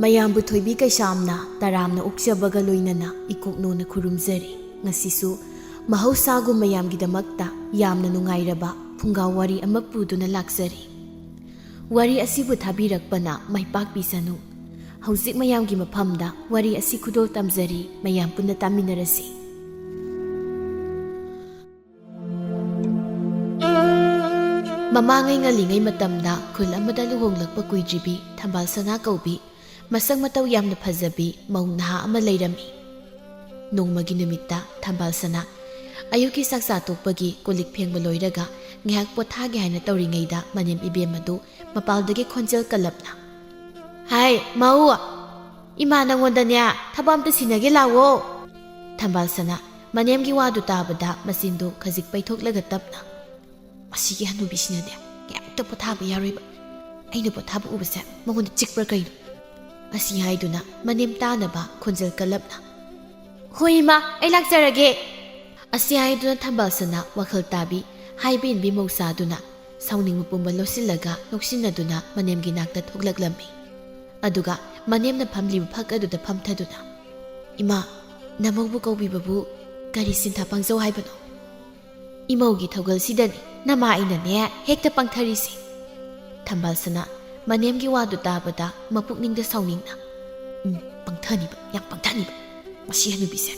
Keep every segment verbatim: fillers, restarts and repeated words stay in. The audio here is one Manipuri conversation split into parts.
ꯃꯌꯥꯝꯕꯨ ꯊꯣꯏꯕꯤ ꯀꯩꯁꯥꯝꯅ ꯇꯔꯥꯝꯅ ꯑꯣꯛꯆꯕꯒ ꯂꯣꯏꯅꯅ ꯏꯀꯣꯛꯅꯣꯅ ꯈꯨꯔꯨꯝꯖꯔꯤ꯫ ꯉꯁꯤꯁꯨ ꯃꯍꯧꯁꯥꯒꯨꯝ ꯃꯌꯥꯝꯒꯤꯗꯃꯛꯇ ꯌꯥꯝꯅ ꯅꯨꯡꯉꯥꯏꯔꯕ ꯐꯨꯡꯒꯥ ꯋꯥꯔꯤ ꯑꯃ ꯄꯨꯗꯨꯅ ꯂꯥꯛꯆꯔꯤ꯫ ꯋꯥꯔꯤ ꯑꯁꯤꯕꯨ ꯊꯥꯕꯤꯔꯛꯄꯅ ꯃꯥꯏ ꯄꯥꯛꯄꯤꯁꯅꯨ꯫ ꯍꯧꯖꯤꯛ ꯃꯌꯥꯝꯒꯤ ꯃꯐꯝꯗ ꯋꯥꯔꯤ ꯑꯁꯤ ꯈꯨꯗꯣꯜ ꯇꯝꯖꯔꯤ, ꯃꯌꯥꯝ ꯄꯨꯟꯅ ꯇꯥꯃꯤꯟꯅꯔꯁꯤ꯫ ꯃꯃꯥꯡꯉꯩ ꯉꯜꯂꯤꯉꯩ ꯃꯇꯝꯗ ꯈꯨꯜ ꯑꯃꯗ ꯂꯨꯍꯣꯡꯂꯛꯄ ꯀꯨꯏꯗ꯭ꯔꯤꯕꯤ ꯊꯝꯕꯥꯜ ꯁꯅꯥ ꯀꯧꯕꯤ ꯃꯁꯛ ꯃꯇꯧ ꯌꯥꯝꯅ ꯐꯖꯕꯤ ꯃꯧ ꯅꯍꯥ ꯑꯃ ꯂꯩꯔꯝꯃꯤ꯫ ꯅꯣꯡꯃꯒꯤ ꯅꯨꯃꯤꯠꯇ ꯊꯝꯕꯥꯜ ꯁꯅꯥ ꯑꯌꯨꯛꯀꯤ ꯆꯥꯛ ꯆꯥ ꯇꯣꯛꯄꯒꯤ ꯀꯣꯜ ꯂꯤꯛ ꯐꯦꯡꯕ ꯂꯣꯏꯔꯒ ꯉꯥꯏꯍꯥꯛ ꯄꯣꯊꯥꯒꯦ ꯍꯥꯏꯅ ꯇꯧꯔꯤꯉꯩꯗ ꯃꯅꯦꯝ ꯏꯕꯦꯝ ꯑꯗꯨ ꯃꯄꯥꯜꯗꯒꯤ ꯈꯣꯟꯖꯦꯜ ꯀꯜꯂꯞꯅ, "ꯍꯥꯏ ꯃꯧ, ꯏꯃꯥ ꯅꯪꯉꯣꯟꯗꯅꯦ ꯊꯕꯛ ꯑꯝꯇ ꯁꯤꯟꯅꯒꯦ ꯂꯥꯛꯑꯣ꯫" ꯊꯝꯕꯥꯜ ꯁꯅꯥ ꯃꯅꯦꯝꯒꯤ ꯋꯥꯗꯨ ꯇꯥꯕꯗ ꯃꯆꯤꯟꯗꯨ ꯈꯖꯤꯛ ꯄꯩꯊꯣꯛꯂꯒ ꯇꯞꯅ, "ꯃꯁꯤꯒꯤ ꯍꯅꯨꯕꯤꯁꯤꯅꯅꯦ ꯀꯌꯥꯃꯨꯛꯇ ꯄꯣꯊꯥꯕ ꯌꯥꯔꯣꯏꯕ꯫ ꯑꯩꯅ ꯄꯣꯊꯥꯕ ꯎꯕꯁꯦ ꯃꯉꯣꯟꯗ ꯆꯤꯛꯄ꯭ꯔꯥ ꯀꯩꯅꯣ?" ꯑꯁꯤ ꯍꯥꯏꯗꯨꯅ ꯃꯅꯦꯝ ꯇꯥꯅꯕ ꯈꯣꯟꯖꯦꯜ ꯀꯜꯂꯞꯅ, "ꯍꯣꯏ ꯏꯃꯥ, ꯑꯩ ꯂꯥꯛꯆꯔꯒꯦ꯫" ꯑꯁꯤ ꯍꯥꯏꯗꯨꯅ ꯊꯝꯕꯥꯜ ꯁꯅꯥ ꯋꯥꯈꯜ ꯇꯥꯕꯤ ꯍꯥꯏꯕ ꯏꯟꯕꯤ ꯃꯧꯁꯥꯗꯨꯅ ꯁꯥꯎꯅꯤꯡꯕ ꯄꯨꯝꯕ ꯂꯣꯠꯁꯤꯜꯂꯒ ꯅꯣꯛꯁꯤꯟꯅꯗꯨꯅ ꯃꯅꯦꯝꯒꯤ ꯅꯥꯛꯇ ꯊꯣꯛꯂꯛꯂꯝꯃꯤ꯫ ꯑꯗꯨꯒ ꯃꯅꯦꯝꯅ ꯐꯝꯂꯤꯕ ꯐꯛ ꯑꯗꯨꯗ ꯐꯝꯊꯗꯨꯅ, "ꯏꯃꯥ, ꯅꯃꯧꯕꯨ ꯀꯧꯕꯤꯕꯕꯨ ꯀꯔꯤ ꯁꯤꯟꯊꯥ ꯄꯥꯡꯖꯧ ꯍꯥꯏꯕꯅꯣ? ꯏꯃꯧꯒꯤ ꯊꯧꯒꯜꯁꯤꯗꯅꯤ ꯅꯃꯥ ꯑꯩꯅꯅꯦ ꯍꯦꯛꯇ ꯄꯥꯡꯊꯔꯤꯁꯦ꯫" ꯊꯝꯕꯥꯜ ꯁꯅꯥ ꯃꯅꯦꯝꯒꯤ ꯋꯥꯗꯨ ꯇꯥꯕꯗ ꯃꯄꯨꯛꯅꯤꯡꯗ ꯁꯥꯎꯅꯤꯡꯅ, "ꯎꯝ, ꯄꯥꯡꯊꯅꯤꯕ, ꯌꯥꯝ ꯄꯥꯡꯊꯅꯤꯕ꯫ ꯃꯁꯤ ꯍꯅꯨꯕꯤꯁꯦ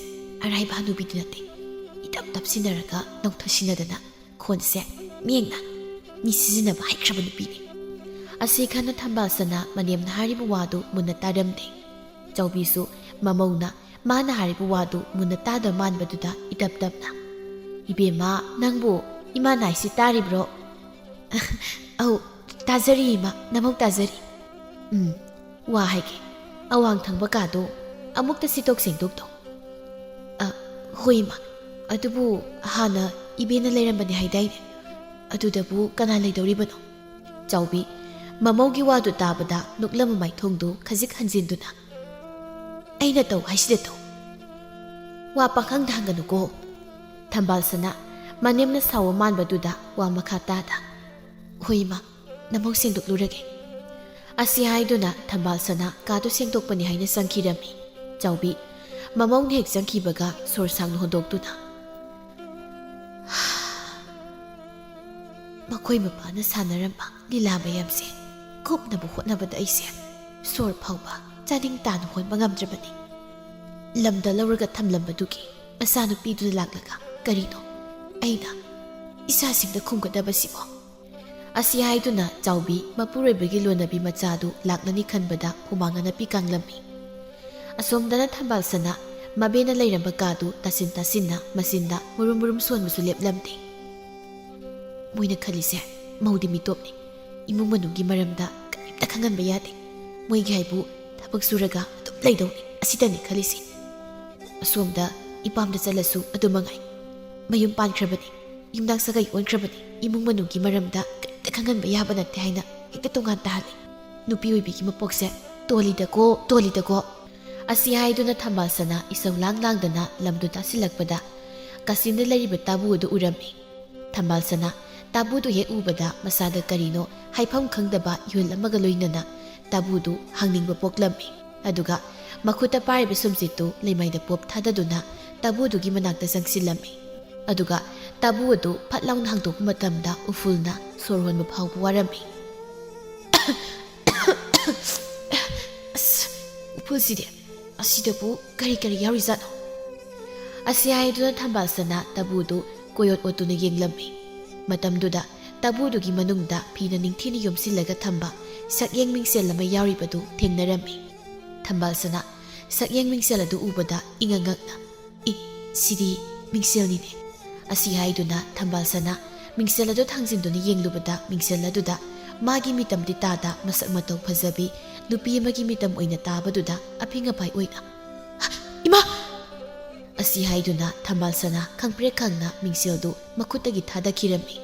ꯑꯔꯥꯏꯕ ꯍꯅꯨꯕꯤꯗꯤ ꯅꯠꯇꯦ꯫" ꯏꯇꯞ ꯇꯞꯁꯤꯟꯅꯔꯒ ꯅꯧꯊꯁꯤꯟꯅꯗꯅ ꯈꯣꯟꯁꯦ ꯃꯦꯡꯅ ꯃꯤ ꯁꯤꯖꯤꯟꯅꯕ ꯍꯩꯈ꯭ꯔꯕ ꯅꯨꯄꯤꯅꯤ꯫ ꯑꯁꯤ ꯈꯟꯅ ꯊꯝꯕꯥꯜ ꯁꯅꯥ ꯃꯅꯦꯝꯅ ꯍꯥꯏꯔꯤꯕ ꯋꯥꯗꯨ ꯃꯨꯟꯅ ꯇꯥꯔꯝꯗꯦ꯫ ꯆꯥꯎꯕꯤꯁꯨ ꯃꯃꯧꯅ ꯃꯥꯅ ꯍꯥꯏꯔꯤꯕ ꯋꯥꯗꯨ ꯃꯨꯟꯅ ꯇꯥꯗꯕ ꯃꯥꯟꯕꯗꯨꯗ ꯏꯇꯞ ꯇꯞꯅ, "ꯏꯕꯦꯝꯃ, ꯅꯪꯕꯨ ꯏꯃꯥꯅ ꯍꯥꯏꯁꯤ ꯇꯥꯔꯤꯕ꯭ꯔꯣ?" "ꯑꯧ, ꯇꯥꯖꯔꯤ ꯏꯃꯥ, ꯅꯃꯧ ꯇꯥꯖꯔꯤ꯫" "ꯎꯝ, ꯋꯥ ꯍꯥꯏꯒꯦ, ꯑꯋꯥꯡ ꯊꯪꯕ ꯀꯥꯗꯣ ꯑꯃꯨꯛꯇ ꯁꯤꯠꯇꯣꯛ ꯁꯦꯡꯗꯣꯛꯇꯣ꯫" "ꯑ, ꯍꯣꯏ ꯏꯃꯥ, ꯑꯗꯨꯕꯨ ꯍꯥꯟꯅ ꯏꯕꯦꯅ ꯂꯩꯔꯝꯕꯅꯦ ꯍꯥꯏꯗꯥꯏꯅꯦ? ꯑꯗꯨꯗꯕꯨ ꯀꯅꯥ ꯂꯩꯗꯧꯔꯤꯕꯅꯣ?" ꯆꯥꯎꯕꯤ ꯃꯃꯧꯒꯤ ꯋꯥꯗꯨ ꯇꯥꯕꯗ ꯅꯣꯛꯂꯝꯕ ꯃꯥꯏꯊꯣꯡꯗꯨ ꯈꯖꯤꯛ ꯍꯟꯖꯤꯟꯗꯨꯅ, "ꯑꯩꯅ ꯇꯧ ꯍꯥꯏꯁꯤꯗ ꯇꯧ꯫ ꯋꯥ ꯄꯥꯈꯪꯗ ꯍꯪꯒꯅꯨꯀꯣ꯫" ꯊꯝꯕꯥꯜ ꯁꯅꯥ ꯃꯅꯦꯝꯅ ꯁꯥꯎꯕ ꯃꯥꯟꯕꯗꯨꯗ ꯋꯥ ꯃꯈꯥ ꯇꯥꯗ, "ꯍꯣꯏ ꯏꯃꯥ, ꯅꯃꯧ ꯁꯦꯡꯗꯣꯛꯂꯨꯔꯒꯦ꯫" ꯑꯁꯤ ꯍꯥꯏꯗꯨꯅ ꯊꯝꯕꯥꯜ ꯁꯅꯥ ꯀꯥꯗꯨ ꯁꯦꯡꯗꯣꯛꯄꯅꯤ ꯍꯥꯏꯅ ꯆꯪꯈꯤꯔꯝꯃꯤ꯫ ꯆꯥꯎꯕꯤ ꯃꯃꯧꯅ ꯍꯦꯛ ꯆꯪꯈꯤꯕꯒ ꯁꯣꯔ ꯁꯥꯡꯅ ꯍꯣꯟꯗꯣꯛꯇꯨꯅ, "ꯃꯈꯣꯏ ꯃꯄꯥꯅ ꯁꯥꯟꯅꯔꯝꯕ ꯂꯤꯂꯥ ꯃꯌꯥꯝꯁꯦ ꯀꯨꯞꯅꯕ ꯍꯣꯠꯅꯕꯗ ꯑꯩꯁꯦ ꯁꯣꯔ ꯐꯥꯎꯕ ꯆꯥꯅꯤꯡ ꯇꯥꯅ ꯍꯣꯟꯕ ꯉꯝꯗ꯭ꯔꯕꯅꯤ꯫ ꯂꯝꯗ ꯂꯧꯔꯒ ꯊꯝꯂꯝꯕꯗꯨꯒꯤ ꯃꯆꯥꯅꯨꯄꯤꯗꯨꯅ ꯂꯥꯛꯂꯒ ꯀꯔꯤꯅꯣ ꯑꯩꯅ ꯏꯆꯥꯁꯤꯡꯗ ꯈꯨꯝꯒꯗꯕꯁꯤꯕꯣ?" ꯑꯁꯤ ꯍꯥꯏꯗꯨꯅ ꯆꯥꯎꯕꯤ ꯃꯄꯨꯔꯣꯏꯕꯒꯤ ꯂꯣꯟꯅꯕꯤ ꯃꯆꯥꯗꯨ ꯂꯥꯛꯂꯅꯤ ꯈꯟꯕꯗ ꯍꯨꯃꯥꯡ ꯑꯅꯞꯄꯤ ꯀꯥꯡꯂꯝꯃꯤ꯫ ꯑꯁꯣꯝꯗꯅ ꯊꯝꯕꯥꯜ ꯁꯅꯥ ꯃꯕꯦꯅ ꯂꯩꯔꯝꯕ ꯀꯥꯗꯨ ꯇꯥꯁꯤꯟ ꯇꯥꯁꯤꯟꯅ ꯃꯆꯤꯟꯗ ꯃꯨꯔꯨꯝ ꯃꯨꯔꯨꯝ ꯁꯣꯟꯕꯁꯨ ꯂꯦꯞꯂꯝꯗꯦ꯫ ꯃꯣꯏꯅ ꯈꯜꯂꯤꯁꯦ ꯃꯧꯗꯤ ꯃꯤꯇꯣꯞꯅꯤ, ꯏꯃꯨꯡ ꯃꯅꯨꯡꯒꯤ ꯃꯔꯝꯗ ꯀꯔꯤꯝꯇ ꯈꯪꯍꯟꯕ ꯌꯥꯗꯦ꯫ ꯃꯣꯏꯒꯤ ꯍꯥꯏꯕꯨ ꯊꯕꯛ ꯁꯨꯔꯒ ꯑꯗꯨꯝ ꯂꯩꯗꯧꯅꯤ, ꯑꯁꯤꯇꯅꯤ ꯈꯜꯂꯤꯁꯤ꯫ ꯑꯁꯣꯝꯗ ꯏꯄꯥꯝꯗ ꯆꯠꯂꯁꯨ ꯑꯗꯨ ꯃꯉꯥꯏ꯫ ꯃꯌꯨꯝ ꯄꯥꯟꯈ꯭ꯔꯕꯅꯤ, ꯌꯨꯝꯅꯥꯛ ꯁꯥꯒꯩ ꯑꯣꯟꯈ꯭ꯔꯕꯅꯤ, ꯏꯃꯨꯡ ꯃꯅꯨꯡꯒꯤ ꯃꯔꯝꯗ ꯀꯔꯤꯝꯇ ꯈꯪꯍꯟꯕ ꯌꯥꯕ ꯅꯠꯇꯦ ꯍꯥꯏꯅ ꯍꯦꯛꯇ ꯇꯣꯉꯥꯟ ꯇꯥꯍꯜꯂꯤ꯫ ꯅꯨꯄꯤ ꯑꯣꯏꯕꯤꯒꯤ ꯃꯄꯣꯛꯁꯦ ꯇꯣꯜꯂꯤꯗꯀꯣ, ꯇꯣꯜꯂꯤꯗꯀꯣ꯫ ꯑꯁꯤ ꯍꯥꯏꯗꯨꯅ ꯊꯝꯕꯥꯜ ꯁꯅꯥ ꯏꯁꯧ ꯂꯥꯡ ꯂꯥꯡꯗꯅ ꯂꯝꯗꯨ ꯇꯥꯁꯤꯜꯂꯛꯄꯗ ꯀꯥꯆꯤꯟꯗ ꯂꯩꯔꯤꯕ ꯇꯥꯕꯨ ꯑꯗꯨ ꯎꯔꯝꯃꯤ꯫ ꯊꯝꯕꯥꯜ ꯁꯅꯥ ꯇꯥꯕꯨꯗꯨ ꯍꯦꯛ ꯎꯕꯗ ꯃꯁꯥꯗ ꯀꯔꯤꯅꯣ ꯍꯥꯏꯐꯝ ꯈꯪꯗꯕ ꯏꯍꯨꯜ ꯑꯃꯒ ꯂꯣꯏꯅꯅ ꯇꯥꯕꯨꯗꯨ ꯍꯪꯅꯤꯡꯕ ꯄꯣꯛꯂꯝꯃꯤ꯫ ꯑꯗꯨꯒ ꯃꯈꯨꯠꯇ ꯄꯥꯏꯔꯤꯕ ꯁꯨꯝꯖꯤꯠꯇꯨ ꯂꯩꯃꯥꯏꯗ ꯄꯣꯞ ꯊꯥꯗꯗꯨꯅ ꯇꯥꯕꯨꯗꯨꯒꯤ ꯃꯅꯥꯛꯇ ꯆꯪꯁꯤꯜꯂꯝꯃꯤ꯫ ꯑꯗꯨꯒ ꯇꯥꯕꯨ ꯑꯗꯨ ꯐꯠ ꯂꯥꯎꯅ ꯍꯥꯡꯗꯣꯛꯄ ꯃꯇꯝꯗ ꯎꯐꯨꯜꯅ ꯁꯣꯔ ꯍꯣꯟꯕ ꯐꯥꯎꯕ ꯋꯥꯔꯝꯃꯤ꯫ "ꯑꯁ, ꯎꯐꯨꯜꯁꯤꯗꯤ! ꯑꯁꯤꯗꯕꯨ ꯀꯔꯤ ꯀꯔꯤ ꯌꯥꯎꯔꯤꯖꯥꯠꯅꯣ?" ꯑꯁꯤ ꯍꯥꯏꯗꯨꯅ ꯊꯝꯕꯥꯜ ꯁꯅꯥ ꯇꯥꯕꯨꯗꯨ ꯀꯣꯏꯑꯣꯠ ꯑꯣꯠꯇꯨꯅ ꯌꯦꯡꯂꯝꯃꯤ꯫ ꯃꯇꯝꯗꯨꯗ ꯇꯥꯕꯨꯗꯨꯒꯤ ꯃꯅꯨꯡꯗ ꯐꯤꯅ ꯅꯤꯡꯊꯤꯅ ꯌꯣꯝꯁꯤꯜꯂꯒ ꯊꯝꯕ ꯁꯛꯌꯦꯡ ꯃꯤꯡꯁꯦꯜ ꯑꯃ ꯌꯥꯎꯔꯤꯕꯗꯨ ꯊꯦꯡꯅꯔꯝꯃꯤ꯫ ꯊꯝꯕꯥꯜ ꯁꯅꯥ ꯁꯛꯌꯦꯡ ꯃꯤꯡꯁꯦꯜ ꯑꯗꯨ ꯎꯕꯗ ꯏꯉꯛ ꯉꯛꯅ, "ꯏ, ꯁꯤꯗꯤ ꯃꯤꯡꯁꯦꯜꯅꯤꯅꯦ!" ꯑꯁꯤ ꯍꯥꯏꯗꯨꯅ ꯊꯝꯕꯥꯜ ꯁꯅꯥ ꯃꯤꯡꯁꯦꯜ ꯑꯗꯨ ꯊꯥꯡꯖꯤꯟꯗꯨꯅ ꯌꯦꯡꯂꯨꯕꯗ ꯃꯤꯡꯁꯦꯜ ꯑꯗꯨꯗ ꯃꯥꯒꯤ ꯃꯤꯇꯝꯗꯤ ꯇꯥꯗ ꯃꯁꯛ ꯃꯇꯧ ꯐꯖꯕꯤ ꯅꯨꯄꯤ ꯑꯃꯒꯤ ꯃꯤꯇꯝ ꯑꯣꯏꯅ ꯇꯥꯕꯗꯨꯗ ꯑꯐꯤꯡ ꯑꯐꯥꯏ ꯑꯣꯏꯅ, "ꯍ! ꯏꯃꯥ!" ꯑꯁꯤ ꯍꯥꯏꯗꯨꯅ ꯊꯝꯕꯥꯜ ꯁꯅꯥ ꯈꯪꯄ꯭ꯔꯦꯛ ꯈꯪꯅ ꯃꯤꯡꯁꯦꯜꯗꯨ ꯃꯈꯨꯠꯇꯒꯤ ꯊꯥꯗꯈꯤꯔꯝꯃꯤ꯫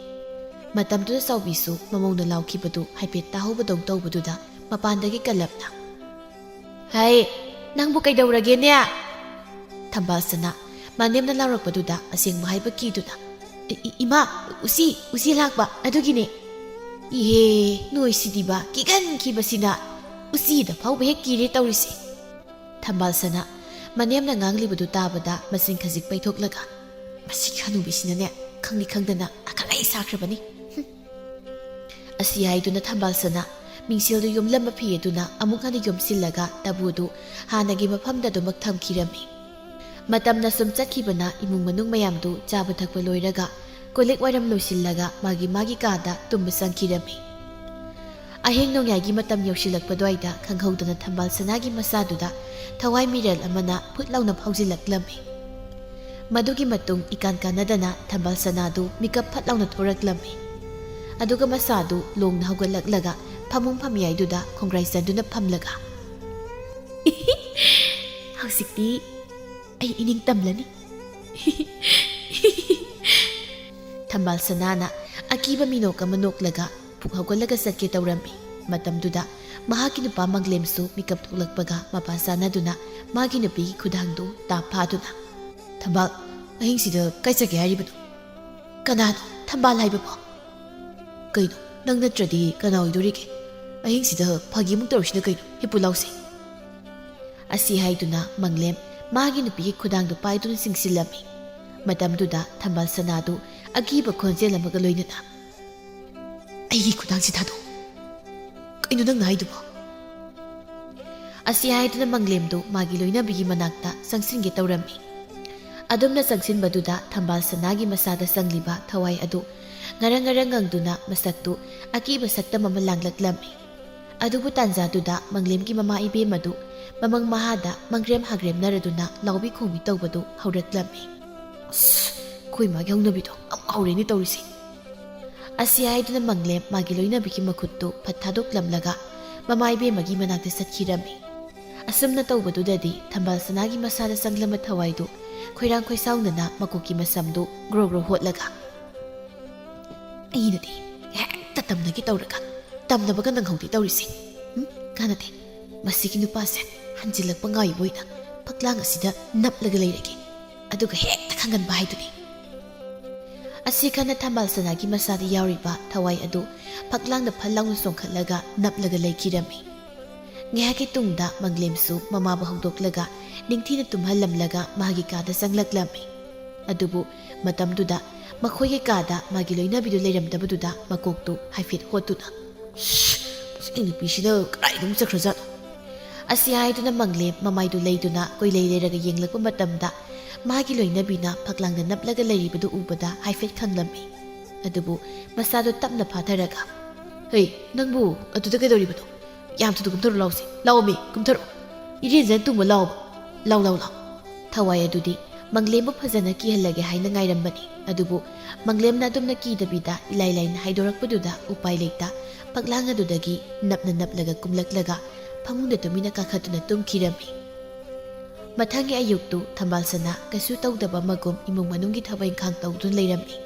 ꯃꯇꯝꯗꯨꯗ ꯆꯥꯎꯕꯤꯁꯨ ꯃꯃꯧꯅ ꯂꯥꯎꯈꯤꯕꯗꯨ ꯍꯥꯏꯐꯦꯠ ꯇꯥꯍꯧꯕꯗꯧ ꯇꯧꯕꯗꯨꯗ ꯃꯄꯥꯟꯗꯒꯤ ꯀꯜꯂꯞꯅ, "ꯍꯩ, ꯅꯪꯕꯨ ꯀꯩꯗꯧꯔꯒꯦꯅꯦ?" ꯊꯝꯕꯥꯜ ꯁꯅꯥ ꯃꯅꯦꯝꯅ ꯂꯥꯎꯔꯛꯄꯗꯨꯗ ꯑꯁꯦꯡꯕ ꯍꯥꯏꯕ ꯀꯤꯗꯨꯅ, "ꯏ-, ꯏ-, ꯏꯃꯥ, ꯎꯆꯤ, ꯎꯆꯤ ꯂꯥꯛꯄ ꯑꯗꯨꯒꯤꯅꯦ!" "ꯏꯍꯦ, ꯅꯣꯏꯁꯤꯗꯤꯕ ꯀꯤꯒꯟꯈꯤꯕꯁꯤꯅ ꯎꯆꯤꯗ ꯐꯥꯎꯕ ꯍꯦꯛ ꯀꯤꯔꯦ ꯇꯧꯔꯤꯁꯦ"꯫ ꯊꯝꯕꯥꯜ ꯁꯅꯥ ꯃꯅꯦꯝꯅ ꯉꯥꯡꯂꯤꯕꯗꯨ ꯇꯥꯕꯗ ꯃꯆꯤꯟ ꯈꯖꯤꯛ ꯄꯩꯊꯣꯛꯂꯒ, "ꯃꯁꯤꯒꯤ ꯍꯅꯨꯕꯤꯁꯤꯅꯅꯦ, ꯈꯪꯗꯤ ꯈꯪꯗꯅ ꯑꯈꯪ ꯑꯍꯩ ꯁꯥꯈ꯭ꯔꯕꯅꯤ꯫ ꯍꯨꯝ"꯫ ꯑꯁꯤ ꯍꯥꯏꯗꯨꯅ ꯊꯝꯕꯥꯜ ꯁꯅꯥ ꯃꯤꯡꯁꯦꯜꯗꯨ ꯌꯣꯝꯂꯝꯕ ꯐꯤ ꯑꯗꯨꯅ ꯑꯃꯨꯛ ꯍꯟꯅ ꯌꯣꯝꯁꯤꯜꯂꯒ ꯇꯥꯕꯨꯗꯨ ꯍꯥꯟꯅꯒꯤ ꯃꯐꯝꯗ ꯑꯗꯨꯃꯛ ꯊꯝꯈꯤꯔꯝꯃꯤ꯫ ꯃꯇꯝꯅ ꯁꯨꯝ ꯆꯠꯈꯤꯕꯅ ꯏꯃꯨꯡ ꯃꯅꯨꯡ ꯃꯌꯥꯝꯗꯨ ꯆꯥꯕ ꯊꯛꯄ ꯂꯣꯏꯔꯒ ꯀꯣꯜ ꯂꯤꯛ ꯋꯥꯏꯔꯝ ꯂꯣꯏꯁꯤꯜꯂꯒ ꯃꯥꯒꯤ ꯃꯥꯒꯤ ꯀꯥꯗ ꯇꯨꯝꯕ ꯆꯪꯈꯤꯔꯝꯃꯤ꯫ ꯑꯍꯤꯡ ꯅꯣꯡꯌꯥꯏꯒꯤ ꯃꯇꯝ ꯌꯧꯁꯤꯜꯂꯛꯄ ꯑꯗꯨꯋꯥꯏꯗ ꯈꯪꯍꯧꯗꯅ ꯊꯝꯕꯥꯜ ꯁꯅꯥꯒꯤ ꯃꯁꯥꯗꯨꯗ ꯊꯋꯥꯏ ꯃꯤꯔꯦꯜ ꯑꯃꯅ ꯐꯨꯠ ꯂꯥꯎꯅ ꯐꯥꯎꯖꯤꯜꯂꯛꯂꯝꯃꯤ꯫ ꯃꯗꯨꯒꯤ ꯃꯇꯨꯡ ꯏꯀꯥꯟ ꯀꯥꯟꯅꯗꯅ ꯊꯝꯕꯥꯜ ꯁꯅꯥꯗꯨ ꯃꯤꯀꯞ ꯐꯠ ꯂꯥꯎꯅ ꯊꯣꯔꯛꯂꯝꯃꯤ꯫ ꯑꯗꯨꯒ ꯃꯁꯥꯗꯨ ꯂꯣꯡꯅ ꯍꯧꯒꯠꯂꯛꯂꯒ ꯐꯃꯨꯡ ꯐꯝꯌꯥꯏꯗꯨꯗ ꯈꯣꯡꯒ꯭ꯔꯥꯏ ꯆꯟꯗꯨꯅ ꯐꯝꯂꯒ, "ꯍꯧꯖꯤꯛꯇꯤ ꯑꯩ ꯏꯅꯤꯡ ꯇꯝꯂꯅꯤ"꯫ ꯊꯝꯕꯥꯜ ꯁꯅꯥꯅ ꯑꯀꯤꯕ ꯃꯤꯅꯣꯛ ꯑꯃ ꯅꯣꯛꯂꯒ ꯐꯨꯛ ꯍꯧꯒꯠꯂꯒ ꯆꯠꯀꯦ ꯇꯧꯔꯝꯃꯤ꯫ ꯃꯇꯝꯗꯨꯗ ꯃꯍꯥꯛꯀꯤ ꯅꯨꯄꯥ ꯃꯪꯂꯦꯝꯁꯨ ꯃꯤꯀꯞ ꯊꯣꯛꯂꯛꯄꯒ ꯃꯄꯥ ꯆꯥꯅꯗꯨꯅ ꯃꯥꯒꯤ ꯅꯨꯄꯤꯒꯤ ꯈꯨꯗꯥꯡꯗꯨ ꯇꯥꯞ ꯐꯥꯗꯨꯅ, "ꯊꯝꯕꯥꯜ, ꯑꯍꯤꯡꯁꯤꯗ ꯀꯥꯏ ꯆꯠꯀꯦ ꯍꯥꯏꯔꯤꯕꯅꯣ?" "ꯀꯅꯥꯅꯣ ꯊꯝꯕꯥꯜ ꯍꯥꯏꯕꯕꯣ?" "ꯀꯩꯅꯣ, ꯅꯪ ꯅꯠꯇ꯭ꯔꯗꯤ ꯀꯅꯥ ꯑꯣꯏꯗꯣꯔꯤꯒꯦ? ꯑꯍꯤꯡꯁꯤꯗ ꯐꯥꯒꯤ ꯑꯃꯨꯛ ꯇꯧꯔꯤꯁꯤꯅ ꯀꯩꯅꯣ? ꯍꯤꯞꯄꯨ ꯂꯥꯎꯁꯦ"꯫ ꯑꯁꯤ ꯍꯥꯏꯗꯨꯅ ꯃꯪꯂꯦꯝ ꯃꯥꯒꯤ ꯅꯨꯄꯤꯒꯤ ꯈꯨꯗꯥꯡꯗꯨ ꯄꯥꯏꯗꯨꯅ ꯆꯤꯡꯁꯤꯜꯂꯝꯃꯤ꯫ ꯃꯇꯝꯗꯨꯗ ꯊꯝꯕꯥꯜ ꯁꯅꯥꯗꯨ ꯑꯀꯤꯕ ꯈꯣꯟꯖꯦꯜ ꯑꯃꯒ ꯂꯣꯏꯅꯅ, "ꯑꯩꯒꯤ ꯈꯨꯗꯥꯡꯁꯤ ꯊꯥꯗꯣꯛꯎ"꯫ "ꯀꯩꯅꯣ ꯅꯪꯅ ꯍꯥꯏꯗꯨꯕꯣ?" ꯑꯁꯤ ꯍꯥꯏꯗꯨꯅ ꯃꯪꯂꯦꯝꯗꯨ ꯃꯥꯒꯤ ꯂꯣꯏꯅꯕꯤꯒꯤ ꯃꯅꯥꯛꯇ ꯆꯪꯁꯤꯟꯒꯦ ꯇꯧꯔꯝꯃꯤ꯫ ꯑꯗꯨꯝꯅ ꯆꯪꯁꯤꯟꯕꯗꯨꯗ ꯊꯝꯕꯥꯜ ꯁꯅꯥꯒꯤ ꯃꯁꯥꯗ ꯆꯪꯂꯤꯕ ꯊꯋꯥꯏ ꯑꯗꯨ ꯉꯔꯪ ꯉꯔꯪ ꯉꯪꯗꯨꯅ ꯃꯁꯛꯇꯨ ꯑꯀꯤꯕ ꯁꯛꯇꯝ ꯑꯃ ꯂꯥꯡꯂꯛꯂꯝꯃꯤ꯫ ꯑꯗꯨꯕꯨ ꯇꯥꯟꯖꯥꯗꯨꯗ ꯃꯪꯂꯦꯝꯒꯤ ꯃꯃꯥ ꯏꯕꯦꯝꯃꯗꯨ ꯃꯃꯪ ꯃꯍꯥꯗ ꯃꯪꯒ꯭ꯔꯦꯝ ꯍꯥꯒ꯭ꯔꯦꯝꯅꯔꯗꯨꯅ ꯂꯥꯎꯕꯤ ꯈꯣꯡꯕꯤ ꯇꯧꯕꯗꯨ ꯍꯧꯔꯛꯂꯝꯃꯤ꯫ "ꯑꯁ, ꯑꯩꯈꯣꯏ ꯃꯥꯒꯤ ꯍꯧꯅꯕꯤꯗꯣ ꯑꯃꯨꯛ ꯍꯧꯔꯦꯅꯦ ꯇꯧꯔꯤꯁꯦ"꯫ ꯑꯁꯤ ꯍꯥꯏꯗꯨꯅ ꯃꯪꯂꯦꯝ ꯃꯥꯒꯤ ꯂꯣꯏꯅꯕꯤꯒꯤ ꯃꯈꯨꯠꯇꯨ ꯐꯠ ꯊꯥꯗꯣꯛꯂꯝꯂꯒ ꯃꯃꯥ ꯏꯕꯦꯝꯃꯒꯤ ꯃꯅꯥꯛꯇ ꯆꯠꯈꯤꯔꯝꯃꯤ꯫ ꯑꯁꯨꯝꯅ ꯇꯧꯕꯗꯨꯗꯗꯤ ꯊꯝꯕꯥꯜ ꯁꯅꯥꯒꯤ ꯃꯁꯥꯗ ꯆꯪꯂꯝꯕ ꯊꯋꯥꯏꯗꯨ ꯈꯣꯏꯔꯥꯡ ꯈꯣꯏꯁꯥꯎꯅꯅ ꯃꯀꯣꯛꯀꯤ ꯃꯁꯝꯗꯨ ꯒ꯭ꯔꯣ ꯒ꯭ꯔꯣ ꯍꯣꯠꯂꯒ, "ꯑꯩꯅꯗꯤ ꯍꯦꯛꯇ ꯇꯝꯅꯒꯦ ꯇꯧꯔꯒ ꯇꯝꯅꯕꯒ ꯅꯪꯍꯧꯗꯦ ꯇꯧꯔꯤꯁꯦ꯫ ꯎꯝ, ꯀꯥꯟꯅꯗꯦ꯫ ꯃꯁꯤꯒꯤ ꯅꯨꯄꯥꯁꯦ ꯍꯟꯖꯤꯜꯂꯛꯄ ꯉꯥꯏꯕ ꯑꯣꯏꯅ ꯐꯛꯂꯥꯡ ꯑꯁꯤꯗ ꯅꯞꯂꯒ ꯂꯩꯔꯒꯦ꯫ ꯑꯗꯨꯒ ꯍꯦꯛꯇ ꯈꯪꯍꯟꯕ ꯍꯥꯏꯗꯨꯅꯤ"꯫ ꯑꯁꯤ ꯈꯟꯅ ꯊꯝꯕꯥꯜ ꯁꯅꯥꯒꯤ ꯃꯁꯥꯗ ꯌꯥꯎꯔꯤꯕ ꯊꯋꯥꯏ ꯑꯗꯨ ꯐꯛꯂꯥꯡꯗ ꯐꯠ ꯂꯥꯎꯅ ꯆꯣꯡꯈꯠꯂꯒ ꯅꯞꯂꯒ ꯂꯩꯈꯤꯔꯝꯃꯤ꯫ ꯉꯥꯏꯍꯥꯛꯀꯤ ꯇꯨꯡꯗ ꯃꯪꯂꯦꯝꯁꯨ ꯃꯃꯥꯕꯨ ꯍꯧꯗꯣꯛꯂꯒ ꯅꯤꯡꯊꯤꯅ ꯇꯨꯝꯍꯜꯂꯝꯂꯒ ꯃꯥꯒꯤ ꯀꯥꯗ ꯆꯪꯂꯛꯂꯝꯃꯤ꯫ ꯑꯗꯨꯕꯨ ꯃꯇꯝꯗꯨꯗ ꯃꯈꯣꯏꯒꯤ ꯀꯥꯗ ꯃꯥꯒꯤ ꯂꯣꯏꯅꯕꯤꯗꯨ ꯂꯩꯔꯝꯗꯕꯗꯨꯗ ꯃꯀꯣꯛꯇꯨ ꯍꯥꯏꯐꯦꯠ ꯍꯣꯠꯇꯨꯅ, "ꯁꯤ ꯅꯨꯄꯤꯁꯤꯅ ꯀꯗꯥꯏꯗ ꯑꯃꯨꯛ ꯆꯠꯈ꯭ꯔꯖꯥꯠꯅꯣ?" ꯑꯁꯤ ꯍꯥꯏꯗꯨꯅ ꯃꯪꯂꯦꯝ ꯃꯃꯥꯏꯗꯨ ꯂꯩꯗꯨꯅ ꯀꯣꯏꯂꯩ ꯂꯩꯔꯒ ꯌꯦꯡꯂꯛꯄ ꯃꯇꯝꯗ ꯃꯥꯒꯤ ꯂꯣꯏꯅꯕꯤꯅ ꯐꯛꯂꯥꯡꯗ ꯅꯞꯂꯒ ꯂꯩꯔꯤꯕꯗꯨ ꯎꯕꯗ ꯍꯥꯏꯐꯦꯠ ꯈꯪꯂꯝꯃꯤ꯫ ꯑꯗꯨꯕꯨ ꯃꯁꯥꯗꯨ ꯇꯞꯅ ꯐꯥꯊꯔꯒ, "ꯍꯩ, ꯅꯪꯕꯨ ꯑꯗꯨꯗ ꯀꯩꯗꯧꯔꯤꯕꯅꯣ? ꯌꯥꯝ ꯊꯨꯅ ꯀꯨꯝꯊꯔꯣ ꯂꯥꯎꯁꯦ꯫ ꯂꯥꯎꯑꯣꯃꯤ, ꯀꯨꯝꯊꯔꯣ꯫ ꯏꯔꯦꯟꯖꯅ ꯇꯨꯝꯕ ꯂꯥꯎꯕ꯫ ꯂꯥꯎ, ꯂꯥꯎ, ꯂꯥꯎ꯫" ꯊꯋꯥꯏ ꯑꯗꯨꯗꯤ ꯃꯪꯂꯦꯝꯕꯨ ꯐꯖꯅ ꯀꯤꯍꯜꯂꯒꯦ ꯍꯥꯏꯅ ꯉꯥꯏꯔꯝꯕꯅꯤ꯫ ꯑꯗꯨꯕꯨ ꯃꯪꯂꯦꯝꯅ ꯑꯗꯨꯝꯅ ꯀꯤꯗꯕꯤꯗ ꯏꯂꯥꯏ ꯂꯥꯏꯅ ꯍꯥꯏꯗꯣꯔꯛꯄꯗꯨꯗ ꯎꯄꯥꯏ ꯂꯩꯇ ꯐꯛꯂꯥꯡ ꯑꯗꯨꯗꯒꯤ ꯅꯞꯅ ꯅꯞꯂꯒ ꯀꯨꯝꯂꯛꯂꯒ ꯐꯃꯨꯡꯗ ꯇꯨꯃꯤꯟꯅ ꯀꯥꯈꯠꯇꯨꯅ ꯇꯨꯝꯈꯤꯔꯝꯃꯤ꯫ ꯃꯊꯪꯒꯤ ꯑꯌꯨꯛꯇꯨ ꯊꯝꯕꯥꯜ ꯁꯅꯥ ꯀꯩꯁꯨ ꯇꯧꯗꯕ ꯃꯒꯨꯝ ꯏꯃꯨꯡ ꯃꯅꯨꯡꯒꯤ ꯊꯕꯛ ꯏꯪꯈꯥꯡ ꯇꯧꯗꯨꯅ ꯂꯩꯔꯝꯃꯤ꯫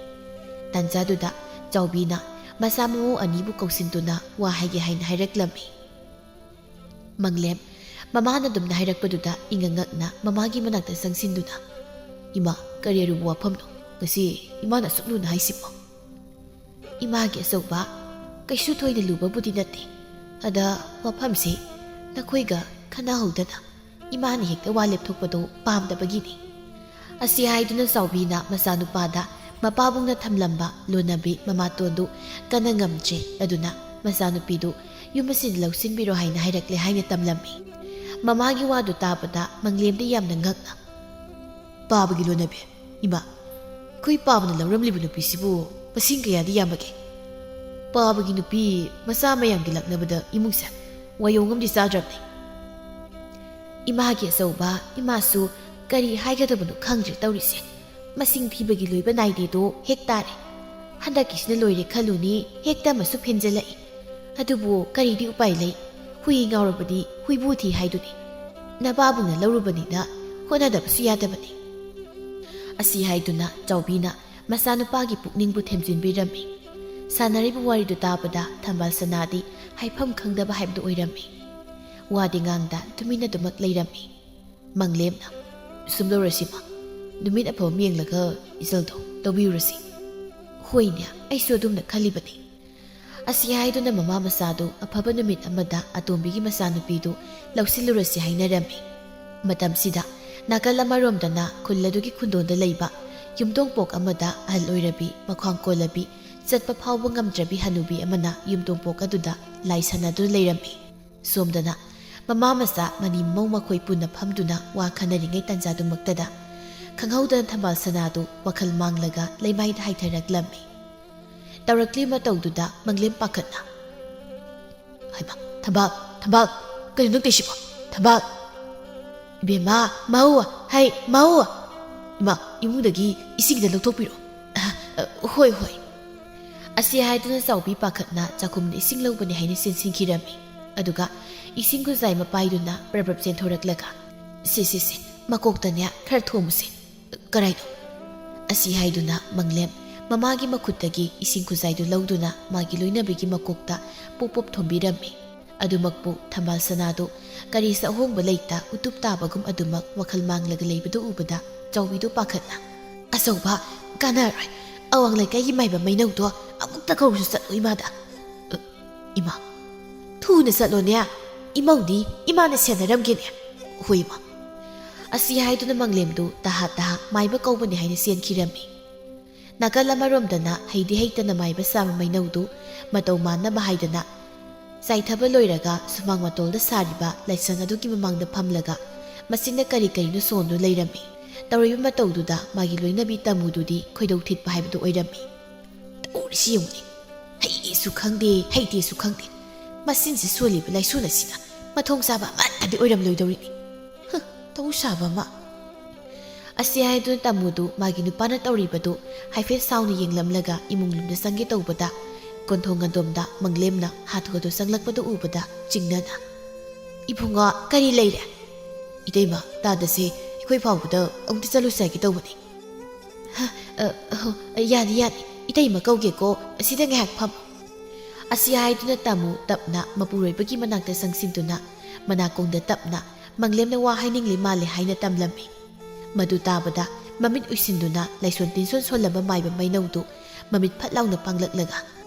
ꯇꯥꯟꯖꯥꯗꯨꯗ ꯆꯥꯎꯕꯤꯅ ꯃꯆꯥ ꯃꯎ ꯑꯅꯤꯕꯨ ꯀꯧꯁꯤꯟꯗꯨꯅ ꯋꯥ ꯍꯥꯏꯒꯦ ꯍꯥꯏꯅ ꯍꯥꯏꯔꯛꯂꯝꯃꯤ꯫ ꯃꯪꯂꯦꯝ ꯃꯃꯥꯅ ꯑꯗꯨꯝꯅ ꯍꯥꯏꯔꯛꯄꯗꯨꯗ ꯏꯉꯛ ꯉꯛꯅ ꯃꯃꯥꯒꯤ ꯃꯅꯥꯛꯇ ꯆꯪꯁꯤꯟꯗꯨꯅ, "ꯏꯃꯥ, ꯀꯔꯤ ꯑꯔꯨꯕ ꯋꯥꯐꯝꯅꯣ ꯉꯁꯤ ꯏꯃꯥꯅ ꯑꯁꯨꯛ ꯂꯨꯅ ꯍꯥꯏꯁꯤꯕꯣ?" "ꯏꯃꯥꯒꯤ ꯑꯆꯧꯕ, ꯀꯩꯁꯨ ꯊꯣꯏꯅ ꯂꯨꯕꯕꯨꯗꯤ ꯅꯠꯇꯦ꯫ ꯑꯗ ꯋꯥꯐꯝꯁꯤ ꯅꯈꯣꯏꯒ ꯈꯟꯅꯍꯧꯗꯅ ꯏꯃꯥꯅ ꯍꯦꯛꯇ ꯋꯥ ꯂꯦꯞꯊꯣꯛꯄꯗꯣ ꯄꯥꯝꯗꯕꯒꯤꯅꯤ꯫" ꯑꯁꯤ ꯍꯥꯏꯗꯨꯅ ꯆꯥꯎꯕꯤꯅ ꯃꯆꯥꯅꯨꯄꯥꯗ ꯃꯄꯥꯕꯨꯡꯅ ꯊꯝꯂꯝꯕ ꯂꯣꯟꯅꯕꯤ ꯃꯃꯥꯇꯣꯟꯗꯨ ꯀꯟꯅ ꯉꯝꯗ꯭ꯔꯦ꯫ ꯑꯗꯨꯅ ꯃꯆꯥꯅꯨꯄꯤꯗꯨ ꯌꯨꯝ ꯑꯁꯤꯗ ꯂꯧꯁꯤꯟꯕꯤꯔꯣ ꯍꯥꯏꯅ ꯍꯥꯏꯔꯛꯂꯦ ꯍꯥꯏꯅ ꯇꯝꯂꯝꯃꯤ꯫ ꯃꯃꯥꯒꯤ ꯋꯥꯗꯨ ꯇꯥꯕꯗ ꯃꯪꯂꯦꯝꯗꯤ ꯌꯥꯝꯅ ꯉꯛꯅ, "ꯄꯥꯕꯒꯤ ꯂꯣꯟꯅꯕꯤ? ꯏꯃꯥ, ꯑꯩꯈꯣꯏ ꯄꯥꯕꯅ ꯂꯧꯔꯝꯂꯤꯕ ꯅꯨꯄꯤꯁꯤꯕꯨ ꯃꯁꯤꯡ ꯀꯌꯥꯗꯤ ꯌꯥꯝꯕꯒꯦ? ꯄꯥꯕꯒꯤ ꯅꯨꯄꯤ ꯃꯆꯥ ꯃꯌꯥꯝꯒꯤ ꯂꯛꯅꯕꯗ ꯏꯃꯨꯡꯁꯦ ꯋꯥꯌꯣꯡ ꯑꯃꯗꯤ ꯆꯥꯗ꯭ꯔꯕꯅꯤ꯫" ꯏꯃꯥꯒꯤ ꯑꯆꯧꯕ, ꯏꯃꯥꯁꯨ ꯀꯔꯤ ꯍꯥꯏꯒꯗꯕꯅꯣ ꯈꯪꯗ꯭ꯔꯦ ꯇꯧꯔꯤꯁꯦ꯫ ꯃꯁꯤꯡ ꯊꯤꯕꯒꯤ ꯂꯣꯏꯕ ꯅꯥꯏꯗꯦꯗꯣ ꯍꯦꯛ ꯇꯥꯔꯦ꯫ ꯍꯟꯗꯛꯀꯤꯁꯤꯅ ꯂꯣꯏꯔꯦ ꯈꯜꯂꯨꯅꯤ, ꯍꯦꯛꯇ ꯑꯃꯁꯨ ꯐꯦꯟꯖꯜꯂꯛꯏ꯫ ꯑꯗꯨꯕꯨ ꯀꯔꯤꯗꯤ ꯎꯄꯥꯏ ꯂꯩ? ꯍꯨꯏ ꯉꯥꯎꯔꯕꯗꯤ ꯍꯨꯏꯕꯨ ꯊꯤ ꯍꯥꯏꯗꯨꯅꯤ꯫ ꯅꯄꯥꯕꯨꯡꯅ ꯂꯧꯔꯨꯕꯅꯤꯅ ꯍꯣꯠꯅꯗꯕꯁꯨ ꯌꯥꯗꯕꯅꯤ꯫ ꯑꯁꯤ ꯍꯥꯏꯗꯨꯅ ꯆꯥꯎꯕꯤꯅ ꯃꯆꯥꯅꯨꯄꯥꯒꯤ ꯄꯨꯛꯅꯤꯡꯕꯨ ꯊꯦꯝꯖꯤꯟꯕꯤꯔꯝꯃꯤ꯫ ꯁꯥꯟꯅꯔꯤꯕ ꯋꯥꯔꯤꯗꯨ ꯇꯥꯕꯗ ꯊꯝꯕꯥꯜ ꯁꯅꯥꯗꯤ ꯍꯥꯏꯐꯝ ꯈꯪꯗꯕ ꯍꯥꯏꯕꯗꯨ ꯑꯣꯏꯔꯝꯃꯤ꯫ ꯋꯥꯗꯤ ꯉꯥꯡꯗ ꯇꯨꯃꯤꯟꯅꯗꯨꯃꯛ ꯂꯩꯔꯝꯃꯤ꯫ ꯃꯪꯂꯦꯝꯅ, "ꯁꯨꯝ ꯂꯧꯔꯁꯤꯃ, ꯅꯨꯃꯤꯠ ꯑꯐꯕ ꯑꯃ ꯌꯦꯡꯂꯒ ꯏꯆꯜꯗꯣ ꯇꯧꯕꯤꯔꯨꯔꯁꯤ꯫ "ꯍꯣꯏꯅꯦ, ꯑꯩꯁꯨ ꯑꯗꯨꯝꯅ ꯈꯜꯂꯤꯕꯅꯤ"꯫ ꯑꯁꯤ ꯍꯥꯏꯗꯨꯅ ꯃꯃꯥ ꯃꯆꯥꯗꯨ ꯑꯐꯕ ꯅꯨꯃꯤꯠ ꯑꯃꯗ ꯑꯇꯣꯝꯕꯤꯒꯤ ꯃꯆꯥꯅꯨꯄꯤꯗꯨ ꯂꯧꯁꯤꯜꯂꯨꯔꯁꯤ ꯍꯥꯏꯅꯔꯝꯃꯤ꯫ ꯃꯇꯝꯁꯤꯗ ꯅꯥꯀꯜ ꯑꯃꯔꯣꯝꯗꯅ ꯈꯨꯜ ꯑꯗꯨꯒꯤ ꯈꯨꯟꯗꯣꯟꯗ ꯂꯩꯕ ꯌꯨꯝꯊꯣꯡꯄꯣꯛ ꯑꯃꯗ ꯑꯍꯜ ꯑꯣꯏꯔꯕꯤ, ꯃꯈ꯭ꯋꯥꯡ ꯀꯣꯜꯂꯕꯤ, ꯆꯠꯄ ꯐꯥꯎꯕ ꯉꯝꯗ꯭ꯔꯕꯤ ꯍꯅꯨꯕꯤ ꯑꯃꯅ ꯌꯨꯝꯊꯣꯡꯄꯣꯛ ꯑꯗꯨꯗ ꯂꯥꯏ ꯁꯥꯟꯅꯗꯨꯅ ꯂꯩꯔꯝꯃꯤ꯫ ꯁꯣꯝꯗꯅ ꯃꯃꯥ ꯃꯆꯥ ꯃꯅꯤ ꯃꯧ ꯃꯈꯣꯏ ꯄꯨꯟꯅ ꯐꯝꯗꯨꯅ ꯋꯥ ꯈꯟꯅꯔꯤꯉꯩ ꯇꯥꯟꯖꯥꯗꯨꯃꯛꯇꯗ ꯈꯪꯍꯧꯗꯅ ꯊꯝꯕꯥꯜ ꯁꯅꯥꯗꯨ ꯋꯥꯈꯜ ꯃꯥꯡꯂꯒ ꯂꯩꯃꯥꯏꯗ ꯍꯥꯏꯊꯔꯛꯂꯝꯃꯤ꯫ ꯇꯧꯔꯛꯂꯤꯕ ꯃꯇꯧꯗꯨꯗ ꯃꯪꯂꯦꯝ ꯄꯥꯈꯠꯅ, "ꯍꯩꯃꯥ, ꯊꯝꯕꯥꯜ, ꯊꯝꯕꯥꯜ, ꯀꯩꯅꯣ ꯅꯪ ꯇꯧꯏꯁꯤꯕꯣ? ꯊꯝꯕꯥꯜ! ꯏꯕꯦꯝꯃ, ꯃꯧ, ꯍꯩ, ꯃꯧ! ꯏꯃꯥ, ꯏꯃꯨꯡꯗꯒꯤ ꯏꯁꯤꯡꯗ ꯂꯧꯊꯣꯛꯄꯤꯔꯣ"꯫ "ꯑ, ꯑ, ꯍꯣꯏ, ꯍꯣꯏ"꯫ ꯑꯁꯤ ꯍꯥꯏꯗꯨꯅ ꯆꯥꯎꯕꯤ ꯄꯥꯈꯠꯅ ꯆꯥꯛꯈꯨꯝꯗ ꯏꯁꯤꯡ ꯂꯧꯕꯅꯤ ꯍꯥꯏꯅ ꯆꯦꯟꯁꯤꯟꯈꯤꯔꯝꯃꯤ꯫ ꯑꯗꯨꯒ ꯏꯁꯤꯡ ꯈꯨꯖꯥꯏ ꯑꯃ ꯄꯥꯏꯗꯨꯅ ꯄ꯭ꯔꯞ ꯄ꯭ꯔꯞ ꯆꯦꯟꯊꯣꯔꯛꯂꯒ, "ꯁꯦ, ꯁꯦ, ꯁꯦ, ꯃꯀꯣꯛꯇꯅꯦ ꯈꯔ ꯊꯣꯝꯃꯨꯁꯦ"꯫ "ꯀꯔꯥꯏꯅꯣ?" ꯑꯁꯤ ꯍꯥꯏꯗꯨꯅ ꯃꯪꯂꯦꯝ ꯃꯃꯥꯒꯤ ꯃꯈꯨꯠꯇꯒꯤ ꯏꯁꯤꯡ ꯈꯨꯖꯥꯏꯗꯨ ꯂꯧꯗꯨꯅ ꯃꯥꯒꯤ ꯂꯣꯏꯅꯕꯤꯒꯤ ꯃꯀꯣꯛꯇ ꯄꯣꯞ ꯄꯣꯞ ꯊꯣꯝꯕꯤꯔꯝꯃꯤ꯫ ꯑꯗꯨꯃꯛꯄꯨ ꯊꯝꯕꯥꯜ ꯁꯅꯥꯗꯨ ꯀꯔꯤꯁꯨ ꯑꯍꯣꯡꯕ ꯂꯩꯇ ꯎꯇꯨꯞ ꯇꯥꯕꯒꯨꯝ ꯑꯗꯨꯃꯛ ꯋꯥꯈꯜ ꯃꯥꯡꯂꯒ ꯂꯩꯕꯗꯨ ꯎꯕꯗ ꯆꯥꯎꯕꯤꯗꯨ ꯄꯥꯈꯠꯅ, "ꯑꯆꯧꯕ, ꯀꯥꯟꯅꯔꯣꯏ꯫ ꯑꯋꯥꯡ ꯂꯩꯀꯥꯏꯒꯤ ꯃꯥꯏꯕ ꯃꯩꯅꯧꯗꯣ ꯑꯃꯨꯛꯇ ꯀꯧꯔꯨꯁꯨ ꯆꯠꯂꯨ ꯏꯃꯥꯗ"꯫ "ꯑ, ꯏꯃꯥ, ꯊꯨꯅ ꯆꯠꯂꯣꯅꯦ꯫ ꯏꯃꯧꯗꯤ ꯏꯃꯥꯅ ꯁꯦꯟꯅꯔꯝꯒꯦꯅꯦ"꯫ "ꯍꯣꯏ, ꯏꯃꯥ"꯫ ꯑꯁꯤ ꯍꯥꯏꯗꯨꯅ ꯃꯪꯂꯦꯝꯗꯨ ꯇꯍꯥ ꯇꯍꯥ ꯃꯥꯏꯕ ꯀꯧꯕꯅꯤ ꯍꯥꯏꯅ ꯆꯦꯟꯈꯤꯔꯝꯃꯤ꯫ ꯅꯥꯀꯜ ꯑꯃꯔꯣꯝꯗꯅ ꯍꯩꯗꯤ ꯍꯩꯇꯅ ꯃꯥꯏꯕ ꯁꯥꯕ ꯃꯩꯅꯧꯗꯨ ꯃꯇꯧ ꯃꯥꯟꯅꯕ ꯍꯥꯏꯗꯅ ꯆꯥꯏꯊꯕ ꯂꯣꯏꯔꯒ ꯁꯨꯃꯥꯡ ꯃꯇꯣꯜꯗ ꯁꯥꯔꯤꯕ ꯂꯥꯏꯁꯪ ꯑꯗꯨꯒꯤ ꯃꯃꯥꯡꯗ ꯐꯝꯂꯒ ꯃꯆꯤꯟꯗ ꯀꯔꯤ ꯀꯔꯤꯅꯣ ꯁꯣꯟꯗꯨꯅ ꯂꯩꯔꯝꯃꯤ꯫ ꯇꯧꯔꯤꯕ ꯃꯇꯧꯗꯨꯗ ꯃꯥꯒꯤ ꯂꯣꯏꯅꯕꯤ ꯇꯃꯨꯗꯨꯗꯤ ꯈꯣꯏꯗꯧ ꯊꯤꯠꯄ ꯍꯥꯏꯕꯗꯨ ꯑꯣꯏꯔꯝꯃꯤ꯫ "ꯇꯧꯔꯤꯁꯤ ꯌꯦꯡꯉꯨꯅꯦ, ꯍꯩꯌꯦꯁꯨ ꯈꯪꯗꯦ, ꯍꯩꯇꯦꯁꯨ ꯈꯪꯗꯦ, ꯃꯆꯤꯟꯁꯤ ꯁꯣꯜꯂꯤꯕ ꯂꯥꯏꯁꯣꯟ ꯑꯁꯤꯅ ꯃꯊꯣꯡ ꯆꯥꯕ ꯑꯃꯠꯇꯗꯤ ꯑꯣꯏꯔꯝꯂꯣꯏꯗꯧꯔꯤꯅꯤ꯫ ꯍ, ꯇꯧ ꯁꯥꯕ ꯑꯃ"꯫ ꯑꯁꯤ ꯍꯥꯏꯗꯨꯅ ꯇꯥꯃꯨꯗꯨ ꯃꯥꯒꯤ ꯅꯨꯄꯥꯅ ꯇꯧꯔꯤꯕꯗꯨ ꯍꯥꯏꯐꯦꯠ ꯁꯥꯎꯅ ꯌꯦꯡꯂꯝꯂꯒ ꯏꯃꯨꯡ ꯂꯣꯝꯗ ꯆꯪꯒꯦ ꯇꯧꯕꯗ, ꯀꯣꯟꯊꯣꯡ ꯑꯗꯣꯝꯗ ꯃꯪꯂꯦꯝꯅ ꯍꯥꯊꯨ ꯍꯥꯊꯨ ꯆꯪꯂꯛꯄꯗꯨ ꯎꯕꯗ ꯆꯤꯡꯅꯅ, "ꯏꯕꯨꯡꯉꯣ, ꯀꯔꯤ ꯂꯩꯔꯦ?" "ꯏꯇꯩꯃ, ꯇꯥꯗꯁꯦ, ꯑꯩꯈꯣꯏ ꯐꯥꯎꯕꯗ ꯑꯃꯨꯛꯇ ꯆꯠꯂꯨꯁꯦ ꯍꯥꯏꯒꯦ ꯇꯧꯕꯅꯤ"꯫ "ꯍ, ꯑ, ꯍꯣ, ꯌꯥꯅꯤ, ꯌꯥꯅꯤ, ꯏꯇꯩꯃ ꯀꯧꯒꯦꯀꯣ, ꯑꯁꯤꯗ ꯉꯥꯏꯍꯥꯛ ꯐꯝ"꯫ ꯑꯁꯤ ꯍꯥꯏꯗꯨꯅ ꯇꯥꯃꯨ ꯇꯞꯅ ꯃꯄꯨꯔꯣꯏꯕꯒꯤ ꯃꯅꯥꯛꯇ ꯆꯪꯁꯤꯟꯗꯨꯅ ꯃꯅꯥꯀꯣꯡꯗ ꯇꯞꯅ ꯃꯪꯂꯦꯝꯅ ꯋꯥ ꯍꯥꯏꯅꯤꯡꯂꯤ ꯃꯥꯜꯂꯦ ꯍꯥꯏꯅ ꯇꯝꯂꯝꯃꯤ꯫ ꯃꯗꯨ ꯇꯥꯕꯗ ꯃꯃꯤꯠ ꯎꯏꯁꯤꯟꯗꯨꯅ ꯂꯥꯏꯁꯣꯟ ꯇꯤꯟꯁꯣꯟ ꯁꯣꯜꯂꯝꯕ ꯃꯥꯏꯕ ꯃꯩꯅꯧꯗꯨ ꯃꯃꯤꯠ ꯐꯠ ꯂꯥꯎꯅ ꯄꯥꯡꯂꯛꯂꯒ,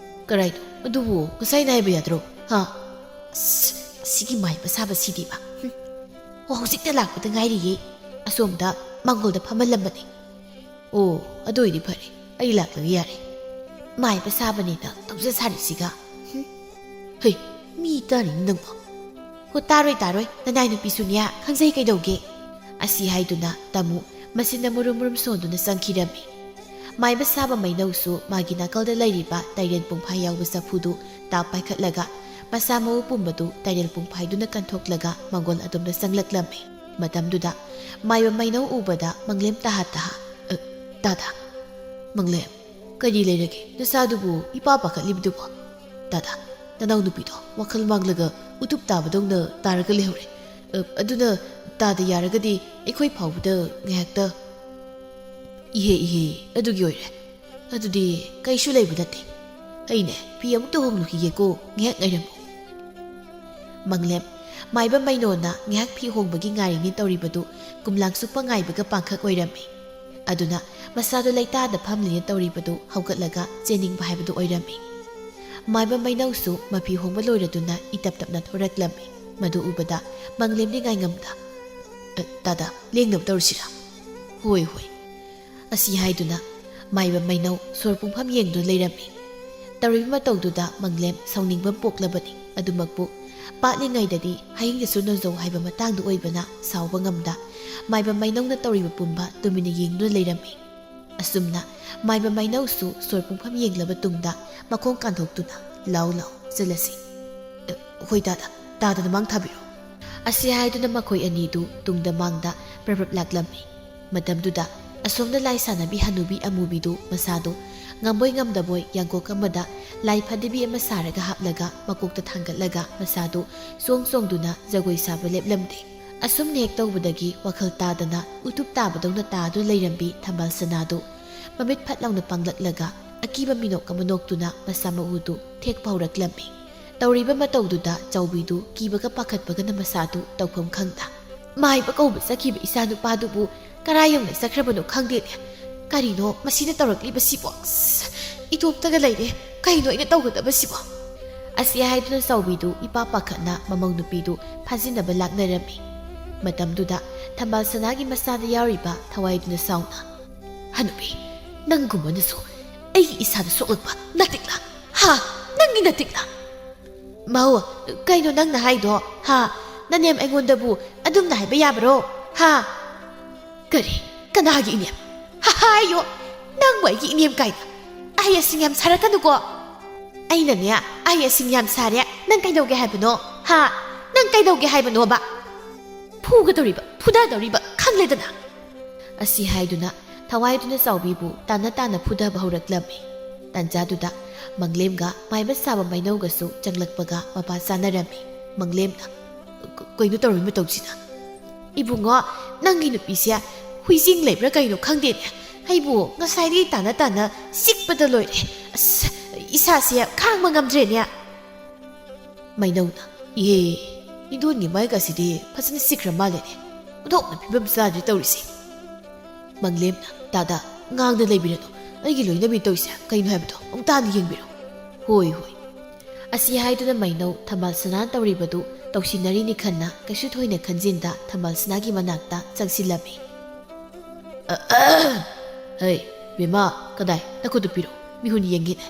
"ꯀꯔꯥꯏꯅꯣ? ꯑꯗꯨꯕꯨ ꯉꯁꯥꯏꯅ ꯍꯥꯏꯕ ꯌꯥꯗ꯭ꯔꯣ? ꯍꯥ? ꯑꯁ, ꯁꯤꯒꯤ ꯃꯥꯏꯕ ꯁꯥꯕ ꯁꯤꯗꯤꯕ꯫ ꯍꯨꯝ꯫ ꯑꯣ, ꯍꯧꯖꯤꯛꯇ ꯂꯥꯛꯄꯗ ꯉꯥꯏꯔꯤꯌꯦ꯫ ꯑꯁꯣꯝꯗ ꯃꯥꯡꯒꯣꯜꯗ ꯐꯝꯍꯜꯂꯝꯕꯅꯦ꯫ ꯑꯣ, ꯑꯗꯨ ꯑꯣꯏꯗꯤ ꯐꯔꯦ꯫ ꯑꯩ ꯂꯥꯛꯂꯒ ꯌꯥꯔꯦ꯫ ꯃꯥꯏꯕ ꯁꯥꯕꯅꯤꯅ ꯇꯧꯖ ꯁꯥꯔꯤꯁꯤꯒ꯫ ꯍꯨꯝ꯫ ꯍꯩ, ꯃꯤ ꯇꯥꯔꯤꯅꯤ ꯅꯪꯕꯣ꯫ ꯍꯣ, ꯇꯥꯔꯣꯏ, ꯇꯥꯔꯣꯏ, ꯅꯅꯥꯏ ꯅꯨꯄꯤꯁꯨꯅꯦ, ꯈꯪꯖꯩ ꯀꯩꯗꯧꯒꯦ?" ꯑꯁꯤ ꯍꯥꯏꯗꯨꯅ ꯇꯥꯃꯨ ꯃꯁꯤꯟꯅ ꯃꯨꯔꯨꯝ ꯃꯨꯔꯨꯝ ꯁꯣꯟꯗꯨꯅ ꯆꯪꯈꯤꯔꯝꯃꯤ꯫ ꯃꯥꯏꯕ ꯁꯥꯕ ꯃꯩꯅꯧꯁꯨ ꯃꯥꯒꯤ ꯅꯥꯀꯜꯗ ꯂꯩꯔꯤꯕ ꯇꯥꯏꯔꯦꯟ ꯄꯨꯡꯐꯥꯏ ꯌꯥꯎꯕ ꯆꯐꯨꯗꯨ ꯇꯥꯞ ꯄꯥꯏꯈꯠꯂꯒ ꯃꯁꯥ ꯃꯎ ꯄꯨꯝꯕꯗꯨ ꯇꯥꯏꯔꯦꯟ ꯄꯨꯡꯐꯥꯏꯗꯨꯅ ꯀꯟꯊꯣꯛꯂꯒ ꯃꯥꯡꯒꯣꯜ ꯑꯗꯣꯝꯗ ꯆꯪꯂꯛꯂꯝꯃꯤ꯫ ꯃꯇꯝꯗꯨꯗ ꯃꯥꯏꯕ ꯃꯩꯅꯧ ꯎꯕꯗ ꯃꯪꯂꯦꯝ ꯇꯥꯍꯥ ꯇꯥꯍꯥ, "ꯑ, ꯇꯥꯗ, ꯃꯪꯂꯦꯝ, ꯀꯔꯤ ꯂꯩꯔꯒꯦ? ꯅꯁꯥꯗꯨꯕꯨ ꯏꯄꯥ ꯄꯥꯈꯠꯂꯤꯕꯗꯨꯕꯣ? ꯇꯥꯗ, ꯅꯅꯥꯎ ꯅꯨꯄꯤꯗꯣ ꯋꯥꯈꯜ ꯃꯥꯡꯂꯒ ꯎꯇꯨꯞ ꯇꯥꯕꯗꯧꯅ ꯇꯥꯔꯒ ꯂꯩꯍꯧꯔꯦ꯫ ꯑ, ꯑꯗꯨꯅ ꯇꯥꯗ ꯌꯥꯔꯒꯗꯤ ꯑꯩꯈꯣꯏ ꯐꯥꯎꯕꯗ ꯉꯥꯏꯍꯥꯛꯇ"꯫ "ꯏꯍꯦ, ꯏꯍꯦ, ꯑꯗꯨꯒꯤ ꯑꯣꯏꯔꯦ꯫ ꯑꯗꯨꯗꯤ ꯀꯩꯁꯨ ꯂꯩꯕ ꯅꯠꯇꯦ꯫ ꯑꯩꯅꯦ, ꯐꯤ ꯑꯃꯨꯛꯇ ꯍꯣꯡꯂꯨꯈꯤꯒꯦꯀꯣ, ꯉꯥꯏꯍꯥꯛ ꯉꯥꯏꯔꯝꯃꯨ"꯫ ꯃꯪꯂꯦꯝ, ꯃꯥꯏꯕ ꯃꯩꯅꯣꯅ ꯉꯥꯏꯍꯥꯛ ꯐꯤ ꯍꯣꯡꯕꯒꯤ ꯉꯥꯏꯔꯤꯅꯦ ꯇꯧꯔꯤꯕꯗꯨ ꯀꯨꯝꯂꯥꯡ ꯁꯨꯛꯄ ꯉꯥꯏꯕꯒ ꯄꯥꯡꯈꯛ ꯑꯣꯏꯔꯝꯃꯤ꯫ ꯑꯗꯨꯅ ꯃꯁꯥꯗꯨ ꯂꯩꯇꯥꯗ ꯐꯝꯂꯤꯅꯦ ꯇꯧꯔꯤꯕꯗꯨ ꯍꯧꯒꯠꯂꯒ ꯆꯦꯟꯅꯤꯡꯕ ꯍꯥꯏꯕꯗꯨ ꯑꯣꯏꯔꯝꯃꯤ꯫ ꯃꯥꯏꯕ ꯃꯩꯅꯧꯁꯨ ꯃꯐꯤ ꯍꯣꯡꯕ ꯂꯣꯏꯔꯗꯨꯅ ꯏꯇꯞ ꯇꯞꯅ ꯊꯣꯔꯛꯂꯝꯃꯤ꯫ ꯃꯗꯨ ꯎꯕꯗ ꯃꯪꯂꯦꯝꯗꯤ ꯉꯥꯏꯉꯝꯗ, "ꯑ, ꯇꯥꯗ, ꯂꯦꯡꯅꯕ ꯇꯧꯔꯁꯤꯔꯥ?" "ꯍꯣꯏ, ꯍꯣꯏ"꯫ ꯑꯁꯤ ꯍꯥꯏꯗꯨꯅ ꯃꯥꯏꯕ ꯃꯩꯅꯧ ꯁꯣꯔ ꯄꯨꯡꯐꯝ ꯌꯦꯡꯗꯨꯅ ꯂꯩꯔꯝꯃꯤ꯫ ꯇꯧꯔꯤꯕ ꯃꯇꯧꯗꯨꯗ ꯃꯪꯂꯦꯝ ꯁꯥꯎꯅꯤꯡꯕ ꯄꯣꯛꯂꯕꯅꯤ꯫ ꯑꯗꯨꯃꯛꯄꯨ ꯄꯥꯠꯂꯤꯉꯩꯗꯗꯤ ꯍꯌꯤꯡꯗꯁꯨ ꯅꯣꯟꯖꯧ ꯍꯥꯏꯕ ꯃꯇꯥꯡꯗꯨ ꯑꯣꯏꯕꯅ ꯁꯥꯎꯕ ꯉꯝꯗ ꯃꯥꯏꯕ ꯃꯩꯅꯧꯅ ꯇꯧꯔꯤꯕ ꯄꯨꯝꯕ ꯇꯨꯃꯤꯟꯅ ꯌꯦꯡꯗꯨꯅ ꯂꯩꯔꯝꯃꯤ꯫ ꯑꯁꯨꯝꯅ ꯃꯥꯏꯕ ꯃꯩꯅꯧꯁꯨ ꯁꯣꯔ ꯄꯨꯡꯐꯝ ꯌꯦꯡꯂꯕ ꯇꯨꯡꯗ ꯃꯈꯣꯡ ꯀꯥꯟꯊꯣꯛꯇꯨꯅ, "ꯂꯥꯎ, ꯂꯥꯎ, ꯆꯠꯂꯁꯤ"꯫ "ꯑ, ꯍꯣꯏ ꯇꯥꯗ, ꯇꯥꯗꯅ ꯃꯥꯡ ꯊꯥꯕꯤꯔꯣ"꯫ ꯑꯁꯤ ꯍꯥꯏꯗꯨꯅ ꯃꯈꯣꯏ ꯑꯅꯤꯗꯨ ꯇꯨꯡꯗ ꯃꯥꯡꯗ ꯄ꯭ꯔꯞ ꯄ꯭ꯔꯞ ꯂꯥꯛꯂꯝꯃꯤ꯫ ꯃꯇꯝꯗꯨꯗ ꯑꯁꯣꯝꯗ ꯂꯥꯏ ꯁꯥꯟꯅꯕꯤ ꯍꯅꯨꯕꯤ ꯑꯃꯨꯕꯤꯗꯨ ꯃꯁꯥꯗꯨ ꯉꯝꯕꯣꯏ ꯉꯝꯗꯕꯣꯏ ꯌꯥꯡꯀꯣꯛ ꯑꯃꯗ ꯂꯥꯏ ꯐꯗꯤꯕꯤ ꯑꯃ ꯁꯥꯔꯒ ꯍꯥꯞꯂꯒ ꯃꯀꯣꯛꯇ ꯊꯥꯡꯒꯠꯂꯒ ꯃꯁꯥꯗꯨ ꯆꯣꯡ ꯆꯣꯡꯗꯨꯅ ꯖꯒꯣꯏ ꯁꯥꯕ ꯂꯦꯞꯂꯝꯗꯦ꯫ ꯑꯁꯨꯝꯅ ꯍꯦꯛ ꯇꯧꯕꯗꯒꯤ ꯋꯥꯈꯜ ꯇꯥꯗꯅ ꯎꯇꯨꯞ ꯇꯥꯕꯗꯧꯅ ꯇꯥꯗꯨꯅ ꯂꯩꯔꯝꯕꯤ ꯊꯝꯕꯥꯜ ꯁꯅꯥꯗꯨ ꯃꯃꯤꯠ ꯐꯠ ꯂꯥꯎꯅ ꯄꯥꯡꯂꯛꯂꯒ ꯑꯀꯤꯕ ꯃꯤꯅꯣꯛ ꯑꯃ ꯅꯣꯛꯇꯨꯅ ꯃꯁꯥ ꯃꯎꯗꯨ ꯊꯦꯛꯄ ꯍꯧꯔꯛꯂꯝꯃꯤ꯫ ꯇꯧꯔꯤꯕ ꯃꯇꯧꯗꯨꯗ ꯆꯥꯎꯕꯤꯗꯨ ꯀꯤꯕꯒ ꯄꯥꯈꯠꯄꯒꯅ ꯃꯁꯥꯗꯨ ꯇꯧꯐꯝ ꯈꯪꯗ, "ꯃꯥꯏꯕ ꯀꯧꯕ ꯆꯠꯈꯤꯕ ꯏꯆꯥ ꯅꯨꯄꯥꯗꯨꯕꯨ ꯀꯔꯥꯏ ꯌꯧꯅ ꯆꯠꯈ꯭ꯔꯕꯅꯣ ꯈꯪꯗꯦꯅꯦ꯫ "ꯀꯔꯤꯅꯣ ꯃꯁꯤꯅ ꯇꯧꯔꯛꯂꯤꯕꯁꯤꯕꯣ? ꯑꯁ, ꯏꯇꯣꯝꯇꯒ ꯂꯩꯔꯦ꯫ ꯀꯩꯅꯣ ꯑꯩꯅ ꯇꯧꯒꯗꯕꯁꯤꯕꯣ?" ꯑꯁꯤ ꯍꯥꯏꯗꯨꯅ ꯆꯥꯎꯕꯤꯗꯨ ꯏꯄꯥ ꯄꯥꯈꯠꯅ ꯃꯃꯧ ꯅꯨꯄꯤꯗꯨ ꯐꯥꯖꯤꯟꯅꯕ ꯂꯥꯛꯅꯔꯝꯃꯤ꯫ ꯃꯇꯝꯗꯨꯗ ꯊꯝꯕꯥꯜ ꯁꯅꯥꯒꯤ ꯃꯆꯥꯗ ꯌꯥꯎꯔꯤꯕ ꯊꯋꯥꯏꯗꯨꯅ ꯁꯥꯎꯅ, "ꯍꯅꯨꯕꯤ, ꯅꯪꯒꯨꯝꯕꯅꯁꯨ ꯑꯩꯒꯤ ꯏꯁꯥꯗ ꯁꯣꯛꯂꯛꯄ ꯅꯥꯇꯤꯛꯂꯥ? ꯍꯥ? ꯅꯪꯒꯤ ꯅꯥꯇꯤꯛꯂꯥ?" "ꯃꯧ, ꯀꯩꯅꯣ ꯅꯪꯅ ꯍꯥꯏꯗꯣ? ꯍꯥ? ꯅꯅꯦꯝ ꯑꯩꯉꯣꯟꯗꯕꯨ ꯑꯗꯨꯝꯅ ꯍꯥꯏꯕ ꯌꯥꯕ꯭ꯔꯣ? ꯍꯥ?" "ꯀꯔꯤ? ꯀꯅꯥꯒꯤ ꯏꯅꯦꯝ? ꯍꯥ, ꯍꯥꯏꯌꯣ꯫ ꯅꯪꯕꯨ ꯑꯩꯒꯤ ꯏꯅꯦꯝ ꯀꯥꯏꯅ? ꯑꯍꯩ ꯑꯁꯤꯡ ꯌꯥꯝ ꯁꯥꯔꯛꯀꯅꯨꯀꯣ꯫ ꯑꯩꯅꯅꯦ, ꯑꯍꯩ ꯑꯁꯤꯡ ꯌꯥꯝ ꯁꯥꯔꯦ꯫ ꯅꯪ ꯀꯩꯗꯧꯒꯦ ꯍꯥꯏꯕꯅꯣ? ꯍꯥ? ꯅꯪ ꯀꯩꯗꯧꯒꯦ ꯍꯥꯏꯕꯅꯣꯕ? ꯐꯨꯒꯗꯧꯔꯤꯕ, ꯐꯨꯗꯗꯧꯔꯤꯕ ꯈꯪꯂꯦꯗꯅ!" ꯑꯁꯤ ꯍꯥꯏꯗꯨꯅ ꯊꯋꯥꯏꯗꯨꯅ ꯆꯥꯎꯕꯤꯕꯨ ꯇꯥꯅ ꯇꯥꯅ ꯐꯨꯗꯕ ꯍꯧꯔꯛꯂꯝꯃꯤ꯫ ꯇꯥꯟꯖꯥꯗꯨꯗ ꯃꯪꯂꯦꯝꯒ ꯃꯥꯏꯕ ꯁꯥꯕ ꯃꯩꯅꯧꯒꯁꯨ ꯆꯪꯂꯛꯄꯒ ꯃꯄꯥ ꯆꯥꯅꯔꯝꯃꯤ꯫ ꯃꯪꯂꯦꯝꯅ, "ꯀ-, ꯀꯩꯅꯣ ꯇꯧꯔꯤ ꯃꯇꯧꯁꯤꯅ? ꯏꯕꯨꯡꯉꯣ, ꯅꯪꯒꯤ ꯅꯨꯄꯤꯁꯦ ꯍꯨꯏꯖꯤꯡ ꯂꯩꯕ꯭ꯔꯥ ꯀꯩꯅꯣ ꯈꯪꯗꯦꯅꯦ꯫ ꯑꯩꯕꯨ ꯉꯁꯥꯏꯗꯒꯤ ꯇꯥꯅ ꯇꯥꯅ ꯆꯤꯛꯄꯗ ꯂꯣꯏꯔꯦ꯫ ꯑꯁ, ꯏꯁꯥꯁꯦ ꯈꯥꯡꯕ ꯉꯝꯗ꯭ꯔꯦꯅꯦ꯫" ꯃꯩꯅꯧꯅ, "ꯏꯍꯦ, ꯏꯟꯗꯣꯟꯒꯤ ꯃꯥꯏꯒꯁꯤꯗꯤ ꯐꯖꯅ ꯆꯤꯛꯈ꯭ꯔ ꯃꯥꯜꯂꯦꯅꯦ꯫ ꯑꯣꯟꯊꯣꯛꯅ ꯐꯤꯕꯝ ꯆꯥꯗ꯭ꯔꯦ ꯇꯧꯔꯤꯁꯦ꯫" ꯃꯪꯂꯦꯝꯅ, "ꯇꯥꯗ, ꯉꯥꯡꯗ ꯂꯩꯕꯤꯔꯅꯨ꯫ ꯑꯩꯒꯤ ꯂꯣꯏꯅꯕꯤ ꯇꯧꯔꯤꯁꯦ ꯀꯩꯅꯣ ꯍꯥꯏꯕꯗꯣ ꯑꯃꯨꯛꯇ ꯍꯥꯟꯅ ꯌꯦꯡꯕꯤꯔꯣ꯫" "ꯍꯣꯏ, ꯍꯣꯏ꯫" ꯑꯁꯤ ꯍꯥꯏꯗꯨꯅ ꯃꯩꯅꯧ ꯊꯝꯕꯥꯜ ꯁꯅꯥ ꯇꯧꯔꯤꯕꯗꯨ ꯇꯧꯁꯤꯟꯅꯔꯤꯅꯤ ꯈꯟꯅ ꯀꯩꯁꯨ ꯊꯣꯏꯅ ꯈꯟꯖꯤꯟꯗ ꯊꯝꯕꯥꯜ ꯁꯅꯥꯒꯤ ꯃꯅꯥꯛꯇ ꯆꯪꯁꯤꯜꯂꯝꯃꯤ꯫ "ꯑ, ꯑ, ꯍꯩ, ꯕꯦꯝꯃ, ꯀꯗꯥꯏ? ꯅꯈꯨꯠꯇꯨ ꯄꯤꯔꯛꯎ, ꯃꯤꯍꯨꯟ ꯌꯦꯡꯒꯦꯅꯦ꯫"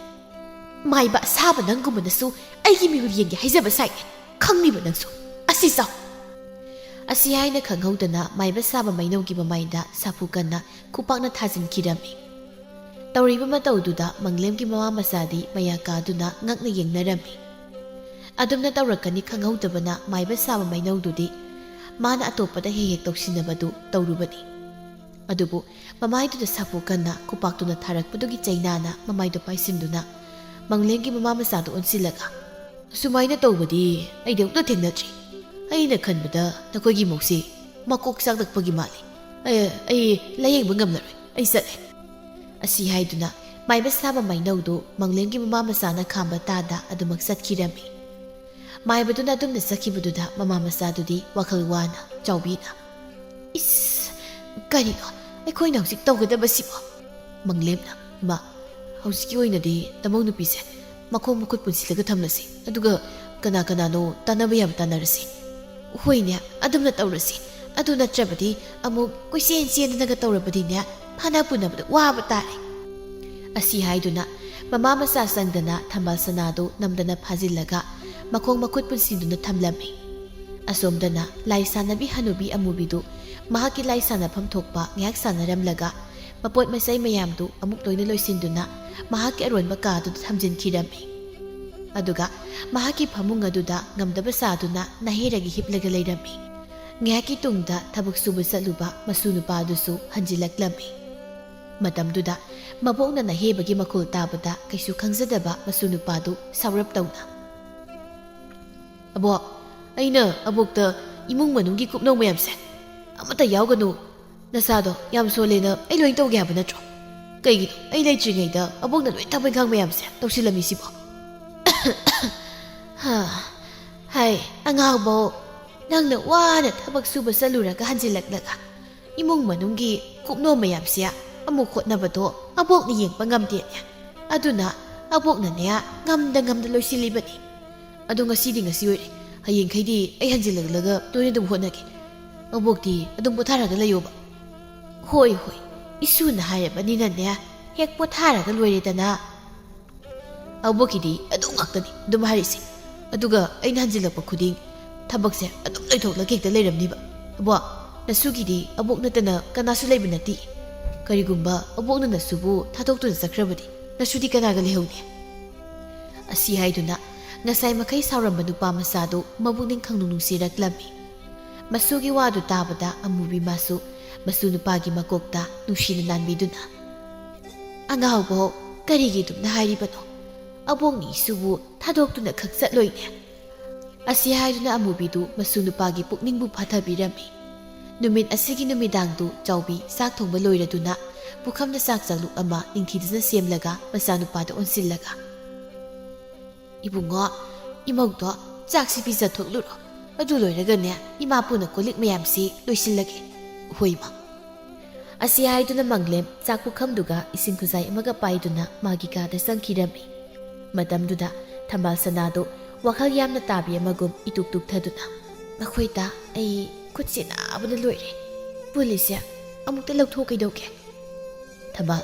"ꯃꯥꯏꯕ ꯑꯁꯥꯕ ꯅꯪꯒꯨꯝꯕꯅꯁꯨ ꯑꯩꯒꯤ ꯃꯤꯍꯨꯟ ꯌꯦꯡꯒꯦ ꯍꯥꯏꯖꯕ ꯁꯥꯏꯅꯦ꯫ ꯈꯪꯂꯤꯕ ꯅꯪꯁꯨ꯫ ꯑꯁꯤ ꯆꯥꯎ꯫" ꯑꯁꯤ ꯍꯥꯏꯅ ꯈꯪꯍꯧꯗꯅ ꯃꯥꯏꯕ ꯁꯥꯕ ꯃꯩꯅꯧꯒꯤ ꯃꯃꯥꯏꯗ ꯁꯥꯐꯨ ꯀꯟꯅ ꯈꯨꯄꯥꯛꯅ ꯊꯥꯖꯤꯟꯈꯤꯔꯝꯃꯤ꯫ ꯇꯧꯔꯤꯕ ꯃꯇꯧꯗꯨꯗ ꯃꯪꯂꯦꯝꯒꯤ ꯃꯃꯥ ꯃꯆꯥꯗꯤ ꯃꯌꯥ ꯀꯥꯗꯨꯅ ꯉꯛꯅ ꯌꯦꯡꯅꯔꯝꯃꯤ꯫ ꯑꯗꯨꯝꯅ ꯇꯧꯔꯛꯀꯅꯤ ꯈꯪꯍꯧꯗꯕꯅ ꯃꯥꯏꯕ ꯁꯥꯕ ꯃꯩꯅꯧꯗꯨꯗꯤ ꯃꯥꯅ ꯑꯇꯣꯞꯄꯗ ꯍꯦꯛ ꯍꯦꯛ ꯇꯧꯁꯤꯟꯅꯕꯗꯨ ꯇꯧꯔꯨꯕꯅꯤ꯫ ꯑꯗꯨꯕꯨ ꯃꯃꯥꯏꯗꯨꯗ ꯁꯥꯐꯨ ꯀꯟꯅ ꯈꯨꯄꯥꯛꯇꯨꯅ ꯊꯥꯔꯛꯄꯗꯨꯒꯤ ꯆꯩꯅꯥꯅ ꯃꯃꯥꯏꯗꯨ ꯄꯥꯏꯁꯤꯟꯗꯨꯅ ꯃꯪꯂꯦꯝꯒꯤ ꯃꯃꯥ ꯃꯆꯥꯗꯨ ꯑꯣꯟꯁꯤꯜꯂꯒ, "ꯑꯁꯨꯃꯥꯏꯅ ꯇꯧꯕꯗꯤ ꯑꯩꯗꯤ ꯑꯃꯨꯛꯇ ꯊꯦꯡꯅꯗ꯭ꯔꯤ꯫ ꯑꯩꯅ ꯈꯟꯕꯗ ꯅꯈꯣꯏꯒꯤ ꯃꯧꯁꯤ ꯃꯀꯣꯛ ꯆꯥꯛꯂꯛꯄꯒꯤ ꯃꯥꯜꯂꯤ꯫ ꯑꯩ, ꯑꯩ ꯂꯥꯌꯦꯡꯕ ꯉꯝꯂꯔꯣꯏ꯫ ꯑꯩ ꯆꯠꯂꯦ꯫" ꯑꯁꯤ ꯍꯥꯏꯗꯨꯅ ꯃꯥꯏꯕ ꯁꯥꯕ ꯃꯩꯅꯧꯗꯨ ꯃꯪꯂꯦꯝꯒꯤ ꯃꯃꯥ ꯃꯆꯥꯅ ꯈꯥꯝꯕ ꯇꯥꯗ ꯑꯗꯨꯃꯛ ꯆꯠꯈꯤꯔꯝꯃꯤ꯫ ꯃꯥꯏꯕꯗꯨꯅ ꯑꯗꯨꯝꯅ ꯆꯠꯈꯤꯕꯗꯨꯗ ꯃꯃꯥ ꯃꯆꯥꯗꯨꯗꯤ ꯋꯥꯈꯜ ꯋꯥꯅ ꯆꯥꯎꯕꯤꯅ, "ꯏꯁ, ꯀꯔꯤꯅꯣ ꯑꯩꯈꯣꯏꯅ ꯍꯧꯖꯤꯛ ꯇꯧꯒꯗꯕꯁꯤꯕꯣ? ꯃꯪꯂꯦꯝꯅ, "ꯏꯃꯥ, ꯍꯧꯖꯤꯛꯀꯤ ꯑꯣꯏꯅꯗꯤ ꯅꯃꯧ ꯅꯨꯄꯤꯁꯦ ꯃꯈꯣꯡ ꯃꯈꯨꯠ ꯄꯨꯟꯁꯤꯜꯂꯒ ꯊꯝꯂꯁꯤ, ꯑꯗꯨꯒ ꯀꯅꯥ ꯀꯅꯥꯅꯣ ꯇꯥꯟꯅꯕ ꯌꯥꯕ ꯇꯥꯟꯅꯔꯁꯤ꯫ ꯍꯣꯏꯅꯦ, ꯑꯗꯨꯝꯅ ꯇꯧꯔꯁꯤ꯫ ꯑꯗꯨ ꯅꯠꯇ꯭ꯔꯕꯗꯤ ꯑꯃꯨꯛ ꯀꯣꯏꯆꯦꯟ ꯆꯦꯟꯗꯅꯒ ꯇꯧꯔꯕꯗꯤꯅꯦ, ꯐꯥꯅ ꯄꯨꯅꯕꯗ ꯋꯥꯕ ꯇꯥꯔꯦ"꯫ ꯑꯁꯤ ꯍꯥꯏꯗꯨꯅ ꯃꯃꯥ ꯃꯆꯥ ꯆꯪꯗꯅ ꯊꯝꯕꯥꯜ ꯁꯅꯥꯗꯨ ꯅꯝꯗꯅ ꯐꯥꯖꯤꯜꯂꯒ ꯃꯈꯣꯡ ꯃꯈꯨꯠ ꯄꯨꯟꯁꯤꯟꯗꯨꯅ ꯊꯝꯂꯝꯃꯤ꯫ ꯑꯁꯣꯝꯗꯅ ꯂꯥꯏ ꯁꯥꯟꯅꯕꯤ ꯍꯅꯨꯕꯤ ꯑꯃꯨꯕꯤꯗꯨ ꯃꯍꯥꯛꯀꯤ ꯂꯥꯏ ꯁꯥꯟꯅꯐꯝ ꯊꯣꯛꯄ ꯉꯥꯏꯍꯥꯛ ꯁꯥꯟꯅꯔꯝꯂꯒ ꯃꯄꯣꯠ ꯃꯆꯩ ꯃꯌꯥꯝꯗꯨ ꯑꯃꯨꯛ ꯂꯣꯏꯅ ꯂꯣꯏꯁꯤꯟꯗꯨꯅ ꯃꯍꯥꯛꯀꯤ ꯑꯔꯣꯟꯕ ꯀꯥꯗꯨꯗ ꯊꯝꯖꯤꯟꯈꯤꯔꯝꯃꯤ꯫ ꯑꯗꯨꯒ ꯃꯍꯥꯛꯀꯤ ꯐꯃꯨꯡ ꯑꯗꯨꯗ ꯉꯝꯗꯕ ꯁꯥꯗꯨꯅ ꯅꯥꯍꯦꯔꯒ ꯍꯤꯞꯂꯒ ꯂꯩꯔꯝꯃꯤ꯫ ꯉꯥꯏꯍꯥꯛꯀꯤ ꯇꯨꯡꯗ ꯊꯕꯛ ꯁꯨꯕ ꯆꯠꯂꯨꯕ ꯃꯁꯨ ꯅꯨꯄꯥꯗꯨꯁꯨ ꯍꯟꯖꯤꯜꯂꯛꯂꯝꯃꯤ꯫ ꯃꯇꯝꯗꯨꯗ ꯃꯕꯣꯛꯅ ꯅꯥꯍꯦꯕꯒꯤ ꯃꯈꯣꯜ ꯇꯥꯕꯗ ꯀꯩꯁꯨ ꯈꯪꯖꯗꯕ ꯃꯁꯨ ꯅꯨꯄꯥꯗꯨ ꯁꯥꯎꯔꯞ ꯇꯧꯅ, "ꯑꯕꯣꯛ, ꯑꯩꯅ ꯑꯕꯣꯛꯇ ꯏꯃꯨꯡ ꯃꯅꯨꯡꯒꯤ ꯀꯨꯞꯅꯧ ꯃꯌꯥꯝꯁꯦ ꯑꯃꯠꯇ ꯌꯥꯎꯒꯅꯨ, ꯅꯁꯥꯗꯣ ꯌꯥꯝ ꯁꯣꯜꯂꯦꯅ ꯑꯩ ꯂꯣꯏ ꯇꯧꯒꯦ ꯍꯥꯏꯕ ꯅꯠꯇ꯭ꯔꯣ? ꯀꯩꯒꯤꯅꯣ ꯑꯩ ꯂꯩꯇ꯭ꯔꯤꯉꯩꯗ ꯑꯕꯣꯛꯅ ꯂꯣꯏ ꯊꯕꯛ ꯏꯪꯈꯥꯡ ꯃꯌꯥꯝꯁꯦ ꯇꯧꯁꯤꯜꯂꯝꯃꯤꯁꯤꯕꯣ?" ꯍꯥ, ꯍꯥꯏ, ꯑꯉꯥꯎꯕꯧ, ꯅꯪꯅ ꯋꯥꯅ ꯊꯕꯛ ꯁꯨꯕ ꯆꯠꯂꯨꯔꯒ ꯍꯟꯖꯤꯜꯂꯛꯂꯒ ꯏꯃꯨꯡ ꯃꯅꯨꯡꯒꯤ ꯀꯨꯞꯅꯣ ꯃꯌꯥꯝꯁꯦ ꯑꯃꯨꯛ ꯍꯣꯠꯅꯕꯗꯣ ꯑꯕꯣꯛꯅ ꯌꯦꯡꯕ ꯉꯝꯗꯦꯅꯦ꯫ ꯑꯗꯨꯅ ꯑꯕꯣꯛꯅꯅꯦ ꯉꯝꯗ ꯉꯝꯗ ꯂꯣꯏꯁꯤꯜꯂꯤꯕꯅꯤ꯫ ꯑꯗꯣ ꯉꯁꯤꯗꯤ ꯉꯁꯤ ꯑꯣꯏꯔꯦ, ꯍꯌꯦꯡꯈꯩꯗꯤ ꯑꯩ ꯍꯟꯖꯤꯜꯂꯛꯂꯒ ꯇꯣꯏꯅ ꯑꯗꯨꯝ ꯍꯣꯠꯅꯒꯦ꯫ ꯑꯕꯣꯛꯇꯤ ꯑꯗꯨꯝ ꯄꯣꯊꯥꯔꯒ ꯂꯩꯌꯣꯕ꯫ ꯍꯣꯏ, ꯍꯣꯏ, ꯏꯁꯨꯅ ꯍꯥꯏꯔꯕꯅꯤꯅꯅꯦ, ꯍꯦꯛ ꯄꯣꯊꯥꯔꯒ ꯂꯣꯏꯔꯦꯗꯅ꯫ ꯑꯕꯣꯛꯀꯤꯗꯤ ꯑꯗꯨ ꯉꯥꯛꯇꯅꯤ ꯑꯗꯨꯝ ꯍꯥꯏꯔꯤꯁꯦ꯫ ꯑꯗꯨꯒ ꯑꯩꯅ ꯍꯟꯖꯤꯜꯂꯛꯄ ꯈꯨꯗꯤꯡ ꯊꯕꯛꯁꯦ ꯑꯗꯨꯝ ꯂꯩꯊꯣꯛꯂꯒ ꯍꯦꯛꯇ ꯂꯩꯔꯝꯅꯤꯕ꯫ ꯑꯕꯣꯛ, ꯅꯁꯨꯒꯤꯗꯤ ꯑꯕꯣꯛ ꯅꯠꯇꯅ ꯀꯅꯥꯁꯨ ꯂꯩꯕ ꯅꯠꯇꯦ꯫ ꯀꯔꯤꯒꯨꯝꯕ ꯑꯕꯣꯛꯅ ꯅꯁꯨꯕꯨ ꯊꯥꯗꯣꯛꯇꯨꯅ ꯆꯠꯈ꯭ꯔꯕꯗꯤ ꯅꯁꯨꯗꯤ ꯀꯅꯥꯒ ꯂꯩꯍꯧꯅꯤ? ꯑꯁꯤ ꯍꯥꯏꯗꯨꯅ ꯉꯁꯥꯏ ꯃꯈꯩ ꯁꯥꯎꯔꯝꯕ ꯅꯨꯄꯥ ꯃꯆꯥꯗꯨ ꯃꯕꯨꯛꯅꯤꯡ ꯈꯪꯅꯨꯡ ꯅꯨꯡꯁꯤꯔꯛꯂꯝꯃꯤ꯫ ꯃꯁꯨꯒꯤ ꯋꯥꯗꯨ ꯇꯥꯕꯗ ꯑꯃꯨꯕꯤ ꯃꯥꯁꯨ ꯃꯁꯨ ꯅꯨꯄꯥꯒꯤ ꯃꯀꯣꯛꯇ ꯅꯨꯡꯁꯤꯅ ꯅꯥꯟꯕꯤꯗꯨꯅ, "ꯑꯉꯥꯎꯕꯧ, ꯀꯔꯤꯒꯤ ꯑꯗꯨꯝꯅ ꯍꯥꯏꯔꯤꯕꯅꯣ? ꯑꯕꯣꯛꯅ ꯏꯁꯨꯕꯨ ꯊꯥꯗꯣꯛꯇꯨꯅ ꯈꯛ ꯆꯠꯂꯣꯏꯅꯦ"꯫ ꯑꯁꯤ ꯍꯥꯏꯗꯨꯅ ꯑꯃꯨꯕꯤꯗꯨ ꯃꯁꯨ ꯅꯨꯄꯥꯒꯤ ꯄꯨꯛꯅꯤꯡꯕꯨ ꯐꯥꯊꯕꯤꯔꯝꯃꯤ꯫ ꯅꯨꯃꯤꯠ ꯑꯁꯤꯒꯤ ꯅꯨꯃꯤꯗꯥꯡꯗꯨ ꯆꯥꯎꯕꯤ ꯆꯥꯛ ꯊꯣꯡꯕ ꯂꯣꯏꯔꯗꯨꯅ ꯄꯨꯈꯝꯗ ꯆꯥꯛ ꯆꯥꯛꯂꯨꯛ ꯑꯃ ꯅꯤꯡꯊꯤꯖꯅ ꯁꯦꯝꯂꯒ ꯃꯆꯥꯅꯨꯄꯥꯗ ꯑꯣꯟꯁꯤꯜꯂꯒ, "ꯏꯕꯨꯡꯉꯣ, ꯏꯃꯧꯗꯣ ꯆꯥꯛꯁꯤ ꯄꯤꯖꯊꯣꯛꯂꯨꯔꯣ꯫ ꯑꯗꯨ ꯂꯣꯏꯔꯒꯅꯦ, ꯏꯃꯥꯄꯨꯅ ꯀꯣꯜꯂꯤꯛ ꯃꯌꯥꯝꯁꯤ ꯂꯣꯏꯁꯤꯜꯂꯒꯦ"꯫ "ꯍꯣꯏ, ꯏꯃꯥ"꯫ ꯑꯁꯤ ꯍꯥꯏꯗꯨꯅ ꯃꯪꯂꯦꯝ ꯆꯥꯛ ꯄꯨꯈꯝꯗꯨꯒ ꯏꯁꯤꯡ ꯈꯨꯖꯥꯏ ꯑꯃꯒ ꯄꯥꯏꯗꯨꯅ ꯃꯥꯒꯤ ꯀꯥꯗ ꯆꯪꯈꯤꯔꯝꯃꯤ꯫ ꯃꯇꯝꯗꯨꯗ ꯊꯝꯕꯥꯜ ꯁꯅꯥꯗꯨ ꯋꯥꯈꯜ ꯌꯥꯝꯅ ꯇꯥꯕꯤ ꯑꯃꯒꯨꯝ ꯏꯇꯨꯛ ꯇꯨꯛꯊꯗꯨꯅ, "ꯃꯈꯣꯏꯗ ꯑꯩ ꯈꯨꯠꯁꯦ ꯅꯥꯕꯅ ꯂꯣꯏꯔꯦ꯫ ꯄꯨꯂꯤꯁꯁꯦ ꯑꯃꯨꯛꯇ ꯂꯧꯊꯣꯛ ꯀꯩꯗꯧꯒꯦ?" "ꯊꯝꯕꯥꯜ,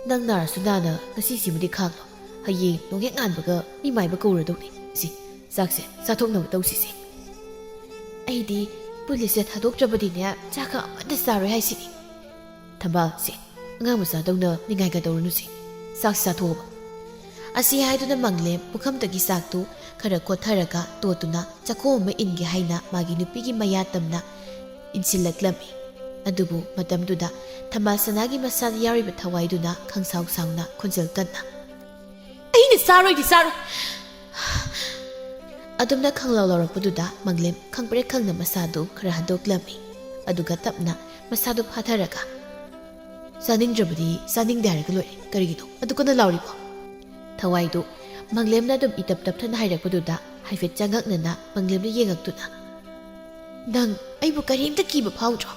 ꯅꯪ ꯅꯥꯔꯁꯨ ꯅꯥꯅ ꯉꯁꯤꯁꯤꯃꯗꯤ ꯈꯥꯡꯂꯣ꯫ ꯍꯌꯦꯡ ꯅꯣꯡꯍꯦꯛ ꯉꯥꯟꯕꯒ ꯃꯤ ꯃꯥꯏꯕ ꯀꯧꯔꯗꯧꯅꯤ꯫ ꯁꯤ ꯆꯥꯛꯁꯦ ꯆꯥꯊꯣꯛꯅꯕ ꯇꯧꯁꯤꯁꯦ꯫ ꯑꯩꯗꯤ ꯄꯨꯂꯤꯁꯁꯦ ꯊꯥꯗꯣꯛꯇ꯭ꯔꯕꯗꯤꯅꯦ ꯆꯥꯛꯀ ꯑꯃꯠꯇ ꯆꯥꯔꯣꯏ ꯍꯥꯏꯁꯤꯅꯤ꯫ ꯊꯝꯕꯥꯜ, ꯁꯦ, ꯑꯉꯥꯡ ꯃꯆꯥꯗꯧꯅ ꯅꯤꯡꯉꯥꯏꯒ ꯇꯧꯔꯨꯅꯨꯁꯦ꯫ ꯆꯥꯛꯁꯤ ꯆꯥꯊꯣꯛꯑꯕ?" ꯑꯁꯤ ꯍꯥꯏꯗꯨꯅ ꯃꯪꯂꯦꯝ ꯄꯨꯈꯝꯗꯒꯤ ꯆꯥꯛꯇꯨ ꯈꯔ ꯀꯣꯠꯊꯔꯒ ꯇꯣꯠꯇꯨꯅ ꯆꯥꯛꯈꯣꯝ ꯑꯃ ꯏꯟꯒꯦ ꯍꯥꯏꯅ ꯃꯥꯒꯤ ꯅꯨꯄꯤꯒꯤ ꯃꯌꯥ ꯇꯝꯅ ꯏꯟꯁꯤꯜꯂꯛꯂꯝꯃꯤ꯫ ꯑꯗꯨꯕꯨ ꯃꯇꯝꯗꯨꯗ ꯊꯝꯕꯥꯜ ꯁꯅꯥꯒꯤ ꯃꯁꯥꯗ ꯌꯥꯎꯔꯤꯕ ꯊꯋꯥꯏꯗꯨꯅ ꯈꯪꯁꯥꯎ ꯁꯥꯎꯅ ꯈꯣꯟꯖꯦꯜ ꯀꯟꯅ, "ꯑꯩꯅ ꯆꯥꯔꯣꯏꯗꯤ ꯆꯥꯔꯣꯏ!" ꯑꯗꯨꯝꯅ ꯈꯪꯂꯥꯎ ꯂꯥꯎꯔꯛꯄꯗꯨꯗ ꯃꯪꯂꯦꯝ ꯈꯪꯄ꯭ꯔꯦꯛ ꯈꯪꯅ ꯃꯁꯥꯗꯨ ꯈꯔ ꯍꯟꯗꯣꯛꯂꯝꯃꯤ꯫ ꯑꯗꯨꯒ ꯇꯞꯅ ꯃꯁꯥꯗꯨ ꯐꯥꯊꯔꯒ, "ꯆꯥꯅꯤꯡꯗ꯭ꯔꯕꯗꯤ ꯆꯥꯅꯤꯡꯗꯦ ꯍꯥꯏꯔꯒ ꯂꯣꯏꯔꯦ꯫ ꯀꯔꯤꯒꯤꯅꯣ ꯑꯗꯨ ꯀꯟꯅ ꯂꯥꯎꯔꯤꯕꯣ?" ꯊꯋꯥꯏꯗꯨ ꯃꯪꯂꯦꯝꯅ ꯑꯗꯨꯝ ꯏꯇꯞ ꯇꯞꯊꯅ ꯍꯥꯏꯔꯛꯄꯗꯨꯗ ꯍꯥꯏꯐꯦꯠ ꯆꯉꯛꯅꯅ ꯃꯪꯂꯦꯝꯗ ꯌꯦꯡꯉꯛꯇꯨꯅ, "ꯅꯪ ꯑꯩꯕꯨ ꯀꯔꯤꯝꯇ ꯀꯤꯕ ꯐꯥꯎꯗ꯭ꯔꯣ?"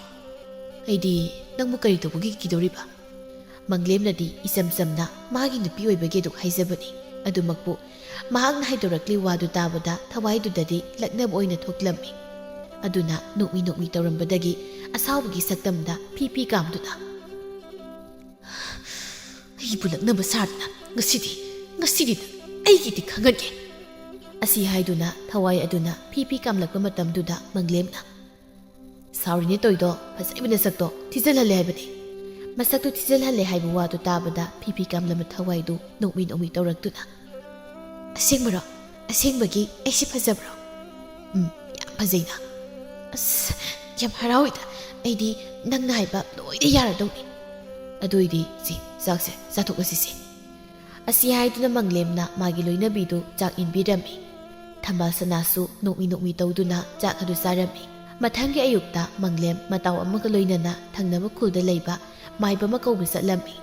"ꯑꯩꯗꯤ ꯅꯪꯕꯨ ꯀꯔꯤ ꯇꯧꯕꯒꯤ ꯀꯤꯗꯧꯔꯤꯕ?" ꯃꯪꯂꯦꯝꯅꯗꯤ ꯏꯆꯝ ꯆꯝꯅ ꯃꯥꯒꯤ ꯅꯨꯄꯤ ꯑꯣꯏꯕꯒꯤ ꯑꯗꯨꯛ ꯍꯥꯏꯖꯕꯅꯤ꯫ ꯑꯗꯨꯃꯛꯄꯨ ꯃꯍꯥꯛꯅ ꯍꯥꯏꯗꯣꯔꯛꯂꯤ ꯋꯥꯗꯨ ꯇꯥꯕꯗ ꯊꯋꯥꯏꯗꯨꯗꯗꯤ ꯂꯛꯅꯕ ꯑꯣꯏꯅ ꯊꯣꯛꯂꯝꯃꯤ꯫ ꯑꯗꯨꯅ ꯅꯣꯛꯃꯤ ꯅꯣꯛꯃꯤ ꯇꯧꯔꯝꯕꯗꯒꯤ ꯑꯁꯥꯎꯕꯒꯤ ꯁꯛꯇꯝꯗ ꯐꯤ ꯐꯤ ꯀꯥꯝꯗꯨꯅ, "ꯑꯩꯕꯨ ꯂꯛꯅꯕ ꯁꯥꯗꯅ ꯉꯁꯤꯗꯤ, ꯉꯁꯤꯗꯤ ꯅꯪ ꯑꯩꯒꯤꯗꯤ ꯈꯪꯍꯟꯒꯦ!" ꯑꯁꯤ ꯍꯥꯏꯗꯨꯅ ꯊꯋꯥꯏ ꯑꯗꯨꯅ ꯐꯤ ꯐꯤ ꯀꯥꯝꯂꯛꯄ ꯃꯇꯝꯗꯨꯗ ꯃꯪꯂꯦꯝꯅ, "ꯁꯥꯎꯔꯤꯅꯦ ꯇꯧꯏꯗꯣ, ꯐꯖꯩꯕ ꯅꯁꯛꯇꯣ ꯊꯤꯖꯤꯜꯍꯜꯂꯦ ꯍꯥꯏꯕꯅꯤ!" ꯃꯁꯛꯇꯨ ꯊꯤꯖꯤꯜꯍꯜꯂꯦ ꯍꯥꯏꯕ ꯋꯥꯗꯨ ꯇꯥꯕꯗ ꯐꯤ ꯐꯤ ꯀꯥꯝꯂꯝꯕ ꯊꯋꯥꯏꯗꯨ ꯅꯣꯛꯃꯤ ꯅꯣꯛꯃꯤ ꯇꯧꯔꯛꯇꯨꯅ, "ꯑꯁꯦꯡꯕꯔꯣ? ꯑꯁꯦꯡꯕꯒꯤ ꯑꯩꯁꯤ ꯐꯖꯕ꯭ꯔꯣ?" "ꯎꯝ, ꯌꯥꯝ ꯐꯖꯩꯅ!" "ꯑꯁ, ꯌꯥꯝ ꯍꯔꯥꯎꯏꯗ꯫ ꯑꯩꯗꯤ ꯅꯪꯅ ꯍꯥꯏꯕ ꯂꯣꯏꯅ ꯌꯥꯔꯗꯧꯅꯤ꯫ ꯑꯗꯨ ꯑꯣꯏꯗꯤ ꯁꯤ ꯆꯥꯛꯁꯦ ꯆꯥꯊꯣꯛꯂꯁꯤꯁꯦ꯫" ꯑꯁꯤ ꯍꯥꯏꯗꯨꯅ ꯃꯪꯂꯦꯝꯅ ꯃꯥꯒꯤ ꯂꯣꯏꯅꯕꯤꯗꯨ ꯆꯥꯛ ꯏꯟꯕꯤꯔꯝꯃꯤ꯫ ꯊꯝꯕꯥꯜ ꯁꯅꯥꯁꯨ ꯅꯣꯛꯃꯤ ꯅꯣꯛꯃꯤ ꯇꯧꯗꯨꯅ ꯆꯥꯛ ꯑꯗꯨ ꯆꯥꯔꯝꯃꯤ꯫ ꯃꯊꯪꯒꯤ ꯑꯌꯨꯛꯇ ꯃꯪꯂꯦꯝ ꯃꯇꯥꯎ ꯑꯃꯒ ꯂꯣꯏꯅꯅ ꯊꯪꯅꯕ ꯈꯨꯜꯗ ꯂꯩꯕ ꯃꯥꯏꯕ ꯑꯃ ꯀꯧꯕ ꯆꯠꯂꯝꯃꯤ꯫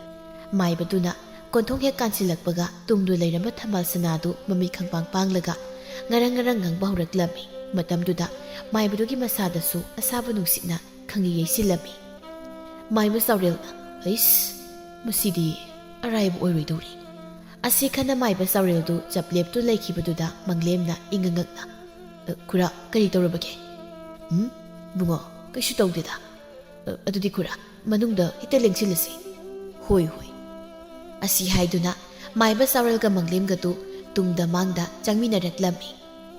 ꯃꯥꯏꯕꯗꯨꯅ ꯀꯣꯟꯊꯣꯡ ꯍꯦꯛ ꯀꯥꯟꯁꯤꯜꯂꯛꯄꯒ ꯇꯨꯝꯗꯨꯅ ꯂꯩꯔꯝꯕ ꯊꯝꯕꯥꯜ ꯁꯅꯥꯗꯨ ꯃꯃꯤꯠ ꯈꯪꯄꯥꯡ ꯄꯥꯡꯂꯒ ꯉꯔꯪ ꯉꯔꯪ ꯉꯪꯕ ꯍꯧꯔꯛꯂꯝꯃꯤ꯫ ꯃꯇꯝꯗꯨꯗ ꯃꯥꯏꯕꯗꯨꯒꯤ ꯃꯁꯥꯗꯁꯨ ꯑꯁꯥꯕ ꯅꯨꯡꯁꯤꯠꯅ ꯈꯪꯌꯩ ꯌꯩꯁꯤꯜꯂꯝꯃꯤ꯫ ꯃꯥꯏꯕ ꯆꯥꯎꯔꯦꯜꯅ, "ꯑꯩꯁ, ꯃꯁꯤꯗꯤ ꯑꯔꯥꯏꯕ ꯑꯣꯏꯔꯣꯏꯗꯧꯔꯤ"꯫ ꯑꯁꯤ ꯈꯟꯅ ꯃꯥꯏꯕ ꯆꯥꯎꯔꯦꯜꯗꯨ ꯆꯞ ꯂꯦꯞꯇꯨ ꯂꯩꯈꯤꯕꯗꯨꯗ ꯃꯪꯂꯦꯝꯅ ꯏꯉꯛ ꯉꯛꯅ, "ꯑ, ꯈꯨꯔꯥ, ꯀꯔꯤ ꯇꯧꯔꯕꯒꯦ?" "ꯎꯝ, ꯏꯕꯨꯡꯉꯣ, ꯀꯩꯁꯨ ꯇꯧꯗꯦꯗ꯫ ꯑ, ꯑꯗꯨꯗꯤ ꯈꯨꯔꯥ, ꯃꯅꯨꯡꯗ ꯍꯦꯛꯇ ꯂꯦꯡꯁꯤꯜꯂꯁꯤ"꯫ "ꯍꯣꯏ, ꯍꯣꯏ"꯫ ꯑꯁꯤ ꯍꯥꯏꯗꯨꯅ ꯃꯥꯏꯕ ꯆꯥꯎꯔꯦꯜꯒ ꯃꯪꯂꯦꯝꯒꯗꯨ ꯇꯨꯡꯗ ꯃꯥꯡꯗ ꯆꯪꯃꯤꯟꯅꯔꯛꯂꯝꯃꯤ꯫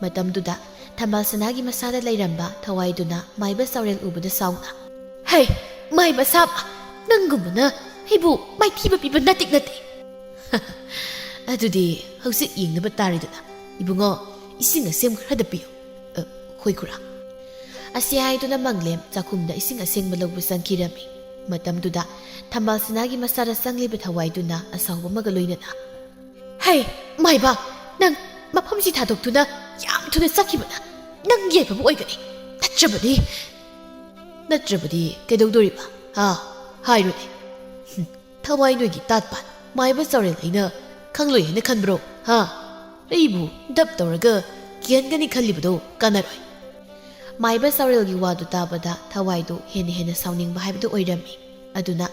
ꯃꯇꯝꯗꯨꯗ ꯊꯝꯕꯥꯜ ꯁꯅꯥꯒꯤ ꯃꯁꯥꯗ ꯂꯩꯔꯝꯕ ꯊꯋꯥꯏꯗꯨꯅ ꯃꯥꯏꯕ ꯆꯥꯎꯔꯦꯜ ꯎꯕꯗ ꯁꯥꯎꯅ, "ꯍꯩ, ꯃꯥꯏꯕ ꯁꯥꯕ, ꯅꯪꯒꯨꯝꯕꯅ ꯑꯩꯕꯨ ꯃꯥꯏꯊꯤꯕ ꯄꯤꯕ ꯅꯠꯇꯦ, ꯅꯠꯇꯦ"꯫ "ꯑꯗꯨꯗꯤ ꯍꯧꯖꯤꯛ ꯌꯦꯡꯅꯕ ꯇꯥꯔꯦꯗꯅ꯫ ꯏꯕꯨꯡꯉꯣ, ꯏꯁꯤꯡ ꯑꯁꯦꯝꯕ ꯈꯔꯗ ꯄꯤꯌꯨ"꯫ "ꯑ, ꯍꯣꯏ ꯈꯨꯔꯥ"꯫ ꯑꯁꯤ ꯍꯥꯏꯗꯨꯅ ꯃꯪꯂꯦꯝ ꯆꯥꯛꯈꯨꯝꯗ ꯏꯁꯤꯡ ꯑꯁꯦꯡꯕ ꯂꯧꯕ ꯆꯪꯈꯤꯔꯝꯃꯤ꯫ ꯃꯇꯝꯗꯨꯗ ꯊꯝꯕꯥꯜ ꯁꯅꯥꯒꯤ ꯃꯁꯥꯗ ꯆꯪꯂꯤꯕ ꯊꯋꯥꯏꯗꯨꯅ ꯑꯁꯥꯎꯕ ꯑꯃꯒ ꯂꯣꯏꯅꯅ, "ꯍꯩ, ꯃꯥꯏꯕ, ꯅꯪ ꯃꯐꯝꯁꯤ ꯊꯥꯗꯣꯛꯇꯨꯅ ꯌꯥꯝ ꯊꯨꯅ ꯆꯠꯈꯤꯕꯅ ꯅꯪ ꯌꯥꯏꯐꯕ ꯑꯣꯏꯒꯅꯤ꯫ ꯅꯠꯇ꯭ꯔꯕꯗꯤ"꯫ "ꯅꯠꯇ꯭ꯔꯕꯗꯤ ꯀꯩꯗꯧꯗꯣꯔꯤꯕ? ꯍꯥ? ꯍꯥꯏꯔꯨꯅꯦ"꯫ "ꯍꯨꯝ, ꯊꯋꯥꯏ ꯅꯣꯏꯒꯤ ꯇꯥꯠꯄꯥꯟ ꯃꯥꯏꯕ ꯆꯥꯎꯔꯦꯜ ꯑꯩꯅ ꯈꯪꯂꯣꯏ ꯍꯥꯏꯅ ꯈꯟꯕ꯭ꯔꯣ? ꯍꯥ? ꯑꯩꯕꯨ ꯗꯞ ꯇꯧꯔꯒ ꯀꯤꯍꯟꯒꯅꯤ ꯈꯜꯂꯤꯕꯗꯣ ꯀꯥꯟꯅꯔꯣꯏ"꯫ ꯃꯥꯏꯕ ꯆꯥꯎꯔꯦꯜꯒꯤ ꯋꯥꯗꯨ ꯇꯥꯕꯗ ꯊꯋꯥꯏꯗꯨ ꯍꯦꯟꯅ ꯍꯦꯟꯅ ꯁꯥꯎꯅꯤꯡꯕ ꯍꯥꯏꯕꯗꯨ ꯑꯣꯏꯔꯝꯃꯤ꯫ ꯑꯗꯨꯅ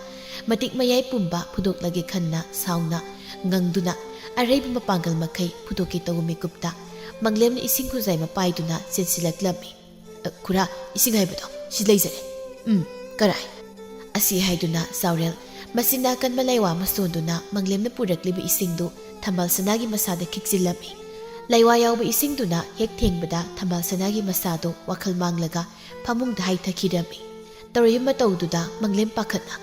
ꯃꯇꯤꯛ ꯃꯌꯥꯏ ꯄꯨꯝꯕ ꯐꯨꯗꯣꯛꯂꯒꯦ ꯈꯟꯅ ꯁꯥꯎꯅ ꯉꯪꯗꯨꯅ ꯑꯔꯩꯕ ꯃꯄꯥꯡꯒꯜ ꯃꯈꯩ ꯐꯨꯗꯣꯛꯀꯦ ꯇꯧꯕ ꯃꯤꯀꯨꯞꯇ ꯃꯪꯂꯦꯝꯅ ꯏꯁꯤꯡ ꯈꯨꯖꯥꯏ ꯑꯃ ꯄꯥꯏꯗꯨꯅ ꯆꯦꯟꯁꯤꯜꯂꯛꯂꯝꯃꯤ꯫ "ꯑ, ꯈꯨꯔꯥ, ꯏꯁꯤꯡ ꯍꯥꯏꯕꯗꯣ ꯁꯤ ꯂꯩꯖꯔꯦ"꯫ "ꯎꯝ, ꯀꯔꯥꯏ?" ꯑꯁꯤ ꯍꯥꯏꯗꯨꯅ ꯆꯥꯎꯔꯦꯜ ꯃꯆꯤꯟ ꯑꯀꯟꯕ ꯂꯩꯋꯥ ꯑꯃ ꯁꯣꯟꯗꯨꯅ ꯃꯪꯂꯦꯝꯅ ꯄꯨꯔꯛꯂꯤꯕ ꯏꯁꯤꯡꯗꯨ ꯊꯝꯕꯥꯜ ꯁꯅꯥꯒꯤ ꯃꯁꯥꯗ ꯈꯤꯛꯆꯤꯜꯂꯝꯃꯤ꯫ ꯂꯩꯋꯥ ꯌꯥꯎꯕ ꯏꯁꯤꯡꯗꯨꯅ ꯍꯦꯛ ꯊꯦꯡꯕꯗ ꯊꯝꯕꯥꯜ ꯁꯅꯥꯒꯤ ꯃꯁꯥꯗꯨ ꯋꯥꯈꯜ ꯃꯥꯡꯂꯒ ꯐꯃꯨꯡꯗ ꯍꯥꯏꯊꯈꯤꯔꯝꯃꯤ꯫ ꯇꯧꯔꯤꯕ ꯃꯇꯧꯗꯨꯗ ꯃꯪꯂꯦꯝ ꯄꯥꯈꯠꯅ,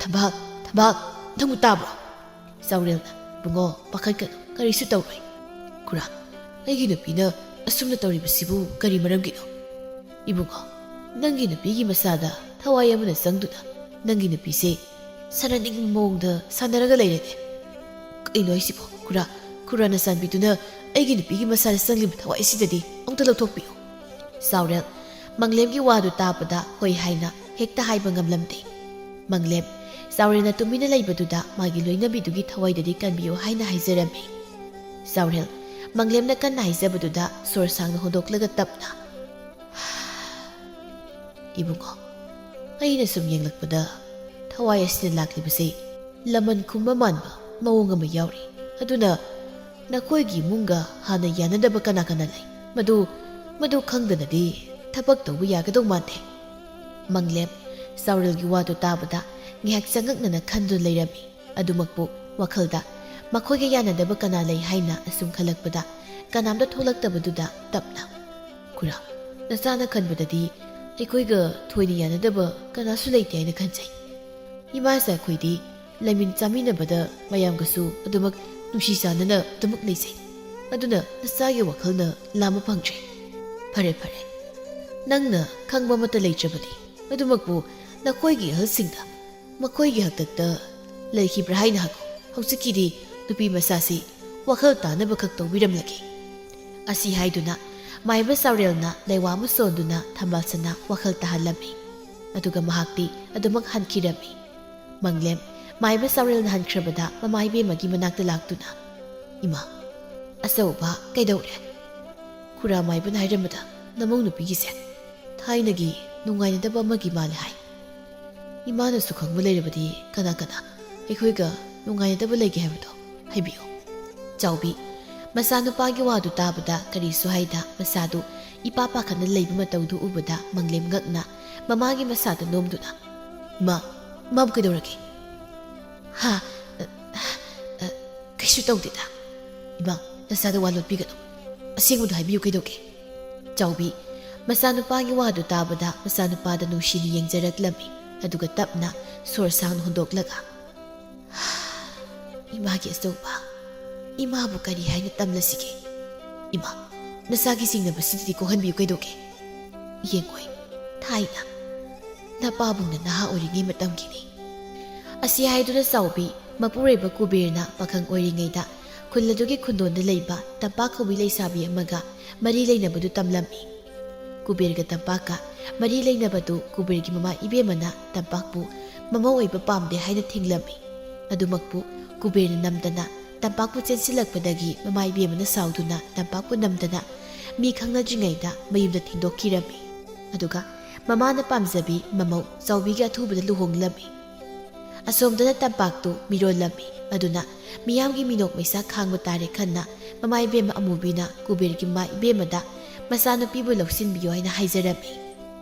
"ꯊꯝꯕꯥꯜ, ꯊꯝꯕꯥꯜ, ꯅꯪꯕꯨ ꯇꯥꯕ꯭ꯔꯣ?" ꯆꯥꯎꯔꯦꯜꯅ, "ꯏꯕꯨꯡꯉꯣ, ꯄꯥꯈꯠꯀꯅꯨ, ꯀꯔꯤꯁꯨ ꯇꯧꯔꯣꯏ"꯫ "ꯈꯨꯔꯥ, ꯑꯩꯒꯤ ꯅꯨꯄꯤꯅ ꯑꯁꯨꯝꯅ ꯇꯧꯔꯤꯕꯁꯤꯕꯨ ꯀꯔꯤ ꯃꯔꯝꯒꯤꯅꯣ?" "ꯏꯕꯨꯡꯉꯣ, ꯅꯪꯒꯤ ꯅꯨꯄꯤꯒꯤ ꯃꯁꯥꯗ ꯊꯋꯥꯏ ꯑꯃꯅ ꯆꯪꯗꯨꯅ ꯅꯪꯒꯤ ꯅꯨꯄꯤꯁꯦ ꯁꯥꯟꯅꯅꯤꯡꯕ ꯃꯑꯣꯡꯗ ꯁꯥꯟꯅꯔꯒ ꯂꯩꯔꯦꯅꯦ꯫ ꯀꯩꯅꯣ ꯍꯥꯏꯁꯤꯕꯣ? ꯈꯨꯔꯥ, ꯈꯨꯔꯥꯅ ꯆꯥꯟꯕꯤꯗꯨꯅ ꯑꯩꯒꯤ ꯅꯨꯄꯤꯒꯤ ꯃꯁꯥꯗ ꯆꯪꯂꯤꯕ ꯊꯋꯥꯏ ꯑꯁꯤꯗꯗꯤ ꯑꯃꯨꯛꯇ ꯂꯧꯊꯣꯛꯄꯤꯌꯨ"꯫ ꯆꯥꯎꯔꯦꯜ ꯃꯪꯂꯦꯝꯒꯤ ꯋꯥꯗꯨ ꯇꯥꯕꯗ ꯍꯣꯏ ꯍꯥꯏꯅ ꯍꯦꯛꯇ ꯍꯥꯏꯕ ꯉꯝꯂꯝꯗꯦ꯫ ꯃꯪꯂꯦꯝ ꯆꯥꯎꯔꯦꯜꯅ ꯇꯨꯃꯤꯟꯅ ꯂꯩꯕꯗꯨꯗ ꯃꯥꯒꯤ ꯂꯣꯏꯅꯕꯤꯗꯨꯒꯤ ꯊꯋꯥꯏꯗꯗꯤ ꯀꯟꯕꯤꯌꯨ ꯍꯥꯏꯅ ꯍꯥꯏꯖꯔꯝꯃꯤ꯫ ꯆꯥꯎꯔꯦꯜ ꯃꯪꯂꯦꯝꯅ ꯀꯟꯅ ꯍꯥꯏꯖꯕꯗꯨꯗ ꯁꯣꯔ ꯁꯥꯡꯅ ꯍꯣꯟꯗꯣꯛꯂꯒ ꯇꯞꯅ, "ꯏꯕꯨꯡꯉꯣ, ꯑꯩꯅ ꯁꯨꯝ ꯌꯦꯡꯂꯛꯄꯗ ꯊꯋꯥꯏ ꯑꯁꯤꯗ ꯂꯥꯛꯂꯤꯕꯁꯤ ꯂꯃꯟ ꯈꯨꯝꯕ ꯃꯥꯟꯕ ꯃꯑꯣꯡ ꯑꯃ ꯌꯥꯎꯔꯤ꯫ ꯑꯗꯨꯅ ꯅꯈꯣꯏꯒꯤ ꯏꯃꯨꯡꯒ ꯍꯥꯟꯅ ꯌꯥꯅꯗꯕ ꯀꯅꯥ ꯀꯅꯥ ꯂꯩ? ꯃꯗꯨ, ꯃꯗꯨ ꯈꯪꯗꯅꯗꯤ ꯊꯕꯛ ꯇꯧꯕ ꯌꯥꯒꯗꯧ ꯃꯥꯟꯗꯦ꯫ ꯃꯪꯂꯦꯝ ꯆꯥꯎꯔꯦꯜꯒꯤ ꯋꯥꯗꯨ ꯇꯥꯕꯗ ꯉꯥꯏꯍꯥꯛ ꯆꯉꯛꯅꯅ ꯈꯟꯗꯨꯅ ꯂꯩꯔꯝꯃꯤ꯫ ꯑꯗꯨꯃꯛꯄꯨ ꯋꯥꯈꯜꯗ ꯃꯈꯣꯏꯒ ꯌꯥꯅꯗꯕ ꯀꯅꯥ ꯂꯩ ꯍꯥꯏꯅ ꯑꯁꯨꯝ ꯈꯜꯂꯛꯄꯗ ꯀꯅꯥꯝꯇ ꯊꯣꯛꯂꯛꯇꯕꯗꯨꯗ ꯇꯞꯅ, "ꯈꯨꯔꯥ, ꯅꯆꯥꯅ ꯈꯟꯕꯗꯗꯤ ꯑꯩꯈꯣꯏꯒ ꯊꯣꯏꯅ ꯌꯥꯅꯗꯕ ꯀꯅꯥꯁꯨ ꯂꯩꯇꯦ ꯍꯥꯏꯅ ꯈꯟꯖꯩ꯫ ꯏꯃꯥ ꯏꯆꯥ ꯑꯩꯈꯣꯏꯗꯤ ꯂꯩꯃꯤꯟ ꯆꯥꯃꯤꯟꯅꯕꯗ ꯃꯌꯥꯝꯒꯁꯨ ꯑꯗꯨꯃꯛ ꯅꯨꯡꯁꯤ ꯆꯥꯟꯅꯅ ꯑꯗꯨꯃꯛ ꯂꯩꯖꯩ꯫ ꯑꯗꯨꯅ ꯅꯆꯥꯒꯤ ꯋꯥꯈꯜꯅ ꯂꯥꯝꯕ ꯐꯪꯗ꯭ꯔꯦ꯫ ꯐꯔꯦ, ꯐꯔꯦ, ꯅꯪꯅ ꯈꯪꯕ ꯑꯃꯠꯇ ꯂꯩꯇ꯭ꯔꯕꯗꯤ, ꯑꯗꯨꯃꯛꯄꯨ ꯅꯈꯣꯏꯒꯤ ꯑꯍꯜꯁꯤꯡꯗ ꯃꯈꯣꯏꯒꯤ ꯍꯥꯛꯇꯛꯇ ꯂꯩꯈꯤꯕ꯭ꯔꯥ ꯍꯥꯏꯅ ꯍꯪꯉꯨ꯫ ꯍꯧꯖꯤꯛꯀꯤꯗꯤ ꯅꯨꯄꯤ ꯃꯆꯥꯁꯤ ꯋꯥꯈꯜ ꯇꯥꯅꯕ ꯈꯛ ꯇꯧꯕꯤꯔꯝꯂꯒꯦ꯫" ꯑꯁꯤ ꯍꯥꯏꯗꯨꯅ ꯃꯥꯏꯕ ꯆꯥꯎꯔꯦꯜꯅ ꯂꯩꯋꯥ ꯑꯃ ꯁꯣꯟꯗꯨꯅ ꯊꯝꯕꯥꯜꯁꯅꯥ ꯋꯥꯈꯜ ꯇꯥꯍꯜꯂꯝꯃꯤ꯫ ꯑꯗꯨꯒ ꯃꯍꯥꯛꯇꯤ ꯑꯗꯨꯃꯛ ꯍꯟꯈꯤꯔꯝꯃꯤ꯫ ꯃꯪꯂꯦꯝ ꯃꯥꯏꯕ ꯆꯥꯎꯔꯦꯜꯅ ꯍꯟꯈ꯭ꯔꯕꯗ ꯃꯃꯥ ꯏꯕꯦꯝꯃꯒꯤ ꯃꯅꯥꯛꯇ ꯂꯥꯛꯇꯨꯅ, "ꯏꯃꯥ, ꯑꯆꯧꯕ ꯀꯩꯗꯧꯔꯦ?" "ꯈꯨꯔꯥ ꯃꯥꯏꯕꯅ ꯍꯥꯏꯔꯝꯕꯗ ꯅꯃꯧ ꯅꯨꯄꯤꯒꯤꯁꯦ ꯊꯥꯏꯅꯒꯤ ꯅꯨꯡꯉꯥꯏꯅꯗꯕ ꯑꯃꯒꯤ ꯃꯥꯜꯂꯦ ꯍꯥꯏ꯫ ꯏꯃꯥꯅꯁꯨ ꯈꯪꯕ ꯂꯩꯔꯕꯗꯤ ꯀꯅꯥ ꯀꯅꯥ ꯑꯩꯈꯣꯏꯒ ꯅꯨꯡꯉꯥꯏꯅꯗꯕ ꯂꯩꯒꯦ ꯍꯥꯏꯕꯗꯣ ꯍꯥꯏꯕꯤꯌꯨ꯫" ꯆꯥꯎꯕꯤ ꯃꯆꯥꯅꯨꯄꯥꯒꯤ ꯋꯥꯗꯨ ꯇꯥꯕꯗ ꯀꯔꯤꯁꯨ ꯍꯥꯏꯗ ꯃꯁꯥꯗꯨ ꯏꯄꯥ ꯄꯥꯈꯠꯅ ꯂꯩꯕ ꯃꯇꯧꯗꯨ ꯎꯕꯗ ꯃꯪꯂꯦꯝ ꯉꯛꯅ ꯃꯃꯥꯒꯤ ꯃꯁꯥꯗ ꯅꯣꯝꯗꯨꯅ, "ꯏꯃꯥ, ꯏꯃꯥꯕꯨ ꯀꯩꯗꯧꯔꯒꯦ?" "ꯍꯥ? ꯑ, ꯑ, ꯀꯩꯁꯨ ꯇꯧꯗꯦꯗ꯫" "ꯏꯃꯥ, ꯅꯁꯥꯗ ꯋꯥ ꯂꯣꯠꯄꯤꯒꯅꯨ꯫ ꯑꯁꯦꯡꯕꯗꯣ ꯍꯥꯏꯕꯤꯌꯨ ꯀꯩꯗꯧꯒꯦ?" ꯆꯥꯎꯕꯤ ꯃꯆꯥꯅꯨꯄꯥꯒꯤ ꯋꯥꯗꯨ ꯇꯥꯕꯗ ꯃꯆꯥꯅꯨꯄꯥꯗ ꯅꯨꯡꯁꯤꯅ ꯌꯦꯡꯖꯔꯛꯂꯝꯃꯤ꯫ ꯑꯗꯨꯒ ꯇꯞꯅ ꯁꯣꯔ ꯁꯥꯡꯅ ꯍꯣꯟꯗꯣꯛꯂꯒ, "ꯏꯃꯥꯒꯤ ꯑꯆꯧꯕ, ꯏꯃꯥꯕꯨ ꯀꯔꯤ ꯍꯥꯏꯅ ꯇꯝꯂꯁꯤꯒꯦ? ꯏꯃꯥ, ꯅꯆꯥꯒꯤ ꯆꯤꯡꯅꯕꯁꯤꯗꯤ ꯀꯣꯛꯍꯟꯕꯤꯌꯨ ꯀꯩꯗꯧꯒꯦ? ꯌꯦꯡꯉꯣꯏ, ꯊꯥꯏꯅ ꯅꯄꯥꯕꯨꯡꯅ ꯅꯍꯥ ꯑꯣꯏꯔꯤꯉꯩ ꯃꯇꯝꯒꯤꯅꯤ꯫" ꯑꯁꯤ ꯍꯥꯏꯗꯨꯅ ꯆꯥꯎꯕꯤ ꯃꯄꯨꯔꯣꯏꯕ ꯀꯨꯕꯦꯔꯅ ꯄꯥꯈꯪ ꯑꯣꯏꯔꯤꯉꯩꯗ ꯈꯨꯜ ꯑꯗꯨꯒꯤ ꯈꯨꯟꯗꯣꯟꯗ ꯂꯩꯕ ꯇꯝꯄꯥꯛ ꯀꯧꯕꯤ ꯂꯩꯁꯥꯕꯤ ꯑꯃꯒ ꯃꯔꯤ ꯂꯩꯅꯕꯗꯨ ꯇꯝꯂꯝꯃꯤ꯫ ꯀꯨꯕꯦꯔꯒ ꯇꯝꯄꯥꯛꯀ ꯃꯔꯤ ꯂꯩꯅꯕꯗꯨ ꯀꯨꯕꯦꯔꯒꯤ ꯃꯃꯥ ꯏꯕꯦꯝꯃꯅ ꯇꯝꯄꯥꯛꯄꯨ ꯃꯃꯧ ꯑꯣꯏꯕ ꯄꯥꯝꯗꯦ ꯍꯥꯏꯅ ꯊꯤꯡꯂꯝꯃꯤ꯫ ꯑꯗꯨꯃꯛꯄꯨ ꯀꯨꯕꯦꯔꯅ ꯅꯝꯗꯅ ꯇꯝꯄꯥꯛꯄꯨ ꯆꯦꯟꯁꯤꯜꯂꯛꯄꯗꯒꯤ ꯃꯃꯥ ꯏꯕꯦꯝꯃꯅ ꯁꯥꯎꯗꯨꯅ ꯇꯝꯄꯥꯛꯄꯨ ꯅꯝꯗꯅ ꯃꯤ ꯈꯪꯅꯗ꯭ꯔꯤꯉꯩꯗ ꯃꯌꯨꯝꯗ ꯊꯤꯟꯗꯣꯛꯈꯤꯔꯝꯃꯤ꯫ ꯑꯗꯨꯒ ꯃꯃꯥꯅ ꯄꯥꯝꯖꯕꯤ ꯃꯃꯧ ꯆꯥꯎꯕꯤꯒꯤ ꯑꯊꯨꯕꯗ ꯂꯨꯍꯣꯡꯂꯝꯃꯤ꯫ ꯑꯁꯣꯝꯗꯅ ꯇꯝꯄꯥꯛꯇꯨ ꯃꯤꯔꯣꯜꯂꯝꯃꯤ꯫ ꯑꯗꯨꯅ ꯃꯤꯌꯥꯝꯒꯤ ꯃꯤꯅꯣꯛ ꯃꯩꯁꯥ ꯈꯥꯡꯕ ꯇꯥꯔꯦ ꯈꯟꯅ ꯃꯃꯥ ꯏꯕꯦꯝꯃ ꯑꯃꯨꯕꯤꯅ ꯀꯨꯕꯦꯔꯒꯤ ꯃꯃꯥ ꯏꯕꯦꯝꯃꯗ ꯃꯆꯥꯅꯨꯄꯤꯕꯨ ꯂꯧꯁꯤꯟꯕꯤꯌꯨ ꯍꯥꯏꯅ ꯍꯥꯏꯖꯔꯝꯃꯤ꯫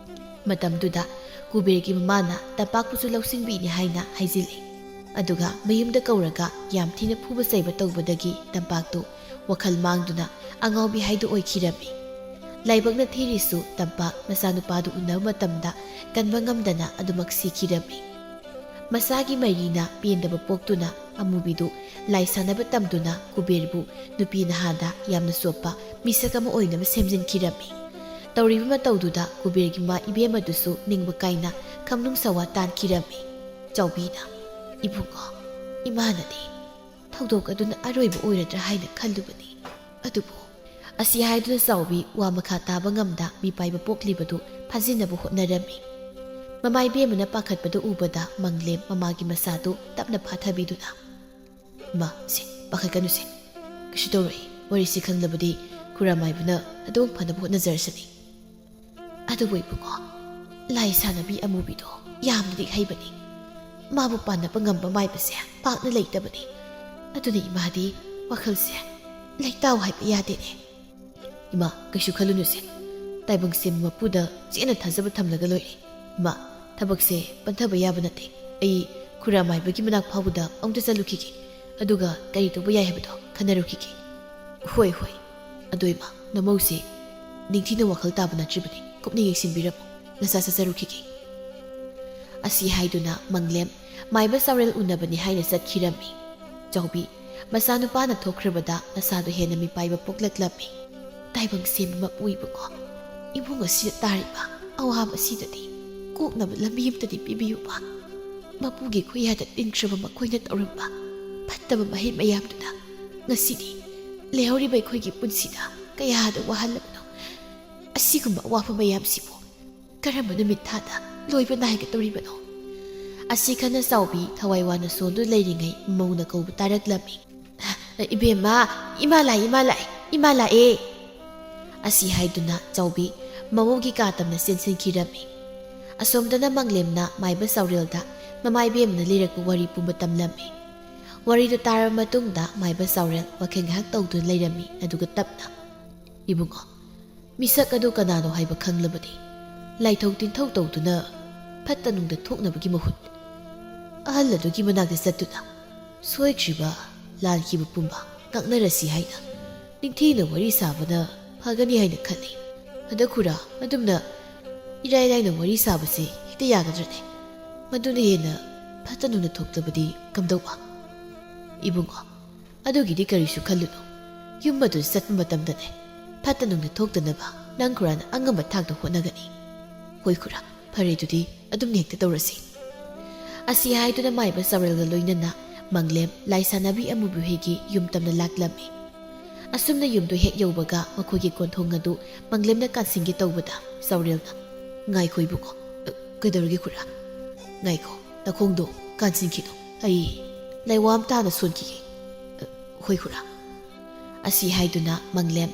ꯃꯇꯝꯗꯨꯗ ꯀꯨꯕꯦꯔꯒꯤ ꯃꯃꯥꯅ ꯇꯝꯄꯥꯛꯄꯨꯁꯨ ꯂꯧꯁꯤꯟꯕꯤꯅꯤ ꯍꯥꯏꯅ ꯍꯥꯏꯖꯤꯜꯂꯤ꯫ ꯑꯗꯨꯒ ꯃꯌꯨꯝꯗ ꯀꯧꯔꯒ ꯌꯥꯝ ꯊꯤꯅ ꯐꯨꯕ ꯆꯩꯕ ꯇꯧꯕꯗꯒꯤ ꯇꯝꯄꯥꯛꯇꯨ ꯋꯥꯈꯜ ꯃꯥꯡꯗꯨꯅ ꯑꯉꯥꯎꯕꯤ ꯍꯥꯏꯗꯨ ꯑꯣꯏꯈꯤꯔꯝꯃꯤ꯫ ꯂꯥꯏꯕꯛꯅ ꯊꯤꯔꯤꯁꯨ ꯇꯝꯄꯥꯛ ꯃꯆꯥꯅꯨꯄꯥꯗꯨ ꯎꯅꯕ ꯃꯇꯝꯗ ꯀꯟꯕ ꯉꯝꯗꯅ ꯑꯗꯨꯃꯛ ꯁꯤꯈꯤꯔꯝꯃꯤ꯫ ꯃꯆꯥꯒꯤ ꯃꯔꯤꯅ ꯄꯦꯟꯗꯕ ꯄꯣꯛꯇꯨꯅ ꯑꯃꯨꯕꯤꯗꯨ ꯂꯥꯏ ꯁꯥꯟꯅꯕ ꯇꯝꯗꯨꯅ ꯀꯨꯕꯦꯔꯕꯨ ꯅꯨꯄꯤ ꯅꯍꯥꯗ ꯌꯥꯝꯅ ꯆꯣꯞꯄ ꯃꯤꯁꯛ ꯑꯃ ꯑꯣꯏꯅꯕ ꯁꯦꯝꯖꯤꯟꯈꯤꯔꯝꯃꯤ꯫ ꯇꯧꯔꯤꯕ ꯃꯇꯧꯗꯨꯗ ꯀꯨꯕꯦꯔꯒꯤ ꯃꯃꯥ ꯏꯕꯦꯝꯃꯗꯨꯁꯨ ꯅꯤꯡꯕ ꯀꯥꯏꯅ ꯈꯝꯅꯨꯡ ꯁꯋꯥ ꯇꯥꯟꯈꯤꯔꯝꯃꯤ꯫ ꯆꯥꯎꯕꯤꯅ, "ꯏꯕꯨꯡꯉꯣ, ꯏꯃꯥꯅꯗꯤ ꯊꯧꯗꯣꯛ ꯑꯗꯨꯅ ꯑꯔꯣꯏꯕ ꯑꯣꯏꯔꯗ꯭ꯔꯥ ꯍꯥꯏꯅ ꯈꯜꯂꯨꯕꯅꯤ꯫ ꯑꯗꯨꯕꯨ," ꯑꯁꯤ ꯍꯥꯏꯗꯨꯅ ꯆꯥꯎꯕꯤ ꯋꯥ ꯃꯈꯥ ꯇꯥꯕ ꯉꯝꯗ ꯃꯤꯄꯥꯏꯕ ꯄꯣꯛꯂꯤꯕꯗꯨ ꯐꯥꯖꯤꯟꯅꯕ ꯍꯣꯠꯅꯔꯝꯃꯤ꯫ ꯃꯃꯥ ꯏꯕꯦꯝꯃꯅ ꯄꯥꯈꯠꯄꯗꯨ ꯎꯕꯗ ꯃꯪꯂꯦꯝ ꯃꯃꯥꯒꯤ ꯃꯁꯥꯗꯨ ꯇꯞꯅ ꯐꯥꯊꯕꯤꯗꯨꯅ, "ꯏꯃꯥ, ꯁꯦ, ꯄꯥꯈꯠꯀꯅꯨꯁꯦ꯫ ꯀꯩꯁꯨ ꯇꯧꯔꯣꯏ꯫ ꯋꯥꯔꯤꯁꯤ ꯈꯪꯂꯕꯗꯤ ꯈꯨꯔꯥꯃꯥꯏꯕꯅ ꯑꯗꯨꯝ ꯐꯅꯕ ꯍꯣꯠꯅꯖꯔꯁꯅꯤ꯫ ꯑꯗꯨꯕꯨ ꯏꯕꯨꯡꯉꯣ, ꯂꯥꯏ ꯁꯥꯟꯅꯕꯤ ꯑꯃꯨꯕꯤꯗꯣ ꯌꯥꯝꯅꯗꯤ ꯍꯩꯕꯅꯤ꯫ ꯃꯥꯕꯨ ꯄꯥꯟꯅꯕ ꯉꯝꯕ ꯃꯥꯏꯕꯁꯦ ꯄꯥꯛꯅ ꯂꯩꯇꯕꯅꯤ꯫ ꯑꯗꯨꯅ ꯏꯃꯥꯗꯤ ꯋꯥꯈꯜꯁꯦ ꯂꯩꯇꯥꯎ ꯍꯥꯏꯕ ꯌꯥꯗꯦꯅꯦ꯫" "ꯏꯃꯥ, ꯀꯩꯁꯨ ꯈꯜꯂꯨꯅꯨꯁꯦ꯫ ꯇꯥꯏꯕꯪ ꯁꯦꯝꯕ ꯃꯄꯨꯗ ꯆꯦꯠꯅ ꯊꯥꯖꯕ ꯊꯝꯂꯒ ꯂꯣꯏꯔꯦ꯫ ꯏꯃꯥ, ꯊꯕꯛꯁꯦ ꯄꯟꯊꯕ ꯌꯥꯕ ꯅꯠꯇꯦ꯫ ꯑꯩ ꯈꯨꯔꯥꯃꯥꯏꯕꯒꯤ ꯃꯅꯥꯛ ꯐꯥꯎꯕꯗ ꯑꯃꯨꯛꯇ ꯆꯠꯂꯨꯈꯤꯒꯦ꯫ ꯑꯗꯨꯒ ꯀꯔꯤ ꯇꯧꯕ ꯌꯥꯏ ꯍꯥꯏꯕꯗꯣ ꯈꯟꯅꯔꯨꯈꯤꯒꯦ꯫" "ꯍꯣꯏ, ꯍꯣꯏ꯫ ꯑꯗꯣ ꯏꯃꯥ, ꯅꯃꯧꯁꯦ ꯅꯤꯡꯊꯤꯅ ꯋꯥꯈꯜ ꯇꯥꯕ ꯅꯠꯇ꯭ꯔꯤꯕꯅꯤ꯫ ꯀꯨꯞꯅ ꯌꯦꯡꯁꯤꯟꯕꯤꯔꯝꯃꯨ꯫ ꯅꯆꯥ ꯆꯠꯆꯔꯨꯈꯤꯒꯦ꯫" ꯑꯁꯤ ꯍꯥꯏꯗꯨꯅ ꯃꯪꯂꯦꯝ ꯃꯥꯏꯕ ꯆꯥꯎꯔꯦꯜ ꯎꯅꯕꯅꯤ ꯍꯥꯏꯅ ꯆꯠꯈꯤꯔꯝꯃꯤ꯫ ꯆꯥꯎꯕꯤ ꯃꯆꯥꯅꯨꯄꯥꯅ ꯊꯣꯛꯈ꯭ꯔꯕꯗ ꯃꯁꯥꯗꯨ ꯍꯦꯟꯅ ꯃꯤꯄꯥꯏꯕ ꯄꯣꯛꯂꯛꯂꯝꯃꯤ꯫ "ꯇꯥꯏꯕꯪ ꯁꯦꯝꯕ ꯃꯄꯨ ꯏꯕꯨꯡꯉꯣ, ꯏꯃꯨꯡ ꯑꯁꯤꯗ ꯇꯥꯔꯤꯕ ꯑꯋꯥꯕ ꯑꯁꯤꯗꯗꯤ ꯀꯣꯛꯅꯕ ꯂꯝꯕꯤ ꯑꯃꯇꯗꯤ ꯄꯤꯕꯤꯌꯨꯕ꯫ ꯃꯄꯨꯒꯤ ꯈꯨꯌꯥꯗ ꯇꯤꯟꯈ꯭ꯔꯕ ꯃꯈꯣꯏꯅ ꯇꯧꯔꯝꯕ ꯐꯠꯇꯕ ꯃꯍꯩ ꯃꯌꯥꯝꯗꯨꯅ ꯉꯁꯤꯗꯤ ꯂꯩꯍꯧꯔꯤꯕ ꯑꯩꯈꯣꯏꯒꯤ ꯄꯨꯟꯁꯤꯗ ꯀꯌꯥꯗ ꯋꯥꯍꯜꯂꯕꯅꯣ꯫ ꯑꯁꯤꯒꯨꯝꯕ ꯑꯋꯥꯕ ꯃꯌꯥꯝꯁꯤꯕꯨ ꯀꯔꯝꯕ ꯅꯨꯃꯤꯠ ꯊꯥꯗ ꯂꯣꯏꯕ ꯅꯥꯏꯒꯗꯧꯔꯤꯕꯅꯣ?" ꯑꯁꯤ ꯈꯟꯅ ꯆꯥꯎꯕꯤ ꯊꯋꯥꯏ ꯋꯥꯅ ꯁꯣꯟꯗꯨꯅ ꯂꯩꯔꯤꯉꯩ ꯃꯧꯅ ꯀꯧꯕ ꯇꯥꯔꯛꯂꯝꯃꯤ꯫ "ꯏꯕꯦꯝꯃ, ꯏꯃꯥ ꯂꯥꯛꯑꯦ, ꯏꯃꯥ ꯂꯥꯛꯑꯦ, ꯏꯃꯥ ꯂꯥꯛꯑꯦ!" ꯑꯁꯤ ꯍꯥꯏꯗꯨꯅ ꯆꯥꯎꯕꯤ ꯃꯃꯧꯒꯤ ꯀꯥ ꯇꯝꯅ ꯆꯦꯟꯁꯤꯟꯈꯤꯔꯝꯃꯤ꯫ ꯑꯁꯣꯝꯗꯅ ꯃꯪꯂꯦꯝꯅ ꯃꯥꯏꯕ ꯆꯥꯎꯔꯦꯜꯗ ꯃꯃꯥ ꯏꯕꯦꯝꯃꯅ ꯂꯤꯔꯛꯄ ꯋꯥꯔꯤ ꯄꯨꯝꯕ ꯇꯝꯂꯝꯃꯤ꯫ ꯋꯥꯔꯤꯗꯨ ꯇꯥꯔꯕ ꯃꯇꯨꯡꯗ ꯃꯥꯏꯕ ꯆꯥꯎꯔꯦꯜ ꯋꯥꯈꯜ ꯉꯥꯏꯍꯥꯛ ꯇꯧꯗꯨꯅ ꯂꯩꯔꯝꯃꯤ, ꯑꯗꯨꯒ ꯇꯞꯅ, "ꯏꯕꯨꯡꯉꯣ, ꯃꯤꯁꯛ ꯑꯗꯨ ꯀꯅꯥꯅꯣ ꯍꯥꯏꯕ ꯈꯪꯂꯕꯗꯤ ꯂꯥꯏꯊꯧ ꯇꯤꯟꯊꯧ ꯇꯧꯗꯨꯅ ꯐꯠꯇ ꯅꯨꯡꯗ ꯊꯣꯛꯅꯕꯒꯤ ꯃꯍꯨꯠ ꯑꯍꯜ ꯑꯗꯨꯒꯤ ꯃꯅꯥꯛꯇ ꯆꯠꯇꯨꯅ ꯁꯣꯏꯈ꯭ꯔꯤꯕ, ꯂꯥꯟꯈꯤꯕ ꯄꯨꯝꯕ ꯉꯥꯛꯅꯔꯁꯤ ꯍꯥꯏꯅ ꯅꯤꯡꯊꯤꯅ ꯋꯥꯔꯤ ꯁꯥꯕꯅ ꯐꯒꯅꯤ ꯍꯥꯏꯅ ꯈꯜꯂꯤ꯫ ꯑꯗ ꯈꯨꯔꯥ, ꯑꯗꯨꯝꯅ ꯏꯔꯥꯏ ꯂꯥꯏꯅ ꯋꯥꯔꯤ ꯁꯥꯕꯁꯤ ꯍꯦꯛꯇ ꯌꯥꯒꯗ꯭ꯔꯅꯦ? ꯃꯗꯨꯅ ꯍꯦꯟꯅ ꯐꯠꯇ ꯅꯨꯡꯗ ꯊꯣꯛꯂꯕꯗꯤ ꯀꯝꯗꯧꯕ?" "ꯏꯕꯨꯡꯉꯣ, ꯑꯗꯨꯒꯤꯗꯤ ꯀꯔꯤꯁꯨ ꯈꯜꯂꯨꯅꯨ꯫ ꯌꯨꯝ ꯑꯗꯨ ꯆꯠꯄ ꯃꯇꯝꯗꯅꯦ, ꯐꯠꯇ ꯅꯨꯡꯗ ꯊꯣꯛꯇꯅꯕ ꯅꯪ ꯈꯨꯔꯥꯅ ꯑꯉꯝꯕ ꯊꯥꯛꯇ ꯍꯣꯠꯅꯒꯅꯤ꯫" "ꯍꯣꯏ ꯈꯨꯔꯥ, ꯐꯔꯦ, ꯑꯗꯨꯗꯤ ꯑꯗꯨꯝꯅ ꯍꯦꯛꯇ ꯇꯧꯔꯁꯤ꯫" ꯑꯁꯤ ꯍꯥꯏꯗꯨꯅ ꯃꯥꯏꯕ ꯆꯥꯎꯔꯦꯜꯒ ꯂꯣꯏꯅꯅ ꯃꯪꯂꯦꯝ ꯂꯥꯏꯁꯥꯟꯅꯕꯤ ꯑꯃꯨꯕꯤ ꯍꯣꯏꯒꯤ ꯌꯨꯝ ꯇꯝꯅ ꯂꯥꯛꯂꯝꯃꯤ꯫ ꯑꯁꯨꯝꯅ ꯌꯨꯝꯗꯨ ꯍꯦꯛ ꯌꯧꯕꯒ ꯃꯈꯣꯏꯒꯤ ꯀꯣꯟꯊꯣꯡ ꯑꯗꯨ ꯃꯪꯂꯦꯝꯅ ꯀꯥꯟꯁꯤꯟꯒꯦ ꯇꯧꯕꯗ ꯆꯥꯎꯔꯦꯜꯅ, "ꯉꯥꯏꯈꯣ ꯏꯕꯨꯡꯉꯣ꯫" "ꯑ, ꯀꯩꯗꯧꯔꯒꯦ ꯈꯨꯔꯥ?" "ꯉꯥꯏꯈꯣ, ꯅꯈꯣꯡꯗꯣ ꯀꯥꯟꯁꯤꯟꯈꯤꯅꯨ꯫ ꯑꯩ ꯂꯩꯋꯥ ꯑꯃ ꯇꯥꯅ ꯁꯣꯟꯈꯤꯒꯦ꯫" "ꯑ, ꯍꯣꯏ ꯈꯨꯔꯥ꯫" ꯑꯁꯤ ꯍꯥꯏꯗꯨꯅ ꯃꯪꯂꯦꯝ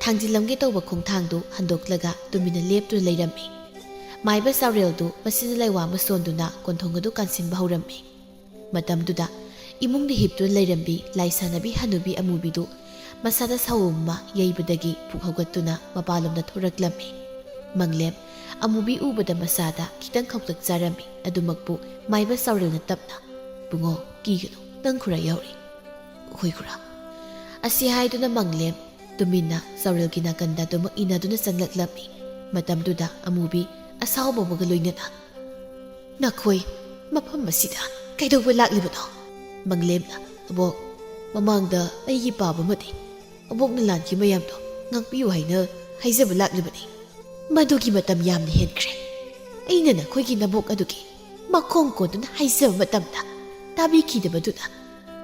ꯊꯥꯡꯖꯤꯜꯂꯝꯒꯦ ꯇꯧꯕ ꯈꯣꯡꯊꯥꯡꯗꯨ ꯍꯟꯗꯣꯛꯂꯒ ꯇꯨꯃꯤꯟꯅ ꯂꯦꯞꯇꯨꯅ ꯂꯩꯔꯝꯃꯤ꯫ ꯃꯥꯏꯕ ꯆꯥꯎꯔꯦꯜꯗꯨ ꯃꯁꯤꯅ ꯂꯩꯋꯥ ꯑꯃ ꯁꯣꯟꯗꯨꯅ ꯀꯣꯟꯊꯣꯡ ꯑꯗꯨ ꯀꯥꯟꯁꯤꯟꯕ ꯍꯧꯔꯝꯃꯤ꯫ ꯃꯇꯝꯗꯨꯗ ꯏꯃꯨꯡꯗ ꯍꯤꯞꯇꯨꯅ ꯂꯩꯔꯝꯕꯤ ꯂꯥꯏꯁꯥꯟꯅꯕꯤ ꯍꯅꯨꯕꯤ ꯑꯃꯨꯕꯤꯗꯨ ꯃꯁꯥꯗ ꯁꯥꯎ ꯑꯃ ꯌꯩꯕꯗꯒꯤ ꯄꯨꯛ ꯍꯧꯒꯠꯇꯨꯅ ꯃꯄꯥꯟꯂꯣꯝꯗ ꯊꯣꯔꯛꯂꯝꯃꯤ꯫ ꯃꯪꯂꯦꯝ ꯑꯃꯨꯕꯤ ꯎꯕꯗ ꯃꯁꯥꯗ ꯈꯤꯇꯪ ꯈꯧꯇꯛ ꯆꯥꯔꯝꯃꯤ꯫ ꯑꯗꯨꯃꯛꯄꯨ ꯃꯥꯏꯕ ꯆꯥꯎꯔꯦꯜꯅ ꯇꯞꯅ, "ꯏꯕꯨꯡꯉꯣ, ꯀꯤꯒꯅꯨ, ꯅꯪ ꯈꯨꯔꯥ ꯌꯥꯎꯔꯤ꯫" "ꯍꯣꯏ ꯈꯨꯔꯥ꯫" ꯑꯁꯤ ꯍꯥꯏꯗꯨꯅ ꯃꯪꯂꯦꯝ ꯇꯨꯃꯤꯟꯅ ꯆꯥꯎꯔꯦꯜꯒꯤ ꯅꯥꯀꯟꯗ ꯑꯗꯨꯃꯛ ꯏꯟꯅꯗꯨꯅ ꯆꯪꯂꯛꯂꯝꯃꯤ꯫ ꯃꯇꯝꯗꯨꯗ ꯑꯃꯨꯕꯤ ꯑꯁꯥꯎꯕ ꯑꯃꯒ ꯂꯣꯏꯅꯅ, "ꯅꯈꯣꯏ ꯃꯐꯝ ꯑꯁꯤꯗ ꯀꯩꯗꯧꯕ ꯂꯥꯛꯂꯤꯕꯅꯣ?" ꯃꯪꯂꯦꯝꯅ, "ꯑꯕꯣꯛ, ꯃꯃꯥꯡꯗ ꯑꯩꯒꯤ ꯄꯥꯕ ꯑꯃꯗꯤ ꯑꯕꯣꯛꯅ ꯂꯥꯟꯈꯤꯕ ꯃꯌꯥꯝꯗꯣ ꯉꯥꯛꯄꯤꯌꯨ ꯍꯥꯏꯅ ꯍꯥꯏꯖꯕ ꯂꯥꯛꯂꯤꯕꯅꯤ꯫ ꯃꯗꯨꯒꯤ ꯃꯇꯝ ꯌꯥꯝꯅ ꯍꯦꯟꯈ꯭ꯔꯦ꯫ ꯑꯩꯅ ꯅꯈꯣꯏꯒꯤ ꯅꯕꯣꯛ ꯑꯗꯨꯒꯤ ꯃꯈꯣꯡ ꯀꯣꯟꯗꯨꯅ ꯍꯥꯏꯖꯕ ꯃꯇꯝꯗ ꯇꯥꯕꯤꯈꯤꯗꯕꯗꯨꯅ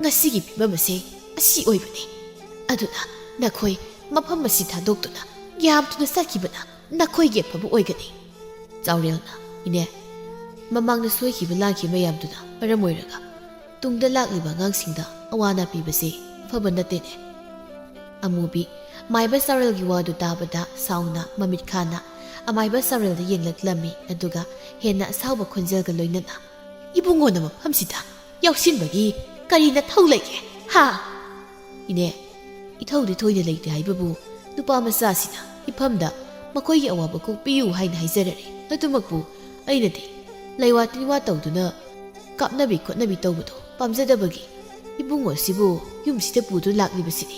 ꯉꯁꯤꯒꯤ ꯐꯤꯕꯝ ꯑꯁꯦ ꯑꯁꯤ ꯑꯣꯏꯕꯅꯤ꯫ ꯑꯗꯨꯅ ꯅꯈꯣꯏ ꯃꯐꯝ ꯑꯁꯤ ꯊꯥꯗꯣꯛꯇꯨꯅ ꯌꯥꯝ ꯊꯨꯅ ꯆꯠꯈꯤꯕꯅ ꯅꯈꯣꯏꯒꯤ ꯑꯐꯕ ꯑꯣꯏꯒꯅꯤ꯫" ꯆꯥꯎꯔꯦꯜꯅ, "ꯏꯅꯦ, ꯃꯃꯥꯡꯗ ꯁꯣꯏꯈꯤꯕ ꯂꯥꯟꯈꯤꯕ ꯃꯌꯥꯝꯗꯨꯅ ꯃꯔꯝ ꯑꯣꯏꯔꯒ ꯇꯨꯡꯗ ꯂꯥꯛꯂꯤꯕ ꯑꯉꯥꯡꯁꯤꯡꯗ ꯑꯋꯥ ꯑꯅꯥ ꯄꯤꯕꯁꯤ ꯑꯐꯕ ꯅꯠꯇꯦꯅꯦ꯫" ꯑꯃꯨꯕꯤ ꯃꯥꯏꯕ ꯆꯥꯎꯔꯦꯜꯒꯤ ꯋꯥꯗꯨ ꯇꯥꯕꯗ ꯁꯥꯎꯅ ꯃꯃꯤꯠ ꯈꯥꯅ ꯑꯃꯥꯏꯕ ꯆꯥꯎꯔꯦꯜꯗ ꯌꯦꯡꯂꯛꯂꯝꯃꯤ, ꯑꯗꯨꯒ ꯍꯦꯟꯅ ꯑꯁꯥꯎꯕ ꯈꯣꯟꯖꯦꯜꯒ ꯂꯣꯏꯅꯅ, ꯏꯕꯨꯡꯉꯣꯅ ꯃꯐꯝꯁꯤꯗ ꯌꯥꯎꯁꯤꯟꯕꯒꯤ ꯀꯔꯤ ꯅꯊꯧ ꯂꯩꯒꯦ? ꯍꯥ? ꯏꯅꯦ, ꯏꯊꯧꯗꯤ ꯊꯣꯏꯅ ꯂꯩꯇꯦ ꯍꯥꯏꯕꯕꯨ, ꯅꯨꯄꯥ ꯃꯆꯥꯁꯤꯅ ꯏꯐꯝꯗ ꯃꯈꯣꯏꯒꯤ ꯑꯋꯥꯕ ꯀꯣꯛꯄꯤꯌꯨ ꯍꯥꯏꯅ ꯍꯥꯏꯖꯔꯔꯦ꯫ ꯑꯗꯨꯃꯛꯄꯨ ꯑꯩꯅꯗꯤ ꯂꯩꯋꯥ ꯇꯤꯟꯋꯥ ꯇꯧꯗꯨꯅ ꯀꯥꯞꯅꯕꯤ ꯈꯣꯠꯅꯕꯤ ꯇꯧꯕꯗꯨ ꯄꯥꯝꯖꯗꯕꯒꯤ ꯏꯕꯨꯡꯉꯣꯁꯤꯕꯨ ꯌꯨꯝꯁꯤꯗ ꯄꯨꯗꯨꯅ ꯂꯥꯛꯂꯤꯕꯁꯤꯅꯤ꯫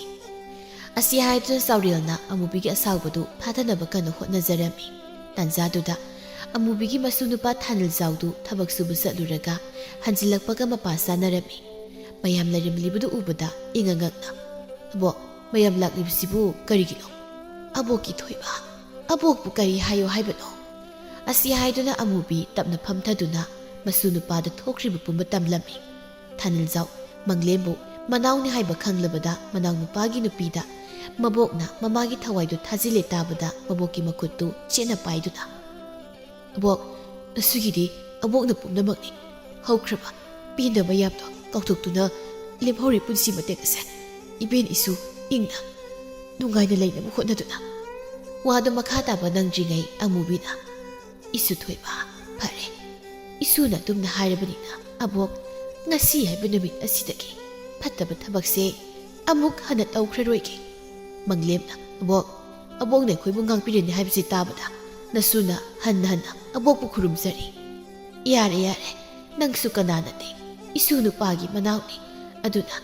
ꯑꯁꯤ ꯍꯥꯏꯗꯨꯅ ꯆꯥꯎꯔꯦꯜꯅ ꯑꯃꯨꯕꯤꯒꯤ ꯑꯁꯥꯎꯕꯗꯨ ꯐꯥꯊꯅꯕ ꯀꯟꯅ ꯍꯣꯠꯅꯖꯔꯝꯃꯤ꯫ ꯇꯥꯟꯖꯥꯗꯨꯗ ꯑꯃꯨꯕꯤꯒꯤ ꯃꯁꯨ ꯅꯨꯄꯥ ꯊꯥꯅꯤꯜꯖꯥꯎꯗꯨ ꯊꯕꯛ ꯁꯨꯕ ꯆꯠꯂꯨꯔꯒ ꯍꯟꯖꯤꯜꯂꯛꯄꯒ ꯃꯄꯥ ꯆꯥꯅꯔꯝꯃꯤ꯫ ꯃꯌꯥꯝ ꯂꯩꯔꯝꯂꯤꯕꯗꯨ ꯎꯕꯗ ꯏꯉꯛ ꯉꯛꯅ, "ꯑꯕꯣꯛ, ꯃꯌꯥꯝ ꯂꯥꯛꯂꯤꯕꯁꯤꯕꯨ ꯀꯔꯤꯒꯤꯅꯣ? ꯑꯕꯣꯛꯀꯤ ꯊꯣꯏꯕ, ꯑꯕꯣꯛꯄꯨ ꯀꯔꯤ ꯍꯥꯏꯌꯣ ꯍꯥꯏꯕꯅꯣ?" ꯑꯁꯤ ꯍꯥꯏꯗꯨꯅ ꯑꯃꯨꯕꯤ ꯇꯞꯅ ꯐꯝꯊꯗꯨꯅ ꯃꯁꯨ ꯅꯨꯄꯥꯗ ꯊꯣꯛꯈ꯭ꯔꯤꯕ ꯄꯨꯝꯕ ꯇꯝꯂꯝꯃꯤ꯫ ꯊꯥꯅꯤꯜꯖꯥꯎ ꯃꯪꯂꯦꯝꯕꯨ ꯃꯅꯥꯎꯅꯤ ꯍꯥꯏꯕ ꯈꯪꯂꯕꯗ ꯃꯅꯥꯎꯅꯨꯄꯥꯒꯤ ꯅꯨꯄꯤꯗ ꯃꯕꯣꯛꯅ ꯃꯃꯥꯒꯤ ꯊꯋꯥꯏꯗꯨ ꯊꯥꯖꯤꯜꯂꯦ ꯇꯥꯕꯗ ꯃꯕꯣꯛꯀꯤ ꯃꯈꯨꯠꯇꯨ ꯆꯦꯠꯅ ꯄꯥꯏꯗꯨꯅ, "ꯑꯕꯣꯛ, ꯉꯁꯤꯒꯤꯗꯤ ꯑꯕꯣꯛꯅ ꯄꯨꯝꯅꯃꯛꯅꯤ꯫ ꯍꯧꯈ꯭ꯔꯕ ꯄꯦꯟꯗꯕ ꯌꯥꯝꯗꯣ ꯀꯥꯎꯊꯣꯛꯇꯨꯅ ꯂꯦꯝꯍꯧꯔꯤ ꯄꯨꯟꯁꯤ ꯃꯇꯦꯛ ꯑꯁꯦ ꯏꯕꯦꯟ ꯏꯁꯨ ꯏꯪꯅ ꯅꯨꯡꯉꯥꯏꯅ ꯂꯩꯅꯕ ꯍꯣꯠꯅꯗꯨꯅ ꯋꯥꯗꯣ ꯃꯈꯥ ꯇꯥꯕ ꯅꯪꯗ꯭ꯔꯤꯉꯩ ꯑꯃꯨꯕꯤꯅ, ꯏꯁꯨ ꯊꯣꯏꯕ, ꯐꯔꯦ, ꯏꯁꯨꯅ ꯑꯗꯨꯝꯅ ꯍꯥꯏꯔꯕꯅꯤꯅ, ꯑꯕꯣꯛ, ꯉꯁꯤ ꯍꯥꯏꯕ ꯅꯨꯃꯤꯠ ꯑꯁꯤꯗꯒꯤ ꯐꯠꯇꯕ ꯊꯕꯛꯁꯦ ꯑꯃꯨꯛ ꯍꯟꯅ ꯇꯧꯈ꯭ꯔꯔꯣꯏꯒꯦ꯫ ꯃꯪꯂꯦꯝꯅ, "ꯑꯕꯣꯛ, ꯑꯕꯣꯛꯅ ꯑꯩꯈꯣꯏꯕꯨ ꯉꯥꯛꯄꯤꯔꯅꯤ ꯍꯥꯏꯕꯁꯤ ꯇꯥꯕꯗ ꯅꯁꯨꯅ ꯍꯟꯅ ꯍꯟꯅ ꯑꯕꯣꯛꯄꯨ ꯈꯨꯔꯨꯝꯖꯔꯤ꯫ ꯌꯥꯔꯦ, ꯌꯥꯔꯦ, ꯅꯪꯁꯨ ꯀꯅꯥꯅꯗꯦ, ꯏꯁꯨ ꯅꯨꯄꯥꯒꯤ ꯃꯅꯥꯎꯅꯤ꯫ ꯑꯗꯨꯅ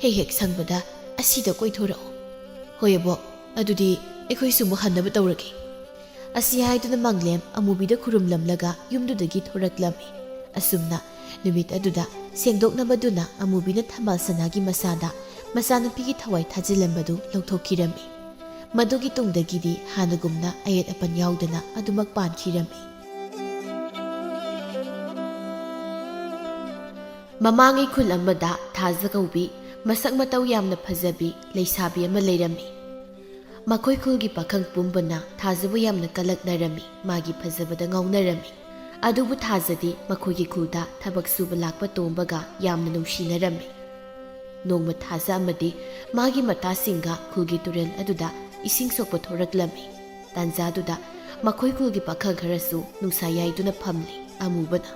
ꯍꯦꯛ ꯍꯦꯛ ꯁꯪꯕꯗ ꯑꯁꯤꯗ ꯀꯣꯏꯊꯣꯔꯛꯎ꯫ ꯍꯣꯏ ꯑꯕꯣꯛ, ꯑꯗꯨꯗꯤ ꯑꯩꯈꯣꯏꯁꯨ ꯑꯃꯨꯛ ꯍꯟꯅꯕ ꯇꯧꯔꯒꯦ"꯫ ꯑꯁꯤ ꯍꯥꯏꯗꯨꯅ ꯃꯪꯂꯦꯝ ꯑꯃꯨꯕꯤꯗ ꯈꯨꯔꯨꯝꯂꯝꯂꯒ ꯌꯨꯝꯗꯨꯗꯒꯤ ꯊꯣꯔꯛꯂꯝꯃꯤ꯫ ꯑꯁꯨꯝꯅ ꯅꯨꯃꯤꯠ ꯑꯗꯨꯗ ꯁꯦꯡꯗꯣꯛꯅꯕꯗꯨꯅ ꯑꯃꯨꯕꯤꯅ ꯊꯝꯕꯥꯜ ꯁꯅꯥꯒꯤ ꯃꯁꯥꯗ ꯃꯆꯥꯅꯨꯄꯤꯒꯤ ꯊꯋꯥꯏ ꯊꯥꯖꯤꯜꯂꯝꯕꯗꯨ ꯂꯧꯊꯣꯛꯈꯤꯔꯝꯃꯤ꯫ ꯃꯗꯨꯒꯤ ꯇꯨꯡꯗꯒꯤꯗꯤ ꯍꯥꯟꯅꯒꯨꯝꯅ ꯑꯌꯦꯠ ꯑꯄꯟ ꯌꯥꯎꯗꯅ ꯑꯗꯨꯃꯛ ꯄꯥꯟꯈꯤꯔꯝꯃꯤ꯫ ꯃꯃꯥꯡꯉꯩ ꯈꯨꯜ ꯑꯃꯗ ꯊꯥꯖ ꯀꯧꯕꯤ ꯃꯁꯛ ꯃꯇꯧ ꯌꯥꯝꯅ ꯐꯖꯕꯤ ꯂꯩꯁꯥꯕꯤ ꯑꯃ ꯂꯩꯔꯝꯃꯤ꯫ ꯃꯈꯣꯏ ꯈꯨꯜꯒꯤ ꯄꯥꯈꯪ ꯄꯨꯝꯕꯅ ꯊꯥꯖꯕꯨ ꯌꯥꯝꯅ ꯀꯜꯂꯛꯅꯔꯝꯃꯤ, ꯃꯥꯒꯤ ꯐꯖꯕꯗ ꯉꯥꯎꯅꯔꯝꯃꯤ꯫ ꯑꯗꯨꯕꯨ ꯊꯥꯖꯗꯤ ꯃꯈꯣꯏꯒꯤ ꯈꯨꯜꯗ ꯊꯕꯛ ꯁꯨꯕ ꯂꯥꯛꯄ ꯇꯣꯝꯕꯒ ꯌꯥꯝꯅ ꯅꯨꯡꯁꯤꯅꯔꯝꯃꯤ꯫ ꯅꯣꯡꯃ ꯊꯥꯖ ꯑꯃꯗꯤ ꯃꯥꯒꯤ ꯃꯇꯥꯁꯤꯡꯒ ꯈꯨꯜꯒꯤ ꯇꯨꯔꯦꯜ ꯑꯗꯨꯗ ꯏꯁꯤꯡ ꯁꯣꯛꯄ ꯊꯣꯔꯛꯂꯝꯃꯤ꯫ ꯇꯥꯟꯖꯥꯗꯨꯗ ꯃꯈꯣꯏ ꯈꯨꯜꯒꯤ ꯄꯥꯈꯪ ꯈꯔꯁꯨ ꯅꯨꯡꯁꯥ ꯌꯥꯏꯗꯨꯅ ꯐꯝꯂꯤ꯫ ꯑꯃꯨꯕꯅ,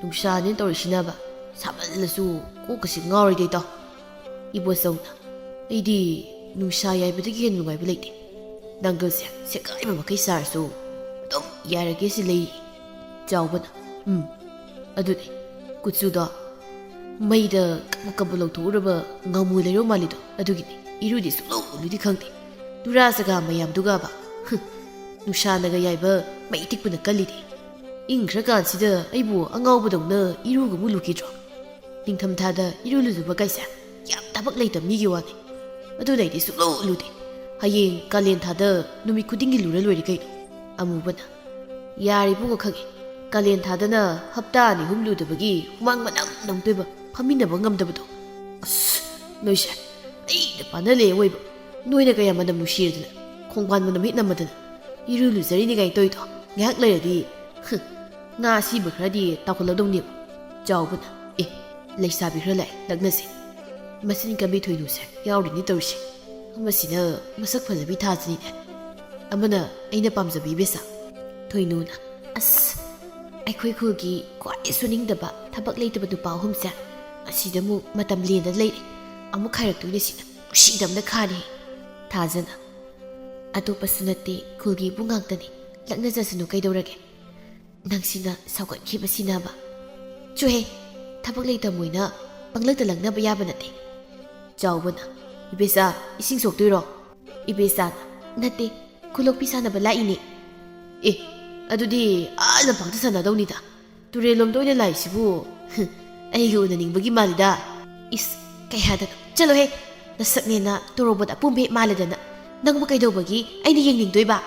ꯅꯨꯡꯁꯥꯅꯦꯅ ꯇꯧꯔꯤꯁꯤꯅꯕ, ꯁꯥꯃꯜꯂꯁꯨ ꯀꯣꯛꯀꯁꯤ ꯉꯥꯎꯔꯣꯏꯗꯣꯏ ꯇꯧ꯫ ꯏꯕꯣꯆꯧꯅ, "ꯑꯩꯗꯤ ꯅꯨꯡꯁꯥ ꯌꯥꯏꯕꯗꯒꯤ ꯍꯦꯟꯅ ꯅꯨꯡꯉꯥꯏꯕ ꯂꯩꯇꯦ꯫ ꯅꯥꯡꯒꯜꯁꯦ ꯁꯦꯒꯥꯏꯕ ꯃꯈꯩ ꯁꯥꯔꯁꯨ ꯑꯗꯨꯝ ꯌꯥꯏꯔꯒꯦ ꯁꯤ ꯂꯩꯔꯤ꯫" ꯆꯥꯎꯕꯅ, "ꯎꯝ, ꯑꯗꯨꯅꯦ, ꯀꯨꯆꯨꯗꯣ ꯃꯩꯗ ꯀꯕꯨ ꯀꯕꯨ ꯂꯧꯊꯣꯛꯎꯔꯕ ꯉꯥꯃꯨ ꯂꯩꯔꯧ ꯃꯥꯜꯂꯤꯗꯣ, ꯑꯗꯨꯒꯤꯅꯦ꯫ ꯏꯔꯨꯗꯤ ꯁꯨꯡꯂꯨ ꯂꯨꯗꯤ ꯈꯪꯗꯦ꯫ ꯇꯨꯔꯥ ꯆꯒꯥ ꯃꯌꯥꯝꯗꯨꯒꯕ, ꯍꯨꯝ, ꯅꯨꯡꯁꯥꯅꯒ ꯌꯥꯏꯕ ꯃꯩ ꯇꯤꯛꯄꯅ ꯀꯜꯂꯤꯗꯤ꯫ ꯏꯪꯈ꯭ꯔꯀꯥꯟꯁꯤꯗ ꯑꯩꯕꯨ ꯑꯉꯥꯎꯕꯗꯧꯅ ꯏꯔꯨꯒꯕꯨ ꯂꯨꯈꯤꯗ꯭ꯔꯣ? ꯅꯤꯡꯊꯝꯊꯥꯗ ꯏꯔꯨ ꯂꯨꯖꯕ ꯀꯥꯏꯁꯦ ꯌꯥꯝ ꯊꯕꯛ ꯂꯩꯇꯕ ꯃꯤꯒꯤ ꯋꯥꯅꯤ꯫ ꯑꯗꯨꯅ ꯑꯩꯗꯤ ꯁꯨꯡꯂꯨ ꯂꯨꯗꯦ꯫ ꯍꯌꯦꯡ ꯀꯥꯂꯦꯟ ꯊꯥꯗ ꯅꯨꯃꯤꯠ ꯈꯨꯗꯤꯡꯒꯤ ꯂꯨꯔ ꯂꯣꯏꯔꯦ ꯀꯩꯅꯣ꯫" ꯑꯃꯨꯕꯅ, "ꯌꯥꯔꯦ ꯏꯕꯨꯡꯉꯣ, ꯈꯪꯉꯦ꯫ ꯀꯥꯂꯦꯟ ꯊꯥꯗꯅ ꯍꯞꯇꯥ ꯑꯅꯤ ꯑꯍꯨꯝ ꯂꯨꯗꯕꯒꯤ ꯍꯨꯃꯥꯡ ꯃꯅꯝ ꯅꯝꯗꯣꯏꯕ, ꯐꯝꯃꯤꯟꯅꯕ ꯉꯝꯗꯕꯗꯣ꯫ ꯑꯁ, ꯅꯣꯏꯁꯦ ꯑꯩꯅ ꯄꯥꯟꯅꯂꯦ ꯑꯣꯏꯕ꯫ ꯅꯣꯏꯅ ꯀꯌꯥ ꯃꯅꯝ ꯅꯨꯡꯁꯤꯔꯗꯅ, ꯈꯣꯡꯕꯥꯟ ꯃꯅꯝ ꯍꯦꯛ ꯅꯝꯃꯗꯅ, ꯏꯔꯨ ꯂꯨꯖꯔꯤꯅꯤ ꯀꯥꯏꯅ ꯇꯧꯔꯤꯗꯣ꯫ ꯉꯥꯏꯍꯥꯛ ꯂꯩꯔꯗꯤ, ꯍꯨꯝ, ꯉꯥ ꯑꯁꯤꯕ ꯈꯔꯗꯤ ꯇꯥꯎꯈꯠꯂꯛꯗꯧꯅꯦꯕ꯫" ꯆꯥꯎꯕꯅ, "ꯑꯦ, ꯂꯩꯁꯥꯕꯤ ꯈꯔ ꯂꯥꯛꯑꯦ, ꯂꯛꯅꯁꯦ꯫ ꯃꯆꯤꯟ ꯀꯟꯕꯤ ꯊꯣꯏꯅꯨꯁꯦ ꯌꯥꯎꯔꯤꯅꯤ ꯇꯧꯔꯤꯁꯦ꯫ ꯑꯃꯁꯤꯅ ꯃꯁꯛ ꯐꯖꯕꯤ ꯊꯥꯖꯅꯤꯅꯦ, ꯑꯃꯅ ꯑꯩꯅ ꯄꯥꯝꯖꯕꯤ ꯏꯕꯦꯆꯥ꯫" ꯊꯣꯏꯅꯨꯅ, "ꯑꯁ, ꯑꯩꯈꯣꯏ ꯈꯨꯜꯒꯤ ꯈ꯭ꯋꯥꯏ ꯁꯨꯅꯤꯡꯗꯕ ꯊꯕꯛ ꯂꯩꯇꯕ ꯅꯨꯄꯥ ꯑꯍꯨꯝꯁꯦ ꯑꯁꯤꯗ ꯑꯃꯨꯛ ꯃꯇꯝ ꯂꯦꯟꯗꯅ ꯂꯩꯔꯦ꯫ ꯑꯃꯨꯛ ꯈꯥꯏꯔꯛꯇꯣꯏꯅꯦ ꯁꯤꯅ, ꯅꯨꯡꯁꯤꯗꯕꯅ ꯈꯥꯔꯦ꯫" ꯊꯥꯖꯅ, "ꯑꯇꯣꯞꯄꯁꯨ ꯅꯠꯇꯦ, ꯈꯨꯜꯒꯤ ꯏꯕꯨꯡ ꯉꯥꯛꯇꯅꯤ, ꯂꯛꯅꯖꯁꯅꯨ ꯀꯩꯗꯧꯔꯒꯦ? ꯅꯪꯁꯤꯅ ꯁꯥꯎꯒꯠꯈꯤꯕꯁꯤꯅꯕ꯫ ꯆꯨꯍꯦ, ꯊꯕꯛ ꯂꯩꯇ ꯃꯣꯏꯅ ꯄꯪꯂꯛꯇ ꯂꯛꯅꯕ ꯌꯥꯕ ꯅꯠꯇꯦ꯫" ꯆꯥꯎꯕꯅ, "ꯏꯕꯦꯆꯥ, ꯏꯁꯤꯡ ꯁꯣꯛꯇꯣꯏꯔꯣ?" ꯏꯕꯦꯆꯥꯅ, "ꯅꯠꯇꯦ, ꯈꯨꯂꯣꯛꯄꯤ ꯁꯥꯟꯅꯕ ꯂꯥꯛꯏꯅꯦ꯫" "ꯑꯦ, ꯑꯗꯨꯗꯤ ꯑꯥ ꯂꯝꯄꯥꯛꯇ ꯁꯥꯟꯅꯗꯧꯅꯤꯗ꯫ ꯇꯨꯔꯦꯜ ꯂꯣꯝꯗ ꯑꯣꯏꯅ ꯂꯥꯛꯏꯁꯤꯕꯨ, ꯍꯨꯝ, ꯑꯩꯒ ꯎꯅꯅꯤꯡꯕꯒꯤ ꯃꯥꯜꯂꯤꯗ꯫ ꯏꯁ, ꯀꯩ ꯍꯥꯏꯗꯅꯣ? ꯆꯠꯂꯣꯍꯦ, ꯅꯁꯛꯅꯦꯅ ꯇꯣꯔꯣꯕꯣꯠ ꯑꯄꯨꯝꯕ ꯍꯦꯛ ꯃꯥꯜꯂꯦꯗꯅ꯫ ꯅꯪꯕꯨ ꯀꯩꯗꯧꯕꯒꯤ ꯑꯩꯅ ꯌꯦꯡꯅꯤꯡꯗꯣꯏꯕ?"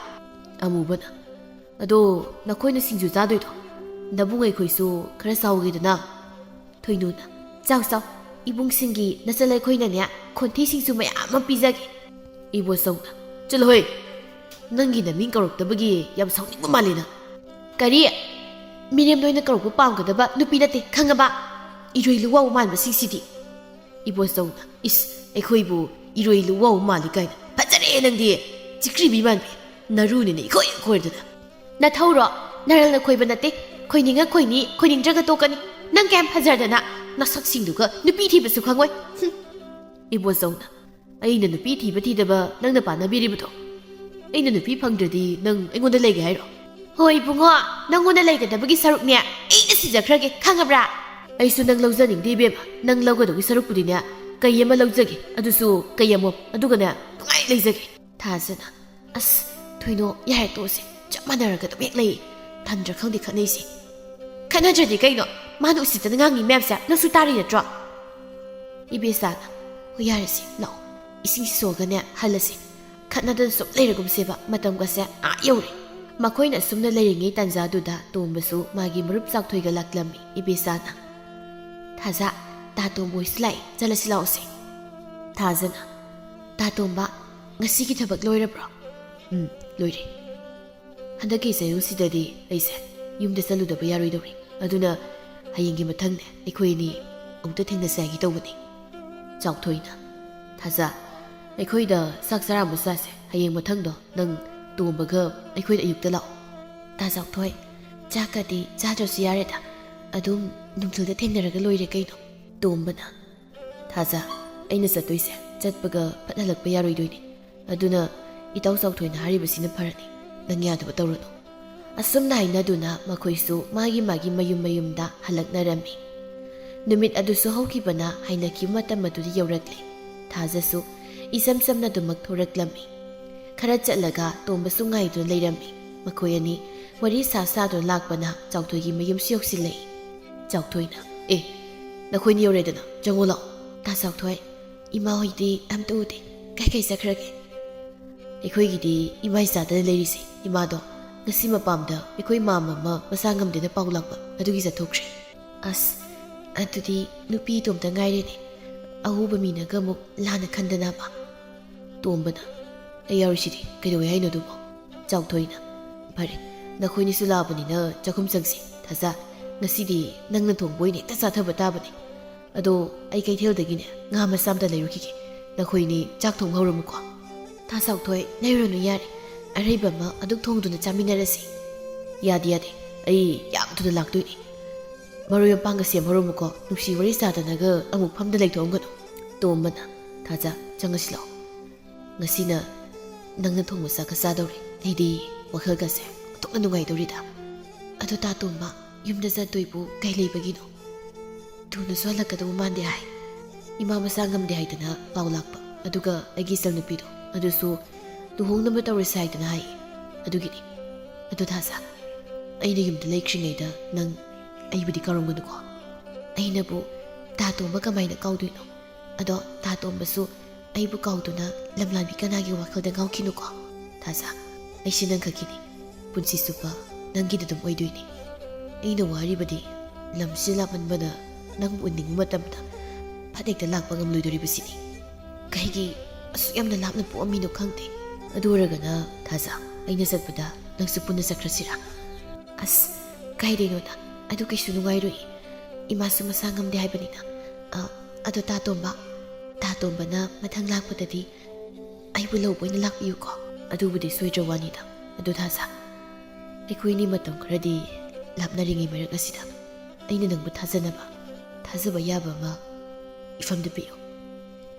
ꯑꯃꯨꯕꯅ, "ꯑꯗꯣ ꯅꯈꯣꯏꯅ ꯁꯤꯡꯖꯨ ꯆꯥꯗꯣꯏꯗꯣ? ꯅꯕꯨꯡ ꯑꯩꯈꯣꯏꯁꯨ ꯈꯔ ꯆꯥꯎꯒꯦꯗꯅ꯫" ꯊꯣꯏꯅꯨꯅ, "ꯆꯥꯎ ꯆꯥꯎ, ꯏꯕꯨꯡꯁꯤꯡꯒꯤ ꯅꯆꯜ ꯑꯩꯈꯣꯏꯅꯅꯦ ꯈꯣꯟꯊꯤ ꯁꯤꯡꯖꯨ ꯃꯌꯥꯝ ꯑꯃ ꯄꯤꯖꯒꯦ꯫" ꯏꯕꯣꯆꯧꯅ, "ꯆꯠꯂꯣꯍꯦ, ꯅꯪꯒꯤ ꯅꯃꯤꯡ ꯀꯧꯔꯛꯇꯕꯒꯤ ꯌꯥꯝ ꯁꯥꯎꯅꯤꯡꯕ ꯃꯥꯜꯂꯤ ꯅꯪ꯫" "ꯀꯔꯤ? ꯃꯤꯔꯦꯝꯗ ꯑꯣꯏꯅ ꯀꯧꯔꯛꯄ ꯄꯥꯝꯒꯗꯕ ꯅꯨꯄꯤ ꯅꯠꯇꯦ, ꯈꯪꯉꯕ? ꯏꯔꯣꯏ ꯂꯨꯋꯥꯎ ꯃꯥꯟꯕꯁꯤꯡꯁꯤꯗꯤ꯫" ꯏꯕꯣꯆꯧꯅ, "ꯏꯁ, ꯑꯩꯈꯣꯏꯕꯨ ꯏꯔꯣꯏ ꯂꯨꯋꯥꯎ ꯃꯥꯜꯂꯤ ꯀꯥꯏꯅ꯫ ꯐꯖꯔꯦ ꯅꯪꯗꯤ, ꯆꯤꯛꯈ꯭ꯔꯤꯕꯤ ꯃꯥꯟꯕꯤ꯫ ꯅꯔꯨꯅꯤꯅ ꯏꯈꯣꯏ ꯈꯣꯏꯔꯗꯅ꯫ ꯅꯊꯧꯔꯣ? ꯅꯔꯜꯅ ꯈꯣꯏꯕ ꯅꯠꯇꯦ, ꯈꯣꯏꯅꯤꯡꯉ ꯈꯣꯏꯅꯤ, ꯈꯣꯏꯅꯤꯡꯗ꯭ꯔꯒ ꯇꯣꯛꯀꯅꯤ꯫ ꯅꯪ ꯀꯌꯥꯝ ꯐꯖꯔꯗꯅ ꯅꯁꯛꯁꯤꯡꯗꯨꯒ ꯅꯨꯄꯤ ꯊꯤꯕꯁꯨ ꯈꯪꯉꯣꯏ꯫ ꯍꯨꯝ꯫ ꯏꯕꯣꯆꯧꯅ, "ꯑꯩꯅ ꯅꯨꯄꯤ ꯊꯤꯕ ꯊꯤꯗꯕ ꯅꯪꯅ ꯄꯥꯟꯅꯕꯤꯔꯤꯕꯗꯣ? ꯑꯩꯅ ꯅꯨꯄꯤ ꯐꯪꯗ꯭ꯔꯗꯤ ꯅꯪ ꯑꯩꯉꯣꯟꯗ ꯂꯩꯒꯦ ꯍꯥꯏꯔꯣ?" "ꯍꯣꯏ ꯏꯕꯨꯡꯉꯣ, ꯅꯪꯉꯣꯟꯗ ꯂꯩꯒꯗꯕꯒꯤ ꯁꯔꯨꯛꯅꯦ ꯑꯩꯅ ꯁꯤꯖꯈ꯭ꯔꯒꯦ, ꯈꯪꯉꯕ꯭ꯔꯥ?" "ꯑꯩꯁꯨ ꯅꯪ ꯂꯧꯖꯅꯤꯡꯗꯦ ꯏꯕꯦꯝꯃ, ꯅꯪ ꯂꯧꯒꯗꯧꯒꯤ ꯁꯔꯨꯛꯄꯨꯗꯤꯅꯦ, ꯀꯩ ꯑꯃ ꯂꯧꯖꯒꯦ, ꯑꯗꯨꯁꯨ ꯀꯩ ꯑꯃꯣꯞ, ꯑꯗꯨꯒꯅꯦ ꯅꯨꯡꯉꯥꯏ ꯂꯩꯖꯒꯦ꯫" ꯊꯥꯖꯅ, "ꯑꯁ ꯊꯣꯏꯅꯣ, ꯌꯥꯔꯦ ꯇꯣꯛꯑꯁꯦ, ꯆꯞ ꯃꯥꯟꯅꯔꯒ ꯑꯗꯨꯝ ꯍꯦꯛ ꯂꯩ, ꯊꯟꯗ꯭ꯔ ꯈꯪꯗꯦ ꯈꯠꯅꯩꯁꯦ꯫" "ꯈꯠꯅꯗ꯭ꯔꯗꯤ ꯀꯩꯅꯣ? ꯃꯥꯅ ꯎꯁꯤꯠꯇꯅ ꯉꯥꯡꯉꯤ ꯃꯌꯥꯝꯁꯦ ꯅꯪꯁꯨ ꯇꯥꯔꯤ ꯅꯠꯇ꯭ꯔꯣ?" ꯏꯕꯦꯆꯥꯅ, "ꯍꯣꯏ ꯌꯥꯔꯦꯁꯦ, ꯂꯥꯛꯑꯣ, ꯏꯁꯤꯡꯁꯤ ꯁꯣꯛꯑꯒꯅꯦ ꯍꯜꯂꯁꯦ, ꯈꯠꯅꯗꯅ ꯁꯨꯝ ꯂꯩꯔꯒꯨꯝꯁꯦꯕ, ꯃꯇꯝꯒꯁꯦ ꯑꯥ ꯌꯧꯔꯦ꯫" ꯃꯈꯣꯏꯅ ꯑꯁꯨꯝꯅ ꯂꯩꯔꯤꯉꯩ ꯇꯥꯟꯖꯥꯗꯨꯗ ꯇꯣꯝꯕꯁꯨ ꯃꯥꯒꯤ ꯃꯔꯨꯞ ꯆꯥꯎꯊꯣꯏꯒ ꯂꯥꯛꯂꯝꯃꯤ꯫ ꯏꯕꯦꯆꯥꯅ, "ꯊꯥꯖ, ꯇꯥ ꯇꯣꯝꯕ ꯍꯣꯏꯁꯨ ꯂꯥꯛꯑꯦ, ꯆꯠꯂꯁꯤ ꯂꯥꯛꯑꯣꯁꯦ꯫" ꯊꯥꯖꯅ, "ꯇꯥ ꯇꯣꯝꯕ, ꯉꯁꯤꯒꯤ ꯊꯕꯛ ꯂꯣꯏꯔꯕ꯭ꯔꯣ?" "ꯎꯝ, ꯂꯣꯏꯔꯦ꯫ ꯍꯟꯗꯛꯀꯤ ꯆꯌꯣꯜꯁꯤꯗꯗꯤ ꯑꯩꯁꯦ ꯌꯨꯝꯗ ꯆꯠꯂꯨꯗꯕ ꯌꯥꯔꯣꯏꯗꯧꯔꯤ꯫ ꯑꯗꯨꯅ ꯍꯌꯦꯡꯒꯤ ꯃꯊꯪꯅꯦ ꯑꯩꯈꯣꯏ ꯑꯅꯤ ꯑꯃꯨꯛꯇ ꯊꯦꯡꯅꯁꯦ ꯍꯥꯏꯒꯦ ꯇꯧꯕꯅꯤ꯫" ꯆꯥꯎꯊꯣꯏꯅ, "ꯊꯥꯖ, ꯑꯩꯈꯣꯏꯗ ꯆꯥꯛ ꯆꯔꯥ ꯑꯃ ꯆꯥꯁꯦ ꯍꯌꯦꯡ ꯃꯊꯪꯗꯣ, ꯅꯪ ꯇꯣꯝꯕꯒ ꯑꯩꯈꯣꯏꯗ ꯑꯌꯨꯛꯇ ꯂꯥꯛꯑꯣ꯫" "ꯇꯥ ꯆꯥꯎꯊꯣꯏ, ꯆꯥꯛꯀꯗꯤ ꯆꯥꯗ꯭ꯔꯁꯨ ꯌꯥꯔꯦꯗ, ꯑꯗꯨꯝ ꯅꯨꯡꯊꯤꯜꯗ ꯊꯦꯡꯅꯔꯒ ꯂꯣꯏꯔꯦ ꯀꯩꯅꯣ꯫" ꯇꯣꯝꯕꯅ, "ꯊꯥꯖ, ꯑꯩꯅ ꯆꯠꯇꯣꯏꯁꯦ ꯆꯠꯄꯒ ꯐꯠ ꯍꯜꯂꯛꯄ ꯌꯥꯔꯣꯏꯗꯣꯏꯅꯦ꯫ ꯑꯗꯨꯅ ꯏꯇꯥꯎ ꯆꯥꯎꯊꯣꯏꯅ ꯍꯥꯏꯔꯤꯕꯁꯤꯅ ꯐꯔꯅꯤ꯫ ꯅꯪ ꯌꯥꯗꯕ ꯇꯧꯔꯨꯅꯨ꯫" ꯑꯁꯨꯝꯅ ꯍꯥꯏꯅꯗꯨꯅ ꯃꯈꯣꯏꯁꯨ ꯃꯥꯒꯤ ꯃꯥꯒꯤ ꯃꯌꯨꯝ ꯃꯌꯨꯝꯗ ꯍꯜꯂꯛꯅꯔꯝꯃꯤ꯫ ꯅꯨꯃꯤꯠ ꯑꯗꯨꯁꯨ ꯍꯧꯈꯤꯕꯅ ꯍꯥꯏꯅꯈꯤꯕ ꯃꯇꯝ ꯑꯗꯨꯗꯤ ꯌꯧꯔꯛꯂꯦ꯫ ꯊꯥꯖꯁꯨ ꯏꯆꯝ ꯆꯝꯅ ꯑꯗꯨꯃꯛ ꯊꯣꯔꯛꯂꯝꯃꯤ꯫ ꯈꯔ ꯆꯠꯂꯒ ꯇꯣꯝꯕꯁꯨ ꯉꯥꯏꯗꯨꯅ ꯂꯩꯔꯝꯃꯤ꯫ ꯃꯈꯣꯏ ꯑꯅꯤ ꯋꯥꯔꯤ ꯁꯥ ꯁꯥꯗꯨꯅ ꯂꯥꯛꯄꯅ ꯆꯥꯎꯊꯣꯏꯒꯤ ꯃꯌꯨꯝꯁꯨ ꯌꯧꯁꯤꯜꯂꯛꯏ꯫ ꯆꯥꯎꯊꯣꯏꯅ, "ꯑꯦ, ꯅꯈꯣꯏꯅꯤ ꯌꯧꯔꯦꯗꯅ, ꯆꯪꯉꯣ ꯂꯥꯛꯑꯣ꯫" "ꯇꯥ ꯆꯥꯎꯊꯣꯏ, ꯏꯃꯥ ꯍꯣꯏꯗꯤ ꯑꯝꯇ ꯎꯗꯦ, ꯀꯥꯏ ꯀꯥꯏ ꯆꯠꯈ꯭ꯔꯒꯦ?" "ꯑꯩꯈꯣꯏꯒꯤꯗꯤ ꯏꯃꯥ ꯏꯆꯥꯗꯅ ꯂꯩꯔꯤꯁꯦ꯫ ꯏꯃꯥꯗꯣ ꯉꯁꯤ ꯃꯄꯥꯝꯗ ꯑꯩꯈꯣꯏ ꯃꯥꯝꯃ ꯑꯃ ꯃꯁꯥ ꯉꯝꯗꯦꯅ ꯄꯥꯎ ꯂꯥꯛꯄ, ꯑꯗꯨꯒꯤ ꯆꯠꯊꯣꯛꯈ꯭ꯔꯦ꯫" "ꯑꯁ, ꯑꯗꯨꯗꯤ ꯅꯨꯄꯤ ꯏꯇꯣꯝꯇ ꯉꯥꯏꯔꯦꯅꯦ꯫ ꯑꯎꯕ ꯃꯤꯅꯒ ꯑꯃꯨꯛ ꯂꯥꯟꯅ ꯈꯟꯗꯅꯕ꯫" ꯇꯣꯝꯕꯅ, "ꯑꯩ ꯌꯥꯎꯔꯤꯁꯤꯗꯤ, ꯀꯩꯗꯧꯋꯦ ꯍꯥꯏꯅꯣ ꯑꯗꯨꯕꯣ?" ꯆꯥꯎꯊꯣꯏꯅ, "ꯐꯔꯦ, ꯅꯈꯣꯏꯅꯤꯁꯨ ꯂꯥꯛꯑꯕꯅꯤꯅ ꯆꯥꯛꯈꯨꯝ ꯆꯪꯁꯤ꯫ ꯊꯥꯖ, ꯉꯁꯤꯗꯤ ꯅꯪꯅ ꯊꯣꯡꯕ ꯑꯣꯏꯅ ꯍꯦꯛꯇ ꯆꯥꯊꯕ ꯇꯥꯕꯅꯤ꯫ ꯑꯗꯣ ꯑꯩ ꯀꯩꯊꯦꯜꯗꯒꯤꯅꯦ ꯉꯥ ꯃꯆꯥ ꯑꯝꯇ ꯂꯩꯔꯨꯈꯤꯒꯦ꯫ ꯅꯈꯣꯏꯅꯤ ꯆꯥꯛ ꯊꯣꯡꯕ ꯍꯧꯔꯝꯃꯨꯀꯣ꯫" "ꯇꯥ ꯆꯥꯎꯊꯣꯏ, ꯂꯩꯔꯨꯔꯅꯨ ꯌꯥꯔꯦ꯫ ꯑꯔꯩꯕ ꯑꯃ ꯑꯗꯨꯛ ꯊꯣꯡꯗꯨꯅ ꯆꯥꯃꯤꯟꯅꯔꯁꯤ꯫" "ꯌꯥꯗꯦ, ꯌꯥꯗꯦ꯫ ꯑꯩ ꯌꯥꯝ ꯊꯨꯅ ꯂꯥꯛꯇꯣꯏꯅꯤ꯫ ꯃꯔꯣꯏ ꯃꯄꯥꯡꯒ ꯁꯦꯝꯍꯧꯔꯝꯃꯨꯀꯣ꯫ ꯅꯨꯡꯁꯤ ꯋꯥꯔꯤ ꯁꯥꯗꯅꯒ ꯑꯃꯨꯛ ꯐꯝꯗ ꯂꯩꯊꯣꯛꯑꯝꯒꯅꯨ꯫ ꯇꯣꯝꯕꯅ, "ꯊꯥꯖ, ꯆꯪꯉꯁꯤ ꯂꯥꯛꯑꯣ꯫ ꯉꯁꯤꯅ ꯅꯪꯅ ꯊꯣꯡꯕ ꯆꯥꯛꯀ ꯆꯥꯗꯧꯔꯦ꯫ ꯑꯩꯗꯤ ꯋꯥꯈꯜꯒꯁꯦ ꯑꯣꯟꯊꯣꯛꯅ ꯅꯨꯡꯉꯥꯏꯗꯧꯔꯤꯗ꯫ ꯑꯗꯣ ꯇꯥ ꯇꯣꯝꯕ, ꯌꯨꯝꯗ ꯆꯠꯇꯣꯏꯕꯨ ꯀꯩ ꯂꯩꯕꯒꯤꯅꯣ? ꯊꯨꯅꯁꯨ ꯍꯜꯂꯛꯀꯗꯧꯕ ꯃꯥꯟꯗꯦ ꯍꯥꯏ꯫ ꯏꯃꯥ ꯃꯁꯥ ꯉꯝꯗꯦ ꯍꯥꯏꯗꯅ ꯄꯥꯎ ꯂꯥꯛꯄ, ꯑꯗꯨꯒ ꯑꯩꯒꯤ ꯏꯆꯜꯅꯨꯄꯤꯗꯣ ꯑꯗꯨꯁꯨ ꯂꯨꯍꯣꯡꯅꯕ ꯇꯧꯔꯁꯦ ꯍꯥꯏꯗꯅ ꯍꯥꯏ꯫ ꯑꯗꯨꯒꯤꯅꯤ꯫ ꯑꯗꯣ ꯊꯥꯖ, ꯑꯩꯅ ꯌꯨꯝꯗ ꯂꯩꯈ꯭ꯔꯤꯉꯩꯗ ꯅꯪ ꯑꯩꯕꯨꯗꯤ ꯀꯥꯎꯔꯝꯒꯅꯨꯀꯣ꯫ ꯑꯩꯅꯕꯨ ꯇꯥ ꯇꯣꯝꯕ ꯀꯃꯥꯏꯅ ꯀꯥꯎꯗꯣꯏꯅꯣ? ꯑꯗꯣ ꯇꯥ ꯇꯣꯝꯕꯁꯨ ꯑꯩꯕꯨ ꯀꯥꯎꯗꯨꯅ ꯂꯝꯂꯥꯟꯕꯤ ꯀꯅꯥꯒꯤ ꯋꯥꯈꯜꯗ ꯉꯥꯎꯈꯤꯅꯨꯀꯣ꯫ ꯊꯥꯖ, ꯑꯩꯁꯦ ꯅꯪ ꯈꯛꯀꯤꯅꯤ꯫ ꯄꯨꯟꯁꯤ ꯆꯨꯞꯄ ꯅꯪꯒꯤꯗ ꯑꯗꯨꯝ ꯑꯣꯏꯗꯣꯏꯅꯤ꯫ ꯑꯩꯅ ꯋꯥꯔꯤꯕꯗꯤ ꯂꯝꯁꯤ ꯂꯥꯞꯃꯟꯕꯅ ꯅꯪꯕꯨ ꯎꯅꯤꯡꯕ ꯃꯇꯝꯗ ꯐꯠ ꯍꯦꯛꯇ ꯂꯥꯛꯄ ꯉꯝꯂꯣꯏꯗꯣꯔꯤꯕꯁꯤꯅꯤ꯫ ꯀꯩꯒꯤ ꯑꯁꯨꯛ ꯌꯥꯝꯅ ꯂꯥꯞꯅ ꯄꯣꯛꯑꯝꯃꯤꯅꯣ ꯈꯪꯗꯦ꯫ ꯑꯗꯨ ꯑꯣꯏꯔꯒꯅ ꯊꯥꯖ, ꯑꯩꯅ ꯆꯠꯄꯗ ꯅꯪꯁꯨ ꯄꯨꯟꯅ ꯆꯠꯈ꯭ꯔꯁꯤꯔꯥ?" "ꯑꯁ, ꯀꯥꯏꯗꯩꯅꯣꯗ, ꯑꯗꯨ ꯀꯩꯁꯨ ꯅꯨꯡꯉꯥꯏꯔꯣꯏ꯫ ꯏꯃꯥꯁꯨ ꯃꯁꯥ ꯉꯝꯗꯦ ꯍꯥꯏꯕꯅꯤꯅ꯫ ꯑ, ꯑꯗꯣ ꯇꯥ ꯇꯣꯝꯕ, ꯇꯥ ꯇꯣꯝꯕꯅ ꯃꯊꯪ ꯂꯥꯛꯄꯗꯗꯤ ꯑꯩꯕꯨ ꯂꯧꯕ ꯑꯣꯏꯅ ꯂꯥꯛꯄꯤꯌꯨꯀꯣ꯫" "ꯑꯗꯨꯕꯨꯗꯤ ꯁꯣꯏꯗ꯭ꯔ ꯋꯥꯅꯤꯗ꯫ ꯑꯗꯨ ꯊꯥꯖ, ꯑꯩꯈꯣꯏꯅꯤ ꯃꯇꯝ ꯈꯔꯗꯤ ꯂꯥꯞꯅꯔꯤꯉꯩ ꯃꯔꯛ ꯑꯁꯤꯗ ꯑꯩꯅ ꯅꯪꯕꯨ ꯊꯥꯖꯅꯕ, ꯊꯥꯖꯕ ꯌꯥꯕ ꯑꯃ ꯏꯐꯝꯗ ꯄꯤꯌꯨ꯫"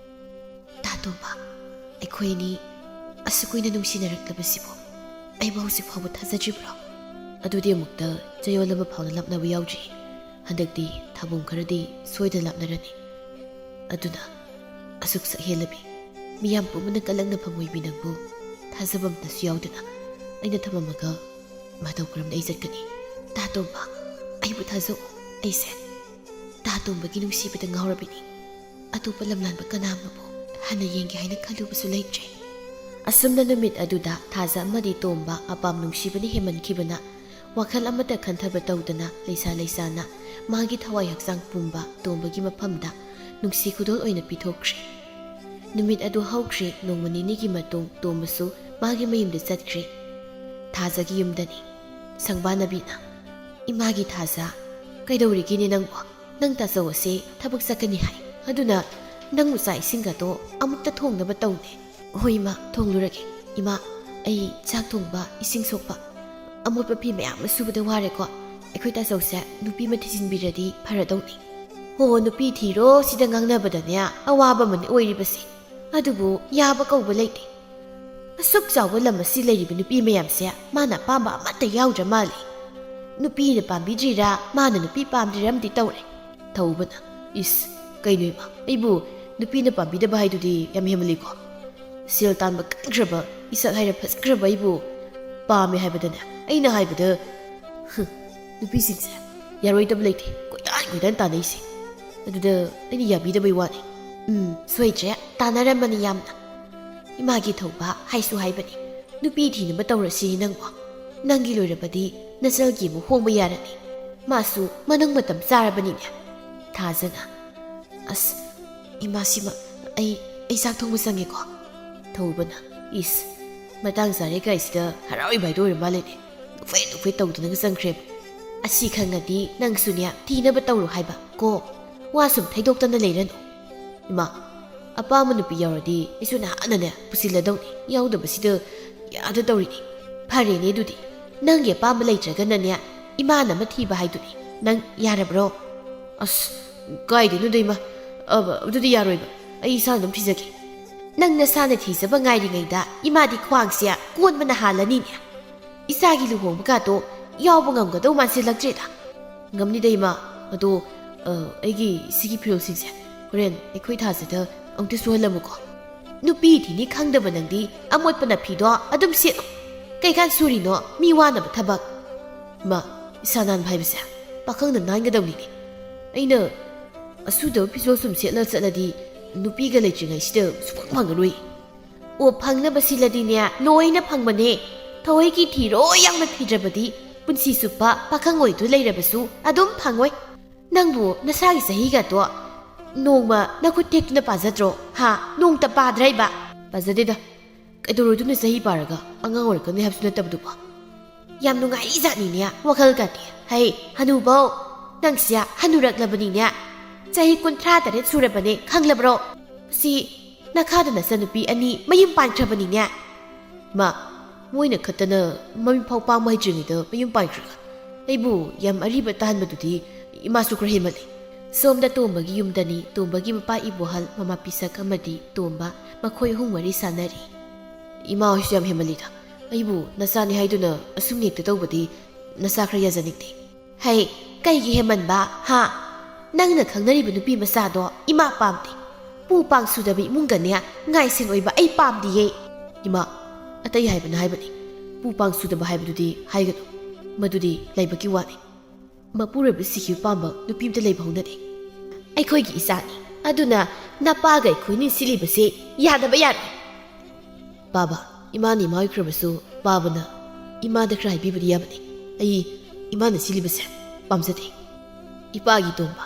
"ꯇꯥ ꯇꯣꯝꯕ, ꯑꯩꯈꯣꯏ ꯑꯅꯤ ꯑꯁꯨꯛ ꯀꯨꯏꯅ ꯅꯨꯡꯁꯤꯅꯔꯛꯂꯕꯁꯤꯕꯨ ꯑꯩꯕꯨ ꯍꯧꯖꯤꯛ ꯐꯥꯎꯕ ꯊꯥꯖꯗ꯭ꯔꯤꯕ꯭ꯔꯣ?" "ꯑꯗꯨꯗꯤ ꯑꯃꯨꯛꯇ ꯆꯌꯣꯜ ꯑꯃ ꯐꯥꯎꯅ ꯂꯥꯞꯅꯕ ꯌꯥꯎꯗ꯭ꯔꯤ꯫ ꯍꯟꯗꯛꯇꯤ ꯊꯥꯕꯣꯡ ꯈꯔꯗꯤ ꯁꯣꯏꯗꯅ ꯂꯥꯞꯅꯔꯅꯤ꯫ ꯑꯗꯨꯅ ꯑꯁꯨꯛ ꯁꯛꯍꯦꯜꯂꯕꯤ, ꯃꯤꯌꯥꯝ ꯄꯨꯝꯕꯅ ꯀꯜꯂꯛꯅ ꯐꯪꯉꯣꯏꯕꯤ ꯅꯪꯕꯨ ꯊꯥꯖꯕ ꯑꯝꯇꯁꯨ ꯌꯥꯎꯗꯅ ꯑꯩꯅ ꯊꯝꯃꯝꯃꯒ ꯃꯇꯧ ꯀꯔꯝꯅ ꯑꯩ ꯆꯠꯀꯅꯤ? ꯇꯥ ꯇꯣꯝꯕ, ꯑꯩꯕꯨ ꯊꯥꯖꯧ꯫ ꯑꯩꯁꯦ ꯇꯥ ꯇꯣꯝꯕꯒꯤ ꯅꯨꯡꯁꯤꯕꯗ ꯉꯥꯎꯔꯕꯤꯅꯤ꯫ ꯑꯇꯣꯞꯄ ꯂꯝꯂꯥꯟꯕ ꯀꯅꯥ ꯑꯃꯕꯨ ꯍꯟꯅ ꯌꯦꯡꯒꯦ ꯍꯥꯏꯅ ꯈꯜꯂꯨꯕꯁꯨ ꯂꯩꯇ꯭ꯔꯦ꯫" ꯑꯁꯨꯝꯅ ꯅꯨꯃꯤꯠ ꯑꯗꯨꯗ ꯊꯥꯖ ꯑꯃꯗꯤ ꯇꯣꯝꯕ ꯑꯄꯥꯝ ꯅꯨꯡꯁꯤꯕꯅ ꯍꯦꯟꯃꯟꯈꯤꯕꯅ ꯋꯥꯈꯜ ꯑꯃꯠꯇ ꯈꯟꯊꯕ ꯇꯧꯗꯅ ꯂꯩꯁꯥ ꯂꯩꯁꯥꯅ ꯃꯥꯒꯤ ꯊꯋꯥꯏ ꯍꯛꯆꯥꯡ ꯄꯨꯝꯕ ꯇꯣꯝꯕꯒꯤ ꯃꯐꯝꯗ ꯅꯨꯡꯁꯤ ꯈꯨꯗꯣꯜ ꯑꯣꯏꯅ ꯄꯤꯊꯣꯛꯈ꯭ꯔꯦ꯫ ꯅꯨꯃꯤꯠ ꯑꯗꯨ ꯍꯧꯈ꯭ꯔꯦ꯫ ꯅꯣꯡꯃ ꯅꯤꯅꯤꯒꯤ ꯃꯇꯨꯡ ꯇꯣꯝꯕꯁꯨ ꯃꯥꯒꯤ ꯃꯌꯨꯝꯗ ꯆꯠꯈ꯭ꯔꯦ꯫ ꯊꯥꯖꯒꯤ ꯌꯨꯝꯗꯅꯤ꯫ ꯁꯪꯕꯥꯅꯕꯤꯅ, "ꯏꯃꯥꯒꯤ ꯊꯥꯖ, ꯀꯩꯗꯧꯔꯤꯒꯦꯅꯦ ꯅꯪꯕꯣ? ꯅꯪ ꯇꯥꯆꯧ ꯑꯁꯦ ꯊꯕꯛ ꯆꯠꯀꯅꯤ ꯍꯥꯏ꯫ ꯑꯗꯨꯅ ꯅꯪꯕꯨ ꯆꯥꯛ ꯏꯁꯤꯡꯒꯗꯣ ꯑꯃꯨꯛꯇ ꯊꯣꯡꯅꯕ ꯇꯧꯅꯦ꯫" "ꯍꯣꯏ ꯏꯃꯥ, ꯊꯣꯡꯂꯨꯔꯒꯦ꯫ ꯏꯃꯥ, ꯑꯩ ꯆꯥꯛ ꯊꯣꯡꯕ, ꯏꯁꯤꯡ ꯁꯣꯛꯄ ꯑꯃꯣꯠꯄ ꯐꯤ ꯃꯌꯥꯝ ꯑꯃ ꯁꯨꯕꯗ ꯋꯥꯔꯦꯀꯣ꯫ ꯑꯩꯈꯣꯏ ꯇꯥꯆꯧꯁꯦ ꯅꯨꯄꯤ ꯑꯃ ꯊꯤꯖꯤꯟꯕꯤꯔꯗꯤ ꯐꯔꯗꯧꯅꯤ꯫ ꯍꯣ, ꯅꯨꯄꯤ ꯊꯤꯔꯣ ꯁꯤꯗ ꯉꯥꯡꯅꯕꯗꯅꯦ ꯑꯋꯥꯕ ꯑꯃꯅꯤ ꯑꯣꯏꯔꯤꯕꯁꯦ꯫ ꯑꯗꯨꯕꯨ ꯌꯥꯕ ꯀꯧꯕ ꯂꯩꯇꯦ꯫ ꯑꯁꯨꯛ ꯆꯥꯎꯕ ꯂꯝ ꯑꯁꯤ ꯂꯩꯔꯤꯕ ꯅꯨꯄꯤ ꯃꯌꯥꯝꯁꯦ ꯃꯥꯅ ꯑꯄꯥꯝꯕ ꯑꯃꯠꯇ ꯌꯥꯎꯗ꯭ꯔ ꯃꯥꯜꯂꯦ꯫ ꯅꯨꯄꯤꯅ ꯄꯥꯝꯕꯤꯗ꯭ꯔꯤꯔꯥ, ꯃꯥꯅ ꯅꯨꯄꯤ ꯄꯥꯝꯗ꯭ꯔꯤꯔꯥ ꯑꯃꯗꯤ ꯇꯧꯔꯦ꯫ ꯊꯧꯕꯅ, "ꯏꯁ, ꯀꯩꯅꯣ ꯏꯃꯥ, ꯑꯩꯕꯨ ꯅꯨꯄꯤꯅ ꯄꯥꯝꯕꯤꯗꯕ ꯍꯥꯏꯗꯨꯗꯤ ꯌꯥꯝ ꯍꯦꯟꯃꯜꯂꯤꯀꯣ꯫ ꯁꯦꯜ ꯇꯥꯟꯕ ꯀꯟꯈ꯭ꯔꯕ, ꯏꯁꯛ ꯍꯥꯏꯔ ꯐꯖꯈ꯭ꯔꯕ ꯑꯩꯕꯨ ꯄꯥꯝꯃꯦ ꯍꯥꯏꯕꯗꯅꯦ, ꯑꯩꯅ ꯍꯥꯏꯕꯗ, ꯍꯨꯝ, ꯅꯨꯄꯤꯁꯤꯡꯁꯦ ꯌꯥꯔꯣꯏꯗꯕ ꯂꯩꯇꯦ, ꯀꯣꯏꯇꯥꯟ ꯀꯣꯏꯇꯥꯟ ꯇꯥꯟꯅꯩꯁꯦ꯫ ꯑꯗꯨꯗ ꯑꯩꯅ ꯌꯥꯕꯤꯗꯕꯩ ꯋꯥꯅꯤ꯫ ꯎꯝ, ꯁꯣꯏꯗ꯭ꯔꯦ, ꯇꯥꯟꯅꯔꯝꯃꯅꯤ ꯌꯥꯝꯅ꯫ ꯏꯃꯥꯒꯤ ꯊꯧꯕ ꯍꯥꯏꯁꯨ ꯍꯥꯏꯕꯅꯤ, ꯅꯨꯄꯤ ꯊꯤꯅꯕ ꯇꯧꯔꯁꯤ ꯅꯪꯕꯣ꯫ ꯅꯪꯒꯤ ꯂꯣꯏꯔꯕꯗꯤ ꯅꯆꯜꯒꯤ ꯑꯃꯨꯛ ꯍꯣꯡꯕ ꯌꯥꯔꯅꯤ꯫ ꯃꯥꯁꯨ ꯃꯅꯨꯡ ꯃꯇꯝ ꯆꯥꯔꯕꯅꯤꯅꯦ"꯫ ꯊꯥꯖꯅ, "ꯑꯁ, ꯏꯃꯥꯁꯤꯃ, ꯑꯩ, ꯑꯩ ꯆꯥꯛ ꯊꯣꯡꯕ ꯆꯪꯉꯦꯀꯣ"꯫ ꯊꯧꯕꯅ, "ꯏꯁ, ꯃꯇꯥꯡ ꯆꯥꯔꯦ ꯀꯥꯏꯁꯤꯗ ꯍꯔꯥꯎꯔꯤꯕ ꯍꯥꯏꯗꯣ ꯑꯣꯏꯔ ꯃꯥꯜꯂꯦꯅꯦ꯫ ꯅꯣꯛꯐꯦꯠ ꯅꯣꯛꯐꯦꯠ ꯇꯧꯗꯨꯅꯒ ꯆꯪꯈ꯭ꯔꯦꯕ꯫ ꯑꯁꯤ ꯈꯪꯉꯗꯤ ꯅꯪꯁꯨꯅꯦ ꯊꯤꯅꯕ ꯇꯧꯔꯣ ꯍꯥꯏꯕ ꯀꯣ꯫ ꯋꯥ ꯁꯨꯝ ꯊꯩꯗꯣꯛꯇꯅ ꯂꯩꯔꯅꯨ꯫ ꯏꯃꯥ, ꯑꯄꯥꯝꯕ ꯅꯨꯄꯤ ꯌꯥꯎꯔꯗꯤ ꯑꯩꯁꯨ ꯅꯍꯥꯟꯅꯅꯦ ꯄꯨꯁꯤꯜꯂꯗꯧꯅꯤ꯫ ꯌꯥꯎꯗꯕꯁꯤꯗ ꯌꯥꯗ ꯇꯧꯔꯤꯅꯤ꯫ ꯐꯔꯦꯅꯦ ꯑꯗꯨꯗꯤ, ꯅꯪꯒꯤ ꯑꯄꯥꯝꯕ ꯂꯩꯇ꯭ꯔꯒꯅꯅꯦ ꯏꯃꯥꯅ ꯑꯃ ꯊꯤꯕ ꯍꯥꯏꯗꯨꯅꯤ꯫ ꯅꯪ ꯌꯥꯔꯕ꯭ꯔꯣ?" "ꯑꯁ, ꯀꯥꯏꯗꯩꯅꯣꯗ ꯏꯃꯥ, ꯑꯕ, ꯑꯗꯨꯗꯤ ꯌꯥꯔꯣꯏꯕ꯫ ꯑꯩ ꯏꯁꯥꯅ ꯑꯗꯨꯝ ꯊꯤꯖꯒꯦ"꯫ "ꯅꯪ ꯅꯁꯥꯅ ꯊꯤꯖꯕ ꯉꯥꯏꯔꯤꯉꯩꯗ ꯏꯃꯥꯗꯤ ꯈ꯭ꯋꯥꯡꯁꯦ ꯀꯣꯟꯕꯅ ꯍꯥꯜꯂꯅꯤꯅꯦ꯫ ꯏꯆꯥꯒꯤ ꯂꯨꯍꯣꯡꯕꯒꯗꯣ ꯌꯥꯎꯕ ꯉꯝꯒꯗꯧ ꯃꯥꯟꯁꯤꯜꯂꯛꯇ꯭ꯔꯦꯗ"꯫ "ꯉꯝꯅꯤꯗ ꯏꯃꯥ, ꯑꯗꯣ, ꯑ, ꯑꯩꯒꯤ ꯁꯤꯒꯤ ꯐꯤꯔꯣꯜꯁꯤꯡꯁꯦ ꯍꯣꯔꯦꯟ ꯑꯩꯈꯣꯏ ꯊꯥꯁꯤꯗ ꯑꯃꯨꯛꯇ ꯁꯨꯍꯜꯂꯝꯃꯨꯀꯣ"꯫ "ꯅꯨꯄꯤ ꯊꯤꯅꯤ ꯈꯪꯗꯕ ꯅꯪꯗꯤ ꯑꯃꯣꯠꯄ ꯅꯐꯤꯗꯣ ꯑꯗꯨꯝ ꯁꯦꯠꯂꯣ꯫ ꯀꯩꯀꯥꯟ ꯁꯨꯔꯤꯅꯣ ꯃꯤ ꯋꯥꯅꯕ ꯊꯕꯛ"꯫ "ꯏꯃꯥ, ꯏꯁꯥ ꯅꯥꯟꯕ ꯍꯥꯏꯕꯁꯦ ꯄꯥꯈꯪꯅ ꯅꯥꯟꯒꯗꯕꯅꯤꯅꯦ꯫ ꯑꯩꯅ ꯑꯁꯨꯗꯕ ꯐꯤꯖꯣꯜ ꯁꯨꯝ ꯁꯦꯠꯂ ꯆꯠꯂꯗꯤ ꯅꯨꯄꯤꯒ ꯂꯩꯇ꯭ꯔꯤꯉꯩꯁꯤꯗ ꯁꯨꯐꯪ ꯐꯪꯉꯔꯣꯏ"꯫ "ꯑꯣ, ꯐꯪꯅꯕ ꯁꯤꯜꯂꯗꯤꯅꯦ ꯂꯣꯏꯅ ꯐꯪꯕꯅꯦ꯫ ꯊꯑꯣꯏꯒꯤ ꯊꯤꯔꯣ ꯌꯥꯝꯅ ꯊꯤꯗ꯭ꯔꯕꯗꯤ ꯄꯨꯟꯁꯤ ꯆꯨꯞꯄ ꯄꯥꯈꯪ ꯑꯣꯏꯗꯨ ꯂꯩꯔꯕꯁꯨ ꯑꯗꯨꯝ ꯐꯪꯉꯣꯏ꯫ ꯅꯪꯕꯨ ꯅꯁꯥꯒꯤ ꯆꯍꯤꯒꯗꯣ ꯅꯣꯡꯃ ꯅꯈꯨꯠ ꯊꯦꯛꯇꯨꯅ ꯄꯥꯖꯗ꯭ꯔꯣ? ꯍꯥ? ꯅꯣꯡꯇ ꯄꯥꯗ꯭ꯔꯥ ꯏꯕ?" "ꯄꯥꯖꯗꯦꯗ꯫ ꯀꯩꯗꯧꯔꯨꯗꯣꯏꯅꯣ ꯆꯍꯤ ꯄꯥꯔꯒ? ꯑꯉꯥꯡ ꯑꯣꯏꯔꯛꯀꯅꯤ ꯍꯥꯏꯕꯁꯨ ꯅꯠꯇꯕꯗꯨꯕꯨ"꯫ "ꯌꯥꯝ ꯅꯨꯡꯉꯥꯏꯔꯤ ꯖꯥꯠꯅꯤꯅꯦ ꯋꯥꯈꯜꯒꯗꯤ꯫ ꯍꯩ, ꯍꯅꯨꯕꯧ, ꯅꯪꯁꯦ ꯍꯅꯨꯔꯛꯂꯕꯅꯤꯅꯦ꯫ ꯆꯍꯤ ꯀꯨꯟꯊ꯭ꯔꯥ ꯇꯔꯦꯠ ꯁꯨꯔꯕꯅꯦ, ꯈꯪꯂꯕ꯭ꯔꯣ? ꯁꯤ ꯅꯈꯥꯗ ꯅꯆꯟꯅꯨꯄꯤ ꯑꯅꯤ ꯃꯌꯨꯝ ꯄꯥꯟꯈ꯭ꯔꯕꯅꯤꯅꯦ"꯫ "ꯃꯥ, ꯃꯣꯏꯅ ꯈꯠꯇꯅ ꯃꯃꯤꯠ ꯐꯥꯎ ꯄꯥꯡꯕ ꯍꯩꯇ꯭ꯔꯤꯉꯩꯗ ꯃꯌꯨꯝ ꯄꯥꯟꯈ꯭ꯔꯒ ꯑꯩꯕꯨ ꯌꯥꯝ ꯑꯔꯤꯕ ꯇꯥꯍꯟꯕꯗꯨꯗꯤ ꯏꯃꯥꯁꯨ ꯈꯔ ꯍꯦꯟꯃꯜꯂꯤ꯫ ꯁꯣꯝꯗ ꯇꯣꯝꯕꯒꯤ ꯌꯨꯝꯗꯅꯤ ꯇꯣꯝꯕꯒꯤ ꯃꯄꯥ ꯏꯕꯣꯍꯜ, ꯃꯃꯥ ꯄꯤꯁꯛ ꯑꯃꯗꯤ ꯇꯣꯝꯕ, ꯃꯈꯣꯏ ꯑꯍꯨꯝ ꯋꯥꯔꯤ ꯁꯥꯟꯅꯔꯤ꯫ ꯏꯃꯥ ꯍꯣꯏꯁꯨ ꯌꯥꯝ ꯍꯦꯟꯃꯜꯂꯤꯗ꯫ ꯑꯩꯕꯨ ꯅꯆꯥꯅꯤ ꯍꯥꯏꯗꯨꯅ ꯑꯁꯨꯝ ꯅꯦꯛꯇ ꯇꯧꯕꯗꯤ ꯅꯆꯥ ꯈꯔ ꯌꯥꯖꯅꯤꯡꯗꯦ꯫ ꯍꯩ, ꯀꯩꯒꯤ ꯍꯦꯟꯃꯟꯕ, ꯍꯥ? ꯅꯪꯅ ꯈꯪꯅꯔꯤꯕ ꯅꯨꯄꯤ ꯃꯆꯥꯗꯣ ꯏꯃꯥ ꯄꯥꯝꯗꯦ꯫ ꯄꯨ ꯄꯥꯡ ꯁꯨꯗꯕ ꯏꯃꯨꯡꯒꯅꯦ ꯉꯥꯏꯁꯦꯟ ꯑꯣꯏꯕ ꯑꯩ ꯄꯥꯝꯗꯤꯌꯦ꯫ ꯏꯃꯥ, ꯑꯇꯩ ꯍꯥꯏꯕꯅ ꯍꯥꯏꯕꯅꯤ꯫ ꯄꯨ ꯄꯥꯡ ꯁꯨꯗꯕ ꯍꯥꯏꯕꯗꯨꯗꯤ ꯍꯥꯏꯒꯅꯨ꯫ ꯃꯗꯨꯗꯤ ꯂꯥꯏꯕꯛꯀꯤ ꯋꯥꯅꯤ꯫ ꯃꯄꯨꯔꯣꯏꯕ ꯁꯤꯈꯤꯕ ꯄꯥꯝꯕ ꯅꯨꯄꯤ ꯑꯃꯇ ꯂꯩꯕ ꯍꯧꯅꯗꯦ꯫ ꯑꯩꯈꯣꯏꯒꯤ ꯏꯆꯥꯅꯤ꯫ ꯑꯗꯨꯅ ꯅꯄꯥꯒ ꯑꯩꯈꯣꯏꯅꯤ ꯁꯤꯜꯂꯤꯕꯁꯦ ꯌꯥꯗꯕ ꯌꯥꯔꯣꯏ꯫ ꯄꯥꯕ, ꯏꯃꯥꯅ ꯏꯃꯥ ꯑꯣꯏꯈ꯭ꯔꯕꯁꯨ ꯄꯥꯕꯅ ꯏꯃꯥꯗ ꯈꯔ ꯍꯥꯏꯕꯤꯕꯗꯤ ꯌꯥꯕꯅꯤ꯫ ꯑꯩ ꯏꯃꯥꯅ ꯁꯤꯜꯂꯤꯕꯁꯦ ꯄꯥꯝꯖꯗꯦ꯫ ꯏꯄꯥꯒꯤ ꯇꯣꯝꯕ,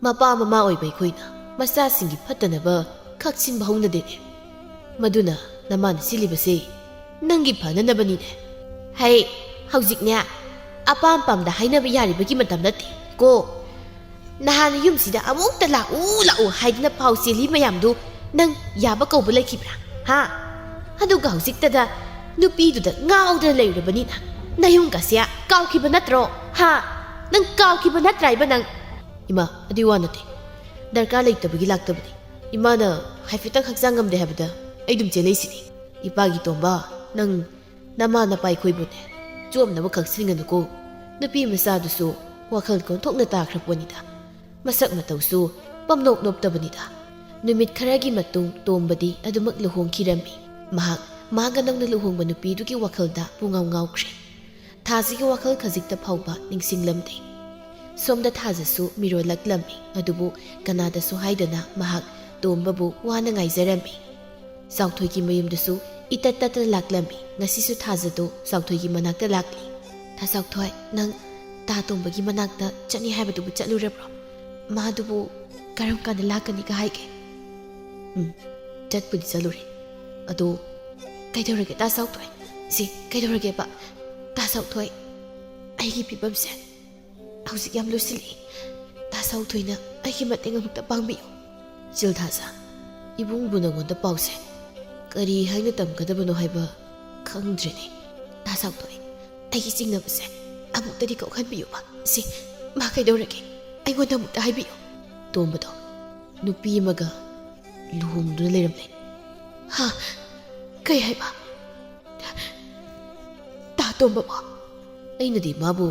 ꯃꯄꯥ ꯃꯃꯥ ꯑꯣꯏꯕ ꯑꯩꯈꯣꯏꯅ ꯃꯆꯥꯁꯤꯡꯒꯤ ꯐꯠꯇꯅꯕ ꯈꯛ ꯁꯤꯟꯕ ꯍꯧꯅꯗꯦꯅꯦ꯫ ꯃꯗꯨꯅ ꯅꯃꯥꯅ ꯁꯤꯜꯂꯤꯕꯁꯦ ꯅꯪꯒꯤ ꯐꯅꯅꯕꯅꯤꯅꯦ꯫ ꯍꯩ, ꯍꯧꯖꯤꯛꯅꯦ ꯑꯄꯥꯝ ꯄꯥꯝꯗ ꯍꯥꯏꯅꯕ ꯌꯥꯔꯤꯕꯒꯤ ꯃꯇꯝ ꯅꯠꯇꯦ ꯀꯣ꯫ ꯅꯍꯥꯟ ꯌꯨꯝꯁꯤꯗ ꯑꯃꯨꯛꯇ ꯂꯥꯛꯎ ꯂꯥꯛꯎ ꯍꯥꯏꯗꯨꯅ ꯄꯥꯎ ꯆꯦꯜꯂꯤ ꯃꯌꯥꯝꯗꯨ ꯅꯪ ꯌꯥꯕ ꯀꯧꯕ ꯂꯩꯈꯤꯕ꯭ꯔꯥ? ꯍꯥ? ꯑꯗꯨꯒ ꯍꯧꯖꯤꯛꯇꯗ ꯅꯨꯄꯤꯗꯨꯗ ꯉꯥꯎꯗꯅ ꯂꯩꯔꯕꯅꯤꯅ ꯅꯌꯨꯝꯒꯁꯦ ꯀꯥꯎꯈꯤꯕ ꯅꯠꯇ꯭ꯔꯣ? ꯍꯥ? ꯅꯪ ꯀꯥꯎꯈꯤꯕ ꯅꯠꯇ꯭ꯔꯥ ꯏꯕ ꯅꯪ? ꯏꯃꯥ, ꯑꯗꯨꯏ ꯋꯥ ꯅꯠꯇꯦ꯫ ꯗꯔꯀꯥꯔ ꯂꯩꯇꯕꯒꯤ ꯂꯥꯛꯇꯕꯅꯤ꯫ ꯏꯃꯥꯅ ꯍꯥꯏꯐꯦꯠꯇꯪ ꯍꯛꯆꯥꯡ ꯉꯝꯗꯦ ꯍꯥꯏꯕꯗ ꯑꯩ ꯑꯗꯨꯝ ꯆꯦꯜꯂꯛꯏꯁꯤꯅꯤ꯫ ꯏꯄꯥꯒꯤ ꯇꯣꯝꯕ, ꯅꯪ ꯅꯃꯥ ꯅꯄꯥ ꯑꯩꯈꯣꯏꯕꯨꯅꯦ ꯆꯣꯞꯅꯕ ꯈꯛ ꯁꯤꯟꯒꯅꯨꯀꯣ꯫ ꯅꯨꯄꯤ ꯃꯆꯥꯗꯨꯁꯨ ꯋꯥꯈꯜ ꯀꯣꯟꯊꯣꯛꯅ ꯇꯥꯈ꯭ꯔ ꯄꯣꯠꯅꯤꯗ꯫ ꯃꯁꯛ ꯃꯇꯧꯁꯨ ꯄꯝꯅꯣꯞ ꯅꯣꯞꯇꯕꯅꯤꯗ꯫ ꯅꯨꯃꯤꯠ ꯈꯔꯒꯤ ꯃꯇꯨꯡ ꯇꯣꯝꯕꯗꯤ ꯑꯗꯨꯃꯛ ꯂꯨꯍꯣꯡꯈꯤꯔꯝꯃꯤ꯫ ꯃꯍꯥꯛ ꯃꯥꯒ ꯅꯧꯅ ꯂꯨꯍꯣꯡꯕ ꯅꯨꯄꯤꯗꯨꯒꯤ ꯋꯥꯈꯜꯗ ꯄꯨꯡꯉꯥꯎ ꯉꯥꯎꯈ꯭ꯔꯦ꯫ ꯊꯥꯁꯤꯒꯤ ꯋꯥꯈꯜ ꯈꯖꯤꯛꯇ ꯐꯥꯎꯕ ꯅꯤꯡꯁꯤꯡꯂꯝꯗꯦ꯫ ꯁꯣꯝꯗ ꯊꯥꯖꯁꯨ ꯃꯤꯔꯣꯜꯂꯛꯂꯝꯃꯤ, ꯑꯗꯨꯕꯨ ꯀꯅꯥꯗꯁꯨ ꯍꯥꯏꯗꯅ ꯃꯍꯥꯛ ꯇꯣꯝꯕꯕꯨ ꯋꯥꯅ ꯉꯥꯏꯖꯔꯝꯃꯤ꯫ ꯆꯥꯎꯊꯣꯏꯒꯤ ꯃꯌꯨꯝꯗꯁꯨ ꯏꯇꯠ ꯇꯠꯇꯅ ꯂꯥꯛꯂꯝꯃꯤ꯫ ꯉꯁꯤꯁꯨ ꯊꯥꯖꯗꯣ ꯆꯥꯎꯊꯣꯏꯒꯤ ꯃꯅꯥꯛꯇ ꯂꯥꯛꯂꯤ꯫ "ꯊꯥ ꯆꯥꯎꯊꯣꯏ, ꯅꯪ ꯇꯥ ꯇꯣꯝꯕꯒꯤ ꯃꯅꯥꯛꯇ ꯆꯠꯅꯤ ꯍꯥꯏꯕꯗꯨꯕꯨ ꯆꯠꯂꯨꯔꯕ꯭ꯔꯣ? ꯃꯥꯗꯨꯕꯨ ꯀꯔꯝ ꯀꯥꯟꯗ ꯂꯥꯛꯀꯅꯤꯒ ꯍꯥꯏꯒꯦ?" "ꯎꯝ, ꯆꯠꯄꯨꯗꯤ ꯆꯠꯂꯨꯔꯦ꯫ ꯑꯗꯣ ꯀꯩꯗꯧꯔꯒꯦ ꯇꯥ ꯆꯥꯎꯊꯣꯏ? ꯁꯤ ꯀꯩꯗꯧꯔꯒꯦꯕ? ꯇꯥ ꯆꯥꯎꯊꯣꯏ, ꯑꯩꯒꯤ ꯐꯤꯕꯝꯁꯦ ꯍꯧꯖꯤꯛ ꯌꯥꯝ ꯂꯨꯁꯤꯜꯂꯤ꯫ ꯇꯥ ꯆꯥꯎꯊꯣꯏꯅ ꯑꯩꯒꯤ ꯃꯇꯦꯡ ꯑꯃꯨꯛꯇ ꯄꯥꯡꯕꯤꯌꯨ꯫" "ꯏꯆꯜ ꯊꯥꯖ, ꯏꯕꯨꯡꯕꯨ ꯅꯉꯣꯟꯗ ꯄꯥꯎꯁꯦ ꯀꯔꯤ ꯍꯥꯏꯅ ꯇꯝꯒꯗꯕꯅꯣ ꯍꯥꯏꯕ ꯈꯪꯗ꯭ꯔꯦꯅꯦ꯫ ꯇꯥ ꯆꯥꯎꯊꯣꯏ, ꯑꯩꯒꯤ ꯆꯤꯡꯅꯕꯁꯦ ꯑꯃꯨꯛꯇꯗꯤ ꯀꯣꯛꯍꯟꯕꯤꯌꯨꯕ꯫ ꯁꯤ, ꯃꯥ ꯀꯩꯗꯧꯔꯒꯦ? ꯑꯩꯉꯣꯟꯗ ꯑꯃꯨꯛꯇ ꯍꯥꯏꯕꯤꯌꯨ꯫ ꯇꯣꯝꯕꯗꯣ ꯅꯨꯄꯤ ꯑꯃꯒ ꯂꯨꯍꯣꯡꯗꯨꯅ ꯂꯩꯔꯝꯂꯦ꯫ ꯍꯥ? ꯀꯩ ꯍꯥꯏꯕ? ꯇꯥ ꯇꯣꯝꯕꯕꯣ? ꯑꯩꯅꯗꯤ ꯃꯥꯕꯨ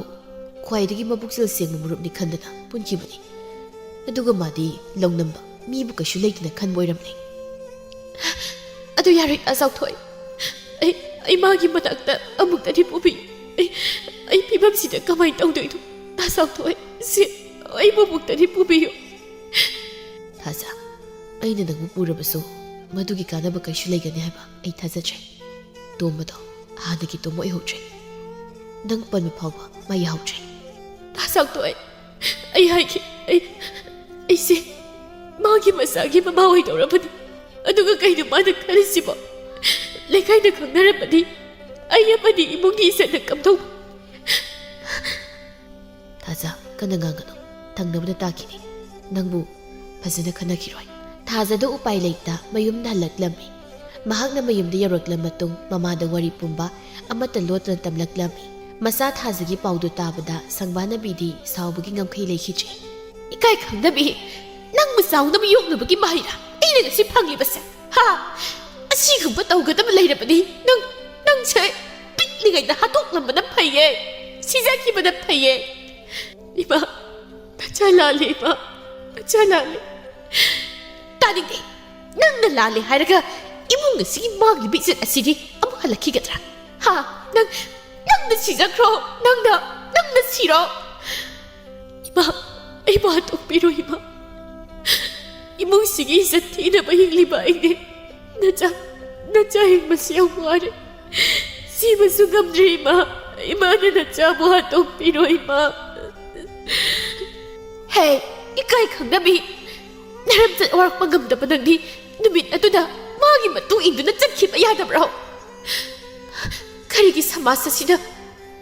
ꯈ꯭ꯋꯥꯏꯗꯒꯤ ꯃꯕꯨꯛꯆꯦꯜ ꯁꯦꯡꯕ ꯃꯔꯨꯞꯅꯤ ꯈꯟꯗꯅ ꯄꯨꯟꯈꯤꯕꯅꯤ꯫ ꯑꯗꯨꯒ ꯃꯥꯗꯤ ꯂꯧꯅꯝꯕ ꯃꯤꯕꯨ ꯀꯩꯁꯨ ꯂꯩꯇꯅ ꯈꯟꯕ ꯑꯣꯏꯔꯝꯂꯦ꯫ ꯑꯗꯨ ꯌꯥꯔꯣꯏ, ꯇꯥ ꯆꯥꯎꯊꯣꯏ꯫ ꯑꯩ, ꯑꯩ ꯃꯥꯒꯤ ꯃꯅꯥꯛꯇ ꯑꯃꯨꯛꯇꯗꯤ ꯄꯨꯕꯤꯌꯨ꯫ ꯑꯩ, ꯑꯩ ꯐꯤꯕꯝꯁꯤꯗ ꯀꯃꯥꯏꯅ ꯇꯧꯗꯣꯏꯅꯣ? ꯇꯥ ꯆꯥꯎꯊꯣꯏ, ꯁꯤ ꯑꯩꯕꯨ ꯑꯃꯨꯛꯇꯗꯤ ꯄꯨꯕꯤꯌꯨ꯫ ꯊꯥꯖ, ꯑꯩꯅ ꯅꯪꯕꯨ ꯄꯨꯔꯕꯁꯨ ꯃꯗꯨꯒꯤ ꯀꯥꯟꯅꯕ ꯀꯩꯁꯨ ꯂꯩꯒꯅꯤ ꯍꯥꯏꯕ ꯑꯩ ꯊꯥꯖꯗ꯭ꯔꯦ꯫ ꯇꯣꯝꯕꯗꯣ ꯍꯥꯟꯅꯒꯤ ꯇꯣꯝꯕ ꯑꯣꯏꯍꯧꯗ꯭ꯔꯦ꯫ ꯅꯪ ꯄꯟꯕ ꯐꯥꯎꯕ ꯃꯥ ꯌꯥꯍꯧꯗ꯭ꯔꯦ꯫ ꯇꯥ ꯆꯥꯎꯊꯣꯏ, ꯑꯩ ꯍꯥꯏꯒꯦ, ꯑꯩ, ꯑꯩꯁꯦ ꯃꯥꯒꯤ ꯃꯆꯥꯒꯤ ꯃꯃꯥ ꯑꯣꯏꯗꯧꯔꯕꯅꯤ꯫ ꯑꯗꯨꯒ ꯀꯩꯅꯣ ꯃꯥꯅ ꯈꯜꯂꯤꯁꯤꯕꯣ? ꯂꯩꯀꯥꯏꯗ ꯈꯪꯅꯔꯝꯃꯗꯤ ꯑꯩ ꯑꯃꯗꯤ ꯏꯃꯨꯡꯒꯤ ꯏꯖꯠꯅ ꯀꯝꯗꯧꯕ? ꯊꯥꯖ, ꯀꯟꯅ ꯉꯥꯡꯒꯅꯨ꯫ ꯊꯪꯅꯕꯅ ꯇꯥꯈꯤꯅꯤ꯫ ꯅꯪꯕꯨ ꯐꯖꯅ ꯈꯟꯅꯈꯤꯔꯣꯏ꯫ ꯊꯥꯖꯗ ꯎꯄꯥꯏ ꯂꯩꯇ ꯃꯌꯨꯝꯗ ꯍꯜꯂꯛꯂꯝꯃꯤ꯫ ꯃꯍꯥꯛꯅ ꯃꯌꯨꯝꯗ ꯌꯧꯔꯛꯂ ꯃꯇꯨꯡ ꯃꯃꯥꯗ ꯋꯥꯔꯤ ꯄꯨꯝꯕ ꯑꯃꯠꯇ ꯂꯣꯠꯇꯅ ꯇꯝꯂꯛꯂꯝꯃꯤ꯫ ꯃꯆꯥ ꯊꯥꯖꯒꯤ ꯄꯥꯎꯗꯨ ꯇꯥꯕꯗ ꯁꯪꯕꯥꯅꯕꯤꯗꯤ ꯁꯥꯎꯕꯒꯤ ꯉꯝꯈꯩ ꯂꯩꯈꯤꯗ꯭ꯔꯦ꯫ ꯏꯀꯥꯏ ꯈꯪꯗꯕꯤ, ꯅꯪꯕꯨ ꯆꯥꯎꯅꯕ ꯌꯣꯛꯅꯕꯒꯤ ꯃꯍꯩꯔꯥ ꯑꯩꯅ ꯉꯁꯤ ꯐꯪꯂꯤꯕꯁꯦ? ꯍꯥ? ꯑꯁꯤꯒꯨꯝꯕ ꯇꯧꯒꯗꯕ ꯂꯩꯔꯕꯗꯤ ꯅꯪ, ꯅꯪꯁꯦ ꯄꯤꯛꯂꯤꯉꯩꯗ ꯍꯥꯠꯇꯣꯛꯂꯝꯕꯅ ꯐꯩꯌꯦ, ꯁꯤꯖꯈꯤꯕꯅ ꯐꯩꯌꯦ꯫ ꯏꯃꯥ, ꯅꯆꯥ ꯂꯥꯜꯂꯦ ꯏꯃꯥ, ꯅꯆꯥ ꯂꯥꯜꯂꯦ꯫ ꯇꯥꯅꯤꯡꯗꯦ꯫ ꯅꯪꯅ ꯂꯥꯜꯂꯦ ꯍꯥꯏꯔꯒ ꯏꯃꯨꯡ ꯑꯁꯤꯒꯤ ꯃꯥꯡꯂꯤꯕ ꯏꯖꯠ ꯑꯁꯤꯗꯤ ꯑꯃꯨꯛ ꯍꯜꯂꯛꯈꯤꯒꯗ꯭ꯔꯥ? ꯍꯥ? ꯅꯪ, ꯅꯪꯅ ꯁꯤꯖꯈ꯭ꯔꯣ, ꯅꯪꯅ, ꯅꯪꯅ ꯁꯤꯔꯣ꯫ ꯏꯃꯥ, ꯑꯩꯕꯨ ꯍꯥꯠꯇꯣꯛꯄꯤꯔꯣ ꯏꯃꯥ꯫ ꯏꯃꯨꯡꯁꯤꯒꯤ ꯏꯖꯠ ꯊꯤꯅꯕ ꯍꯤꯡꯂꯤꯕ ꯑꯩꯅꯦ꯫ ꯅꯆꯥ, ꯅꯆꯥ ꯍꯤꯡꯕꯁꯤ ꯌꯥꯝ ꯋꯥꯔꯦ꯫ ꯁꯤꯕꯁꯨ ꯉꯝꯗ꯭ꯔꯦ ꯏꯃꯥ꯫ ꯏꯃꯥꯅ ꯅꯆꯥꯕꯨ ꯍꯥꯠꯇꯣꯛꯄꯤꯔꯣ ꯏꯃꯥ꯫ ꯍꯦ, ꯏꯀꯥꯏ ꯈꯪꯗꯕꯤ! ꯅꯔꯝꯆꯠ ꯋꯥꯔꯛꯄ ꯉꯝꯗꯕ ꯅꯪꯗꯤ ꯅꯨꯃꯤꯠ ꯑꯗꯨꯗ ꯃꯥꯒꯤ ꯃꯇꯨꯡ ꯏꯟꯗꯨꯅ ꯆꯠꯈꯤꯕ ꯌꯥꯗꯕ꯭ꯔꯣ? ꯀꯔꯤꯒꯤ ꯁꯃꯥꯖ ꯑꯁꯤꯗ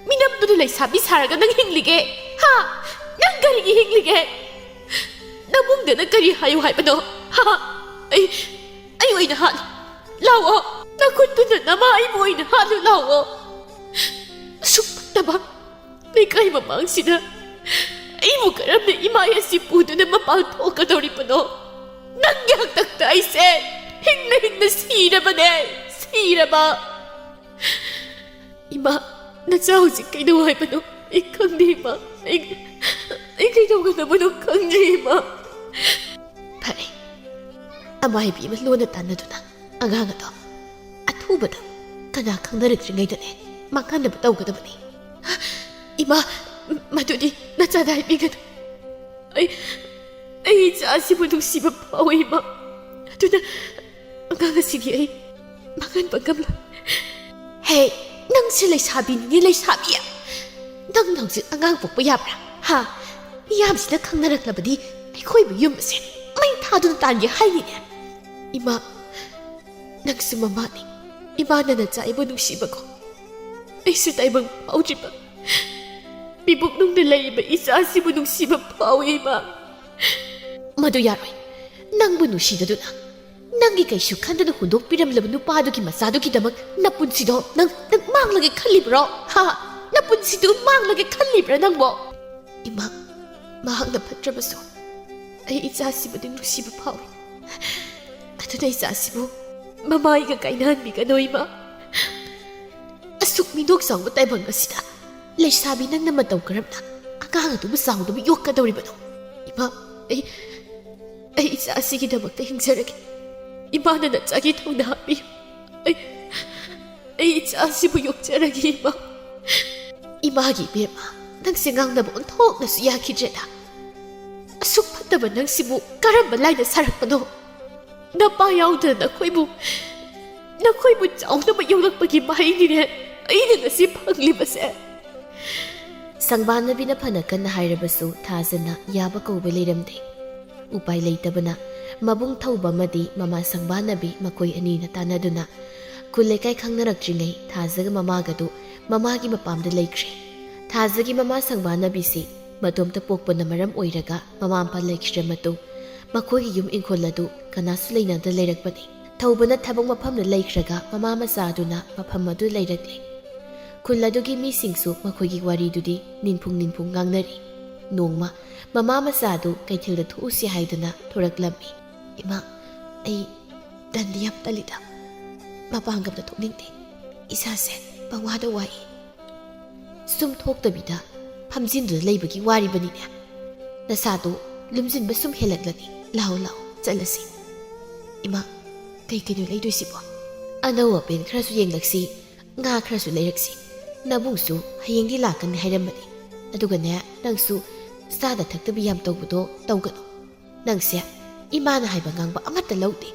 ꯃꯤꯅꯝꯗꯨꯅ ꯂꯩꯁꯥꯕꯤ ꯁꯥꯔꯒ ꯅꯪ ꯍꯤꯡꯂꯤꯒꯦ? ꯍꯥ? ꯅꯪ ꯀꯔꯤꯒꯤ ꯍꯤꯡꯂꯤꯒꯦ? ꯅꯕꯨꯡꯗꯅ ꯀꯔꯤ ꯍꯥꯏꯌꯨ ꯍꯥꯏꯕꯅꯣ? ꯍꯥ? ꯑꯩ, ꯑꯩ ꯑꯣꯏꯅ ꯍꯥꯠꯂꯣ꯫ ꯂꯥꯛꯑꯣ꯫ ꯅꯈꯨꯠꯇꯨꯅ ꯅꯃꯥ ꯑꯩꯕꯨ ꯑꯣꯏꯅ ꯍꯥꯠꯂꯨ ꯂꯥꯛꯑꯣ꯫ ꯑꯁꯨꯛ ꯐꯠꯇꯕ ꯂꯩꯀꯥꯏ ꯃꯃꯥꯡꯁꯤꯗ ꯑꯩꯕꯨ ꯀꯔꯝꯅ ꯏꯃꯥꯏ ꯑꯁꯤ ꯄꯨꯗꯨꯅ ꯃꯄꯥꯟ ꯊꯣꯛꯀꯗꯧꯔꯤꯕꯅꯣ? ꯅꯪꯒꯤ ꯍꯥꯛꯇꯛꯇ ꯑꯩꯁꯦ ꯍꯤꯡꯅ ꯍꯤꯡꯅ ꯁꯤꯔꯕꯅꯦ, ꯁꯤꯔꯕ꯫ ꯏꯃꯥ, ꯅꯆꯥ ꯍꯧꯖꯤꯛ ꯀꯩꯗꯧ ꯍꯥꯏꯕꯅꯣ? ꯑꯩ ꯈꯪꯗꯦ ꯏꯃꯥ꯫ ꯑꯩ, ꯑꯩ ꯀꯩꯗꯧꯒꯗꯕꯅꯣ ꯈꯪꯗ꯭ꯔꯦ ꯏꯃꯥ꯫ ꯐꯔꯦ, ꯑꯃꯥꯏꯕꯤ ꯑꯃ ꯂꯣꯟꯅ ꯇꯥꯟꯅꯗꯨꯅ ꯑꯉꯥꯡ ꯑꯗꯣ ꯑꯊꯨꯕꯗ ꯀꯅꯥ ꯈꯪꯅꯔꯛꯇ꯭ꯔꯤꯉꯩꯗꯅꯦ ꯃꯥꯡꯍꯟꯅꯕ ꯇꯧꯒꯗꯕꯅꯤ꯫ ꯏꯃꯥ, ꯃꯗꯨꯗꯤ ꯅꯆꯥꯗ ꯍꯥꯏꯕꯤꯒꯅꯨ꯫ ꯑꯩ, ꯑꯩ ꯏꯆꯥ ꯑꯁꯤꯕꯨ ꯅꯨꯡꯁꯤꯕ ꯐꯥꯎꯏ ꯏꯃꯥ꯫ ꯑꯗꯨꯅ ꯑꯉꯥꯡ ꯑꯁꯤꯗꯤ ꯑꯩ ꯃꯥꯡꯍꯟꯕ ꯉꯝꯂꯣꯏ꯫ ꯍꯦ, ꯅꯪꯁꯦ ꯂꯩꯁꯥꯕꯤꯅꯤꯅꯦ, ꯂꯩꯁꯥꯕꯤ꯫ ꯅꯪ ꯍꯧꯖꯤꯛ ꯑꯉꯥꯡ ꯄꯣꯛꯄ ꯌꯥꯕ꯭ꯔꯥ? ꯍꯥ? ꯃꯤꯌꯥꯝꯁꯤꯅ ꯈꯪꯅꯔꯛꯂꯕꯗꯤ ꯑꯩꯈꯣꯏꯕꯨ ꯌꯨꯝ ꯑꯁꯦ ꯃꯩ ꯊꯥꯗꯨꯅ ꯇꯥꯟꯒꯦ ꯍꯥꯏꯅꯤꯅꯦ꯫ ꯏꯃꯥ, ꯅꯪꯁꯨ ꯃꯃꯥꯅꯤ꯫ ꯏꯃꯥꯅ ꯅꯆꯥ ꯑꯩꯕꯨ ꯅꯨꯡꯁꯤꯕꯀꯣ, ꯑꯩꯁꯨ ꯇꯥꯏꯕꯪ ꯐꯥꯎꯗ꯭ꯔꯤꯕ ꯃꯤꯕꯨꯛꯅꯨꯡꯗ ꯂꯩꯔꯤꯕ ꯏꯆꯥꯁꯤꯕꯨ ꯅꯨꯡꯁꯤꯕ ꯐꯥꯎꯏ ꯏꯃꯥ꯫ ꯃꯗꯨ ꯌꯥꯔꯣꯏ꯫ ꯅꯪꯕꯨ ꯅꯨꯡꯁꯤꯗꯗꯨꯅ, ꯅꯪꯒꯤ ꯀꯩꯁꯨ ꯈꯟꯗꯅ ꯍꯨꯟꯗꯣꯛꯄꯤꯔꯝꯂꯕ ꯅꯨꯄꯥꯗꯨꯒꯤ ꯃꯆꯥꯗꯨꯒꯤꯗꯃꯛ ꯅꯄꯨꯟꯁꯤꯗꯣ ꯅꯪ, ꯅꯪ ꯃꯥꯡꯂꯒꯦ ꯈꯜꯂꯤꯕ꯭ꯔꯣ? ꯍꯥ? ꯅꯄꯨꯟꯁꯤꯗꯨ ꯃꯥꯡꯂꯒꯦ ꯈꯜꯂꯤꯕ꯭ꯔꯥ ꯅꯪꯕꯣ? ꯏꯃꯥ, ꯃꯍꯥꯛꯅ ꯐꯠꯇ꯭ꯔꯕꯁꯨ ꯑꯩ ꯏꯆꯥꯁꯤꯕꯨꯗꯤ ꯅꯨꯡꯁꯤꯕ ꯐꯥꯎꯏ꯫ ꯑꯗꯨꯅ ꯏꯆꯥꯁꯤꯕꯨ ꯃꯃꯥꯏꯒ ꯀꯥꯏꯅꯍꯟꯕꯤꯒꯅꯨ ꯏꯃꯥ꯫ ꯑꯁꯨꯛ ꯃꯤꯅꯣꯛ ꯆꯥꯎꯕ ꯇꯥꯏꯕꯪ ꯑꯁꯤꯗ ꯂꯩꯁꯥꯕꯤ ꯅꯪꯅ ꯃꯇꯧ ꯀꯔꯝꯅ ꯑꯉꯥꯡ ꯑꯗꯨꯕꯨ ꯆꯥꯎꯅꯕ ꯌꯣꯛꯀꯗꯧꯔꯤꯕꯅꯣ? ꯏꯃꯥ, ꯑꯩ, ꯑꯩ ꯏꯆꯥ ꯑꯁꯤꯒꯤꯗꯃꯛꯇ ꯍꯤꯡꯖꯔꯒꯦ꯫ ꯏꯃꯥꯅ ꯅꯆꯥꯒꯤ ꯊꯧꯅꯥ ꯍꯥꯞꯄꯤꯌꯨ꯫ ꯑꯩ, ꯑꯩ ꯏꯆꯥ ꯑꯁꯤꯕꯨ ꯌꯣꯛꯆꯔꯒꯦ ꯏꯃꯥ꯫ ꯏꯃꯥꯒꯤ ꯏꯕꯦꯝꯃ, ꯅꯪꯁꯦ ꯉꯥꯡꯅꯕ ꯑꯣꯟꯊꯣꯛꯅꯁꯨ ꯌꯥꯈꯤꯗ꯭ꯔꯦꯗ꯫ ꯑꯁꯨꯛ ꯐꯠꯇꯕ ꯅꯪꯁꯤꯕꯨ ꯀꯔꯝꯕ ꯂꯥꯏꯅ ꯁꯥꯔꯛꯄꯅꯣ? ꯅꯄꯥ ꯌꯥꯎꯗꯅ ꯅꯈꯣꯏꯕꯨ, ꯅꯈꯣꯏꯕꯨ ꯆꯥꯎꯅꯕ ꯌꯣꯛꯂꯛꯄꯒꯤ ꯃꯍꯩꯅꯤꯅꯦ ꯑꯩꯅ ꯉꯁꯤ ꯐꯪꯂꯤꯕꯁꯦ꯫ ꯁꯪꯕꯥꯅꯕꯤꯅ ꯐꯅ ꯀꯟꯅ ꯍꯥꯏꯔꯕꯁꯨ ꯊꯥꯖꯅ ꯌꯥꯕ ꯀꯧꯕ ꯂꯩꯔꯝꯗꯦ꯫ ꯎꯄꯥꯏ ꯂꯩꯇꯕꯅ ꯃꯕꯨꯡ ꯊꯧꯕ ꯑꯃꯗꯤ ꯃꯃꯥ ꯁꯪꯕꯥꯅꯕꯤ ꯃꯈꯣꯏ ꯑꯅꯤꯅ ꯇꯥꯟꯅꯗꯨꯅ ꯈꯨꯜ ꯂꯩꯀꯥꯏ ꯈꯪꯅꯔꯛꯇ꯭ꯔꯤꯉꯩ ꯊꯥꯖꯒ ꯃꯃꯥꯒꯗꯨ ꯃꯃꯥꯒꯤ ꯃꯄꯥꯝꯗ ꯂꯩꯈ꯭ꯔꯦ꯫ ꯊꯥꯖꯒꯤ ꯃꯃꯥ ꯁꯪꯕꯥꯅꯕꯤꯁꯤ ꯃꯇꯣꯝꯇ ꯄꯣꯛꯄꯅ ꯃꯔꯝ ꯑꯣꯏꯔꯒ ꯃꯃꯥ ꯃꯄꯥ ꯂꯩꯈꯤꯗ꯭ꯔ ꯃꯇꯨꯡ ꯃꯈꯣꯏꯒꯤ ꯌꯨꯝ ꯏꯪꯈꯣꯜ ꯑꯗꯨ ꯀꯅꯥꯁꯨ ꯂꯩꯅꯗ ꯂꯩꯔꯛꯄꯅꯤ꯫ ꯊꯧꯕꯅ ꯊꯕꯛ ꯃꯐꯝꯗ ꯂꯩꯈ꯭ꯔꯒ ꯃꯃꯥ ꯃꯆꯥ ꯑꯗꯨꯅ ꯃꯐꯝ ꯑꯗꯨ ꯂꯩꯔꯛꯂꯦ꯫ ꯈꯨꯜ ꯑꯗꯨꯒꯤ ꯃꯤꯁꯤꯡꯁꯨ ꯃꯈꯣꯏꯒꯤ ꯋꯥꯔꯤꯗꯨꯗꯤ ꯅꯤꯟꯐꯨꯡ ꯅꯤꯟꯐꯨꯡ ꯉꯥꯡꯅꯔꯤ꯫ ꯅꯣꯡꯃ ꯃꯃꯥ ꯃꯆꯥ ꯑꯗꯨ ꯀꯩꯊꯦꯜꯗ ꯊꯣꯛꯎꯁꯤ ꯍꯥꯏꯗꯨꯅ ꯊꯣꯔꯛꯂꯝꯃꯤ꯫ "ꯏꯃꯥ, ꯑꯩ ꯇꯟꯗꯤ ꯌꯥꯝ ꯇꯜꯂꯤꯗ꯫ ꯃꯄꯥꯟꯒꯝꯗ ꯊꯣꯛꯅꯤꯡꯗꯦ꯫ ꯏꯁꯥꯁꯦ ꯄꯪꯋꯥꯗ ꯋꯥꯏ꯫" "ꯁꯨꯝ ꯊꯣꯛꯇꯕꯤꯗ ꯐꯝꯖꯤꯟꯗꯨꯅ ꯂꯩꯕꯒꯤ ꯋꯥꯔꯤꯕꯅꯤꯅꯦ꯫ ꯅꯁꯥꯗꯣ ꯂꯨꯝꯖꯤꯟꯕ ꯁꯨꯝ ꯍꯦꯜꯂꯛꯂꯅꯤ꯫ ꯂꯥꯛꯑꯣ, ꯂꯥꯛꯑꯣ, ꯆꯠꯂꯁꯤ꯫" "ꯏꯃꯥ, ꯀꯩ ꯀꯩꯅꯣ ꯂꯩꯗꯣꯏꯁꯤꯕꯣ?" "ꯑꯅꯧ ꯑꯄꯦꯟ ꯈꯔꯁꯨ ꯌꯦꯡꯂꯛꯁꯤ, ꯉꯥ ꯈꯔꯁꯨ ꯂꯩꯔꯛꯁꯤ꯫ ꯅꯕꯨꯡꯁꯨ ꯍꯌꯦꯡꯗꯤ ꯂꯥꯛꯀꯅꯤ ꯍꯥꯏꯔꯝꯕꯅꯤ꯫ ꯑꯗꯨꯒꯅꯦ, ꯅꯪꯁꯨ ꯆꯥꯗ ꯊꯛꯇꯕꯤ ꯌꯥꯝ ꯇꯧꯕꯗꯣ ꯇꯧꯒꯅꯨ꯫ ꯅꯪꯁꯦ ꯏꯃꯥꯅ ꯍꯥꯏꯕ ꯉꯥꯡꯕ ꯑꯃꯠꯇ ꯂꯧꯗꯦ꯫"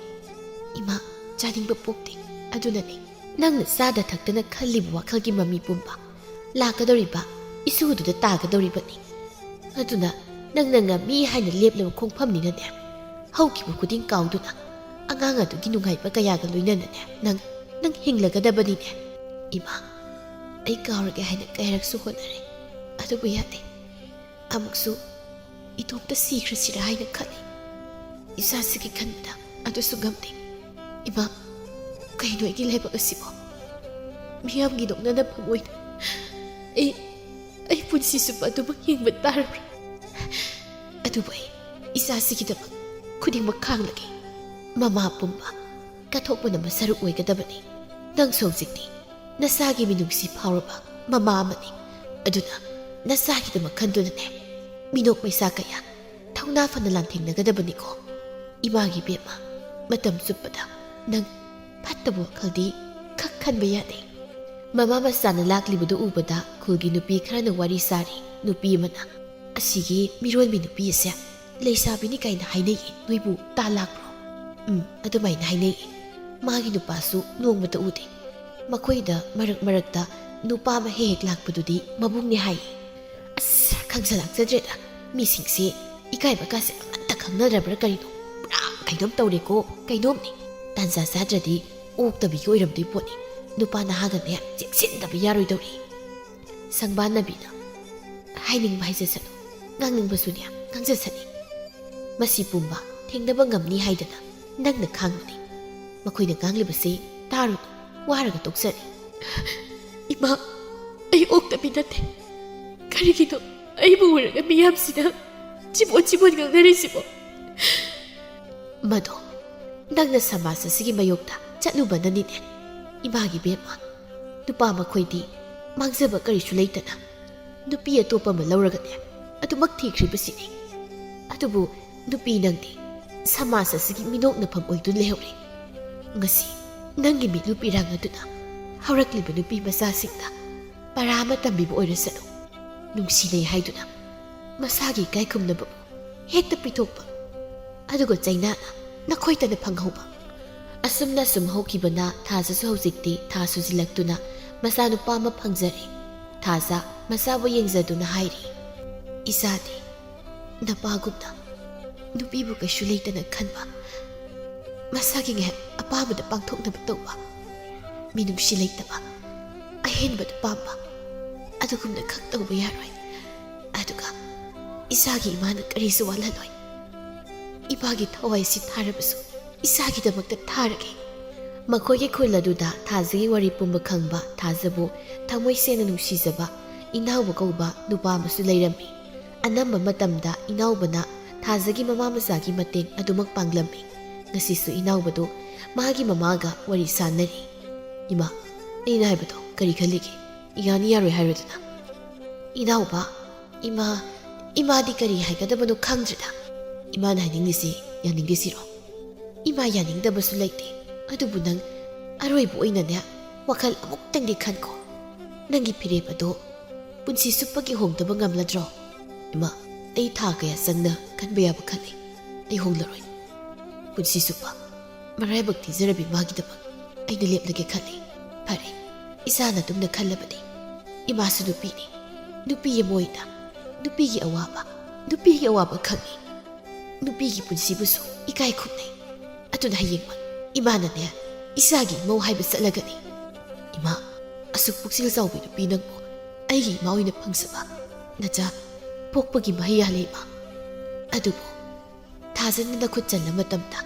"ꯏꯃꯥ, ꯆꯥꯅꯤꯡꯕ ꯄꯣꯛꯇꯦ꯫ ꯑꯗꯨꯅꯅꯦ ꯅꯪꯅ ꯆꯥꯗ ꯊꯛꯇꯅ ꯈꯜꯂꯤꯕ ꯋꯥꯈꯜꯒꯤ ꯃꯃꯤ ꯄꯨꯝꯕ ꯂꯥꯛꯀꯗꯧꯔꯤꯕ ꯏꯁꯨꯗꯨꯗ ꯇꯥꯒꯗꯧꯔꯤꯕꯅꯤ꯫ ꯑꯗꯨꯅ ꯅꯪꯅ ꯉꯝꯃꯤ ꯍꯥꯏꯅ ꯂꯦꯞꯂꯕ ꯈꯣꯡꯐꯝꯅꯤꯅꯅꯦ, ꯍꯧꯈꯤꯕ ꯈꯨꯗꯤꯡ ꯀꯥꯎꯗꯨꯅ ꯑꯉꯥꯡ ꯑꯗꯨꯒꯤ ꯅꯨꯡꯉꯥꯏꯕ ꯀꯌꯥꯒ ꯂꯣꯏꯅꯅꯅꯦ ꯅꯪ, ꯅꯪ ꯍꯤꯡꯂꯒꯗꯕꯅꯤꯅꯦ꯫" "ꯏꯃꯥ, ꯑꯩ ꯀꯥꯎꯔꯒꯦ ꯍꯥꯏꯅ ꯀꯌꯥꯔꯛꯁꯨ ꯍꯣꯠꯅꯔꯦ, ꯑꯗꯨꯕꯨ ꯌꯥꯗꯦ꯫ ꯑꯃꯨꯛꯁꯨ ꯏꯇꯣꯝꯇ ꯁꯤꯈ꯭ꯔꯁꯤꯔꯥ ꯍꯥꯏꯅ ꯈꯜꯂꯤ꯫ ꯏꯆꯥꯁꯤꯒꯤ ꯈꯟꯕꯗ ꯑꯗꯨꯁꯨ ꯉꯝꯗꯦ꯫ ꯏꯃꯥ, ꯀꯩꯅꯣ ꯑꯩꯒꯤ ꯂꯥꯏꯕꯛ ꯑꯁꯤꯕꯣ? ꯃꯤꯌꯥꯝꯒꯤ ꯅꯣꯛꯅꯅꯐꯝ ꯑꯣꯏꯅ ꯑꯩ, ꯑꯩ ꯄꯨꯟꯁꯤ ꯆꯨꯞꯄ ꯑꯗꯨꯃꯛ ꯍꯤꯡꯕ ꯇꯥꯔꯕ꯭ꯔꯥ? ꯑꯗꯨꯕꯨ ꯑꯩ ꯏꯆꯥꯁꯤꯒꯤꯗꯃꯛ ꯈꯨꯗꯤꯡꯃꯛ ꯈꯥꯡꯂꯒꯦ꯫" ꯃꯃꯥ ꯄꯨꯝꯕ ꯀꯠꯊꯣꯛꯄꯅ ꯃꯁꯔꯨꯛ ꯑꯣꯏꯒꯗꯕꯅꯤ꯫ ꯅꯪꯁꯨ ꯍꯧꯖꯤꯛꯇꯤ ꯅꯁꯥꯒꯤ ꯃꯤꯅꯨꯡꯁꯤ ꯐꯥꯎꯔꯕ ꯃꯃꯥ ꯑꯃꯅꯤ꯫ ꯑꯗꯨꯅ ꯅꯁꯥꯒꯤꯗꯃꯛ ꯈꯟꯗꯨꯅꯅꯦ, ꯃꯤꯅꯣꯛ ꯃꯩꯁꯥ ꯀꯌꯥ ꯊꯧꯅꯥ ꯐꯅ ꯂꯥꯟꯊꯦꯡꯅꯒꯗꯕꯅꯤꯀꯣ꯫ ꯏꯃꯥꯒꯤ ꯕꯦꯝꯃ, ꯃꯇꯝ ꯆꯨꯞꯄꯗ ꯅꯪ ꯐꯠꯇꯕ ꯋꯥꯈꯜꯗꯤ ꯈꯛ ꯈꯟꯕ ꯌꯥꯗꯦ꯫ ꯃꯃꯥ ꯃꯆꯥꯅ ꯂꯥꯛꯂꯤꯕꯗꯨ ꯎꯕꯗ ꯈꯨꯜꯒꯤ ꯅꯨꯄꯤ ꯈꯔꯅ ꯋꯥꯔꯤ ꯁꯥꯔꯤ꯫ ꯅꯨꯄꯤ ꯑꯃꯅ, "ꯑꯁꯤꯒꯤ ꯃꯤꯔꯣꯟꯕꯤ ꯅꯨꯄꯤ ꯑꯁꯦ ꯂꯩꯁꯥꯕꯤꯅꯤ ꯀꯥꯏꯅ ꯍꯥꯏꯅꯩꯌꯦ, ꯅꯣꯏꯕꯨ ꯇꯥ ꯂꯥꯛꯄ꯭ꯔꯣ?" "ꯎꯝ, ꯑꯗꯨꯃꯥꯏꯅ ꯍꯥꯏꯅꯩꯌꯦ꯫ ꯃꯥꯒꯤ ꯅꯨꯄꯥꯁꯨ ꯅꯣꯡꯃꯇ ꯎꯗꯦ꯫ ꯃꯈꯣꯏꯗ ꯃꯔꯛ ꯃꯔꯛꯇ ꯅꯨꯄꯥ ꯑꯃ ꯍꯦꯛ ꯍꯦꯛ ꯂꯥꯛꯄꯗꯨꯗꯤ ꯃꯕꯨꯡꯅꯦ ꯍꯥꯏꯌꯦ꯫" "ꯑꯁ, ꯈꯪꯖ ꯂꯥꯛꯆꯗ꯭ꯔꯦꯗ꯫ ꯃꯤꯁꯤꯡꯁꯦ ꯏꯀꯥꯏꯕ ꯀꯥꯁꯦ ꯑꯃꯠꯇ ꯈꯪꯅꯗ꯭ꯔꯕ꯭ꯔꯥ ꯀꯔꯤꯅꯣ? ꯄꯨꯔꯥ ꯀꯩꯅꯣꯝ ꯇꯧꯔꯦꯀꯣ, ꯀꯩꯅꯣꯝꯅꯤ꯫ ꯇꯥꯟꯖꯥ ꯆꯥꯗ꯭ꯔꯗꯤ ꯑꯣꯛꯇꯕꯤꯒꯤ ꯑꯣꯏꯔꯝꯗꯣꯏ ꯄꯣꯠꯅꯤ꯫ ꯅꯨꯄꯥ ꯅꯍꯥꯒꯅꯦ ꯆꯦꯛꯁꯤꯟꯗꯕ ꯌꯥꯔꯣꯏꯗꯧꯔꯤ꯫" ꯁꯪꯕꯥꯟꯅꯕꯤꯅ, "ꯍꯥꯏꯅꯤꯡꯕ ꯍꯥꯏꯖꯁꯅꯨ, ꯉꯥꯡꯅꯤꯡꯕꯁꯨꯅꯦ ꯉꯥꯡꯖꯁꯅꯤ꯫ ꯃꯁꯤ ꯄꯨꯝꯕ ꯊꯦꯡꯅꯕ ꯉꯝꯅꯤ ꯍꯥꯏꯗꯅ ꯅꯪꯅ ꯈꯥꯡꯕꯅꯤ꯫ ꯃꯈꯣꯏꯅ ꯉꯥꯡꯂꯤꯕꯁꯤ ꯇꯥꯔꯨꯅꯨ, ꯋꯥꯔꯒ ꯇꯣꯛꯆꯅꯤ꯫ "ꯏꯃꯥ, ꯑꯩ ꯑꯣꯛꯇꯕꯤ ꯅꯠꯇꯦ꯫ ꯀꯔꯤꯒꯤꯅꯣ ꯑꯩꯕꯨ ꯎꯔꯒ ꯃꯤꯌꯥꯝꯁꯤꯅ ꯆꯤꯕꯣꯟ ꯆꯤꯕꯣꯟ ꯉꯥꯡꯅꯔꯤꯁꯤꯕꯣ?" "ꯃꯗꯣ ꯅꯪꯅ ꯁꯃꯥꯖ ꯑꯁꯤꯒꯤ ꯃꯥꯌꯣꯛꯇ ꯆꯠꯂꯨꯕꯅꯅꯤꯅꯦ, ꯏꯃꯥꯒꯤ ꯕꯦꯝꯃ꯫ ꯅꯨꯄꯥ ꯃꯈꯣꯏꯗꯤ ꯃꯥꯡꯖꯕ ꯀꯔꯤꯁꯨ ꯂꯩꯇꯅ ꯅꯨꯄꯤ ꯑꯇꯣꯞꯄ ꯑꯃ ꯂꯧꯔꯒꯅꯦ ꯑꯗꯨꯃꯛ ꯊꯤꯈ꯭ꯔꯤꯕꯁꯤꯅꯤ꯫ ꯑꯗꯨꯕꯨ ꯅꯨꯄꯤ ꯅꯪꯗꯤ ꯁꯃꯥꯖ ꯑꯁꯤꯒꯤ ꯃꯤꯅꯣꯛꯅꯐꯝ ꯑꯣꯏꯗꯨꯅ ꯂꯩꯍꯧꯔꯦ꯫ ꯉꯁꯤ ꯅꯪꯒꯤ ꯃꯤꯠꯂꯨ ꯄꯤꯔꯥꯡ ꯑꯗꯨꯅ ꯍꯧꯔꯛꯂꯤꯕ ꯅꯨꯄꯤ ꯃꯆꯥꯁꯤꯡꯗ ꯄꯔꯥ ꯑꯃ ꯇꯝꯕꯤꯕ ꯑꯣꯏꯔꯁꯅꯨ꯫ ꯅꯨꯡꯁꯤꯅꯩ ꯍꯥꯏꯗꯨꯅ ꯃꯁꯥꯒꯤ ꯏꯀꯥꯏꯈꯨꯝꯅꯕꯕꯨ ꯍꯦꯛꯇ ꯄꯤꯊꯣꯛꯄ, ꯑꯗꯨꯒ ꯆꯩꯅꯥꯅ ꯅꯈꯣꯏꯇꯅ ꯐꯪꯍꯧꯕ꯫ ꯑꯁꯨꯝꯅ ꯁꯨꯝ ꯍꯧꯈꯤꯕꯅ ꯊꯥꯖꯁꯨ ꯍꯧꯖꯤꯛꯇꯤ ꯊꯥ ꯁꯨꯖꯤꯜꯂꯛꯇꯨꯅ ꯃꯆꯥꯅꯨꯄꯥ ꯑꯃ ꯐꯪꯖꯔꯦ꯫ ꯊꯥꯖ ꯃꯆꯥꯕꯨ ꯌꯦꯡꯖꯗꯨꯅ ꯍꯥꯏꯔꯤ, "ꯏꯆꯥꯗꯤ ꯅꯄꯥꯒꯨꯝꯅ ꯅꯨꯄꯤꯕꯨ ꯀꯩꯁꯨ ꯂꯩꯇꯅ ꯈꯟꯕ, ꯃꯁꯥꯒꯤ ꯉꯥꯏꯍꯥꯛ ꯑꯄꯥꯝꯕꯗ ꯄꯥꯡꯊꯣꯛꯅꯕ ꯇꯧꯕ, ꯃꯤꯅꯨꯡꯁꯤ ꯂꯩꯇꯕ, ꯑꯍꯦꯟꯕꯗ ꯄꯥꯝꯕ, ꯑꯗꯨꯒꯨꯝꯅ ꯈꯛ ꯇꯧꯕ ꯌꯥꯔꯣꯏ꯫ ꯑꯗꯨꯒ ꯏꯆꯥꯒꯤ ꯏꯃꯥꯅ ꯀꯔꯤꯁꯨ ꯋꯥꯠꯍꯜꯂꯣꯏ꯫ ꯏꯃꯥꯒꯤ ꯊꯋꯥꯏꯁꯤ ꯊꯥꯔꯕꯁꯨ ꯏꯆꯥꯒꯤꯗꯃꯛꯇ ꯊꯥꯔꯒꯦ꯫" ꯃꯈꯣꯏꯒꯤ ꯈꯨꯜ ꯑꯗꯨꯗ ꯊꯥꯖꯒꯤ ꯋꯥꯔꯤ ꯄꯨꯝꯕ ꯈꯪꯕ ꯊꯥꯖꯕꯨ ꯊꯃꯣꯏ ꯁꯦꯡꯅ ꯅꯨꯡꯁꯤꯖꯕ ꯏꯅꯥꯎꯕ ꯀꯧꯕ ꯅꯨꯄꯥ ꯑꯃꯁꯨ ꯂꯩꯔꯝꯃꯤ꯫ ꯑꯅꯝꯕ ꯃꯇꯝꯗ ꯏꯅꯥꯎꯕꯅ ꯊꯥꯖꯒꯤ ꯃꯃꯥ ꯃꯆꯥꯒꯤ ꯃꯇꯦꯡ ꯑꯗꯨꯃꯛ ꯄꯥꯡꯂꯝꯃꯤ꯫ ꯉꯁꯤꯁꯨ ꯏꯅꯥꯎꯕꯗꯨ ꯃꯥꯒꯤ ꯃꯃꯥꯒ ꯋꯥꯔꯤ ꯁꯥꯟꯅꯔꯤ꯫ "ꯏꯃꯥ, ꯑꯩꯅ ꯍꯥꯏꯕꯗꯣ ꯀꯔꯤ ꯈꯜꯂꯤꯒꯦ? ꯌꯥꯅꯤ ꯌꯥꯔꯣꯏ ꯍꯥꯏꯔꯣꯗꯅ?" "ꯏꯅꯥꯎꯕ, ꯏꯃꯥ, ꯏꯃꯥꯗꯤ ꯀꯔꯤ ꯍꯥꯏꯒꯗꯕꯅꯣ ꯈꯪꯗ꯭ꯔꯦꯗ꯫ ꯏꯃꯥꯅ ꯍꯥꯏꯅꯤꯡꯉꯤꯁꯤ ꯌꯥꯅꯤꯡꯗꯦ ꯁꯤꯔꯣ?" "ꯏꯃꯥ, ꯌꯥꯅꯤꯡꯗꯕꯁꯨ ꯂꯩꯇꯦ꯫ ꯑꯗꯨꯕꯨ ꯅꯪ ꯑꯔꯣꯏꯕ ꯑꯣꯏꯅꯅꯦ ꯋꯥꯈꯜ ꯑꯃꯨꯛꯇꯪꯗꯤ ꯈꯟꯈꯣ꯫ ꯅꯪꯒꯤ ꯐꯤꯔꯦꯞ ꯑꯗꯣ ꯄꯨꯟꯁꯤ ꯆꯨꯞꯄꯒꯤ ꯍꯣꯡꯗꯕ ꯉꯝꯂꯗ꯭ꯔꯣ?" "ꯏꯃꯥ, ꯑꯩ ꯊꯥ ꯀꯌꯥ ꯆꯪꯅ ꯈꯟꯕ ꯌꯥꯕ ꯈꯜꯂꯤ꯫ ꯑꯩ ꯍꯣꯡꯂꯔꯣꯏ꯫ ꯄꯨꯟꯁꯤ ꯆꯨꯞꯄ ꯃꯔꯥꯏꯕꯛ ꯊꯤꯖꯔꯕꯤ ꯃꯥꯒꯤꯗꯃꯛ ꯑꯩꯅ ꯂꯦꯞꯂꯒꯦ ꯈꯜꯂꯤ꯫ ꯐꯔꯦ, ꯏꯆꯥꯅ ꯑꯗꯨꯝꯅ ꯈꯜꯂꯕꯗꯤ꯫ ꯏꯃꯥꯁꯨ ꯅꯨꯄꯤꯅꯤ꯫ ꯅꯨꯄꯤ ꯑꯃ ꯑꯣꯏꯅ ꯅꯨꯄꯤꯒꯤ ꯑꯋꯥꯕ, ꯅꯨꯄꯤꯒꯤ ꯑꯋꯥꯕ ꯈꯪꯉꯤ꯫ ꯅꯨꯄꯤꯒꯤ ꯄꯨꯟꯁꯤꯕꯨꯁꯨ ꯏꯀꯥꯏ ꯈꯨꯝꯅꯩ꯫ ꯑꯗꯨꯅ ꯍꯌꯦꯡꯃꯛ ꯏꯃꯥꯅꯅꯦ ꯏꯆꯥꯒꯤ ꯏꯃꯧ ꯍꯥꯏꯕ ꯆꯠꯂꯒꯅꯤ꯫" "ꯏꯃꯥ, ꯑꯁꯨꯛ ꯄꯨꯛꯆꯦꯜ ꯆꯥꯎꯕꯤ ꯅꯨꯄꯤ ꯅꯪꯕꯨ ꯑꯩꯒꯤ ꯏꯃꯥ ꯑꯣꯏꯅ ꯐꯪꯖꯕ ꯅꯆꯥ ꯄꯣꯛꯄꯒꯤ ꯃꯍꯩ ꯌꯥꯜꯂꯦ, ꯏꯃꯥ꯫ ꯑꯗꯨꯕꯨ ꯊꯥꯖꯅ ꯅꯈꯨꯠ ꯆꯟꯕ ꯃꯇꯝꯗ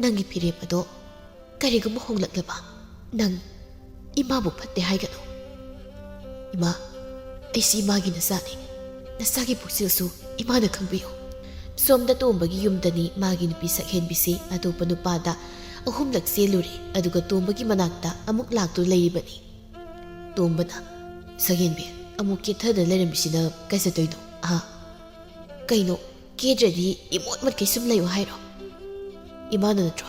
ꯅꯪꯒꯤ ꯐꯤꯔꯦꯞ ꯑꯗꯣ ꯀꯔꯤꯒꯨꯝꯕ ꯍꯣꯡꯂꯛꯂꯕ ꯅꯪ ꯏꯃꯥꯕꯨ ꯐꯠꯇꯦ ꯍꯥꯏꯒꯅꯨ꯫ ꯏꯃꯥ, ꯑꯩꯁꯤ ꯏꯃꯥꯒꯤ ꯅꯆꯥꯅꯤ꯫ ꯅꯆꯥꯒꯤ ꯄꯨꯛꯆꯦꯜꯁꯨ ꯏꯃꯥꯅ ꯈꯪꯕꯤꯌꯨ꯫ ꯁꯣꯝꯗ ꯇꯣꯝꯕꯒꯤ ꯌꯨꯝꯗꯅꯤ ꯃꯥꯒꯤ ꯅꯨꯄꯤ ꯁꯛꯍꯦꯟꯕꯤꯁꯤ ꯑꯇꯣꯞꯄ ꯅꯨꯄꯥꯗ ꯑꯍꯨꯝꯂꯛ ꯆꯦꯜꯂꯨꯔꯦ, ꯑꯗꯨꯒ ꯇꯣꯝꯕꯒꯤ ꯃꯅꯥꯛꯇ ꯑꯃꯨꯛ ꯂꯥꯛꯇꯨꯅ ꯂꯩꯔꯤꯕꯅꯤ꯫ ꯇꯣꯝꯕꯅ, "ꯁꯛꯍꯦꯟꯕꯤ, ꯑꯃꯨꯛ ꯀꯦꯊꯗꯅ ꯂꯩꯔꯝꯃꯤꯁꯤꯅ ꯀꯥꯏ ꯆꯠꯇꯣꯏꯅꯣ? ꯑꯥ? ꯀꯩꯅꯣ, ꯀꯦꯗ꯭ꯔꯗꯤ ꯏꯃꯣꯠ ꯃꯠꯈꯩ ꯁꯨꯝ ꯂꯩꯌꯨ ꯍꯥꯏꯔꯣ? ꯏꯃꯥꯅ ꯅꯠꯇ꯭ꯔꯣ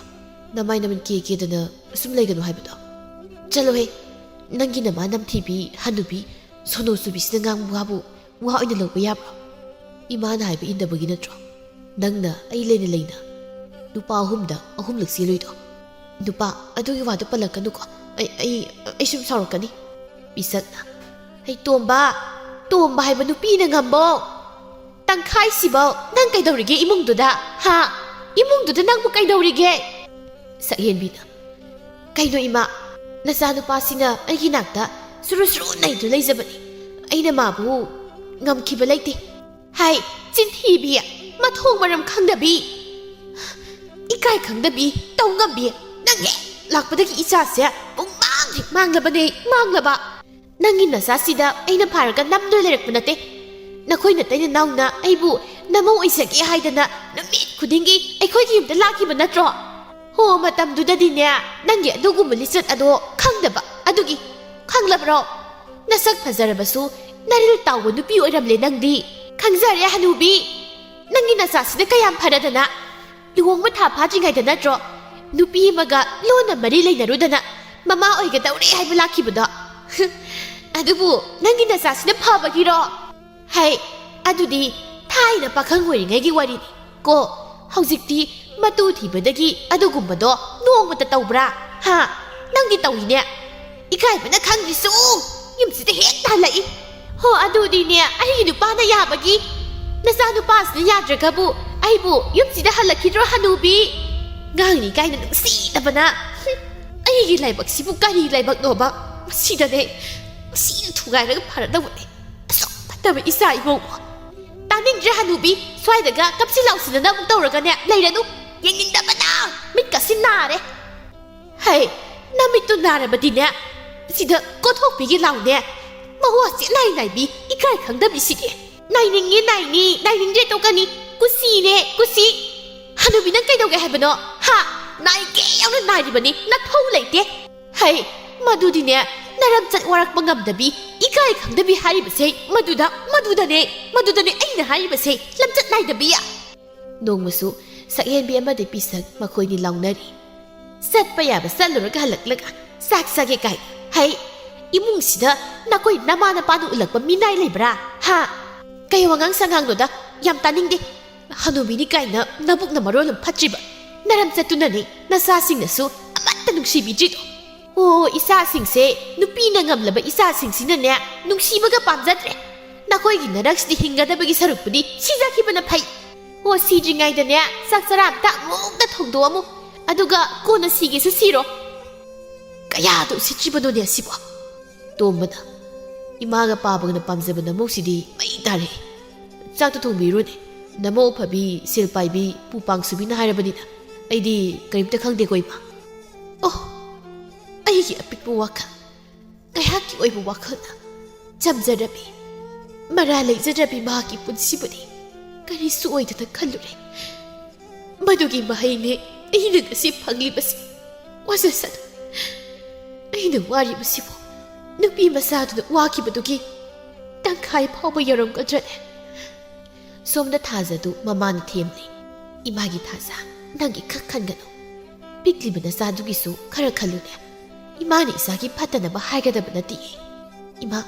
ꯅꯃꯥꯏ ꯅꯃꯤꯠ ꯀꯦ ꯀꯦꯗꯅ ꯁꯨꯝ ꯂꯩꯒꯅꯨ ꯍꯥꯏꯕꯗꯣ?" "ꯆꯠꯂꯣꯍꯦ, ꯅꯪꯒꯤ ꯅꯃꯥ ꯅꯝꯊꯤꯕꯤ ꯍꯅꯨꯕꯤ ꯁꯣꯅꯣ ꯆꯨꯕꯤꯁꯤꯅ ꯉꯥꯡꯕ ꯋꯥꯕꯨ ꯋꯥ ꯑꯣꯏꯅ ꯂꯧꯕ ꯌꯥꯕ꯭ꯔꯣ? ꯏꯃꯥꯅ ꯍꯥꯏꯕ ꯏꯟꯗꯕꯒꯤ ꯅꯠꯇ꯭ꯔꯣ ꯅꯪꯅ ꯑꯩ ꯂꯩꯅ ꯂꯩꯅ ꯅꯨꯄꯥ ꯑꯍꯨꯝꯗ ꯑꯍꯨꯝꯂꯛ ꯆꯦꯜꯂꯨꯏꯗꯣ?" "ꯅꯨꯄꯥ, ꯑꯗꯨꯒꯤ ꯋꯥꯗꯣ ꯄꯜꯂꯛꯀꯅꯨꯀꯣ꯫ ꯑꯩ, ꯑꯩ, ꯑꯩ ꯁꯨꯝ ꯁꯥꯎꯔꯛꯀꯅꯤ꯫" ꯄꯤꯁꯛꯅ, "ꯑꯩ ꯇꯣꯝꯕ, ꯇꯣꯝꯕ ꯍꯥꯏꯕ ꯅꯨꯄꯤꯅ ꯉꯝꯕꯣ? ꯇꯪꯈꯥꯏꯁꯤꯕꯧ ꯅꯪ ꯀꯩꯗꯧꯔꯤꯒꯦ ꯏꯃꯨꯡꯗꯨꯗ? ꯍꯥ? ꯏꯃꯨꯡꯗꯨꯗ ꯅꯪꯕꯨ ꯀꯩꯗꯧꯔꯤꯒꯦ?" ꯁꯛꯍꯦꯟꯕꯤꯅ, "ꯀꯩꯅꯣ ꯏꯃꯥ, ꯅꯆꯥꯅꯨꯄꯥꯁꯤꯅ ꯑꯩꯒꯤ ꯅꯥꯛꯇ ꯁꯨꯔꯨ ꯁꯨꯔꯨ ꯅꯩꯗꯨꯅ ꯂꯩꯖꯕꯅꯤ꯫ ꯑꯩꯅ ꯃꯥꯕꯨ ꯉꯝꯈꯤꯕ ꯂꯩꯇꯦ꯫" "ꯍꯥꯏ, ꯆꯤꯟꯊꯤꯕꯤ, ꯃꯊꯣꯡ ꯃꯔꯝ ꯈꯪꯗꯕꯤ, ꯏꯀꯥꯏ ꯈꯪꯗꯕꯤ, ꯇꯧ ꯉꯝꯕꯤ꯫ ꯅꯪ ꯍꯦꯛ ꯂꯥꯛꯄꯗꯒꯤ ꯏꯆꯥꯁꯦ ꯄꯨꯡꯃꯥꯡ ꯍꯦꯛ ꯃꯥꯡꯂꯕꯅꯦ, ꯃꯥꯡꯂꯕ꯫ ꯅꯪꯒꯤ ꯅꯆꯥꯁꯤꯗ ꯑꯩꯅ ꯐꯥꯔꯒ ꯅꯝꯗꯨꯅ ꯂꯩꯔꯛꯄ ꯅꯠꯇꯦ꯫ ꯅꯈꯣꯏ ꯅꯇꯩ ꯅꯅꯥꯎꯅ ꯑꯩꯕꯨ ꯅꯃꯧ ꯑꯣꯏꯖꯒꯦ ꯍꯥꯏꯗꯅ ꯅꯨꯃꯤꯠ ꯈꯨꯗꯤꯡꯒꯤ ꯑꯩꯈꯣꯏꯒꯤ ꯌꯨꯝꯗ ꯂꯥꯛꯈꯤꯕ ꯅꯠꯇ꯭ꯔꯣ? ꯍꯣ, ꯃꯇꯝꯗꯨꯗꯗꯤꯅꯦ, ꯅꯪꯒꯤ ꯑꯗꯨꯒꯨꯝꯕ ꯂꯤꯆꯠ ꯑꯗꯣ ꯈꯪꯗꯕ꯫ ꯑꯗꯨꯒꯤ ꯈꯪꯂꯕ꯭ꯔꯣ? ꯅꯁꯛ ꯐꯖꯔꯕꯁꯨ ꯅꯔꯤꯜ ꯇꯥꯎꯕ ꯅꯨꯄꯤ ꯑꯣꯏꯔꯝꯂꯦ ꯅꯪꯗꯤ꯫ ꯈꯪꯖꯔꯦ ꯍꯅꯨꯕꯤ, ꯅꯪꯒꯤ ꯅꯆꯥꯁꯤꯅ ꯀꯌꯥꯝ ꯐꯔꯗꯅ꯫ ꯂꯨꯍꯣꯡꯕ ꯊꯥ ꯐꯥꯗ꯭ꯔꯤꯉꯩꯗ ꯅꯠꯇ꯭ꯔꯣ ꯅꯨꯄꯤ ꯑꯃꯒ ꯂꯣꯟꯅ ꯃꯔꯤ ꯂꯩꯅꯔꯨꯗꯅ ꯃꯃꯥ ꯑꯣꯏꯒꯗꯧꯔꯦ ꯍꯥꯏꯕ ꯂꯥꯛꯈꯤꯕꯗꯣ? ꯑꯗꯨꯕꯨ ꯅꯪꯒꯤ ꯅꯆꯥꯁꯤꯅ ꯐꯕꯒꯤꯔꯣ? ꯍꯩ, ꯑꯗꯨꯗꯤ ꯊꯥꯏꯅ ꯄꯥꯈꯪ ꯑꯣꯏꯔꯤꯉꯩꯒꯤ ꯋꯥꯔꯤꯅꯤ ꯀꯣ꯫ ꯍꯧꯖꯤꯛꯇꯤ ꯃꯇꯨ ꯊꯤꯕꯗꯒꯤ ꯑꯗꯨꯒꯨꯝꯕꯗꯣ ꯅꯣꯡꯃꯇ ꯇꯧꯕ꯭ꯔꯥ? ꯍꯥ? ꯅꯪꯗꯤ ꯇꯧꯏꯅꯦ꯫ ꯏꯀꯥꯏꯕꯅ ꯈꯪꯗ꯭ꯔꯤꯁꯨ ꯌꯨꯝꯁꯤꯗ ꯍꯦꯛ ꯇꯥꯜꯂꯛꯏ꯫ ꯍꯣ, ꯑꯗꯨꯗꯤꯅꯦ, ꯑꯩꯒꯤ ꯅꯨꯄꯥꯅ ꯌꯥꯕꯒꯤ꯫ ꯅꯆꯥ ꯅꯨꯄꯥꯁꯤꯅ ꯌꯥꯗ꯭ꯔꯒꯕꯨ ꯑꯩꯕꯨ ꯌꯨꯝꯁꯤꯗ ꯍꯜꯂꯛꯈꯤꯗ꯭ꯔꯣ, ꯍꯅꯨꯕꯤ? ꯉꯥꯡꯅꯤ ꯀꯥꯏꯅ ꯅꯨꯡꯁꯤꯗꯕꯅ꯫ ꯍꯨꯝ, ꯑꯩꯒꯤ ꯂꯥꯏꯕꯛꯁꯤꯕꯨ ꯀꯔꯤ ꯂꯥꯏꯕꯛꯅꯣꯕ? ꯃꯁꯤꯗꯅꯦ, ꯃꯁꯤꯅ ꯊꯨꯒꯥꯏꯔꯒ ꯐꯔꯗꯧꯕꯅꯦ꯫ ꯑꯁꯨꯛ ꯐꯠꯇꯕ ꯏꯆꯥ ꯏꯃꯧ꯫ ꯇꯥꯅꯤꯡꯗ꯭ꯔꯦ ꯍꯅꯨꯕꯤ, ꯁ꯭ꯋꯥꯏꯗꯒ ꯀꯞꯁꯤ ꯂꯥꯎꯁꯤꯟꯗꯅ ꯑꯃꯨꯛ ꯇꯧꯔꯒꯅꯦ ꯂꯩꯔꯅꯨ꯫ ꯌꯦꯡꯅꯤꯡꯗꯕꯅ ꯃꯤꯠꯀꯁꯤ ꯅꯥꯔꯦ꯫ ꯍꯩ, ꯅꯃꯤꯠꯇꯨ ꯅꯥꯔꯕꯗꯤꯅꯦ, ꯁꯤꯗ ꯀꯣꯊꯣꯛꯄꯤꯒꯦ ꯂꯥꯎꯅꯦ꯫ ꯃꯍꯨ ꯑꯁꯤ ꯅꯥꯏ ꯅꯥꯏꯕꯤ, ꯏꯀꯥꯏ ꯈꯪꯗꯕꯤꯁꯤꯗꯤ꯫ ꯅꯥꯏꯅꯤꯡꯉꯤ ꯅꯥꯏꯅꯤ, ꯅꯥꯏꯅꯤꯡꯗ꯭ꯔꯦ ꯇꯣꯛꯀꯅꯤ꯫ ꯀꯨꯁꯤꯅꯦ, ꯀꯨꯁꯤ꯫ ꯍꯅꯨꯕꯤ, ꯅꯪ ꯀꯩꯗꯧꯒꯦ ꯍꯥꯏꯕꯅꯣ? ꯍꯥ? ꯅꯥꯏꯒꯦ ꯌꯥꯎꯅ ꯅꯥꯏꯔꯤꯕꯅꯤ, ꯅꯊꯧ ꯂꯩꯇꯦ꯫ ꯍꯩ, ꯃꯗꯨꯗꯤꯅꯦ, ꯅꯔꯝꯆꯠ ꯋꯥꯔꯛꯄ ꯉꯝꯗꯕꯤ, ꯏꯀꯥꯏ ꯈꯪꯗꯕꯤ ꯍꯥꯏꯔꯤꯕꯁꯦ ꯃꯗꯨꯗ, ꯃꯗꯨꯗꯅꯦ, ꯃꯗꯨꯗꯅꯦ ꯑꯩꯅ ꯍꯥꯏꯔꯤꯕꯁꯦ, ꯂꯝꯆꯠ ꯅꯥꯏꯗꯕꯤ꯫ ꯅꯣꯡꯃꯁꯨ ꯁꯛꯍꯦꯟꯕꯤ ꯑꯃꯗꯤ ꯄꯤꯁꯛ ꯃꯈꯣꯏꯅꯤ ꯂꯥꯎꯅꯔꯤ꯫ ꯆꯠꯄ ꯌꯥꯕ ꯆꯠꯂꯨꯔꯒ ꯍꯜꯂꯛꯂꯒ ꯆꯥꯛ ꯆꯥꯒꯦ ꯀꯥꯏ꯫ ꯍꯩ, ꯏꯃꯨꯡꯁꯤꯗ ꯅꯈꯣꯏ ꯅꯃꯥ ꯅꯄꯥꯅ ꯎꯠꯂꯛꯄ ꯃꯤꯅꯥꯏ ꯂꯩꯕ꯭ꯔꯥ? ꯍꯥ? ꯀꯩ ꯋꯥꯉꯥꯡ ꯁꯉꯥꯡꯅꯣꯗ? ꯌꯥꯝ ꯇꯥꯅꯤꯡꯗꯦ꯫ ꯍꯅꯨꯕꯤꯅꯤ ꯀꯥꯏꯅ ꯅꯕꯨꯛꯅ ꯃꯔꯣꯜ ꯑꯃ ꯐꯠꯇ꯭ꯔꯤꯕ꯫ ꯅꯔꯝꯆꯠꯇꯨꯅꯅꯦ ꯅꯆꯥꯁꯤꯡꯅꯁꯨ ꯑꯃꯠꯇ ꯅꯨꯡꯁꯤꯕꯤꯗ꯭ꯔꯤꯗꯣ꯫ ꯑꯣ, ꯏꯆꯥꯁꯤꯡꯁꯦ, ꯅꯨꯄꯤꯅ ꯉꯝꯂꯕ ꯏꯆꯥꯁꯤꯡꯁꯤꯅꯅꯦ ꯅꯨꯡꯁꯤꯕꯒ ꯄꯥꯝꯖꯗ꯭ꯔꯦ꯫ ꯅꯈꯣꯏꯒꯤ ꯅꯔꯛꯁꯤꯗꯤ ꯍꯤꯡꯒꯗꯕꯒꯤ ꯁꯔꯨꯛꯄꯨꯗꯤ ꯁꯤꯖꯈꯤꯕꯅ ꯐꯩ꯫ ꯑꯣ, ꯁꯤꯗ꯭ꯔꯤꯉꯩꯗꯅꯦ ꯆꯥꯛ ꯆꯔꯥ ꯑꯝꯇ ꯑꯃꯨꯛꯇ ꯊꯣꯡꯗꯣꯛꯑꯝꯃꯨ, ꯑꯗꯨꯒ ꯀꯣꯟꯅ ꯁꯤꯒꯦꯁꯨ ꯁꯤꯔꯣ꯫ ꯀꯌꯥꯗ ꯎꯁꯤꯠꯇ꯭ꯔꯤꯕꯅꯣꯅꯦ ꯑꯁꯤꯕꯣ? ꯇꯣꯝꯕꯅ, "ꯏꯃꯥꯒ ꯄꯥꯕꯒꯅ ꯄꯥꯝꯖꯕ ꯅꯃꯧꯁꯤꯗꯤ ꯃꯩ ꯇꯥꯔꯦ꯫ ꯆꯥꯛꯇꯣ ꯊꯣꯡꯕꯤꯔꯨꯅꯦ꯫ ꯅꯃꯧ ꯐꯕꯤ, ꯁꯦꯜ ꯄꯥꯏꯕꯤ, ꯄꯨ ꯄꯥꯡꯁꯨꯕꯤꯅ ꯍꯥꯏꯔꯕꯅꯤꯅ ꯑꯩꯗꯤ ꯀꯔꯤꯝꯇ ꯈꯪꯗꯦꯀꯣ, ꯏꯃꯥ꯫" ꯑꯣ, ꯑꯩꯒꯤ ꯑꯄꯤꯛꯄ ꯋꯥꯈꯜ, ꯉꯥꯏꯍꯥꯛꯀꯤ ꯑꯣꯏꯕ ꯋꯥꯈꯜꯅ ꯆꯝꯖꯔꯝꯃꯤ, ꯃꯔꯥ ꯂꯩꯖꯗ꯭ꯔꯕꯤ ꯃꯍꯥꯛꯀꯤ ꯄꯨꯟꯁꯤꯕꯨꯗꯤ ꯀꯔꯤꯁꯨ ꯑꯣꯏꯗꯅ ꯈꯜꯂꯨꯔꯦ꯫ ꯃꯗꯨꯒꯤ ꯃꯍꯩꯅꯦ ꯑꯩꯅ ꯉꯁꯤ ꯐꯪꯂꯤꯕꯁꯤ꯫ ꯋꯥꯖꯁꯅꯨ꯫ ꯑꯩꯅ ꯋꯥꯔꯤꯕꯁꯤꯕꯨ ꯅꯨꯄꯤ ꯃꯆꯥꯗꯨꯅ ꯋꯥꯈꯤꯕꯗꯨꯒꯤ ꯇꯪꯈꯥꯏ ꯐꯥꯎꯕ ꯌꯧꯔꯝꯒꯗ꯭ꯔꯅꯦ? ꯁꯣꯝꯗ ꯊꯥꯖꯗꯨ ꯃꯃꯥꯅ ꯊꯦꯝꯂꯤ꯫ "ꯏꯃꯥꯒꯤ ꯊꯥꯖ, ꯅꯪꯒꯤ ꯈꯛ ꯈꯟꯒꯅꯨ꯫ ꯄꯤꯛꯂꯤꯕ ꯅꯆꯥꯗꯨꯒꯤꯁꯨ ꯈꯔ ꯈꯜꯂꯨꯅꯦ꯫ ꯏꯃꯥꯅ ꯏꯆꯥꯒꯤ ꯐꯠꯇꯅꯕ ꯍꯥꯏꯒꯗꯕ ꯅꯠꯇꯦ꯫ ꯏꯃꯥ,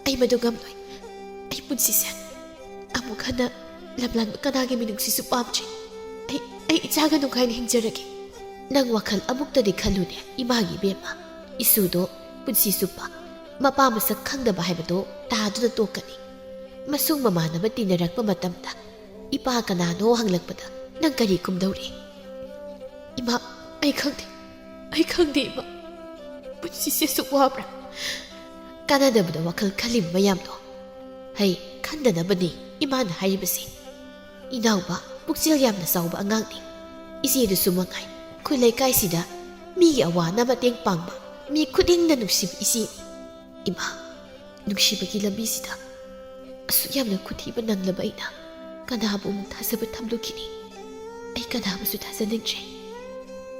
ꯑꯩ ꯃꯗꯨ ꯉꯝꯂꯣꯏ꯫ ꯑꯩ ꯄꯨꯟꯁꯤꯁꯦ ꯑꯃꯨꯛ ꯍꯟꯅ ꯂꯝꯂꯥꯟꯕ ꯀꯅꯥꯒꯤ ꯃꯤꯅꯨꯡꯁꯤꯁꯨ ꯄꯥꯝꯗ꯭ꯔꯤ꯫ ꯑꯩ, ꯑꯩ ꯏꯆꯥꯒ ꯅꯨꯡꯉꯥꯏꯅ ꯍꯤꯡꯖꯔꯒꯦ꯫" "ꯅꯪ ꯋꯥꯈꯜ ꯑꯃꯨꯛꯇꯗꯤ ꯈꯜꯂꯨꯅꯦ, ꯏꯃꯥꯒꯤ ꯏꯕꯦꯝꯃ꯫ ꯏꯁꯨꯗꯣ ꯄꯨꯟꯁꯤ ꯆꯨꯞꯄ ꯃꯄꯥ ꯃꯁꯛ ꯈꯪꯗꯕ ꯍꯥꯏꯕꯗꯣ ꯇꯥꯗꯨꯅ ꯇꯣꯛꯀꯅꯤ꯫ ꯃꯁꯨꯡ ꯃꯃꯥꯟꯅꯕ ꯇꯤꯟꯅꯔꯛꯄ ꯃꯇꯝꯗ ꯏꯄꯥ ꯀꯅꯥꯅꯣ ꯍꯪꯂꯛꯄꯗ ꯅꯪ ꯀꯔꯤ ꯈꯨꯝꯗꯧꯔꯤ?" "ꯏꯃꯥ, ꯑꯩ ꯈꯪꯗꯦ꯫ ꯑꯩ ꯈꯪꯗꯦ, ꯏꯃꯥ꯫ ꯄꯨꯟꯁꯤꯁꯦ ꯑꯁꯨꯛ ꯋꯥꯕ꯭ꯔꯥ?" "ꯀꯥꯟꯅꯗꯕꯗ ꯋꯥꯈꯜ ꯈꯜꯂꯤꯕ ꯃꯌꯥꯝꯗꯣ ꯍꯩ ꯈꯟꯗꯅꯕꯅꯤ ꯏꯃꯥꯅ ꯍꯥꯏꯔꯤꯕꯁꯦ꯫ ꯏꯅꯥꯎꯕ ꯄꯨꯛꯆꯦꯜ ꯌꯥꯝꯅ ꯆꯥꯎꯕ ꯑꯉꯥꯡꯅꯤ꯫ ꯏꯆꯦꯗꯨꯁꯨ ꯃꯉꯥꯏ, ꯈꯨꯜ ꯂꯩꯀꯥꯏꯁꯤꯗ ꯃꯤꯒꯤ ꯑꯋꯥꯅ ꯃꯇꯦꯡ ꯄꯥꯡꯕ ꯃꯤ ꯈꯨꯗꯤꯡꯅ ꯅꯨꯡꯁꯤꯕ ꯏꯆꯦꯅꯤ꯫ ꯏꯃꯥ, ꯅꯨꯡꯁꯤꯕꯒꯤ ꯂꯝꯕꯤꯁꯤꯗ ꯑꯁꯨꯛ ꯌꯥꯝꯅ ꯈꯨꯊꯤꯕ ꯅꯪꯂꯕ ꯑꯩꯅ ꯀꯅꯥꯕꯨ ꯑꯃꯨꯛ ꯊꯥꯖꯕ ꯊꯝꯂꯨꯈꯤꯅꯤ? ꯑꯩ ꯀꯅꯥꯕꯨꯁꯨ ꯊꯥꯖꯅꯤꯡꯗ꯭ꯔꯦ꯫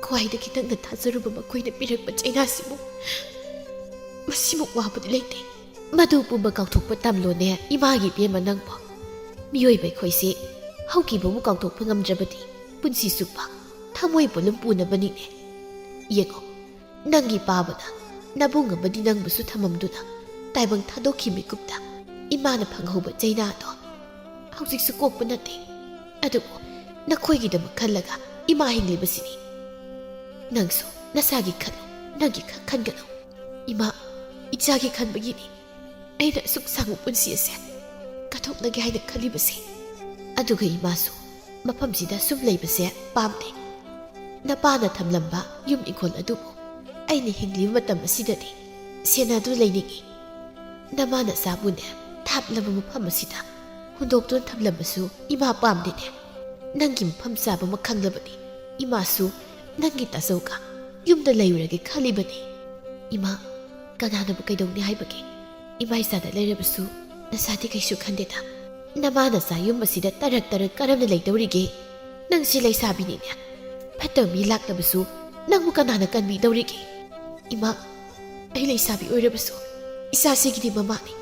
ꯈ꯭ꯋꯥꯏꯗꯒꯤ ꯅꯛꯅ ꯊꯥꯖꯔꯨꯕ ꯃꯈꯣꯏꯅ ꯄꯤꯔꯛꯄ ꯆꯩꯅꯥꯁꯤꯕꯨ ꯃꯁꯤꯃꯨꯛ ꯋꯥꯕꯗꯤ ꯂꯩꯇꯦ꯫ ꯃꯗꯨ ꯄꯨꯝꯕ ꯀꯥꯎꯊꯣꯛꯄ ꯇꯝꯂꯣꯅꯦ, ꯏꯃꯥꯒꯤ ꯏꯕꯦꯝꯃ ꯅꯪꯕꯨ꯫ ꯃꯤꯑꯣꯏꯕ ꯑꯩꯈꯣꯏꯁꯤ ꯍꯧꯈꯤꯕꯕꯨ ꯀꯥꯎꯊꯣꯛꯄ ꯉꯝꯗ꯭ꯔꯕꯗꯤ ꯄꯨꯟꯁꯤ ꯆꯨꯞꯄ ꯊꯃꯣꯏ ꯄꯣꯂꯨꯝ ꯄꯨꯅꯕꯅꯤꯅꯦ꯫ ꯌꯦꯡꯉꯣ, ꯅꯪꯒꯤ ꯄꯥꯕꯅ ꯅꯕꯨꯡ ꯑꯃꯗꯤ ꯅꯪꯕꯨꯁꯨ ꯊꯝꯃꯝꯗꯨꯅ ꯇꯥꯏꯕꯪ ꯊꯥꯗꯣꯛꯈꯤ ꯃꯤꯀꯨꯞꯇ ꯏꯃꯥꯅ ꯐꯪꯍꯧꯕ ꯆꯩꯅꯥꯗꯣ ꯍꯧꯖꯤꯛꯁꯨ ꯀꯣꯛꯄ ꯅꯠꯇꯦ꯫ ꯑꯗꯨꯕꯨ ꯅꯈꯣꯏꯒꯤꯗꯃꯛ ꯈꯜꯂꯒ ꯏꯃꯥ ꯍꯤꯡꯂꯤꯕꯁꯤꯅꯤ꯫ ꯅꯪꯁꯨ ꯅꯁꯥꯒꯤ ꯈꯜꯂꯨ, ꯅꯪꯒꯤ ꯈꯛ ꯈꯟꯒꯅꯨ꯫ ꯏꯃꯥ, ꯏꯆꯥꯒꯤ ꯈꯟꯕꯒꯤꯅꯤ ꯑꯩꯅ ꯑꯁꯨꯛ ꯁꯥꯡꯕ ꯄꯨꯟꯁꯤ ꯑꯁꯦ ꯀꯠꯊꯣꯛꯅꯒꯦ ꯍꯥꯏꯅ ꯈꯜꯂꯤꯕꯁꯦ꯫ ꯑꯗꯨꯒ ꯏꯃꯥꯁꯨ ꯃꯐꯝꯁꯤꯗ ꯁꯨꯝ ꯂꯩꯕꯁꯦ ꯄꯥꯝꯗꯦ꯫ ꯅꯄꯥꯅ ꯊꯝꯂꯝꯕ ꯌꯨꯝ ꯏꯪꯈꯣꯜ ꯑꯗꯨꯕꯨ ꯑꯩꯅ ꯍꯤꯡꯂꯤꯕ ꯃꯇꯝ ꯑꯁꯤꯗꯗꯤ ꯁꯦꯟꯅꯗꯨꯅ ꯂꯩꯅꯤꯡꯏ꯫ ꯅꯃꯥ ꯅꯆꯥꯕꯨꯅꯦ ꯊꯥꯞꯂꯕ ꯃꯐꯝ ꯑꯁꯤꯗ ꯍꯨꯟꯗꯣꯛꯇꯨꯅ ꯊꯝꯂꯝꯕꯁꯨ ꯏꯃꯥ ꯄꯥꯝꯗꯦꯅꯦ꯫ ꯅꯪꯒꯤ ꯃꯐꯝ ꯆꯥꯕ ꯑꯃ ꯈꯪꯂꯕꯗꯤ ꯏꯃꯥꯁꯨ ꯅꯪꯒꯤ ꯇꯥꯖꯧꯒ ꯌꯨꯝꯗ ꯂꯩꯔꯨꯔꯒꯦ ꯈꯜꯂꯤꯕꯅꯤ꯫ ꯏꯃꯥ, ꯀꯅꯥꯅꯕꯨ ꯀꯩꯗꯧꯅꯤ ꯍꯥꯏꯕꯒꯦ? ꯏꯃꯥ ꯏꯆꯥꯗ ꯂꯩꯔꯕꯁꯨ ꯅꯁꯥꯗꯤ ꯀꯩꯁꯨ ꯈꯟꯗꯦꯗ꯫ ꯅꯃꯥ ꯅꯆꯥ ꯌꯨꯝ ꯑꯁꯤꯗ ꯇꯔꯛ ꯇꯔꯛ ꯀꯔꯝꯅ ꯂꯩꯗꯧꯔꯤꯒꯦ? ꯅꯪꯁꯤ ꯂꯩꯁꯥꯕꯤꯅꯤꯅꯦ꯫ ꯐꯠꯇꯕ ꯃꯤ ꯂꯥꯛꯂꯕꯁꯨ ꯅꯪꯕꯨ ꯀꯅꯥꯅ ꯀꯟꯕꯤꯗꯧꯔꯤꯒꯦ? ꯏꯃꯥ, ꯑꯩ ꯂꯩꯁꯥꯕꯤ ꯑꯣꯏꯔꯕꯁꯨ ꯏꯆꯥꯁꯤꯒꯤꯗꯤ ꯃꯃꯥꯅꯤ꯫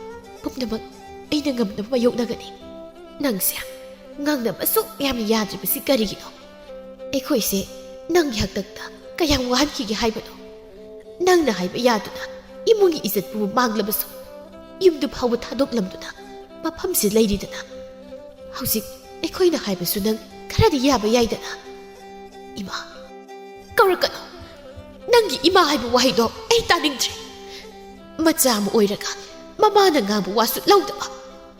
ꯄꯨꯝꯅꯃꯛ ꯑꯩꯅ ꯉꯝꯅꯕ ꯃꯥꯌꯣꯛꯅꯒꯅꯤ꯫ ꯅꯪꯁꯦ ꯉꯥꯡꯅꯕ ꯑꯁꯨꯛ ꯌꯥꯝꯅ ꯌꯥꯗ꯭ꯔꯤꯕꯁꯤ ꯀꯔꯤꯒꯤꯅꯣ? ꯑꯩꯈꯣꯏꯁꯦ ꯅꯪꯒꯤ ꯍꯥꯛꯇꯛꯇ ꯀꯌꯥꯝ ꯋꯥꯍꯟꯈꯤꯒꯦ ꯍꯥꯏꯕꯅꯣ? ꯅꯪꯅ ꯍꯥꯏꯕ ꯌꯥꯗꯨꯅ ꯏꯃꯨꯡꯒꯤ ꯏꯖꯠꯄꯨ ꯃꯥꯡꯂꯕꯁꯨ ꯌꯨꯝꯗꯨ ꯐꯥꯎꯕ ꯊꯥꯗꯣꯛꯂꯝꯗꯨꯅ ꯃꯐꯝꯁꯤ ꯂꯩꯔꯤꯗꯅ꯫ ꯍꯧꯖꯤꯛ ꯑꯩꯈꯣꯏꯅ ꯍꯥꯏꯕꯁꯨ ꯅꯪ ꯈꯔꯗꯤ ꯌꯥꯕ ꯌꯥꯏꯗꯅ꯫ ꯏꯃꯥ, ꯀꯧꯔꯛꯀꯅꯨ꯫ ꯅꯪꯒꯤ ꯏꯃꯥ ꯍꯥꯏꯕ ꯋꯥꯍꯩꯗꯣ ꯑꯩ ꯇꯥꯅꯤꯡꯗ꯭ꯔꯦ꯫ ꯃꯆꯥ ꯑꯃ ꯑꯣꯏꯔꯒ ꯃꯃꯥꯅ ꯉꯥꯡꯕ ꯋꯥꯁꯨ ꯂꯧꯗꯕ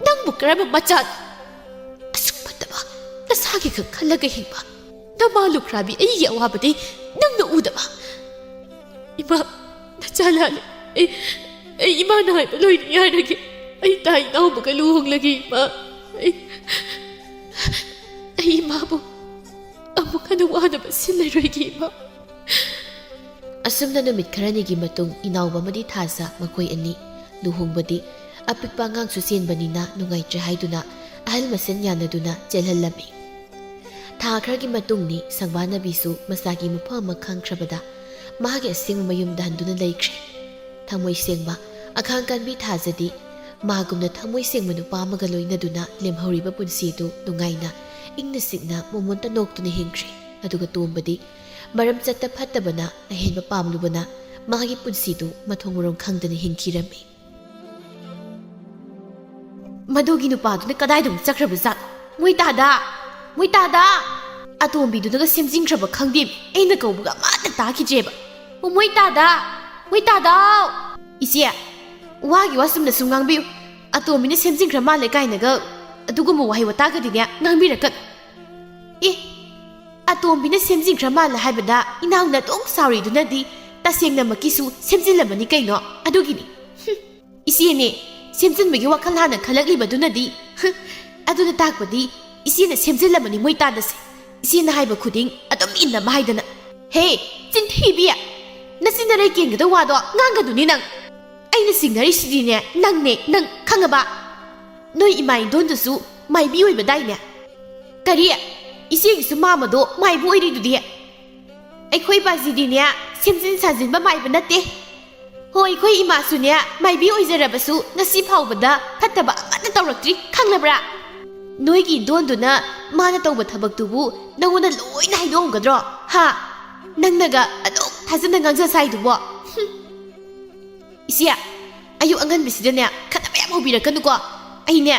ꯅꯪꯕꯨ ꯀꯔꯝꯕ ꯃꯆꯥꯅꯣ? ꯑꯁꯨꯛ ꯐꯠꯇꯕ ꯅꯁꯥꯒꯤ ꯈꯛ ꯈꯜꯂꯒ ꯍꯤꯡꯕ ꯅꯃꯥ ꯂꯨꯈ꯭ꯔꯥꯕꯤ ꯑꯩꯒꯤ ꯑꯋꯥꯕꯗꯤ ꯅꯪꯅ ꯎꯗꯕ? ꯏꯃꯥ, ꯅꯆꯥ ꯂꯥꯜꯂꯦ꯫ ꯑꯩ, ꯑꯩ ꯏꯃꯥꯅ ꯍꯥꯏꯕ ꯂꯣꯏꯅ ꯌꯥꯔꯒꯦ꯫ ꯑꯩ ꯇꯥꯏ ꯏꯅꯥꯎꯕꯒ ꯂꯨꯍꯣꯡꯂꯒꯦ, ꯏꯃꯥ꯫ ꯑꯩ, ꯑꯩ ꯏꯃꯥꯕꯨ ꯑꯃꯨꯛ ꯍꯟꯅ ꯋꯥꯅꯕ ꯁꯤꯜꯂꯔꯣꯏꯒꯦ, ꯏꯃꯥ꯫ ꯑꯁꯨꯝꯅ ꯅꯨꯃꯤꯠ ꯈꯔꯅꯤꯒꯤ ꯃꯇꯨꯡ ꯏꯅꯥꯎꯕ ꯑꯃꯗꯤ ꯊꯥꯖ ꯃꯈꯣꯏ ꯑꯅꯤ ꯂꯨꯍꯣꯡꯕꯗꯤ ꯑꯄꯤꯛꯄ ꯑꯉꯥꯡꯁꯨ ꯆꯦꯟꯕꯅꯤꯅ ꯅꯨꯡꯉꯥꯏꯇ꯭ꯔꯦ ꯍꯥꯏꯗꯨꯅ ꯑꯍꯜ ꯃꯁꯦꯟ ꯌꯥꯅꯗꯨꯅ ꯆꯦꯜꯍꯜꯂꯝꯃꯤ꯫ ꯊꯥ ꯈꯔꯒꯤ ꯃꯇꯨꯡꯅꯤ ꯁꯪꯕꯥꯅꯕꯤꯁꯨ ꯃꯁꯥꯒꯤ ꯃꯐꯝ ꯑꯃ ꯈꯪꯈ꯭ꯔꯕꯗ ꯃꯍꯥꯛꯀꯤ ꯑꯁꯦꯡꯕ ꯃꯌꯨꯝꯗ ꯍꯟꯗꯨꯅ ꯂꯩꯈ꯭ꯔꯦ꯫ ꯊꯃꯣꯏ ꯁꯦꯡꯕ, ꯑꯈꯥꯡ ꯀꯟꯕꯤ ꯊꯥꯖꯗꯤ ꯃꯥꯒꯨꯝꯅ ꯊꯃꯣꯏ ꯁꯦꯡꯕ ꯅꯨꯄꯥ ꯑꯃꯒ ꯂꯣꯏꯅꯗꯨꯅ ꯂꯦꯝꯍꯧꯔꯤꯕ ꯄꯨꯟꯁꯤ ꯑꯗꯨ ꯅꯨꯡꯉꯥꯏꯅ, ꯏꯪꯅ ꯆꯤꯛꯅ, ꯃꯣꯃꯣꯟꯇ ꯅꯣꯛꯇꯨꯅ ꯍꯤꯡꯈ꯭ꯔꯦ꯫ ꯑꯗꯨꯒ ꯇꯣꯝꯕꯗꯤ ꯃꯔꯝ ꯆꯠꯇ ꯐꯠꯇꯕꯅ ꯑꯍꯦꯟꯕ ꯄꯥꯝꯂꯨꯕꯅ ꯃꯥꯒꯤ ꯄꯨꯟꯁꯤꯗꯨ ꯃꯊꯣꯡ ꯃꯔꯣꯡ ꯈꯪꯗꯅ ꯍꯤꯡꯈꯤꯔꯝꯃꯤ꯫ ꯃꯗꯨꯒꯤ ꯅꯨꯄꯥꯗꯨꯅ ꯀꯗꯥꯏꯗ ꯑꯃꯨꯛ ꯆꯠꯈ꯭ꯔꯕꯖꯥꯠ? ꯃꯣꯏ ꯇꯥꯗ! ꯃꯣꯏ ꯇꯥꯗ! ꯑꯇꯣꯝꯕꯤꯗꯨꯅꯒ ꯁꯦꯝꯖꯤꯟꯈ꯭ꯔꯕ ꯈꯪꯗꯦ꯫ ꯑꯩꯅ ꯀꯧꯕꯒ ꯑꯃꯠꯇ ꯇꯥꯈꯤꯗ꯭ꯔꯦꯕ꯫ "ꯑꯣ, ꯃꯣꯏ ꯇꯥꯗ! ꯃꯣꯏ ꯇꯥꯗꯥꯎ!" "ꯏꯆꯦ, ꯋꯥꯒꯤ ꯋꯥ ꯆꯨꯝꯅ ꯁꯨꯝ ꯉꯥꯡꯕꯤꯌꯨ꯫ ꯑꯇꯣꯝꯕꯤꯅ ꯁꯦꯝꯖꯤꯟꯈ꯭ꯔ ꯃꯥꯜꯂꯦ ꯀꯥꯏꯅꯒ ꯑꯗꯨꯒꯨꯝꯕ ꯋꯥꯍꯩ ꯋꯥꯇꯥꯒꯗꯤꯅꯦ ꯉꯥꯡꯕꯤꯔꯛꯀꯅꯨ꯫ ꯑꯦ, ꯑꯇꯣꯝꯕꯤꯅ ꯁꯦꯝꯖꯤꯟꯈ꯭ꯔ ꯃꯥꯜꯂꯦ ꯍꯥꯏꯕꯗ ꯏꯅꯥꯎꯅ ꯑꯗꯨꯝ ꯁꯥꯎꯔꯤꯗꯨꯅꯗꯤ ꯇꯁꯦꯡꯅꯃꯛꯀꯤꯁꯨ ꯁꯦꯝꯖꯤꯜꯂꯝꯃꯅꯤ ꯀꯩꯅꯣ꯫ ꯑꯗꯨꯒꯤꯅꯤ꯫ ꯍꯨꯝ, ꯏꯆꯦꯅꯦ, ꯁꯦꯝꯖꯤꯟꯕꯒꯤ ꯋꯥꯈꯜ ꯍꯥꯟꯅ ꯈꯜꯂꯛꯂꯤꯕꯗꯨꯅꯗꯤ꯫ ꯍꯨꯝ, ꯑꯗꯨꯅ ꯇꯥꯛꯄꯗꯤ ꯏꯆꯦꯅ ꯁꯦꯝꯖꯤꯜꯂꯝꯃꯅꯤ ꯃꯣꯏ ꯇꯥꯗꯁꯦ꯫ ꯏꯆꯦꯅ ꯍꯥꯏꯕ ꯈꯨꯗꯤꯡ ꯑꯗꯨꯝ ꯏꯟꯅꯕ ꯍꯥꯏꯗꯅ꯫ ꯍꯦ, ꯆꯤꯟꯊꯤꯕꯤ! ꯅꯆꯤꯟ ꯅꯔꯩ ꯀꯦꯟꯒꯗꯧ ꯋꯥꯗꯣ ꯉꯥꯡꯒꯅꯨꯅꯦ ꯅꯪ꯫ ꯑꯩꯅ ꯆꯤꯡꯅꯔꯤꯁꯤꯗꯤꯅꯦ ꯅꯪꯅꯦ, ꯅꯪ ꯈꯪꯉꯕ? ꯅꯣꯏ ꯏꯃꯥ ꯏꯟꯗꯣꯟꯗꯨꯁꯨ ꯃꯥꯏꯕꯤ ꯑꯣꯏꯕꯗꯥꯏꯅꯦ? ꯀꯔꯤ? ꯏꯆꯦꯒꯤꯁꯨ ꯃꯥꯃꯗꯣ ꯃꯥꯏꯕ ꯑꯣꯏꯔꯤꯗꯨꯗꯤ? ꯑꯩꯈꯣꯏ ꯕꯥꯖꯤꯗꯤꯅꯦ ꯁꯦꯝꯖꯤꯟ ꯁꯥꯖꯤꯟꯕ ꯃꯥꯏꯕ ꯅꯠꯇꯦ꯫ ꯍꯣꯏ, ꯑꯩꯈꯣꯏ ꯏꯃꯥꯁꯨꯅꯦ ꯃꯥꯏꯕꯤ ꯑꯣꯏꯖꯔꯕꯁꯨ ꯉꯁꯤ ꯐꯥꯎꯕꯗ ꯐꯠꯇꯕ ꯑꯃꯠꯇ ꯇꯧꯔꯛꯇ꯭ꯔꯤ, ꯈꯪꯂꯕ꯭ꯔꯥ? ꯅꯣꯏꯒꯤ ꯏꯟꯗꯣꯟꯗꯨꯅ ꯃꯥꯅ ꯇꯧꯕ ꯊꯕꯛꯇꯨꯕꯨ ꯅꯪꯉꯣꯟꯗ ꯂꯣꯏꯅ ꯍꯥꯏꯗꯣꯛꯑꯝꯒꯗ꯭ꯔꯣ? ꯍꯥ? ꯅꯪꯅꯒ ꯑꯗꯨꯝ ꯊꯥꯖꯅ ꯉꯥꯡꯖ ꯁꯥꯏꯗꯨꯕꯣ? ꯍꯨꯝ꯫ ꯏꯆꯦ, ꯑꯌꯨꯛ ꯑꯉꯟꯕꯁꯤꯗꯅꯦ ꯈꯠꯅꯕ ꯌꯥꯝ ꯍꯧꯕꯤꯔꯛꯀꯅꯨꯀꯣ꯫ ꯑꯩꯅꯦ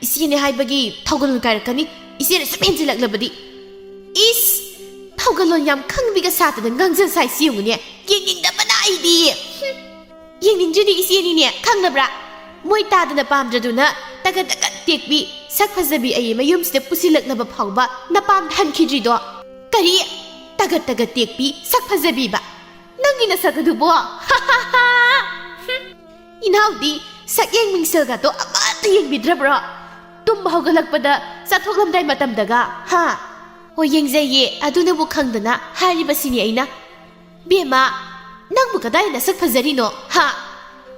ꯏꯆꯦꯅꯦ ꯍꯥꯏꯕꯒꯤ ꯊꯧꯒꯜꯂꯣꯟ ꯀꯥꯏꯔꯛꯀꯅꯤ, ꯏꯆꯦꯅ ꯁꯨꯝ ꯍꯦꯟꯖꯤꯜꯂꯛꯂꯕꯗꯤ꯫ ꯏꯁ! ꯊꯧꯒꯜꯂꯣꯟ ꯌꯥꯝ ꯈꯪꯕꯤꯒ ꯁꯥꯗꯅ ꯉꯥꯡꯖ ꯁꯥꯏꯁꯤ ꯌꯦꯡꯉꯨꯅꯦ, ꯌꯦꯡꯅꯤꯡꯗꯕꯅ ꯑꯩꯗꯤ꯫ ꯍꯨꯝ꯫ ꯌꯦꯡꯅꯤꯡꯗ꯭ꯔꯤꯗꯤ ꯏꯆꯦꯅꯤꯅꯦ, ꯈꯪꯅꯕ꯭ꯔꯥ? ꯃꯣꯏ ꯇꯥꯗꯅ ꯄꯥꯝꯗ꯭ꯔꯗꯨꯅ ꯇꯒꯠ ꯇꯒꯠ ꯇꯦꯛꯄꯤ, ꯁꯛ ꯐꯖꯕꯤ ꯑꯩ ꯃꯌꯨꯝꯁꯤꯗ ꯄꯨꯁꯤꯜꯂꯛꯅꯕ ꯐꯥꯎꯕ ꯅꯄꯥꯝꯗ ꯍꯟꯈꯤꯗ꯭ꯔꯤꯗꯣ꯫ ꯀꯔꯤ? ꯇꯒꯠ ꯇꯒꯠ ꯇꯦꯛꯄꯤ, ꯁꯛ ꯐꯖꯕꯤꯕ? ꯅꯪꯒꯤ ꯅꯁꯛ ꯑꯗꯨꯕꯣ? ꯍꯨꯝ꯫ ꯏꯅꯥꯎꯗꯤ ꯁꯛꯌꯦꯡ ꯃꯤꯡꯁꯦꯜꯒꯗꯣ ꯑꯃꯠꯇ ꯌꯦꯡꯕꯤꯗ꯭ꯔꯕ꯭ꯔꯣ? ꯇꯨꯝꯕ ꯍꯧꯒꯠꯂꯛꯄꯗ ꯆꯠꯊꯣꯛꯂꯝꯗꯥꯏ ꯃꯇꯝꯗꯒ, ꯍꯥ? ꯍꯣꯏ, ꯌꯦꯡꯖꯩꯌꯦ, ꯑꯗꯨꯅꯕꯨ ꯈꯪꯗꯅ ꯍꯥꯏꯔꯤꯕꯁꯤꯅꯤ ꯑꯩꯅ꯫ ꯕꯦꯝꯃ, ꯅꯪꯕꯨ ꯀꯗꯥꯏ ꯅꯁꯛ ꯐꯖꯔꯤꯅꯣ? ꯍꯥ?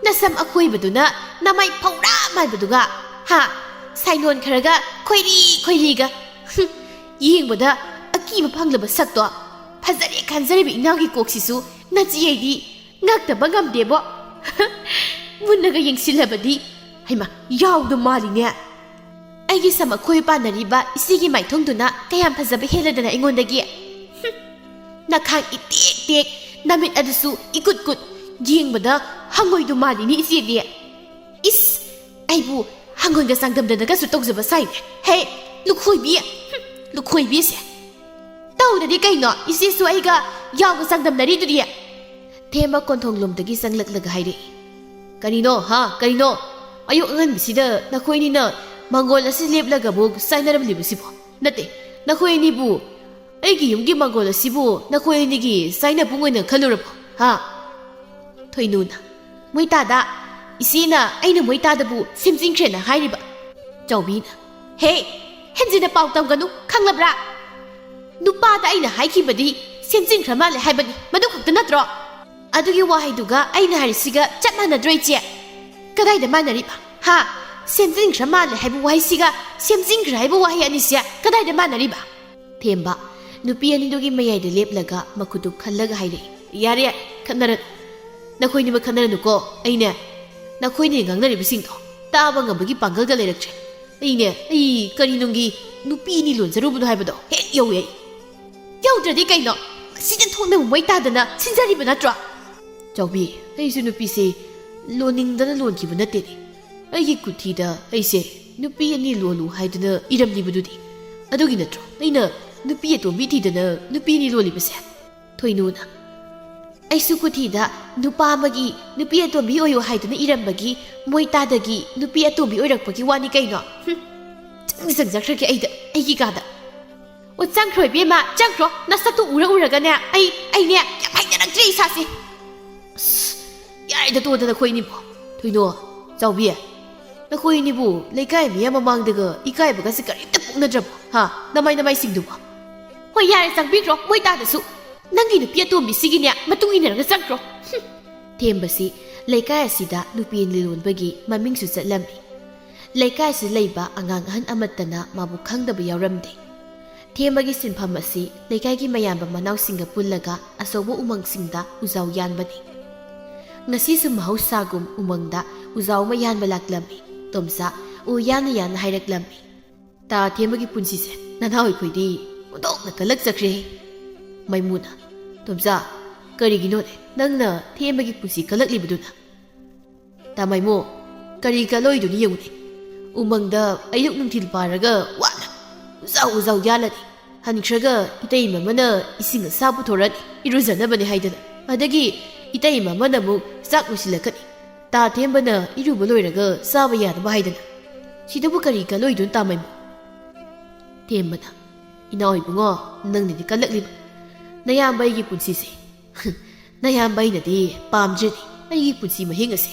ꯅꯁꯝ ꯑꯈꯣꯏꯕꯗꯨꯅ ꯅꯃꯥꯏ ꯐꯧꯔꯥ ꯃꯥꯟꯕꯗꯨꯒ? ꯍꯥ? ꯁꯥꯏꯅꯣꯟ ꯈꯔꯒ ꯈꯣꯏꯔꯤ ꯈꯣꯏꯔꯤꯒ꯫ ꯍꯨꯝ, ꯌꯦꯡꯕꯗ ꯑꯀꯤꯕ ꯐꯪꯂꯕ ꯁꯛꯇꯣ꯫ ꯐꯖꯔꯦ ꯈꯟꯖꯔꯤꯕ ꯏꯅꯥꯎꯒꯤ ꯀꯣꯛꯁꯤꯁꯨ ꯅꯆꯦ ꯑꯩꯗꯤ ꯉꯛꯇꯕ ꯉꯝꯗꯦꯕꯣ꯫ ꯃꯨꯟꯅꯒ ꯌꯦꯡꯁꯤꯜꯂꯕꯗꯤ, ꯍꯩꯃꯥ, ꯌꯥꯎꯗꯣ ꯃꯥꯜꯂꯤꯅꯦ꯫ ꯑꯩꯒꯤ ꯁꯝ ꯑꯈꯣꯏ ꯄꯥꯟꯅꯔꯤꯕ ꯏꯆꯦꯒꯤ ꯃꯥꯏꯊꯣꯡꯗꯨꯅ ꯀꯌꯥꯝ ꯐꯖꯕ ꯍꯦꯜꯂꯗꯅ ꯑꯩꯉꯣꯟꯗꯒꯤ? ꯍꯨꯝ, ꯅꯈꯥꯡ ꯏꯇꯦꯛ ꯇꯦꯛ, ꯅꯃꯤꯠ ꯑꯗꯨꯁꯨ ꯏꯀꯨꯠ ꯀꯨꯠ, ꯌꯦꯡꯕꯗ ꯍꯪꯉꯣꯏꯗꯨ ꯃꯥꯜꯂꯤꯅꯦ ꯏꯆꯦꯗꯤ꯫ ꯏꯁ, ꯑꯩꯕꯨ ꯍꯪꯉꯣꯏꯒ ꯆꯥꯡꯗꯝꯗꯅꯒꯁꯨ ꯇꯧꯖꯕ ꯁꯥꯏꯅꯦ꯫ ꯍꯦ, ꯂꯨꯈꯣꯏꯕꯤ! ꯍꯨꯝ, ꯂꯨꯈꯣꯏꯕꯤꯁꯦ! ꯇꯧꯗꯗꯤ ꯀꯩꯅꯣ, ꯏꯆꯦꯁꯨ ꯑꯩꯒ ꯌꯥꯎꯒ ꯆꯥꯡꯗꯝꯅꯔꯤꯗꯨꯗꯤ꯫ ꯊꯦꯝꯕ ꯀꯣꯟꯊꯣꯡꯂꯣꯝꯗꯒꯤ ꯆꯪꯂꯛꯂꯒ ꯍꯥꯏꯔꯛꯏ꯫ "ꯀꯔꯤꯅꯣ, ꯍꯥ? ꯀꯔꯤꯅꯣ? ꯑꯌꯨꯛ ꯑꯉꯟꯕꯁꯤꯗ ꯅꯈꯣꯏꯅꯤꯅ ꯃꯪꯒꯣꯜ ꯑꯁꯤ ꯂꯦꯞꯂꯒ ꯑꯃꯨꯛ ꯆꯥꯏꯅꯔꯝꯂꯤꯕꯁꯤꯕꯣ? ꯅꯠꯇꯦ, ꯅꯈꯣꯏ ꯑꯅꯤꯕꯨ, ꯑꯩꯒꯤ ꯌꯨꯝꯒꯤ ꯃꯪꯒꯣꯜ ꯑꯁꯤꯕꯨ ꯅꯈꯣꯏ ꯑꯅꯤꯒꯤ ꯆꯥꯏꯅꯕꯨꯡ ꯑꯣꯏꯅ ꯈꯜꯂꯨꯔꯕꯣ? ꯍꯥ?" ꯊꯣꯏꯅꯨꯅ, "ꯃꯣꯏꯇꯥꯗ, ꯏꯆꯦꯅ ꯑꯩꯅ ꯃꯣꯏꯇꯥꯗꯕꯨ ꯁꯦꯝꯖꯤꯟꯈ꯭ꯔꯦꯅ ꯍꯥꯏꯔꯤꯕ?" ꯆꯥꯎꯕꯤꯅ, "ꯍꯦ, ꯍꯦꯟꯖꯤꯟꯅ ꯄꯥꯎ ꯇꯝꯒꯅꯨ, ꯈꯪꯂꯕ꯭ꯔꯥ? ꯅꯨꯄꯥꯗ ꯑꯩꯅ ꯍꯥꯏꯈꯤꯕꯗꯤ ꯁꯦꯝꯖꯤꯟꯈ꯭ꯔ ꯃꯥꯜꯂꯦ ꯍꯥꯏꯕꯅꯤ, ꯃꯗꯨ ꯈꯛꯇ ꯅꯠꯇ꯭ꯔꯣ? ꯑꯗꯨꯒꯤ ꯋꯥꯍꯩꯗꯨꯒ ꯑꯩꯅ ꯍꯥꯏꯔꯤꯁꯤꯒ ꯆꯞ ꯃꯥꯟꯅꯗ꯭ꯔꯣ, ꯏꯆꯦ? ꯀꯗꯥꯏꯗ ꯃꯥꯟꯅꯔꯤꯕ? ꯍꯥ? ꯁꯦꯝꯖꯤꯟꯈ꯭ꯔ ꯃꯥꯜꯂꯦ ꯍꯥꯏꯕ ꯋꯥꯍꯩꯁꯤꯒ ꯁꯦꯝꯖꯤꯟꯈ꯭ꯔ ꯍꯥꯏꯕ ꯋꯥꯍꯩ ꯑꯅꯤꯁꯦ ꯀꯗꯥꯏꯗ ꯃꯥꯟꯅꯔꯤꯕ?" ꯊꯦꯝꯕ, ꯅꯨꯄꯤ ꯑꯅꯤꯗꯨꯒꯤ ꯃꯌꯥꯏꯗ ꯂꯦꯞꯂꯒ ꯃꯈꯨꯠꯇꯨ ꯈꯜꯂꯒ ꯍꯥꯏꯔꯛꯏ, "ꯌꯥꯔꯦ, ꯈꯠꯅꯔ-, ꯅꯈꯣꯏꯅꯤꯃꯛ ꯈꯠꯅꯔꯅꯨꯀꯣ꯫ ꯑꯩꯅꯦ, ꯅꯈꯣꯏꯅ ꯉꯥꯡꯅꯔꯤꯕꯁꯤꯡꯗꯣ ꯇꯥꯕ ꯉꯝꯕꯒꯤ ꯄꯥꯡꯒꯜꯒ ꯂꯩꯔꯛꯇ꯭ꯔꯦ꯫ ꯑꯩꯅꯦ, ꯑꯩ ꯀꯔꯤ ꯅꯨꯡꯒꯤ ꯅꯨꯄꯤ ꯑꯅꯤ ꯂꯣꯟꯖꯔꯨꯕꯅꯣ ꯍꯥꯏꯕꯗꯣ ꯍꯦꯛ ꯌꯧꯏ ꯑꯩ꯫ ꯌꯧꯗ꯭ꯔꯗꯤ ꯀꯩꯅꯣ? ꯁꯤꯗ ꯊꯣꯛꯅꯕ ꯃꯣꯏ ꯇꯥꯗꯅ ꯁꯤꯟꯖꯔꯤꯕ ꯅꯠꯇ꯭ꯔꯣ?" ꯆꯥꯎꯕꯤ, ꯑꯩꯁꯨ ꯅꯨꯄꯤꯁꯦ ꯂꯣꯟꯅꯤꯡꯗꯅ ꯂꯣꯟꯈꯤꯕ ꯅꯠꯇꯦꯅꯦ꯫ ꯑꯩꯒꯤ ꯀꯨꯊꯤꯗ ꯑꯩꯁꯦ ꯅꯨꯄꯤ ꯑꯅꯤ ꯂꯣꯜꯂꯨ ꯍꯥꯏꯗꯨꯅ ꯏꯔꯝꯂꯤꯕꯗꯨꯗꯤ꯫ ꯑꯗꯨꯒꯤ ꯅꯠꯇ꯭ꯔꯣ ꯑꯩꯅ ꯅꯨꯄꯤ ꯑꯇꯣꯝꯕꯤ ꯊꯤꯗꯅ ꯅꯨꯄꯤ ꯑꯅꯤ ꯂꯣꯜꯂꯤꯕꯁꯦ? ꯊꯣꯏꯅꯨꯅ, "ꯑꯩꯁꯨ ꯀꯨꯊꯤꯗ ꯅꯨꯄꯥ ꯑꯃꯒꯤ ꯅꯨꯄꯤ ꯑꯇꯣꯝꯕꯤ ꯑꯣꯏꯌꯨ ꯍꯥꯏꯗꯨꯅ ꯏꯔꯝꯕꯒꯤ ꯃꯣꯏ ꯇꯥꯗꯒꯤ ꯅꯨꯄꯤ ꯑꯇꯣꯝꯕꯤ ꯑꯣꯏꯔꯛꯄꯒꯤ ꯋꯥꯅꯤ ꯀꯩꯅꯣ꯫ ꯍꯨꯝ, ꯆꯪꯗꯤ ꯆꯪꯖꯈ꯭ꯔꯒꯦ ꯑꯩꯗ, ꯑꯩꯒꯤ ꯀꯥꯗ꯫ ꯑꯣ, ꯆꯪꯈ꯭ꯔꯣ ꯏꯕꯦꯝꯃ, ꯆꯪꯈ꯭ꯔꯣ꯫ ꯅꯁꯛꯇꯨ ꯎꯔ ꯎꯔꯒꯅꯦ ꯑꯩ, ꯑꯩꯅꯦ ꯌꯥꯝ ꯍꯩꯅꯔꯛꯇ꯭ꯔꯦ ꯏꯁꯥꯁꯦ꯫ ꯑꯁ, ꯌꯥꯔꯦꯗ, ꯇꯣꯛꯑꯣꯗ ꯅꯈꯣꯏꯅꯤꯕꯣ꯫ ꯊꯣꯏꯅꯣ, ꯆꯥꯎꯕꯤ, ꯅꯈꯣꯏꯅꯤꯕꯨ ꯂꯩꯀꯥꯏ ꯃꯤꯌꯥꯝ ꯃꯃꯥꯡꯗꯒ ꯏꯀꯥꯏꯕꯒꯁꯦ ꯀꯔꯤꯝꯇ ꯄꯣꯛꯅꯗ꯭ꯔꯕꯣ? ꯍꯥ? ꯅꯃꯥꯏ ꯅꯃꯥꯏꯁꯤꯡꯗꯨꯕꯣ?" "ꯍꯣꯏ, ꯌꯥꯔꯦ, ꯆꯪꯕꯤꯈ꯭ꯔꯣ, ꯃꯣꯏ ꯇꯥꯗꯁꯨ꯫ "ꯅꯪꯒꯤ ꯅꯨꯄꯤ ꯑꯇꯣꯝꯕꯤꯁꯤꯒꯤꯅꯦ ꯃꯇꯨꯡ ꯏꯟꯅꯔꯒ ꯆꯠꯈ꯭ꯔꯣ꯫ ꯍꯨꯝ!" ꯊꯦꯝꯕꯁꯤ ꯂꯩꯀꯥꯏ ꯑꯁꯤꯗ ꯅꯨꯄꯤ ꯂꯣꯟꯕꯒꯤ ꯃꯃꯤꯡꯁꯨ ꯆꯠꯂꯝꯃꯤ꯫ ꯂꯩꯀꯥꯏ ꯑꯁꯤꯗ ꯂꯩꯕ ꯑꯉꯥꯡ ꯑꯍꯟ ꯑꯃꯠꯇꯅ ꯃꯥꯕꯨ ꯈꯪꯗꯕ ꯌꯥꯎꯔꯝꯗꯦ꯫ ꯊꯦꯝꯕꯒꯤ ꯁꯤꯟꯐꯝ ꯑꯁꯤ ꯂꯩꯀꯥꯏꯒꯤ ꯃꯌꯥꯝꯕ ꯃꯅꯥꯎꯁꯤꯡꯒ ꯄꯨꯜꯂꯒ ꯑꯆꯧꯕ ꯎꯃꯪꯁꯤꯡꯗ ꯎꯖꯥꯎ ꯌꯥꯟꯕꯅꯤ꯫ ꯉꯁꯤꯁꯨ ꯃꯍꯧꯁꯥꯒꯨꯝ ꯎꯃꯪꯗ ꯎꯖꯥꯎ ꯑꯃ ꯌꯥꯟꯕ ꯂꯥꯛꯂꯝꯃꯤ꯫ ꯇꯣꯝꯆꯥ ꯎ ꯌꯥꯟꯅ ꯌꯥꯟꯅ ꯍꯥꯏꯔꯛꯂꯝꯃꯤ, "ꯇꯥ ꯊꯦꯝꯕꯒꯤ ꯄꯨꯟꯁꯤꯁꯦ ꯅꯅꯥꯎ ꯑꯩꯈꯣꯏꯗꯤ ꯑꯣꯟꯊꯣꯛꯅ ꯀꯜꯂꯛꯆꯈ꯭ꯔꯦ꯫" ꯃꯥꯏꯃꯨꯅ, "ꯇꯣꯝꯆꯥ, ꯀꯔꯤꯒꯤꯅꯣꯅꯦ ꯅꯪꯅ ꯊꯦꯝꯕꯒꯤ ꯄꯨꯟꯁꯤ ꯀꯜꯂꯛꯂꯤꯕꯗꯨꯅ?" ꯇꯥ ꯃꯥꯏꯃꯨ, "ꯀꯔꯤ ꯀꯜꯂꯣꯏꯗꯨꯅꯤ ꯌꯦꯡꯉꯨꯅꯦ꯫ ꯎꯃꯪꯗ ꯑꯌꯨꯛ ꯅꯨꯡꯊꯤꯜ ꯄꯥꯔꯒ ꯋꯥꯅ ꯎꯖꯥꯎ ꯎꯖꯥꯎ ꯌꯥꯜꯂꯅꯤ꯫ ꯍꯟꯈ꯭ꯔꯒ ꯏꯇꯩꯃ ꯑꯃꯅ ꯏꯁꯤꯡ ꯑꯁꯥ ꯄꯨꯊꯣꯔꯛꯑꯅꯤ, ꯏꯔꯨꯖꯅꯕꯅꯦ ꯍꯥꯏꯗꯅ꯫ ꯑꯗꯒꯤ ꯏꯇꯩꯃ ꯑꯃꯅ ꯑꯃꯨꯛ ꯆꯥꯛ ꯂꯣꯏꯁꯤꯜꯂꯛꯀꯅꯤ꯫ ꯇꯥ ꯊꯦꯝꯕꯅ ꯏꯔꯨꯕ ꯂꯣꯏꯔꯒ ꯆꯥꯕ ꯌꯥꯅꯕ ꯍꯥꯏꯗꯅ꯫ ꯁꯤꯗꯕꯨ ꯀꯔꯤ ꯀꯜꯂꯣꯏꯗꯨꯅ, ꯇꯥ ꯃꯥꯏꯃꯨ?" ꯊꯦꯝꯕꯅ, "ꯏꯅꯥꯎ ꯏꯕꯨꯡꯉꯣ, ꯅꯪꯅꯗꯤ ꯀꯜꯂꯛꯂꯤꯕ꯫ ꯅꯌꯥꯝꯕ ꯑꯩꯒꯤ ꯄꯨꯟꯁꯤꯁꯦ, ꯅꯌꯥꯝꯕ ꯑꯩꯅꯗꯤ ꯄꯥꯝꯗ꯭ꯔꯦꯅꯦ꯫ ꯑꯩꯒꯤ ꯄꯨꯟꯁꯤ ꯃꯍꯤꯡ ꯑꯁꯦ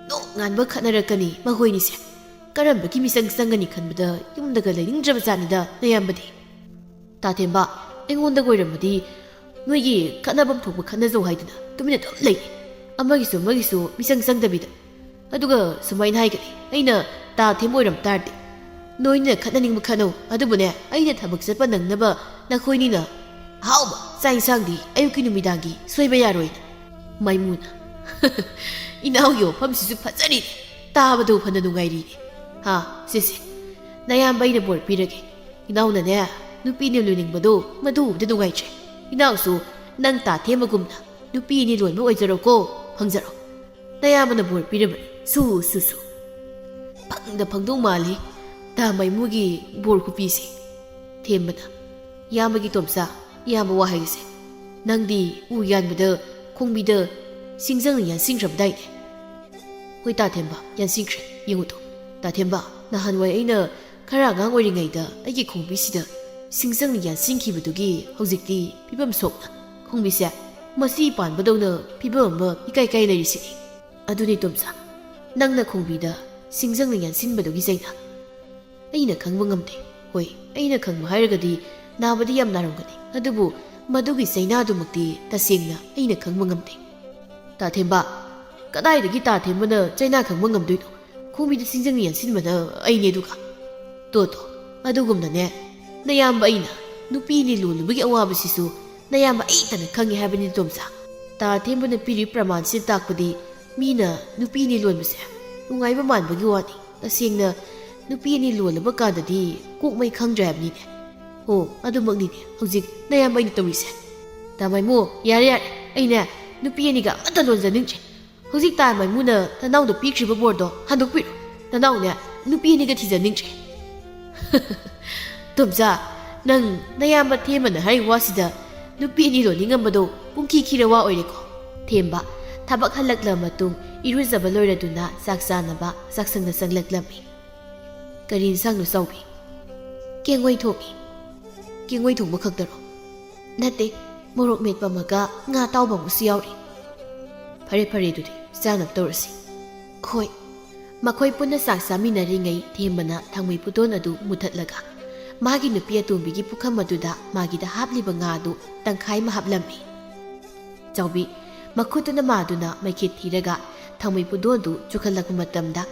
ꯅꯣꯡꯉꯥꯟꯕ ꯈꯠꯅꯔꯛꯀꯅꯤ ꯃꯈꯣꯏꯅꯤꯁꯦ꯫ ꯀꯔꯝꯕꯒꯤ ꯃꯤꯆꯪ ꯆꯪꯒꯅꯤ ꯈꯟꯕꯗ ꯌꯨꯝꯗꯒ ꯂꯩꯅꯤꯡꯗ꯭ꯔꯕ ꯖꯥꯠꯅꯤꯗ ꯅꯌꯥꯝꯕꯗꯤ꯫ ꯇꯥ ꯊꯦꯝꯕ, ꯑꯩꯉꯣꯟꯗꯒ ꯑꯣꯏꯔꯝꯃꯗꯤ ꯅꯣꯏꯒꯤ ꯈꯠꯅꯐꯝ ꯊꯣꯛꯄ ꯈꯠꯅꯖꯧ ꯍꯥꯏꯗꯅ ꯇꯨꯃꯤꯟꯅ ꯑꯗꯨꯝ ꯂꯩꯅꯤ꯫ ꯑꯃꯒꯤꯁꯨ ꯑꯃꯒꯤꯁꯨ ꯃꯤꯆꯪ ꯆꯪꯗꯕꯤꯗ꯫ ꯑꯗꯨꯒ ꯁꯨꯃꯥꯏꯅ ꯍꯥꯏꯒꯅꯤ, ꯑꯩꯅ ꯇꯥ ꯊꯦꯝꯕ ꯑꯣꯏꯔꯝ ꯇꯥꯔꯗꯤ, ꯅꯣꯏꯅ ꯈꯠꯅꯅꯤꯡꯕ ꯈꯠꯅꯧ, ꯑꯗꯨꯕꯨꯅꯦ, ꯑꯩꯅ ꯊꯕꯛ ꯆꯠꯄ ꯅꯪꯅꯕ ꯅꯈꯣꯏꯅꯤꯅ ꯑꯍꯥꯎꯕ ꯆꯥꯛ ꯏꯟꯁꯥꯡꯗꯤ ꯑꯌꯨꯛꯀꯤ ꯅꯨꯃꯤꯗꯥꯡꯒꯤ ꯁꯣꯏꯕ ꯌꯥꯔꯣꯏꯅ꯫" ꯃꯥꯏꯃꯨꯅ, "ꯏꯅꯥꯎꯒꯤ ꯋꯥꯐꯝꯁꯤꯁꯨ ꯐꯖꯔꯤꯅꯦ, ꯇꯥꯕꯗꯕꯨ ꯐꯅ ꯅꯨꯡꯉꯥꯏꯔꯤꯅꯦ꯫ ꯍꯥ, ꯁꯦ ꯁꯦ, ꯅꯌꯥꯝꯕ ꯑꯩꯅ ꯕꯣꯔ ꯄꯤꯔꯒꯦ꯫ ꯏꯅꯥꯎꯅꯅꯦ, ꯅꯨꯄꯤꯅ ꯂꯣꯏꯅꯤꯡꯕꯗꯣ ꯃꯗꯨ ꯎꯕꯗ ꯅꯨꯡꯉꯥꯏꯇ꯭ꯔꯦ꯫ ꯏꯅꯥꯎꯁꯨ ꯅꯪ ꯇꯥ ꯊꯦꯝꯕꯒꯨꯝꯅ ꯅꯨꯄꯤ ꯑꯅꯤ ꯂꯣꯟꯕ ꯑꯣꯏꯖꯔꯣꯀꯣ, ꯐꯪꯖꯔꯣ꯫ ꯅꯌꯥꯝꯕꯅ ꯕꯣꯔ ꯄꯤꯔꯕꯅꯤ꯫ ꯁꯨ, ꯁꯨ, ꯁꯨ꯫ ꯐꯪꯗ ꯐꯪꯗꯧ ꯃꯥꯜꯂꯤ ꯇꯥ ꯃꯥꯏꯃꯨꯒꯤ ꯕꯣꯔ ꯈꯨꯄꯤꯁꯦ꯫" ꯊꯦꯝꯕꯅ, "ꯏꯌꯥꯝꯕꯒꯤ ꯇꯣꯝꯆꯥ, ꯏꯌꯥꯝꯕ ꯋꯥ ꯍꯥꯏꯒꯦꯁꯦ꯫ ꯅꯪꯗꯤ ꯎ ꯌꯥꯟꯕꯗ ꯈꯣꯡꯕꯤꯗ ꯁꯤꯡꯖꯪꯅ ꯌꯥꯟꯁꯤꯟꯈ꯭ꯔꯕꯗꯥꯏꯅꯦ?" "ꯍꯣꯏ ꯇꯥ ꯊꯦꯝꯕ, ꯌꯥꯟꯁꯤꯟꯈ꯭ꯔꯦ꯫ ꯌꯦꯡꯉꯨ ꯇꯣ, ꯇꯥ ꯊꯦꯝꯕ, ꯅꯍꯥꯟꯋꯥꯏ ꯑꯩꯅ ꯈꯔ ꯑꯉꯥꯡ ꯑꯣꯏꯔꯤꯉꯩꯗ ꯑꯩꯒꯤ ꯈꯣꯡꯕꯤꯁꯤꯗ ꯁꯤꯡꯖꯪꯅ ꯌꯥꯟꯁꯤꯟꯈꯤꯕꯗꯨꯒꯤ ꯍꯧꯖꯤꯛꯇꯤ ꯐꯤꯕꯝ ꯁꯣꯛꯅ ꯈꯣꯡꯕꯤꯁꯦ ꯃꯆꯤ ꯄꯥꯟꯕꯗꯧꯅ ꯐꯤꯕꯝ ꯑꯃ ꯏꯀꯥꯏ ꯀꯥꯏ ꯂꯩꯔꯤꯁꯤꯅꯤ꯫ ꯑꯗꯨꯅꯤ ꯇꯣꯝꯆꯥ, ꯅꯪꯅ ꯈꯣꯡꯕꯤꯗ ꯁꯤꯡꯖꯪꯅ ꯌꯥꯟꯁꯤꯟꯕꯗꯨꯒꯤ ꯆꯩꯅ꯫ ꯑꯩꯅ ꯈꯪꯕ ꯉꯝꯗꯦ꯫ ꯍꯣꯏ, ꯑꯩꯅ ꯈꯪꯕ ꯍꯥꯏꯔꯒꯗꯤ ꯅꯥꯕꯗꯤ ꯌꯥꯝ ꯅꯥꯔꯝꯒꯅꯤ, ꯑꯗꯨꯕꯨ ꯃꯗꯨꯒꯤ ꯆꯩꯅꯥꯗꯨꯃꯛꯇꯤ ꯇꯁꯦꯡꯅ ꯑꯩꯅ ꯈꯪꯕ ꯉꯝꯗꯦ꯫ ꯇꯥ ꯊꯦꯝꯕ, ꯀꯗꯥꯏꯗꯒꯤ ꯇꯥ ꯊꯦꯝꯕꯅ ꯆꯩꯅꯥ ꯈꯪꯕ ꯉꯝꯗꯣꯏꯅꯣ? ꯈꯣꯡꯕꯤꯗ ꯁꯤꯡꯖꯪꯅ ꯌꯥꯟꯁꯤꯟꯕꯅ ꯑꯩꯅꯦ ꯑꯗꯨꯒ꯫ ꯇꯣ ꯇꯣ, ꯑꯗꯨꯒꯨꯝꯅꯅꯦ, ꯅꯌꯥꯝꯕ ꯑꯩꯅ ꯅꯨꯄꯤ ꯑꯅꯤ ꯂꯣꯜꯂꯨꯕꯒꯤ ꯑꯋꯥꯕꯁꯤꯁꯨ ꯅꯌꯥꯝꯕ ꯑꯩꯇꯅ ꯈꯪꯉꯦ ꯍꯥꯏꯕꯅꯤ ꯇꯣꯝꯆꯥ꯫ ꯇꯥ ꯊꯦꯝꯕꯅ ꯄꯤꯔꯤꯕ ꯄ꯭ꯔꯃꯥꯟꯁꯤꯅ ꯇꯥꯛꯄꯗꯤ ꯃꯤꯅ ꯅꯨꯄꯤ ꯑꯅꯤ ꯂꯣꯟꯕꯁꯦ ꯅꯨꯡꯉꯥꯏꯕ ꯃꯥꯟꯕꯒꯤ ꯋꯥꯅꯤ꯫ ꯇꯁꯦꯡꯅ ꯅꯨꯄꯤ ꯑꯅꯤ ꯂꯣꯜꯂꯕ ꯀꯥꯟꯗꯗꯤ ꯀꯣꯛ ꯃꯩ ꯈꯪꯗ꯭ꯔꯦ ꯍꯥꯏꯕꯅꯤꯅꯦ꯫ ꯍꯣ, ꯑꯗꯨꯃꯛꯅꯤꯅꯦ ꯍꯧꯖꯤꯛ ꯅꯌꯥꯝꯕ ꯑꯩꯅ ꯇꯧꯔꯤꯁꯦ꯫ ꯇꯥ ꯃꯥꯏꯃꯨ, ꯌꯥꯔꯦ ꯌꯥꯔꯦ, ꯑꯩꯅꯦ ꯅꯨꯄꯤ ꯑꯅꯤꯒ ꯑꯃꯠꯇ ꯂꯣꯟꯖꯅꯤꯡꯗ꯭ꯔꯦ꯫ ꯍꯧꯖꯤꯛ ꯇꯥ ꯃꯥꯏꯃꯨꯅ ꯅꯅꯥꯎꯗ ꯄꯤꯈ꯭ꯔꯤꯕ ꯕꯣꯔꯗꯣ ꯍꯟꯗꯣꯛꯄꯤꯔꯣ꯫ ꯅꯅꯥꯎꯅꯦ ꯅꯨꯄꯤ ꯑꯅꯤꯒ ꯊꯤꯖꯅꯤꯡꯗ꯭ꯔꯦ꯫ ꯇꯣꯝꯆꯥ, ꯅꯪ ꯅꯌꯥꯝꯕ ꯊꯦꯝꯕꯅ ꯍꯥꯏꯔꯤꯕ ꯋꯥꯁꯤꯗ ꯅꯨꯄꯤ ꯑꯅꯤ ꯂꯣꯟꯅꯤꯡꯉꯝꯕꯗꯣ ꯄꯨꯡꯈꯤ ꯈꯤꯔ ꯋꯥ ꯑꯣꯏꯔꯦꯀꯣ꯫ ꯊꯦꯝꯕ ꯊꯕꯛ ꯍꯜꯂꯛꯂꯕ ꯃꯇꯨꯡ ꯏꯔꯨꯖꯕ ꯂꯣꯏꯔꯗꯨꯅ ꯆꯥꯛ ꯆꯥꯅꯕ ꯆꯥꯛꯁꯪꯗ ꯆꯪꯂꯛꯂꯝꯃꯤ꯫ ꯀꯔꯤ ꯏꯟꯁꯥꯡꯅꯣ ꯆꯥꯎꯕꯤ? ꯀꯦꯡꯉꯣꯏ ꯊꯣꯡꯉꯤ꯫ ꯀꯦꯡꯉꯣꯏ ꯊꯣꯡꯕ ꯈꯛꯇꯔꯣ? ꯅꯠꯇꯦ, ꯃꯣꯔꯣꯛ ꯃꯦꯠꯄ ꯑꯃꯒ ꯉꯥ ꯑꯇꯥꯎꯕ ꯑꯃꯒꯁꯨ ꯌꯥꯎꯔꯤ꯫ ꯐꯔꯦ ꯐꯔꯦ, ꯑꯗꯨꯗꯤ ꯆꯥꯅꯕ ꯇꯧꯔꯁꯤ꯫ ꯍꯣꯏ꯫ ꯃꯈꯣꯏ ꯄꯨꯟꯅ ꯆꯥꯛ ꯆꯥꯃꯤꯟꯅꯔꯤꯉꯩ ꯊꯦꯝꯕꯅ ꯊꯥꯡꯃꯩ ꯄꯨꯇꯣꯟ ꯑꯗꯨ ꯃꯨꯊꯠꯂꯒ ꯃꯥꯒꯤ ꯅꯨꯄꯤ ꯑꯇꯣꯝꯕꯤꯒꯤ ꯄꯨꯈꯝ ꯑꯗꯨꯗ ꯃꯥꯒꯤꯗ ꯍꯥꯞꯂꯤꯕ ꯉꯥ ꯑꯗꯨ ꯇꯪꯈꯥꯏ ꯑꯃ ꯍꯥꯞꯂꯝꯃꯤ꯫ ꯆꯥꯎꯕꯤ ꯃꯈꯨꯠꯇꯨꯅ ꯃꯥꯗꯨꯅ ꯃꯩꯈꯦꯠ ꯊꯤꯔꯒ ꯊꯥꯡꯃꯩ ꯄꯨꯇꯣꯟꯗꯨ ꯆꯨꯈꯠꯂꯛꯄ ꯃꯇꯝꯗ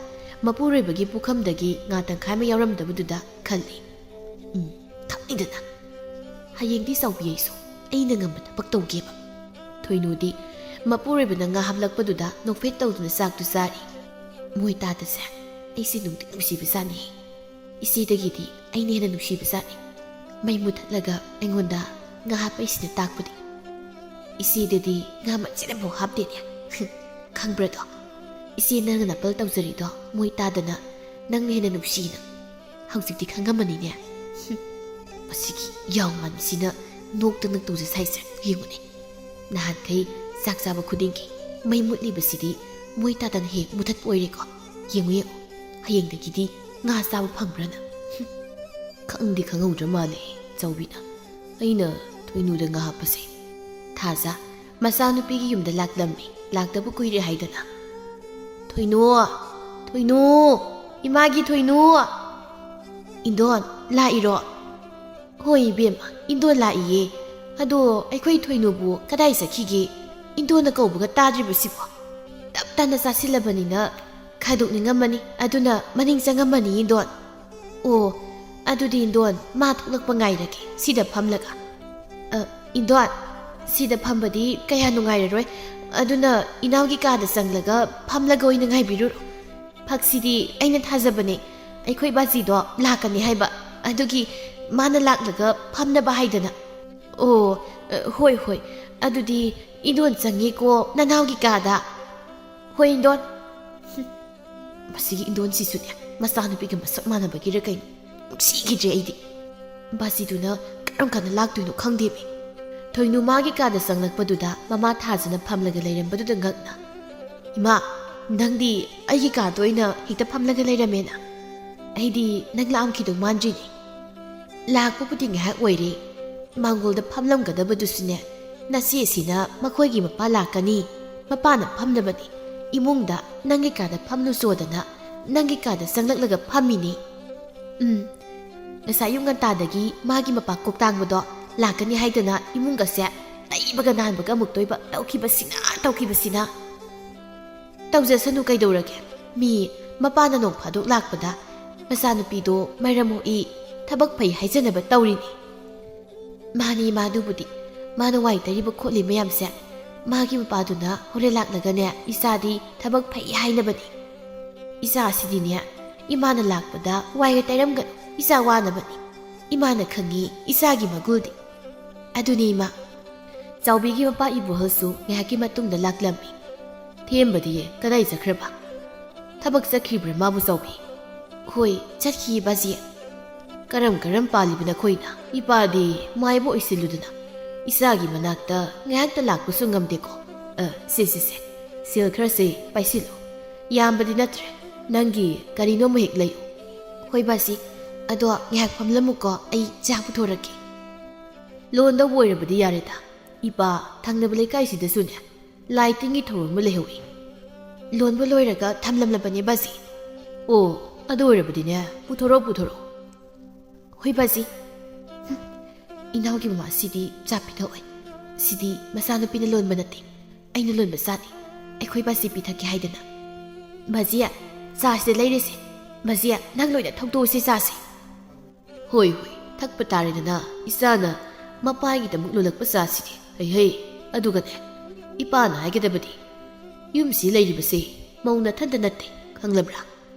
ꯃꯄꯨꯔꯣꯏꯕꯒꯤ ꯄꯨꯈꯝꯗꯒꯤ ꯉꯥ ꯇꯪꯈꯥꯏ ꯑꯃ ꯌꯥꯎꯔꯝꯗꯕꯗꯨꯗ ꯈꯜꯂꯤ꯫ ꯎꯝ, ꯈꯪꯅꯤꯡꯗꯅ꯫ ꯍꯌꯦꯡꯗꯤ ꯆꯥꯎꯕꯤ ꯑꯩꯁꯨ ꯑꯩꯅ ꯉꯝꯕ ꯊꯕꯛ ꯇꯧꯒꯦꯕ꯫ ꯊꯣꯏꯅꯨꯗꯤ ꯃꯄꯨꯔꯣꯏꯕꯅ ꯉꯥ ꯍꯥꯞꯂꯛꯄꯗꯨꯗ ꯅꯣꯛꯐꯦꯠ ꯇꯧꯗꯨꯅ ꯆꯥꯛꯇꯨ ꯆꯥꯔꯤ꯫ ꯃꯣꯏ ꯇꯥꯗꯁꯦ ꯑꯩꯁꯦ ꯅꯨꯡꯗꯤ ꯅꯨꯡꯁꯤꯕꯖꯥꯠꯅꯤ꯫ ꯏꯆꯦꯗꯒꯤꯗꯤ ꯑꯩꯅ ꯍꯦꯟꯅ ꯅꯨꯡꯁꯤꯕꯖꯥꯠꯅꯤ꯫ ꯃꯩ ꯃꯨꯊꯠꯂꯒ ꯑꯩꯉꯣꯟꯗ ꯉꯥ ꯍꯥꯞꯄꯛꯏꯁꯤꯅ ꯇꯥꯛꯄꯗꯤ ꯏꯆꯦꯗꯗꯤ ꯉꯥ ꯃꯆꯦꯠ ꯑꯃꯐꯥꯎ ꯍꯥꯞꯇꯦꯅꯦ꯫ ꯈꯪꯕ꯭ꯔꯥꯗꯣ? ꯏꯆꯦ ꯅꯪꯅ ꯅꯥꯄꯜ ꯇꯧꯖꯔꯤꯗꯣ ꯃꯣꯏ ꯇꯥꯗꯅ ꯅꯪꯅ ꯍꯦꯟꯅ ꯅꯨꯡꯁꯤꯅ꯫ ꯍꯧꯖꯤꯛꯇꯤ ꯈꯪꯉꯝꯃꯅꯤꯅꯦ꯫ ꯍꯨꯝ, ꯃꯁꯤꯒꯤ ꯌꯥꯎ ꯃꯥꯟꯕꯤꯁꯤꯅ ꯅꯣꯛꯇꯅ ꯇꯧꯖ ꯁꯥꯏꯁꯦ ꯌꯦꯡꯉꯨꯅꯦ꯫ ꯅꯍꯥꯟꯈꯩ ꯆꯥꯛ ꯆꯥꯕ ꯈꯨꯗꯤꯡꯒꯤ ꯃꯩ ꯃꯨꯠꯂꯤꯕꯁꯤꯗꯤ ꯃꯣꯏ ꯇꯥꯗꯅ ꯍꯦꯛ ꯃꯨꯊꯠꯄ ꯑꯣꯏꯔꯦꯀꯣ꯫ ꯌꯦꯡꯉꯨ ꯌꯦꯡꯉꯨ, ꯍꯌꯦꯡꯗꯒꯤꯗꯤ ꯉꯥ ꯆꯥꯕ ꯐꯪꯕ꯭ꯔꯥꯅ? ꯍꯨꯝ, ꯈꯪꯗꯤ ꯈꯪꯍꯧꯗ꯭ꯔ ꯃꯥꯜꯂꯦ ꯆꯥꯎꯕꯤꯅ꯫ ꯑꯩꯅ ꯊꯣꯏꯅꯨꯗ ꯉꯥ ꯍꯥꯞꯄꯁꯦ꯫ ꯊꯥꯖ ꯃꯆꯥꯅꯨꯄꯤꯒꯤ ꯌꯨꯝꯗ ꯂꯥꯛꯂꯝꯃꯤ, ꯂꯥꯛꯇꯕ ꯀꯨꯏꯔꯦ ꯍꯥꯏꯗꯅ꯫ ꯊꯣꯏꯅꯨ! ꯊꯣꯏꯅꯨ! ꯏꯃꯥꯒꯤ ꯊꯣꯏꯅꯨ! ꯏꯟꯗꯣꯟ, ꯂꯥꯛꯏꯔꯣ? ꯍꯣꯏ ꯏꯕꯦꯝꯃ, ꯏꯟꯗꯣꯟ ꯂꯥꯛꯏꯌꯦ꯫ ꯑꯗꯣ ꯑꯩꯈꯣꯏ ꯊꯣꯏꯅꯨꯕꯨ ꯀꯗꯥꯏ ꯆꯠꯈꯤꯒꯦ? ꯏꯟꯗꯣꯟꯅ ꯀꯧꯕꯒ ꯇꯥꯗ꯭ꯔꯤꯕꯁꯤꯕꯣ? ꯇꯞ ꯇꯥꯅ ꯆꯥꯁꯤꯜꯂꯕꯅꯤꯅ ꯈꯥꯏꯗꯣꯛꯅꯤꯡꯉꯝꯃꯅꯤ, ꯑꯗꯨꯅ ꯃꯅꯤꯡ ꯆꯪꯉꯝꯃꯅꯤ ꯏꯟꯗꯣꯟ꯫ ꯑꯣ, ꯑꯗꯨꯗꯤ ꯏꯟꯗꯣꯟ, ꯃꯥ ꯊꯣꯛꯂꯛꯄ ꯉꯥꯏꯔꯒꯦ ꯁꯤꯗ ꯐꯝꯂꯒ꯫ ꯑ, ꯏꯟꯗꯣꯟ, ꯁꯤꯗ ꯐꯝꯕꯗꯤ ꯀꯌꯥ ꯅꯨꯡꯉꯥꯏꯔꯔꯣꯏ, ꯑꯗꯨꯅ ꯏꯅꯥꯎꯒꯤ ꯀꯥꯗ ꯆꯪꯂꯒ ꯐꯝꯂꯒ ꯑꯣꯏꯅ ꯉꯥꯏꯕꯤꯔꯨꯔꯣ꯫ ꯐꯛꯁꯤꯗꯤ ꯑꯩꯅ ꯊꯥꯖꯕꯅꯦ, ꯑꯩꯈꯣꯏ ꯕꯥꯖꯤꯗꯣ ꯂꯥꯛꯀꯅꯤ ꯍꯥꯏꯕ, ꯑꯗꯨꯒꯤ ꯃꯥꯅ ꯂꯥꯛꯂꯒ ꯐꯝꯅꯕ ꯍꯥꯏꯗꯅ꯫ ꯑꯣ, ꯑ, ꯍꯣꯏ, ꯍꯣꯏ, ꯑꯗꯨꯗꯤ ꯏꯟꯗꯣꯟ ꯆꯪꯉꯤꯀꯣ ꯅꯅꯥꯎꯒꯤ ꯀꯥꯗ꯫ ꯍꯣꯏ, ꯏꯟꯗꯣꯟ꯫ ꯍꯨꯝ, ꯃꯁꯤꯒꯤ ꯏꯟꯗꯣꯟꯁꯤꯁꯨꯅꯦ, ꯃꯆꯥꯅꯨꯄꯤꯒ ꯃꯁꯛ ꯃꯥꯟꯅꯕꯒꯤꯔ ꯀꯩꯅꯣ, ꯅꯨꯡꯁꯤꯈꯤꯗ꯭ꯔꯦ ꯑꯩꯗꯤ꯫ ꯕꯥꯖꯤꯗꯨꯅ ꯀꯔꯝ ꯀꯥꯟꯗ ꯂꯥꯛꯇꯣꯏꯅꯣ ꯈꯪꯗꯦꯃꯤ꯫ ꯊꯣꯏꯅꯨ ꯃꯥꯒꯤ ꯀꯥꯗ ꯆꯪꯂꯛꯄꯗꯨꯗ ꯃꯃꯥ ꯊꯥꯖꯅ ꯐꯝꯂꯒ ꯂꯩꯔꯝꯕꯗꯨꯗ ꯉꯛꯅ, "ꯏꯃꯥ, ꯅꯪꯗꯤ ꯑꯩꯒꯤ ꯀꯥꯗ ꯑꯣꯏꯅ ꯍꯦꯛꯇ ꯐꯝꯂꯒ ꯂꯩꯔꯝꯃꯦꯅ? ꯑꯩꯗꯤ ꯅꯪ ꯂꯥꯛꯑꯝꯈꯤꯗꯧ ꯃꯥꯟꯗ꯭ꯔꯤꯅꯦ꯫ ꯂꯥꯛꯄꯕꯨꯗꯤ ꯉꯥꯏꯍꯥꯛ ꯑꯣꯏꯔꯦ꯫ ꯃꯥꯡꯒꯣꯜꯗ ꯐꯝꯂꯝꯒꯗꯕꯗꯨꯁꯨꯅꯦ, ꯅꯆꯦꯁꯤꯅ ꯃꯈꯣꯏꯒꯤ ꯃꯄꯥ ꯂꯥꯛꯀꯅꯤ, ꯃꯄꯥꯅ ꯐꯝꯅꯕꯅꯤ, ꯏꯃꯨꯡꯗ ꯅꯪꯒꯤ ꯀꯥꯗ ꯐꯝꯂꯨꯆꯣꯗꯅ ꯅꯪꯒꯤ ꯀꯥꯗ ꯆꯪꯂꯛꯂꯒ ꯐꯝꯃꯤꯅꯤ꯫ ꯎꯝ, ꯉꯁꯥꯏ ꯑꯌꯨꯛ ꯉꯟꯇꯥꯗꯒꯤ ꯃꯥꯒꯤ ꯃꯄꯥ ꯀꯣꯛꯇꯥꯡꯕꯗꯣ ꯂꯥꯛꯀꯅꯤ ꯍꯥꯏꯗꯅ ꯏꯃꯨꯡꯒꯁꯦ ꯇꯩꯕꯒ ꯅꯥꯟꯕꯒ ꯑꯃꯨꯛꯇꯣꯏꯕ ꯇꯧꯈꯤꯕꯁꯤꯅ, ꯇꯧꯈꯤꯕꯁꯤꯅ꯫ ꯇꯧꯖꯁꯅꯨ ꯀꯩꯗꯧꯔꯒꯦ? ꯃꯤ ꯃꯄꯥꯅ ꯅꯣꯡ ꯐꯥꯗꯣꯛ ꯂꯥꯛꯄꯗ ꯃꯆꯥꯅꯨꯄꯤꯗꯣ ꯃꯔꯝ ꯃꯣꯛꯏ, ꯊꯕꯛ ꯐꯩ ꯍꯥꯏꯖꯅꯕ ꯇꯧꯔꯤꯅꯤ꯫ ꯃꯥꯅꯤ, ꯃꯥꯗꯨꯕꯨꯗꯤ ꯃꯥꯅ ꯋꯥꯏ ꯇꯩꯔꯤꯕ ꯈꯣꯠꯂꯤ ꯃꯌꯥꯝꯁꯦ ꯃꯥꯒꯤ ꯃꯄꯥꯗꯨꯅ ꯍꯣꯔꯦꯟ ꯂꯥꯛꯂꯒꯅꯦ ꯏꯆꯥꯗꯤ ꯊꯕꯛ ꯐꯩ ꯍꯥꯏꯅꯕꯅꯤ꯫ ꯏꯆꯥꯁꯤꯗꯤꯅꯦ ꯏꯃꯥꯅ ꯂꯥꯛꯄꯗ ꯋꯥꯏꯒ ꯇꯩꯔꯝꯒꯅꯨ, ꯏꯆꯥ ꯋꯥꯅꯕꯅꯤ꯫ ꯏꯃꯥꯅ ꯈꯪꯉꯤ ꯏꯆꯥꯒꯤ ꯃꯒꯨꯜꯗꯤ꯫ ꯑꯗꯨꯅꯤ ꯏꯃꯥ꯫ ꯆꯥꯎꯕꯤꯒꯤ ꯃꯄꯥ ꯏꯕꯣꯍꯜꯁꯨ ꯉꯥꯏꯍꯥꯛꯀꯤ ꯃꯇꯨꯡꯗ ꯂꯥꯛꯂꯝꯃꯤ꯫ "ꯊꯦꯝꯕꯗꯤ ꯀꯗꯥꯏ ꯆꯠꯈ꯭ꯔꯕ? ꯊꯕꯛ ꯆꯠꯈꯤꯕ꯭ꯔꯥ ꯃꯥꯕꯨ, ꯆꯥꯎꯕꯤ?" "ꯍꯣꯏ, ꯆꯠꯈꯤꯌꯦ ꯕꯥꯖꯤ꯫ ꯀꯔꯝ ꯀꯔꯝ ꯄꯥꯜꯂꯤꯕ ꯅꯈꯣꯏꯅ? ꯏꯄꯥꯗꯤ ꯃꯥꯏꯕ ꯑꯣꯏꯁꯤꯜꯂꯨꯗꯅ ꯏꯆꯥꯒꯤ ꯃꯅꯥꯛꯇ ꯉꯥꯏꯍꯥꯛꯇ ꯂꯥꯛꯄꯁꯨ ꯉꯝꯗꯦꯀꯣ꯫ ꯑ, ꯁꯦ, ꯁꯦ, ꯁꯦ, ꯁꯦꯜ ꯈꯔꯁꯦ ꯄꯥꯏꯁꯤꯜꯂꯨ꯫ ꯌꯥꯝꯕꯗꯤ ꯅꯠꯇ꯭ꯔꯦ, ꯅꯪꯒꯤ ꯀꯔꯤꯅꯣꯝꯃ ꯍꯦꯛ ꯂꯩꯌꯨ꯫" "ꯍꯣꯏ ꯕꯥꯖꯤ, ꯑꯗꯣ ꯉꯥꯏꯍꯥꯛ ꯐꯝꯂꯝꯃꯨꯀꯣ, ꯑꯩ ꯆꯥ ꯄꯨꯊꯣꯔꯛꯀꯦ꯫" "ꯂꯣꯟꯗꯧꯕ ꯑꯣꯏꯔꯕꯗꯤ ꯌꯥꯔꯦꯗ꯫ ꯏꯄꯥ, ꯊꯪꯅꯕ ꯂꯩꯀꯥꯏꯁꯤꯗꯁꯨꯅꯦ ꯂꯥꯏ ꯇꯤꯟꯒꯤ ꯊꯧꯔꯝ ꯑꯃ ꯂꯩꯍꯧꯏ꯫ ꯂꯣꯟꯕ ꯂꯣꯏꯔꯒ ꯊꯝꯂꯝꯂꯕꯅꯦ ꯕꯥꯖꯤ꯫" "ꯑꯣ, ꯑꯗꯨ ꯑꯣꯏꯔꯕꯗꯤꯅꯦ, ꯄꯨꯊꯣꯔꯛꯑꯣ, ꯄꯨꯊꯣꯔꯛꯑꯣ꯫" "ꯍꯣꯏ ꯕꯥꯖꯤ꯫" ꯏꯅꯥꯎꯒꯤ ꯃꯃꯥꯁꯤꯗꯤ ꯆꯥ ꯄꯤꯊꯛꯑꯣꯏ꯫ ꯁꯤꯗꯤ ꯃꯆꯥꯅꯨꯄꯤꯅ ꯂꯣꯟꯕ ꯅꯠꯇꯦ, ꯑꯩꯅ ꯂꯣꯟꯕ ꯆꯥꯅꯤ꯫ ꯑꯩꯈꯣꯏ ꯕꯥꯁꯤ ꯄꯤꯊꯛꯀꯦ ꯍꯥꯏꯗꯅ꯫ ꯕꯥꯖꯤ, ꯆꯥꯁꯤꯗ ꯂꯩꯔꯦꯁꯦ꯫ ꯕꯥꯖꯤ, ꯅꯪ ꯂꯣꯏꯅ ꯊꯧꯗꯣꯛꯑꯁꯤ ꯆꯥꯁꯦ꯫ ꯍꯣꯏ, ꯍꯣꯏ, ꯊꯛꯄ ꯇꯥꯔꯦꯗꯅ, ꯏꯆꯥꯅ ꯃꯄꯥꯒꯤꯗꯃꯛ ꯂꯣꯜꯂꯛꯄ ꯆꯥꯁꯤꯗꯤ꯫ ꯍꯩ ꯍꯩ, ꯑꯗꯨꯒꯅꯦ, ꯏꯄꯥꯅ ꯍꯥꯏꯒꯗꯕꯗꯤ, ꯌꯨꯝꯁꯤ ꯂꯩꯔꯤꯕꯁꯦ ꯃꯧ ꯅꯊꯟꯇ ꯅꯠꯇꯦ, ꯈꯪꯂꯕ꯭ꯔꯥ?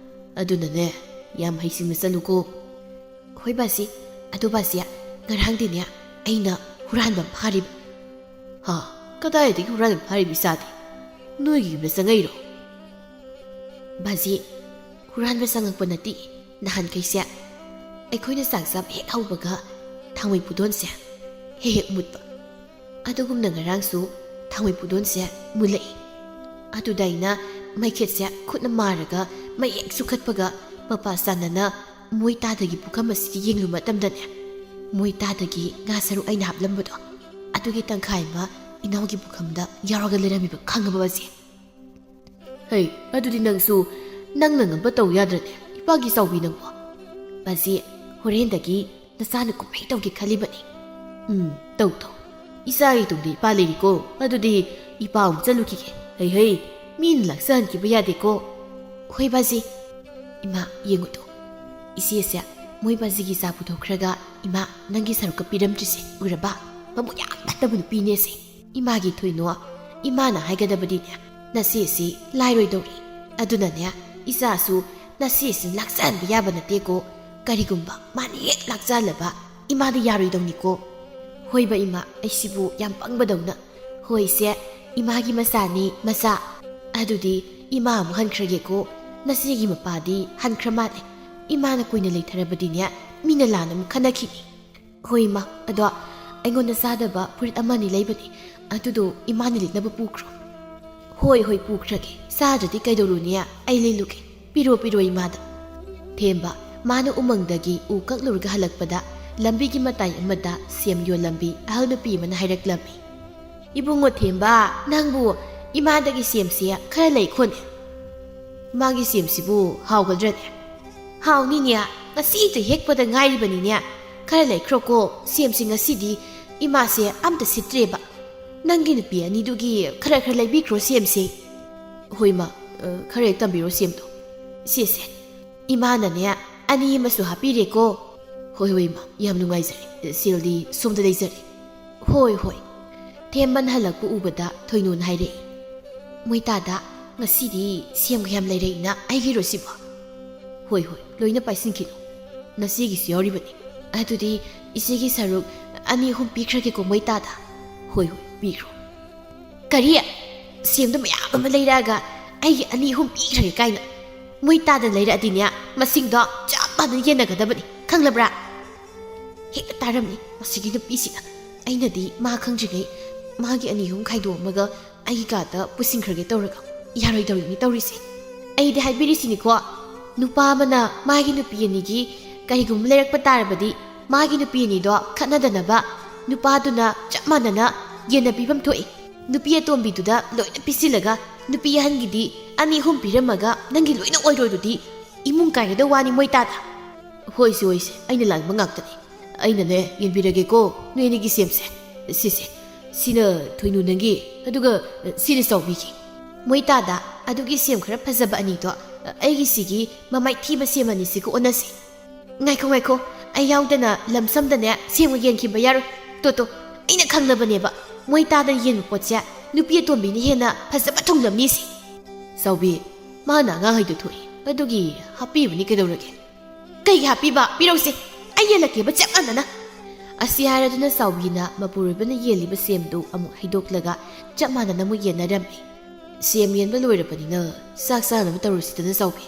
ꯑꯗꯨꯅꯅꯦ, ꯌꯥꯝ ꯍꯩꯁꯤꯡꯅ ꯆꯠꯂꯨꯀꯣ꯫ ꯍꯣꯏ ꯕꯥꯖꯤ, ꯑꯗꯨ ꯕꯥꯖꯤ, ꯉꯔꯥꯡꯗꯤꯅꯦ ꯑꯩꯅ ꯍꯨꯔꯥꯟꯕ ꯐꯥꯔꯤꯕ꯫ ꯍꯥ? ꯀꯗꯥꯏꯗꯒꯤ ꯍꯨꯔꯥꯟꯕ ꯐꯥꯔꯤꯕ ꯏꯆꯥꯗꯤ? ꯅꯣꯏꯒꯤ ꯌꯨꯝꯗ ꯆꯪꯉꯛꯏꯔꯣ? ꯕꯥꯖꯤ, ꯍꯨꯔꯥꯟꯕ ꯆꯪꯉꯛꯄ ꯅꯠꯇꯦ꯫ ꯅꯍꯥꯟꯈꯩꯁꯦ ꯑꯩꯈꯣꯏꯅ ꯆꯥꯛ ꯆꯥꯕ ꯍꯦꯛ ꯍꯧꯕꯒ ꯊꯥꯡꯃꯩ ꯄꯨꯗꯣꯟꯁꯦ ꯍꯦꯛ ꯍꯦꯛ ꯃꯨꯠꯄ꯫ ꯑꯗꯨꯒꯨꯝꯅ ꯉꯔꯥꯡꯁꯨ ꯊꯥꯡꯃꯩ ꯄꯨꯗꯣꯟꯁꯦ ꯃꯨꯜꯂꯛꯏ꯫ ꯑꯗꯨꯗ ꯑꯩꯅ ꯃꯩꯈꯦꯠꯁꯦ ꯈꯨꯠꯅ ꯃꯥꯔꯒ ꯃꯩ ꯍꯦꯛ ꯆꯨꯈꯠꯄꯒ ꯃꯄꯥ ꯆꯥꯟꯅꯅ ꯃꯣꯏ ꯇꯥꯗꯒꯤ ꯄꯨꯈꯝ ꯑꯁꯤꯒꯤ ꯌꯦꯡꯂꯨ ꯃꯇꯝꯗꯅꯦ, ꯃꯣꯏ ꯇꯥꯗꯒꯤ ꯉꯥ ꯁꯔꯨꯛ ꯑꯩꯅ ꯍꯥꯞꯂꯝꯕꯗꯣ, ꯑꯗꯨꯒꯤ ꯇꯪꯈꯥꯏ ꯑꯃ ꯏꯅꯥꯎꯒꯤ ꯄꯨꯈꯝꯗ ꯌꯥꯎꯔꯒ ꯂꯩꯔꯝꯃꯤꯕ, ꯈꯪꯉꯕ ꯕꯥꯖꯤ? ꯍꯩ, ꯑꯗꯨꯗꯤ ꯅꯪꯁꯨ ꯅꯪꯅ ꯉꯝꯕ ꯇꯧ ꯌꯥꯗ꯭ꯔꯅꯦ, ꯏꯄꯥꯒꯤ ꯆꯥꯎꯕꯤ ꯅꯪꯕꯣ? ꯕꯥꯖꯤ, ꯍꯣꯔꯦꯟꯗꯒꯤ ꯅꯆꯥꯅ ꯀꯨꯝꯍꯩ ꯇꯧꯒꯦ ꯈꯜꯂꯤꯕꯅꯤ꯫ ꯎꯝ, ꯇꯧ ꯇꯧ꯫ ꯏꯆꯥꯒꯤ ꯇꯨꯡꯗ ꯏꯄꯥ ꯂꯩꯔꯤꯀꯣ꯫ ꯑꯗꯨꯗꯤ ꯏꯄꯥ ꯑꯃꯨꯛ ꯆꯠꯂꯨꯈꯤꯒꯦ꯫ ꯍꯩ ꯍꯩ, ꯃꯤꯅ ꯂꯥꯛꯆꯍꯟꯈꯤꯕ ꯌꯥꯗꯦꯀꯣ꯫ ꯍꯣꯏ ꯕꯥꯖꯤ꯫ ꯏꯃꯥ, ꯌꯦꯡꯉꯨꯗꯣ, ꯏꯆꯦꯁꯦ ꯃꯣꯏ ꯕꯥꯖꯤꯒꯤ ꯆꯥ ꯄꯨꯊꯣꯛꯈ꯭ꯔꯒ ꯏꯃꯥ ꯅꯪꯒꯤ ꯁꯔꯨꯛꯀ ꯄꯤꯔꯝꯗ꯭ꯔꯤꯁꯦ ꯎꯔꯕ? ꯃꯕꯨꯛ ꯌꯥꯝ ꯐꯠꯇꯕ ꯅꯨꯄꯤꯅꯦꯁꯦ꯫ ꯏꯃꯥꯒꯤ ꯊꯣꯏꯅꯣ, ꯏꯃꯥꯅ ꯍꯥꯏꯒꯗꯕꯗꯤꯅꯦ, ꯅꯆꯦꯁꯤ ꯂꯥꯏꯔꯣꯏꯗꯧꯔꯤ꯫ ꯑꯗꯨꯅꯅꯦ, ꯏꯆꯥꯁꯨ ꯅꯆꯦꯁꯤ ꯂꯥꯛꯆꯍꯟꯕ ꯌꯥꯕ ꯅꯠꯇꯦꯀꯣ꯫ ꯀꯔꯤꯒꯨꯝꯕ ꯃꯥꯅ ꯍꯦꯛ ꯂꯥꯛꯆꯍꯜꯂꯕ, ꯏꯃꯥꯗ ꯌꯥꯔꯣꯏꯗꯧꯅꯤꯀꯣ꯫ ꯍꯣꯏꯕ ꯏꯃꯥ, ꯑꯩꯁꯤꯕꯨ ꯌꯥꯝ ꯄꯪꯕꯗꯧꯅ꯫ ꯍꯣꯏ ꯏꯆꯦ, ꯏꯃꯥꯒꯤ ꯃꯆꯥꯅꯤ, ꯃꯆꯥ꯫ ꯑꯗꯨꯗꯤ ꯏꯃꯥ ꯑꯃꯨꯛ ꯍꯟꯈ꯭ꯔꯒꯦꯀꯣ꯫ ꯅꯆꯦꯒꯤ ꯃꯄꯥꯗꯤ ꯍꯟꯈ꯭ꯔ ꯃꯥꯜꯂꯦ꯫ ꯏꯃꯥꯅ ꯀꯨꯏꯅ ꯂꯩꯊꯔꯕꯗꯤꯅꯦ, ꯃꯤꯅ ꯂꯥꯟꯅ ꯑꯃꯨꯛ ꯈꯟꯅꯈꯤꯅꯤ꯫ ꯍꯣꯏ ꯏꯃꯥ, ꯑꯗꯣ ꯑꯩꯉꯣꯟꯗ ꯆꯥꯗꯕ ꯐꯨꯔꯤꯠ ꯑꯃꯅꯤ ꯂꯩꯕꯅꯤ, ꯑꯗꯨꯗꯣ ꯏꯃꯥꯅ ꯂꯤꯠꯅꯕ ꯄꯨꯈ꯭ꯔꯣ꯫ ꯍꯣꯏ ꯍꯣꯏ, ꯄꯨꯈ꯭ꯔꯒꯦ꯫ ꯆꯥꯗ꯭ꯔꯗꯤ ꯀꯩꯗꯧꯔꯨꯅꯤ? ꯑꯩ ꯂꯤꯠꯂꯨꯒꯦ꯫ ꯄꯤꯔꯣ ꯄꯤꯔꯣ ꯏꯃꯥꯗ꯫ ꯊꯦꯝꯕ, ꯃꯥꯅ ꯎꯃꯪꯗꯒꯤ ꯎ ꯀꯛꯂꯨꯔꯒ ꯍꯜꯂꯛꯄꯗ ꯂꯝꯕꯤꯒꯤ ꯃꯇꯥꯏ ꯑꯃꯗ ꯁꯦꯝ ꯌꯣꯜꯂꯝꯕꯤ ꯑꯍꯜ ꯅꯨꯄꯤ ꯑꯃꯅ ꯍꯥꯏꯔꯛꯂꯝꯃꯤ꯫ "ꯏꯕꯨꯡꯉꯣ ꯊꯦꯝꯕ, ꯅꯪꯕꯨ ꯏꯃꯥꯗꯒꯤ ꯁꯦꯝꯁꯦ ꯈꯔ ꯂꯩꯈꯣꯅꯦ꯫ ꯃꯥꯒꯤ ꯁꯦꯝꯁꯤꯕꯨ ꯍꯥꯎꯒꯗ꯭ꯔꯅꯦ?" "ꯍꯥꯎꯅꯤꯅꯦ, ꯉꯁꯤꯇ ꯍꯦꯛꯄꯗ ꯉꯥꯏꯔꯤꯕꯅꯤꯅꯦ꯫ ꯈꯔ ꯂꯩꯈ꯭ꯔꯣꯀꯣ, ꯁꯦꯝꯁꯦ ꯉꯁꯤꯗꯤ ꯏꯃꯥꯁꯦ ꯑꯝꯇ ꯁꯤꯠꯇ꯭ꯔꯦꯕ꯫ ꯅꯪꯒꯤ ꯅꯨꯄꯤ ꯑꯅꯤꯗꯨꯒꯤ ꯈꯔ ꯈꯔ ꯂꯩꯕꯤꯈ꯭ꯔꯣ ꯁꯦꯝꯁꯦ꯫ ꯍꯣꯏ ꯃꯥ, ꯑ, ꯈꯔ ꯍꯦꯛ ꯇꯝꯕꯤꯔꯣ ꯁꯦꯝꯗꯣ꯫ ꯁꯦꯁꯦ, ꯏꯃꯥꯅꯅꯦ ꯑꯅꯤ ꯑꯃꯁꯨ ꯍꯥꯞꯄꯤꯔꯦꯀꯣ꯫ ꯍꯣꯏ ꯍꯣꯏ ꯏꯃꯥ, ꯌꯥꯝ ꯅꯨꯡꯉꯥꯏꯖꯔꯦ꯫ ꯁꯦꯜꯗꯤ ꯁꯣꯝꯗ ꯂꯩꯖꯔꯦ꯫ ꯍꯣꯏ ꯍꯣꯏ꯫ ꯊꯦꯝꯕꯟ ꯍꯜꯂꯛꯄ ꯎꯕꯗ ꯊꯣꯏꯅꯨꯅ ꯍꯥꯏꯔꯛꯏ, "ꯃꯣꯏ ꯇꯥꯗ, ꯉꯁꯤꯗꯤ ꯁꯦꯝꯒ ꯌꯥꯝ ꯂꯩꯔꯛꯏꯅ ꯑꯩꯒꯤꯔꯣ ꯁꯤꯕꯣ?" "ꯍꯣꯏ ꯍꯣꯏ, ꯂꯣꯏꯅ ꯄꯥꯏꯁꯤꯟꯈꯤꯅꯨ, ꯅꯆꯦꯒꯤꯁꯨ ꯌꯥꯎꯔꯤꯕꯅꯤ꯫ ꯑꯗꯨꯗꯤ ꯏꯆꯦꯒꯤ ꯁꯔꯨꯛ ꯑꯅꯤ ꯑꯍꯨꯝ ꯄꯤꯈ꯭ꯔꯒꯦꯀꯣ ꯃꯣꯏ ꯇꯥꯗ?" "ꯍꯣꯏ ꯍꯣꯏ, ꯄꯤꯈ꯭ꯔꯣ꯫" "ꯀꯔꯤ? ꯁꯦꯝꯗꯣ ꯃꯌꯥꯝ ꯑꯃ ꯂꯩꯔꯛꯑꯒ ꯑꯩꯒꯤ ꯑꯅꯤ ꯑꯍꯨꯝ ꯄꯤꯈ꯭ꯔꯒꯦ ꯀꯥꯏꯅ? ꯃꯣꯏ ꯇꯥꯗ ꯂꯩꯔꯛꯑꯗꯤꯅꯦ, ꯃꯁꯤꯡꯗꯣ ꯆꯞ ꯃꯥꯟꯅ ꯌꯦꯟꯅꯒꯗꯕꯅꯤ, ꯈꯪꯂꯕ꯭ꯔꯥ?" ꯍꯦꯛꯇ ꯇꯥꯔꯝꯅꯤ ꯃꯁꯤꯒꯤ ꯅꯨꯄꯤꯁꯤꯅ꯫ ꯑꯩꯅꯗꯤ ꯃꯥ ꯈꯪꯗ꯭ꯔꯤꯉꯩ ꯃꯥꯒꯤ ꯑꯅꯤ ꯑꯍꯨꯝ ꯈꯥꯏꯗꯣꯛꯑꯝꯃꯒ ꯑꯩꯒꯤ ꯀꯥꯗ ꯄꯨꯁꯤꯟꯈ꯭ꯔꯒꯦ ꯇꯧꯔꯒ ꯌꯥꯔꯣꯏꯗꯧꯔꯤꯅꯤ ꯇꯧꯔꯤꯁꯦ꯫ ꯑꯩꯗꯤ ꯍꯥꯏꯕꯤꯔꯤꯁꯤꯅꯤꯀꯣ, ꯅꯨꯄꯥ ꯑꯃꯅ ꯃꯥꯒꯤ ꯅꯨꯄꯤ ꯑꯅꯤꯒꯤ ꯀꯔꯤꯒꯨꯝꯕ ꯂꯩꯔꯛꯄ ꯇꯥꯔꯕꯗꯤ ꯃꯥꯒꯤ ꯅꯨꯄꯤ ꯑꯅꯤꯗꯣ ꯈꯠꯅꯗꯅꯕ ꯅꯨꯄꯥꯗꯨꯅ ꯆꯞ ꯃꯥꯟꯅꯅ ꯌꯦꯟꯅꯕꯤꯐꯝ ꯊꯣꯛꯏ꯫ ꯅꯨꯄꯤ ꯑꯇꯣꯝꯕꯤꯗꯨꯗ ꯂꯣꯏꯅ ꯄꯤꯁꯤꯜꯂꯒ ꯅꯨꯄꯤ ꯑꯍꯟꯒꯤꯗꯤ ꯑꯅꯤ ꯑꯍꯨꯝ ꯄꯤꯔꯝꯃꯒ ꯅꯪꯒꯤ ꯂꯣꯏꯅ ꯑꯣꯏꯔꯣꯏꯗꯨꯗꯤ ꯏꯃꯨꯡ ꯀꯥꯏꯒꯗꯧ ꯋꯥꯅꯤ ꯃꯣꯏ ꯇꯥꯗ꯫ ꯍꯣꯏꯁꯦ, ꯍꯣꯏꯁꯦ, ꯑꯩꯅ ꯂꯥꯟꯕ ꯉꯥꯛꯇꯅꯤ꯫ ꯑꯩꯅꯅꯦ, ꯌꯦꯟꯕꯤꯔꯒꯦꯀꯣ ꯅꯣꯏ ꯑꯅꯤꯒꯤ ꯁꯦꯝꯁꯦ꯫ ꯁꯤꯁꯦ, ꯁꯤꯅ ꯊꯣꯏꯅꯨ ꯅꯪꯒꯤ, ꯑꯗꯨꯒ ꯁꯤꯅ ꯆꯥꯎꯕꯤꯒꯤ꯫ ꯃꯣꯏ ꯇꯥꯗ, ꯑꯗꯨꯒꯤ ꯁꯦꯝ ꯈꯔ ꯐꯖꯕ ꯑꯅꯤꯗꯣ ꯑꯩꯒꯤꯁꯤꯒꯤ ꯃꯃꯥꯏ ꯊꯤꯕ ꯁꯦꯝ ꯑꯅꯤꯁꯤꯒ ꯑꯣꯟꯅꯁꯤ꯫ ꯉꯥꯏꯈꯣ, ꯉꯥꯏꯈꯣ, ꯑꯩ ꯌꯥꯎꯗꯅ ꯂꯝꯁꯝꯗꯅꯦ ꯁꯦꯝꯒ ꯌꯦꯟꯈꯤꯕ ꯌꯥꯔꯣꯏ꯫ ꯇꯣ, ꯇꯣ, ꯑꯩꯅ ꯈꯪꯂꯕꯅꯦꯕ, ꯃꯣꯏ ꯇꯥꯗ ꯌꯦꯟꯕ ꯄꯣꯠꯁꯦ ꯅꯨꯄꯤ ꯑꯇꯣꯝꯕꯤꯅ ꯍꯦꯟꯅ ꯐꯖꯕ ꯊꯨꯡꯂꯝꯅꯤꯁꯦ꯫ ꯆꯥꯎꯕꯤ, ꯃꯥꯅ ꯑꯉꯥꯡ ꯍꯩꯗꯣ ꯊꯣꯛꯏ, ꯑꯗꯨꯒꯤ ꯍꯥꯞꯄꯤꯕꯅꯤ ꯀꯩꯗꯧꯔꯒꯦ? ꯀꯩꯒꯤ ꯍꯥꯞꯄꯤꯕ? ꯄꯤꯔꯧꯁꯦ, ꯑꯩ ꯌꯦꯜꯂꯛꯀꯦꯕ ꯆꯞ ꯃꯥꯟꯅꯅ꯫ ꯑꯁꯤ ꯍꯥꯏꯔꯗꯨꯅ ꯆꯥꯎꯕꯤꯅ ꯃꯄꯨꯔꯣꯏꯕꯅ ꯌꯦꯜꯂꯤꯕ ꯁꯦꯝꯗꯨ ꯑꯃꯨꯛ ꯍꯩꯗꯣꯛꯂꯒ ꯆꯞ ꯃꯥꯟꯅꯅ ꯑꯃꯨꯛ ꯌꯦꯟꯅꯔꯝꯃꯤ꯫ ꯁꯦꯝ ꯌꯦꯟꯕ ꯂꯣꯏꯔꯕꯅꯤꯅ ꯆꯥꯛ ꯆꯥꯅꯕ ꯇꯧꯔꯁꯤꯗꯅ ꯆꯥꯎꯕꯤ꯫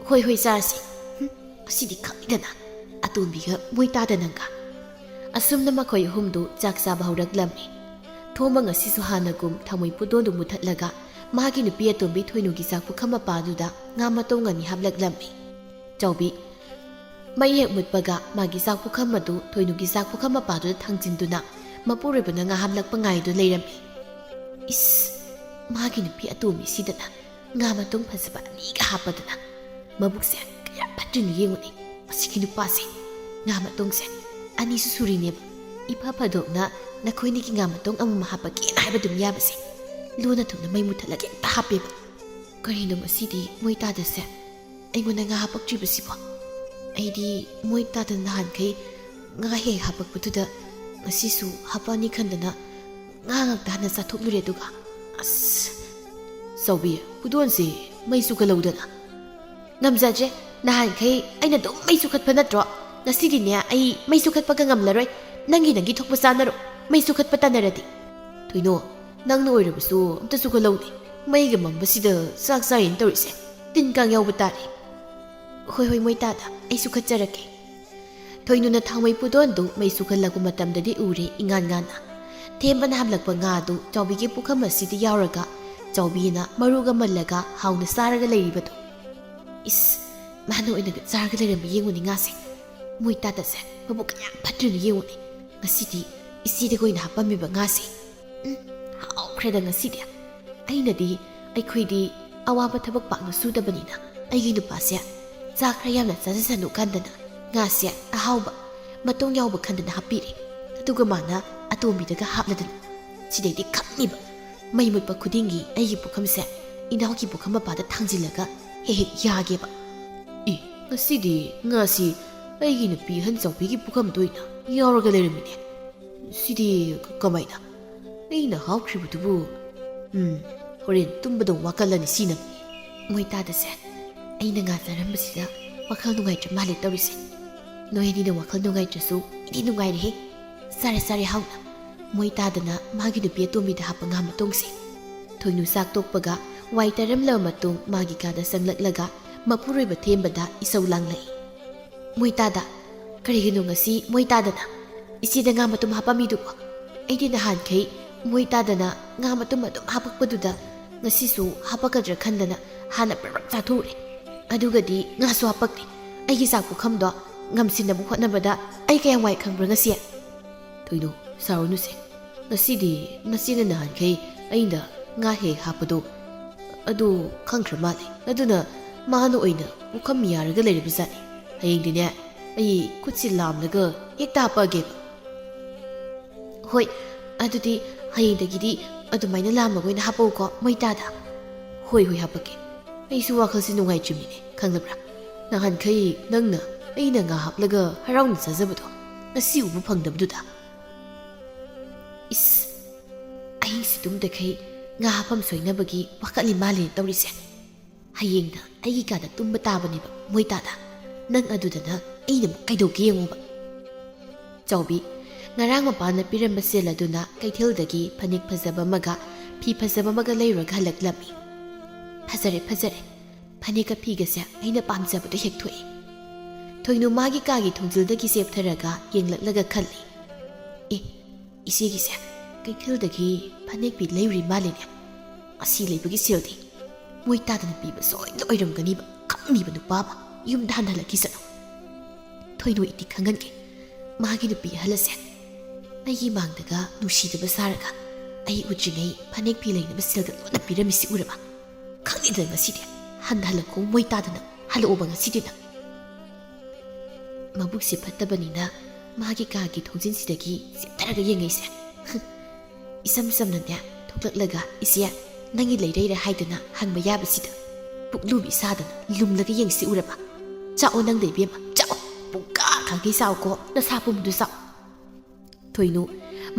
ꯍꯣꯏ, ꯍꯣꯏ, ꯆꯥꯔꯁꯤ꯫ ꯍꯨꯝ, ꯑꯁꯤꯗꯤ ꯈꯪꯉꯤꯗꯅ, ꯑꯇꯣꯝꯕꯤꯒ ꯃꯣꯏ ꯇꯥꯗ ꯅꯪꯒ꯫ ꯑꯁꯨꯝꯅ ꯃꯈꯣꯏ ꯑꯍꯨꯝꯗꯨ ꯆꯥꯛ ꯆꯥꯕ ꯍꯧꯔꯛꯂꯝꯃꯤ꯫ ꯊꯣꯝꯕ ꯉꯁꯤꯁꯨ ꯍꯥꯟꯅꯒꯨꯝ ꯊꯥꯃꯣꯏ ꯄꯨꯗꯣꯟꯗꯨ ꯃꯨꯊꯠꯂꯒ ꯃꯥꯒꯤ ꯅꯨꯄꯤ ꯑꯇꯣꯝꯕꯤ ꯊꯣꯏꯅꯨꯒꯤ ꯆꯥꯛ ꯄꯨꯈꯝ ꯃꯄꯥꯗꯨꯗ ꯉꯥ ꯃꯇꯣꯡ ꯑꯅꯤ ꯍꯥꯞꯂꯛꯂꯝꯃꯤ꯫ ꯆꯥꯎꯕꯤ, ꯃꯩ ꯍꯦꯛ ꯃꯨꯠꯄꯒ ꯃꯥꯒꯤ ꯆꯥꯛ ꯄꯨꯈꯝ ꯑꯗꯨ ꯊꯣꯏꯅꯨꯒꯤ ꯆꯥꯛ ꯄꯨꯈꯝ ꯃꯄꯥꯗꯨꯗ ꯊꯥꯡꯖꯤꯟꯗꯨꯅ ꯃꯄꯨꯔꯣꯏꯕꯅ ꯉꯥ ꯍꯥꯞꯂꯛꯄ ꯉꯥꯏꯗꯨ ꯂꯩꯔꯝꯃꯤ꯫ ꯏꯁ, ꯃꯥꯒꯤ ꯅꯨꯄꯤ ꯑꯇꯣꯝꯕꯤꯁꯤꯗꯅ ꯉꯥ ꯃꯇꯣꯡ ꯐꯖꯕ ꯑꯅꯤꯒ ꯍꯥꯞꯄꯗꯅ ꯃꯕꯨꯛꯁꯦ ꯀꯌꯥ ꯐꯠꯇ꯭ꯔꯤꯅꯣ ꯌꯦꯡꯉꯨꯅꯦ ꯃꯁꯤꯒꯤ ꯅꯨꯄꯥꯁꯦ꯫ ꯉꯥ ꯃꯇꯣꯡꯁꯦ ꯑꯅꯤꯁꯨ ꯁꯨꯔꯤꯅꯦꯕ꯫ ꯏꯐ ꯐꯗꯣꯛꯅ ꯅꯈꯣꯏꯅꯤꯒꯤ ꯉꯥ ꯃꯇꯣꯡ ꯑꯃꯃꯝ ꯍꯥꯞꯄꯛꯀꯦꯅ ꯍꯥꯏꯕ ꯑꯗꯨꯝ ꯌꯥꯕꯁꯦ꯫ ꯂꯨꯅ ꯊꯨꯝꯅ ꯃꯩ ꯃꯨꯠꯊꯠꯂꯒ ꯍꯦꯛꯇ ꯍꯥꯞꯄꯦꯕ꯫ ꯀꯔꯤꯅꯣ ꯉꯁꯤꯗꯤ ꯃꯣꯏ ꯇꯥꯗꯁꯦ ꯑꯩꯉꯣꯟꯗ ꯉꯥ ꯍꯥꯞꯄꯛꯇ꯭ꯔꯤꯕꯁꯤꯕꯣ? ꯑꯩꯗꯤ ꯃꯣꯏ ꯇꯥꯗ ꯅꯍꯥꯟꯈꯩ ꯉꯥ ꯍꯦꯛ ꯍꯥꯞꯄꯛꯄꯗꯨꯗ ꯉꯁꯤꯁꯨ ꯍꯥꯞꯄꯛꯑꯅꯤ ꯈꯟꯗꯅ ꯉꯥ ꯉꯥꯛꯇ ꯍꯥꯟꯅ ꯆꯥꯊꯣꯛꯂꯨꯔꯦ꯫ ꯑꯗꯨꯒ ꯑꯁ, ꯆꯥꯎꯕꯤ, ꯄꯨꯗꯣꯟꯁꯦ ꯃꯩꯁꯨ ꯈꯜꯍꯧꯗꯅ꯫ ꯉꯝꯖꯗ꯭ꯔꯦ꯫ ꯅꯍꯥꯟꯈꯩ ꯑꯩꯅ ꯑꯗꯨꯝ ꯃꯩ ꯆꯨꯈꯠꯄ ꯅꯠꯇ꯭ꯔꯣ? ꯉꯁꯤꯗꯤꯅꯦ, ꯑꯩ ꯃꯩ ꯆꯨꯈꯠꯄꯒ ꯉꯝꯂꯔꯣꯏ꯫ ꯅꯪꯒꯤ ꯅꯪꯒꯤ ꯊꯣꯛꯄ ꯆꯥꯅꯔꯣ꯫ ꯃꯩ ꯆꯨꯈꯠꯄ ꯇꯥꯟꯅꯔꯗꯤ꯫ ꯊꯣꯏꯅꯣ, ꯅꯪꯅ ꯑꯣꯏꯔꯕꯁꯨ ꯑꯝꯇ ꯆꯨꯈꯠꯍꯧꯅꯦ꯫ ꯃꯩꯒ ꯃꯝꯕꯁꯤꯗ ꯆꯥꯛ ꯆꯥꯔꯤꯅ ꯇꯧꯔꯤꯁꯦ꯫ ꯇꯤꯟ ꯀꯥꯡ ꯌꯥꯎꯕ ꯇꯥꯔꯦ꯫ ꯍꯣꯏ, ꯍꯣꯏ, ꯃꯣꯏ ꯇꯥꯗ, ꯑꯩ ꯆꯨꯈꯠꯆꯔꯛꯀꯦ꯫ ꯊꯣꯏꯅꯨꯅ ꯊꯥꯎꯃꯩ ꯄꯨꯗꯣꯟꯗꯨ ꯃꯩ ꯆꯨꯈꯠꯂꯛꯄ ꯃꯇꯝꯗꯗꯤ ꯎꯔꯦ ꯏꯉꯥꯟ ꯉꯥꯟꯅ꯫ ꯊꯦꯝꯕꯅ ꯍꯥꯞꯂꯛꯄ ꯉꯥꯗꯨ ꯆꯥꯎꯕꯤꯒꯤ ꯄꯨꯈꯝ ꯑꯁꯤꯗ ꯌꯥꯎꯔꯒ ꯆꯥꯎꯕꯤꯅ ꯃꯔꯨꯒ ꯃꯜꯂꯒ ꯍꯥꯎꯅ ꯆꯥꯔꯒ ꯂꯩꯔꯤꯕꯗꯨ꯫ ꯏꯁ, ꯃꯥꯅ ꯑꯣꯏꯅꯒ ꯆꯥꯔꯒ ꯂꯩꯔꯝꯕ ꯌꯦꯡꯉꯨꯅꯦ ꯉꯥꯁꯦ꯫ ꯃꯣꯏ ꯇꯥꯗꯁꯦ ꯃꯕꯨꯛ ꯀꯌꯥꯝ ꯐꯠꯇ꯭ꯔꯤꯅꯣ ꯌꯦꯡꯉꯨꯅꯦ꯫ ꯉꯁꯤꯗꯤ ꯏꯆꯦꯗꯒ ꯑꯣꯏꯅ ꯍꯥꯞꯄꯝꯃꯤꯕ ꯉꯥꯁꯦ꯫ ꯎꯝ, ꯍꯥꯎꯈ꯭ꯔꯦꯗ ꯉꯁꯤꯗꯤ꯫ ꯑꯩꯅꯗꯤ ꯑꯩꯈꯣꯏꯗꯤ ꯑꯋꯥꯕ ꯊꯕꯛ ꯄꯥꯛꯅ ꯁꯨꯗꯕꯅꯤꯅ ꯑꯩꯒꯤ ꯅꯨꯄꯥꯁꯦ ꯆꯥꯛ ꯈꯔ ꯌꯥꯝꯅ ꯆꯥꯖꯁꯅꯨ ꯀꯥꯟꯗꯅ ꯉꯥꯁꯦ ꯑꯍꯥꯎꯕ ꯃꯇꯣꯡ ꯌꯥꯎꯕ ꯈꯟꯗꯅ ꯍꯥꯞꯄꯤꯔꯦ꯫ ꯑꯗꯨꯒ ꯃꯥꯅ ꯑꯇꯣꯝꯕꯤꯗꯒ ꯍꯥꯞꯂꯗꯅ ꯁꯤꯗꯩꯗꯤ ꯈꯪꯅꯤꯕ꯫ ꯃꯩ ꯃꯨꯠꯄ ꯈꯨꯗꯤꯡꯒꯤ ꯑꯩꯒꯤ ꯄꯨꯈꯝꯁꯦ ꯏꯅꯥꯎꯒꯤ ꯄꯨꯈꯝ ꯃꯄꯥꯗ ꯊꯥꯡꯖꯤꯜꯂꯒ ꯍꯦꯛ ꯍꯦꯛ ꯌꯥꯒꯦꯕ꯫ ꯏ, ꯉꯁꯤꯗꯤ ꯉꯥꯁꯤ ꯑꯩꯒꯤ ꯅꯨꯄꯤ ꯑꯍꯟ ꯆꯥꯎꯕꯤꯒꯤ ꯄꯨꯈꯝꯗ ꯑꯣꯏꯅ ꯌꯥꯎꯔꯒ ꯂꯩꯔꯝꯃꯤꯅꯦ꯫ ꯁꯤꯗꯤ ꯀꯃꯥꯏꯅ? ꯑꯩꯅ ꯍꯥꯞꯈ꯭ꯔꯤꯕꯗꯨꯕꯨ? ꯎꯝ, ꯍꯣꯔꯦꯟ ꯇꯨꯝꯕꯗ ꯋꯥꯀꯜꯂꯅꯤ ꯁꯤꯅ꯫ ꯃꯣꯏ ꯇꯥꯗꯁꯦ, ꯑꯩꯅ ꯉꯥ ꯆꯥꯔꯝꯕꯁꯤꯗ ꯋꯥꯈꯜ ꯅꯨꯡꯉꯥꯏꯇ꯭ꯔ ꯃꯥꯜꯂꯦ ꯇꯧꯔꯤꯁꯦ꯫ ꯅꯣꯏ ꯑꯅꯤꯅ ꯋꯥꯈꯜ ꯅꯨꯡꯉꯥꯏꯇ꯭ꯔꯁꯨ ꯑꯩꯗꯤ ꯅꯨꯡꯉꯥꯏꯔꯦꯍꯦ꯫ ꯆꯥꯔꯦ, ꯆꯥꯔꯦ ꯍꯥꯎꯅ꯫ ꯃꯣꯏ ꯇꯥꯗꯅ ꯃꯥꯒꯤ ꯅꯨꯄꯤ ꯑꯇꯣꯝꯕꯤꯗ ꯍꯥꯞꯄ ꯉꯥ ꯃꯇꯣꯡꯁꯦ꯫ ꯊꯣꯏꯅꯨ ꯆꯥꯛ ꯇꯣꯛꯄꯒ ꯋꯥꯏ ꯇꯩꯔꯝꯂꯕ ꯃꯇꯨꯡ ꯃꯥꯒꯤ ꯀꯥꯗ ꯆꯪꯂꯛꯂꯒ ꯃꯄꯨꯔꯣꯏꯕ ꯊꯦꯝꯕꯗ ꯏꯁꯧ ꯂꯥꯡꯂꯛꯏ꯫ ꯃꯣꯏ ꯇꯥꯗ, ꯀꯔꯤꯒꯤꯅꯣ ꯉꯁꯤ ꯃꯣꯏ ꯇꯥꯗꯅ ꯏꯆꯦꯗ ꯉꯥ ꯃꯇꯨꯝ ꯍꯥꯞꯄꯝꯃꯤꯗꯨꯕꯣ? ꯑꯩꯗꯤ ꯅꯍꯥꯟꯈꯩ ꯃꯣꯏ ꯇꯥꯗꯅ ꯉꯥ ꯃꯇꯨꯝ ꯑꯗꯨꯝ ꯍꯥꯞꯄꯛꯄꯗꯨꯗ ꯉꯁꯤꯁꯨ ꯍꯥꯞꯄꯛꯀꯗ꯭ꯔꯥ ꯈꯟꯗꯅ ꯍꯥꯟꯅ ꯄ꯭ꯔꯞ ꯆꯥꯊꯣꯛꯎꯔꯦ꯫ ꯑꯗꯨꯒꯗꯤ ꯉꯥꯁꯨ ꯍꯥꯞꯄꯛꯇꯦ꯫ ꯑꯩꯒꯤ ꯆꯥꯛ ꯄꯨꯈꯝꯗꯣ ꯉꯝꯁꯤꯟꯅꯕ ꯍꯣꯠꯅꯕꯗ ꯑꯩ ꯀꯌꯥꯝ ꯋꯥꯏ ꯈꯪꯕ꯭ꯔꯥ ꯉꯁꯤ? ꯊꯣꯏꯅꯨ, ꯁꯥꯎꯔꯅꯨꯁꯦ꯫ ꯉꯁꯤꯗꯤ ꯅꯆꯦꯅ ꯅꯍꯥꯟꯈꯩ ꯑꯩꯅ ꯉꯥ ꯍꯦꯛ ꯍꯥꯞꯄꯗꯣ ꯑꯗꯨ ꯈꯪꯈ꯭ꯔ ꯃꯥꯜꯂꯦ꯫ ꯑꯗꯨꯅ ꯃꯥꯅ ꯑꯣꯏꯅ ꯄꯨꯈꯝ ꯌꯥꯔꯒ ꯂꯩꯔꯕꯖꯥꯠꯅꯤ꯫ ꯍꯌꯦꯡꯗꯤꯅꯦ, ꯑꯩ ꯈꯨꯠꯁꯤ ꯂꯥꯝꯂꯒ ꯍꯦꯛꯇ ꯍꯥꯞꯄꯛꯑꯒꯦꯕ꯫ ꯍꯣꯏ, ꯑꯗꯨꯗꯤ ꯍꯌꯦꯡꯗꯒꯤꯗꯤ ꯑꯗꯨꯃꯥꯏꯅ ꯂꯥꯝꯃꯒ ꯑꯣꯏꯅ ꯍꯥꯞꯄꯛꯎꯀꯣ, ꯃꯣꯏ ꯇꯥꯗ꯫ ꯍꯣꯏ, ꯍꯣꯏ, ꯍꯥꯞꯄꯛꯀꯦ꯫ ꯑꯩꯁꯨ ꯋꯥꯈꯜꯁꯤ ꯅꯨꯡꯉꯥꯏꯇ꯭ꯔꯤꯕꯅꯤꯅꯦ, ꯈꯪꯂꯕ꯭ꯔꯥ? ꯅꯍꯥꯟꯈꯩ ꯅꯪꯅ ꯑꯩꯅ ꯉꯥ ꯍꯥꯞꯂꯒ ꯍꯔꯥꯎꯅ ꯆꯥꯖꯕꯗꯣ ꯉꯁꯤ ꯎꯕ ꯐꯪꯗꯕꯗꯨꯗ꯫ ꯏꯁ, ꯑꯍꯤꯡꯁꯤ ꯇꯨꯝꯗꯈꯩ ꯉꯥ ꯍꯥꯞꯐꯝ ꯁꯣꯏꯅꯕꯒꯤ ꯋꯥꯈꯜꯅꯤ ꯃꯥꯜꯂꯦ ꯇꯧꯔꯤꯁꯦ꯫ ꯍꯌꯦꯡꯅ ꯑꯩꯒꯤ ꯀꯥꯗ ꯇꯨꯝꯕ ꯇꯥꯕꯅꯦꯕ, ꯃꯣꯏ ꯇꯥꯗ꯫ ꯅꯪ ꯑꯗꯨꯗꯅ ꯑꯩꯅ ꯑꯃꯨꯛ ꯀꯩꯗꯧꯒꯦ ꯌꯦꯡꯉꯣꯕ꯫ ꯆꯥꯎꯕꯤ, ꯉꯔꯥꯡ ꯃꯄꯥꯅ ꯄꯤꯔꯝꯕ ꯁꯦꯜ ꯑꯗꯨꯅ ꯀꯩꯊꯦꯜꯗꯒꯤ ꯐꯅꯦꯛ ꯐꯖꯕ ꯑꯃꯒ ꯐꯤ ꯐꯖꯕ ꯑꯃꯒ ꯂꯩꯔꯨꯔꯒ ꯍꯜꯂꯛꯂꯝꯃꯤ꯫ ꯐꯖꯔꯦ, ꯐꯖꯔꯦ꯫ ꯐꯅꯦꯛꯀ ꯐꯤꯒꯁꯦ ꯑꯩꯅ ꯄꯥꯝꯖꯕꯗꯣ ꯍꯦꯛ ꯊꯣꯛꯑꯦ꯫ ꯊꯣꯏꯅꯨ ꯃꯥꯒꯤ ꯀꯥꯒꯤ ꯊꯣꯡꯖꯤꯜꯗꯒꯤ ꯆꯦꯞꯊꯔꯒ ꯌꯦꯡꯂꯛꯂꯒ ꯈꯜꯂꯤ, "ꯑꯦ, ꯏꯆꯦꯒꯤꯁꯦ ꯀꯩꯊꯦꯜꯗꯒꯤ ꯐꯅꯦꯛ ꯐꯤ ꯂꯩꯔꯨꯔꯤ ꯃꯥꯜꯂꯦꯅꯦ꯫ ꯑꯁꯤ ꯂꯩꯕꯒꯤ ꯁꯦꯜꯗꯤ ꯃꯣꯏ ꯇꯥꯗꯅ ꯄꯤꯕ ꯁꯣꯏꯗꯅ ꯑꯣꯏꯔꯝꯒꯅꯤꯕ, ꯈꯪꯅꯤꯕ ꯅꯨꯄꯥ ꯑꯃ꯫ ꯌꯨꯝꯗ ꯍꯟꯊ ꯍꯜꯂꯛꯈꯤꯁꯅꯨ꯫" ꯊꯣꯏꯅꯨ ꯏꯗꯤ ꯈꯪꯍꯟꯒꯦ꯫ ꯃꯥꯒꯤ ꯅꯨꯄꯤ ꯑꯍꯜ ꯑꯁꯦ ꯑꯩꯒꯤ ꯃꯥꯡꯗꯒ ꯅꯨꯡꯁꯤꯗꯕ ꯁꯥꯔꯒ ꯑꯩ ꯎꯗ꯭ꯔꯤꯉꯩ ꯐꯅꯦꯛ ꯐꯤ ꯂꯩꯅꯕ ꯁꯦꯜꯒ ꯂꯣꯟꯅ ꯄꯤꯔꯝꯃꯤꯁꯤ ꯎꯔꯕ? ꯈꯪꯉꯤꯗꯅ ꯉꯁꯤꯗꯤ꯫ ꯍꯟꯅ ꯍꯜꯂꯛꯈꯣ, ꯃꯣꯏ ꯇꯥꯗꯅ ꯍꯜꯂꯛꯑꯣꯕ ꯉꯁꯤꯗꯤ ꯅꯪ꯫ ꯃꯕꯨꯛꯁꯦ ꯐꯠꯇꯕꯅꯤꯅ ꯃꯥꯒꯤ ꯀꯥꯒꯤ ꯊꯣꯡꯖꯤꯟꯁꯤꯗꯒꯤ ꯆꯦꯞꯊꯔꯒ ꯌꯦꯡꯉꯛꯏꯁꯦ꯫ ꯏꯆꯝ ꯆꯝꯅꯅꯦ ꯊꯣꯛꯂꯛꯂꯒ, "ꯏꯆꯦ, ꯅꯪꯒꯤ ꯂꯩꯔꯩꯔ?" ꯍꯥꯏꯗꯨꯅ ꯍꯪꯕ ꯌꯥꯕꯁꯤꯗ ꯄꯨꯛꯂꯨꯕꯤ ꯁꯥꯗꯅ ꯂꯨꯝꯂꯒ ꯌꯦꯡꯁꯤ ꯎꯔꯕ? "ꯆꯥꯛꯑꯣ ꯅꯪꯗ ꯏꯕꯦꯝꯃ, ꯆꯥꯛꯑꯣ, ꯄꯨꯡꯀꯥ ꯀꯥꯒꯩ ꯆꯥꯛꯑꯣꯀꯣ, ꯅꯁꯥ ꯄꯨꯝꯕꯗꯨ ꯆꯥꯛꯑꯣ꯫" ꯊꯣꯏꯅꯨ,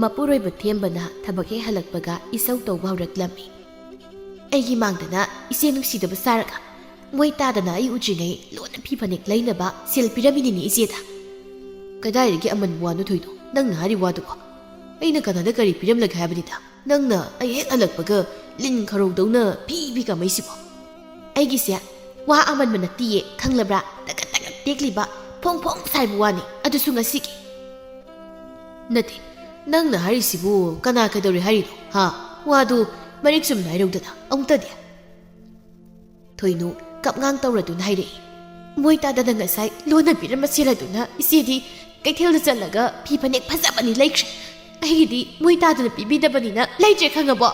ꯃꯄꯨꯔꯣꯏꯕ ꯊꯦꯝꯕꯅ ꯊꯕꯛ ꯍꯦꯛ ꯍꯜꯂꯛꯄꯒ ꯏꯁꯧ ꯇꯧꯕ ꯍꯧꯔꯛꯂꯝꯃꯤ꯫ "ꯑꯩꯒꯤ ꯃꯥꯡꯗꯅ ꯏꯆꯦ ꯅꯨꯡꯁꯤꯗꯕ ꯁꯥꯔꯒ, ꯃꯣꯏ ꯇꯥꯗꯅ ꯑꯩ ꯎꯗ꯭ꯔꯤꯉꯩ ꯂꯣꯟꯅ ꯐꯤ ꯐꯅꯦꯛ ꯂꯩꯅꯕ ꯁꯦꯜ ꯄꯤꯔꯝꯃꯤꯅꯤꯅꯦ ꯏꯆꯦꯗ꯫" "ꯀꯗꯥꯏꯗꯒꯤ ꯑꯃꯟꯕ ꯋꯥꯅꯣ ꯊꯣꯏꯅꯨ, ꯅꯪꯅ ꯍꯥꯏꯔꯤ ꯋꯥꯗꯨꯕꯣ? ꯑꯩꯅ ꯀꯅꯥꯗ ꯀꯔꯤ ꯄꯤꯔꯝꯂꯒꯦ ꯍꯥꯏꯕꯅꯤꯗ? ꯅꯪꯅ ꯑꯩ ꯍꯦꯛ ꯍꯜꯂꯛꯄꯒ ꯂꯤꯟ ꯈꯔꯧꯗꯧꯅ ꯐꯤ ꯐꯤ ꯀꯥꯃꯩꯁꯤꯕꯣ?" "ꯑꯩꯒꯤꯁꯦ ꯋꯥ ꯑꯃꯟꯕ ꯅꯠꯇꯤꯌꯦ, ꯈꯪꯂꯕ꯭ꯔꯥ? ꯇꯒꯠ ꯇꯒꯠ ꯇꯦꯛꯂꯤꯕ, ꯐꯣꯡ ꯐꯣꯡ ꯁꯥꯏꯕ ꯋꯥꯅꯤ, ꯑꯗꯨꯁꯨ ꯉꯁꯤꯒꯤ꯫" "ꯅꯠꯇꯦ, ꯅꯪꯅ ꯍꯥꯏꯔꯤꯁꯤꯕꯨ ꯀꯅꯥ ꯀꯩꯗꯧꯔꯦ ꯍꯥꯏꯔꯤꯅꯣ, ꯍꯥ? ꯋꯥꯗꯨ ꯃꯔꯤꯛ ꯆꯨꯝꯅ ꯍꯥꯏꯔꯧꯗꯅ ꯑꯃꯨꯛꯇꯗꯤ꯫" ꯊꯣꯏꯅꯨ ꯀꯞꯉꯥꯡ ꯇꯧꯔꯗꯨꯅ ꯍꯥꯏꯔꯛꯏ꯫ "ꯃꯣꯏ ꯇꯥꯗꯅ ꯉꯁꯥꯏ ꯂꯣꯟꯅ ꯄꯤꯔꯝꯕ ꯁꯦꯜ ꯑꯗꯨꯅ ꯏꯆꯦꯗꯤ ꯀꯩꯊꯦꯜꯗ ꯆꯠꯂꯒ ꯐꯤ ꯐꯅꯦꯛ ꯐꯖꯕꯅꯤ ꯂꯩꯈ꯭ꯔꯦ꯫ ꯑꯩꯒꯤꯗꯤ ꯃꯣꯏ ꯇꯥꯗꯅ ꯄꯤꯕꯤꯗꯕꯅꯤꯅ ꯂꯩꯇ꯭ꯔꯦ, ꯈꯪꯉꯕꯣ?"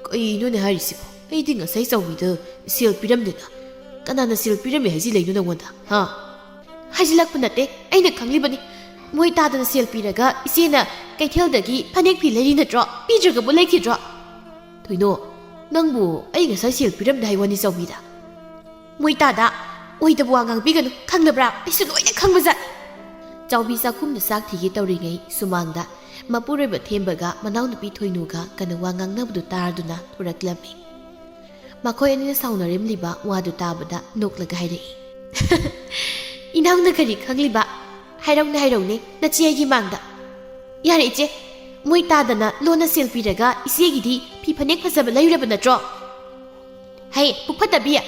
"ꯀꯩꯅꯣꯅꯦ ꯍꯥꯏꯔꯤꯁꯤꯕꯣ? ꯑꯩꯗꯤ ꯉꯁꯥꯏ ꯆꯥꯎꯕꯤꯗ ꯁꯦꯜ ꯄꯤꯔꯝꯗꯦꯅ꯫ ꯀꯅꯥꯅ ꯁꯦꯜ ꯄꯤꯔꯝꯃꯦ ꯍꯥꯏꯖꯤꯜꯂꯛꯏꯅꯣ ꯅꯪꯉꯣꯟꯗ, ꯍꯥ?" ꯍꯥꯏꯖꯤꯜꯂꯛꯄ ꯅꯠꯇꯦ, ꯑꯩꯅ ꯈꯪꯂꯤꯕꯅꯤ꯫ ꯃꯣꯏ ꯇꯥꯗꯅ ꯁꯦꯜ ꯄꯤꯔꯒ ꯏꯆꯦꯅ ꯀꯩꯊꯦꯜꯗꯒꯤ ꯐꯅꯦꯛ ꯐꯤ ꯂꯩꯔꯤ ꯅꯠꯇ꯭ꯔꯣ? ꯄꯤꯗ꯭ꯔꯒꯕꯨ ꯂꯩꯈꯤꯗ꯭ꯔꯣ? ꯊꯣꯏꯅꯣ, ꯅꯪꯕꯨ ꯑꯩ ꯉꯁꯥꯏ ꯁꯦꯜ ꯄꯤꯔꯝꯗꯦ ꯍꯥꯏ ꯋꯥꯅꯤ, ꯆꯥꯎꯕꯤꯗ꯫ ꯃꯣꯏ ꯇꯥꯗ ꯑꯣꯏꯗꯕ ꯋꯥ ꯉꯥꯡꯕꯤꯒꯅꯨ, ꯈꯪꯂꯕ꯭ꯔꯥ? ꯑꯩꯁꯨ ꯂꯣꯏꯅ ꯈꯪꯕꯖꯥꯠꯅꯤ꯫ ꯆꯥꯎꯕꯤ ꯆꯥꯛꯈꯨꯝꯗ ꯆꯥꯛ ꯊꯤꯒꯦ ꯇꯧꯔꯤꯉꯩ ꯁꯨꯃꯥꯡꯗ ꯃꯄꯨꯔꯣꯏꯕ ꯊꯦꯝꯕꯒ ꯃꯅꯥꯎꯅꯨꯄꯤ ꯊꯣꯏꯅꯨꯒ ꯀꯟꯅ ꯋꯥ ꯉꯥꯡꯅꯕꯗꯨ ꯇꯥꯔꯗꯨꯅ ꯊꯣꯔꯛꯂꯝꯃꯤ꯫ ꯃꯈꯣꯏ ꯑꯅꯤꯅ ꯁꯥꯎꯅꯔꯝꯂꯤꯕ ꯋꯥꯗꯨ ꯇꯥꯕꯗ ꯅꯣꯛꯂꯒ ꯍꯥꯏꯔꯛꯏ, "ꯏꯅꯥꯎꯅ ꯀꯔꯤ ꯈꯪꯂꯤꯕ? ꯍꯥꯏꯔꯧꯅꯦ, ꯍꯥꯏꯔꯧꯅꯦ, ꯅꯆꯦ ꯑꯩꯒꯤ ꯃꯥꯡꯗ꯫ ꯌꯥꯔꯦ ꯏꯆꯦ, ꯃꯣꯏ ꯇꯥꯗꯅ ꯂꯣꯟꯅ ꯁꯦꯜ ꯄꯤꯔꯒ ꯏꯆꯦꯒꯤꯗꯤ ꯐꯤ ꯐꯅꯦꯛ ꯐꯖꯕ ꯂꯩꯔꯨꯔꯕ ꯅꯠꯇ꯭ꯔꯣ? ꯍꯩ, ꯄꯨꯛ ꯐꯠꯇꯕꯤ,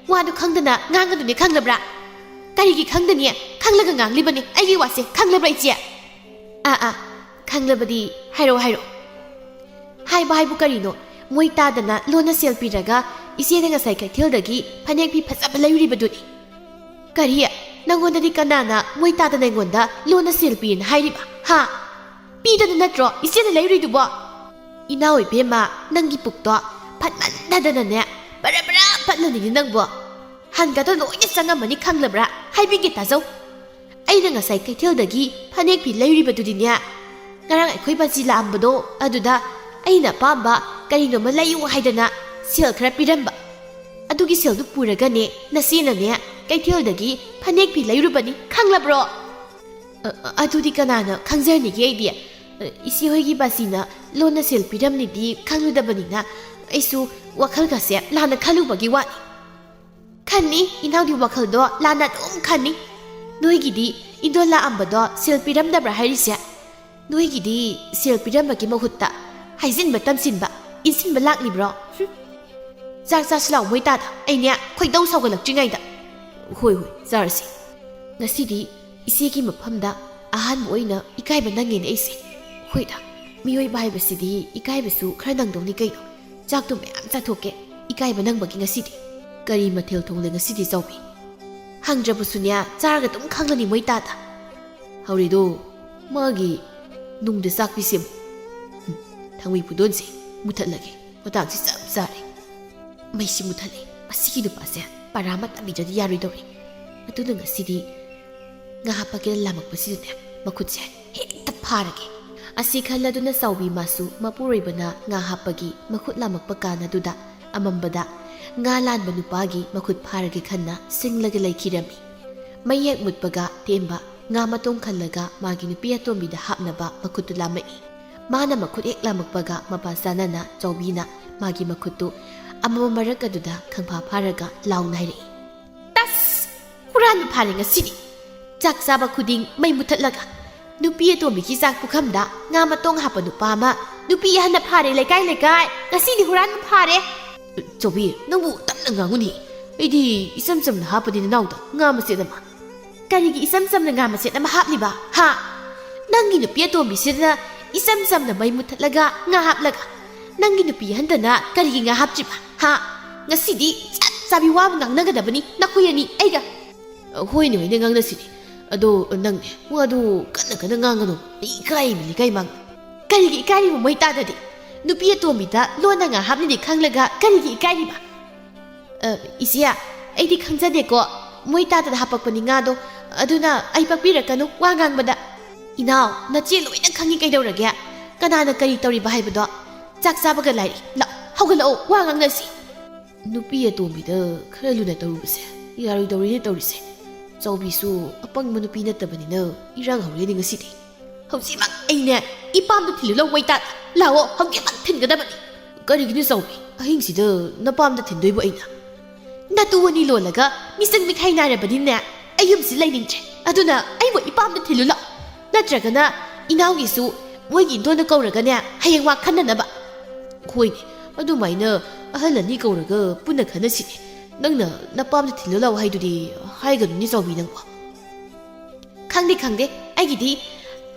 ꯋꯥꯗꯨ ꯈꯪꯗꯅ ꯉꯥꯡꯒꯗꯨꯅꯤ, ꯈꯪꯂꯕ꯭ꯔꯥ?" "ꯀꯔꯤꯒꯤ ꯈꯪꯗꯅꯤ? ꯈꯪꯂꯒ ꯉꯥꯡꯂꯤꯕꯅꯤ ꯑꯩꯒꯤ ꯋꯥꯁꯦ, ꯈꯪꯂꯕ꯭ꯔꯥ ꯏꯆꯦ?" "ꯑꯥ, ꯑꯥ, ꯈꯪꯂꯕꯗꯤ ꯍꯥꯏꯔꯛꯑꯣ, ꯍꯥꯏꯔꯛꯑꯣ꯫" "ꯍꯥꯏꯕ ꯍꯥꯏꯕꯨ ꯀꯔꯤꯅꯣ? ꯃꯣꯏ ꯇꯥꯗꯅ ꯂꯣꯟꯅ ꯁꯦꯜ ꯄꯤꯔꯒ ꯏꯆꯦꯅ ꯉꯁꯥꯏ ꯀꯩꯊꯦꯜꯗꯒꯤ ꯐꯅꯦꯛ ꯐꯤ ꯐꯖꯕ ꯂꯩꯔꯨꯔꯤꯕꯗꯨꯅꯤ꯫" "ꯀꯔꯤ? ꯅꯪꯉꯣꯟꯗꯗꯤ ꯀꯅꯥꯅ ꯃꯣꯏ ꯇꯥꯗꯅ ꯑꯩꯉꯣꯟꯗ ꯂꯣꯟꯅ ꯁꯦꯜ ꯄꯤꯌꯦꯅ ꯍꯥꯏꯔꯤꯕ? ꯍꯥ? ꯄꯤꯗꯅ ꯅꯠꯇ꯭ꯔꯣ ꯏꯆꯦꯅ ꯂꯩꯔꯨꯏꯗꯨꯕꯣ?" "ꯏꯅꯥꯎ ꯏꯕꯦꯝꯃ, ꯅꯪꯒꯤ ꯄꯨꯛꯇꯣ ꯐꯠꯃꯟꯗꯗꯅꯅꯦ, ꯕꯔꯥ ꯕꯔꯥ ꯐꯠꯂꯅꯤꯅꯦ ꯅꯪꯕꯣ꯫ ꯍꯟꯒꯗ ꯂꯣꯏꯅ ꯆꯪꯉꯝꯃꯅꯤ, ꯈꯪꯂꯕ꯭ꯔꯥ? ꯍꯥꯏꯕꯤꯒꯦ ꯇꯥꯖꯧ꯫ ꯑꯩꯅ ꯉꯁꯥꯏ ꯀꯩꯊꯦꯜꯗꯒꯤ ꯐꯅꯦꯛ ꯐꯤ ꯂꯩꯔꯨꯔꯤꯕꯗꯨꯗꯤꯅꯦ, ꯉꯔꯥꯡ ꯑꯩꯈꯣꯏ ꯕꯥꯖꯤ ꯂꯥꯛꯑꯝꯕꯗꯣ, ꯑꯗꯨꯗ ꯑꯩꯅ ꯑꯄꯥꯝꯕ ꯀꯔꯤꯅꯣꯃ ꯂꯩꯌꯨ ꯍꯥꯏꯗꯅ ꯁꯦꯜ ꯈꯔ ꯄꯤꯔꯝꯕ꯫ ꯑꯗꯨꯒꯤ ꯁꯦꯜꯗꯨ ꯄꯨꯔꯒꯅꯦ ꯅꯆꯦꯅꯅꯦ ꯀꯩꯊꯦꯜꯗꯒꯤ ꯐꯅꯦꯛ ꯐꯤ ꯂꯩꯔꯨꯕꯅꯤ, ꯈꯪꯂꯕ꯭ꯔꯣ?" "ꯑ, ꯑ, ꯑꯗꯨꯗꯤ ꯀꯅꯥꯅ ꯈꯪꯖꯔꯅꯤꯒꯦ ꯑꯩꯗꯤ? ꯑ, ꯏꯆꯦ ꯍꯣꯏꯒꯤ ꯕꯥꯖꯤꯅ ꯂꯣꯟꯅ ꯁꯦꯜ ꯄꯤꯔꯝꯅꯤꯗꯤ ꯈꯪꯂꯨꯗꯕꯅꯤꯅ ꯑꯩꯁꯨ ꯋꯥꯈꯜꯒꯁꯦ ꯂꯥꯟꯅ ꯈꯜꯂꯨꯕꯒꯤ ꯋꯥꯅꯤ꯫" "ꯈꯟꯅꯤ, ꯏꯅꯥꯎꯗꯤ ꯋꯥꯈꯜꯗꯣ ꯂꯥꯟꯅ ꯑꯗꯨꯝ ꯈꯟꯅꯤ꯫ ꯅꯣꯏꯒꯤꯗꯤ ꯏꯟꯗꯣꯜ ꯂꯥꯛꯑꯝꯕꯗꯣ ꯁꯦꯜ ꯄꯤꯔꯝꯗꯕ꯭ꯔꯥ ꯍꯥꯏꯔꯤꯁꯦ? ꯅꯣꯏꯒꯤꯗꯤ ꯁꯦꯜ ꯄꯤꯔꯝꯕꯒꯤ ꯃꯍꯨꯠꯇ ꯍꯥꯏꯖꯤꯟꯕ ꯇꯝꯁꯤꯟꯕ, ꯏꯟꯁꯤꯟꯕ ꯂꯥꯛꯂꯤꯕ꯭ꯔꯣ? ꯍꯨꯝ꯫ ꯆꯥꯛ ꯆꯥꯁꯤ ꯂꯥꯛꯑꯣ ꯃꯣꯏ ꯇꯥꯗ, ꯑꯩꯅꯦ ꯈꯣꯏꯗꯧ ꯁꯥꯎꯒꯠꯂꯛꯇ꯭ꯔꯤꯉꯩꯗ꯫" "ꯍꯣꯏ, ꯍꯣꯏ, ꯆꯥꯔꯁꯤ꯫ ꯉꯁꯤꯗꯤ ꯏꯆꯦꯒꯤ ꯃꯐꯝꯗ ꯑꯍꯥꯟꯕ ꯑꯣꯏꯅ ꯏꯀꯥꯏꯕ ꯅꯪꯉꯦꯅꯦ ꯑꯩꯁꯦ꯫ ꯍꯣꯏꯗ, ꯃꯤꯑꯣꯏꯕ ꯍꯥꯏꯕꯁꯤꯗꯤ ꯏꯀꯥꯏꯕꯁꯨ ꯈꯔ ꯅꯪꯗꯧꯅꯤ ꯀꯩꯅꯣ꯫ ꯆꯥꯛꯇꯨ ꯃꯌꯥꯝ ꯆꯥꯊꯣꯛꯀꯦ, ꯏꯀꯥꯏꯕ ꯅꯪꯕꯒꯤ ꯉꯁꯤꯗꯤ꯫" "ꯀꯔꯤ ꯃꯊꯦꯜ ꯊꯣꯡꯂꯦ ꯉꯁꯤꯗꯤ ꯆꯥꯎꯕꯤ?" "ꯍꯪꯗ꯭ꯔꯕꯁꯨꯅꯦ, ꯆꯥꯔꯒ ꯑꯗꯨꯝ ꯈꯪꯂꯅꯤ ꯃꯣꯏ ꯇꯥꯗ꯫" "ꯍꯧꯔꯦꯗꯣ, ꯃꯥꯒꯤ ꯅꯨꯡꯗ ꯆꯥꯛ ꯄꯤꯁꯦ ꯑꯃꯨꯛ꯫ ꯎꯝ, ꯊꯥꯡꯃꯩ ꯄꯨꯗꯣꯟꯁꯦ ꯃꯨꯊꯠꯂꯒꯦ, ꯃꯇꯥꯡꯁꯤ ꯆꯞ ꯆꯥꯔꯦ꯫ ꯃꯩꯁꯤ ꯃꯨꯊꯠꯂꯦ, ꯃꯁꯤꯒꯤ ꯅꯨꯄꯥꯁꯦ ꯄꯔꯥ ꯑꯃ ꯇꯝꯕꯤꯗ꯭ꯔꯗꯤ ꯌꯥꯔꯣꯏꯗꯧꯔꯦ꯫ ꯑꯗꯨꯅ ꯉꯁꯤꯗꯤ ꯉꯥ ꯍꯥꯞꯄꯒꯦꯅ ꯂꯥꯝꯃꯛꯄꯁꯤꯗꯅꯦ, ꯃꯈꯨꯠꯁꯦ ꯍꯦꯛꯇ ꯐꯥꯔꯒꯦ꯫ ꯑꯁꯤ ꯈꯜꯂꯗꯨꯅ ꯆꯥꯎꯕꯤ ꯃꯥꯁꯨ ꯃꯄꯨꯔꯣꯏꯕꯅ ꯉꯥ ꯍꯥꯞꯄꯒꯤ ꯃꯈꯨꯠ ꯂꯥꯝꯃꯛꯄ ꯀꯥꯟ ꯑꯗꯨꯗ ꯑꯃꯝꯕꯗ ꯉꯥ ꯂꯥꯟꯕ ꯅꯨꯄꯥꯒꯤ ꯃꯈꯨꯠ ꯐꯥꯔꯒꯦ ꯈꯟꯅ ꯁꯤꯡꯂꯒ ꯂꯩꯈꯤꯔꯝꯃꯤ꯫ ꯃꯩ ꯍꯦꯛ ꯃꯨꯠꯄꯒ ꯇꯦꯝꯕ ꯉꯥ ꯃꯇꯣꯡ ꯈꯜꯂꯒ ꯃꯥꯒꯤ ꯅꯨꯄꯤ ꯑꯇꯣꯝꯕꯤꯗ ꯍꯥꯞꯅꯕ ꯃꯈꯨꯠꯇꯨ ꯂꯥꯝꯃꯛꯏ꯫ ꯃꯥꯅ ꯃꯈꯨꯠ ꯍꯦꯛ ꯂꯥꯝꯃꯛꯄꯒ ꯃꯄꯥ ꯆꯥꯅꯅ ꯆꯥꯎꯕꯤꯅ ꯃꯥꯒꯤ ꯃꯈꯨꯠꯇꯨ ꯑꯃꯝꯕ ꯃꯔꯛ ꯑꯗꯨꯗ ꯈꯪꯐꯥ ꯐꯥꯔꯒ ꯂꯥꯎꯅ ꯍꯥꯏꯔꯛꯏ, "ꯇꯁ! ꯍꯨꯔꯥꯟꯕ ꯐꯥꯔꯦ ꯉꯁꯤꯗꯤ! ꯆꯥꯛ ꯆꯥꯕ ꯈꯨꯗꯤꯡ ꯃꯩ ꯃꯨꯊꯠꯂꯒ ꯅꯨꯄꯤ ꯑꯇꯣꯝꯕꯤꯒꯤ ꯆꯥꯛ ꯄꯨꯈꯝꯗ ꯉꯥ ꯃꯇꯣꯡ ꯍꯥꯞꯄ ꯅꯨꯄꯥ ꯑꯃ ꯅꯨꯄꯤ ꯑꯍꯟꯅ ꯐꯥꯔꯦ ꯂꯩꯀꯥꯏ ꯂꯩꯀꯥꯏ! ꯉꯁꯤꯗꯤ ꯍꯨꯔꯥꯟꯕ ꯐꯥꯔꯦ!" "ꯆꯥꯎꯕꯤ, ꯅꯪꯕꯨ ꯇꯞꯅ ꯉꯥꯡꯉꯨꯅꯦ꯫ ꯑꯩꯗꯤ ꯏꯆꯝ ꯆꯝꯅ ꯍꯥꯞꯄꯅꯤ ꯅꯅꯥꯎꯗ ꯉꯥ ꯃꯆꯦꯠ ꯑꯃ꯫" "ꯀꯔꯤꯒꯤ ꯏꯆꯝ ꯆꯝꯅ ꯉꯥ ꯃꯆꯦꯠ ꯑꯃ ꯍꯥꯞꯂꯤꯕ, ꯍꯥ? ꯅꯪꯒꯤ ꯅꯨꯄꯤ ꯑꯇꯣꯝꯕꯤꯁꯤꯗꯅ ꯏꯆꯝ ꯆꯝꯅ ꯃꯩ ꯃꯨꯊꯠꯂꯒ ꯉꯥ ꯍꯥꯞꯂꯒ ꯅꯪꯒꯤ ꯅꯨꯄꯤ ꯑꯍꯟꯗꯅ ꯀꯔꯤꯒꯤ ꯉꯥ ꯍꯥꯞꯇ꯭ꯔꯤꯕ, ꯍꯥ? ꯉꯁꯤꯗꯤ ꯆꯞ ꯆꯥꯕꯤ ꯋꯥ ꯑꯃ ꯉꯥꯡꯅꯒꯗꯕꯅꯤ ꯅꯈꯣꯏ ꯑꯅꯤ ꯑꯩꯒ꯫" "ꯍꯣꯏꯅꯦ, ꯍꯣꯏꯅꯦ, ꯉꯥꯡꯅꯁꯤꯅꯦ꯫ ꯑꯗꯣ ꯅꯪꯅꯦ, ꯋꯥꯗꯨ ꯀꯟꯅ ꯀꯟꯅ ꯉꯥꯡꯒꯅꯨ꯫ ꯑꯩ ꯏꯀꯥꯏꯃꯤ ꯂꯩꯀꯥꯏ ꯃꯥꯡ꯫" "ꯀꯔꯤꯒꯤ ꯏꯀꯥꯏꯔꯤꯕ ꯃꯣꯏ ꯇꯥꯗꯗꯤ? ꯅꯨꯄꯤ ꯑꯇꯣꯝꯕꯤꯗ ꯂꯣꯟꯅ ꯉꯥ ꯍꯥꯞꯅꯤꯗꯤ ꯈꯪꯂꯒ ꯀꯔꯤꯒꯤ ꯏꯀꯥꯏꯔꯤꯕ?" "ꯑ, ꯏꯆꯦ, ꯑꯩꯗꯤ ꯈꯪꯖꯗꯦꯀꯣ꯫ ꯃꯣꯏ ꯇꯥꯗꯅ ꯍꯥꯄꯛꯄꯅꯤ ꯉꯥꯗꯣ꯫ ꯑꯗꯨꯅ ꯑꯩ ꯄꯛꯄꯤꯔꯛꯀꯅꯨ ꯋꯥ ꯉꯥꯡꯕꯗ꯫" "ꯏꯅꯥꯎ, ꯅꯆꯦ ꯂꯣꯏꯅ ꯈꯪꯉꯤ ꯀꯩꯗꯧꯔꯒꯦ? ꯀꯅꯥꯅ ꯀꯔꯤ ꯇꯧꯔꯤꯕ ꯍꯥꯏꯕꯗꯣ? ꯆꯥꯛ ꯆꯥꯕꯒ ꯂꯥꯏꯔꯤ꯫ ꯂꯥꯛ, ꯍꯧꯒꯠꯂꯛꯑꯣ, ꯋꯥ ꯉꯥꯡꯅꯁꯤ꯫" ꯅꯨꯄꯤ ꯑꯇꯣꯝꯕꯤꯗ ꯈꯔ ꯂꯨꯅ ꯇꯧꯔꯨꯕꯁꯦ ꯌꯥꯔꯣꯏꯗꯧꯔꯤꯅꯦ ꯇꯧꯔꯤꯁꯦ꯫ ꯆꯥꯎꯕꯤꯁꯨ ꯑꯄꯪꯕ ꯅꯨꯄꯤ ꯅꯠꯇꯕꯅꯤꯅ ꯏꯔꯥꯡ ꯍꯧꯔꯦꯅꯦ ꯉꯁꯤꯗꯤ꯫ "ꯍꯧꯖꯤꯛꯃꯛ ꯑꯩꯅꯦ ꯏꯄꯥꯝꯗ ꯊꯤꯜꯂꯨ ꯂꯧ ꯃꯩ ꯇꯥ-, ꯂꯥꯛꯑꯣ, ꯍꯧꯖꯤꯛꯃꯛ ꯊꯤꯟꯒꯗꯕꯅꯤ꯫" "ꯀꯔꯤꯒꯤꯅꯣ ꯆꯥꯎꯕꯤ, ꯑꯍꯤꯡꯁꯤꯗ ꯅꯄꯥꯝꯗ ꯊꯤꯟꯗꯣꯏꯕꯨ ꯑꯩꯅ?" "ꯅꯇꯨ ꯑꯅꯤ ꯂꯣꯜꯂꯒ ꯃꯤꯆꯪ ꯃꯤꯈꯥꯏ ꯅꯥꯏꯔꯕꯅꯤꯅꯦ꯫ ꯑꯩ ꯌꯨꯝꯁꯤ ꯂꯩꯅꯤꯡꯗ꯭ꯔꯦ꯫ ꯑꯗꯨꯅ ꯑꯩꯕꯨ ꯏꯄꯥꯝꯗ ꯊꯤꯜꯂꯨ ꯂꯥꯛꯑꯣ꯫ ꯅꯠꯇ꯭ꯔꯒꯅ ꯏꯅꯥꯎꯒꯤꯁꯨ ꯃꯣꯏꯒꯤ ꯏꯟꯗꯣꯟꯅ ꯀꯧꯔꯒꯅꯦ ꯍꯌꯦꯡ ꯋꯥ ꯈꯟꯅꯅꯕ꯫" "ꯍꯣꯏꯅꯦ, ꯑꯗꯨꯃꯥꯏꯅ ꯑꯍꯜ ꯑꯅꯤ ꯀꯧꯔꯒ ꯄꯨꯟꯅ ꯈꯟꯅꯁꯤꯅꯦ꯫ ꯅꯪꯅ ꯅꯄꯥꯝꯗ ꯊꯤꯜꯂꯨ ꯂꯥꯛꯑꯣ ꯍꯥꯏꯗꯨꯗꯤ ꯍꯥꯏꯒꯅꯨꯅꯦ ꯆꯥꯎꯕꯤ ꯅꯪꯕꯣ꯫" "ꯈꯪꯗꯦ, ꯈꯪꯗꯦ꯫ ꯑꯩꯒꯤꯗꯤ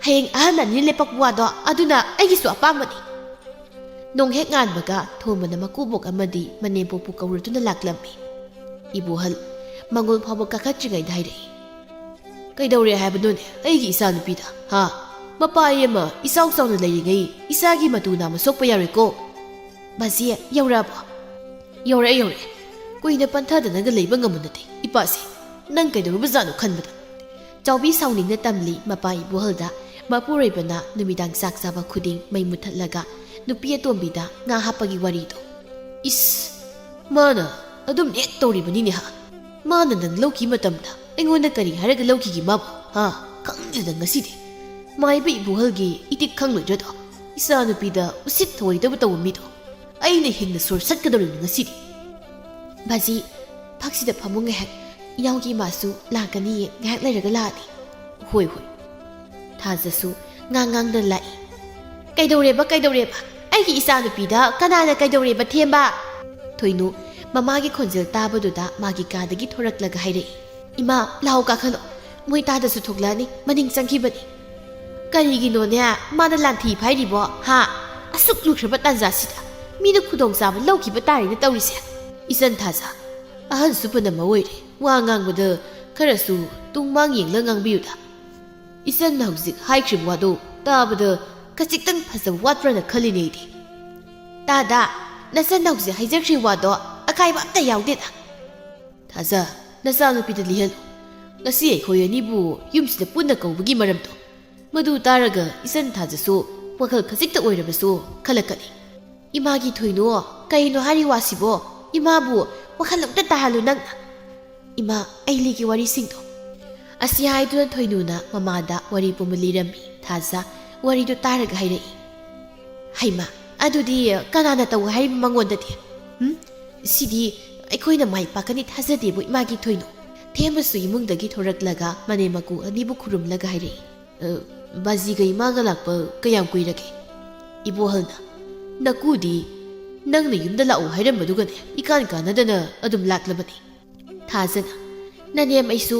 ꯍꯌꯦꯡ ꯑꯍꯜ ꯑꯅꯤ ꯂꯦꯞꯄꯛꯄ ꯋꯥꯗꯣ, ꯑꯗꯨꯅ ꯑꯩꯒꯤꯁꯨ ꯑꯄꯥꯝꯕꯅꯤ꯫" ꯅꯣꯡ ꯍꯦꯛ ꯉꯥꯟꯕꯒ ꯊꯣꯝꯕꯅ ꯃꯀꯨꯕꯣꯛ ꯑꯃꯗꯤ ꯃꯅꯦꯝꯄꯣꯛꯄꯨ ꯀꯧꯔꯗꯨꯅ ꯂꯥꯛꯂꯝꯃꯤ꯫ ꯏꯕꯣꯍꯜ ꯃꯉꯣꯜ ꯐꯥꯎꯕ ꯀꯥꯈꯠꯇ꯭ꯔꯤꯉꯩꯗ ꯍꯥꯏꯔꯛꯏ, "ꯀꯩꯗꯧꯔꯦ ꯍꯥꯏꯕꯅꯣꯅꯦ ꯑꯩꯒꯤ ꯏꯆꯥꯅꯨꯄꯤꯗ, ꯍꯥ? ꯃꯄꯥ ꯑꯃ ꯏꯆꯥꯎ ꯆꯥꯎꯅ ꯂꯩꯔꯤꯉꯩ ꯏꯆꯥꯒꯤ ꯃꯇꯨ ꯅꯥꯝꯃ ꯁꯣꯛꯄ ꯌꯥꯔꯣꯏꯀꯣ꯫" "ꯕꯥꯖꯤ, ꯌꯧꯔꯛꯑꯕꯣ?" "ꯌꯧꯔꯛꯑꯦ, ꯌꯧꯔꯛꯑꯦ꯫ ꯀꯨꯏꯅ ꯄꯟꯊꯗꯅꯒ ꯂꯩꯕ ꯉꯝꯕ ꯅꯠꯇꯦ ꯏꯄꯥꯁꯦ꯫ ꯅꯪ ꯀꯩꯗꯧꯔꯨꯕꯖꯥꯠꯅꯣ ꯈꯟꯕꯗ꯫ ꯆꯥꯎꯕꯤ ꯁꯥꯎꯅꯤꯡꯅ ꯇꯝꯂꯤ ꯃꯄꯥ ꯏꯕꯣꯍꯜꯗ ꯃꯄꯨꯔꯣꯏꯕꯅ ꯅꯨꯃꯤꯗꯥꯡ ꯆꯥꯛ ꯆꯥꯕ ꯈꯨꯗꯤꯡ ꯃꯩ ꯃꯨꯠꯊꯠꯂꯒ ꯅꯨꯄꯤ ꯑꯇꯣꯝꯕꯤꯗ ꯉꯥ ꯍꯥꯞꯄꯒꯤ ꯋꯥꯔꯤꯗꯣ꯫ "ꯏꯁ, ꯃꯥꯅ ꯑꯗꯨꯝ ꯍꯦꯛ ꯇꯧꯔꯤꯕꯅꯤꯅꯦ ꯍꯥ? ꯃꯥꯅ ꯅꯪ ꯂꯧꯈꯤ ꯃꯇꯝꯗ ꯑꯩꯉꯣꯟꯗ ꯀꯔꯤ ꯍꯥꯏꯔꯒ ꯂꯧꯈꯤꯒꯦ ꯃꯥꯕꯨ? ꯍꯥ? ꯈꯪꯗꯦꯗ ꯉꯁꯤꯗꯤ꯫ ꯃꯥꯏꯕ ꯏꯕꯣꯍꯜꯒꯤ ꯏꯇꯤꯛ ꯈꯪꯂꯣꯏꯗ꯭ꯔꯗꯣ? ꯏꯆꯥ ꯅꯨꯄꯤꯗ ꯎꯁꯤꯠ ꯊꯑꯣꯏꯗꯕ ꯇꯧꯕ ꯃꯤꯗꯣ꯫ ꯑꯩꯅ ꯍꯤꯡꯅ ꯁꯣꯔ ꯁꯠꯀꯗꯧꯔꯤꯕꯅꯤ ꯉꯁꯤꯗꯤ꯫" "ꯕꯥꯖꯤ, ꯐꯛꯁꯤꯗ ꯐꯝꯃꯨ ꯉꯥꯏꯍꯥꯛ꯫ ꯏꯅꯥꯎꯒꯤ ꯏꯃꯥꯁꯨ ꯂꯥꯛꯀꯅꯤꯌꯦ, ꯉꯥꯏꯍꯥꯛ ꯂꯩꯔꯒ ꯂꯥꯛꯑꯅꯤ꯫" "ꯍꯣꯏ, ꯍꯣꯏ꯫" ꯊꯥꯖꯁꯨ ꯉꯥꯡ ꯉꯥꯡꯗꯅ ꯂꯥꯛꯏ꯫ "ꯀꯩꯗꯧꯔꯦꯕ, ꯀꯩꯗꯧꯔꯦꯕ? ꯑꯩꯒꯤ ꯏꯆꯥ ꯅꯨꯄꯤꯗ ꯀꯅꯥꯅ ꯀꯩꯗꯧꯔꯦꯕ ꯊꯦꯝꯕ?" ꯊꯣꯏꯅꯨ ꯃꯃꯥꯒꯤ ꯈꯣꯟꯖꯦꯜ ꯇꯥꯕꯗꯨꯗ ꯃꯥꯒꯤ ꯀꯥꯗꯒꯤ ꯊꯣꯔꯛꯂꯒ ꯍꯥꯏꯔꯛꯏ꯫ "ꯏꯃꯥ, ꯂꯥꯎ ꯀꯥꯈꯠꯂꯣ꯫ ꯃꯣꯏ ꯇꯥꯗꯁꯨ ꯊꯣꯛꯂꯛꯑꯅꯤ, ꯃꯅꯤꯡ ꯆꯪꯈꯤꯕꯅꯤ꯫" "ꯀꯔꯤꯒꯤꯅꯣꯅꯦ ꯃꯥꯅ ꯂꯥꯟꯊꯤ ꯐꯥꯏꯔꯤꯕꯣ? ꯍꯥ? ꯑꯁꯨꯛ ꯂꯨꯈ꯭ꯔꯕ ꯇꯥꯟꯖꯥꯁꯤꯗ ꯃꯤꯅ ꯈꯨꯗꯣꯡꯆꯥꯕ ꯂꯧꯈꯤꯕ ꯇꯥꯔꯦꯅ ꯇꯧꯔꯤꯁꯦ꯫" "ꯏꯆꯟ ꯊꯥꯖ, ꯑꯍꯟꯁꯨ ꯄꯨꯝꯅꯃꯛ ꯑꯣꯏꯔꯦ꯫ ꯋꯥ ꯉꯥꯡꯕꯗ ꯈꯔꯁꯨ ꯇꯨꯡꯃꯥꯡ ꯌꯦꯡꯂꯒ ꯉꯥꯡꯕꯤꯌꯨꯗ꯫ ꯏꯆꯟꯅ ꯍꯧꯖꯤꯛ ꯍꯥꯏꯈ꯭ꯔꯤꯕ ꯋꯥꯗꯣ ꯇꯥꯕꯗ ꯈꯖꯤꯛꯇꯪ ꯐꯖꯕ ꯋꯥꯠꯄ꯭ꯔꯅ ꯈꯜꯂꯤꯅꯦ ꯑꯩꯗꯤ꯫" "ꯇꯥꯗ, ꯅꯆꯟꯅ ꯍꯧꯖꯤꯛ ꯍꯥꯏꯖꯈ꯭ꯔꯤꯕ ꯋꯥꯗꯣ ꯑꯀꯥꯏꯕ ꯑꯝꯇ ꯌꯥꯎꯗꯦꯗ꯫" "ꯊꯥꯖ, ꯅꯆꯥꯅꯨꯄꯤꯗ ꯂꯤꯍꯜꯂꯨ꯫ ꯉꯁꯤ ꯑꯩꯈꯣꯏ ꯑꯅꯤꯕꯨ ꯌꯨꯝꯁꯤꯗ ꯄꯨꯟꯅ ꯀꯧꯕꯒꯤ ꯃꯔꯝꯗꯣ꯫ ꯃꯗꯨ ꯇꯥꯔꯒ ꯏꯆꯟ ꯊꯥꯖꯁꯨ ꯋꯥꯈꯜ ꯈꯖꯤꯛꯇ ꯑꯣꯏꯔꯕꯁꯨ ꯈꯜꯂꯛꯀꯅꯤ꯫" "ꯏꯃꯥꯒꯤ ꯊꯣꯏꯅꯣ, ꯀꯩꯅꯣ ꯍꯥꯏꯔꯤ ꯋꯥꯁꯤꯕꯣ? ꯏꯃꯥꯕꯨ ꯋꯥꯈꯜ ꯑꯝꯇ ꯇꯥꯍꯜꯂꯨ ꯅꯪꯅ꯫" "ꯏꯃꯥ, ꯑꯩ ꯂꯤꯒꯦ ꯋꯥꯔꯤꯁꯤꯡꯗꯣ꯫" ꯑꯁꯤ ꯍꯥꯏꯗꯨꯅ ꯊꯣꯏꯅꯨꯅ ꯃꯃꯥꯗ ꯋꯥꯔꯤ ꯄꯨꯝꯕ ꯂꯤꯔꯝꯃꯤ꯫ ꯊꯥꯖ ꯋꯥꯔꯤꯗꯨ ꯇꯥꯔꯒ ꯍꯥꯏꯔꯛꯏ꯫ "ꯍꯩꯃꯥ, ꯑꯗꯨꯗꯤ ꯀꯅꯥꯅ ꯇꯧ ꯍꯥꯏꯔꯤꯕ ꯃꯉꯣꯟꯗꯗꯤ? ꯎꯝ? ꯁꯤꯗꯤ ꯑꯩꯈꯣꯏꯅ ꯃꯥꯏ ꯄꯥꯛꯀꯅꯤ ꯊꯥꯖꯗꯦꯕꯨ ꯏꯃꯥꯒꯤ ꯊꯣꯏꯅꯨ꯫" ꯊꯦꯝꯕꯁꯨ ꯏꯃꯨꯡꯗꯒꯤ ꯊꯣꯔꯛꯂꯒ ꯃꯅꯦꯝ ꯃꯀꯨ ꯑꯅꯤꯕꯨ ꯈꯨꯔꯨꯝꯂꯒ ꯍꯥꯏꯔꯛꯏ꯫ "ꯑ, ꯕꯥꯖꯤꯒ ꯏꯃꯥꯒ ꯂꯥꯛꯄ ꯀꯌꯥꯝ ꯀꯨꯏꯔꯒꯦ?" ꯏꯕꯣꯍꯜꯅ, "ꯅꯀꯨꯗꯤ ꯅꯪꯅ ꯌꯨꯝꯗ ꯂꯥꯛꯎ ꯍꯥꯏꯔꯝꯕꯗꯨꯒꯅꯦ ꯏꯀꯥꯟ ꯀꯥꯟꯅꯗꯅ ꯑꯗꯨꯝ ꯂꯥꯛꯂꯕꯅꯤ꯫" ꯊꯥꯖꯅ, "ꯅꯅꯦꯝ ꯑꯩꯁꯨ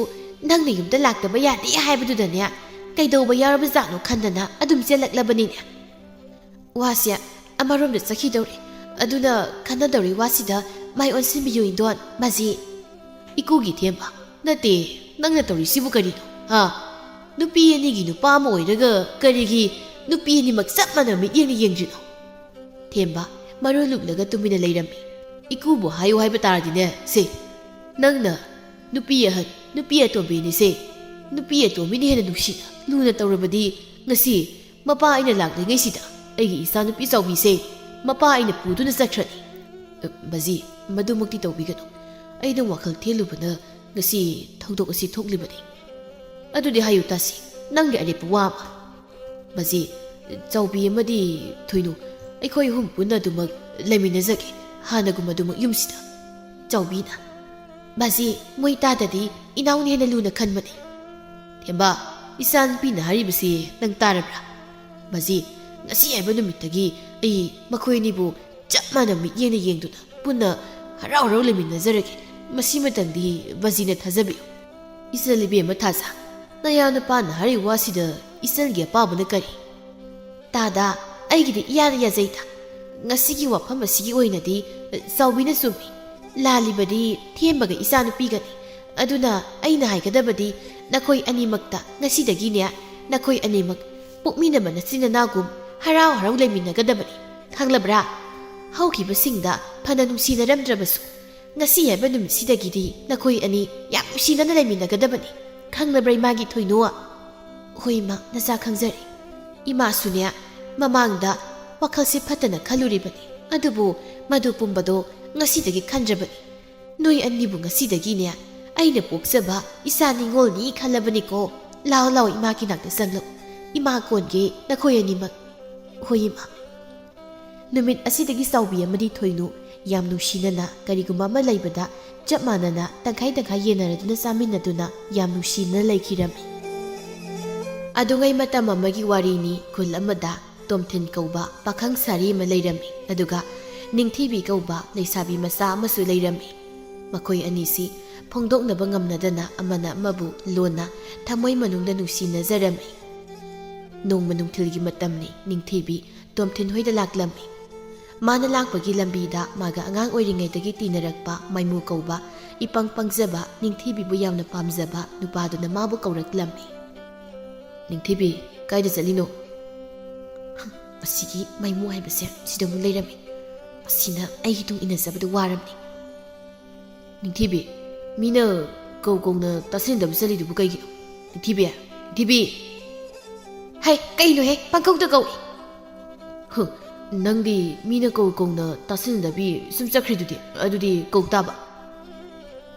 ꯅꯪꯅ ꯌꯨꯝꯗ ꯂꯥꯛꯇꯕ ꯌꯥꯗꯦ ꯍꯥꯏꯕꯗꯨꯗꯅꯦ ꯀꯩꯗꯧꯕ ꯌꯥꯎꯔꯕꯖꯥꯠꯅꯣ ꯈꯟꯗꯅ ꯑꯗꯨꯝ ꯆꯦꯜꯂꯛꯂꯕꯅꯤꯅꯦ꯫ ꯋꯥꯁꯦ ꯑꯃꯔꯣꯝꯗ ꯆꯠꯈꯤꯗꯧꯔꯦ, ꯑꯗꯨꯅ ꯈꯟꯅꯗꯧꯔꯤ ꯋꯥꯁꯤꯗ ꯃꯥꯏ ꯑꯣꯟꯁꯤꯟꯕꯤꯌꯨ ꯏꯟꯗꯣꯟ, ꯃꯁꯤ꯫" "ꯏꯀꯨꯒꯤ ꯊꯦꯝꯕ, ꯅꯠꯇꯦ, ꯅꯪꯅ ꯇꯧꯔꯤꯁꯤꯕꯨ ꯀꯔꯤꯅꯣ? ꯍꯥ? ꯅꯨꯄꯤ ꯑꯅꯤꯒꯤ ꯅꯨꯄꯥ ꯑꯃ ꯑꯣꯏꯔꯒ ꯀꯔꯤꯒꯤ ꯅꯨꯄꯤ ꯑꯅꯤꯃꯛ ꯆꯞ ꯃꯥꯟꯅ ꯃꯤꯠꯌꯦꯡꯗ ꯌꯦꯡꯗ꯭ꯔꯤꯅꯣ?" ꯊꯦꯝꯕ ꯃꯔꯨ ꯂꯨꯛꯂꯒ ꯇꯨꯃꯤꯟꯅ ꯂꯩꯔꯝꯃꯤ꯫ "ꯏꯀꯨꯕꯨ ꯍꯥꯏꯌꯨ ꯍꯥꯏꯕ ꯇꯥꯔꯗꯤꯅꯦ, ꯁꯦ, ꯅꯪꯅ ꯅꯨꯄꯤ ꯑꯍꯟ, ꯅꯨꯄꯤ ꯑꯇꯣꯝꯕꯤꯅꯤꯁꯦ꯫ ꯅꯨꯄꯤ ꯑꯇꯣꯝꯕꯤꯅ ꯍꯦꯟꯅ ꯅꯨꯡꯁꯤꯅ ꯂꯨꯅ ꯇꯧꯔꯕꯗꯤ ꯉꯁꯤ ꯃꯄꯥ ꯑꯩꯅ ꯂꯥꯛꯂꯤꯉꯩꯁꯤꯗ ꯑꯩꯒꯤ ꯏꯆꯥꯅꯨꯄꯤ ꯆꯥꯎꯕꯤꯁꯦ ꯃꯄꯥ ꯑꯩꯅ ꯄꯨꯗꯨꯅ ꯆꯠꯈ꯭ꯔꯅꯤ꯫ ꯑ, ꯕꯖꯤ, ꯃꯗꯨꯃꯛꯇꯤ ꯇꯧꯕꯤꯒꯅꯨ꯫ ꯑꯩꯅ ꯋꯥꯈꯜ ꯊꯦꯜꯂꯨꯕꯅ ꯉꯁꯤ ꯊꯧꯗꯣꯛ ꯑꯁꯤ ꯊꯣꯛꯂꯤꯕꯅꯤ꯫ ꯑꯗꯨꯗꯤ ꯍꯥꯏꯌꯨ ꯇꯥꯁꯤ, ꯅꯪꯒꯤ ꯑꯔꯦꯞꯄ ꯋꯥ ꯑꯃ꯫ ꯕꯖꯤ, ꯆꯥꯎꯕꯤ ꯑꯃꯗꯤ ꯊꯣꯏꯅꯨ, ꯑꯩꯈꯣꯏ ꯑꯍꯨꯝ ꯄꯨꯟꯅ ꯑꯗꯨꯃꯛ ꯂꯩꯃꯤꯟꯅꯖꯒꯦ, ꯍꯥꯟꯅꯒꯨꯝ ꯑꯗꯨꯃꯛ ꯌꯨꯝꯁꯤꯗ꯫ ꯆꯥꯎꯕꯤꯅ, ꯕꯥꯖꯤ, ꯃꯣꯏ ꯇꯥꯗꯗꯤ ꯏꯅꯥꯎꯅ ꯍꯦꯟꯅ ꯂꯨꯅ ꯈꯟꯕꯅꯤ꯫ ꯊꯦꯝꯕ, ꯏꯆꯥꯅꯨꯄꯤꯅ ꯍꯥꯏꯔꯤꯕꯁꯤ ꯅꯪ ꯇꯥꯔꯕ꯭ꯔꯥ? ꯕꯥꯖꯤ, ꯉꯁꯤ ꯍꯥꯏꯕ ꯅꯨꯃꯤꯠꯇꯒꯤ ꯑꯩ ꯃꯈꯣꯏ ꯑꯅꯤꯕꯨ ꯆꯞ ꯃꯥꯟꯅ ꯃꯤꯠꯌꯦꯡꯅ ꯌꯦꯡꯗꯨꯅ ꯄꯨꯟꯅ ꯍꯔꯥꯎ ꯍꯔꯥꯎ ꯂꯩꯃꯤꯟꯅꯖꯔꯒꯦ꯫ ꯃꯁꯤꯃꯇꯪꯗꯤ ꯕꯥꯖꯤꯅ ꯊꯥꯖꯕꯤꯌꯨ꯫ ꯏꯆꯜ ꯏꯕꯦꯝꯃ ꯊꯥꯖ, ꯅꯌꯥ ꯅꯨꯄꯥꯅ ꯍꯥꯏꯔꯤꯕ ꯋꯥꯁꯤꯗ ꯏꯆꯜꯒꯤ ꯑꯄꯥꯝꯕꯅ ꯀꯔꯤ? ꯇꯥꯗ, ꯑꯩꯒꯤꯗꯤ ꯏꯌꯥꯗ ꯌꯥꯖꯩꯗ꯫ ꯉꯁꯤꯒꯤ ꯋꯥꯐꯝ ꯑꯁꯤꯒꯤ ꯑꯣꯏꯅꯗꯤ ꯆꯥꯎꯕꯤꯅ ꯆꯨꯝꯃꯤ꯫ ꯂꯥꯜꯂꯤꯕꯗꯤ ꯊꯦꯝꯕꯒ ꯏꯆꯥꯅꯨꯄꯤꯒꯅꯤ꯫ ꯑꯗꯨꯅ ꯑꯩꯅ ꯍꯥꯏꯒꯗꯕꯗꯤ ꯅꯈꯣꯏ ꯑꯅꯤꯃꯛꯇ ꯉꯁꯤꯗꯒꯤꯅꯦ, ꯅꯈꯣꯏ ꯑꯅꯤꯃꯛ ꯄꯣꯛꯃꯤꯟꯅꯕ ꯅꯆꯤꯟ ꯅꯅꯥꯎꯒꯨꯝ ꯍꯔꯥꯎ ꯍꯔꯥꯎ ꯂꯩꯃꯤꯟꯅꯒꯗꯕꯅꯤ꯫ ꯈꯪꯂꯕ꯭ꯔꯥ? ꯍꯧꯈꯤꯕꯁꯤꯡꯗ ꯐꯅ ꯅꯨꯡꯁꯤꯅꯔꯝꯗ꯭ꯔꯕꯁꯨ, ꯉꯁꯤ ꯍꯥꯏꯕ ꯅꯨꯃꯤꯠꯁꯤꯗꯒꯤꯗꯤ ꯅꯈꯣꯏ ꯑꯅꯤ ꯌꯥꯝ ꯅꯨꯡꯁꯤꯅꯅ ꯂꯩꯃꯤꯟꯅꯒꯗꯕꯅꯤ꯫ ꯈꯪꯂꯕ꯭ꯔꯥ, ꯏꯃꯥꯒꯤ ꯊꯣꯏꯅꯨ? ꯍꯣꯏ, ꯏꯃꯥ, ꯅꯆꯥ ꯈꯪꯖꯔꯦ꯫ ꯏꯃꯥꯁꯨꯅꯦ, ꯃꯃꯥꯡꯗ ꯋꯥꯈꯜꯁꯦ ꯐꯠꯇꯅ ꯈꯜꯂꯨꯔꯤꯕꯅꯤ, ꯑꯗꯨꯕꯨ ꯃꯗꯨ ꯄꯨꯝꯕꯗꯣ ꯉꯁꯤꯗꯒꯤ ꯈꯟꯗ꯭ꯔꯕꯅꯤ꯫ ꯅꯣꯏ ꯑꯅꯤꯕꯨ ꯉꯁꯤꯗꯒꯤꯅꯦ ꯑꯩꯅ ꯄꯣꯛꯆꯕ ꯏꯆꯥ ꯅꯤꯉꯣꯜꯅꯤ ꯈꯜꯂꯕꯅꯤꯀꯣ꯫ ꯂꯥꯎ ꯂꯥꯎ, ꯏꯃꯥꯒꯤ ꯅꯥꯛꯇ ꯆꯪꯂꯛꯎ꯫ ꯏꯃꯥ ꯀꯣꯟꯒꯦ ꯅꯈꯣꯏ ꯑꯅꯤꯃꯛ꯫ ꯍꯣꯏ, ꯏꯃꯥ꯫ ꯅꯨꯃꯤꯠ ꯑꯁꯤꯗꯒꯤ ꯆꯥꯎꯕꯤ ꯑꯃꯗꯤ ꯊꯣꯏꯅꯨ ꯌꯥꯝ ꯅꯨꯡꯁꯤꯅꯅ ꯀꯔꯤꯒꯨꯝꯕ ꯑꯃ ꯂꯩꯕꯗ ꯆꯞ ꯃꯥꯟꯅꯅ ꯇꯪꯈꯥꯏ ꯇꯪꯈꯥꯏ ꯌꯦꯟꯅꯔꯗꯨꯅ ꯆꯥꯃꯤꯟꯅꯗꯨꯅ ꯌꯥꯝ ꯅꯨꯡꯁꯤꯅ ꯂꯩꯈꯤꯔꯝꯃꯤ꯫ ꯑꯗꯨꯉꯩ ꯃꯇꯝ ꯑꯃꯒꯤ ꯋꯥꯔꯤꯅꯤ꯫ ꯈꯨꯜ ꯑꯃꯗ ꯇꯣꯝꯊꯤꯟ ꯀꯧꯕ ꯄꯥꯈꯪ ꯁꯥꯔꯤ ꯑꯃ ꯂꯩꯔꯝꯃꯤ, ꯑꯗꯨꯒ ꯅꯤꯡꯊꯤꯕꯤ ꯀꯧꯕ ꯂꯩꯁꯥꯕꯤ ꯃꯆꯥ ꯑꯃꯁꯨ ꯂꯩꯔꯝꯃꯤ꯫ ꯃꯈꯣꯏ ꯑꯅꯤꯁꯤ ꯐꯣꯡꯗꯣꯛꯅꯕ ꯉꯝꯅꯗꯅ ꯑꯃꯅ ꯑꯃꯕꯨ ꯂꯣꯟꯅ ꯊꯃꯣꯏ ꯃꯅꯨꯡꯗ ꯅꯨꯡꯁꯤꯅꯖꯔꯝꯃꯤ꯫ ꯅꯣꯡꯃ ꯅꯨꯡꯊꯤꯜꯒꯤ ꯃꯇꯝꯅꯤ꯫ ꯅꯤꯡꯊꯤꯕꯤ ꯇꯣꯝꯊꯤꯟ ꯍꯣꯏꯗ ꯂꯥꯛꯂꯝꯃꯤ꯫ ꯃꯥꯅ ꯂꯥꯛꯄꯒꯤ ꯂꯝꯕꯤꯗ ꯃꯥꯒ ꯑꯉꯥꯡ ꯑꯣꯏꯔꯤꯉꯩꯗꯒꯤ ꯇꯤꯟꯅꯔꯛꯄ ꯃꯥꯏꯃꯨ ꯀꯧꯕ ꯏꯄꯪ ꯄꯪꯖꯕ, ꯅꯤꯡꯊꯤꯕꯤꯕꯨ ꯌꯥꯝꯅ ꯄꯥꯝꯖꯕ ꯅꯨꯄꯥꯗꯨꯅ ꯃꯥꯕꯨ ꯀꯧꯔꯛꯂꯝꯃꯤ꯫ "ꯅꯤꯡꯊꯤꯕꯤ, ꯀꯥꯏꯗ ꯆꯠꯂꯤꯅꯣ?" "ꯑꯁꯤꯒꯤ ꯃꯥꯏꯃꯨ ꯍꯥꯏꯕꯁꯦ ꯁꯤꯗ ꯑꯃꯨꯛ ꯂꯩꯔꯝꯃꯤ꯫ ꯑꯁꯤꯅ ꯑꯩꯒꯤ ꯇꯨꯡ ꯏꯟꯅꯖꯕꯗ ꯋꯥꯔꯝꯅꯤ꯫" "ꯅꯤꯡꯊꯤꯕꯤ, ꯃꯤꯅ ꯀꯧ ꯀꯧꯅ ꯇꯥꯁꯤꯟꯗꯕ ꯆꯠꯂꯤꯗꯨꯕꯨ ꯀꯩꯒꯤꯅꯣ?" ꯅꯤꯡꯊꯤꯕꯤ, ꯅꯤꯡꯊꯤꯕꯤ꯫ ꯍꯩ, ꯀꯩꯅꯣꯍꯦ, ꯄꯪꯀꯧꯗ ꯀꯧꯏ꯫ ꯍꯨ, ꯅꯪꯗꯤ ꯃꯤꯅ ꯀꯧ ꯀꯧꯅ ꯇꯥꯁꯤꯟꯅꯗꯕꯤ ꯁꯨꯝ ꯆꯠꯈ꯭ꯔꯤꯗꯨꯗꯤ, ꯑꯗꯨꯗꯤ ꯀꯧ ꯇꯥꯕ꯫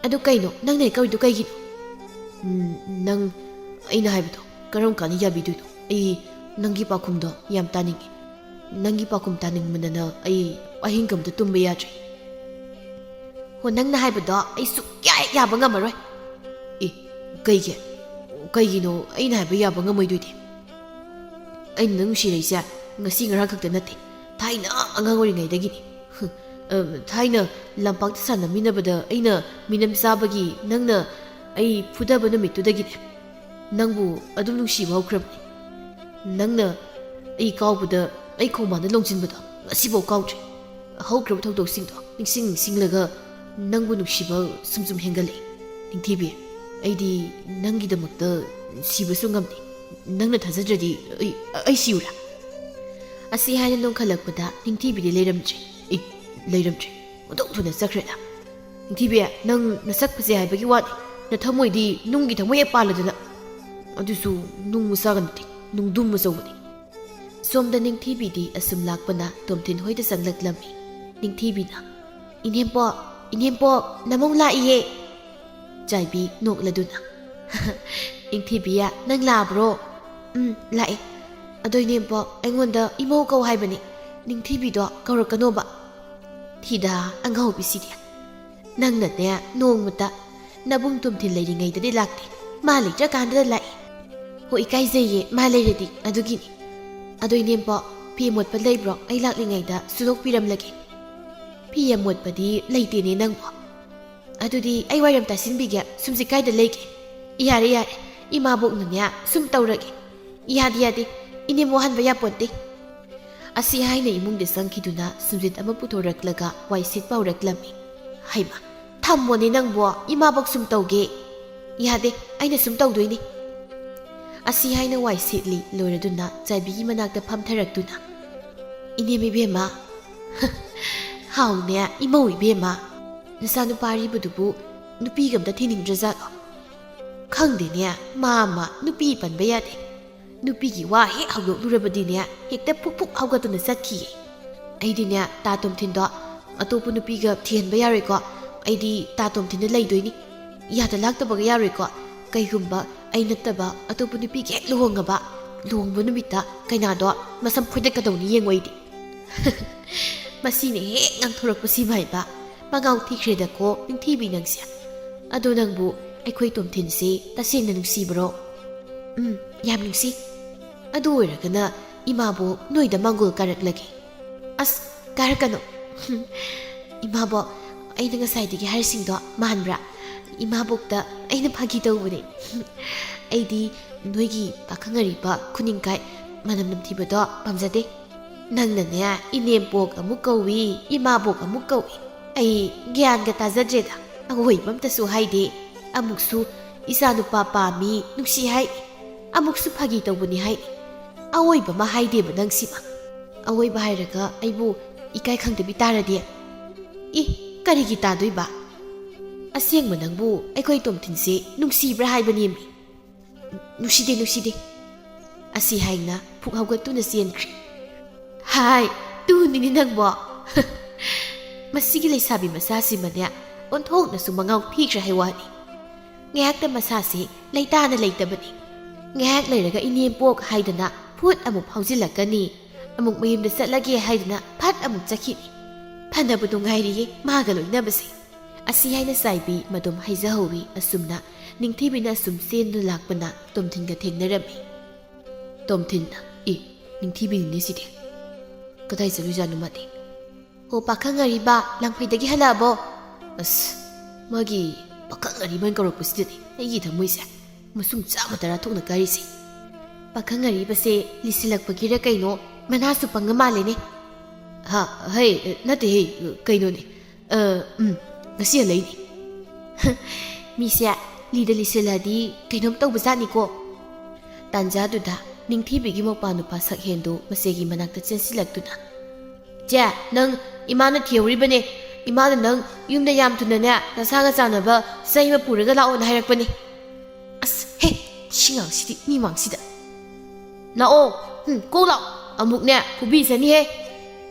ꯑꯗꯨ ꯀꯩꯅꯣ, ꯅꯪꯅ ꯍꯦꯛ ꯀꯧꯔꯤꯗꯨ ꯀꯩꯒꯤꯅꯣ? ꯎꯝ, ꯅꯪ, ꯑꯩꯅ ꯍꯥꯏꯕꯗꯣ ꯀꯔꯝ ꯀꯥꯟꯗ ꯌꯥꯕꯤꯗꯣꯏꯅꯣ? ꯑꯩ ꯅꯪꯒꯤ ꯄꯥꯎꯈꯨꯝꯗꯣ ꯌꯥꯝ ꯇꯥꯅꯤꯡꯉꯤ꯫ ꯅꯪꯒꯤ ꯄꯥꯎꯈꯨꯝ ꯇꯥꯅꯤꯡꯃꯟꯗꯅ ꯑꯩ ꯑꯍꯤꯡꯒ ꯑꯝꯇ ꯇꯨꯝꯕ ꯌꯥꯗ꯭ꯔꯦ꯫ ꯍꯣ, ꯅꯪꯅ ꯍꯥꯏꯕꯗꯣ ꯑꯩ ꯁꯨꯛꯌꯥ ꯍꯦꯛ ꯌꯥꯕ ꯉꯝꯃꯔꯣꯏ꯫ ꯑꯦ, ꯀꯩꯒꯤ? ꯀꯩꯒꯤꯅꯣ ꯑꯩꯅ ꯍꯥꯏꯕ ꯌꯥꯕ ꯉꯝꯃꯣꯏꯗꯣꯏꯗꯤ? ꯑꯩꯅ ꯅꯪ ꯅꯨꯡꯁꯤꯔꯛꯏꯁꯦ ꯉꯁꯤ ꯉꯔꯥꯡ ꯈꯛꯇ ꯅꯠꯇꯦ, ꯊꯥꯏꯅ ꯑꯉꯥꯡ ꯑꯣꯏꯔꯤꯉꯩꯗꯒꯤꯅꯤ꯫ ꯍꯨꯝ, ꯑ, ꯊꯥꯏꯅ ꯂꯝꯄꯥꯛꯇ ꯁꯥꯟꯅꯃꯤꯟꯅꯕꯗ ꯑꯩꯅ ꯃꯤꯅꯝ ꯆꯥꯕꯒꯤ ꯅꯪꯅ ꯑꯩ ꯐꯨꯗꯕ ꯅꯨꯃꯤꯠꯇꯨꯗꯒꯤꯅꯦ ꯅꯪꯕꯨ ꯑꯗꯨꯝ ꯅꯨꯡꯁꯤꯕ ꯍꯧꯈ꯭ꯔꯕꯅꯤ꯫ ꯅꯪꯅ ꯑꯩ ꯀꯥꯎꯕꯗ ꯑꯩ ꯈꯣꯡꯕꯥꯟꯗ ꯂꯣꯡꯁꯤꯟꯕꯗꯣ ꯉꯁꯤꯐꯥꯎ ꯀꯥꯎꯗ꯭ꯔꯤ꯫ ꯍꯧꯈ꯭ꯔꯕ ꯊꯧꯗꯣꯛꯁꯤꯡꯗꯣ ꯅꯤꯡꯁꯤꯡ ꯅꯤꯡꯁꯤꯡꯂꯒ ꯅꯪꯕꯨ ꯅꯨꯡꯁꯤꯕ ꯁꯨꯝ ꯁꯨꯝ ꯍꯦꯟꯒꯠꯂꯛꯏ꯫ ꯅꯤꯡꯊꯤꯕꯤ, ꯑꯩꯗꯤ ꯅꯪꯒꯤꯗꯃꯛꯇ ꯁꯤꯕꯁꯨ ꯉꯝꯗꯦ꯫ ꯅꯪꯅ ꯊꯥꯖꯗ꯭ꯔꯗꯤ ꯑꯩ, ꯑꯩ ꯁꯤꯌꯨꯔꯥ? ꯑꯁꯤ ꯍꯥꯏꯅ ꯅꯣꯡꯈꯠꯂꯛꯄꯗ ꯅꯤꯡꯊꯤꯕꯤꯗꯤ ꯂꯩꯔꯝꯗ꯭ꯔꯦ꯫ ꯏ, ꯂꯩꯔꯝꯗ꯭ꯔꯦ꯫ ꯑꯣꯟꯊꯣꯛ ꯊꯨꯅ ꯆꯠꯈ꯭ꯔꯦꯗ꯫ ꯅꯤꯡꯊꯤꯕꯤ, ꯅꯪ ꯅꯁꯛ ꯐꯖꯩ ꯍꯥꯏꯕꯒꯤ ꯋꯥꯅꯤ, ꯅꯊꯃꯣꯏꯗꯤ ꯅꯨꯡꯒꯤ ꯊꯃꯣꯏ ꯍꯦꯛ ꯄꯥꯜꯂꯗꯅ꯫ ꯑꯗꯨꯁꯨ ꯅꯨꯡ ꯃꯆꯥꯒ ꯅꯠꯇꯦ, ꯅꯨꯡꯗꯨꯝ ꯑꯆꯧꯕꯅꯤ꯫ ꯁꯣꯝꯗ ꯅꯤꯡꯊꯤꯕꯤꯗꯤ ꯑꯁꯨꯝ ꯂꯥꯛꯄꯅ ꯇꯣꯝꯊꯤꯟ ꯍꯣꯏꯗ ꯆꯪꯂꯛꯂꯝꯃꯤ꯫ ꯅꯤꯡꯊꯤꯕꯤꯅ, "ꯏꯅꯦꯝꯄꯣꯛ, ꯏꯅꯦꯝꯄꯣꯛ, ꯅꯃꯧ ꯂꯥꯛꯏꯌꯦ!" ꯆꯥꯏꯕꯤ ꯅꯣꯛꯂꯗꯨꯅ, "ꯅꯤꯡꯊꯤꯕꯤ, ꯅꯪ ꯂꯥꯛꯑꯕ꯭ꯔꯣ?" "ꯎꯝ, ꯂꯥꯛꯑꯦ꯫ ꯑꯗꯣ ꯏꯅꯦꯝꯄꯣꯛ, ꯑꯩꯉꯣꯟꯗ ꯏꯃꯧ ꯀꯧ ꯍꯥꯏꯕꯅꯤ, ꯅꯤꯡꯊꯤꯕꯤꯗꯣ ꯀꯧꯔꯛꯀꯅꯣꯕ꯫" ꯊꯤꯗ ꯑꯉꯥꯎꯕꯤꯁꯤꯗꯤ꯫ "ꯅꯪꯅꯅꯦ ꯅꯣꯡꯃꯇ ꯅꯕꯨꯡ ꯇꯣꯝꯊꯤꯟ ꯂꯩꯔꯤꯉꯩꯗꯗꯤ ꯂꯥꯛꯇꯦ, ꯃꯥ ꯂꯩꯇ꯭ꯔꯀꯥꯟꯗꯗ ꯂꯥꯛꯏ꯫ ꯍꯣ, ꯏꯀꯥꯏꯖꯩꯌꯦ, ꯃꯥ ꯂꯩꯔꯗꯤ, ꯑꯗꯨꯒꯤꯅꯤ꯫ ꯑꯗꯣ ꯏꯅꯦꯝꯄꯣꯛ, ꯐꯤ ꯑꯃꯣꯠꯄ ꯂꯩꯕ꯭ꯔꯣ? ꯑꯩ ꯂꯥꯛꯂꯤꯉꯩꯗ ꯁꯨꯗꯣꯛꯄꯤꯔꯝꯂꯒꯦ꯫" "ꯐꯤ ꯑꯃꯣꯠꯄꯗꯤ ꯂꯩꯇꯦꯅꯦ ꯅꯪꯕꯣ꯫" "ꯑꯗꯨꯗꯤ ꯑꯩ ꯋꯥꯏꯔꯝ ꯇꯥꯁꯤꯟꯕꯤꯒꯦ, ꯁꯨꯝꯁꯤ ꯀꯥꯏꯗ ꯂꯩꯒꯦ?" "ꯌꯥꯔꯦ, ꯌꯥꯔꯦ, ꯏꯃꯥꯕꯣꯛꯅꯅꯦ ꯁꯨꯝ ꯇꯧꯔꯒꯦ꯫" "ꯌꯥꯗꯦ, ꯌꯥꯗꯦ, ꯏꯅꯦꯝ ꯋꯥꯍꯟꯕ ꯌꯥꯄꯣꯟꯇꯦ꯫" ꯑꯁꯤ ꯍꯥꯏꯅ ꯏꯃꯨꯡꯗ ꯆꯪꯈꯤꯗꯨꯅ ꯁꯨꯝꯖꯤꯠ ꯑꯃ ꯄꯨꯊꯣꯔꯛꯂꯒ ꯋꯥꯏ ꯁꯤꯠꯄ ꯍꯧꯔꯛꯂꯝꯃꯤ꯫ "ꯍꯩꯃꯥ, ꯊꯝꯃꯣꯅꯦ ꯅꯪꯕꯣ, ꯏꯃꯥꯕꯣꯛ ꯁꯨꯝ ꯇꯧꯒꯦ꯫" "ꯌꯥꯗꯦ, ꯑꯩꯅ ꯁꯨꯝ ꯇꯧꯗꯣꯏꯅꯤ꯫" ꯑꯁꯤ ꯍꯥꯏꯅ ꯋꯥꯏ ꯁꯤꯠꯂꯤ ꯂꯣꯏꯔꯗꯨꯅ ꯆꯥꯏꯕꯤꯒꯤ ꯃꯅꯥꯛꯇ ꯐꯝꯊꯔꯛꯇꯨꯅ, "ꯏꯅꯦꯝ ꯏꯕꯦꯝꯃ꯫" "ꯍꯥꯎꯅꯦ, ꯏꯃꯧ ꯏꯕꯦꯝꯃ꯫ ꯅꯆꯥꯅꯨꯄꯥ ꯑꯔꯤꯕꯗꯨꯕꯨ ꯅꯨꯄꯤꯒ ꯑꯝꯇ ꯊꯤꯅꯤꯡꯗ꯭ꯔꯖꯥꯠꯂꯣ?" ꯈꯪꯗꯦꯅꯦ, ꯃꯥ ꯑꯃ ꯅꯨꯄꯤ ꯄꯟꯕ ꯌꯥꯗꯦ꯫ ꯅꯨꯄꯤꯒꯤ ꯋꯥ ꯍꯦꯛ ꯍꯧꯗꯣꯛꯂꯨꯔꯕꯗꯤꯅꯦ, ꯍꯦꯛꯇ ꯐꯨꯛ ꯐꯨꯛ ꯍꯧꯒꯠꯇꯨꯅ ꯆꯠꯈꯤꯌꯦ꯫ ꯑꯩꯗꯤꯅꯦ, ꯇꯥ ꯇꯣꯝꯊꯤꯟꯗꯣ ꯑꯇꯣꯞꯄ ꯅꯨꯄꯤꯒ ꯊꯤꯍꯟꯕ ꯌꯥꯔꯣꯏꯀꯣ꯫ ꯑꯩꯗꯤ ꯇꯥ ꯇꯣꯝꯊꯤꯟꯗ ꯂꯩꯗꯣꯏꯅꯤ꯫ ꯌꯥꯗ ꯂꯥꯛꯇꯕꯒ ꯌꯥꯔꯣꯏꯀꯣ꯫ ꯀꯩꯒꯨꯝꯕ ꯑꯩ ꯅꯠꯇꯕ ꯑꯇꯣꯞꯄ ꯅꯨꯄꯤꯒ ꯍꯦꯛ ꯂꯨꯍꯣꯡꯉꯕ, ꯂꯨꯍꯣꯡꯕ ꯅꯨꯃꯤꯠꯇ ꯀꯩꯅꯥꯗꯣ ꯃꯁꯝ ꯐꯣꯏꯗꯠꯀꯗꯧꯅꯤ ꯌꯦꯡꯉꯣ ꯑꯩꯗꯤ꯫ ꯃꯁꯤꯅ ꯍꯦꯛ ꯉꯥꯡꯊꯣꯔꯛꯄꯁꯤ ꯃꯥꯏꯕ, ꯃꯉꯥꯎ ꯊꯤꯈ꯭ꯔꯦꯗꯀꯣ ꯅꯤꯡꯊꯤꯕꯤ ꯅꯪꯁꯦ꯫ ꯑꯗꯣ ꯅꯪꯕꯨ ꯑꯩꯈꯣꯏ ꯇꯣꯝꯊꯤꯟꯁꯤ ꯇꯁꯦꯡꯅ ꯅꯨꯡꯁꯤꯕ꯭ꯔꯣ? ꯎꯝ, ꯌꯥꯝ ꯅꯨꯡꯁꯤ꯫ ꯑꯗꯨ ꯑꯣꯏꯔꯒꯅ ꯏꯃꯥꯕꯣꯛ ꯅꯣꯏꯗ ꯃꯥꯡꯒꯣꯜ ꯀꯥꯔꯛꯂꯒꯦ꯫ ꯑꯁ, ꯀꯥꯔꯛꯀꯅꯨ꯫ ꯏꯃꯥꯕꯣꯛ, ꯑꯩꯅ ꯉꯁꯥꯏꯗꯒꯤ ꯍꯥꯏꯔꯤꯁꯤꯡꯗꯣ ꯃꯥꯟꯕ꯭ꯔꯥ? ꯏꯃꯥꯕꯣꯛꯇ ꯑꯩꯅ ꯐꯥꯒꯤ ꯇꯧꯕꯅꯦ꯫ ꯑꯩꯗꯤ ꯅꯣꯏꯒꯤ ꯄꯥꯈꯪ ꯑꯔꯤꯕ ꯈꯨꯅꯤꯡꯀꯥꯏ ꯃꯅꯝ ꯅꯝꯊꯤꯕꯗꯣ ꯄꯥꯝꯖꯗꯦ꯫ ꯅꯪꯅꯅꯦ, ꯏꯅꯦꯝꯄꯣꯛ ꯑꯃꯨꯛ ꯀꯧꯏ, ꯏꯃꯥꯕꯣꯛ ꯑꯃꯨꯛ ꯀꯧꯏ꯫ ꯑꯩ ꯒ꯭ꯌꯥꯟꯒ ꯇꯥꯖꯗ꯭ꯔꯦꯗ꯫ ꯑꯋꯣꯏꯕ ꯑꯝꯇꯁꯨ ꯍꯥꯏꯗꯦ꯫ ꯑꯃꯨꯛꯁꯨ ꯏꯆꯥꯅꯨꯄꯥ ꯄꯥꯝꯃꯤ, ꯅꯨꯡꯁꯤ ꯍꯥꯏ, ꯑꯃꯨꯛꯁꯨ ꯐꯥꯒꯤ ꯇꯧꯕꯅꯤ ꯍꯥꯏ꯫ ꯑꯋꯣꯏꯕ ꯑꯃ ꯍꯥꯏꯗꯦꯕ ꯅꯪꯁꯤꯃ꯫ ꯑꯋꯣꯏꯕ ꯍꯥꯏꯔꯒ ꯑꯩꯕꯨ ꯏꯀꯥꯏ ꯈꯪꯗꯕꯤ ꯇꯥꯔꯗꯤ? ꯏ, ꯀꯔꯤꯒꯤ ꯇꯥꯗꯣꯏꯕ? ꯑꯁꯦꯡꯕ ꯅꯪꯕꯨ ꯑꯩꯈꯣꯏ ꯇꯣꯝꯊꯤꯟꯁꯦ ꯅꯨꯡꯁꯤꯕ꯭ꯔꯥ ꯍꯥꯏꯕꯅꯦꯃꯤ꯫ ꯅꯨꯡꯁꯤꯗꯦ, ꯅꯨꯡꯁꯤꯗꯦ꯫ ꯑꯁꯤ ꯍꯥꯏꯅ ꯐꯨꯛ ꯍꯧꯒꯠꯇꯨꯅ ꯆꯦꯟꯈ꯭ꯔꯦ꯫ ꯍꯥꯏ, ꯇꯨꯅꯤꯅꯦ ꯅꯪꯕꯣ꯫ ꯃꯁꯤꯒꯤ ꯂꯩꯁꯥꯕꯤ ꯃꯆꯥꯁꯤꯃꯅꯦ, ꯑꯣꯟꯊꯣꯛꯅꯁꯨ ꯃꯉꯥꯎ ꯊꯤꯈ꯭ꯔꯦ ꯍꯥꯏ ꯋꯥꯅꯤ꯫ ꯉꯥꯏꯍꯥꯛꯇ ꯃꯁꯥꯁꯤ ꯂꯩꯇꯥꯅ ꯂꯩꯇꯕꯅꯤ꯫ ꯉꯥꯏꯍꯥꯛ ꯂꯩꯔꯒ ꯏꯅꯦꯝꯄꯣꯛ ꯍꯥꯏꯗꯅ ꯐꯨꯠ ꯑꯃꯨꯛ ꯐꯥꯎꯖꯤꯜꯂꯛꯀꯅꯤ, ꯑꯃꯨꯛ ꯃꯌꯨꯝꯗ ꯆꯠꯂꯒꯦ ꯍꯥꯏꯗꯅ ꯐꯠ ꯑꯃꯨꯛ ꯆꯠꯈꯤꯅꯤ꯫ ꯐꯅꯕꯨ ꯅꯨꯡꯉꯥꯏꯔꯤꯌꯦ ꯃꯥꯒ ꯂꯣꯏꯅꯕꯁꯦ꯫ ꯑꯁꯤ ꯍꯥꯏꯅ ꯆꯥꯏꯕꯤ ꯃꯗꯨꯝ ꯍꯥꯏꯖꯍꯧꯋꯤ꯫ ꯑꯁꯨꯝꯅ ꯅꯤꯡꯊꯤꯕꯤꯅ ꯑꯁꯨꯝ ꯆꯦꯟꯗꯨꯅ ꯂꯥꯛꯄꯅ ꯇꯣꯝꯊꯤꯟꯒ ꯊꯦꯡꯅꯔꯝꯃꯤ꯫ ꯇꯣꯝꯊꯤꯟꯅ, "ꯑꯦ, ꯅꯤꯡꯊꯤꯕꯤꯅꯤꯅꯦ ꯁꯤꯗꯤ꯫ ꯀꯗꯥꯏ ꯆꯠꯂꯨꯏꯖꯥꯠꯅꯣ ꯃꯥꯗꯤ?" "ꯑꯣ, ꯄꯥꯈꯪ ꯑꯔꯤꯕ, ꯂꯥꯡꯐꯩꯗꯒꯤ ꯍꯜꯂꯛꯑꯕꯣ?" ꯑꯁ, ꯃꯥꯒꯤ ꯄꯥꯈꯪ ꯑꯔꯤꯕꯅ ꯀꯧꯔꯛꯄꯁꯤꯗꯅꯤ ꯑꯩꯒꯤ ꯊꯃꯣꯏꯁꯦ ꯃꯁꯨꯡ ꯆꯥꯝꯃ ꯇꯔꯥ ꯊꯣꯛꯅ ꯀꯥꯏꯔꯤꯁꯦ꯫ ꯄꯥꯈꯪ ꯑꯔꯤꯕꯁꯦ ꯂꯤꯁꯤꯜꯂꯛꯄꯒꯤꯔ ꯀꯩꯅꯣ, ꯃꯅꯥꯁꯨ ꯄꯪꯉ ꯃꯥꯜꯂꯦꯅꯦ꯫ ꯍꯥ, ꯍꯩ, ꯅꯠꯇꯦꯍꯦ, ꯀꯩꯅꯣꯅꯦ꯫ ꯑ, ꯎꯝ, ꯉꯁꯤ ꯍꯜꯂꯛꯏꯅꯦ꯫ ꯃꯤꯁꯦ ꯂꯤꯗ ꯂꯤꯁꯤꯜꯂꯗꯤ ꯀꯩꯅꯣꯝ ꯇꯧꯕꯖꯥꯠꯅꯤꯀꯣ꯫ ꯇꯥꯟꯖꯥꯗꯨꯗ ꯅꯤꯡꯊꯤꯕꯤꯒꯤ ꯃꯧꯄꯥ ꯅꯨꯄꯥ ꯁꯛꯍꯦꯟꯗꯨ ꯃꯆꯦꯒꯤ ꯃꯅꯥꯛꯇ ꯆꯦꯟꯁꯤꯜꯂꯛꯇꯨꯅ, "ꯆꯦ, ꯅꯪ ꯏꯃꯥꯅ ꯊꯤꯍꯧꯔꯤꯕꯅꯦ꯫ ꯏꯃꯥꯅ ꯅꯪ ꯌꯨꯝꯗ ꯌꯥꯝ ꯊꯨꯅꯅꯦ ꯅꯁꯥꯒ ꯆꯥꯟꯅꯕ ꯆꯩ ꯑꯃ ꯄꯨꯔꯒ ꯂꯥꯛꯑꯣꯅ ꯍꯥꯏꯔꯛꯄꯅꯦ꯫" "ꯑꯁ, ꯍꯦ, ꯁꯤꯉꯥꯡꯁꯤꯗꯤ ꯃꯤ ꯃꯥꯡꯁꯤꯗ꯫ ꯂꯥꯛꯑꯣ, ꯎꯝ, ꯀꯣꯛ ꯂꯥꯛꯑꯣ, ꯑꯃꯨꯛꯅꯦ ꯐꯨꯕꯤꯖꯅꯤꯍꯦ"꯫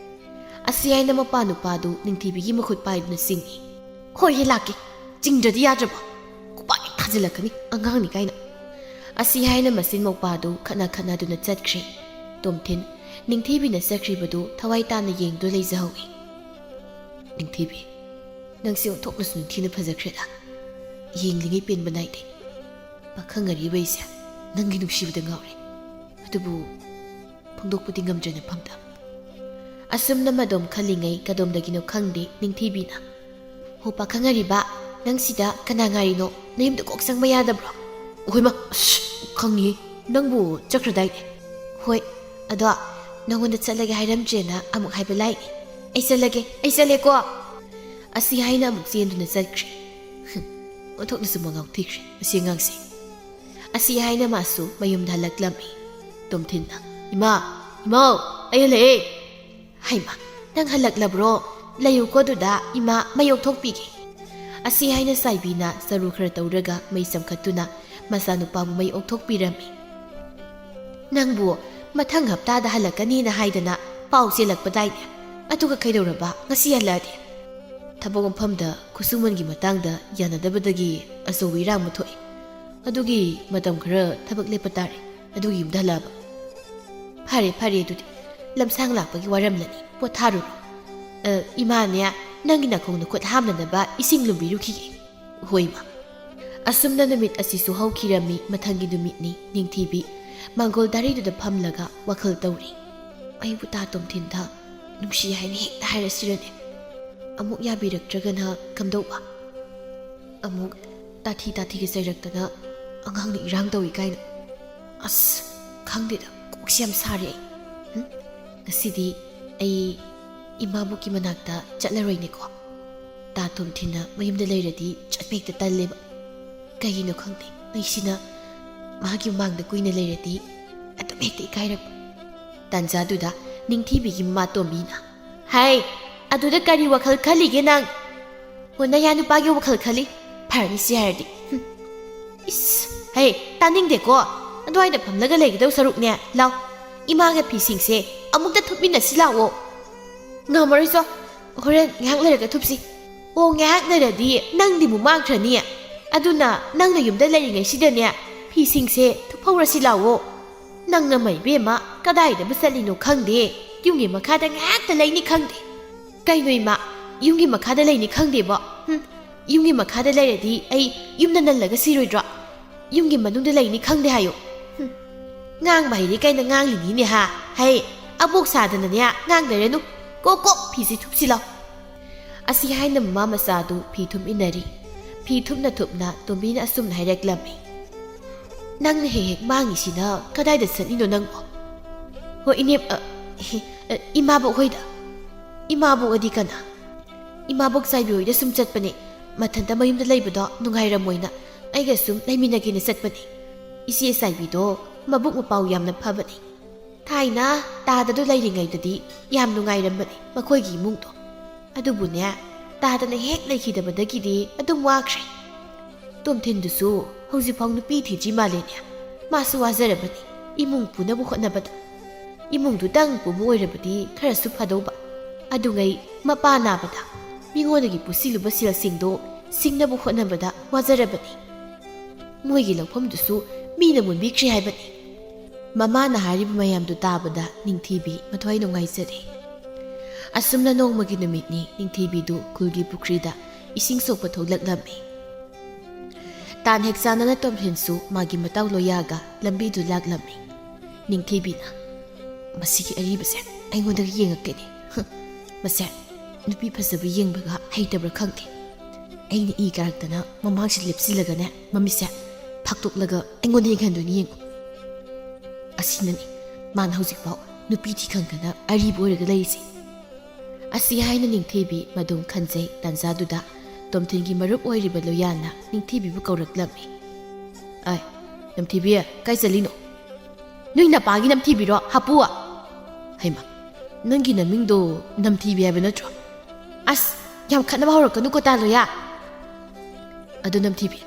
ꯑꯁꯤ ꯍꯥꯏꯅ ꯃꯄꯥ ꯅꯨꯄꯥꯗꯨ ꯅꯤꯡꯊꯤꯕꯤꯒꯤ ꯃꯈꯨꯠ ꯄꯥꯏꯗꯨꯅ ꯆꯤꯡꯏ꯫ "ꯍꯣꯏ ꯍꯦ, ꯂꯥꯛꯀꯦ꯫ ꯆꯤꯡꯗ꯭ꯔꯗꯤ ꯌꯥꯗ꯭ꯔꯕꯣ? ꯈꯨꯄꯥꯛ ꯍꯦꯛ ꯊꯥꯖꯤꯜꯂꯛꯀꯅꯤ, ꯑꯉꯥꯡꯅꯤ ꯀꯥꯏꯅ"꯫ ꯑꯁꯤ ꯍꯥꯏꯅ ꯃꯆꯤꯟ ꯃꯧꯄꯥꯗꯨ ꯈꯠꯅ ꯈꯠꯅꯗꯨꯅ ꯆꯠꯈ꯭ꯔꯦ꯫ ꯇꯣꯝꯊꯤꯟ ꯅꯤꯡꯊꯤꯕꯤꯅ ꯆꯠꯈ꯭ꯔꯤꯕꯗꯨ ꯊꯋꯥꯏ ꯇꯥꯅ ꯌꯦꯡꯗꯨꯅ ꯂꯩꯖꯍꯧꯏ꯫ "ꯅꯤꯡꯊꯤꯕꯤ, ꯅꯪꯁꯦ ꯑꯣꯟꯊꯣꯛꯅꯁꯨ ꯅꯤꯡꯊꯤꯅ ꯐꯖꯈ꯭ꯔꯦꯗ꯫ ꯌꯦꯡꯂꯤꯉꯩ ꯄꯦꯟꯕ ꯅꯥꯏꯗꯦ꯫ ꯄꯥꯈꯪ ꯑꯔꯤꯕ ꯑꯩꯁꯦ ꯅꯪꯒꯤ ꯅꯨꯡꯁꯤꯕꯗ ꯉꯥꯎꯔꯦ꯫ ꯑꯗꯨꯕꯨ ꯐꯣꯡꯗꯣꯛꯄꯗꯤ ꯉꯝꯗ꯭ꯔꯦ ꯅꯐꯝꯗ"꯫ ꯑꯁꯨꯝꯅ ꯃꯗꯣꯝ ꯈꯜꯂꯤꯉꯩ ꯀꯗꯣꯝꯗꯒꯤꯅꯣ ꯈꯪꯗꯦ ꯅꯤꯡꯊꯤꯕꯤꯅ, "ꯍꯣ ꯄꯥꯈꯪ ꯑꯔꯤꯕ, ꯅꯪ ꯁꯤꯗ ꯀꯅꯥ ꯉꯥꯏꯔꯤꯅꯣ? ꯅꯌꯨꯝꯗ ꯀꯣꯛ ꯆꯪꯕ ꯌꯥꯗꯕ꯭ꯔꯣ?" "ꯍꯣꯏꯃ, ꯑꯁ, ꯈꯪꯉꯤ꯫ ꯅꯪꯕꯨ ꯆꯠꯈ꯭ꯔꯗꯥꯏꯅꯦ?" "ꯍꯣꯏ, ꯑꯗꯣ ꯅꯪꯉꯣꯟꯗ ꯆꯠꯂꯒꯦ ꯍꯥꯏꯔꯝꯗ꯭ꯔꯦꯅ ꯑꯃꯨꯛ ꯍꯥꯏꯕ ꯂꯥꯛꯏꯅꯦ꯫ ꯑꯩ ꯆꯠꯂꯒꯦ, ꯑꯩ ꯆꯠꯂꯦꯀꯣ"꯫ ꯑꯁꯤ ꯍꯥꯏꯅ ꯑꯃꯨꯛ ꯆꯦꯟꯗꯨꯅ ꯆꯠꯈ꯭ꯔꯦ꯫ ꯍꯨꯝ, ꯑꯣꯟꯊꯣꯛꯅꯁꯨ ꯃꯉꯥꯎ ꯊꯤꯈ꯭ꯔꯦ ꯃꯁꯤ ꯑꯉꯥꯡꯁꯦ꯫ ꯑꯁꯤ ꯍꯥꯏꯅ ꯃꯥꯁꯨ ꯃꯌꯨꯝꯗ ꯍꯜꯂꯛꯂꯝꯃꯤ꯫ ꯇꯣꯝꯊꯤꯟꯅ, "ꯏꯃꯥ, ꯏꯃꯥꯎ, ꯑꯩ ꯍꯜꯂꯛꯑꯦ"꯫ "ꯍꯩꯃꯥ, ꯅꯪ ꯍꯜꯂꯛꯂꯕ꯭ꯔꯣ? ꯂꯩꯌꯨꯀꯣ ꯑꯗꯨꯗ, ꯏꯃꯥ ꯃꯩ ꯑꯣꯛꯊꯣꯛꯄꯤꯒꯦ"꯫ ꯑꯁꯤ ꯍꯥꯏꯅ ꯆꯥꯏꯕꯤꯅ ꯆꯔꯨ ꯈꯔ ꯇꯧꯔꯒ ꯃꯩ ꯆꯪꯈꯠꯇꯨꯅ ꯃꯆꯥꯅꯨꯄꯥꯕꯨ ꯃꯩ ꯑꯣꯛꯊꯣꯛꯄꯤꯔꯝꯃꯤ꯫ "ꯅꯪꯕꯨ ꯃꯊꯪ ꯍꯞꯇꯥꯗ ꯍꯜꯂꯛꯀꯅꯤꯅ ꯍꯥꯏꯗꯅ ꯄꯥꯎ ꯆꯦꯜꯂꯛꯄꯗꯥꯏꯅꯦ? ꯑꯗꯨꯒ ꯀꯩꯗꯧꯔꯕ ꯉꯁꯤ ꯍꯜꯂꯛꯑꯗꯤ?" "ꯊꯕꯛ ꯃꯐꯝꯗ ꯈꯨꯠꯁꯨꯃꯟꯒꯤ ꯃꯇꯥꯡꯗ ꯌꯥꯅꯗꯕꯗꯒꯤ ꯑꯆꯧꯕ ꯏꯔꯥꯡ ꯑꯃ ꯊꯣꯛꯏ꯫ ꯑꯗꯨꯒꯤ ꯃꯇꯝ ꯈꯔ ꯊꯕꯛ ꯂꯦꯞꯄ ꯇꯥꯔꯦ꯫ ꯑꯗꯨꯒꯤ ꯌꯨꯝꯗ ꯍꯜꯂꯛꯑꯕ"꯫ "ꯐꯔꯦ, ꯐꯔꯦ, ꯑꯗꯨꯗꯤ ꯂꯝꯁꯥꯡ ꯂꯥꯛꯄꯒꯤ ꯋꯥꯔꯝꯂꯅꯤ, ꯄꯣꯊꯥꯔꯨꯔꯣ꯫ ꯑ, ꯏꯃꯥꯅꯦ, ꯅꯪꯒꯤ ꯅꯈꯣꯡꯗ ꯈꯨꯠ ꯍꯥꯝꯅꯅꯕ ꯏꯁꯤꯡ ꯂꯨꯝꯕꯤꯔꯨꯈꯤꯒꯦ"꯫ "ꯍꯣꯏ, ꯏꯃꯥ"꯫ ꯑꯁꯨꯝꯅ ꯅꯨꯃꯤꯠ ꯑꯁꯤꯁꯨ ꯍꯧꯈꯤꯔꯝꯃꯤ꯫ ꯃꯊꯪꯒꯤ ꯅꯨꯃꯤꯠꯅꯤ꯫ ꯅꯤꯡꯊꯤꯕꯤ ꯃꯥꯡꯒꯣꯜ ꯗꯥꯔꯤꯗꯨꯗ ꯐꯝꯂꯒ ꯋꯥꯈꯜ ꯇꯧꯔꯤ꯫ "ꯑꯩꯕꯨ ꯇꯥ ꯇꯣꯝꯊꯤꯟꯗ ꯅꯨꯡꯁꯤ ꯍꯥꯏꯅ ꯍꯦꯛꯇ ꯍꯥꯏꯔꯁꯤꯔꯅꯦ? ꯑꯃꯨꯛ ꯌꯥꯕꯤꯔꯛꯇ꯭ꯔꯒꯅ ꯀꯝꯗꯧꯕ? ꯑꯃꯨꯛ ꯇꯥꯊꯤ ꯇꯥꯊꯤꯒ ꯆꯩꯔꯛꯇꯅ ꯑꯉꯥꯡꯅ ꯏꯔꯥꯡ ꯇꯧꯏ ꯀꯥꯏꯅ꯫ ꯑꯁ, ꯈꯪꯗꯦꯗ, ꯀꯣꯛꯁꯦ ꯌꯥꯝ ꯁꯥꯔꯦ ꯑꯩ꯫ ꯍꯨꯝ? ꯉꯁꯤꯗꯤ ꯑꯩ ꯏꯃꯥꯕꯣꯛꯀꯤ ꯃꯅꯥꯛꯇ ꯆꯠꯂꯔꯣꯏꯅꯦꯀꯣ꯫ ꯇꯥ ꯇꯣꯝꯊꯤꯟꯅ ꯃꯌꯨꯝꯗ ꯂꯩꯔꯗꯤ ꯆꯠꯄ ꯍꯦꯛꯇ ꯇꯜꯂꯦꯕ꯫ ꯀꯩꯒꯤꯅꯣ ꯈꯪꯗꯦ, ꯑꯩꯁꯤꯅ ꯃꯥꯒꯤ ꯃꯥꯡꯗ ꯀꯨꯏꯅ ꯂꯩꯔꯗꯤ ꯑꯗꯨꯝ ꯍꯦꯛꯇ ꯏꯀꯥꯏꯔꯛꯄ꯫ ꯇꯥꯟꯖꯥꯗꯨꯗ ꯅꯤꯡꯊꯤꯕꯤꯒꯤ ꯃꯃꯥ ꯇꯣꯝꯕꯤꯅ, "ꯍꯥꯏ, ꯑꯗꯨꯗ ꯀꯔꯤ ꯋꯥꯈꯜ ꯈꯜꯂꯤꯒꯦ ꯅꯪ? ꯑꯣ, ꯅꯌꯥ ꯅꯨꯄꯥꯒꯤ ꯋꯥꯈꯜ ꯈꯜꯂꯤ꯫ ꯐꯔꯅꯤ ꯁꯤ ꯍꯥꯏꯔꯗꯤ꯫ ꯍꯨꯝ꯫ ꯏꯁ, "ꯍꯦ, ꯇꯥꯅꯤꯡꯗꯦꯀꯣ꯫ ꯑꯗꯨꯋꯥꯏꯗ ꯐꯝꯂꯒ ꯂꯩꯒꯗꯧ ꯁꯔꯨꯛꯅꯦ, ꯂꯥꯎ, ꯏꯃꯥꯒ ꯐꯤꯁꯤꯡꯁꯦ ꯑꯃꯨꯛꯇ ꯊꯨꯞꯃꯤꯟꯅꯁꯤ ꯂꯥꯛꯑꯣ꯫" "ꯉꯝꯃꯔꯣꯏ ꯆꯣ, ꯍꯣꯔꯦꯟ ꯉꯥꯏꯍꯥꯛ ꯂꯩꯔꯒ ꯊꯨꯞꯁꯤ꯫" "ꯑꯣ, ꯉꯥꯏꯍꯥꯛ ꯂꯩꯔꯗꯤ ꯅꯪꯗꯤ ꯑꯃꯨꯛ ꯃꯥꯡꯈ꯭ꯔꯅꯤ꯫ ꯑꯗꯨꯅ ꯅꯪꯅ ꯌꯨꯝꯗ ꯂꯩꯔꯤꯉꯩꯁꯤꯗꯅꯦ ꯐꯤꯁꯤꯡꯁꯦ ꯊꯨꯞꯍꯧꯔꯁꯤ ꯂꯥꯛꯑꯣ꯫" "ꯅꯪꯅ ꯃꯩꯕꯦꯝꯃ ꯀꯗꯥꯏꯗꯕꯨ ꯆꯠꯂꯤꯅꯣ ꯈꯪꯗꯦ, ꯌꯨꯝꯒꯤ ꯃꯈꯥꯗ ꯉꯥꯏꯍꯥꯛꯇ ꯂꯩꯅꯤ ꯈꯪꯗꯦ꯫" "ꯀꯩꯅꯣ ꯏꯃꯥ, ꯌꯨꯝꯒꯤ ꯃꯈꯥꯗ ꯂꯩꯅꯤ ꯈꯪꯗꯦꯕꯣ? ꯍꯨꯝ, ꯌꯨꯝꯒꯤ ꯃꯈꯥꯗ ꯂꯩꯔꯗꯤ ꯑꯩ ꯌꯨꯝꯗ ꯅꯜꯂꯒ ꯁꯤꯔꯣꯏꯗ꯭ꯔꯣ? ꯌꯨꯝꯒꯤ ꯃꯅꯨꯡꯗ ꯂꯩꯅꯤ ꯈꯪꯗꯦ ꯍꯥꯏꯌꯣ꯫ ꯍꯨꯝ, ꯉꯥꯡꯕ ꯍꯩꯔꯦ ꯀꯥꯏꯅ ꯉꯥꯡꯂꯤꯅꯤꯅꯦ ꯍꯥ? ꯍꯩ, ꯑꯕꯣꯛ ꯁꯥꯗꯅꯅꯦ ꯉꯥꯡꯗꯔꯅꯨ꯫ ꯀꯣꯛ ꯀꯣꯛ ꯐꯤꯁꯤ ꯊꯨꯞꯁꯤ ꯂꯥꯎ꯫" ꯑꯁꯤ ꯍꯥꯏꯅ ꯃꯃꯥ ꯃꯆꯥꯗꯨ ꯐꯤ ꯊꯨꯞꯃꯤꯟꯅꯔꯤ꯫ ꯐꯤ ꯊꯨꯞꯅ ꯊꯨꯞꯅ ꯇꯣꯝꯕꯤꯅ ꯑꯁꯨꯝꯅ ꯍꯥꯏꯔꯛꯂꯝꯃꯤ, "ꯅꯪꯅ ꯍꯦꯛ ꯍꯦꯛ ꯃꯥꯡꯉꯤꯁꯤꯅ ꯀꯗꯥꯏꯗ ꯆꯠꯂꯤꯅꯣ ꯅꯪꯕꯣ?" "ꯍꯣ ꯏꯅꯦ, ꯑ, ꯍꯤ, ꯑ, ꯏꯃꯥꯕꯣꯛ ꯍꯣꯏꯗ꯫" "ꯏꯃꯥꯕꯣꯛ ꯑꯗꯤ ꯀꯅꯥ?" "ꯏꯃꯥꯕꯣꯛ ꯆꯥꯏꯕꯤ ꯍꯣꯏꯗ ꯁꯨꯝ ꯆꯠꯄꯅꯦ꯫ ꯃꯊꯟꯇ ꯃꯌꯨꯝꯗ ꯂꯩꯕꯗꯣ ꯅꯨꯡꯉꯥꯏꯔꯝꯃꯣꯏꯅ ꯑꯩꯒ ꯁꯨꯝ ꯂꯩꯃꯤꯟꯅꯒꯦꯅ ꯆꯠꯄꯅꯦ꯫ ꯏꯆꯦ ꯆꯥꯏꯕꯤꯗꯣ ꯃꯕꯨꯛ ꯃꯄꯥꯎ ꯌꯥꯝꯅ ꯐꯕꯅꯦ꯫ ꯊꯥꯏꯅ ꯇꯥꯗꯗꯣ ꯂꯩꯔꯤꯉꯩꯗꯗꯤ ꯌꯥꯝ ꯅꯨꯡꯉꯥꯏꯔꯝꯕꯅꯦ ꯃꯈꯣꯏꯒꯤ ꯏꯃꯨꯡꯗꯣ꯫ ꯑꯗꯨꯕꯨꯅꯦ, ꯇꯥꯗꯅ ꯍꯦꯛ ꯂꯩꯈꯤꯗꯕꯗꯒꯤꯗꯤ ꯑꯗꯨꯝ ꯋꯥꯈ꯭ꯔꯦ꯫ ꯇꯣꯝꯊꯤꯟꯗꯨꯁꯨ ꯍꯧꯖꯤꯛꯐꯥꯎ ꯅꯨꯄꯤ ꯊꯤꯗ꯭ꯔꯤ ꯃꯥꯜꯂꯦꯅꯦ꯫ ꯃꯥꯁꯨ ꯋꯥꯖꯔꯕꯅꯤ ꯏꯃꯨꯡ ꯄꯨꯅꯕ ꯍꯣꯠꯅꯕꯗ꯫ ꯏꯃꯨꯡꯗꯨꯇꯪ ꯄꯨꯕ ꯑꯣꯏꯔꯕꯗꯤ ꯈꯔꯁꯨ ꯐꯗꯧꯕ꯫ ꯑꯗꯨꯉꯩ ꯃꯄꯥ ꯅꯥꯕꯗ ꯃꯤꯉꯣꯟꯗꯒꯤ ꯄꯨꯁꯤꯜꯂꯨꯕ ꯁꯦꯜꯁꯤꯡꯗꯣ ꯁꯤꯡꯅꯕ ꯍꯣꯠꯅꯕꯗ ꯋꯥꯖꯔꯕꯅꯤ꯫ ꯃꯣꯏꯒꯤ ꯂꯧꯐꯝꯗꯨꯁꯨ ꯃꯤꯅ ꯃꯨꯟꯕꯤꯈ꯭ꯔꯦ ꯍꯥꯏꯕꯅꯤ꯫" ꯃꯃꯥꯅ ꯍꯥꯏꯔꯤꯕ ꯃꯌꯥꯝꯗꯨ ꯇꯥꯕꯗ ꯅꯤꯡꯊꯤꯕꯤ ꯃꯊ꯭ꯋꯥꯏ ꯅꯨꯡꯉꯥꯏꯖꯔꯦ꯫ ꯑꯁꯨꯝꯅ ꯅꯣꯡꯃꯒꯤ ꯅꯨꯃꯤꯠꯅꯤ꯫ ꯅꯤꯡꯊꯤꯕꯤꯗꯨ ꯈꯨꯜꯒꯤ ꯄꯨꯈ꯭ꯔꯤꯗ ꯏꯁꯤꯡ ꯁꯣꯛꯄ ꯊꯣꯛꯂꯛꯂꯝꯃꯤ꯫ ꯇꯥꯟ ꯍꯦꯛ ꯆꯥꯟꯅꯅ ꯇꯣꯝꯊꯤꯟꯁꯨ ꯃꯥꯒꯤ ꯃꯇꯥꯎ ꯂꯣꯌꯥꯒ ꯂꯝꯕꯤꯗꯨ ꯂꯥꯛꯂꯝꯃꯤ꯫ ꯅꯤꯡꯊꯤꯕꯤꯅ, "ꯃꯁꯤꯒꯤ ꯑꯔꯤꯕꯁꯦ ꯑꯩꯉꯣꯟꯗꯒ ꯌꯦꯡꯉꯛꯀꯅꯤ꯫ ꯍꯨꯝ, ꯃꯁꯦ ꯅꯨꯄꯤ ꯐꯖꯕ ꯌꯦꯡꯕꯒ ꯍꯩꯇꯕ꯭ꯔꯥ ꯈꯪꯗꯦ꯫ ꯑꯩꯅ ꯏ ꯀꯥꯔꯛꯇꯅ ꯃꯃꯥꯡꯁꯤ ꯂꯦꯞꯁꯤꯜꯂꯒꯅꯦ, ꯃꯃꯤꯠꯁꯦ ꯐꯥꯛꯇꯣꯛꯂꯒ ꯑꯩꯉꯣꯟꯗ ꯌꯦꯡꯍꯟꯗꯣꯏꯅꯤ ꯌꯦꯡꯉꯨ꯫ ꯑꯁꯤꯅꯅꯤ ꯃꯥꯅ ꯍꯧꯖꯤꯛꯐꯥꯎ ꯅꯨꯄꯤ ꯊꯤ ꯈꯪꯗꯅ ꯑꯔꯤꯕ ꯑꯣꯏꯔꯒ ꯂꯩꯔꯤꯁꯦ꯫" ꯑꯁꯤ ꯍꯥꯏꯅ ꯅꯤꯡꯊꯤꯕꯤ ꯃꯗꯨꯝ ꯈꯟꯖꯩ꯫ ꯇꯥꯟꯖꯥꯗꯨꯗ ꯇꯣꯝꯊꯤꯟꯒꯤ ꯃꯔꯨꯞ ꯑꯣꯏꯔꯤꯕ ꯂꯣꯌꯥꯅ ꯅꯤꯡꯊꯤꯕꯤꯕꯨ ꯀꯧꯔꯛꯂꯝꯃꯤ꯫ "ꯑꯥꯏ, ꯅꯝꯊꯤꯕꯤ, ꯀꯥꯏ ꯆꯠꯂꯤꯅꯣ?" "ꯅꯣꯏ ꯅꯄꯥꯒꯤ ꯅꯝꯊꯤꯕꯤꯔꯣ, ꯍꯥꯄꯨ?" "ꯍꯩꯃ, ꯅꯪꯒꯤ ꯅꯃꯤꯡꯗꯣ ꯅꯝꯊꯤꯕꯤ ꯍꯥꯏꯕ ꯅꯠꯇ꯭ꯔꯣ?" "ꯑꯁ, ꯌꯥꯝ ꯈꯠꯅꯕ ꯍꯧꯔꯛꯀꯅꯨꯀꯣ ꯇꯥ ꯂꯣꯌꯥ꯫ ꯑꯗꯣ ꯅꯝꯊꯤꯕꯤ,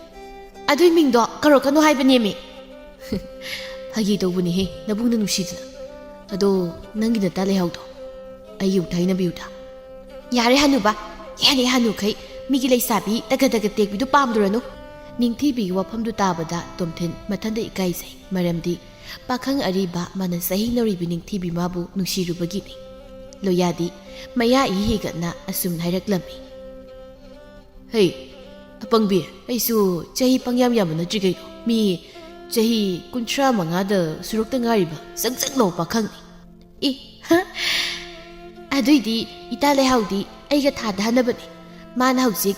ꯑꯗꯨꯏ ꯃꯤꯡꯗꯣ ꯀꯧꯔꯛꯀꯅꯨ ꯍꯥꯏꯕꯅꯦꯃꯤ꯫ ꯐꯥꯒꯤ ꯇꯧꯕꯅꯤꯍꯦ, ꯅꯕꯨꯡꯅ ꯅꯨꯡꯁꯤꯗꯅ꯫ ꯑꯗꯣ ꯅꯪꯒꯤ ꯅꯇꯥ ꯂꯩꯍꯥꯎꯗꯣ ꯑꯩꯒꯤ ꯑꯃꯨꯛꯇ ꯍꯥꯏꯅꯕꯤꯌꯨꯗ꯫ ꯌꯥꯔꯦ ꯍꯅꯨꯕ, ꯍꯦꯟꯅ ꯍꯅꯨꯈꯩ ꯃꯤꯒꯤ ꯂꯩꯁꯥꯕꯤ ꯇꯒ ꯇꯒ ꯇꯦꯛꯄꯤꯗꯨ ꯄꯥꯝꯂꯨꯔꯅꯨ꯫ ꯅꯤꯡꯊꯤꯕꯤꯒꯤ ꯋꯥꯐꯝꯗꯨ ꯇꯥꯕꯗ ꯇꯣꯝꯊꯤꯟ ꯃꯊꯟꯇ ꯏꯀꯥꯏꯖꯩ, ꯃꯔꯝꯗꯤ ꯄꯥꯈꯪ ꯑꯔꯤꯕ ꯃꯥꯅ ꯆꯍꯤ ꯅꯧꯔꯤꯕꯤ ꯅꯤꯡꯊꯤꯕꯤ ꯃꯥꯕꯨ ꯅꯨꯡꯁꯤꯔꯨꯕꯒꯤꯅꯤ꯫ ꯂꯣꯌꯥꯗꯤ ꯃꯌꯥ ꯏ ꯍꯤꯒꯠꯅ ꯑꯁꯨꯝꯅ ꯍꯥꯏꯔꯛꯂꯝꯃꯤ꯫ ꯍꯩ, ꯑꯄꯪꯕꯤ, ꯑꯩꯁꯨ ꯆꯍꯤ ꯄꯪꯌꯥꯝ ꯌꯥꯝꯕ ꯅꯠꯇ꯭ꯔꯤ ꯀꯩꯅꯣ꯫ ꯃꯤ ꯆꯍꯤ ꯀꯨꯟꯊ꯭ꯔꯥ ꯃꯉꯥꯗ ꯁꯨꯔꯛꯇ ꯉꯥꯏꯔꯤꯕ ꯆꯪ ꯆꯪ ꯂꯥꯎꯕ ꯄꯥꯈꯪꯅꯤ꯫ ꯏ, ꯍ? ꯑꯗꯨꯏꯗꯤ ꯏꯇꯥ ꯂꯩꯍꯥꯎꯗꯤ ꯑꯩꯒ ꯊꯥꯗꯍꯟꯅꯕꯅꯤ꯫ ꯃꯥꯅ ꯍꯧꯖꯤꯛ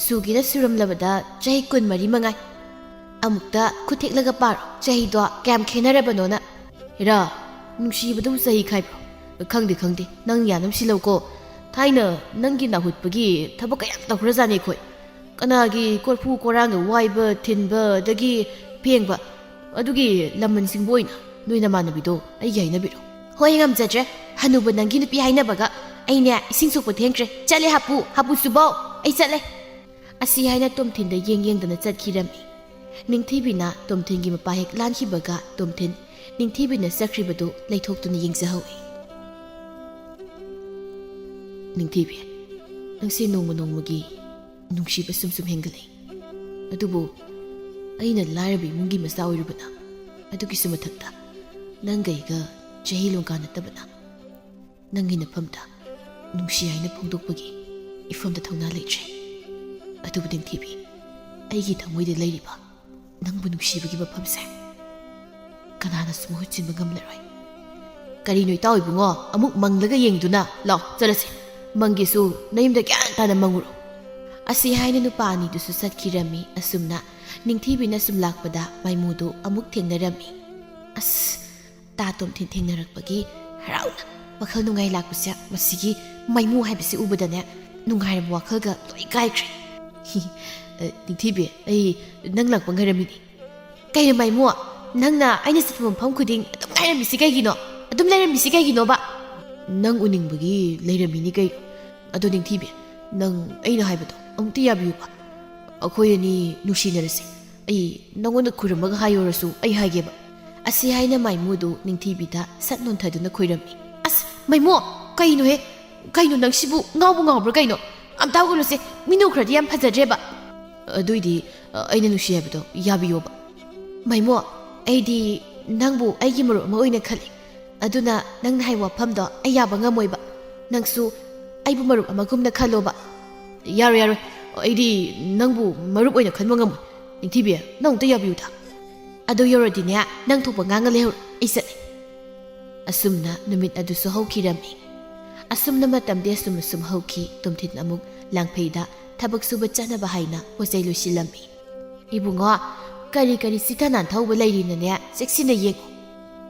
ꯁꯨꯒꯦꯅ ꯁꯨꯔꯝꯂꯕꯗ ꯆꯍꯤ ꯀꯨꯟꯃꯔꯤ ꯃꯉꯥꯏ꯫ ꯑꯃꯨꯛꯇ ꯈꯨꯠ ꯊꯦꯛꯂꯒ ꯄꯥꯔꯣ, ꯆꯍꯤꯗꯣ ꯀꯌꯥꯝ ꯈꯦꯠꯅꯔꯕꯅꯣꯅ꯫ ꯍꯦꯔꯥ, ꯅꯨꯡꯁꯤꯕꯗꯕꯨ ꯆꯍꯤ ꯈꯥꯏꯕ꯭ꯔꯣ? ꯈꯪꯗꯦ, ꯈꯪꯗꯦ, ꯅꯪ ꯌꯥꯅꯕ ꯁꯤꯜꯂꯧꯀꯣ꯫ ꯊꯥꯏꯅ ꯅꯪꯒꯤ ꯅꯥꯍꯨꯠꯄꯒꯤ ꯊꯕꯛ ꯀꯌꯥꯝ ꯇꯧꯈ꯭ꯔꯖꯥꯠꯅꯤ ꯑꯩꯈꯣꯏ꯫ ꯀꯅꯥꯒꯤ ꯀꯣꯔꯐꯨ ꯀꯣꯔꯥꯡꯗ ꯋꯥꯏꯕ, ꯊꯤꯟꯕ, ꯑꯗꯒꯤ ꯐꯦꯡꯕ, ꯑꯗꯨꯒꯤ ꯂꯃꯟꯁꯤꯡꯕꯨ ꯑꯣꯏꯅ ꯅꯣꯏ ꯅꯃꯥꯟꯅꯕꯤꯗꯣ ꯑꯩꯒꯤ ꯍꯥꯏꯅꯕꯤꯔꯣ꯫ ꯍꯣꯏ, ꯉꯝꯖꯗ꯭ꯔꯦ꯫ ꯍꯅꯨꯕ ꯅꯪꯒꯤ ꯅꯨꯄꯤ ꯍꯥꯏꯅꯕꯒ ꯑꯩꯅꯦ ꯏꯁꯤꯡ ꯁꯣꯛꯄ ꯊꯦꯡꯈ꯭ꯔꯦ꯫ ꯆꯠꯂꯦ ꯍꯥꯄꯨ, ꯍꯥꯄꯨ ꯆꯨꯕꯧ, ꯑꯩ ꯆꯠꯂꯦ꯫ ꯑꯁꯤ ꯍꯥꯏꯅ ꯇꯣꯝꯊꯤꯟꯗ ꯌꯦꯡ ꯌꯦꯡꯗꯅ ꯆꯠꯈꯤꯔꯝꯃꯤ꯫ ꯅꯤꯡꯊꯤꯕꯤꯅ ꯇꯣꯝꯊꯤꯟꯒꯤ ꯃꯄꯥ ꯍꯦꯛ ꯂꯥꯟꯈꯤꯕꯒ ꯇꯣꯝꯊꯤꯟ ꯅꯤꯡꯊꯤꯕꯤꯅ ꯆꯠꯈ꯭ꯔꯤꯕꯗꯨ ꯂꯩꯊꯣꯛꯇꯨꯅ ꯌꯦꯡꯖꯍꯧꯏ꯫ ꯅꯤꯡꯊꯤꯕꯤ, ꯅꯪꯁꯦ ꯅꯣꯡꯃ ꯅꯣꯡꯃꯒꯤ ꯅꯨꯡꯁꯤꯕ ꯁꯨꯝ ꯁꯨꯝ ꯍꯦꯟꯒꯠꯂꯛꯏ꯫ ꯑꯗꯨꯕꯨ ꯑꯩꯅ ꯂꯥꯏꯔꯕ ꯏꯃꯨꯡꯒꯤ ꯃꯆꯥ ꯑꯣꯏꯔꯨꯕꯅ, ꯑꯗꯨꯒꯤꯁꯨ ꯃꯊꯛꯇ ꯅꯪꯒ ꯑꯩꯒ ꯆꯍꯤ ꯂꯣꯡꯀꯥ ꯅꯠꯇꯕꯅ, ꯅꯪꯒꯤ ꯅꯐꯝꯗ ꯅꯨꯡꯁꯤ ꯍꯥꯏꯅ ꯐꯣꯡꯗꯣꯛꯄꯒꯤ ꯏꯐꯝꯗ ꯊꯧꯅꯥ ꯂꯩꯇ꯭ꯔꯦ꯫ ꯑꯗꯨꯕꯨ ꯅꯤꯡꯊꯤꯕꯤ, ꯑꯩꯒꯤ ꯊꯃꯣꯏꯗ ꯂꯩꯔꯤꯕ ꯅꯪꯕꯨ ꯅꯨꯡꯁꯤꯕꯒꯤ ꯃꯐꯝꯁꯦ ꯀꯅꯥꯅꯁꯨ ꯃꯍꯨꯠ ꯁꯤꯟꯕ ꯉꯝꯂꯔꯣꯏ꯫ ꯀꯔꯤꯅꯣ ꯏꯇꯥꯎ ꯏꯕꯨꯡꯉꯣ, ꯑꯃꯨꯛ ꯃꯪꯂꯒ ꯌꯦꯡꯗꯨꯅ? ꯂꯥꯎ, ꯆꯠꯂꯁꯤ꯫ ꯃꯪꯒꯦꯁꯨ ꯅꯌꯨꯝꯗ ꯒ꯭ꯌꯥꯟ ꯇꯥꯅ ꯃꯪꯉꯨꯔꯣ꯫ ꯑꯁꯤ ꯍꯥꯏꯅ ꯅꯨꯄꯥ ꯑꯅꯤꯗꯨꯁꯨ ꯆꯠꯈꯤꯔꯝꯃꯤ꯫ ꯑꯁꯨꯝꯅ ꯅꯤꯡꯊꯤꯕꯤꯅ ꯁꯨꯝ ꯂꯥꯛꯄꯗ ꯃꯥꯏꯃꯨꯗꯨ ꯑꯃꯨꯛ ꯊꯦꯡꯅꯔꯝꯃꯤ꯫ ꯑꯁ, ꯇꯥ ꯇꯣꯝꯊꯤꯟ ꯊꯦꯡꯅꯔꯛꯄꯒꯤ ꯍꯔꯥꯎꯅ ꯋꯥꯈꯜ ꯅꯨꯡꯉꯥꯏ ꯂꯥꯛꯄꯁꯦ, ꯃꯁꯤꯒꯤ ꯃꯥꯏꯃꯨ ꯍꯥꯏꯕꯁꯤ ꯎꯕꯗꯅꯦ, ꯅꯨꯡꯉꯥꯏꯔꯕ ꯋꯥꯈꯜꯒ ꯂꯣꯏ ꯀꯥꯏꯈ꯭ꯔꯦ꯫ ꯍꯤ, ꯑ, ꯅꯤꯡꯊꯤꯕꯤ, ꯑꯩ ꯅꯪ ꯂꯥꯛꯄ ꯉꯥꯏꯔꯝꯃꯤꯅꯤ꯫ ꯀꯩꯅꯣ ꯃꯥꯏꯃꯨ, ꯅꯪꯅ ꯑꯩꯅ ꯆꯠꯄ ꯃꯐꯝ ꯈꯨꯗꯤꯡ ꯑꯗꯨꯝ ꯉꯥꯏꯔꯝꯃꯤꯁꯤ ꯀꯩꯒꯤꯅꯣ? ꯑꯗꯨꯝ ꯂꯩꯔꯝꯃꯤꯁꯤ ꯀꯩꯒꯤꯅꯣꯕ? ꯅꯪ ꯎꯅꯤꯡꯕꯒꯤ ꯂꯩꯔꯝꯃꯤꯅꯤ ꯀꯩꯅꯣ꯫ ꯑꯗꯣ ꯅꯤꯡꯊꯤꯕꯤ, ꯅꯪ ꯑꯩꯅ ꯍꯥꯏꯕꯗꯣ ꯑꯃꯨꯛꯇ ꯌꯥꯕꯤꯌꯨꯕ꯫ ꯑꯩꯈꯣꯏ ꯑꯅꯤ ꯅꯨꯡꯁꯤꯅꯔꯁꯦ꯫ "ꯑꯩ ꯅꯉꯣꯟꯗ ꯈꯨꯔꯨꯝꯃꯒ ꯍꯥꯏꯌꯨꯔꯁꯨ ꯑꯩ ꯍꯥꯏꯒꯦꯕ"꯫ ꯑꯁꯤ ꯍꯥꯏꯅ ꯃꯥꯏꯃꯨꯗꯨ ꯅꯤꯡꯊꯤꯕꯤꯗ ꯁꯠ ꯅꯣꯟꯊꯗꯨꯅ ꯈꯨꯔꯝꯃꯤ꯫ "ꯑꯁ, ꯃꯥꯏꯃꯨ, ꯀꯩꯅꯣꯍꯦ? ꯀꯩꯅꯣ ꯅꯪꯁꯤꯕꯨ ꯉꯥꯎꯕ ꯉꯥꯎꯕ꯭ꯔꯥ ꯀꯩꯅꯣ? ꯑꯝꯇ ꯍꯧꯒꯠꯂꯨꯁꯦ, ꯃꯤꯅꯨ ꯈꯔꯗꯤ ꯌꯥꯝ ꯐꯖꯗ꯭ꯔꯦꯕ"꯫ "ꯑꯗꯨꯏꯗꯤ, ꯑ, ꯑꯩꯅ ꯅꯨꯡꯁꯤ ꯍꯥꯏꯕꯗꯣ ꯌꯥꯕꯤꯌꯣꯕ"꯫ "ꯃꯥꯏꯃꯨ, ꯑꯩꯗꯤ ꯅꯪꯕꯨ ꯑꯩꯒꯤ ꯃꯔꯨꯞ ꯑꯃ ꯑꯣꯏꯅ ꯈꯜꯂꯤ꯫ ꯑꯗꯨꯅ ꯅꯪꯅ ꯍꯥꯏꯕ ꯋꯥꯐꯝꯗꯣ ꯑꯩ ꯌꯥꯕ ꯉꯝꯃꯣꯏꯕ꯫ ꯅꯪꯁꯨ ꯑꯩꯕꯨ ꯃꯔꯨꯞ ꯑꯃꯒꯨꯝꯅ ꯈꯜꯂꯣꯕ"꯫ "ꯌꯥꯔꯣꯏ, ꯌꯥꯔꯣꯏ꯫ ꯑꯩꯗꯤ ꯅꯪꯕꯨ ꯃꯔꯨꯞ ꯑꯣꯏꯅ ꯈꯟꯕ ꯉꯝꯃꯣꯏ꯫ ꯅꯤꯡꯊꯤꯕꯤ, ꯅꯪ ꯑꯝꯇ ꯌꯥꯕꯤꯌꯨꯗ"꯫ "ꯑꯗꯨ ꯌꯧꯔꯗꯤꯅꯦ, ꯅꯪ ꯊꯣꯛꯄ ꯉꯥꯡꯉ ꯂꯩꯍꯧꯔꯣ, ꯑꯩ ꯆꯠꯂꯦ"꯫ ꯑꯁꯨꯝꯅ ꯅꯨꯃꯤꯠ ꯑꯗꯨꯁꯨ ꯍꯧꯈꯤꯔꯝꯃꯤ꯫ ꯑꯁꯨꯝꯅ ꯃꯇꯝꯗꯤ ꯑꯁꯨꯝ ꯑꯁꯨꯝ ꯍꯧꯈꯤ꯫ ꯇꯣꯝꯊꯤꯟ ꯑꯃꯨꯛ ꯂꯥꯡꯐꯩꯗ ꯊꯕꯛ ꯁꯨꯕ ꯆꯠꯅꯕ ꯍꯥꯏꯅ ꯄꯣꯠ ꯆꯩ ꯂꯣꯏꯁꯤꯜꯂꯝꯃꯤ꯫ "ꯏꯕꯨꯡꯉꯣ, ꯀꯔꯤ ꯀꯔꯤ ꯆꯤꯊ ꯅꯥꯟꯊꯍꯧꯕ ꯂꯩꯔꯤꯅꯅꯦ, ꯆꯦꯛꯁꯤꯟꯅ ꯌꯦꯡꯉꯨ"꯫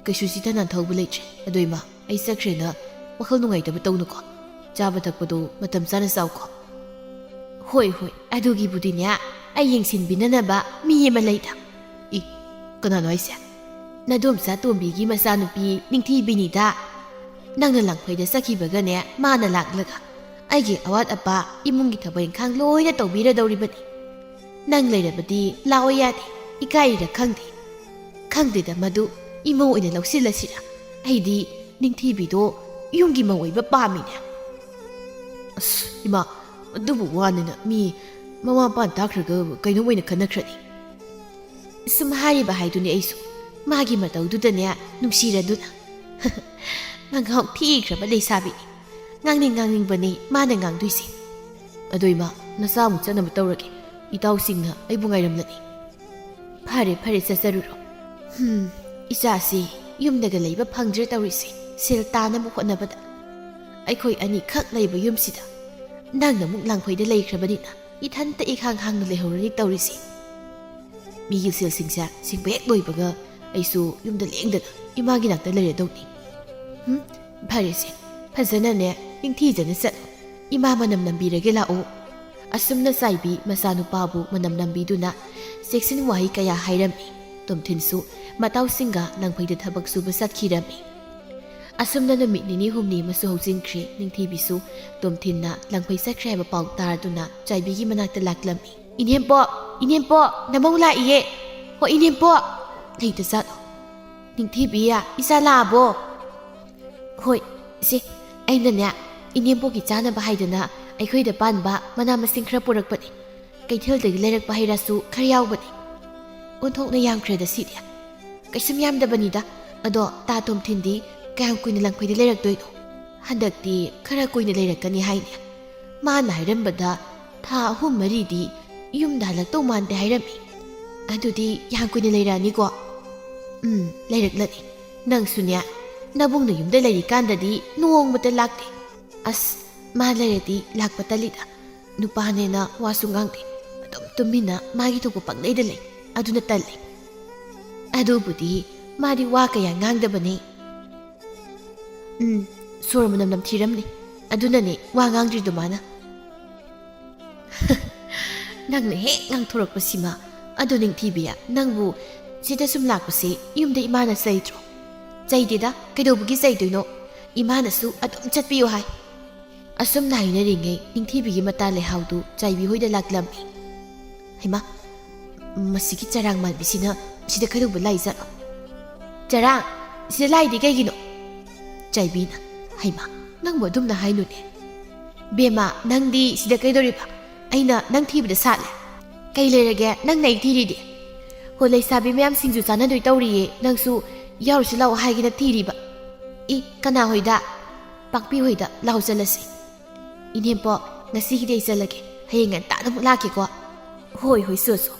"ꯀꯩꯁꯨ ꯆꯤꯊ ꯅꯥꯟꯊꯍꯧꯕ ꯂꯩꯇ꯭ꯔꯦ꯫ ꯑꯗꯣ ꯏꯃꯥ, ꯑꯩ ꯆꯠꯈ꯭ꯔꯦꯅ ꯋꯥꯈꯜ ꯅꯨꯡꯉꯥꯏꯇꯕ ꯇꯧꯅꯨꯀꯣ꯫ ꯆꯥꯕ ꯊꯛꯄꯗꯣ ꯃꯇꯝ ꯆꯥꯅ ꯆꯥꯎꯀꯣ"꯫ "ꯍꯣꯏ, ꯍꯣꯏ, ꯑꯗꯨꯒꯤꯕꯨꯗꯤꯅꯦ, ꯑꯩ ꯌꯦꯡꯁꯤꯟꯕꯤꯅꯅꯕ ꯃꯤ ꯑꯃ ꯂꯩꯗ"꯫ "ꯏ, ꯀꯅꯥꯅꯣ ꯍꯥꯏꯁꯦ?" "ꯅꯗꯣꯝꯆꯥ ꯇꯣꯝꯕꯤꯒꯤ ꯃꯆꯥꯅꯨꯄꯤ ꯅꯤꯡꯊꯤꯕꯤꯅꯤꯗ꯫ ꯅꯪꯅ ꯂꯥꯡꯐꯩꯗ ꯆꯠꯈꯤꯕꯒꯅꯦ, ꯃꯥꯅ ꯂꯥꯛꯂꯒ ꯑꯩꯒꯤ ꯑꯋꯥꯠ ꯑꯄꯥ, ꯏꯃꯨꯡꯒꯤ ꯊꯕꯛ ꯏꯪꯈꯥꯡ ꯂꯣꯏꯅ ꯇꯧꯕꯤꯔꯗꯧꯔꯤꯕꯅꯤ꯫ ꯅꯪ ꯂꯩꯔꯕꯗꯤ ꯂꯥꯛꯑꯣ ꯌꯥꯗꯦ, ꯏꯀꯥꯏꯔꯤꯔ ꯈꯪꯗꯦ꯫ ꯈꯪꯗꯦꯗ, ꯃꯗꯨ ꯏꯃꯧ ꯑꯣꯏꯅ ꯂꯧꯁꯤꯜꯂꯁꯤꯔ? ꯑꯩꯗꯤ ꯅꯤꯡꯊꯤꯕꯤꯗꯣ ꯌꯨꯝꯒꯤ ꯃꯧ ꯑꯣꯏꯕ ꯄꯥꯝꯃꯤꯅꯦ"꯫ "ꯑꯁ, ꯏꯃꯥ, ꯑꯗꯨꯕꯨ ꯋꯥꯅꯤꯅ ꯃꯤ ꯃꯃꯥ ꯃꯄꯥꯅ ꯇꯥꯈ꯭ꯔꯒ ꯀꯩꯅꯣꯝ ꯑꯣꯏꯅ ꯈꯟꯅꯈ꯭ꯔꯅꯤ"꯫ "ꯁꯨꯝ ꯍꯥꯏꯔꯤꯕ ꯍꯥꯏꯗꯨꯅꯤ ꯑꯩꯁꯨ꯫ ꯃꯥꯒꯤ ꯃꯇꯧꯗꯨꯗꯅꯦ ꯅꯨꯡꯁꯤꯔꯗꯨꯅ"꯫ "ꯃꯉꯥꯎ ꯊꯤꯈ꯭ꯔꯕ ꯂꯩꯁꯥꯕꯤꯅꯤ꯫ ꯉꯥꯡꯅꯤꯡ ꯉꯥꯡꯅꯤꯡꯕꯅꯤ ꯃꯥꯅ ꯉꯥꯡꯗꯣꯏꯁꯦ"꯫ "ꯑꯗꯣ ꯏꯃꯥ, ꯅꯆꯥ ꯑꯃꯨꯛ ꯆꯠꯅꯕ ꯇꯧꯔꯒꯦ꯫ ꯏꯇꯥꯎꯁꯤꯡꯅ ꯑꯩꯕꯨ ꯉꯥꯏꯔꯝꯂꯅꯤ"꯫ "ꯐꯔꯦ, ꯐꯔꯦ, ꯆꯠꯆꯔꯨꯔꯣ꯫ ꯍꯝ, ꯏꯆꯥꯁꯤ ꯌꯨꯝꯗꯒ ꯂꯩꯕ ꯐꯪꯗ꯭ꯔꯦ ꯇꯧꯔꯤꯁꯦ, ꯁꯦꯜ ꯇꯥꯅꯕ ꯍꯣꯠꯅꯕꯗ꯫ ꯑꯩꯈꯣꯏ ꯑꯅꯤꯈꯛ ꯂꯩꯕ ꯌꯨꯝꯁꯤꯗ ꯅꯪꯅ ꯑꯃꯨꯛ ꯂꯥꯡꯐꯩꯗ ꯂꯩꯈ꯭ꯔꯕꯅꯤꯅ ꯏꯊꯟꯇ ꯏꯈꯥꯡ ꯍꯥꯡꯅ ꯂꯩꯍꯧꯔꯅꯤ ꯇꯧꯔꯤꯁꯦ"꯫ "ꯃꯤꯒꯤ ꯁꯦꯜꯁꯤꯡꯁꯦ ꯁꯤꯡꯕ ꯍꯦꯛ ꯂꯣꯏꯕꯒ ꯑꯩꯁꯨ ꯌꯨꯝꯗ ꯂꯦꯡꯗꯅ ꯏꯃꯥꯒꯤ ꯅꯥꯛꯇ ꯂꯩꯔꯗꯧꯅꯤ"꯫ "ꯍꯝ, ꯐꯔꯦꯁꯦ, ꯐꯖꯅꯅꯦ ꯅꯤꯡꯊꯤꯖꯅ ꯆꯠꯂꯣ꯫ ꯏꯃꯥ ꯃꯅꯝ ꯅꯝꯕꯤꯔꯒꯦ ꯂꯥꯛꯑꯣ"꯫ ꯑꯁꯨꯝꯅ ꯆꯥꯏꯕꯤ ꯃꯆꯥꯅꯨꯄꯥꯕꯨ ꯃꯅꯝ ꯅꯝꯕꯤꯗꯨꯅ ꯆꯦꯛꯁꯤꯟ ꯋꯥꯍꯩ ꯀꯌꯥ ꯍꯥꯏꯔꯝꯃꯤ꯫ ꯇꯣꯝꯊꯤꯟꯁꯨ ꯃꯇꯥꯎꯁꯤꯡꯒ ꯂꯥꯡꯐꯩꯗ ꯊꯕꯛ ꯁꯨꯕ ꯆꯠꯈꯤꯔꯝꯃꯤ꯫ ꯑꯁꯨꯝꯅ ꯅꯨꯃꯤꯠ ꯅꯤꯅꯤ ꯍꯨꯝꯅꯤ ꯑꯃꯁꯨ ꯍꯧꯖꯤꯟꯈ꯭ꯔꯦ꯫ ꯅꯤꯡꯊꯤꯕꯤꯁꯨ ꯇꯣꯝꯊꯤꯟꯅ ꯂꯥꯡꯐꯩ ꯆꯠꯈ꯭ꯔꯦ ꯍꯥꯏꯕ ꯄꯥꯎ ꯇꯥꯔꯗꯨꯅ ꯆꯥꯏꯕꯤꯒꯤ ꯃꯅꯥꯛꯇ ꯂꯥꯛꯂꯝꯃꯤ꯫ "ꯏꯅꯦꯝꯄꯣꯛ, ꯏꯅꯦꯝꯄꯣꯛ, ꯅꯃꯧ ꯂꯥꯛꯏꯌꯦ꯫ ꯍꯣ, ꯏꯅꯦꯝꯄꯣꯛ!" ꯂꯩꯇ ꯖꯥꯠꯂꯣ? "ꯅꯤꯡꯊꯤꯕꯤ, ꯏꯆꯥ ꯂꯥꯛꯑꯕꯣ?" "ꯍꯣꯏ, ꯏꯆꯦ, ꯑꯩꯅꯅꯦ, ꯏꯅꯦꯝꯄꯣꯛꯀꯤ ꯆꯥꯅꯕ ꯍꯥꯏꯗꯅ ꯑꯩꯈꯣꯏꯗ ꯄꯥꯟꯕ ꯃꯅꯥ ꯃꯁꯤꯡ ꯈꯔ ꯄꯨꯔꯛꯄꯅꯦ꯫ ꯀꯩꯊꯦꯜꯗꯒꯤ ꯂꯩꯔꯛꯄ ꯍꯩ ꯔꯥꯁꯨ ꯈꯔ ꯌꯥꯎꯕꯅꯦ꯫" ꯑꯣꯟꯊꯣꯛꯅ ꯌꯥꯝꯈ꯭ꯔꯦꯗ ꯁꯤꯗꯤ꯫ ꯀꯩꯁꯨꯝ ꯌꯥꯝꯗꯕꯅꯤꯗ꯫ ꯑꯗꯣ ꯇꯥ ꯇꯣꯝꯊꯤꯟꯗꯤ ꯀꯌꯥꯝ ꯀꯨꯏꯅ ꯂꯝꯈꯩꯗ ꯂꯩꯔꯛꯇꯣꯏꯅꯣ? ꯍꯟꯗꯛꯇꯤ ꯈꯔ ꯀꯨꯏꯅ ꯂꯩꯔꯛꯀꯅꯤ ꯍꯥꯏꯅꯦ꯫ ꯃꯥꯅ ꯍꯥꯏꯔꯝꯕꯗ ꯊꯥ ꯑꯍꯨꯝ ꯃꯔꯤꯗꯤ ꯌꯨꯝꯗ ꯍꯜꯂꯛꯇꯧ ꯃꯥꯟꯗꯦ ꯍꯥꯏꯔꯝꯃꯤ꯫ ꯑꯗꯨꯗꯤ ꯌꯥꯝ ꯀꯨꯏꯅ ꯂꯩꯔꯛꯑꯅꯤꯀꯣ? ꯎꯝ, ꯂꯩꯔꯛꯂꯅꯤ꯫ ꯅꯪꯁꯨꯅꯦ, ꯅꯕꯨꯡꯅ ꯌꯨꯝꯗ ꯂꯩꯔꯤꯀꯥꯟꯗꯗꯤ ꯅꯣꯡꯃꯇ ꯂꯥꯛꯇꯦ꯫ ꯑꯁ, ꯃꯥ ꯂꯩꯔꯗꯤ ꯂꯥꯛꯄ ꯇꯜꯂꯤꯗ꯫ ꯅꯨꯄꯥꯅꯦꯅ ꯋꯥꯁꯨ ꯉꯥꯡꯗꯦ꯫ ꯑꯗꯨꯝ ꯇꯨꯃꯤꯟꯅ ꯃꯥꯒꯤ ꯊꯣꯛꯄ ꯄꯪꯂꯩꯗ ꯂꯩ꯫ ꯑꯗꯨꯅ ꯇꯜꯂꯤ꯫ ꯑꯗꯨꯕꯨꯗꯤ ꯃꯥꯗꯤ ꯋꯥ ꯀꯌꯥ ꯉꯥꯡꯗꯕꯅꯤ꯫ ꯎꯝ, ꯁꯣꯔ ꯃꯅꯝ ꯅꯝꯊꯤꯔꯝꯅꯤ꯫ ꯑꯗꯨꯅꯅꯦ ꯋꯥ ꯉꯥꯡꯗ꯭ꯔꯤꯗꯣ ꯃꯥꯅ꯫ ꯅꯪꯅ ꯍꯦꯛ ꯉꯥꯡꯊꯣꯔꯛꯄꯁꯤꯃ꯫ ꯑꯗꯣ ꯅꯤꯡꯊꯤꯕꯤ, ꯅꯪꯕꯨ ꯁꯤꯗ ꯁꯨꯝ ꯂꯥꯛꯄꯁꯦ ꯌꯨꯝꯗ ꯏꯃꯥꯅ ꯆꯩꯗ꯭ꯔꯣ? ꯆꯩꯗꯦꯗ, ꯀꯩꯗꯧꯕꯒꯤ ꯆꯩꯗꯣꯏꯅꯣ? ꯏꯃꯥꯅꯁꯨ ꯑꯗꯨꯝ ꯆꯠꯄꯤꯌꯨ ꯍꯥꯏ꯫ ꯑꯁꯨꯝꯅ ꯍꯥꯏꯅꯔꯤꯉꯩ ꯅꯤꯡꯊꯤꯕꯤꯒꯤ ꯃꯇꯥ ꯂꯩꯍꯥꯎꯗꯨ ꯆꯥꯏꯕꯤ ꯍꯣꯏꯗ ꯂꯥꯛꯂꯝꯃꯤ꯫ ꯍꯩꯃꯥ, ꯃꯁꯤꯒꯤ ꯆꯔꯥꯡ ꯃꯥꯟꯕꯤꯁꯤꯅ ꯁꯤꯗ ꯀꯩꯗꯧꯕ ꯂꯥꯛꯏꯖꯥꯠꯅꯣ? "ꯆꯔꯥꯡ, ꯁꯤꯗ ꯂꯥꯛꯏꯗꯤ ꯀꯩꯒꯤꯅꯣ?" ꯆꯥꯏꯕꯤꯅ, "ꯍꯩꯃꯥ, ꯅꯪꯕꯨ ꯑꯗꯨꯝꯅ ꯍꯥꯏꯅꯨꯅꯦ꯫ ꯕꯦꯝꯃ, ꯅꯪꯗꯤ ꯁꯤꯗ ꯀꯩꯗꯧꯔꯤꯕ? ꯑꯩꯅ ꯅꯪ ꯊꯤꯕꯗ ꯁꯥꯠꯂꯦ꯫ ꯀꯩ ꯂꯩꯔꯒꯦ ꯅꯪꯅ ꯑꯩ ꯊꯤꯔꯤꯗꯤ? ꯍꯣ, ꯂꯩꯁꯥꯕꯤ ꯃꯌꯥꯝ ꯁꯤꯡꯖꯨ ꯆꯥꯅꯗꯣꯏ ꯇꯧꯔꯤꯌꯦ, ꯅꯪꯁꯨ ꯌꯥꯎꯔꯨꯁꯤ ꯂꯥꯛꯑꯣ ꯍꯥꯏꯒꯦꯅ ꯊꯤꯔꯤꯕ꯫ ꯏ, ꯀꯅꯥ ꯍꯣꯏꯗ?" "ꯄꯥꯛꯄꯤ ꯍꯣꯏꯗ ꯂꯥꯛꯑꯣ ꯆꯠꯂꯁꯤ꯫" "ꯏꯅꯦꯝꯄꯣꯛ, ꯉꯁꯤꯒꯤꯗꯤ ꯑꯩ ꯆꯠꯂꯒꯦ, ꯍꯌꯦꯡ ꯉꯟꯇꯥꯅ ꯑꯃꯨꯛ ꯂꯥꯛꯀꯦꯀꯣ꯫" "ꯍꯣꯏ, ꯍꯣꯏ, ꯆꯣ, ꯆꯣ꯫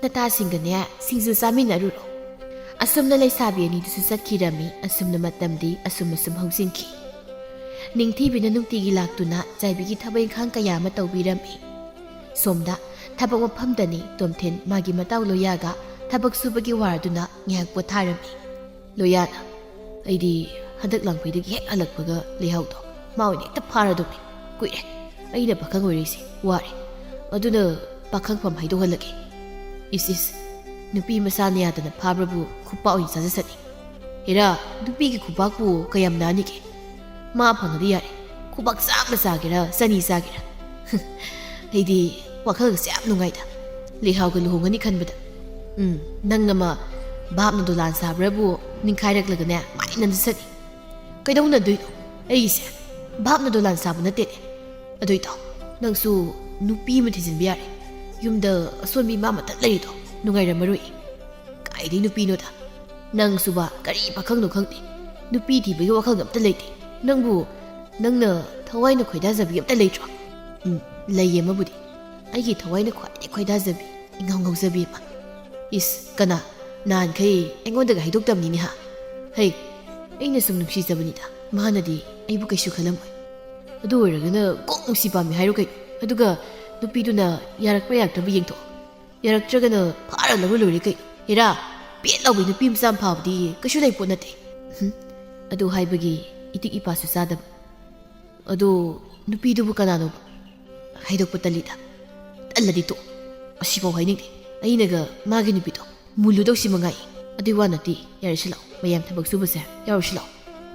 ꯅꯇꯥꯁꯤꯡꯒꯅꯦ ꯁꯤꯡꯖꯨ ꯆꯥꯃꯤꯟꯅꯔꯨꯔꯣ꯫" ꯑꯁꯨꯝꯅ ꯂꯩꯁꯥꯕꯤ ꯑꯅꯤꯗꯨꯁꯨ ꯆꯠꯈꯤꯔꯝꯃꯤ꯫ ꯑꯁꯨꯝꯅ ꯃꯇꯝꯗꯤ ꯑꯁꯨꯝ ꯑꯁꯨꯝ ꯍꯧꯖꯤꯟꯈꯤ꯫ ꯅꯤꯡꯊꯤꯕꯤꯅ ꯅꯨꯡꯇꯤꯒꯤ ꯂꯥꯛꯇꯨꯅ ꯆꯥꯏꯕꯤꯒꯤ ꯊꯕꯛ ꯏꯪꯈꯥꯡ ꯀꯌꯥ ꯑꯃ ꯇꯧꯕꯤꯔꯝꯃꯤ꯫ ꯁꯣꯝꯗ ꯊꯕꯛ ꯃꯐꯝꯗꯅꯤ ꯇꯣꯝꯊꯤꯟ ꯃꯥꯒꯤ ꯃꯇꯥꯎ ꯂꯣꯌꯥꯒ ꯊꯕꯛ ꯁꯨꯕꯒꯤ ꯋꯥꯔꯗꯨꯅ ꯉꯥꯏꯍꯥꯛ ꯄꯣꯊꯥꯔꯝꯃꯤ꯫ ꯂꯣꯌꯥꯅ, "ꯑꯩꯗꯤ ꯍꯟꯗꯛ ꯂꯥꯡꯐꯩꯗꯒꯤ ꯍꯦꯛ ꯍꯜꯂꯛꯄꯒ ꯂꯩꯍꯥꯎꯗꯣ ꯃꯥ ꯑꯣꯏꯅ ꯍꯦꯛꯇ ꯐꯥꯔꯗꯧꯅꯤ꯫ ꯀꯨꯏꯔꯦ ꯑꯩꯅ ꯄꯥꯈꯪ ꯑꯣꯏꯔꯛꯏꯁꯦ, ꯋꯥꯔꯦ꯫ ꯑꯗꯨꯅ ꯄꯥꯈꯪꯐꯝ ꯍꯥꯏꯗꯣꯛꯍꯜꯂꯒꯦ꯫" "ꯏꯁ ꯏꯁ, ꯅꯨꯄꯤ ꯃꯆꯥꯅ ꯌꯥꯗꯅ ꯐꯥꯕ꯭ꯔꯕꯨ ꯈꯨꯄꯥꯛ ꯑꯣꯏꯅ ꯆꯥꯖꯁꯅꯤ꯫ ꯍꯦꯔꯥ, ꯅꯨꯄꯤꯒꯤ ꯈꯨꯄꯥꯛꯄꯨ ꯀꯌꯥꯝ ꯅꯥꯅꯤꯒꯦ? ꯃꯥ ꯐꯪꯉꯗꯤ ꯌꯥꯔꯦ, ꯈꯨꯄꯥꯛ ꯆꯥꯝꯃ ꯆꯥꯒꯦꯔꯥ, ꯆꯅꯤ ꯆꯥꯒꯦꯔꯥ꯫ ꯑꯩꯗꯤ ꯋꯥꯈꯜꯒꯁꯦ ꯌꯥꯝ ꯅꯨꯡꯉꯥꯏꯗ꯫ ꯂꯤꯍꯥꯎꯒ ꯂꯨꯍꯣꯡꯒꯅꯤ ꯈꯟꯕꯗ꯫ ꯎꯝ, ꯅꯪ ꯑꯃ ꯚꯥꯞꯅ ꯗꯣꯂꯥꯟ ꯁꯥꯕ꯭ꯔꯕꯨ ꯅꯤꯡꯈꯥꯏꯔꯛꯂꯒꯅꯦ ꯃꯥꯏ ꯅꯝꯖꯁꯅꯤ꯫ ꯀꯩꯗꯧꯅꯗꯣꯏꯅꯣ ꯑꯩꯒꯤꯁꯦ? ꯚꯥꯞꯅ ꯗꯣꯂꯥꯟ ꯁꯥꯕ ꯅꯠꯇꯦꯅꯦ꯫ ꯑꯗꯨ ꯏꯇꯥꯎ, ꯅꯪꯁꯨ ꯅꯨꯄꯤ ꯑꯃ ꯊꯤꯖꯤꯟꯕ ꯌꯥꯔꯦ꯫ ꯌꯨꯝꯗ ꯑꯁꯣꯟꯕꯤ ꯃꯥ ꯃꯊꯟ ꯂꯩꯔꯤꯗꯣ ꯅꯨꯡꯉꯥꯏꯔꯝꯃꯔꯣꯏ꯫ ꯀꯥꯏꯗꯩ ꯅꯨꯄꯤꯅꯣꯗ? ꯅꯪꯁꯨꯕ ꯀꯔꯤ ꯄꯥꯈꯪꯅꯣ ꯈꯪꯗꯦ꯫ ꯅꯨꯄꯤ ꯊꯤꯕꯒꯤ ꯋꯥꯈꯜꯒ ꯑꯝꯇ ꯂꯩꯇꯦ꯫ ꯅꯪꯕꯨ ꯅꯪꯅ ꯊꯋꯥꯏꯅ ꯈꯣꯏꯗꯥꯖꯕꯤ ꯑꯝꯇ ꯂꯩꯇ꯭ꯔꯣ? ꯎꯝ, ꯂꯩꯌꯦ ꯑꯃꯕꯨꯗꯤ꯫ ꯑꯩꯒꯤ ꯊꯋꯥꯏꯅ ꯈ꯭ꯋꯥꯏꯗꯒꯤ ꯈꯣꯏꯗꯥꯖꯕꯤ, ꯏꯉꯥꯎ ꯉꯥꯎꯖꯕꯤ ꯑꯃ꯫ ꯏꯁ, ꯀꯅꯥ? ꯅꯍꯥꯟꯈꯩ ꯑꯩꯉꯣꯟꯗꯒ ꯍꯥꯏꯗꯣꯛꯇꯕꯅꯤꯅꯦ ꯍꯥ? ꯍꯩ, ꯑꯩꯅ ꯁꯨꯝ ꯅꯨꯡꯁꯤꯖꯕꯅꯤꯗ꯫ ꯃꯥꯅꯗꯤ ꯑꯩꯕꯨ ꯀꯩꯁꯨ ꯈꯜꯂꯝꯃꯣꯏ꯫ ꯑꯗꯨ ꯑꯣꯏꯔꯒꯅ ꯀꯣꯛ ꯅꯨꯡꯁꯤ ꯄꯥꯝꯃꯤ ꯍꯥꯏꯔꯣ ꯀꯩꯅꯣ? ꯑꯗꯨꯒ ꯅꯨꯄꯤꯗꯨꯅ ꯌꯥꯔꯛꯄ ꯌꯥꯔꯛꯇꯕ ꯌꯦꯡꯊꯣꯛꯑꯣ꯫ ꯌꯥꯔꯛꯇ꯭ꯔꯒꯅ ꯐꯥꯔ ꯂꯧꯔ ꯂꯣꯏꯔꯦ ꯀꯩꯅꯣ꯫ ꯍꯦꯔꯥ, ꯄꯦꯠ ꯂꯥꯎꯕꯤ ꯅꯨꯄꯤ ꯃꯆꯥ ꯑꯃ ꯐꯥꯕꯗꯤ ꯀꯩꯁꯨ ꯂꯩ ꯄꯣꯠ ꯅꯠꯇꯦ꯫ ꯍꯨꯝ, ꯑꯗꯨ ꯍꯥꯏꯕꯒꯤ ꯏꯇꯤꯛ ꯏꯄꯥꯁꯨ ꯆꯥꯗꯕ꯫ ꯑꯗꯣ ꯅꯨꯄꯤꯗꯨꯕꯨ ꯀꯅꯥꯅꯣꯕ? ꯍꯥꯏꯗꯣꯛꯄ ꯇꯜꯂꯤꯗ꯫ ꯇꯜꯂꯗꯤ ꯇꯣꯛ꯫ ꯑꯁꯤꯐꯥꯎ ꯍꯥꯏꯅꯤꯡꯗꯦ꯫ ꯑꯩꯅꯒ ꯃꯥꯒꯤ ꯅꯨꯄꯤꯗꯣ ꯃꯨꯜꯂꯨꯗꯧꯁꯤ ꯃꯉꯥꯏ꯫ ꯑꯗꯨꯏ ꯋꯥ ꯅꯠꯇꯦ, ꯌꯥꯔꯁꯤ ꯂꯥꯛꯑꯣ꯫ ꯃꯌꯥꯝ ꯊꯕꯛ ꯁꯨꯕꯁꯦ ꯌꯥꯎꯔꯁꯤ ꯂꯥꯛꯑꯣ꯫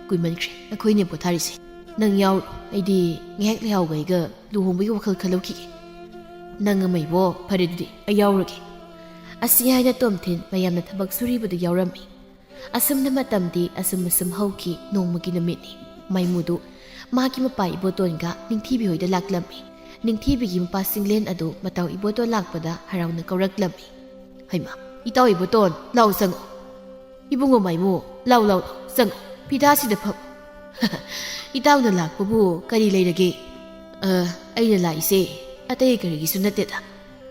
ꯀꯨꯏꯃꯟꯈ꯭ꯔꯦ ꯑꯩꯈꯣꯏꯅ ꯄꯣꯊꯥꯔꯤꯁꯦ꯫ ꯅꯪ ꯌꯥꯎꯔꯣ, ꯑꯩꯗꯤ ꯉꯥꯏꯍꯥꯛ ꯂꯩꯍꯥꯎꯒ ꯑꯩꯒ ꯂꯨꯍꯣꯡꯕꯒꯤ ꯋꯥꯈꯜ ꯈꯜꯍꯧꯈꯤꯒꯦ꯫ ꯅꯪ ꯑꯃ ꯏꯕꯣ, ꯐꯔꯦ ꯑꯗꯨꯗꯤ ꯑꯩ ꯌꯥꯎꯔꯒꯦ꯫ ꯑꯁꯤ ꯍꯥꯏꯅ ꯇꯣꯝꯊꯤꯟ ꯃꯌꯥꯝꯅ ꯊꯕꯛ ꯁꯨꯔꯤꯕꯗꯨ ꯌꯥꯎꯔꯝꯃꯤ꯫ ꯑꯁꯨꯝꯅ ꯃꯇꯝꯗꯤ ꯑꯁꯨꯝ ꯑꯁꯨꯝ ꯍꯧꯈꯤ꯫ ꯅꯣꯡꯃꯒꯤ ꯅꯨꯃꯤꯠꯅꯤ꯫ ꯃꯥꯏꯃꯨꯗꯨ ꯃꯥꯒꯤ ꯃꯄꯥ ꯏꯕꯣꯇꯣꯟꯒ ꯅꯤꯡꯊꯤꯕꯤ ꯍꯣꯏꯗ ꯂꯥꯛꯂꯝꯃꯤ꯫ ꯅꯤꯡꯊꯤꯕꯤꯒꯤ ꯃꯄꯥ ꯁꯤꯡꯂꯦꯟ ꯑꯗꯨ ꯃꯇꯥꯎ ꯏꯕꯣꯇꯣꯟ ꯂꯥꯛꯄꯗ ꯍꯔꯥꯎꯅ ꯀꯧꯔꯛꯂꯝꯃꯤ꯫ "ꯍꯩꯃꯥ, ꯏꯇꯥꯎ ꯏꯕꯣꯇꯣꯟ, ꯂꯥꯎ ꯆꯪꯉꯣ꯫ ꯏꯕꯨꯡꯉꯣ ꯃꯥꯏꯃꯨ, ꯂꯥꯎ ꯂꯥꯎ ꯂꯥꯎ, ꯆꯪꯉꯣ, ꯐꯤꯗꯥꯁꯤꯗ ꯐꯝ꯫" "ꯏꯇꯥꯎꯅ ꯂꯥꯛꯄꯕꯨ ꯀꯔꯤ ꯂꯩꯔꯒꯦ?" "ꯑ, ꯑꯩꯅ ꯂꯥꯛꯏꯁꯦ ꯑꯇꯩ ꯀꯔꯤꯒꯤꯁꯨ ꯅꯠꯇꯦꯗ꯫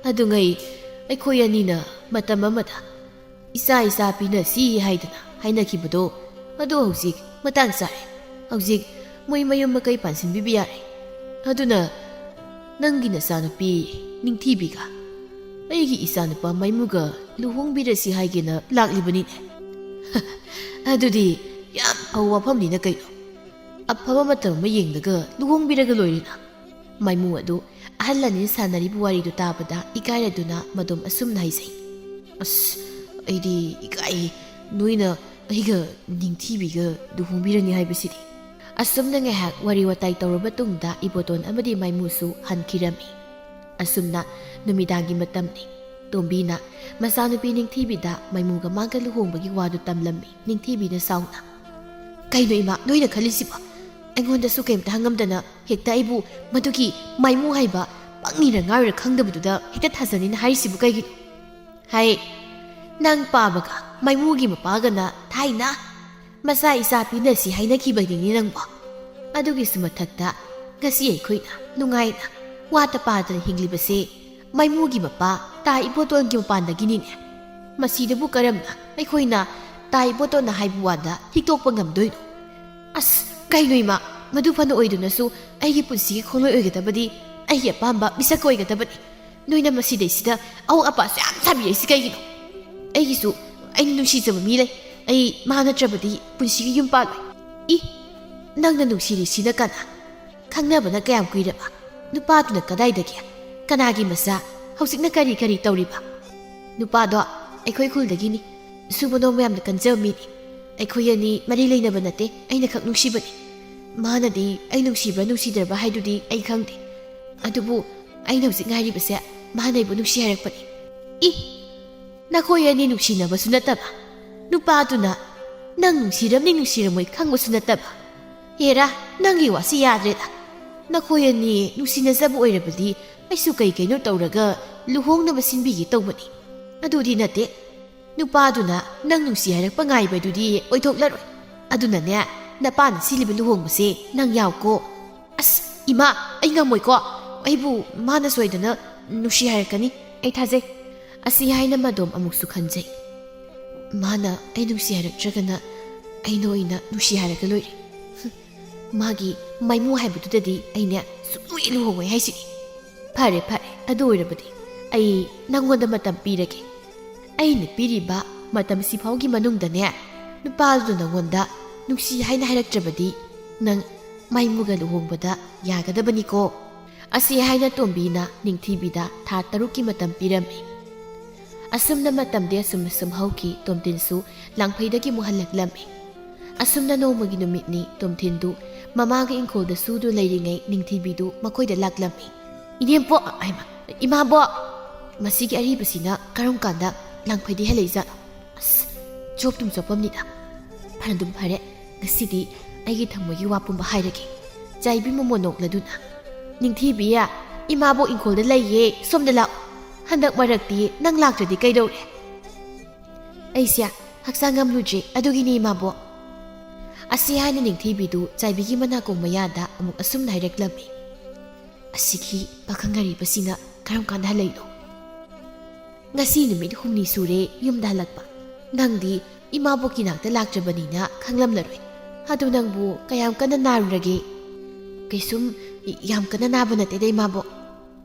ꯑꯗꯨꯉꯩ ꯑꯩꯈꯣꯏ ꯑꯅꯤꯅ ꯃꯇꯝ ꯑꯃꯗ ꯏꯆꯥ ꯏꯆꯥ ꯄꯤꯅꯁꯤ ꯍꯥꯏꯗꯅ ꯍꯥꯏꯅꯈꯤꯕꯗꯣ, ꯑꯗꯨ ꯍꯧꯖꯤꯛ ꯃꯇꯥꯡ ꯆꯥꯔꯦ꯫ ꯍꯧꯖꯤꯛ ꯃꯣꯏ ꯃꯌꯨꯝ ꯃꯀꯩ ꯄꯥꯟꯁꯤꯟꯕꯤꯕ ꯌꯥꯔꯦ꯫ ꯑꯗꯨꯅ ꯅꯪꯒꯤ ꯅꯆꯥꯅꯨꯄꯤ ꯅꯤꯡꯊꯤꯕꯤꯒ ꯑꯩꯒꯤ ꯏꯆꯥꯅꯨꯄꯥ ꯃꯥꯏꯃꯨꯒ ꯂꯨꯍꯣꯡꯕꯤꯔꯁꯤ ꯍꯥꯏꯒꯦꯅ ꯂꯥꯛꯂꯤꯕꯅꯤꯅꯦ꯫" "ꯑꯗꯨꯗꯤ ꯌꯥꯝ ꯐꯕ ꯋꯥꯐꯝꯅꯤꯅ ꯀꯩꯅꯣ꯫ ꯑꯐꯕ ꯃꯇꯝ ꯑꯃ ꯌꯦꯡꯂꯒ ꯂꯨꯍꯣꯡꯕꯤꯔꯒ ꯂꯣꯏꯔꯦꯅ꯫" ꯃꯥꯏꯃꯨ ꯑꯗꯨ ꯑꯍꯜ ꯑꯅꯤꯅ ꯁꯥꯟꯅꯔꯤꯕ ꯋꯥꯔꯤꯗꯨ ꯇꯥꯕꯗ ꯏꯀꯥꯏꯔꯗꯨꯅ ꯃꯗꯨꯝ ꯑꯁꯨꯝꯅ ꯍꯥꯏꯖꯩ꯫ "ꯑꯁ, ꯑꯩꯗꯤ ꯏꯀꯥꯏ, ꯅꯣꯏꯅ ꯑꯩꯒ ꯅꯤꯡꯊꯤꯕꯤꯒ ꯂꯨꯍꯣꯡꯕꯤꯔꯅꯤ ꯍꯥꯏꯕꯁꯤꯗꯤ꯫" ꯑꯁꯨꯝꯅ ꯉꯥꯏꯍꯥꯛ ꯋꯥꯔꯤ ꯋꯥꯇꯥꯏ ꯇꯧꯔꯕ ꯇꯨꯡꯗ ꯏꯕꯣꯇꯣꯟ ꯑꯃꯗꯤ ꯃꯥꯏꯃꯨꯁꯨ ꯍꯟꯈꯤꯔꯝꯃꯤ꯫ ꯑꯁꯨꯝꯅ ꯅꯨꯃꯤꯗꯥꯡꯒꯤ ꯃꯇꯝꯅꯤ꯫ ꯇꯣꯝꯕꯤꯅ ꯃꯆꯥꯅꯨꯄꯤ ꯅꯤꯡꯊꯤꯕꯤꯗ ꯃꯥꯏꯃꯨꯒ ꯃꯥꯒ ꯂꯨꯍꯣꯡꯕꯒꯤ ꯋꯥꯗꯨ ꯇꯝꯂꯝꯃꯤ꯫ ꯅꯤꯡꯊꯤꯕꯤꯅ ꯁꯥꯎꯅ, "ꯀꯩꯅꯣ ꯏꯃꯥ, ꯅꯣꯏꯅ ꯈꯜꯂꯤꯁꯤꯕꯣ? ꯑꯩꯉꯣꯟꯗꯁꯨ ꯀꯩꯝꯇ ꯍꯪꯉꯝꯗꯅ ꯍꯦꯛꯇ ꯑꯩꯕꯨ ꯃꯗꯨꯒꯤ ꯃꯥꯏꯃꯨ ꯍꯥꯏꯕ ꯄꯪꯉꯤꯔ ꯉꯥꯎꯔꯤꯔ ꯈꯪꯗꯕꯗꯨꯗ ꯍꯦꯛꯇ ꯊꯥꯖꯅꯤꯅ ꯍꯥꯏꯔꯤꯁꯤꯕꯨ ꯀꯩꯒꯤꯅꯣ?" ꯍꯥꯏ, "ꯅꯪ ꯄꯥꯕꯒ ꯃꯥꯏꯃꯨꯒꯤ ꯃꯄꯥꯒꯅ ꯊꯥꯏꯅ ꯃꯆꯥ ꯏꯆꯥ ꯄꯤꯅꯁꯤ ꯍꯥꯏꯅꯈꯤꯕꯅꯤꯅꯦ ꯅꯪꯕꯣ꯫ ꯑꯗꯨꯒꯤꯁꯨ ꯃꯊꯛꯇ ꯉꯁꯤ ꯑꯩꯈꯣꯏꯅ ꯅꯨꯡꯉꯥꯏꯅ ꯋꯥꯇ ꯄꯥꯗꯅ ꯍꯤꯡꯂꯤꯕꯁꯦ ꯃꯥꯏꯃꯨꯒꯤ ꯃꯄꯥ ꯇꯥ ꯏꯕꯣꯇꯣꯟꯒꯤ ꯃꯄꯥꯟꯗꯒꯤꯅꯤꯅꯦ꯫ ꯃꯁꯤꯗꯕꯨ ꯀꯔꯝꯅ ꯑꯩꯈꯣꯏꯅ ꯇꯥ ꯏꯕꯣꯇꯣꯟꯅ ꯍꯥꯏꯕ ꯋꯥꯗ ꯍꯤꯛꯇꯣꯛꯄ ꯉꯝꯗꯣꯏꯅꯣ? ꯑꯁ, ꯀꯩꯅꯣ ꯏꯃꯥ, ꯃꯗꯨ ꯐꯅ ꯑꯣꯏꯗꯨꯅꯁꯨ ꯑꯩꯒꯤ ꯄꯨꯟꯁꯤꯒꯤ ꯈꯣꯡꯂꯣꯏ ꯑꯣꯏꯒꯗꯕꯗꯤ ꯑꯩꯒꯤ ꯑꯄꯥꯝꯕ ꯃꯤꯁꯛ ꯑꯣꯏꯒꯗꯕꯅꯤ꯫ ꯅꯣꯏꯅ ꯃꯁꯤꯗꯩꯁꯤꯗ ꯑꯋꯥ ꯑꯄꯥꯁꯨ ꯌꯥꯝ ꯁꯥꯕꯤꯔꯛꯏꯁꯤ ꯀꯩꯒꯤꯅꯣ? ꯑꯩꯒꯤꯁꯨ ꯑꯩꯅ ꯅꯨꯡꯁꯤꯖꯕ ꯃꯤ ꯂꯩ꯫ ꯑꯩ ꯃꯥ ꯅꯠꯇ꯭ꯔꯕꯗꯤ ꯄꯨꯟꯁꯤꯒꯤ ꯌꯨꯝ ꯄꯥꯜꯂꯣꯏ꯫" "ꯏ, ꯅꯪꯅ ꯅꯨꯡꯁꯤꯔꯤꯁꯤꯅ ꯀꯅꯥ? ꯈꯪꯅꯕꯅ ꯀꯌꯥꯝ ꯀꯨꯏꯔꯕ? ꯅꯨꯄꯥꯗꯨꯅ ꯀꯗꯥꯏꯗꯒꯤ? ꯀꯅꯥꯒꯤ ꯃꯆꯥ? ꯍꯧꯖꯤꯛꯅ ꯀꯔꯤ ꯀꯔꯤ ꯇꯧꯔꯤꯕ?" "ꯅꯨꯄꯥꯗꯣ ꯑꯩꯈꯣꯏ ꯈꯨꯜꯗꯒꯤꯅꯤ꯫ ꯁꯨꯕ ꯅꯣꯝꯕ ꯌꯥꯝꯅ ꯀꯟꯖꯕ ꯃꯤꯅꯤ꯫ ꯑꯩꯈꯣꯏ ꯑꯅꯤ ꯃꯔꯤ ꯂꯩꯅꯕ ꯅꯠꯇꯦ, ꯑꯩꯅ ꯈꯛ ꯅꯨꯡꯁꯤꯕꯅꯤ꯫ ꯃꯥꯅꯗꯤ ꯑꯩ ꯅꯨꯡꯁꯤꯕ꯭ꯔꯥ ꯅꯨꯡꯁꯤꯗ꯭ꯔꯕ ꯍꯥꯏꯗꯨꯗꯤ ꯑꯩ ꯈꯪꯗꯦ꯫ ꯑꯗꯨꯕꯨ ꯑꯩꯅ ꯍꯧꯖꯤꯛ ꯉꯥꯏꯔꯤꯕꯁꯦ ꯃꯥꯅ ꯑꯩꯕꯨ ꯅꯨꯡꯁꯤ ꯍꯥꯏꯔꯛꯄꯅꯤ꯫" "ꯏ, ꯅꯈꯣꯏ ꯑꯅꯤ ꯅꯨꯡꯁꯤꯅꯕꯁꯨ ꯅꯠꯇꯕ, ꯅꯨꯄꯥꯗꯨꯅ ꯅꯪ ꯅꯨꯡꯁꯤꯔꯝꯅꯤ ꯅꯨꯡꯁꯤꯔꯝꯃꯣꯏ ꯈꯪꯕꯁꯨ ꯅꯠꯇꯕ꯫ ꯍꯦꯔꯥ, ꯅꯪꯒꯤ ꯋꯥꯁꯤ ꯌꯥꯗ꯭ꯔꯦꯗ꯫ ꯅꯈꯣꯏ ꯑꯅꯤ ꯅꯨꯡꯁꯤꯅꯖꯕ ꯑꯣꯏꯔꯕꯗꯤ ꯑꯩꯁꯨ ꯀꯩ ꯀꯩꯅꯣ ꯇꯧꯔꯒ ꯂꯨꯍꯣꯡꯅꯕ ꯁꯤꯟꯕꯤꯒꯦ ꯇꯧꯕꯅꯤ꯫ ꯑꯗꯨꯗꯤ ꯅꯠꯇꯦ꯫ ꯅꯨꯄꯥꯗꯨꯅ ꯅꯪ ꯅꯨꯡꯁꯤ ꯍꯥꯏꯔꯛꯄ ꯉꯥꯏꯕꯗꯨꯗꯤ ꯑꯣꯏꯊꯣꯛꯂꯔꯣꯏ꯫ ꯑꯗꯨꯅꯅꯦ, ꯅꯄꯥꯅ ꯁꯤꯜꯂꯤꯕ ꯂꯨꯍꯣꯡꯕꯁꯦ ꯅꯪ ꯌꯥꯎꯀꯣ꯫" "ꯑꯁ, ꯏꯃꯥ, ꯑꯩ ꯉꯝꯃꯣꯏꯀꯣ꯫ ꯑꯩꯕꯨ ꯃꯥꯅ ꯁꯣꯏꯗꯅ ꯅꯨꯡꯁꯤ ꯍꯥꯏꯔꯛꯀꯅꯤ, ꯑꯩ ꯊꯥꯖꯩ꯫" ꯑꯁꯤ ꯍꯥꯏꯅ ꯃꯗꯣꯝ ꯑꯃꯨꯛꯁꯨ ꯈꯟꯖꯩ꯫ "ꯃꯥꯅ ꯑꯩ ꯅꯨꯡꯁꯤ ꯍꯥꯏꯔꯛꯇ꯭ꯔꯒꯅ ꯑꯩꯅ ꯑꯣꯏꯅ ꯅꯨꯡꯁꯤ ꯍꯥꯏꯔꯒ ꯂꯣꯏꯔꯦ꯫ ꯃꯥꯒꯤ ꯃꯥꯏꯃꯨ ꯍꯥꯏꯕꯗꯨꯗꯗꯤ ꯑꯩꯅꯦ ꯁꯨꯛꯂꯨ ꯍꯦꯛ ꯂꯨꯍꯣꯡꯉꯣꯏ ꯍꯥꯏꯁꯤꯅꯤ꯫" "ꯐꯔꯦ, ꯐꯔꯦ, ꯑꯗꯨ ꯑꯣꯏꯔꯕꯗꯤ ꯑꯩ ꯅꯪꯉꯣꯟꯗ ꯃꯇꯝ ꯄꯤꯔꯒꯦ꯫ ꯑꯩꯅ ꯄꯤꯔꯤꯕ ꯃꯇꯝꯁꯤ ꯐꯥꯎꯒꯤ ꯃꯅꯨꯡꯗꯅꯦ, ꯅꯨꯄꯥꯗꯨꯅ ꯅꯪꯉꯣꯟꯗ ꯅꯨꯡꯁꯤ ꯍꯥꯏꯅ ꯍꯥꯏꯔꯛꯇ꯭ꯔꯕꯗꯤ ꯅꯪ ꯃꯥꯏꯃꯨꯒ ꯂꯨꯍꯣꯡꯕꯗ ꯌꯥꯒꯗꯕꯅꯤꯀꯣ꯫" ꯑꯁꯤ ꯍꯥꯏꯅ ꯇꯣꯝꯕꯤꯅ ꯅꯤꯡꯊꯤꯕꯤꯗ ꯊꯥ ꯇꯔꯨꯛꯀꯤ ꯃꯇꯝ ꯄꯤꯔꯝꯃꯤ꯫ ꯑꯁꯨꯝꯅ ꯃꯇꯝꯗꯤ ꯑꯁꯨꯝ ꯑꯁꯨꯝ ꯍꯧꯈꯤ꯫ ꯇꯣꯝꯊꯤꯟꯁꯨ ꯂꯥꯡꯐꯩꯗꯒꯤ ꯑꯃꯨꯛ ꯍꯜꯂꯛꯂꯝꯃꯤ꯫ ꯑꯁꯨꯝꯅ ꯅꯣꯡꯃꯒꯤ ꯅꯨꯃꯤꯠꯅꯤ꯫ ꯇꯣꯝꯊꯤꯟꯗꯨ ꯃꯃꯥꯒꯤ ꯏꯪꯈꯣꯜꯗ ꯁꯨꯗꯨꯅ ꯂꯩꯔꯤꯉꯩ ꯅꯤꯡꯊꯤꯕꯤꯗꯨ ꯃꯈꯣꯏꯗ ꯂꯥꯛꯂꯝꯃꯤ꯫ "ꯏꯅꯦꯝꯄꯣꯛ, ꯍꯥꯏꯃ, "ꯏꯃꯥꯕꯣꯛ, ꯃꯁꯤꯒꯤ ꯑꯔꯤꯕꯁꯤꯅ ꯀꯔꯝ ꯀꯥꯟꯗ ꯂꯥꯡꯐꯩꯗꯩ ꯍꯜꯂꯛꯏꯖꯥꯠꯅꯣ? ꯑꯁ, ꯆꯣꯞꯇꯨꯝ ꯆꯣꯞꯄꯝꯅꯤꯗ꯫ ꯐꯅꯗꯨꯝ ꯐꯔꯦ, ꯉꯁꯤꯗꯤ ꯑꯩꯒꯤ ꯊꯃꯣꯏꯒꯤ ꯋꯥ ꯄꯨꯝꯕ ꯍꯥꯏꯔꯒꯦ꯫" ꯆꯥꯏꯕꯤ ꯃꯃꯣꯟ ꯅꯣꯛꯂꯗꯨꯅ, "ꯅꯤꯡꯊꯤꯕꯤ, ꯏꯃꯥꯕꯣꯛ ꯏꯪꯈꯣꯜꯗ ꯂꯩꯌꯦ, ꯁꯣꯝꯗ ꯂꯥꯛꯑꯣ꯫ ꯍꯟꯗꯛ ꯃꯔꯛꯇꯤ ꯅꯪ ꯂꯥꯛꯇ꯭ꯔꯗꯤ ꯀꯩꯗꯧꯔꯦ?" "ꯑꯩꯁꯦ ꯍꯛꯆꯥꯡ ꯉꯝꯂꯨꯗ꯭ꯔꯦ, ꯑꯗꯨꯒꯤꯅꯦ ꯏꯃꯥꯕꯣꯛ꯫" ꯑꯁꯤ ꯍꯥꯏꯅ ꯅꯤꯡꯊꯤꯕꯤꯗꯨ ꯆꯥꯏꯕꯤꯒꯤ ꯃꯅꯥꯀꯣꯡ ꯃꯌꯥꯗ ꯑꯃꯨꯛ ꯑꯁꯨꯝꯅ ꯍꯥꯏꯔꯛꯂꯝꯃꯤ꯫ "ꯑꯁꯤꯒꯤ ꯄꯥꯈꯪ ꯑꯔꯤꯕꯁꯤꯅ ꯀꯔꯝ ꯀꯥꯟꯗ ꯍꯜꯂꯛꯏꯅꯣ?" "ꯉꯁꯤ ꯅꯨꯃꯤꯠ ꯍꯨꯝꯅꯤ ꯁꯨꯔꯦ ꯌꯨꯝꯗ ꯍꯜꯂꯛꯄ꯫ ꯅꯪꯗꯤ ꯏꯃꯥꯕꯣꯛꯀꯤ ꯅꯥꯛꯇ ꯂꯥꯛꯇ꯭ꯔꯕꯅꯤꯅ ꯈꯪꯂꯝꯂꯔꯣꯏ꯫ ꯑꯗꯨ ꯅꯪꯕꯨ ꯀꯌꯥꯝ ꯀꯟꯅ ꯅꯥꯔꯨꯔꯒꯦ?" "ꯀꯩꯁꯨꯝ ꯌꯥꯝ ꯀꯟꯅ ꯅꯥꯕ ꯅꯠꯇꯦꯗ, ꯏꯃꯥꯕꯣꯛ꯫"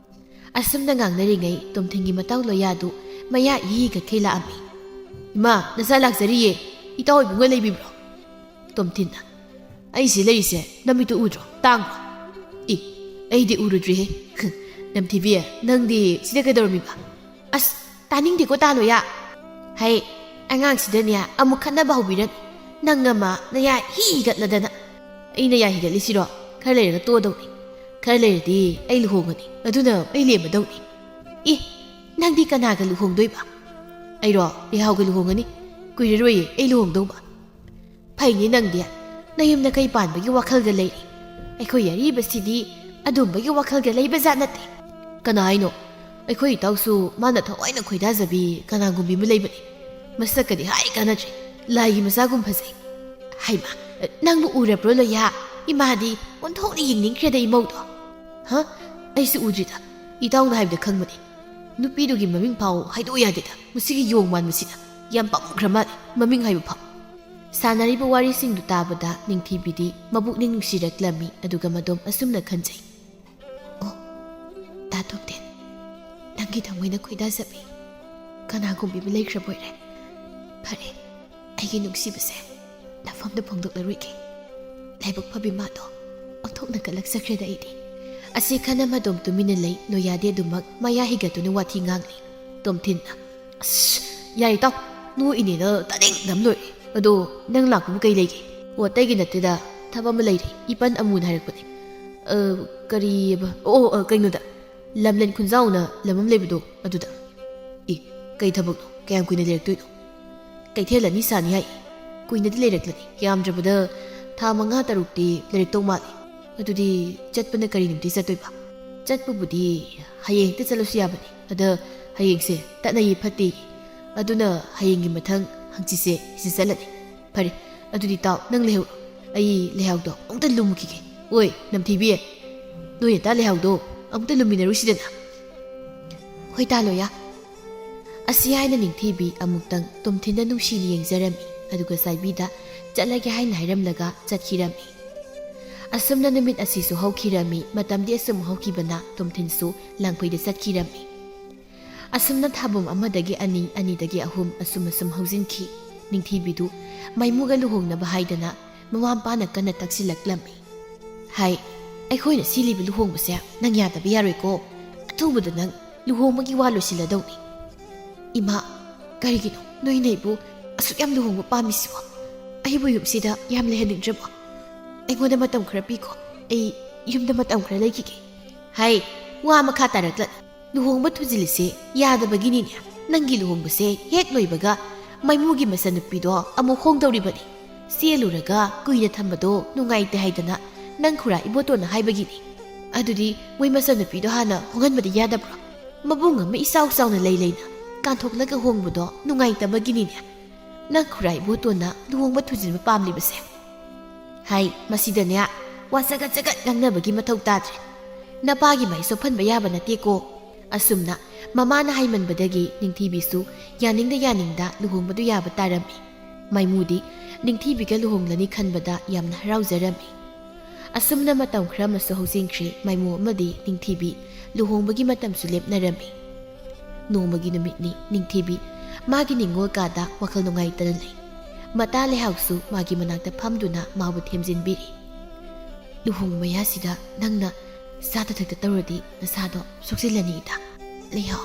ꯑꯁꯨꯝꯅ ꯉꯥꯡꯅꯔꯤꯉꯩ ꯇꯣꯝꯊꯤꯟꯒꯤ ꯃꯇꯥꯎ ꯂꯣꯌꯥꯗꯨ ꯃꯌꯥ ꯏꯍꯤ ꯍꯤꯒꯠꯈꯩ ꯂꯥꯛꯑꯝꯃꯤ꯫ "ꯏꯃꯥ, ꯅꯆꯥ ꯂꯥꯛꯆꯔꯤꯌꯦ꯫ ꯏꯇꯥꯎ ꯏꯕꯨꯡꯉꯣ ꯂꯩꯕꯤꯕ꯭ꯔꯣ?" ꯇꯣꯝꯊꯤꯟꯅ, "ꯑꯩꯁꯤ ꯂꯩꯔꯤꯁꯦ ꯅꯃꯤꯠꯇꯨ ꯎꯗ꯭ꯔꯣ? ꯇꯥꯡꯕ꯭ꯔꯣ?" "ꯏ, ꯑꯩꯗꯤ ꯎꯔꯨꯗ꯭ꯔꯤꯍꯦ꯫" "ꯅꯝꯊꯤꯕꯤ, ꯅꯪꯗꯤ ꯁꯤꯗ ꯀꯩꯗꯧꯔꯝꯃꯤꯕ?" "ꯑꯁ, ꯇꯥꯅꯤꯡꯗꯦꯀꯣ ꯇꯥ ꯂꯣꯌꯥ꯫ ꯍꯩ, ꯑꯉꯥꯡꯁꯤꯗꯅꯦ ꯑꯃꯨꯛ ꯈꯠꯅꯕ ꯍꯧꯕꯤꯔꯅꯨ꯫ ꯅꯪ ꯑꯃ ꯅꯌꯥ ꯍꯤ ꯍꯤꯒꯠꯂꯗꯅ꯫" "ꯑꯩꯅ ꯌꯥ ꯍꯤꯒꯠꯂꯤꯁꯤꯔꯣ? ꯈꯔ ꯂꯩꯔꯒ ꯇꯣꯛꯑꯗꯧꯅꯤ꯫ ꯈꯔ ꯂꯩꯔꯗꯤ ꯑꯩ ꯂꯨꯍꯣꯡꯉꯅꯤ꯫ ꯑꯗꯨꯅ ꯑꯩ ꯂꯦꯝꯃꯗꯧꯅꯤ꯫" "ꯏ, ꯅꯪꯗꯤ ꯀꯅꯥꯒ ꯂꯨꯍꯣꯡꯗꯣꯏꯕ?" "ꯑꯩꯔꯣ? ꯂꯩꯍꯥꯎꯒ ꯂꯨꯍꯣꯡꯉꯅꯤ꯫ ꯀꯨꯏꯔꯔꯣꯏꯌꯦ ꯑꯩ ꯂꯨꯍꯣꯡꯗꯧꯕ꯫" "ꯐꯩꯅꯦ ꯅꯪꯗꯤ, ꯅꯌꯨꯝ ꯅꯀꯩ ꯄꯥꯟꯕꯒꯤ ꯋꯥꯈꯜꯒ ꯂꯩꯔꯤ꯫ ꯑꯩꯈꯣꯏ ꯑꯔꯤꯕꯁꯤꯗꯤ ꯑꯗꯨꯝꯕꯒꯤ ꯋꯥꯈꯜꯒ ꯂꯩꯕ ꯖꯥꯠ ꯅꯠꯇꯦ꯫" "ꯀꯅꯥ ꯍꯥꯏꯅꯣ? ꯑꯩꯈꯣꯏ ꯏꯇꯥꯎꯁꯨ ꯃꯥꯅ ꯊꯋꯥꯏꯅ ꯈꯣꯏꯗꯥꯖꯕꯤ ꯀꯅꯥꯒꯨꯝꯕꯤ ꯑꯃ ꯂꯩꯕꯅꯤ꯫ ꯃꯁꯛꯀꯗꯤ ꯍꯥꯏ ꯀꯥꯟꯅꯗ꯭ꯔꯦ, ꯂꯥꯏꯒꯤ ꯃꯆꯥꯒꯨꯝ ꯐꯖꯩ꯫" "ꯍꯩꯃꯥ, ꯅꯪꯕꯨ ꯎꯔꯕ꯭ꯔꯣ ꯂꯣꯌꯥ? ꯏꯃꯥꯗꯤ ꯑꯣꯟꯊꯣꯛꯅ ꯌꯦꯡꯅꯤꯡꯈ꯭ꯔꯦꯗ ꯏꯃꯧꯗꯣ꯫" "ꯍꯥ? ꯑꯩꯁꯨ ꯎꯗ꯭ꯔꯤꯗ, ꯏꯇꯥꯎꯅ ꯍꯥꯏꯕꯗ ꯈꯪꯕꯅꯤ꯫ ꯅꯨꯄꯤꯗꯨꯒꯤ ꯃꯃꯤꯡ ꯐꯥꯎ ꯍꯥꯏꯗꯣꯛ ꯌꯥꯗꯦꯗ, ꯃꯁꯤꯒꯤ ꯌꯣꯡ ꯃꯥꯟꯕꯁꯤꯅ꯫ ꯌꯥꯝ ꯄꯪꯈ꯭ꯔ ꯃꯥꯜꯂꯦ, ꯃꯃꯤꯡ ꯍꯥꯏꯕ ꯐꯥꯎ꯫" ꯁꯥꯟꯅꯔꯤꯕ ꯋꯥꯔꯤꯁꯤꯡꯗꯨ ꯇꯥꯕꯗ ꯅꯤꯡꯊꯤꯕꯤꯗꯤ ꯃꯕꯨꯛꯅꯤꯡ ꯅꯨꯡꯁꯤꯔꯛꯂꯝꯃꯤ, ꯑꯗꯨꯒ ꯃꯗꯣꯝ ꯑꯁꯨꯝꯅ ꯈꯟꯖꯩ꯫ "ꯑꯣ, ꯇꯥ ꯇꯣꯝꯊꯤꯟ, ꯅꯪꯒꯤ ꯊꯃꯣꯏꯅ ꯈꯣꯏꯗꯥꯖꯕꯤ ꯀꯅꯥꯒꯨꯝꯕꯤ ꯑꯃ ꯂꯩꯈ꯭ꯔꯕꯣꯏꯔꯦ꯫ ꯐꯔꯦ, ꯑꯩꯒꯤ ꯅꯨꯡꯁꯤꯕꯁꯦ ꯅꯐꯝꯗ ꯐꯣꯡꯗꯣꯛꯂꯔꯣꯏꯒꯦ꯫ ꯂꯥꯏꯕꯛ ꯐꯕꯤ ꯃꯥꯗꯣ ꯑꯣꯟꯊꯣꯛꯅ ꯀꯜꯂꯛꯆꯈ꯭ꯔꯦꯗ ꯑꯩꯗꯤ꯫" ꯑꯁꯤ ꯈꯟꯅ ꯃꯗꯣꯝ ꯇꯨꯃꯤꯟꯅ ꯂꯩ꯫ ꯂꯣꯌꯥꯗꯤ ꯑꯗꯨꯃꯛ ꯃꯌꯥ ꯍꯤꯒꯠꯇꯨꯅ ꯋꯥꯊꯤ ꯉꯥꯡꯂꯤ꯫ ꯇꯣꯝꯊꯤꯟꯅ, "ꯑꯁ, ꯌꯥꯔꯦ ꯏꯇꯥꯎ, ꯅꯣꯛꯏꯅꯦꯅ ꯇꯥꯅꯤꯡꯗꯕꯅ ꯂꯣꯏꯔꯦ꯫ ꯑꯗꯣ ꯅꯪ ꯂꯥꯛꯄꯕꯨ ꯀꯩ ꯂꯩꯒꯦ?" "ꯑꯣ, ꯑꯇꯩꯒꯤ ꯅꯠꯇꯦꯗ, ꯊꯕꯛ ꯑꯃ ꯂꯩꯔꯦ꯫" ꯏꯄꯟ ꯑꯃꯨꯅ ꯍꯥꯏꯔꯛꯄꯅꯦ꯫ "ꯑ, ꯀꯔꯤꯑꯕ? ꯑꯣ, ꯑꯣ, ꯑ, ꯀꯩꯅꯣꯗ, ꯂꯝꯂꯦꯟ ꯈꯨꯟꯖꯥꯎꯅ ꯂꯝ ꯑꯃ ꯂꯩꯕꯗꯣ ꯑꯗꯨꯗ꯫ ꯏ, ꯀꯩ ꯊꯕꯛꯅꯣ? ꯀꯌꯥꯝ ꯀꯨꯏꯅ ꯂꯩꯔꯛꯇꯣꯏꯅꯣ? ꯀꯩꯊꯦꯜ ꯑꯅꯤ ꯁꯥꯅꯤ ꯍꯥꯏ꯫ ꯀꯨꯏꯅꯗꯤ ꯂꯩꯔꯛꯂꯅꯤ, ꯌꯥꯝꯗ꯭ꯔꯕꯗ ꯊꯥ ꯃꯉꯥ ꯇꯔꯨꯛꯇꯤ ꯂꯩꯔꯛꯇꯧ ꯃꯥꯜꯂꯤ꯫ ꯑꯗꯨꯗꯤ ꯆꯠꯄꯅ ꯀꯔꯤ ꯅꯨꯃꯤꯠꯇ ꯆꯠꯇꯣꯏꯕ? ꯆꯠꯄꯕꯨꯗꯤ ꯍꯌꯦꯡ ꯍꯦꯛꯇ ꯆꯠꯂꯁꯨ ꯌꯥꯕꯅꯤ꯫ ꯑꯗ ꯍꯌꯦꯡꯁꯦ ꯇꯠꯅꯩꯌꯦ ꯐꯠꯇꯦ, ꯑꯗꯨꯅ ꯍꯌꯦꯡꯒꯤ ꯃꯊꯪ ꯍꯪꯆꯤꯠꯁꯦ ꯁꯤꯗ ꯆꯠꯂꯅꯤ꯫ ꯐꯔꯦ, ꯑꯗꯨꯗꯤ ꯇꯥꯎ, ꯅꯪ ꯂꯩꯍꯧꯔꯣ꯫ ꯑꯩ ꯂꯩꯍꯥꯎꯗꯣ ꯑꯃꯨꯛꯇ ꯂꯨꯝꯃꯨꯈꯤꯒꯦ꯫ ꯑꯣꯏ, ꯅꯝꯊꯤꯕꯤ, ꯅꯣꯏ ꯑꯇꯥ ꯂꯩꯍꯥꯎꯗꯣ ꯑꯃꯨꯛꯇ ꯂꯨꯝꯃꯤꯟꯅꯔꯨꯁꯤꯗꯅ꯫ ꯍꯣꯏ ꯇꯥ ꯂꯣꯌꯥ꯫ ꯑꯁꯤ ꯍꯥꯏꯅ ꯅꯤꯡꯊꯤꯕꯤ ꯑꯃꯨꯛꯇꯪ ꯇꯣꯝꯊꯤꯟꯗ ꯅꯨꯡꯁꯤꯅ ꯌꯦꯡꯖꯔꯝꯃꯤ, ꯑꯗꯨꯒ ꯆꯥꯏꯕꯤꯗ ꯆꯠꯂꯒꯦ ꯍꯥꯏꯅ ꯍꯥꯏꯔꯝꯂꯒ ꯆꯠꯈꯤꯔꯝꯃꯤ꯫ ꯑꯁꯨꯝꯅ ꯅꯨꯃꯤꯠ ꯑꯁꯤꯁꯨ ꯍꯧꯈꯤꯔꯝꯃꯤ꯫ ꯃꯇꯝꯗꯤ ꯑꯁꯨꯝ ꯍꯧꯈꯤꯕꯅ ꯇꯣꯝꯊꯤꯟꯁꯨ ꯂꯥꯡꯐꯩꯗ ꯆꯠꯈꯤꯔꯝꯃꯤ꯫ ꯑꯁꯨꯝꯅ ꯊꯥꯕꯨꯝ ꯑꯃꯗꯒꯤ ꯑꯅꯤ, ꯑꯅꯤꯗꯒꯤ ꯑꯍꯨꯝ, ꯑꯁꯨꯝ ꯑꯁꯨꯝ ꯍꯧꯖꯤꯟꯈꯤ꯫ ꯅꯤꯡꯊꯤꯕꯤꯗꯨ ꯃꯥꯏꯃꯨꯒ ꯂꯨꯍꯣꯡꯅꯕ ꯍꯥꯏꯗꯅ ꯃꯃꯥ ꯃꯄꯥꯅ ꯀꯟꯅ ꯇꯛꯁꯤꯜꯂꯛꯂꯝꯃꯤ꯫ ꯍꯥꯏ, ꯑꯩꯈꯣꯏꯅ ꯁꯤꯜꯂꯤꯕ ꯂꯨꯍꯣꯡꯕꯁꯦ ꯅꯪ ꯌꯥꯗꯕ ꯌꯥꯔꯣꯏꯀꯣ꯫ ꯑꯊꯨꯕꯗ ꯅꯪ ꯂꯨꯍꯣꯡꯕꯒꯤ ꯋꯥ ꯂꯣꯏꯁꯤꯜꯂꯗꯧꯅꯤ꯫ ꯏꯃꯥ, ꯀꯔꯤꯒꯤꯅꯣ ꯅꯣꯏꯅ ꯑꯩꯕꯨ ꯑꯁꯨꯛ ꯌꯥꯝ ꯂꯨꯍꯣꯡꯕ ꯄꯥꯝꯃꯤꯁꯤꯕꯣ? ꯑꯩꯕꯨ ꯌꯨꯝꯁꯤꯗ ꯌꯥꯝ ꯂꯩꯍꯟꯅꯤꯡꯗ꯭ꯔꯕꯣ? ꯑꯩꯉꯣꯟꯗ ꯃꯇꯝ ꯈꯔ ꯄꯤꯈꯣ, ꯑꯩ ꯌꯨꯝꯗ ꯃꯇꯝ ꯈꯔ ꯂꯩꯈꯤꯒꯦ꯫ ꯍꯥꯏ, ꯋꯥ ꯃꯈꯥ ꯇꯥꯔꯛꯂ-, ꯂꯨꯍꯣꯡꯕ ꯊꯨꯖꯤꯜꯂꯤꯁꯦ ꯌꯥꯗꯕꯒꯤꯅꯤꯅꯦ꯫ ꯅꯪꯒꯤ ꯂꯨꯍꯣꯡꯕꯁꯦ ꯍꯦꯛ ꯂꯣꯏꯕꯒ ꯃꯥꯏꯃꯨꯒꯤ ꯃꯆꯟꯅꯨꯄꯤꯗꯣ ꯑꯃꯨꯛ ꯍꯣꯡꯗꯧꯔꯤꯕꯅꯤ꯫ ꯆꯦꯜꯂꯨꯔꯒ ꯀꯨꯏꯅ ꯊꯝꯕꯗꯣ ꯅꯨꯡꯉꯥꯏꯇꯦ ꯍꯥꯏꯗꯅ ꯅꯪ ꯈꯨꯔꯥ ꯏꯕꯣꯇꯣꯟꯅ ꯍꯥꯏꯕꯒꯤꯅꯤ꯫ ꯑꯗꯨꯗꯤ ꯃꯣꯏ ꯃꯆꯟꯅꯨꯄꯤꯗꯣ ꯍꯥꯟꯅ ꯍꯣꯡꯍꯟꯕꯗꯤ ꯌꯥꯗꯕ꯭ꯔꯣ? ꯃꯕꯨꯡ ꯑꯃ ꯏꯆꯥꯎ ꯆꯥꯎꯅ ꯂꯩ ꯂꯩꯅ ꯀꯥꯟꯊꯣꯛꯂꯒ ꯍꯣꯡꯕꯗꯣ ꯅꯨꯡꯉꯥꯏꯇꯕꯒꯤꯅꯤꯅꯦ ꯅꯪ ꯈꯨꯔꯥ ꯏꯕꯣꯇꯣꯟꯅ ꯂꯨꯍꯣꯡꯕ ꯊꯨꯖꯤꯟꯕ ꯄꯥꯝꯂꯤꯕꯁꯦ꯫ ꯍꯥꯏ, ꯃꯁꯤꯗꯅꯦ ꯋꯥ ꯆꯒꯠ ꯆꯒꯠ ꯉꯥꯡꯅꯕꯒꯤ ꯃꯊꯧ ꯇꯥꯗ꯭ꯔꯦ꯫ ꯅꯄꯥꯒꯤ ꯃꯥꯏ ꯆꯣꯞꯍꯟꯕ ꯌꯥꯕ ꯅꯠꯇꯦꯀꯣ꯫ ꯑꯁꯨꯝꯅ ꯃꯃꯥꯅ ꯍꯥꯏꯃꯟꯕꯗꯒꯤ ꯅꯤꯡꯊꯤꯕꯤꯁꯨ ꯌꯥꯅꯤꯡꯗ ꯌꯥꯅꯤꯡꯗ ꯂꯨꯍꯣꯡꯕꯗꯨ ꯌꯥꯕ ꯇꯥꯔꯝꯃꯤ꯫ ꯃꯥꯏꯃꯨꯗꯤ ꯅꯤꯡꯊꯤꯕꯤꯒ ꯂꯨꯍꯣꯡꯂꯅꯤ ꯈꯟꯕꯗ ꯌꯥꯝꯅ ꯍꯔꯥꯎꯖꯔꯝꯃꯤ꯫ ꯑꯁꯨꯝꯅ ꯃꯇꯝ ꯈꯔ ꯑꯃꯁꯨ ꯍꯧꯖꯤꯟꯈ꯭ꯔꯦ꯫ ꯃꯥꯏꯃꯨ ꯑꯃꯗꯤ ꯅꯤꯡꯊꯤꯕꯤ ꯂꯨꯍꯣꯡꯕꯒꯤ ꯃꯇꯝꯁꯨ ꯂꯦꯞꯅꯔꯝꯃꯤ꯫ ꯅꯣꯡꯃꯒꯤ ꯅꯨꯃꯤꯠꯅꯤ꯫ ꯅꯤꯡꯊꯤꯕꯤ ꯃꯥꯒꯤ ꯅꯤꯡꯉꯣꯜ ꯀꯥꯗ ꯋꯥꯈꯜ ꯅꯨꯡꯉꯥꯏꯇꯅ ꯂꯩ꯫ ꯃꯇꯥ ꯂꯩꯍꯥꯎꯁꯨ ꯃꯥꯒꯤ ꯃꯅꯥꯛꯇ ꯐꯝꯗꯨꯅ ꯃꯥꯕꯨ ꯊꯦꯝꯖꯤꯟꯕꯤꯔꯤ꯫ ꯂꯨꯍꯣꯡꯕ ꯃꯌꯥꯁꯤꯗ ꯅꯪꯅ ꯆꯥꯗ ꯊꯛꯇ ꯇꯧꯔꯗꯤ ꯅꯁꯥꯗꯣ ꯁꯣꯛꯆꯤꯜꯂꯅꯤ ꯏꯇꯥ꯫ ꯂꯩꯍꯥꯎ,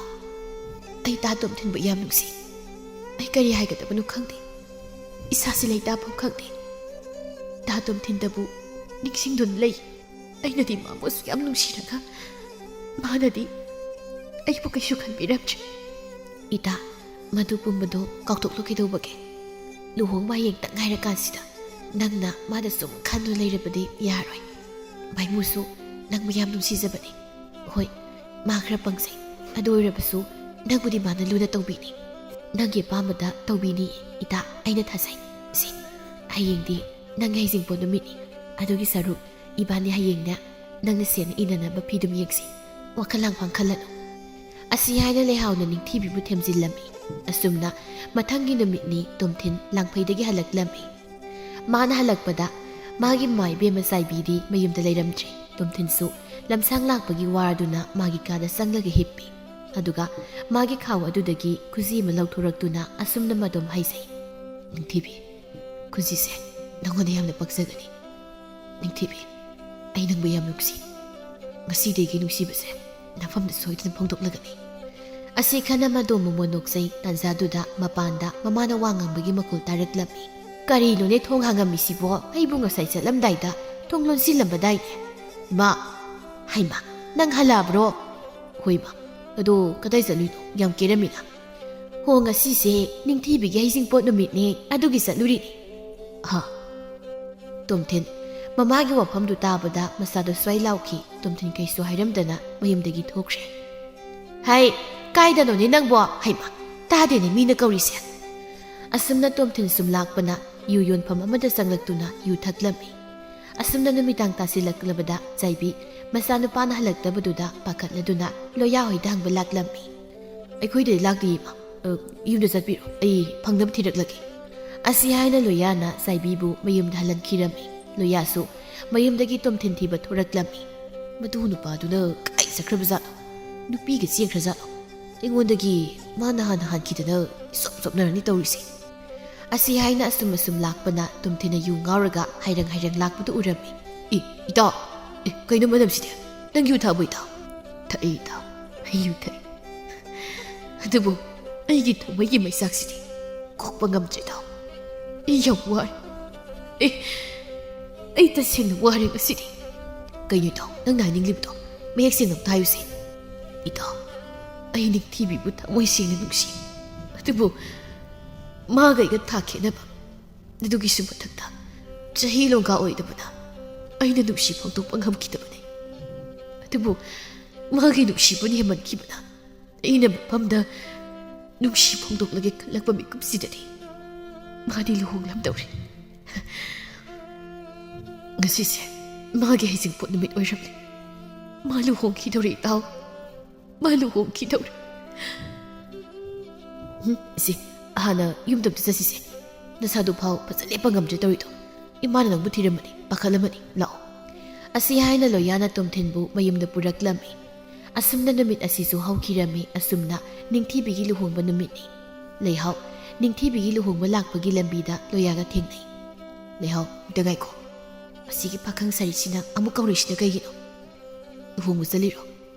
ꯑꯩ ꯇꯥ ꯇꯣꯝꯊꯤꯟꯕꯨ ꯌꯥꯝ ꯅꯨꯡꯁꯤ꯫ ꯑꯩ ꯀꯔꯤ ꯍꯥꯏꯒꯗꯕꯅꯣ ꯈꯪꯗꯦ꯫ ꯏꯁꯥꯁꯤ ꯂꯩꯇꯥꯐꯝ ꯈꯪꯗꯦ꯫ ꯇꯥ ꯇꯣꯝꯊꯤꯟꯗꯕꯨ ꯅꯤꯡꯁꯤꯡꯗꯨꯅ ꯂꯩ꯫ ꯑꯩꯅꯗꯤ ꯃꯥꯕꯨ ꯑꯁꯨꯛ ꯌꯥꯝ ꯅꯨꯡꯁꯤꯔꯒ ꯃꯥꯅꯗꯤ ꯑꯩꯕꯨ ꯀꯩꯁꯨ ꯈꯟꯕꯤꯔꯛꯇ꯭ꯔꯦ꯫ ꯏꯇꯥ, ꯃꯗꯨ ꯄꯨꯝꯕꯗꯣ ꯀꯥꯎꯊꯣꯛꯂꯣ ꯀꯩꯗꯧꯕꯒꯦ? ꯂꯨꯍꯣꯡꯕ ꯍꯌꯦꯡꯇꯪ ꯉꯥꯏꯔꯀꯥꯟꯁꯤꯗ ꯅꯪꯅ ꯃꯥꯗ ꯁꯨꯝ ꯈꯟꯗꯨꯅ ꯂꯩꯔꯕꯗꯤ ꯌꯥꯔꯣꯏ꯫ ꯃꯥꯏꯃꯨꯁꯨ ꯅꯪꯕꯨ ꯌꯥꯝ ꯅꯨꯡꯁꯤꯖꯕꯅꯤ꯫ ꯍꯣꯏ, ꯃꯥ ꯈꯔ ꯄꯪꯖꯩ, ꯑꯗꯨ ꯑꯣꯏꯔꯕꯁꯨ ꯅꯪꯕꯨꯗꯤ ꯃꯥꯅ ꯂꯨꯅ ꯇꯧꯕꯤꯅꯤ꯫ ꯅꯪꯒꯤ ꯑꯄꯥꯝꯕꯗ ꯇꯧꯕꯤꯅꯤ ꯏꯇꯥ, ꯑꯩꯅ ꯊꯥꯖꯩ꯫ ꯁꯤ, ꯍꯌꯦꯡꯗꯤ ꯅꯪꯒꯤ ꯍꯩꯖꯤꯡꯄꯣꯠ ꯅꯨꯃꯤꯠꯅꯤ꯫ ꯑꯗꯨꯒꯤ ꯁꯔꯨꯛ ꯏꯕꯥꯅꯤ ꯍꯌꯦꯡꯅꯦ ꯅꯪꯅ ꯁꯦꯠꯅ ꯏꯅꯅꯕ ꯐꯤꯗꯨꯝ ꯌꯦꯡꯁꯤ꯫ ꯋꯥꯈꯜ ꯂꯥꯡꯐꯥꯡ ꯈꯜꯂꯅꯨ꯫ ꯑꯁꯤ ꯍꯥꯏꯅ ꯂꯩꯍꯥꯎꯅ ꯅꯤꯡꯊꯤꯕꯤꯕꯨ ꯊꯦꯝꯖꯤꯜꯂꯝꯃꯤ꯫ ꯑꯁꯨꯝꯅ ꯃꯊꯪꯒꯤ ꯅꯨꯃꯤꯠꯅꯤ ꯇꯣꯝꯊꯤꯟ ꯂꯥꯡꯐꯩꯗꯒꯤ ꯍꯜꯂꯛꯂꯝꯃꯤ꯫ ꯃꯥꯅ ꯍꯜꯂꯛꯄꯗ ꯃꯥꯒꯤ ꯃꯃꯥ ꯏꯕꯦꯝꯃ ꯆꯥꯏꯕꯤꯗꯤ ꯃꯌꯨꯝꯗ ꯂꯩꯔꯝꯗ꯭ꯔꯦ꯫ ꯇꯣꯝꯊꯤꯟꯁꯨ ꯂꯝꯁꯥꯡ ꯂꯥꯛꯄꯒꯤ ꯋꯥꯔꯗꯨꯅ ꯃꯥꯒꯤ ꯀꯥꯗ ꯆꯪꯂꯒ ꯍꯤꯞꯄꯤ꯫ ꯑꯗꯨꯒ ꯃꯥꯒꯤ ꯈꯥꯎ ꯑꯗꯨꯗꯒꯤ ꯈꯨꯖꯤ ꯑꯃ ꯂꯧꯊꯣꯔꯛꯇꯨꯅ ꯑꯁꯨꯝꯅ ꯃꯗꯨꯝ ꯍꯥꯏꯖꯩ, "ꯅꯤꯡꯊꯤꯕꯤ, ꯈꯨꯖꯤꯁꯦ ꯅꯪꯉꯣꯟꯗ ꯌꯥꯝꯅ ꯄꯛꯆꯒꯅꯤ꯫ ꯅꯤꯡꯊꯤꯕꯤ, ꯑꯩ ꯅꯪꯕꯨ ꯌꯥꯝ ꯅꯨꯡꯁꯤ꯫ ꯉꯁꯤꯗꯒꯤ ꯅꯨꯡꯁꯤꯕꯁꯦ ꯅꯐꯝꯗ ꯁꯣꯏꯗꯅ ꯐꯣꯡꯗꯣꯛꯂꯒꯅꯤ꯫" ꯑꯁꯤ ꯈꯟꯅ ꯃꯗꯣꯝ ꯃꯃꯣꯟ ꯅꯣꯛꯆꯩ꯫ ꯇꯥꯟꯖꯥꯗꯨꯗ ꯃꯄꯥꯟꯗ ꯃꯃꯥꯅ ꯋꯥ ꯉꯥꯡꯕꯒꯤ ꯃꯈꯣꯜ ꯇꯥꯔꯛꯂꯝꯃꯤ꯫ "ꯀꯔꯤꯅꯣꯅꯦ ꯊꯣꯡ ꯍꯥꯡꯉꯝꯃꯤꯁꯤꯕꯣ? ꯑꯩꯕꯨ ꯉꯁꯥꯏ ꯆꯠꯂꯝꯗꯥꯏꯗ ꯊꯣꯡ ꯂꯣꯟꯁꯤꯜꯂꯝꯕꯗꯥꯏꯅꯦ?" "ꯏꯃꯥ!" "ꯍꯩꯃꯥ, ꯅꯪ ꯍꯜꯂꯛꯑꯕ꯭ꯔꯣ?" "ꯍꯣꯏ ꯏꯃꯥ꯫ ꯑꯗꯣ ꯀꯗꯥꯏ ꯆꯠꯂꯨꯏꯅꯣ? ꯌꯥꯝ ꯀꯦꯔꯝꯃꯤꯅ?" "ꯍꯣ, ꯉꯁꯤꯁꯦ ꯅꯤꯡꯊꯤꯕꯤꯒꯤ ꯍꯩꯖꯤꯡꯄꯣꯠ ꯅꯨꯃꯤꯠꯅꯦ, ꯑꯗꯨꯒꯤ ꯆꯠꯂꯨꯔꯤꯅꯦ꯫" "ꯍꯥ?" ꯇꯣꯝꯊꯤꯟ ꯃꯃꯥꯒꯤ ꯋꯥꯐꯝꯗꯨ ꯇꯥꯕꯗ ꯃꯁꯥꯗꯣ ꯁ꯭ꯋꯥꯏ ꯂꯥꯎꯈꯤ꯫ ꯇꯣꯝꯊꯤꯟ ꯀꯩꯁꯨ ꯍꯥꯏꯔꯝꯗꯅ ꯃꯌꯨꯝꯗꯒꯤ ꯊꯣꯛꯈ꯭ꯔꯦ꯫ "ꯍꯩ, ꯀꯥꯏꯗꯅꯣꯅꯦ ꯅꯪꯕꯣ? ꯍꯩꯃꯥ, ꯇꯥꯗꯦꯅꯦ ꯃꯤꯅ ꯀꯧꯔꯤꯁꯦ꯫" ꯑꯁꯨꯝꯅ ꯇꯣꯝꯊꯤꯟ ꯁꯨꯝ ꯂꯥꯛꯄꯅ ꯌꯨ ꯌꯣꯟꯐꯝ ꯑꯃꯗ ꯆꯪꯂꯛꯇꯨꯅ ꯌꯨ ꯊꯛꯂꯝꯃꯤ꯫ ꯑꯁꯨꯝꯅ ꯅꯨꯃꯤꯗꯥꯡ ꯇꯥꯁꯤꯜꯂꯛꯂꯕꯗ ꯆꯥꯏꯕꯤ ꯃꯆꯥꯅꯨꯄꯥꯅ ꯍꯜꯂꯛꯇꯕꯗꯨꯗ ꯄꯥꯈꯠꯂꯗꯨꯅ ꯂꯣꯌꯥ ꯍꯣꯏꯗ ꯍꯪꯕ ꯂꯥꯛꯂꯝꯃꯤ꯫ "ꯑꯩꯈꯣꯏꯗꯗꯤ ꯂꯥꯛꯇꯦ ꯏꯃꯥ꯫ ꯑ, ꯌꯨꯝꯗ ꯆꯠꯄꯤꯔꯣ, ꯑꯩ ꯐꯪꯅꯕ ꯊꯤꯔꯛꯂꯒꯦ꯫" ꯑꯁꯤ ꯍꯥꯏꯅ ꯂꯣꯌꯥꯅ ꯆꯥꯏꯕꯤꯕꯨ ꯃꯌꯨꯝꯗ ꯍꯜꯍꯟꯈꯤꯔꯝꯃꯤ꯫ ꯂꯣꯌꯥꯁꯨ ꯃꯌꯨꯝꯗꯒꯤ ꯇꯣꯝꯊꯤꯟ ꯊꯤꯕ ꯊꯣꯔꯛꯂꯝꯃꯤ꯫ "ꯃꯗꯨ ꯅꯨꯄꯥꯗꯨꯅ ꯀꯥꯏ ꯆꯠꯈ꯭ꯔꯕꯖꯥꯠꯅꯣ? ꯅꯨꯄꯤꯒ ꯆꯦꯟꯈ꯭ꯔꯖꯥꯠꯂꯣ? ꯑꯩꯉꯣꯟꯗꯒꯤ ꯃꯥꯅ ꯍꯥꯟꯅ ꯍꯥꯟꯈꯤꯗꯅ ꯏꯆꯣꯞ ꯆꯣꯞꯅꯔꯅꯤ ꯇꯧꯔꯤꯁꯦ꯫" ꯑꯁꯤ ꯍꯥꯏꯅ ꯑꯁꯨꯝ ꯑꯁꯨꯝ ꯂꯥꯛꯄꯅ ꯇꯣꯝꯊꯤꯟꯅ ꯌꯨ ꯉꯥꯎꯔꯒ ꯍꯥꯏꯔꯪ ꯍꯥꯏꯔꯪ ꯂꯥꯛꯄꯗꯨ ꯎꯔꯝꯃꯤ꯫ "ꯑꯦ, ꯏꯇꯥꯎ! ꯑꯦ, ꯀꯩꯅꯣ ꯃꯅꯝꯁꯤꯗꯤ? ꯅꯪ ꯌꯨ ꯊꯛꯑꯕꯣ, ꯏꯇꯥꯎ?" "ꯊꯛꯏ, ꯏꯇꯥꯎ꯫ ꯑꯩ ꯌꯨ ꯊꯛꯏ꯫ ꯑꯗꯨꯕꯨ ꯑꯩꯒꯤ ꯊꯃꯣꯏꯒꯤ ꯃꯩꯆꯥꯛꯁꯤꯗꯤ ꯀꯣꯛꯄ ꯉꯝꯗ꯭ꯔꯦ, ꯏꯇꯥꯎ꯫ ꯑꯩ ꯌꯥꯝ ꯋꯥꯔꯦ꯫ ꯑꯦ, ꯑꯩ ꯇꯁꯦꯡꯅ ꯋꯥꯔꯦ ꯉꯁꯤꯗꯤ꯫" "ꯀꯩꯅꯣ, ꯏꯇꯥꯎ, ꯅꯪꯅ ꯍꯥꯏꯅꯤꯡꯂꯤꯕꯗꯣ? ꯃꯌꯦꯛ ꯁꯦꯡꯅ ꯑꯝꯇ ꯍꯥꯏꯌꯨꯁꯦ꯫ ꯏꯇꯥꯎ, ꯑꯩ ꯅꯤꯡꯊꯤꯕꯤꯕꯨ ꯊꯃꯣꯏ ꯁꯦꯡꯅ ꯅꯨꯡꯁꯤ꯫ ꯑꯗꯨꯕꯨ ꯃꯥꯒ ꯑꯩꯒ ꯊꯥꯛ ꯈꯦꯠꯅꯕ ꯑꯗꯨꯒꯤꯁꯨ ꯃꯊꯛꯇ ꯆꯍꯤ ꯂꯣꯡꯒꯥ ꯑꯣꯏꯗꯕꯅ ꯑꯩꯅ ꯅꯨꯡꯁꯤ ꯐꯣꯡꯗꯣꯛꯄ ꯉꯝꯈꯤꯗꯕꯅꯤ꯫ ꯑꯗꯨꯕꯨ ꯃꯥꯒꯤ ꯅꯨꯡꯁꯤꯕꯅ ꯍꯦꯟꯃꯟꯈꯤꯕꯅ ꯑꯩꯅ ꯃꯐꯝꯗ ꯅꯨꯡꯁꯤ ꯐꯣꯡꯗꯣꯛꯂꯒꯦ ꯈꯜꯂꯛꯄ ꯃꯤꯀꯨꯞꯁꯤꯗꯗꯤ ꯃꯥꯗꯤ ꯂꯨꯍꯣꯡꯂꯝꯗꯧꯔꯦ꯫ ꯉꯁꯤꯁꯦ ꯃꯥꯒꯤ ꯍꯩꯖꯤꯡꯄꯣꯠ ꯅꯨꯃꯤꯠ ꯑꯣꯏꯔꯝꯂꯦ꯫ ꯃꯥ ꯂꯨꯍꯣꯡꯈꯤꯗꯧꯔꯦ ꯏꯇꯥꯎ, ꯃꯥ ꯂꯨꯍꯣꯡꯈꯤꯗꯧꯔꯦ꯫ ꯎꯝ, ꯏꯆꯦ, ꯍꯥꯟꯅ ꯌꯨꯝꯗ ꯑꯝꯇ ꯆꯠꯁꯤꯁꯦ꯫ ꯅꯁꯥꯗꯨ ꯐꯥꯎ ꯐꯖ ꯂꯦꯞꯄ ꯉꯝꯗ꯭ꯔꯦ ꯇꯧꯔꯤꯗꯣ꯫ ꯏꯃꯥꯅ ꯅꯪꯕꯨ ꯊꯤꯔꯝꯃꯅꯤ, ꯄꯥꯈꯠꯂꯝꯃꯅꯤ꯫ ꯂꯥꯛꯑꯣ꯫ ꯑꯁꯤ ꯍꯥꯏꯅ ꯂꯣꯌꯥꯅ ꯇꯣꯝꯊꯤꯟꯕꯨ ꯃꯌꯨꯝꯗ ꯄꯨꯔꯛꯂꯝꯃꯤ꯫ ꯑꯁꯨꯝꯅ ꯅꯨꯃꯤꯠ ꯑꯁꯤꯁꯨ ꯍꯧꯈꯤꯔꯝꯃꯤ꯫ ꯑꯁꯨꯝꯅ ꯅꯤꯡꯊꯤꯕꯤꯒꯤ ꯂꯨꯍꯣꯡꯕ ꯅꯨꯃꯤꯠꯅꯤ꯫ ꯂꯩꯍꯥꯎ, ꯅꯤꯡꯊꯤꯕꯤꯒꯤ ꯂꯨꯍꯣꯡꯕ ꯂꯥꯛꯄꯒꯤ ꯂꯝꯕꯤꯗ ꯂꯣꯌꯥꯒ ꯊꯦꯡꯅꯩ꯫ ꯂꯩꯍꯥꯎ, ꯑꯝꯇ ꯉꯥꯏꯈꯣ꯫ ꯑꯁꯤꯒꯤ ꯄꯥꯈꯪ ꯁꯥꯔꯤꯁꯤꯅ ꯑꯃꯨꯛ ꯀꯧꯔꯛꯏꯁꯤꯅ ꯀꯩꯒꯤꯅꯣ? ꯂꯨꯍꯣꯡꯕ ꯆꯠꯂꯤꯔꯣ?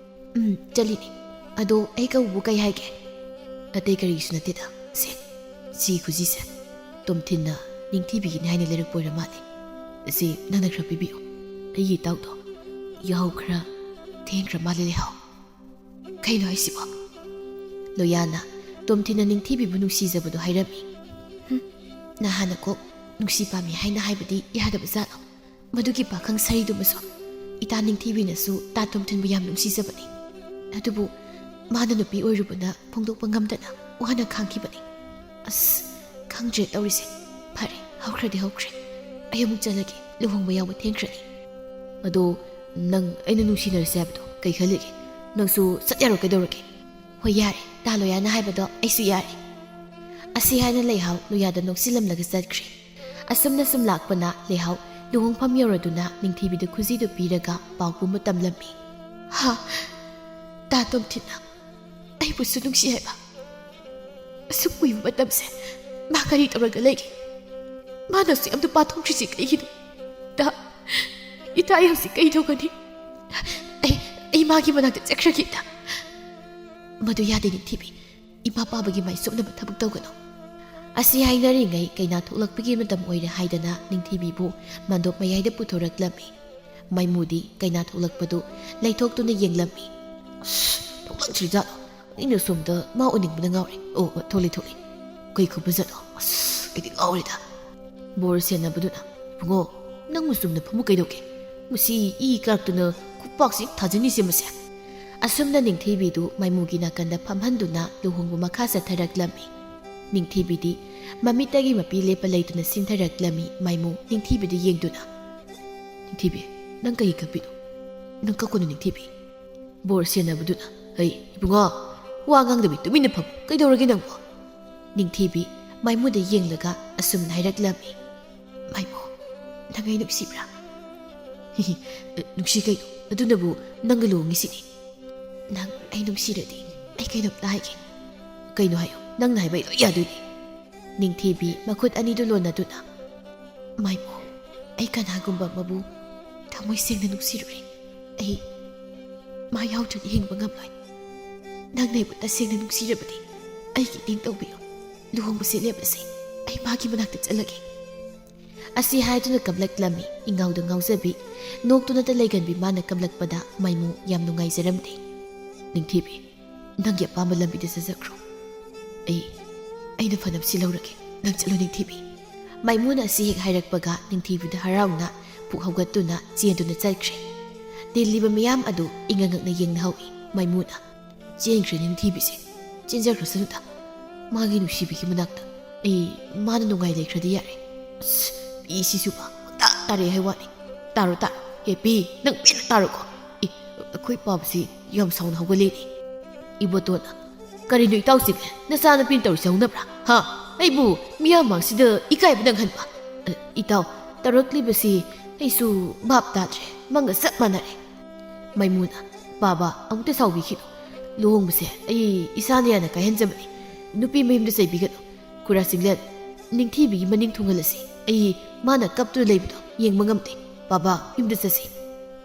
ꯎꯝ, ꯆꯠꯂꯤꯅꯦ꯫ ꯑꯗꯣ ꯑꯩ ꯀꯧꯕꯕꯨ ꯀꯩ ꯍꯥꯏꯒꯦ? ꯑꯇꯩ ꯀꯔꯤꯒꯤꯁꯨ ꯅꯠꯇꯦꯗ꯫ ꯁꯦ, ꯁꯤ ꯈꯨꯖꯤꯁꯦ ꯇꯣꯝꯊꯤꯟꯅ ꯅꯤꯡꯊꯤꯕꯤꯒꯤꯅꯤ ꯍꯥꯏꯅ ꯂꯩꯔꯛꯄ ꯑꯣꯏꯔ ꯃꯥꯜꯂꯦ꯫ ꯁꯤ ꯅꯪꯅ ꯈꯔ ꯄꯤꯕꯤꯌꯨ꯫ ꯑꯩꯒꯤ ꯏꯇꯥꯎꯗꯣ ꯌꯥꯍꯧ ꯈꯔ ꯊꯦꯡꯈ꯭ꯔ ꯃꯥꯜꯂꯦ ꯂꯩꯍꯥꯎ꯫ ꯀꯩꯅꯣ ꯍꯥꯏꯁꯤꯕꯣ? ꯂꯣꯌꯥꯅ ꯇꯣꯝꯊꯤꯟꯅ ꯅꯤꯡꯊꯤꯕꯤꯕꯨ ꯅꯨꯡꯁꯤꯖꯕꯗꯣ ꯍꯥꯏꯔꯝꯃꯤ꯫ ꯍꯨꯝ, ꯅꯍꯥꯟꯅ ꯀꯣꯛ ꯅꯨꯡꯁꯤ ꯄꯥꯝꯃꯤ ꯍꯥꯏꯅ ꯍꯥꯏꯕꯗꯤ ꯌꯥꯗꯕ ꯖꯥꯠꯂꯣ? ꯃꯗꯨꯒꯤ ꯄꯥꯈꯪ ꯁꯥꯔꯤꯗꯨꯃꯁꯨ ꯏꯇꯥ ꯅꯤꯡꯊꯤꯕꯤꯅꯁꯨ ꯇꯥ ꯇꯣꯝꯊꯤꯟꯕꯨ ꯌꯥꯝ ꯅꯨꯡꯁꯤꯖꯕꯅꯤ꯫ ꯑꯗꯨꯕꯨ ꯃꯥꯅ ꯅꯨꯄꯤ ꯑꯣꯏꯔꯨꯕꯅ ꯐꯣꯡꯗꯣꯛꯄ ꯉꯝꯗꯅ ꯋꯥꯅ ꯈꯥꯡꯈꯤꯕꯅꯤ꯫ ꯑꯁ, ꯈꯪꯗ꯭ꯔꯦ ꯇꯧꯔꯤꯁꯦ꯫ ꯐꯔꯦ, ꯍꯧꯈ꯭ꯔꯗꯤ ꯍꯧꯈ꯭ꯔꯦ꯫ ꯑꯩ ꯑꯃꯨꯛ ꯆꯠꯂꯒꯦ, ꯂꯨꯍꯣꯡꯕ ꯌꯥꯎꯕ ꯊꯦꯡꯈ꯭ꯔꯅꯤ꯫ ꯑꯗꯣ ꯅꯪ ꯑꯩꯅ ꯅꯨꯡꯁꯤꯅꯔꯁꯦ ꯍꯥꯏꯕꯗꯣ ꯀꯩ ꯈꯜꯂꯤꯒꯦ? ꯅꯪꯁꯨ ꯆꯠ ꯌꯥꯔꯣ ꯀꯩꯗꯧꯔꯒꯦ? ꯍꯣꯏ ꯌꯥꯔꯦ, ꯇꯥ ꯂꯣꯌꯥꯅ ꯍꯥꯏꯕꯗꯣ ꯑꯩꯁꯨ ꯌꯥꯔꯦ꯫ ꯑꯁꯤ ꯍꯥꯏꯅ ꯂꯩꯍꯥꯎ ꯂꯣꯌꯥꯗ ꯅꯣꯛꯁꯤꯜꯂꯝꯂꯒ ꯆꯠꯈ꯭ꯔꯦ꯫ ꯑꯁꯨꯝꯅ ꯁꯨꯝ ꯂꯥꯛꯄꯅ ꯂꯩꯍꯥꯎ ꯂꯨꯍꯣꯡꯐꯝ ꯌꯧꯔꯗꯨꯅ ꯅꯤꯡꯊꯤꯕꯤꯗ ꯈꯨꯖꯤꯗꯨ ꯄꯤꯔꯒ ꯄꯥꯎ ꯄꯨꯝꯕ ꯇꯝꯂꯝꯃꯤ꯫ ꯍꯥ? ꯇꯥ ꯇꯣꯝꯊꯤꯟꯅ ꯑꯩꯕꯨꯁꯨ ꯅꯨꯡꯁꯤ ꯍꯥꯏꯕ? ꯑꯁꯨꯛ ꯀꯨꯏꯕ ꯃꯇꯝꯁꯦ ꯃꯥ ꯀꯔꯤ ꯇꯧꯔꯒ ꯂꯩꯒꯦ? ꯃꯥꯅꯁꯨ ꯌꯥꯝ ꯅꯨꯄꯥ ꯊꯣꯛꯈ꯭ꯔꯤꯁꯤ ꯀꯩꯒꯤꯅꯣ? ꯏꯇꯥ, ꯏꯇꯥ, ꯑꯩ ꯍꯧꯖꯤꯛ ꯀꯩ ꯇꯧꯒꯅꯤ? ꯑꯩ, ꯑꯩ ꯃꯥꯒꯤ ꯃꯅꯥꯛꯇ ꯆꯠꯈ꯭ꯔꯒꯦ ꯏꯇꯥ꯫ ꯃꯗꯨ ꯌꯥꯗꯦ ꯅꯤꯡꯊꯤꯕꯤ꯫ ꯏꯃꯥ ꯄꯥꯕꯒꯤ ꯃꯥꯏ ꯆꯨꯞꯅꯕ ꯊꯕꯛ ꯇꯧꯒꯅꯨ꯫ ꯑꯁꯤ ꯍꯥꯏꯅꯔꯤꯉꯩ ꯀꯩꯅꯥ ꯊꯣꯛꯂꯛꯄꯒꯤ ꯃꯇꯝ ꯑꯣꯏꯔꯦ ꯍꯥꯏꯗꯅ ꯅꯤꯡꯊꯤꯕꯤꯕꯨ ꯃꯥꯟꯗꯣꯞ ꯃꯌꯥꯏꯗ ꯄꯨꯊꯣꯔꯛꯂꯝꯃꯤ꯫ ꯃꯥꯏꯃꯨꯗꯤ ꯀꯩꯅꯥ ꯊꯣꯛꯂꯛꯄꯗꯨ ꯂꯩꯊꯣꯛꯇꯨꯅ ꯌꯦꯡꯂꯝꯃꯤ꯫ "ꯑꯁ, ꯊꯣꯛꯂꯛꯇ꯭ꯔꯤꯖꯥꯠꯂꯣ? ꯑꯩꯅ ꯁꯣꯝꯗ ꯃꯥ ꯎꯅꯤꯡꯕꯅ ꯉꯥꯎꯔꯦ꯫ ꯑꯣ, ꯑꯣ, ꯊꯣꯛꯂꯛꯑꯦ, ꯊꯣꯛꯂꯛꯑꯦ꯫ ꯀꯩ ꯈꯨꯝꯕ ꯖꯥꯠꯅꯣ? ꯑꯁ, ꯑꯩꯗꯤ ꯉꯥꯎꯔꯦꯗ꯫" ꯕꯣꯔ ꯁꯦꯟꯅꯕꯗꯨꯅ, "ꯏꯕꯨꯡꯉꯣ, ꯅꯪꯕꯨ ꯆꯨꯝꯅ ꯐꯝꯃꯨ ꯀꯩꯗꯧꯒꯦ? ꯃꯁꯤ ꯏ ꯀꯥꯔꯛꯇꯅ ꯈꯨꯄꯥꯛꯁꯤ ꯊꯥꯖꯤꯟꯅꯤꯁꯦ ꯃꯁꯦ?" ꯑꯁꯨꯝꯅ ꯅꯤꯡꯊꯤꯕꯤꯗꯨ ꯃꯥꯏꯃꯨꯒꯤ ꯅꯥꯀꯟꯗ ꯐꯝꯍꯟꯗꯨꯅ ꯂꯨꯍꯣꯡꯕ ꯃꯈꯥ ꯆꯠꯊꯔꯛꯂꯝꯃꯤ꯫ ꯅꯤꯡꯊꯤꯕꯤꯗꯤ ꯃꯃꯤꯠꯇꯒꯤ ꯃꯄꯤ ꯂꯦꯞꯄ ꯂꯩꯇꯅ ꯁꯤꯟꯊꯔꯛꯂꯝꯃꯤ꯫ ꯃꯥꯏꯃꯨ ꯅꯤꯡꯊꯤꯕꯤꯗ ꯌꯦꯡꯗꯨꯅ, "ꯅꯤꯡꯊꯤꯕꯤ, ꯅꯪ ꯀꯩ ꯀꯞꯄꯤꯅꯣ? ꯅꯪ ꯀꯞꯀꯅꯨ, ꯅꯤꯡꯊꯤꯕꯤ꯫" ꯕꯣꯔ ꯁꯦꯟꯅꯕꯗꯨꯅ, "ꯍꯩ, ꯏꯕꯨꯡꯉꯣ, ꯋꯥ ꯉꯥꯡꯗꯕꯤ ꯇꯨꯃꯤꯟꯅ ꯐꯝ꯫ ꯀꯩꯗꯧꯔꯒꯦ ꯅꯪꯕꯣ?" ꯅꯤꯡꯊꯤꯕꯤ ꯃꯥꯏꯃꯨꯗ ꯌꯦꯡꯂꯒ ꯑꯁꯨꯝꯅ ꯍꯥꯏꯔꯛꯂꯝꯃꯤ, "ꯃꯥꯏꯃꯨ, ꯅꯪ ꯑꯩ ꯅꯨꯡꯁꯤꯕ꯭ꯔꯥ?" "ꯅꯨꯡꯁꯤ ꯀꯩꯅꯣ? ꯑꯗꯨꯅꯕꯨ ꯅꯪꯒ ꯂꯨꯍꯣꯡꯉꯤꯁꯤꯅꯤ꯫" "ꯅꯪ ꯑꯩ ꯅꯨꯡꯁꯤꯔꯗꯤ ꯑꯩ ꯀꯩꯅꯣꯝꯇ ꯍꯥꯏꯒꯦ꯫" "ꯀꯩꯅꯣ ꯍꯥꯏꯌꯣ, ꯅꯪꯅ ꯍꯥꯏꯕ ꯑꯩ ꯂꯣꯏ ꯌꯥꯗꯣꯏꯅꯤ꯫" ꯅꯤꯡꯊꯤꯕꯤ ꯃꯈꯨꯠ ꯑꯅꯤꯗꯨ ꯂꯣꯟꯅꯗꯨꯅ, "ꯃꯥꯏꯃꯨ, ꯑꯩ ꯀꯅꯥꯒꯨꯝꯕ ꯑꯃꯕꯨ ꯊꯃꯣꯏ ꯁꯦꯡꯅ ꯅꯨꯡꯁꯤꯔꯨꯔꯦ꯫ ꯑꯩ ꯃꯥ ꯌꯥꯎꯗ꯭ꯔꯗꯤ ꯍꯤꯡꯕ ꯉꯝꯂꯣꯏ꯫ ꯅꯪꯅ ꯑꯩꯕꯨ ꯇꯁꯦꯡꯅ ꯅꯨꯡꯁꯤꯔꯕꯗꯤ ꯑꯩꯒꯤ ꯏꯇꯦꯡ ꯇꯧꯕꯤꯌꯨ꯫ ꯂꯨꯍꯣꯡꯕꯁꯦ ꯂꯦꯞꯂꯁꯤ꯫ ꯑꯩ ꯃꯥꯒꯤ ꯃꯅꯥꯛꯇ ꯆꯠꯂꯒꯦ꯫" ꯑꯁꯤ ꯍꯥꯏꯗꯨꯅ ꯀꯞꯂꯛꯂꯝꯃꯤ ꯏꯉꯥꯎꯗ ꯉꯥꯎꯖꯕꯤ꯫ ꯅꯣꯛꯇꯨꯅꯇ ꯂꯩꯒꯟꯕꯤ ꯃꯥꯅ ꯀꯞꯂꯛꯄꯗ ꯃꯥꯏꯃꯨ ꯌꯥꯝ ꯅꯨꯡꯉꯥꯏꯖꯔꯝꯗꯦ꯫ "ꯅꯤꯡꯊꯤꯕꯤ, ꯅꯪꯒꯤ ꯑꯄꯥꯝꯕ ꯂꯝꯕꯤꯗ ꯆꯠꯆꯈ꯭ꯔꯣ꯫ ꯑꯩ, ꯑꯩꯅ ꯐꯅꯕ ꯁꯤꯜꯍꯧꯔꯒꯦ꯫ ꯅꯪ ꯆꯠꯂꯣ, ꯅꯤꯡꯊꯤꯕꯤ꯫" ꯃꯥꯏꯃꯨꯅ ꯑꯁꯤ ꯍꯦꯛ ꯍꯥꯏꯔꯛꯄꯒ ꯅꯤꯡꯊꯤꯕꯤꯗ ꯍꯔꯥꯎꯅ ꯄꯨꯛ ꯍꯧꯒꯠꯇꯨꯅ ꯆꯦꯟꯗꯨꯅ ꯆꯠꯈ꯭ꯔꯦ꯫ ꯇꯤꯜꯂꯤꯕ ꯃꯤꯌꯥꯝ ꯑꯗꯨ ꯏꯉꯛ ꯉꯛꯅ ꯌꯦꯡꯅꯍꯧꯏ꯫ ꯃꯥꯏꯃꯨꯅ, "ꯆꯦꯟꯈ꯭ꯔꯦ ꯅꯤꯡꯊꯤꯕꯤꯁꯦ꯫ ꯆꯦꯟꯖꯈ꯭ꯔꯁꯅꯨꯗ ꯃꯥꯒꯤ ꯅꯨꯡꯁꯤꯕꯤꯒꯤ ꯃꯅꯥꯛꯇ꯫ ꯑꯩ ꯃꯥꯅ ꯅꯨꯡꯉꯥꯏ ꯂꯩꯈ꯭ꯔꯗꯤ ꯌꯥꯔꯦ꯫" ꯑꯁ, ꯄꯤꯁꯤꯁꯨ ꯄꯪꯇꯥ ꯇꯥꯔꯛꯑꯦ ꯍꯥꯏ ꯋꯥꯅꯤ꯫ "ꯇꯥꯔꯣ, ꯇꯥꯔꯣ꯫ ꯑꯦ, ꯄꯤ, ꯅꯪ ꯄꯦꯟꯅ ꯇꯥꯔꯣꯀꯣ꯫ ꯑꯦ, ꯑꯩꯈꯣꯏ ꯄꯥꯕꯁꯤ ꯌꯥꯝ ꯁꯥꯎꯅ ꯍꯧꯒꯠꯂꯦꯅꯦ꯫" ꯏꯕꯣꯇꯣꯟꯅ, "ꯀꯔꯤꯅꯣ ꯏꯇꯥꯎꯁꯤꯕꯨ? ꯅꯆꯥꯅꯨꯄꯤꯅ ꯇꯧꯔꯤꯁꯤ ꯍꯧꯅꯕ꯭ꯔꯥ? ꯍꯥ? ꯑꯩꯕꯨ ꯃꯤꯌꯥꯝ ꯃꯥꯡꯁꯤꯗ ꯏꯀꯥꯏꯕ ꯅꯪꯍꯟꯕ?" "ꯑ, ꯏꯇꯥꯎ, ꯇꯧꯔꯛꯂꯤꯕꯁꯤ ꯑꯩꯁꯨ ꯚꯥꯞ ꯇꯥꯗ꯭ꯔꯦ꯫ ꯃꯪꯒ ꯆꯞ ꯃꯥꯟꯅꯔꯦ꯫" ꯃꯥꯏꯃꯨꯅ, "ꯄꯥꯕ, ꯑꯃꯨꯛꯇ ꯁꯥꯎꯕꯤꯈꯤꯅꯨ꯫ ꯂꯨꯍꯣꯡꯕꯁꯦ ꯑꯩ ꯏꯁꯥꯅ ꯌꯥꯅ ꯀꯥꯏꯍꯟꯖꯕꯅꯤ꯫ ꯅꯨꯄꯤ ꯃꯌꯨꯝꯗ ꯆꯩꯕꯤꯒꯅꯨ꯫ ꯈꯨꯔꯥ ꯆꯤꯡꯂꯦꯟ, ꯅꯤꯡꯊꯤꯕꯤꯒꯤ ꯃꯅꯤꯡ ꯊꯨꯡꯍꯜꯂꯁꯤ꯫ ꯑꯩ ꯃꯥꯅ ꯀꯞꯇꯨꯅ ꯂꯩꯕꯗꯣ ꯌꯦꯡꯕ ꯉꯝꯗꯦ꯫ ꯄꯥꯕ, ꯌꯨꯝꯗ ꯆꯠꯁꯤ꯫"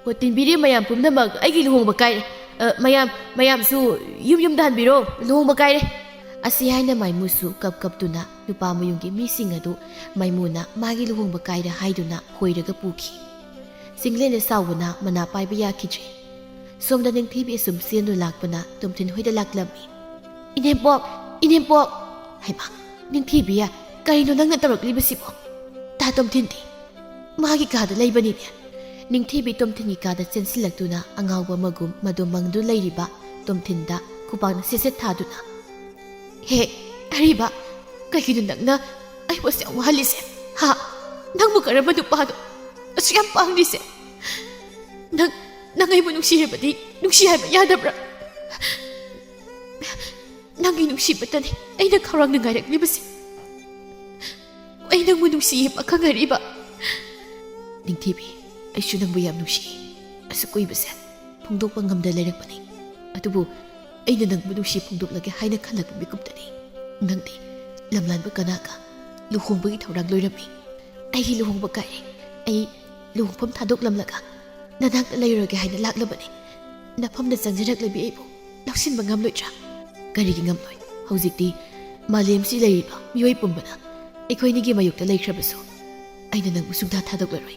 "ꯍꯣ, ꯇꯤꯟꯕꯤꯔꯦ ꯃꯌꯥꯝ ꯄꯨꯝꯅꯃꯛ, ꯑꯩꯒꯤ ꯂꯨꯍꯣꯡꯕ ꯀꯥꯏꯔꯦ꯫ ꯑ, ꯃꯌꯥꯝ, ꯃꯌꯥꯝꯁꯨ ꯌꯨꯝ ꯌꯨꯝꯗ ꯍꯟꯕꯤꯔꯣ, ꯂꯨꯍꯣꯡꯕ ꯀꯥꯏꯔꯦ꯫" ꯑꯁꯤ ꯍꯥꯏꯅ ꯃꯥꯏꯃꯨꯁꯨ ꯀꯞ ꯀꯞꯇꯨꯅ ꯅꯨꯄꯥ ꯃꯌꯨꯝꯒꯤ ꯃꯤꯁꯤꯡ ꯑꯗꯨ ꯃꯥꯏꯃꯨꯅ ꯃꯥꯒꯤ ꯂꯨꯍꯣꯡꯕ ꯀꯥꯏꯔꯦ ꯍꯥꯏꯗꯨꯅ ꯍꯣꯏꯔꯒ ꯄꯨꯈꯤ꯫ ꯆꯤꯡꯂꯦꯟꯅ ꯁꯥꯎꯕꯅ ꯃꯅꯥ ꯄꯥꯏꯕ ꯌꯥꯈꯤꯗ꯭ꯔꯦ꯫ ꯁꯣꯝꯗ ꯅꯤꯡꯊꯤꯕꯤ ꯑꯁꯨꯝ ꯆꯦꯟꯗꯨꯅ ꯂꯥꯛꯄꯅ ꯇꯣꯝꯊꯤꯟ ꯍꯣꯏꯗ ꯂꯥꯛꯂꯝꯃꯤ꯫ "ꯏꯅꯦꯝꯄꯣꯛ! ꯏꯅꯦꯝꯄꯣꯛ!" ꯍꯩꯃꯥ, ꯅꯤꯡꯊꯤꯕꯤ, ꯀꯔꯤꯅꯣ ꯅꯪꯅ ꯇꯧꯔꯛꯂꯤꯕꯁꯤꯕꯣ? ꯇꯥ ꯇꯣꯝꯊꯤꯟꯗꯤ ꯃꯥꯒꯤ ꯀꯥꯗ ꯂꯩꯕꯅꯤꯅꯦ꯫ ꯅꯤꯡꯊꯤꯕꯤ ꯇꯣꯝꯊꯤꯟꯒꯤ ꯀꯥꯗ ꯆꯦꯟꯁꯤꯜꯂꯛꯇꯨꯅ ꯑꯉꯥꯎꯕ ꯑꯃꯒꯨꯝ ꯃꯗꯣ ꯃꯪꯗꯨ ꯂꯩꯔꯤꯕ ꯇꯣꯝꯊꯤꯟꯗ ꯈꯨꯄꯥꯛꯅ ꯁꯦꯠ ꯁꯦꯠ ꯊꯥꯗꯨꯅ, "ꯍꯦ, ꯑꯔꯤꯕ, ꯀꯩꯒꯤꯅꯣ ꯅꯪꯅ ꯑꯩꯕꯨ ꯑꯁꯨꯛ ꯌꯥꯝ ꯋꯥꯍꯜꯂꯤꯁꯦ? ꯍꯥ? ꯅꯪꯕꯨ ꯀꯔꯝꯕ ꯅꯨꯄꯥꯅꯣ ꯑꯁꯨꯛ ꯌꯥꯝ ꯄꯥꯝꯂꯤꯁꯦ? ꯅꯪ, ꯅꯪ ꯑꯩꯕꯨ ꯅꯨꯡꯁꯤꯔꯕꯗꯤ ꯅꯨꯡꯁꯤ ꯍꯥꯏꯕ ꯌꯥꯗꯕ꯭ꯔꯥ? ꯅꯪꯒꯤ ꯅꯨꯡꯁꯤꯕꯇꯅꯤ ꯑꯩꯅ ꯈꯧꯔꯥꯡꯅ ꯉꯥꯏꯔꯛꯂꯤꯕꯁꯦ꯫ ꯑꯩ ꯅꯪꯕꯨ ꯅꯨꯡꯁꯤꯌꯦ, ꯄꯥꯈꯪ ꯑꯔꯤꯕ꯫" "ꯅꯤꯡꯊꯤꯕꯤ, ꯑꯩꯁꯨ ꯅꯪꯕꯨ ꯌꯥꯝ ꯅꯨꯡꯁꯤꯌꯦ꯫ ꯑꯁꯨꯛ ꯀꯨꯏꯕꯁꯦ ꯐꯣꯡꯗꯣꯛꯄ ꯉꯝꯗ ꯂꯩꯔꯛꯄꯅꯤ꯫ ꯑꯗꯨꯕꯨ ꯑꯩꯅ ꯅꯪꯕꯨ ꯅꯨꯡꯁꯤ ꯐꯣꯡꯗꯣꯛꯂꯒꯦ ꯍꯥꯏꯅ ꯈꯜꯂꯛꯄ ꯃꯤꯀꯨꯞꯇꯅꯤ ꯅꯪꯗꯤ ꯂꯝꯂꯥꯟꯕ ꯀꯅꯥꯒ ꯂꯨꯍꯣꯡꯕꯒꯤ ꯊꯧꯔꯥꯡ ꯂꯣꯏꯔꯝꯃꯤ꯫ ꯑꯩꯒꯤ ꯂꯨꯍꯣꯡꯕ ꯀꯥꯏꯔꯦ꯫ ꯑꯩ ꯂꯨꯍꯣꯡꯐꯝ ꯊꯥꯗꯣꯛꯂꯝꯂꯒ ꯅꯅꯥꯛꯇ ꯂꯩꯔꯨꯔꯒꯦ ꯍꯥꯏꯅ ꯂꯥꯛꯂꯕꯅꯤ꯫ ꯅꯐꯝꯗ ꯆꯪꯖꯔꯛꯂꯕꯤ ꯑꯩꯕꯨ ꯂꯧꯁꯤꯟꯕ ꯉꯝꯂꯣꯏꯗ꯭ꯔꯥ? ꯀꯔꯤꯒꯤ ꯉꯝꯂꯣꯏ? ꯍꯧꯖꯤꯛꯇꯤ ꯃꯥꯂꯦꯝꯁꯤ ꯂꯩꯔꯤꯕ ꯃꯤꯑꯣꯏ ꯄꯨꯝꯕꯅ ꯑꯩꯈꯣꯏꯅꯤꯒꯤ ꯃꯥꯌꯣꯛꯇ ꯂꯩꯈ꯭ꯔꯕꯁꯨ, ꯑꯩꯅ ꯅꯪꯕꯨ ꯁꯨꯡꯊꯥ ꯊꯥꯗꯣꯛꯂꯔꯣꯏ꯫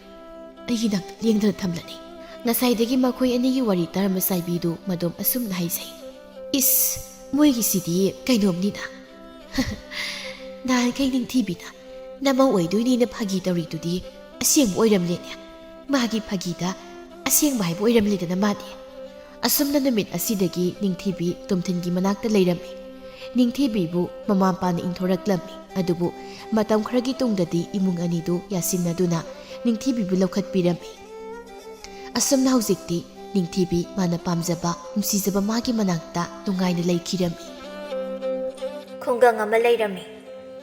ꯑꯩꯒꯤ ꯅꯥꯛꯇ ꯂꯦꯡꯗꯅ ꯊꯝꯂꯅꯤ꯫" ꯉꯁꯥꯏꯗꯒꯤ ꯃꯈꯣꯏ ꯑꯅꯤꯒꯤ ꯋꯥꯔꯤ ꯇꯥꯔꯝꯕ ꯆꯥꯏꯕꯤꯗꯨ ꯃꯗꯣꯝ ꯑꯁꯨꯝꯅ ꯍꯥꯏꯖꯩ꯫ "ꯏꯁ, ꯃꯣꯏꯒꯤꯁꯤꯗꯤ ꯀꯩꯅꯣꯝꯅꯤꯅ꯫" "ꯅꯍꯥꯟꯈꯩ ꯅꯤꯡꯊꯤꯕꯤꯅ ꯅꯃꯧ ꯑꯣꯏꯗꯣꯏꯅꯦꯅ ꯐꯥꯒꯤ ꯇꯧꯔꯤꯗꯨꯗꯤ ꯑꯁꯦꯡꯕ ꯑꯣꯏꯔꯝꯂꯦꯅꯦ꯫" "ꯃꯥꯒꯤ ꯐꯥꯒꯤꯗ ꯑꯁꯦꯡꯕ ꯍꯥꯏꯕ ꯑꯣꯏꯔꯝꯂꯦꯗꯅ ꯃꯥꯗꯤ꯫" ꯑꯁꯨꯝꯅ ꯅꯨꯃꯤꯠ ꯑꯁꯤꯗꯒꯤ ꯅꯤꯡꯊꯤꯕꯤ ꯇꯣꯝꯊꯤꯟꯒꯤ ꯃꯅꯥꯛꯇ ꯂꯩꯔꯝꯃꯤ꯫ ꯅꯤꯡꯊꯤꯕꯤꯕꯨ ꯃꯃꯥ ꯃꯄꯥꯅ ꯏꯟꯊꯣꯔꯛꯂꯝꯃꯤ꯫ ꯑꯗꯨꯕꯨ ꯃꯇꯝ ꯈꯔꯒꯤ ꯇꯨꯡꯗꯗꯤ ꯏꯃꯨꯡ ꯑꯅꯤꯗꯨ ꯌꯥꯁꯤꯟꯅꯗꯨꯅ ꯅꯤꯡꯊꯤꯕꯤꯕꯨ ꯂꯧꯈꯠꯄꯤꯔꯝꯃꯤ꯫ ꯑꯁꯨꯝꯅ ꯍꯧꯖꯤꯛꯇꯤ ꯅꯤꯡꯊꯤꯕꯤ ꯃꯥꯅ ꯄꯥꯝꯖꯕ, ꯅꯨꯡꯁꯤꯖꯕ ꯃꯥꯒꯤ ꯃꯅꯥꯛꯇ ꯅꯨꯡꯉꯥꯏꯅ ꯂꯩꯈꯤꯔꯝꯃꯤ꯫ ꯈꯨꯡꯒꯪ ꯑꯃ ꯂꯩꯔꯝꯃꯤ꯫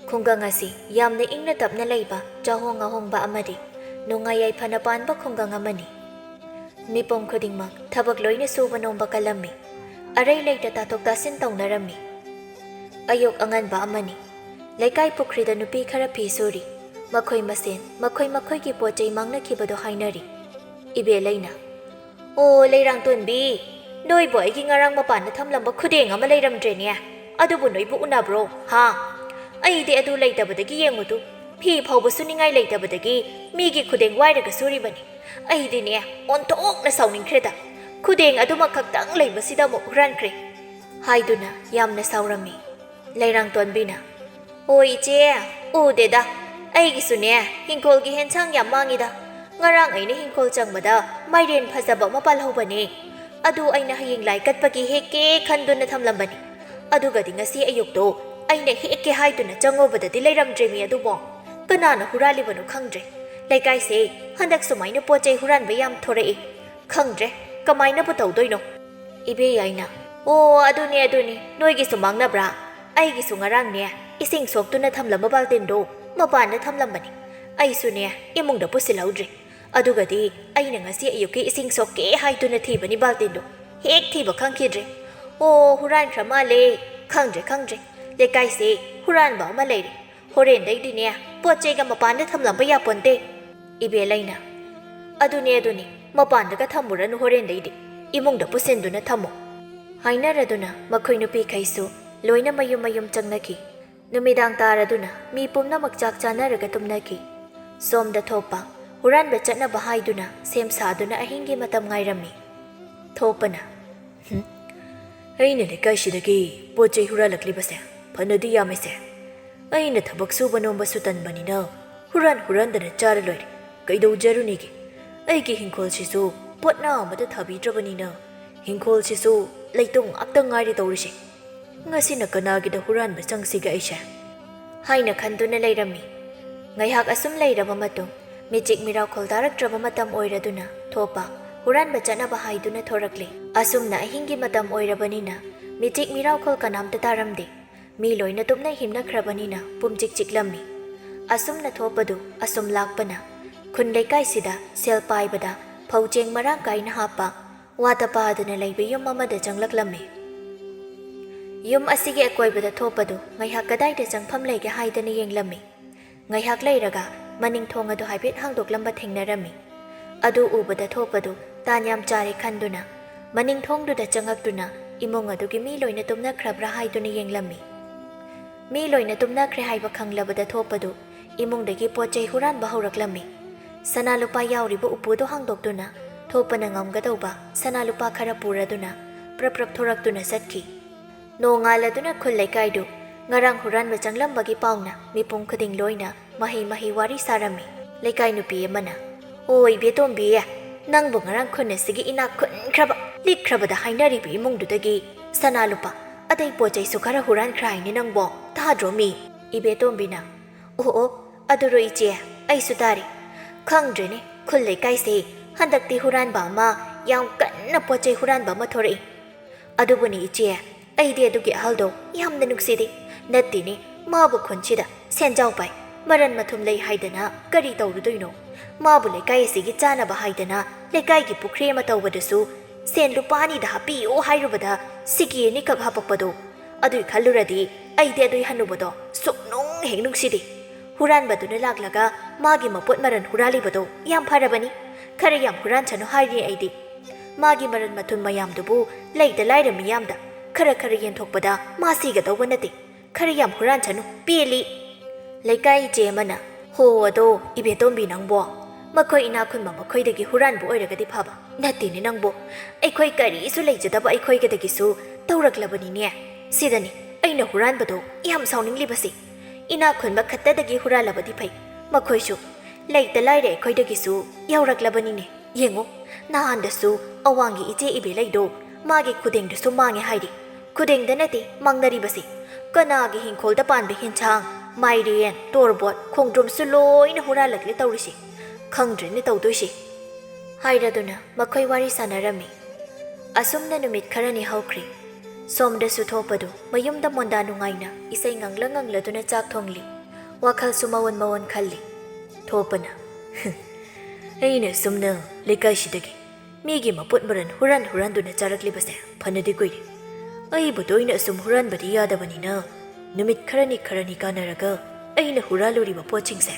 ꯈꯨꯡꯒꯪ ꯑꯁꯤ ꯌꯥꯝꯅ ꯏꯪꯅ ꯇꯞꯅ ꯂꯩꯕ, ꯆꯥꯍꯣꯡ ꯉꯥꯍꯣꯡꯕ ꯑꯃꯗꯤ ꯅꯨꯡꯉꯥꯏ ꯌꯥꯏꯐꯅ ꯄꯥꯟꯕ ꯈꯨꯡꯒꯪ ꯑꯃꯅꯤ꯫ ꯃꯤꯄꯨꯝ ꯈꯨꯗꯤꯡꯃꯛ ꯊꯕꯛ ꯂꯣꯏꯅ ꯁꯨꯕ ꯅꯣꯝꯕ ꯀꯜꯂꯝꯃꯤ꯫ ꯑꯔꯩ ꯂꯩꯇ ꯇꯥꯊꯣꯛ ꯇꯥꯁꯤꯟ ꯇꯧꯅꯔꯝꯃꯤ꯫ ꯑꯌꯨꯛ ꯑꯉꯟꯕ ꯑꯃꯅꯤ꯫ ꯂꯩꯀꯥꯏ ꯄꯨꯈ꯭ꯔꯤꯗ ꯅꯨꯄꯤ ꯈꯔ ꯐꯤ ꯁꯨꯔꯤ꯫ ꯃꯈꯣꯏ ꯃꯁꯦꯟ ꯃꯈꯣꯏ ꯃꯈꯣꯏꯒꯤ ꯄꯣꯠ ꯆꯩ ꯃꯥꯡꯅꯈꯤꯕꯗꯨ ꯍꯥꯏꯅꯔꯤ꯫ ꯏꯕꯦꯂꯩꯅ, "ꯑꯣ, ꯂꯩꯔꯥꯡꯇꯣꯟꯕꯤ, ꯅꯣꯏꯕꯨ ꯑꯩꯒꯤ ꯉꯔꯥꯡ ꯃꯄꯥꯟꯗ ꯊꯝꯂꯝꯕ ꯈꯨꯗꯦꯡ ꯑꯃ ꯂꯩꯔꯝꯗ꯭ꯔꯦꯅꯦ꯫ ꯑꯗꯨꯕꯨ ꯅꯣꯏꯕꯨ ꯎꯅꯕ꯭ꯔꯣ, ꯍꯥ? ꯑꯩꯗꯤ ꯑꯗꯨ ꯂꯩꯇꯕꯗꯒꯤ ꯌꯦꯡꯉꯨꯗꯨ, ꯐꯤ ꯐꯥꯎꯕ ꯁꯨꯅꯤꯡꯉꯥꯏ ꯂꯩꯇꯕꯗꯒꯤ ꯃꯤꯒꯤ ꯈꯨꯗꯦꯡ ꯋꯥꯏꯔꯒ ꯁꯨꯔꯤꯕꯅꯤ꯫ ꯑꯩꯗꯤꯅꯦ, ꯑꯣꯟꯊꯣꯛꯅ ꯁꯥꯎꯅꯤꯡꯈ꯭ꯔꯦꯗ꯫ ꯈꯨꯗꯦꯡ ꯑꯗꯨꯃꯛ ꯈꯛꯇꯪ ꯂꯩꯕꯁꯤꯗ ꯑꯃꯨꯛ ꯍꯨꯔꯥꯟꯈ꯭ꯔꯦ" ꯍꯥꯏꯗꯨꯅ ꯌꯥꯝꯅ ꯁꯥꯎꯔꯝꯃꯤ꯫ ꯂꯩꯔꯥꯡꯇꯣꯟꯕꯤꯅ, "ꯑꯣ ꯏꯆꯦ, ꯎꯗꯦꯗ꯫ ꯑꯩꯒꯤꯁꯨꯅꯦ, ꯍꯤꯡꯈꯣꯜꯒꯤ ꯍꯦꯟꯁꯥꯡ ꯌꯥꯝ ꯃꯥꯡꯉꯤꯗ꯫ ꯉꯔꯥꯡ ꯑꯩꯅ ꯍꯤꯡꯈꯣꯜ ꯆꯪꯕꯗ ꯃꯥꯏꯔꯦꯟ ꯐꯖꯕ ꯑꯃ ꯄꯥꯜꯍꯧꯕꯅꯦ꯫ ꯑꯗꯨ ꯑꯩꯅ ꯍꯌꯦꯡ ꯂꯥꯏ ꯀꯠꯄꯒꯤ ꯍꯦꯛꯀꯦ ꯈꯟꯗꯨꯅ ꯊꯝꯂꯝꯕꯅꯤ꯫ ꯑꯗꯨꯒꯗꯤ ꯉꯁꯤ ꯑꯌꯨꯛꯇꯣ ꯑꯩꯅ ꯍꯦꯛꯀꯦ ꯍꯥꯏꯗꯨꯅ ꯆꯪꯉꯨꯕꯗꯗꯤ ꯂꯩꯔꯝꯗ꯭ꯔꯦꯃꯤ ꯑꯗꯨꯕꯣ꯫ ꯀꯅꯥꯅ ꯍꯨꯔꯥꯜꯂꯤꯕꯅꯣ ꯈꯪꯗ꯭ꯔꯦ꯫ ꯂꯩꯀꯥꯏꯁꯦ ꯍꯟꯗꯛ ꯁꯨꯃꯥꯏꯅ ꯄꯣꯠ ꯆꯩ ꯍꯨꯔꯥꯟꯕ ꯌꯥꯝ ꯊꯣꯔꯛꯏ꯫ ꯈꯪꯗ꯭ꯔꯦ, ꯀꯃꯥꯏꯅꯕꯨ ꯇꯧꯗꯣꯏꯅꯣ?" ꯏꯕꯦ ꯌꯥꯏꯅ, "ꯑꯣ, ꯑꯗꯨꯅꯦ, ꯑꯗꯨꯅꯦ, ꯅꯣꯏꯒꯤꯁꯨ ꯃꯥꯡꯅꯕ꯭ꯔꯥ? ꯑꯩꯒꯤꯁꯨ ꯉꯔꯥꯡꯅꯦ, ꯏꯁꯤꯡ ꯁꯣꯛꯇꯨꯅ ꯊꯝꯂꯝꯕ ꯕꯥꯜꯇꯤꯟꯗꯣ ꯃꯄꯥꯟꯗ ꯊꯝꯂꯝꯕꯅꯤ꯫ ꯑꯩꯁꯨꯅꯦ, ꯏꯃꯨꯡꯗ ꯄꯨꯁꯤꯜꯍꯧꯗ꯭ꯔꯦ꯫ ꯑꯗꯨꯒꯗꯤ ꯑꯩꯅ ꯉꯁꯤ ꯑꯌꯨꯛꯀꯤ ꯏꯁꯤꯡ ꯁꯣꯛꯀꯦ ꯍꯥꯏꯗꯨꯅ ꯊꯤꯕꯅꯤ ꯕꯥꯜꯇꯤꯟꯗꯣ꯫ ꯍꯦꯛ ꯊꯤꯕ ꯈꯪꯈꯤꯗ꯭ꯔꯦ꯫ ꯑꯣ, ꯍꯨꯔꯥꯟꯈ꯭ꯔ ꯃꯥꯜꯂꯦ꯫ ꯈꯪꯗ꯭ꯔꯦ, ꯈꯪꯗ꯭ꯔꯦ꯫ ꯂꯩꯀꯥꯏꯁꯦ ꯍꯨꯔꯥꯟꯕ ꯑꯃ ꯂꯩꯔꯦ꯫ ꯍꯣꯔꯦꯟꯗꯩꯗꯤꯅꯦ, ꯄꯣꯠ ꯆꯩꯒ ꯃꯄꯥꯟꯗ ꯊꯝꯂꯝꯕ ꯌꯥꯄꯣꯟꯇꯦ꯫" ꯏꯕꯦ ꯂꯩꯅ, "ꯑꯗꯨꯅꯦ, ꯑꯗꯨꯅꯦ, ꯃꯄꯥꯟꯗꯒ ꯊꯝꯃꯨꯔꯅꯨ, ꯍꯣꯔꯦꯟꯗꯩꯗꯤ ꯏꯃꯨꯡꯗ ꯄꯨꯁꯤꯟꯗꯨꯅ ꯊꯝꯃꯨ" ꯍꯥꯏꯅꯔꯗꯨꯅ ꯃꯈꯣꯏ ꯅꯨꯄꯤꯈꯩꯁꯨ ꯂꯣꯏꯅ ꯃꯌꯨꯝ ꯃꯌꯨꯝ ꯆꯪꯅꯈꯤ꯫ ꯅꯨꯃꯤꯗꯥꯡ ꯇꯥꯔꯗꯨꯅ ꯃꯤ ꯄꯨꯝꯅꯃꯛ ꯆꯥꯛ ꯆꯥꯅꯔꯒ ꯇꯨꯝꯅꯈꯤ꯫ ꯁꯣꯝꯗ ꯊꯣꯛꯄ ꯍꯨꯔꯥꯟꯕ ꯆꯠꯅꯕ ꯍꯥꯏꯗꯨꯅ ꯁꯦꯝ ꯁꯥꯗꯨꯅ ꯑꯍꯤꯡꯒꯤ ꯃꯇꯝ ꯉꯥꯏꯔꯝꯃꯤ꯫ ꯊꯣꯛꯄꯅ, "ꯍꯨꯝ, ꯑꯩꯅ ꯂꯩꯀꯥꯏꯁꯤꯗꯒꯤ ꯄꯣꯠ ꯆꯩ ꯍꯨꯔꯥꯜꯂꯛꯂꯤꯕꯁꯦ ꯐꯅꯗꯤ ꯌꯥꯝꯃꯤꯁꯦ꯫ ꯑꯩꯅ ꯊꯕꯛ ꯁꯨꯕ ꯅꯣꯝꯕꯁꯨ ꯇꯟꯕꯅꯤꯅ ꯍꯨꯔꯥꯟ ꯍꯨꯔꯥꯟꯗꯅ ꯆꯥꯔ ꯂꯣꯏꯔꯦ꯫ ꯀꯩꯗꯧꯖꯔꯨꯅꯤꯒꯦ? ꯑꯩꯒꯤ ꯍꯤꯡꯈꯣꯜꯁꯤꯁꯨ ꯄꯣꯠꯅ ꯑꯃꯠꯇ ꯊꯥꯕꯤꯗ꯭ꯔꯕꯅꯤꯅ ꯍꯤꯡꯈꯣꯜꯁꯤꯁꯨ ꯂꯩꯇꯣꯡ ꯉꯥꯛꯇ ꯉꯥꯏꯔꯦ ꯇꯧꯔꯤꯁꯦ꯫ ꯉꯁꯤꯅ ꯀꯅꯥꯒꯤꯗ ꯍꯨꯔꯥꯟꯕ ꯆꯪꯁꯤꯒꯦ ꯑꯩꯁꯦ?" ꯍꯥꯏꯅ ꯈꯟꯗꯨꯅ ꯂꯩꯔꯝꯃꯤ꯫ ꯉꯥꯏꯍꯥꯛ ꯑꯁꯨꯝ ꯂꯩꯔꯕ ꯃꯇꯨꯡ, ꯃꯤꯆꯤꯛ ꯃꯤꯔꯥꯎꯈꯣꯜ ꯇꯥꯔꯛꯇ꯭ꯔꯕ ꯃꯇꯝ ꯑꯣꯏꯔꯗꯨꯅ ꯊꯣꯛꯄ ꯍꯨꯔꯥꯟꯕ ꯆꯠꯅꯕ ꯍꯥꯏꯗꯨꯅ ꯊꯣꯔꯛꯂꯦ꯫ ꯑꯁꯨꯝꯅ ꯑꯍꯤꯡꯒꯤ ꯃꯇꯝ ꯑꯣꯏꯔꯕꯅꯤꯅ ꯃꯤꯆꯤꯛ ꯃꯤꯔꯥꯎꯈꯣꯜ ꯀꯅꯥꯝꯇ ꯇꯥꯔꯝꯗꯦ꯫ ꯃꯤ ꯂꯣꯏꯅ ꯇꯨꯝꯅ ꯍꯤꯞꯅꯈ꯭ꯔꯕꯅꯤꯅ ꯄꯨꯝꯆꯤꯛ ꯆꯤꯛꯂꯝꯃꯤ꯫ ꯑꯁꯨꯝꯅ ꯊꯣꯛꯄꯗꯨ ꯑꯁꯨꯝ ꯂꯥꯛꯄꯅ ꯈꯨꯟ ꯂꯩꯀꯥꯏꯁꯤꯗ ꯁꯦꯜ ꯄꯥꯏꯕꯗ ꯐꯧ ꯆꯦꯡ ꯃꯔꯥꯡ ꯀꯥꯏꯅ ꯍꯥꯞꯄ ꯋꯥꯇ ꯄꯥꯗꯨꯅ ꯂꯩꯕ ꯌꯨꯝ ꯑꯃꯗ ꯆꯪꯂꯛꯂꯝꯃꯤ꯫ ꯌꯨꯝ ꯑꯁꯤꯒꯤ ꯑꯀꯣꯏꯕꯗ ꯊꯣꯛꯄꯗꯨ ꯉꯥꯏꯍꯥꯛ ꯀꯗꯥꯏꯗ ꯆꯪꯐꯝ ꯂꯩꯒꯦ ꯍꯥꯏꯗꯅ ꯌꯦꯡꯂꯝꯃꯤ꯫ ꯉꯥꯏꯍꯥꯛ ꯂꯩꯔꯒ ꯃꯅꯤꯡ ꯊꯣꯡ ꯑꯗꯨ ꯍꯥꯏꯐꯦꯠ ꯍꯥꯡꯗꯣꯛꯂꯝꯕ ꯊꯦꯡꯅꯔꯝꯃꯤ꯫ ꯑꯗꯨ ꯎꯕꯗ ꯊꯣꯛꯄꯗꯨ ꯇꯥꯟ ꯌꯥꯝ ꯆꯥꯔꯦ ꯈꯟꯗꯨꯅ ꯃꯅꯤꯡ ꯊꯣꯡꯗꯨꯗ ꯆꯪꯉꯛꯇꯨꯅ ꯏꯃꯨꯡ ꯑꯗꯨꯒꯤ ꯃꯤ ꯂꯣꯏꯅ ꯇꯨꯝꯅꯈ꯭ꯔꯕ꯭ꯔꯥ ꯍꯥꯏꯗꯨꯅ ꯌꯦꯡꯂꯝꯃꯤ꯫ ꯃꯤ ꯂꯣꯏꯅ ꯇꯨꯝꯅꯈ꯭ꯔꯦ ꯍꯥꯏꯕ ꯈꯪꯂꯕꯗ ꯊꯣꯛꯄꯗꯨ ꯏꯃꯨꯡꯗꯒꯤ ꯄꯣꯠ ꯆꯩ ꯍꯨꯔꯥꯟꯕ ꯍꯧꯔꯛꯂꯝꯃꯤ꯫ ꯁꯅꯥ ꯂꯨꯄꯥ ꯌꯥꯎꯔꯤꯕ ꯎꯄꯨꯗꯣ ꯍꯥꯡꯗꯣꯛꯇꯨꯅ ꯊꯣꯛꯄꯅ ꯉꯝꯒꯗꯧꯕ ꯁꯅꯥ ꯂꯨꯄꯥ ꯈꯔ ꯄꯨꯔꯗꯨꯅ ꯄ꯭ꯔꯞ ꯄ꯭ꯔꯞ ꯊꯣꯔꯛꯇꯨꯅ ꯆꯠꯈꯤ꯫ ꯅꯣꯡꯉꯥꯜꯂꯗꯨꯅ ꯈꯨꯜ ꯂꯩꯀꯥꯏꯗꯨ ꯉꯔꯥꯡ ꯍꯨꯔꯥꯟꯕ ꯆꯪꯂꯝꯕꯒꯤ ꯄꯥꯎꯅ ꯃꯤꯄꯨꯝ ꯈꯨꯗꯤꯡ ꯂꯣꯏꯅ ꯃꯍꯩ ꯃꯍꯩ ꯋꯥꯔꯤ ꯁꯥꯔꯝꯃꯤ꯫ ꯂꯩꯀꯥꯏ ꯅꯨꯄꯤ ꯑꯃꯅ, "ꯑꯣ ꯏꯕꯦꯇꯣꯝꯕꯤ, ꯅꯪꯕꯨ ꯉꯔꯥꯡ ꯈꯨꯟ ꯑꯁꯤꯒꯤ ꯏꯅꯥꯛ ꯈꯨꯟꯈ꯭ꯔꯕ ꯂꯤꯛꯈ꯭ꯔꯕꯗ ꯍꯥꯏꯅꯔꯤꯕ ꯏꯃꯨꯡꯗꯨꯗꯒꯤ ꯁꯅꯥ ꯂꯨꯄꯥ ꯑꯇꯩ ꯄꯣꯠ ꯆꯩꯁꯨ ꯈꯔ ꯍꯨꯔꯥꯟꯈ꯭ꯔꯦ ꯍꯥꯏꯅꯦ ꯅꯪꯕꯣ, ꯇꯥꯗ꯭ꯔꯣ ꯃꯤ?" ꯏꯕꯦꯇꯣꯝꯕꯤꯅ, "ꯑꯣ ꯑꯣ, ꯑꯗꯨꯔꯣ ꯏꯆꯦ, ꯑꯩꯁꯨ ꯇꯥꯔꯦ꯫ ꯈꯪꯗ꯭ꯔꯦꯅꯦ, ꯈꯨꯜ ꯂꯩꯀꯥꯏꯁꯦ ꯍꯟꯗꯛꯇꯤ ꯍꯨꯔꯥꯟꯕ ꯑꯃ, ꯌꯥꯝ ꯀꯟꯅ ꯄꯣꯠ ꯆꯩ ꯍꯨꯔꯥꯟꯕ ꯑꯃ ꯊꯣꯔꯛꯏ꯫ ꯑꯗꯨꯕꯨꯅꯤ ꯏꯆꯦ, ꯑꯩꯗꯤ ꯑꯗꯨꯒꯤ ꯑꯍꯜꯗꯣ ꯌꯥꯝꯅ ꯅꯨꯡꯁꯤꯗꯦ꯫ ꯅꯠꯇꯦꯅꯦ, ꯃꯥꯕꯨ ꯈꯨꯟꯁꯤꯗ ꯁꯦꯟꯖꯥꯎ ꯄꯥꯏ, ꯃꯔꯟ ꯃꯊꯨꯝ ꯂꯩ ꯍꯥꯏꯗꯅ ꯀꯔꯤ ꯇꯧꯔꯨꯗꯣꯏꯅꯣ? ꯃꯥꯕꯨ ꯂꯩꯀꯥꯏ ꯑꯁꯤꯒꯤ ꯆꯥꯅꯕ ꯍꯥꯏꯗꯅ ꯂꯩꯀꯥꯏꯒꯤ ꯄꯨꯈ꯭ꯔꯤ ꯑꯃ ꯇꯧꯕꯗꯁꯨ ꯁꯦꯟ ꯂꯨꯄꯥ ꯑꯅꯤꯗ ꯍꯥꯞꯄꯤꯌꯨ ꯍꯥꯏꯔꯨꯕꯗ ꯁꯤꯀꯤ ꯑꯅꯤꯈꯛ ꯍꯥꯞꯄꯛꯄꯗꯣ꯫ ꯑꯗꯨꯏ ꯈꯜꯂꯨꯔꯗꯤ ꯑꯩꯗꯤ ꯑꯗꯨꯏ ꯍꯟꯅꯨꯕꯗꯣ ꯁꯨꯛꯅꯨꯡ ꯍꯦꯛ ꯅꯨꯡꯁꯤꯗꯦ꯫ ꯍꯨꯔꯥꯟꯕꯗꯨꯅ ꯂꯥꯛꯂꯒ ꯃꯥꯒꯤ ꯃꯄꯣꯠ ꯃꯔꯟ ꯍꯨꯔꯥꯜꯂꯤꯕꯗꯣ ꯌꯥꯝ ꯐꯔꯕꯅꯤ꯫ ꯈꯔ ꯌꯥꯝ ꯍꯨꯔꯥꯟꯁꯅꯨ ꯍꯥꯏꯔꯤ ꯑꯩꯗꯤ꯫ ꯃꯥꯒꯤ ꯃꯔꯟ ꯃꯊꯨꯝ ꯃꯌꯥꯝꯗꯨꯕꯨ ꯂꯩꯇ ꯂꯥꯏꯔ ꯃꯤꯌꯥꯝꯗ ꯈꯔ ꯈꯔ ꯌꯦꯟꯊꯣꯛꯄꯗ ꯃꯥ ꯁꯤꯒꯗꯧꯕ ꯅꯠꯇꯦ꯫ ꯈꯔ ꯌꯥꯝ ꯍꯨꯔꯥꯟꯁꯅꯨ, ꯄꯦꯜꯂꯤ!" ꯂꯩꯀꯥꯏ ꯏꯆꯦ ꯑꯃꯅ, "ꯍꯣ ꯑꯗꯣ ꯏꯕꯦꯇꯣꯝꯕꯤ ꯅꯪꯕꯣ, ꯃꯈꯣꯏ ꯏꯅꯥꯛ ꯈꯨꯟꯕ ꯃꯈꯣꯏꯗꯒꯤ ꯍꯨꯔꯥꯟꯕ ꯑꯣꯏꯔꯒꯗꯤ ꯐꯕ, ꯅꯠꯇꯦꯅꯦ ꯅꯪꯕꯣ, ꯑꯩꯈꯣꯏ ꯀꯔꯤꯁꯨ ꯂꯩꯖꯗꯕ ꯑꯩꯈꯣꯏꯒꯗꯒꯤꯁꯨ ꯇꯧꯔꯛꯂꯕꯅꯤꯅꯦ꯫ ꯁꯤꯗꯅꯤ ꯑꯩꯅ ꯍꯨꯔꯥꯟꯕꯗꯣ ꯌꯥꯝ ꯁꯥꯎꯅꯤꯡꯂꯤꯕꯁꯦ꯫ ꯏꯅꯥꯛ ꯈꯨꯟꯕ ꯈꯛꯇꯗꯒꯤ ꯍꯨꯔꯥꯜꯂꯕꯗꯤ ꯐꯩ, ꯃꯈꯣꯏꯁꯨ ꯂꯩꯇ ꯂꯥꯏꯔ ꯑꯩꯈꯣꯏꯗꯒꯤꯁꯨ ꯌꯧꯔꯛꯂꯕꯅꯤꯅꯦ꯫ ꯌꯦꯡꯉꯨ, ꯅꯍꯥꯟꯗꯁꯨ ꯑꯋꯥꯡꯒꯤ ꯏꯆꯦ ꯏꯕꯦꯂꯩꯗꯣ ꯃꯥꯒꯤ ꯈꯨꯗꯦꯡꯗꯨꯁꯨ ꯃꯥꯡꯉꯦ ꯍꯥꯏꯔꯤ꯫ ꯈꯨꯗꯦꯡꯗ ꯅꯠꯇꯦ ꯃꯥꯡꯅꯔꯤꯕꯁꯦ, ꯀꯅꯥꯒꯤ ꯍꯤꯡꯈꯣꯜꯗ ꯄꯥꯟꯕ ꯍꯤꯟꯁꯥꯡ, ꯃꯥꯏꯔꯦꯟ, ꯇꯣꯔꯕꯣꯠ, ꯈꯣꯡꯗ꯭ꯔꯨꯝꯁꯨ ꯂꯣꯏꯅ ꯍꯨꯔꯥꯜꯂꯛꯂꯦ ꯇꯧꯔꯤꯁꯦ꯫ ꯈꯪꯗ꯭ꯔꯦꯅꯦ ꯇꯧꯗꯣꯏꯁꯦ," ꯍꯥꯏꯔꯗꯨꯅ ꯃꯈꯣꯏ ꯋꯥꯔꯤ ꯁꯥꯟꯅꯔꯝꯃꯤ꯫ ꯑꯁꯨꯝꯅ ꯅꯨꯃꯤꯠ ꯈꯔꯅꯤ ꯍꯧꯈ꯭ꯔꯦ꯫ ꯁꯣꯝꯗꯁꯨ ꯊꯣꯛꯄꯗꯨ ꯃꯌꯨꯝꯗ ꯃꯣꯟꯗꯥ ꯅꯨꯡꯉꯥꯏꯅ ꯏꯁꯩ ꯉꯪꯂ ꯉꯪꯂꯗꯨꯅ ꯆꯥꯛ ꯊꯣꯡꯂꯤ꯫ ꯋꯥꯈꯜꯁꯨ ꯃꯑꯣꯟ ꯃꯑꯣꯟ ꯈꯜꯂꯤ꯫ ꯊꯣꯛꯄꯅ, "ꯑꯩꯅ ꯁꯨꯝꯅ ꯂꯩꯀꯥꯏꯁꯤꯗꯒꯤ ꯃꯤꯒꯤ ꯃꯄꯣꯠ ꯃꯔꯟ ꯍꯨꯔꯥꯟ ꯍꯨꯔꯥꯟꯗꯨꯅ ꯆꯥꯔꯛꯂꯤꯕꯁꯦ ꯐꯅꯗꯤ ꯀꯨꯏꯔꯦ꯫ ꯑꯩꯕꯨ ꯇꯣꯏꯅ ꯑꯁꯨꯝ ꯍꯨꯔꯥꯟꯕꯗꯤ ꯌꯥꯗꯕꯅꯤꯅ ꯅꯨꯃꯤꯠ ꯈꯔꯅꯤ ꯈꯔꯅꯤ ꯀꯥꯟꯅꯔꯒ ꯑꯩꯅ ꯍꯨꯔꯥꯜꯂꯨꯔꯤꯕ ꯄꯣꯠꯁꯤꯡꯁꯦ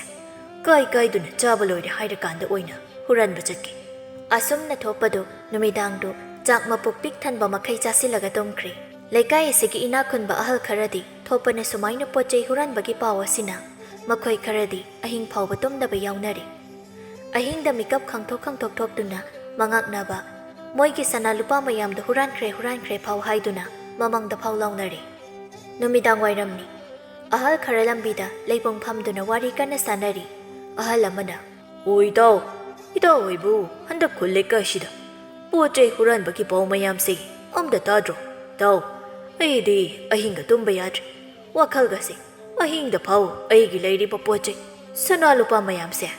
ꯀꯥꯏ ꯀꯥꯏꯗꯨꯅ ꯆꯥꯕ ꯂꯣꯏꯔꯦ ꯍꯥꯏꯔꯀꯥꯟꯗ ꯑꯣꯏꯅ ꯍꯨꯔꯥꯟꯕ ꯆꯠꯀꯦ꯫" ꯑꯁꯨꯝꯅ ꯊꯣꯛꯄꯗꯨ ꯅꯨꯃꯤꯗꯥꯡꯗꯨ ꯆꯥꯛ ꯃꯄꯨꯛ ꯄꯤꯛ ꯊꯟꯕ ꯃꯈꯩ ꯆꯥꯁꯤꯜꯂꯒ ꯇꯨꯝꯈ꯭ꯔꯦ꯫ ꯂꯩꯀꯥꯏ ꯑꯁꯤꯒꯤ ꯏꯅꯥꯛ ꯈꯨꯟꯕ ꯑꯍꯜ ꯈꯔꯗꯤ ꯊꯣꯛꯄꯅ ꯁꯨꯃꯥꯏꯅ ꯄꯣꯠ ꯆꯩ ꯍꯨꯔꯥꯟꯕꯒꯤ ꯄꯥꯎ ꯑꯁꯤꯅ ꯃꯈꯣꯏ ꯈꯔꯗꯤ ꯑꯍꯤꯡ ꯐꯥꯎꯕ ꯇꯨꯝꯗꯕ ꯌꯥꯎꯅꯔꯤ꯫ ꯑꯍꯤꯡꯗ ꯃꯤꯀꯞ ꯈꯪꯊꯣꯛ ꯈꯪꯊꯣꯛ ꯊꯣꯛꯇꯨꯅ ꯃꯉꯥꯛꯅꯕ, ꯃꯣꯏꯒꯤ ꯁꯅꯥ ꯂꯨꯄꯥ ꯃꯌꯥꯝꯗꯨ ꯍꯨꯔꯥꯟꯈ꯭ꯔꯦ, ꯍꯨꯔꯥꯟꯈ꯭ꯔꯦ ꯐꯥꯎ ꯍꯥꯏꯗꯨꯅ ꯃꯃꯪꯗ ꯐꯥꯎ ꯂꯥꯎꯅꯔꯤ꯫ ꯅꯨꯃꯤꯗꯥꯡ ꯋꯥꯏꯔꯝꯅꯤ꯫ ꯑꯍꯜ ꯈꯔ ꯂꯝꯕꯤꯗ ꯂꯩꯕꯨꯡ ꯐꯝꯗꯨꯅ ꯋꯥꯔꯤ ꯀꯟꯅ ꯁꯥꯟꯅꯔꯤ꯫ ꯑꯍꯜ ꯑꯃꯅ, "ꯑꯣ ꯏꯇꯥꯎ, ꯏꯇꯥꯎ ꯍꯣꯏꯕꯨ ꯍꯟꯗꯛ ꯈꯨꯜ ꯂꯩꯀꯥꯏꯁꯤꯗ ꯄꯣꯠ ꯆꯩ ꯍꯨꯔꯥꯟꯕꯒꯤ ꯄꯥꯎ ꯃꯌꯥꯝꯁꯤ ꯑꯝꯇ ꯇꯥꯗ꯭ꯔꯣ? ꯏꯇꯥꯎ, ꯑꯩꯗꯤ ꯑꯍꯤꯡꯒ ꯇꯨꯝꯕ ꯌꯥꯗ꯭ꯔꯦ꯫ ꯋꯥꯈꯜꯒꯁꯦ ꯑꯍꯤꯡꯗ ꯐꯥꯎ ꯑꯩꯒꯤ ꯂꯩꯔꯤꯕ ꯄꯣꯠ ꯆꯩ, ꯁꯅꯥ ꯂꯨꯄꯥ ꯃꯌꯥꯝꯁꯦ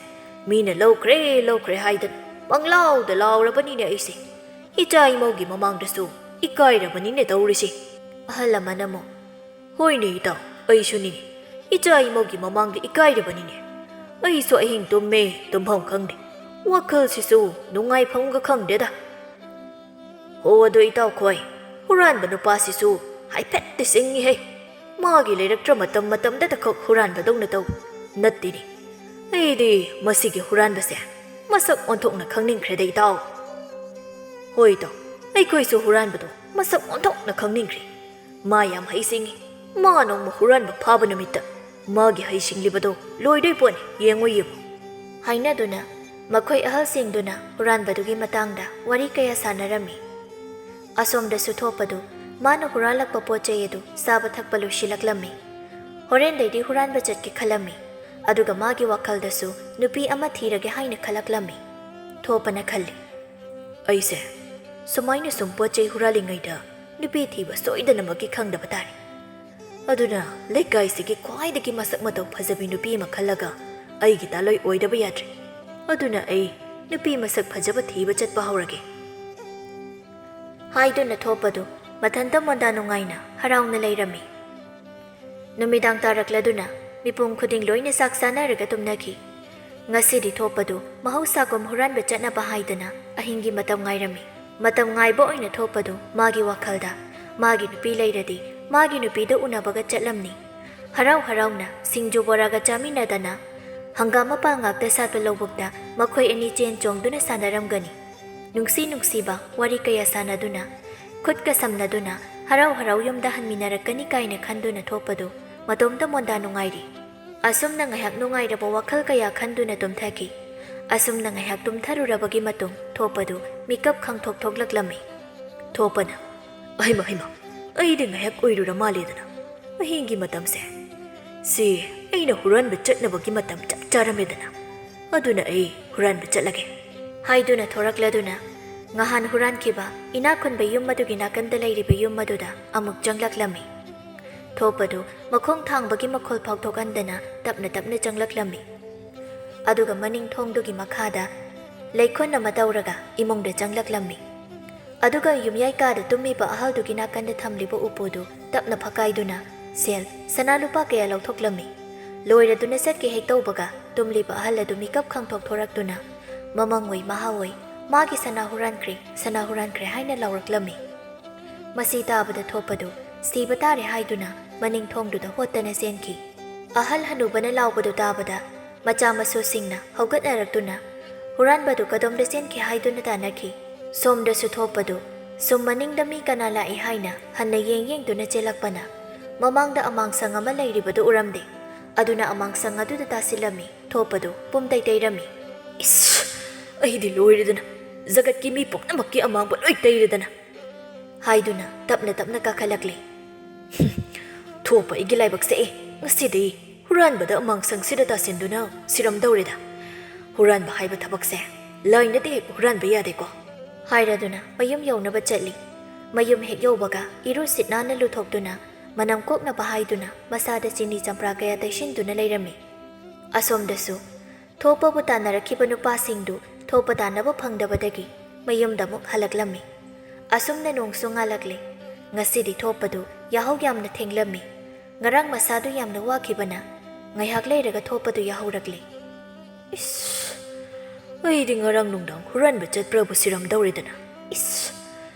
ꯃꯤꯅ ꯂꯧꯈ꯭ꯔꯦ, ꯂꯧꯈ꯭ꯔꯦ ꯍꯥꯏꯗꯅ ꯄꯪꯂꯥꯎꯗ ꯂꯥꯎꯔꯕꯅꯤꯅꯦ ꯑꯩꯁꯦ꯫ ꯏꯆꯥ ꯏꯃꯧꯒꯤ ꯃꯃꯥꯡꯗꯁꯨ ꯏꯀꯥꯏꯔꯕꯅꯤꯅꯦ ꯇꯧꯔꯤꯁꯦ꯫" ꯑꯍꯜ ꯑꯃꯅ ꯑꯃꯨꯛ, "ꯍꯣꯏꯅꯦ ꯏꯇꯥꯎ, ꯑꯩꯁꯨꯅꯤꯅꯦ꯫ ꯏꯆꯥ ꯏꯃꯧꯒꯤ ꯃꯃꯥꯡꯗ ꯏꯀꯥꯏꯔꯕꯅꯤꯅꯦ꯫ ꯑꯩꯁꯨ ꯑꯍꯤꯡ ꯇꯨꯝꯃꯦ, ꯇꯨꯝꯐꯝ ꯈꯪꯗꯦ꯫ ꯋꯥꯈꯜꯁꯤꯁꯨ ꯅꯨꯡꯉꯥꯏꯐꯝꯒ ꯈꯪꯗꯦꯗ꯫ ꯍꯣ, ꯑꯗꯣ ꯏꯇꯥꯎ ꯈꯣꯏ, ꯍꯨꯔꯥꯟꯕ ꯅꯨꯄꯥꯁꯤꯁꯨ ꯍꯥꯏꯐꯦꯠꯇꯤ ꯁꯤꯡꯉꯤꯍꯦ꯫ ꯃꯥꯒꯤ ꯂꯩꯔꯛꯇ꯭ꯔ ꯃꯇꯝ ꯃꯇꯝꯗꯇꯈꯛ ꯍꯨꯔꯥꯟꯕꯗꯧꯅ ꯇꯧ꯫ ꯅꯠꯇꯦꯅꯦ, ꯑꯩꯗꯤ ꯃꯁꯤꯒꯤ ꯍꯨꯔꯥꯟꯕꯁꯦ ꯃꯁꯛ ꯑꯣꯟꯊꯣꯛꯅ ꯈꯪꯅꯤꯡꯈ꯭ꯔꯦꯗ ꯏꯇꯥꯎ꯫ ꯍꯣꯏ ꯏꯇꯥꯎ, ꯑꯩꯈꯣꯏꯁꯨ ꯍꯨꯔꯥꯟꯕꯗꯣ ꯃꯁꯛ ꯑꯣꯟꯊꯣꯛꯅ ꯈꯪꯅꯤꯡꯈ꯭ꯔꯦ꯫ ꯃꯥ ꯌꯥꯝ ꯍꯩꯁꯤꯡꯉꯤ꯫ ꯃꯥ ꯅꯣꯡꯃ ꯍꯨꯔꯥꯟꯕ ꯐꯥꯕ ꯅꯨꯃꯤꯠꯇ ꯃꯥꯒꯤ ꯍꯩꯁꯤꯡꯂꯤꯕꯗꯣ ꯂꯣꯏꯗꯣꯏ ꯄꯣꯠꯅꯤ, ꯌꯦꯡꯉꯨ ꯌꯦꯡꯉꯨ꯫" ꯍꯥꯏꯅꯗꯨꯅ ꯃꯈꯣꯏ ꯑꯍꯜꯁꯤꯡꯗꯨꯅ ꯍꯨꯔꯥꯟꯕꯗꯨꯒꯤ ꯃꯇꯥꯡꯗ ꯋꯥꯔꯤ ꯀꯌꯥ ꯁꯥꯟꯅꯔꯝꯃꯤ꯫ ꯑꯁꯣꯝꯗꯁꯨ ꯊꯣꯛꯄꯗꯨ ꯃꯥꯅ ꯍꯨꯔꯥꯜꯂꯛꯄ ꯄꯣꯠ ꯆꯩ ꯑꯗꯨ ꯆꯥꯕ ꯊꯛꯄ ꯂꯣꯏꯁꯤꯜꯂꯛꯂꯝꯃꯤ꯫ ꯍꯣꯔꯦꯟꯗꯩꯗꯤ ꯍꯨꯔꯥꯟꯕ ꯆꯠꯀꯦ ꯈꯜꯂꯝꯃꯤ꯫ ꯑꯗꯨꯒ ꯃꯥꯒꯤ ꯋꯥꯈꯜꯗꯁꯨ ꯅꯨꯄꯤ ꯑꯃ ꯊꯤꯔꯒꯦ ꯍꯥꯏꯅ ꯈꯜꯂꯛꯂꯝꯃꯤ꯫ ꯊꯣꯛꯄꯅ ꯈꯜꯂꯤ, "ꯑꯩꯁꯦ ꯁꯨꯃꯥꯏꯅ ꯁꯨꯝ ꯄꯣꯠ ꯆꯩ ꯍꯨꯔꯥꯜꯂꯤꯉꯩꯗ ꯅꯨꯄꯤ ꯊꯤꯕ ꯁꯣꯏꯗꯅꯃꯛꯀꯤ ꯈꯪꯗꯕ ꯇꯥꯔꯦ꯫ ꯑꯗꯨꯅ ꯂꯩꯀꯥꯏꯁꯤꯒꯤ ꯈ꯭ꯋꯥꯏꯗꯒꯤ ꯃꯁꯛ ꯃꯇꯧ ꯐꯖꯕꯤ ꯅꯨꯄꯤ ꯑꯃ ꯈꯜꯂꯒ ꯑꯩꯒꯤ ꯇꯥꯂꯣꯏ ꯑꯣꯏꯗꯕ ꯌꯥꯗ꯭ꯔꯦ꯫ ꯑꯗꯨꯅ ꯑꯩ ꯅꯨꯄꯤ ꯃꯁꯛ ꯐꯖꯕ ꯊꯤꯕ ꯆꯠꯄ ꯍꯧꯔꯒꯦ" ꯍꯥꯏꯗꯨꯅ ꯊꯣꯛꯄꯗꯨ ꯃꯊꯟꯇ ꯃꯣꯟꯗꯥ ꯅꯨꯡꯉꯥꯏꯅ ꯍꯔꯥꯎꯅ ꯂꯩꯔꯝꯃꯤ꯫ ꯅꯨꯃꯤꯗꯥꯡ ꯇꯥꯔꯛꯂꯗꯨꯅ ꯃꯤꯄꯨꯝ ꯈꯨꯗꯤꯡ ꯂꯣꯏꯅ ꯆꯥꯛ ꯆꯥꯅꯔꯒ ꯇꯨꯝꯅꯈꯤ꯫ ꯉꯁꯤꯗꯤ ꯊꯣꯛꯄꯗꯨ ꯃꯍꯧꯁꯥꯒꯨꯝ ꯍꯨꯔꯥꯟꯕ ꯆꯠꯅꯕ ꯍꯥꯏꯗꯅ ꯑꯍꯤꯡꯒꯤ ꯃꯇꯝ ꯉꯥꯏꯔꯝꯃꯤ꯫ ꯃꯇꯝ ꯉꯥꯏꯕ ꯑꯣꯏꯅ ꯊꯣꯛꯄꯗꯨ ꯃꯥꯒꯤ ꯋꯥꯈꯜꯗ ꯃꯥꯒꯤ ꯅꯨꯄꯤ ꯂꯩꯔꯗꯤ ꯃꯥꯒꯤ ꯅꯨꯄꯤꯗ ꯎꯅꯕꯒ ꯆꯠꯂꯝꯅꯤ꯫ ꯍꯔꯥꯎ ꯍꯔꯥꯎꯅ ꯁꯤꯡꯖꯨ ꯕꯣꯔꯥꯒ ꯆꯥꯃꯤꯟꯅꯗꯅ ꯍꯪꯒꯥꯝ ꯃꯄꯥꯜ ꯉꯥꯛꯇ ꯁꯥꯠꯄ ꯂꯧꯕꯨꯛꯇ ꯃꯈꯣꯏ ꯑꯅꯤ ꯆꯦꯟ ꯆꯣꯡꯗꯨꯅ ꯁꯥꯟꯅꯔꯝꯒꯅꯤ꯫ ꯅꯨꯡꯁꯤ ꯅꯨꯡꯁꯤꯕ ꯋꯥꯔꯤ ꯀꯌꯥ ꯁꯥꯟꯅꯗꯨꯅ, ꯈꯨꯠꯀ ꯁꯝꯅꯗꯨꯅ ꯍꯔꯥꯎ ꯍꯔꯥꯎ ꯌꯨꯝꯗ ꯍꯟꯃꯤꯟꯅꯔꯛꯀꯅꯤ ꯀꯥꯏꯅ ꯈꯟꯗꯨꯅ ꯊꯣꯛꯄꯗꯨ ꯃꯇꯣꯝꯇ ꯃꯣꯟꯗꯥ ꯅꯨꯡꯉꯥꯏꯔꯤ꯫ ꯑꯁꯨꯝꯅ ꯉꯥꯏꯍꯥꯛ ꯅꯨꯡꯉꯥꯏꯔꯕ ꯋꯥꯈꯜ ꯀꯌꯥ ꯈꯟꯗꯨꯅ ꯇꯨꯝꯊꯈꯤ꯫ ꯑꯁꯨꯝꯅ ꯉꯥꯏꯍꯥꯛ ꯇꯨꯝꯊꯔꯨꯔꯕꯒꯤ ꯃꯇꯨꯡ ꯊꯣꯛꯄꯗꯨ ꯃꯤꯀꯞ ꯈꯪꯊꯣꯛ ꯊꯣꯛꯂꯛꯂꯝꯃꯤ꯫ ꯊꯣꯛꯄꯅ, "ꯑꯩꯃ, ꯑꯩꯃ, ꯑꯩꯗꯤ ꯉꯥꯏꯍꯥꯛ ꯎꯏꯔꯨꯔ ꯃꯥꯜꯂꯦꯗꯅ꯫ ꯑꯍꯤꯡꯒꯤ ꯃꯇꯝꯁꯦ꯫ ꯁꯤ ꯑꯩꯅ ꯍꯨꯔꯥꯟꯕ ꯆꯠꯅꯕꯒꯤ ꯃꯇꯝ ꯆꯞ ꯆꯥꯔꯝꯃꯦꯗꯅ꯫ ꯑꯗꯨꯅ ꯑꯩ ꯍꯨꯔꯥꯟꯕ ꯆꯠꯂꯒꯦ," ꯍꯥꯏꯗꯨꯅ ꯊꯣꯔꯛꯂꯗꯨꯅ ꯉꯍꯥꯟ ꯍꯨꯔꯥꯟꯈꯤꯕ ꯏꯅꯥꯛ ꯈꯨꯟꯕ ꯌꯨꯝ ꯑꯗꯨꯒꯤ ꯅꯥꯀꯟꯗ ꯂꯩꯔꯤꯕ ꯌꯨꯝ ꯑꯗꯨꯗ ꯑꯃꯨꯛ ꯆꯪꯂꯛꯂꯝꯃꯤ꯫ ꯊꯣꯛꯄꯗꯨ ꯃꯈꯣꯡ ꯊꯥꯡꯕꯒꯤ ꯃꯈꯣꯜ ꯐꯥꯎꯊꯣꯛꯍꯟꯗꯅ ꯇꯞꯅ ꯇꯞꯅ ꯆꯪꯂꯛꯂꯝꯃꯤ꯫ ꯑꯗꯨꯒ ꯃꯅꯤꯡ ꯊꯣꯡꯗꯨꯒꯤ ꯃꯈꯥꯗ ꯂꯩꯈꯣꯟ ꯑꯃ ꯇꯧꯔꯒ ꯏꯃꯨꯡꯗ ꯆꯪꯂꯛꯂꯝꯃꯤ꯫ ꯑꯗꯨꯒ ꯌꯨꯝꯌꯥꯏ ꯀꯥꯗ ꯇꯨꯝꯃꯤꯕ ꯑꯍꯜꯗꯨꯒꯤ ꯅꯥꯀꯟꯗ ꯊꯝꯂꯤꯕ ꯎꯄꯨꯗꯨ ꯇꯞꯅ ꯐꯛꯀꯥꯏꯗꯨꯅ ꯁꯦꯜ, ꯁꯅꯥ ꯂꯨꯄꯥ ꯀꯌꯥ ꯂꯧꯊꯣꯛꯂꯝꯃꯤ꯫ ꯂꯣꯏꯔꯗꯨꯅ ꯆꯠꯀꯦ ꯍꯦꯛ ꯇꯧꯕꯒ ꯇꯨꯝꯂꯤꯕ ꯑꯍꯜ ꯑꯗꯨ ꯃꯤꯀꯞ ꯈꯪꯊꯣꯛ ꯊꯣꯔꯛꯇꯨꯅ, "ꯃꯃꯪꯑꯣꯏ, ꯃꯍꯥꯑꯣꯏ, ꯃꯥꯒꯤ ꯁꯅꯥ ꯍꯨꯔꯥꯟꯈ꯭ꯔꯦ, ꯁꯅꯥ ꯍꯨꯔꯥꯟꯈ꯭ꯔꯦ" ꯍꯥꯏꯅ ꯂꯥꯎꯔꯛꯂꯝꯃꯤ꯫ ꯃꯁꯤ ꯇꯥꯕꯗ ꯊꯣꯛꯄꯗꯨ ꯁꯤꯕ ꯇꯥꯔꯦ ꯍꯥꯏꯗꯨꯅ ꯃꯅꯤꯡ ꯊꯣꯡꯗꯨꯗ ꯍꯣꯠꯇꯅ ꯆꯦꯟꯈꯤ꯫ ꯑꯍꯜ ꯍꯅꯨꯕꯅ ꯂꯥꯎꯕꯗꯨ ꯇꯥꯕꯗ ꯃꯆꯥ ꯃꯁꯨꯁꯤꯡꯅ ꯍꯧꯒꯠꯅꯔꯛꯇꯨꯅ ꯍꯨꯔꯥꯟꯕꯗꯨ ꯀꯗꯣꯝꯗ ꯆꯦꯟꯈꯤ ꯍꯥꯏꯗꯨꯅ ꯇꯥꯟꯅꯈꯤ꯫ ꯁꯣꯝꯗꯁꯨ ꯊꯣꯛꯄꯗꯨ ꯁꯨꯝ ꯃꯅꯤꯡꯗ ꯃꯤ ꯀꯅꯥ ꯂꯥꯛꯏ ꯍꯥꯏꯅ ꯍꯟꯅ ꯌꯦꯡ ꯌꯦꯡꯗꯨꯅ ꯆꯦꯜꯂꯛꯄꯅ ꯃꯃꯥꯡꯗ ꯑꯃꯥꯡꯁꯪ ꯑꯃ ꯂꯩꯔꯤꯕꯗꯨ ꯎꯔꯝꯗꯦ꯫ ꯑꯗꯨꯅ ꯑꯃꯥꯡꯁꯪ ꯑꯗꯨꯗ ꯇꯥꯁꯤꯜꯂꯝꯃꯤ꯫ ꯊꯣꯛꯄꯗꯨ ꯄꯨꯝ ꯇꯩꯇꯩꯔꯝꯃꯤ꯫ "ꯏꯁ! ꯑꯩꯗꯤ ꯂꯣꯏꯔꯦꯗꯅ! ꯖꯒꯠꯀꯤ ꯃꯤ ꯄꯨꯝꯅꯃꯛꯀꯤ ꯑꯃꯥꯡꯕ ꯂꯣꯏ ꯇꯩꯔꯦꯗꯅ!" ꯍꯥꯏꯗꯨꯅ ꯇꯞꯅ ꯇꯞꯅ ꯀꯥꯈꯠꯂꯛꯂꯤ꯫ "ꯊꯣꯛꯄ ꯑꯩꯒꯤ ꯂꯥꯏꯕꯛꯁꯦ! ꯉꯁꯤꯗꯤ ꯍꯨꯔꯥꯟꯕꯗ ꯑꯃꯥꯡꯁꯪꯁꯤꯗ ꯇꯥꯁꯤꯟꯗꯨꯅ ꯁꯤꯔꯝꯗꯧꯔꯦꯗ꯫ ꯍꯨꯔꯥꯟꯕ ꯍꯥꯏꯕ ꯊꯕꯛꯁꯦ ꯂꯥꯏꯅꯗꯤ ꯍꯦꯛ ꯍꯨꯔꯥꯟꯕ ꯌꯥꯗꯦꯀꯣ!" ꯍꯥꯏꯔꯗꯨꯅ ꯃꯌꯨꯝ ꯌꯧꯅꯕ ꯆꯠꯂꯤ꯫ ꯃꯌꯨꯝ ꯍꯦꯛ ꯌꯧꯕꯒ ꯏꯔꯨ ꯁꯤꯠ ꯅꯥꯟꯅ ꯂꯨꯊꯣꯛꯇꯨꯅ ꯃꯅꯝ ꯀꯣꯛꯅꯕ ꯍꯥꯏꯗꯨꯅ ꯃꯁꯥꯗ ꯆꯤꯅꯤ ꯆꯝꯄ꯭ꯔꯥ ꯀꯌꯥ ꯇꯩꯁꯤꯟꯗꯨꯅ ꯂꯩꯔꯝꯃꯤ꯫ ꯑꯁꯣꯝꯗꯁꯨ ꯊꯣꯛꯄꯕꯨ ꯇꯥꯟꯅꯔꯛꯈꯤꯕ ꯅꯨꯄꯥꯁꯤꯡꯗꯨ ꯊꯣꯛꯄ ꯇꯥꯟꯅꯕ ꯐꯪꯗꯕꯗꯒꯤ ꯃꯌꯨꯝꯗ ꯑꯃꯨꯛ ꯍꯜꯂꯛꯂꯝꯃꯤ꯫ ꯑꯁꯨꯝꯅ ꯅꯣꯡꯁꯨ ꯉꯥꯜꯂꯛꯂꯦ꯫ ꯉꯁꯤꯗꯤ ꯊꯣꯛꯄꯗꯨ ꯌꯥꯍꯧ ꯌꯥꯝꯅ ꯊꯦꯡꯂꯝꯃꯤ꯫ ꯉꯔꯥꯡ ꯃꯁꯥꯗꯨ ꯌꯥꯝꯅ ꯋꯥꯈꯤꯕꯅ ꯉꯥꯏꯍꯥꯛ ꯂꯩꯔꯒ ꯊꯣꯛꯄꯗꯨ ꯌꯥꯍꯧꯔꯛꯂꯦ꯫ "ꯏꯁ! ꯑꯩꯗꯤ ꯉꯔꯥꯡ ꯅꯨꯡꯗꯥꯡ ꯍꯨꯔꯥꯟꯕ ꯆꯠꯄ꯭ꯔꯕꯨ ꯁꯤꯔꯝꯗꯧꯔꯦꯗꯅ꯫ ꯏꯁ!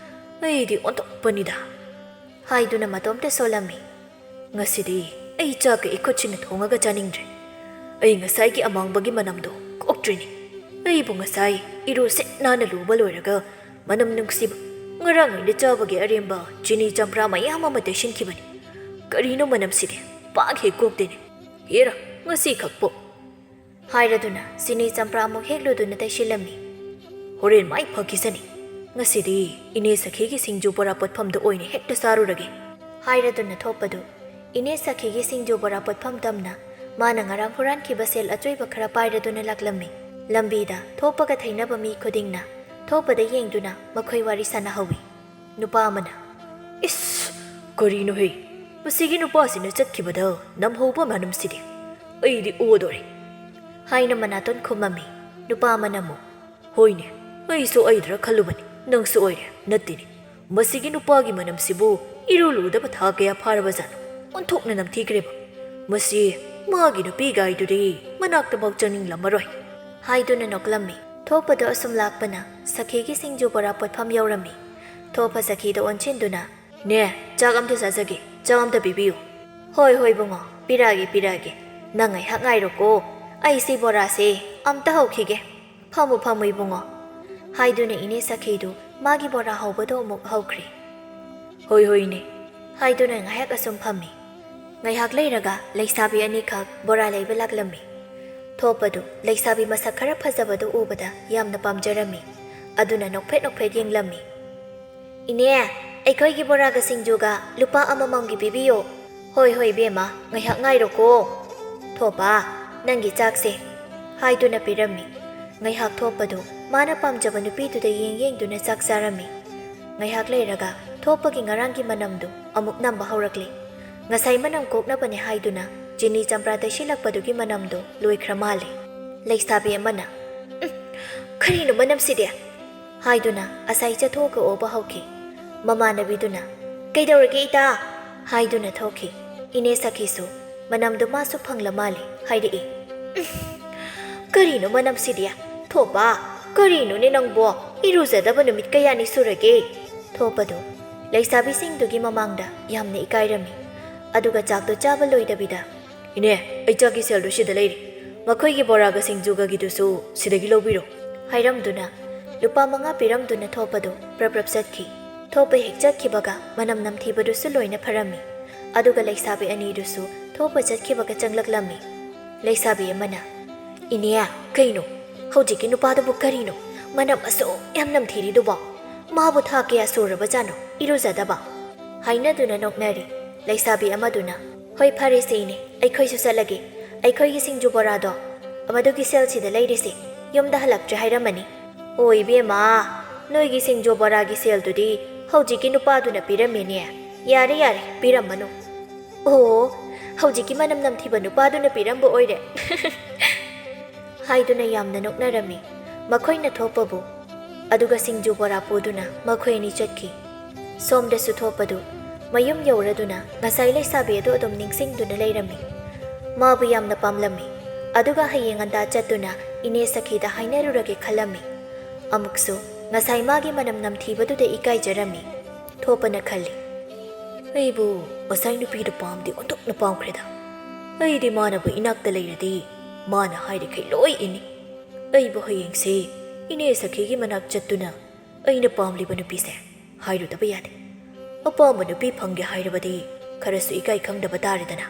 ꯑꯩꯗꯤ ꯑꯣꯟꯊꯣꯛꯄꯅꯤꯗ!" ꯍꯥꯏꯗꯨꯅ ꯃꯇꯣꯝꯇ ꯁꯣꯜꯂꯝꯃꯤ꯫ "ꯉꯁꯤꯗꯤ ꯑꯩ ꯆꯥꯛꯀ ꯏꯈꯨꯠꯁꯤꯅ ꯊꯣꯡꯉꯒ ꯆꯥꯅꯤꯡꯗ꯭ꯔꯦ꯫ ꯑꯩ ꯉꯁꯥꯏꯒꯤ ꯑꯃꯥꯡꯕꯒꯤ ꯃꯅꯝꯗꯣ ꯀꯣꯛꯇ꯭ꯔꯤꯅꯤ꯫ ꯑꯩꯕꯨ ꯉꯁꯥꯏ ꯏꯔꯨ ꯁꯤꯠ ꯅꯥꯟꯅ ꯂꯨꯕ ꯂꯣꯏꯔꯒ ꯃꯅꯝ ꯅꯨꯡꯁꯤꯕ ꯉꯔꯥꯡ ꯑꯩꯅ ꯆꯥꯕꯒꯤ ꯑꯔꯦꯝꯕ ꯆꯤꯅꯤ ꯆꯝꯄ꯭ꯔꯥ ꯃꯌꯥꯝ ꯑꯃ ꯇꯩꯁꯤꯟꯈꯤꯕꯅꯤ꯫ ꯀꯔꯤꯅꯣ ꯃꯅꯝꯁꯤꯗꯤ? ꯄꯥꯛ ꯍꯦꯛ ꯀꯣꯛꯇꯦꯅꯦ꯫ ꯍꯦꯔꯥ, ꯉꯁꯤꯈꯛꯄꯨ꯫ ꯍꯥꯏꯔꯗꯨꯅ ꯆꯤꯅꯤ ꯆꯝꯄ꯭ꯔꯥ ꯑꯃꯨꯛ ꯍꯦꯛꯂꯨꯗꯨꯅ ꯇꯩꯁꯤꯜꯂꯝꯃꯤ꯫ ꯍꯣꯔꯦꯟ ꯃꯥꯏ ꯐꯈꯤꯁꯅꯤ꯫ ꯉꯁꯤꯗꯤ ꯏꯅꯦ ꯁꯈꯤꯒꯤ ꯁꯤꯡꯖꯨ ꯕꯣꯔꯥ ꯄꯣꯠꯐꯝꯗ ꯑꯣꯏꯅ ꯍꯦꯛꯇ ꯆꯥꯔꯨꯔꯒꯦ꯫ ꯍꯥꯏꯔꯗꯨꯅ ꯊꯣꯛꯄꯗꯨ ꯏꯅꯦ ꯁꯈꯤꯒꯤ ꯁꯤꯡꯖꯨ ꯕꯣꯔꯥ ꯄꯣꯠꯐꯝ ꯇꯝꯅ ꯃꯥꯅ ꯉꯔꯥꯡ ꯍꯨꯔꯥꯟꯈꯤꯕ ꯁꯦꯜ ꯑꯆꯣꯏꯕ ꯈꯔ ꯄꯥꯏꯔꯗꯨꯅ ꯂꯥꯛꯂꯝꯃꯤ꯫ ꯂꯝꯕꯤꯗ ꯊꯣꯛꯄꯒ ꯊꯩꯅꯕ ꯃꯤ ꯈꯨꯗꯤꯡꯅ ꯊꯣꯛꯄꯗ ꯌꯦꯡꯗꯨꯅ ꯃꯈꯣꯏ ꯋꯥꯔꯤ ꯁꯥꯟꯅꯍꯧꯋꯤ꯫ ꯅꯨꯄꯥ ꯑꯃꯅ, "ꯏꯁ, ꯀꯔꯤꯅꯣꯍꯦ? ꯃꯁꯤꯒꯤ ꯅꯨꯄꯥꯁꯤꯅ ꯆꯠꯈꯤꯕꯗ ꯅꯝꯍꯧꯕ ꯃꯅꯝꯁꯤꯗꯤ꯫ ꯑꯩꯗꯤ ꯑꯣꯗꯣꯔꯦ," ꯍꯥꯏꯅ ꯃꯅꯥꯇꯣꯟ ꯈꯨꯝꯃꯝꯃꯤ꯫ ꯅꯨꯄꯥ ꯑꯃꯅ ꯑꯃꯨꯛ, "ꯍꯣꯏꯅꯦ, ꯑꯩꯁꯨ ꯑꯩꯗ꯭ꯔꯥ ꯈꯜꯂꯨꯕꯅꯤ, ꯅꯪꯁꯨ ꯑꯣꯏꯔꯦ, ꯅꯠꯇꯦꯅꯦ꯫ ꯃꯁꯤꯒꯤ ꯅꯨꯄꯥꯒꯤ ꯃꯅꯝꯁꯤꯕꯨ ꯏꯔꯨ ꯂꯨꯗꯕ ꯊꯥ ꯀꯌꯥ ꯐꯥꯔꯕꯖꯥꯠꯅꯣ? ꯑꯣꯟꯊꯣꯛꯅ ꯅꯝꯊꯤꯈ꯭ꯔꯦꯕ꯫ ꯃꯁꯤ ꯃꯥꯒꯤ ꯅꯨꯄꯤꯒꯥꯏꯗꯨꯗꯤ ꯃꯅꯥꯛꯇꯐꯥꯎ ꯆꯪꯅꯤꯡꯂꯝꯃꯔꯣꯏ," ꯍꯥꯏꯗꯨꯅ ꯅꯣꯛꯂꯝꯃꯤ꯫ ꯊꯣꯛꯄꯗꯣ ꯑꯁꯨꯝ ꯂꯥꯛꯄꯅ ꯁꯈꯤꯒꯤ ꯁꯤꯡꯖꯨ ꯕꯣꯔꯥ ꯄꯣꯠꯐꯝ ꯌꯧꯔꯝꯃꯤ꯫ ꯊꯣꯛꯄ ꯁꯈꯤꯗ ꯑꯣꯟꯁꯤꯟꯗꯨꯅ, "ꯅꯦ, ꯆꯥꯛ ꯑꯝꯇ ꯆꯥꯖꯒꯦ, ꯆꯥꯛ ꯑꯝꯇ ꯄꯤꯕꯤꯌꯨ꯫" "ꯍꯣꯏ, ꯍꯣꯏ ꯏꯕꯨꯡꯉꯣ, ꯄꯤꯔꯛꯑꯒꯦ, ꯄꯤꯔꯛꯑꯒꯦ꯫ ꯅꯪ ꯉꯥꯏꯍꯥꯛ ꯉꯥꯏꯔꯣꯀꯣ, ꯑꯩ ꯁꯤ ꯕꯣꯔꯥꯁꯦ ꯑꯝꯇ ꯍꯧꯈꯤꯒꯦ꯫" "ꯐꯝꯃꯨ, ꯐꯝꯃꯨ ꯏꯕꯨꯡꯉꯣ," ꯍꯥꯏꯗꯨꯅ ꯏꯅꯦ ꯁꯈꯤꯗꯨ ꯃꯥꯒꯤ ꯕꯣꯔꯥ ꯍꯧꯕꯗꯣ ꯑꯃꯨꯛ ꯍꯧꯈ꯭ꯔꯦ꯫ "ꯍꯣꯏ, ꯍꯣꯏ ꯏꯅꯦ," ꯍꯥꯏꯗꯨꯅ ꯉꯥꯏꯍꯥꯛ ꯑꯁꯨꯝ ꯐꯝꯃꯤ꯫ ꯉꯥꯏꯍꯥꯛ ꯂꯩꯔꯒ ꯂꯩꯁꯥꯕꯤ ꯑꯅꯤꯈꯛ ꯕꯣꯔꯥ ꯂꯩꯕ ꯂꯥꯛꯂꯝꯃꯤ꯫ ꯊꯣꯛꯄꯗꯨ ꯂꯩꯁꯥꯕꯤ ꯃꯁꯛ ꯈꯔ ꯐꯖꯕꯗꯨ ꯎꯕꯗ ꯌꯥꯝꯅ ꯄꯥꯝꯖꯔꯝꯃꯤ꯫ ꯑꯗꯨꯅ ꯅꯣꯛꯐꯦꯠ ꯅꯣꯛꯐꯦꯠ ꯌꯦꯡꯂꯝꯃꯤ꯫ "ꯏꯅꯦ, ꯑꯩꯈꯣꯏꯒꯤ ꯕꯣꯔꯥꯒ ꯁꯤꯡꯖꯨꯒ ꯂꯨꯄꯥ ꯑꯃꯃꯝꯒꯤ ꯄꯤꯕꯤꯌꯣ꯫" "ꯍꯣꯏ, ꯍꯣꯏ ꯏꯕꯦꯝꯃ, ꯉꯥꯏꯍꯥꯛ ꯉꯥꯏꯔꯣꯀꯣ꯫" "ꯊꯣꯛꯄ, ꯅꯪꯒꯤ ꯆꯥꯛꯁꯦ," ꯍꯥꯏꯗꯨꯅ ꯄꯤꯔꯝꯃꯤ꯫ ꯉꯥꯏꯍꯥꯛ ꯊꯣꯛꯄꯗꯨ ꯃꯥꯅ ꯄꯥꯝꯖꯕ ꯅꯨꯄꯤꯗꯨꯗ ꯌꯦꯡ ꯌꯦꯡꯗꯨꯅ ꯆꯥꯛ ꯆꯥꯔꯝꯃꯤ꯫ ꯉꯥꯏꯍꯥꯛ ꯂꯩꯔꯒ ꯊꯣꯛꯄꯒꯤ ꯉꯔꯥꯡꯒꯤ ꯃꯅꯝꯗꯨ ꯑꯃꯨꯛ ꯅꯝꯕ ꯍꯧꯔꯛꯂꯤ꯫ ꯉꯁꯥꯏ ꯃꯅꯝ ꯀꯣꯛꯅꯕꯅꯦ ꯍꯥꯏꯗꯨꯅ ꯆꯤꯅꯤ ꯆꯝꯄ꯭ꯔꯥ ꯇꯩꯁꯤꯜꯂꯛꯄꯗꯨꯒꯤ ꯃꯅꯝꯗꯨ ꯂꯣꯏꯈ꯭ꯔ ꯃꯥꯜꯂꯤ꯫ ꯂꯩꯁꯥꯕꯤ ꯑꯃꯅ, "ꯎꯝ, ꯀꯔꯤꯅꯣ ꯃꯅꯝꯁꯤꯗꯤ?" ꯍꯥꯏꯗꯨꯅ ꯑꯁꯥꯏ ꯆꯠꯊꯣꯛꯑꯒ ꯑꯣꯕ ꯍꯧꯈꯤ꯫ ꯃꯃꯥꯟꯅꯕꯤꯗꯨꯅ, "ꯀꯩꯗꯧꯔꯒꯦ ꯏꯇꯥ?" ꯍꯥꯏꯗꯨꯅ ꯊꯣꯛꯈꯤ꯫ ꯏꯅꯦ ꯁꯈꯤꯁꯨ ꯃꯅꯝꯗꯨ ꯃꯥꯁꯨ ꯐꯪꯂ ꯃꯥꯜꯂꯤ ꯍꯥꯏꯔꯛꯏ꯫ "ꯎꯝ, ꯀꯔꯤꯅꯣ ꯃꯅꯝꯁꯤꯗꯤ? ꯊꯣꯛꯄ, ꯀꯔꯤꯅꯣꯅꯦ ꯅꯪꯕꯣ? ꯏꯔꯨꯖꯗꯕ ꯅꯨꯃꯤꯠ ꯀꯌꯥꯅꯤ ꯁꯨꯔꯒꯦ?" ꯊꯣꯛꯄꯗꯨ ꯂꯩꯁꯥꯕꯤꯁꯤꯡꯗꯨꯒꯤ ꯃꯃꯥꯡꯗ ꯌꯥꯝꯅ ꯏꯀꯥꯏꯔꯝꯃꯤ꯫ ꯑꯗꯨꯒ ꯆꯥꯛꯇꯣ ꯆꯥꯕ ꯂꯣꯏꯗꯕꯤꯗ, "ꯏꯅꯦ, ꯑꯩ ꯆꯥꯛꯀꯤ ꯁꯦꯜꯗꯨ ꯁꯤꯗ ꯂꯩꯔꯦ꯫ ꯃꯈꯣꯏꯒꯤ ꯕꯣꯔꯥꯒ ꯁꯤꯡꯖꯨꯒꯒꯤꯗꯨꯁꯨ ꯁꯤꯗꯒꯤ ꯂꯧꯕꯤꯔꯣ," ꯍꯥꯏꯔꯝꯗꯨꯅ ꯂꯨꯄꯥ ꯃꯉꯥ ꯄꯤꯔꯝꯗꯨꯅ ꯊꯣꯛꯄꯗꯨ ꯄ꯭ꯔꯞ ꯄ꯭ꯔꯞ ꯆꯠꯈꯤ꯫ ꯊꯣꯛꯄ ꯍꯦꯛ ꯆꯠꯈꯤꯕꯒ ꯃꯅꯝ ꯅꯝꯊꯤꯕꯗꯨꯁꯨ ꯂꯣꯏꯅ ꯐꯔꯝꯃꯤ꯫ ꯑꯗꯨꯒ ꯂꯩꯁꯥꯕꯤ ꯑꯅꯤꯗꯨꯁꯨ ꯊꯣꯛꯄ ꯆꯠꯈꯤꯕꯒ ꯆꯪꯂꯛꯂꯝꯃꯤ꯫ ꯂꯩꯁꯥꯕꯤ ꯑꯃꯅ, "ꯏꯅꯦ, ꯀꯩꯅꯣ? ꯍꯧꯖꯤꯛꯀꯤ ꯅꯨꯄꯥꯗꯨꯕꯨ ꯀꯔꯤꯅꯣ? ꯃꯅꯝ ꯑꯁꯨꯛ ꯌꯥꯝ ꯅꯝꯊꯤꯔꯤꯗꯨꯕꯣ? ꯃꯥꯕꯨ ꯊꯥ ꯀꯌꯥ ꯁꯨꯔꯕꯖꯥꯠꯅꯣ ꯏꯔꯨꯖꯗꯕ?" ꯍꯥꯏꯅꯗꯨꯅ ꯅꯣꯛꯅꯔꯤ꯫ ꯂꯩꯁꯥꯕꯤ ꯑꯃꯗꯨꯅ, "ꯍꯣꯏ, ꯐꯔꯦꯁꯦ ꯏꯅꯦ, ꯑꯩꯈꯣꯏꯁꯨ ꯆꯠꯂꯒꯦ꯫ ꯑꯩꯈꯣꯏꯒꯤ ꯁꯤꯡꯖꯨ ꯕꯣꯔꯥꯗꯣ ꯃꯗꯨꯒꯤ ꯁꯦꯜꯁꯤꯗ ꯂꯩꯔꯤꯁꯦ, ꯌꯨꯝꯗ ꯍꯜꯂꯛꯇ꯭ꯔꯦ ꯍꯥꯏꯔꯝꯃꯅꯤ꯫ ꯑꯣ ꯏꯕꯦꯝꯃ, ꯅꯣꯏꯒꯤ ꯁꯤꯡꯖꯨ ꯕꯣꯔꯥꯒꯤ ꯁꯦꯜꯗꯨꯗꯤ ꯍꯧꯖꯤꯛꯀꯤ ꯅꯨꯄꯥꯗꯨꯅ ꯄꯤꯔꯝꯃꯦꯅꯦ꯫ ꯌꯥꯔꯦ, ꯌꯥꯔꯦ, ꯄꯤꯔꯝꯃꯅꯨ꯫ ꯑꯣ, ꯍꯧꯖꯤꯛꯀꯤ ꯃꯅꯝ ꯅꯝꯊꯤꯕ ꯅꯨꯄꯥꯗꯨꯅ ꯄꯤꯔꯝꯕ ꯑꯣꯏꯔꯦ?" ꯍꯥꯏꯗꯨꯅ ꯌꯥꯝꯅ ꯅꯣꯛꯅꯔꯝꯃꯤ꯫ ꯃꯈꯣꯏꯅ ꯊꯣꯛꯄꯕꯨ, ꯑꯗꯨꯒ ꯁꯤꯡꯖꯨ ꯕꯣꯔꯥ ꯄꯨꯗꯨꯅ ꯃꯈꯣꯏ ꯑꯅꯤ ꯆꯠꯈꯤ꯫ ꯁꯣꯝꯗꯁꯨ ꯊꯣꯛꯄꯗꯨ ꯃꯌꯨꯝ ꯌꯧꯔꯗꯨꯅ ꯉꯁꯥꯏ ꯂꯩꯁꯥꯕꯤ ꯑꯗꯨ ꯑꯗꯨꯝ ꯅꯤꯡꯁꯤꯡꯗꯨꯅ ꯂꯩꯔꯝꯃꯤ꯫ ꯃꯥꯕꯨ ꯌꯥꯝꯅ ꯄꯥꯝꯂꯝꯃꯤ꯫ ꯑꯗꯨꯒ ꯍꯌꯦꯡ ꯉꯟꯇꯥ ꯆꯠꯇꯨꯅ ꯏꯅꯦ ꯁꯈꯤꯗ ꯍꯥꯏꯅꯔꯨꯔꯒꯦ ꯈꯜꯂꯝꯃꯤ꯫ ꯑꯃꯨꯛꯁꯨ ꯉꯁꯥꯏ ꯃꯥꯒꯤ ꯃꯅꯝ ꯅꯝꯊꯤꯕꯗꯨꯗ ꯏꯀꯥꯏꯖꯔꯝꯃꯤ꯫ ꯊꯣꯛꯄꯅ ꯈꯜꯂꯤ, "ꯑꯩꯕꯨ ꯉꯁꯥꯏ ꯅꯨꯄꯤꯗꯨ ꯄꯥꯝꯗꯤ ꯑꯣꯟꯊꯣꯛꯅ ꯄꯥꯝꯈ꯭ꯔꯦꯗ꯫ ꯑꯩꯗꯤ ꯃꯥꯅꯕꯨ ꯏꯅꯥꯛꯇ ꯂꯩꯔꯗꯤ ꯃꯥꯅ ꯍꯥꯏꯔꯤꯈꯩ ꯂꯣꯏ ꯏꯅꯤ꯫ ꯑꯩꯕꯨ ꯍꯌꯦꯡꯁꯦ ꯏꯅꯦ ꯁꯈꯤꯒꯤ ꯃꯅꯥꯛ ꯆꯠꯇꯨꯅ ꯑꯩꯅ ꯄꯥꯝꯂꯤꯕ ꯅꯨꯄꯤꯁꯦ ꯍꯥꯏꯔꯨꯗꯕ ꯌꯥꯗꯦ꯫ ꯑꯄꯥꯝꯕ ꯅꯨꯄꯤ ꯐꯪꯒꯦ ꯍꯥꯏꯔꯕꯗꯤ ꯈꯔꯁꯨ ꯏꯀꯥꯏ ꯈꯪꯗꯕ ꯇꯥꯔꯦꯗꯅ,"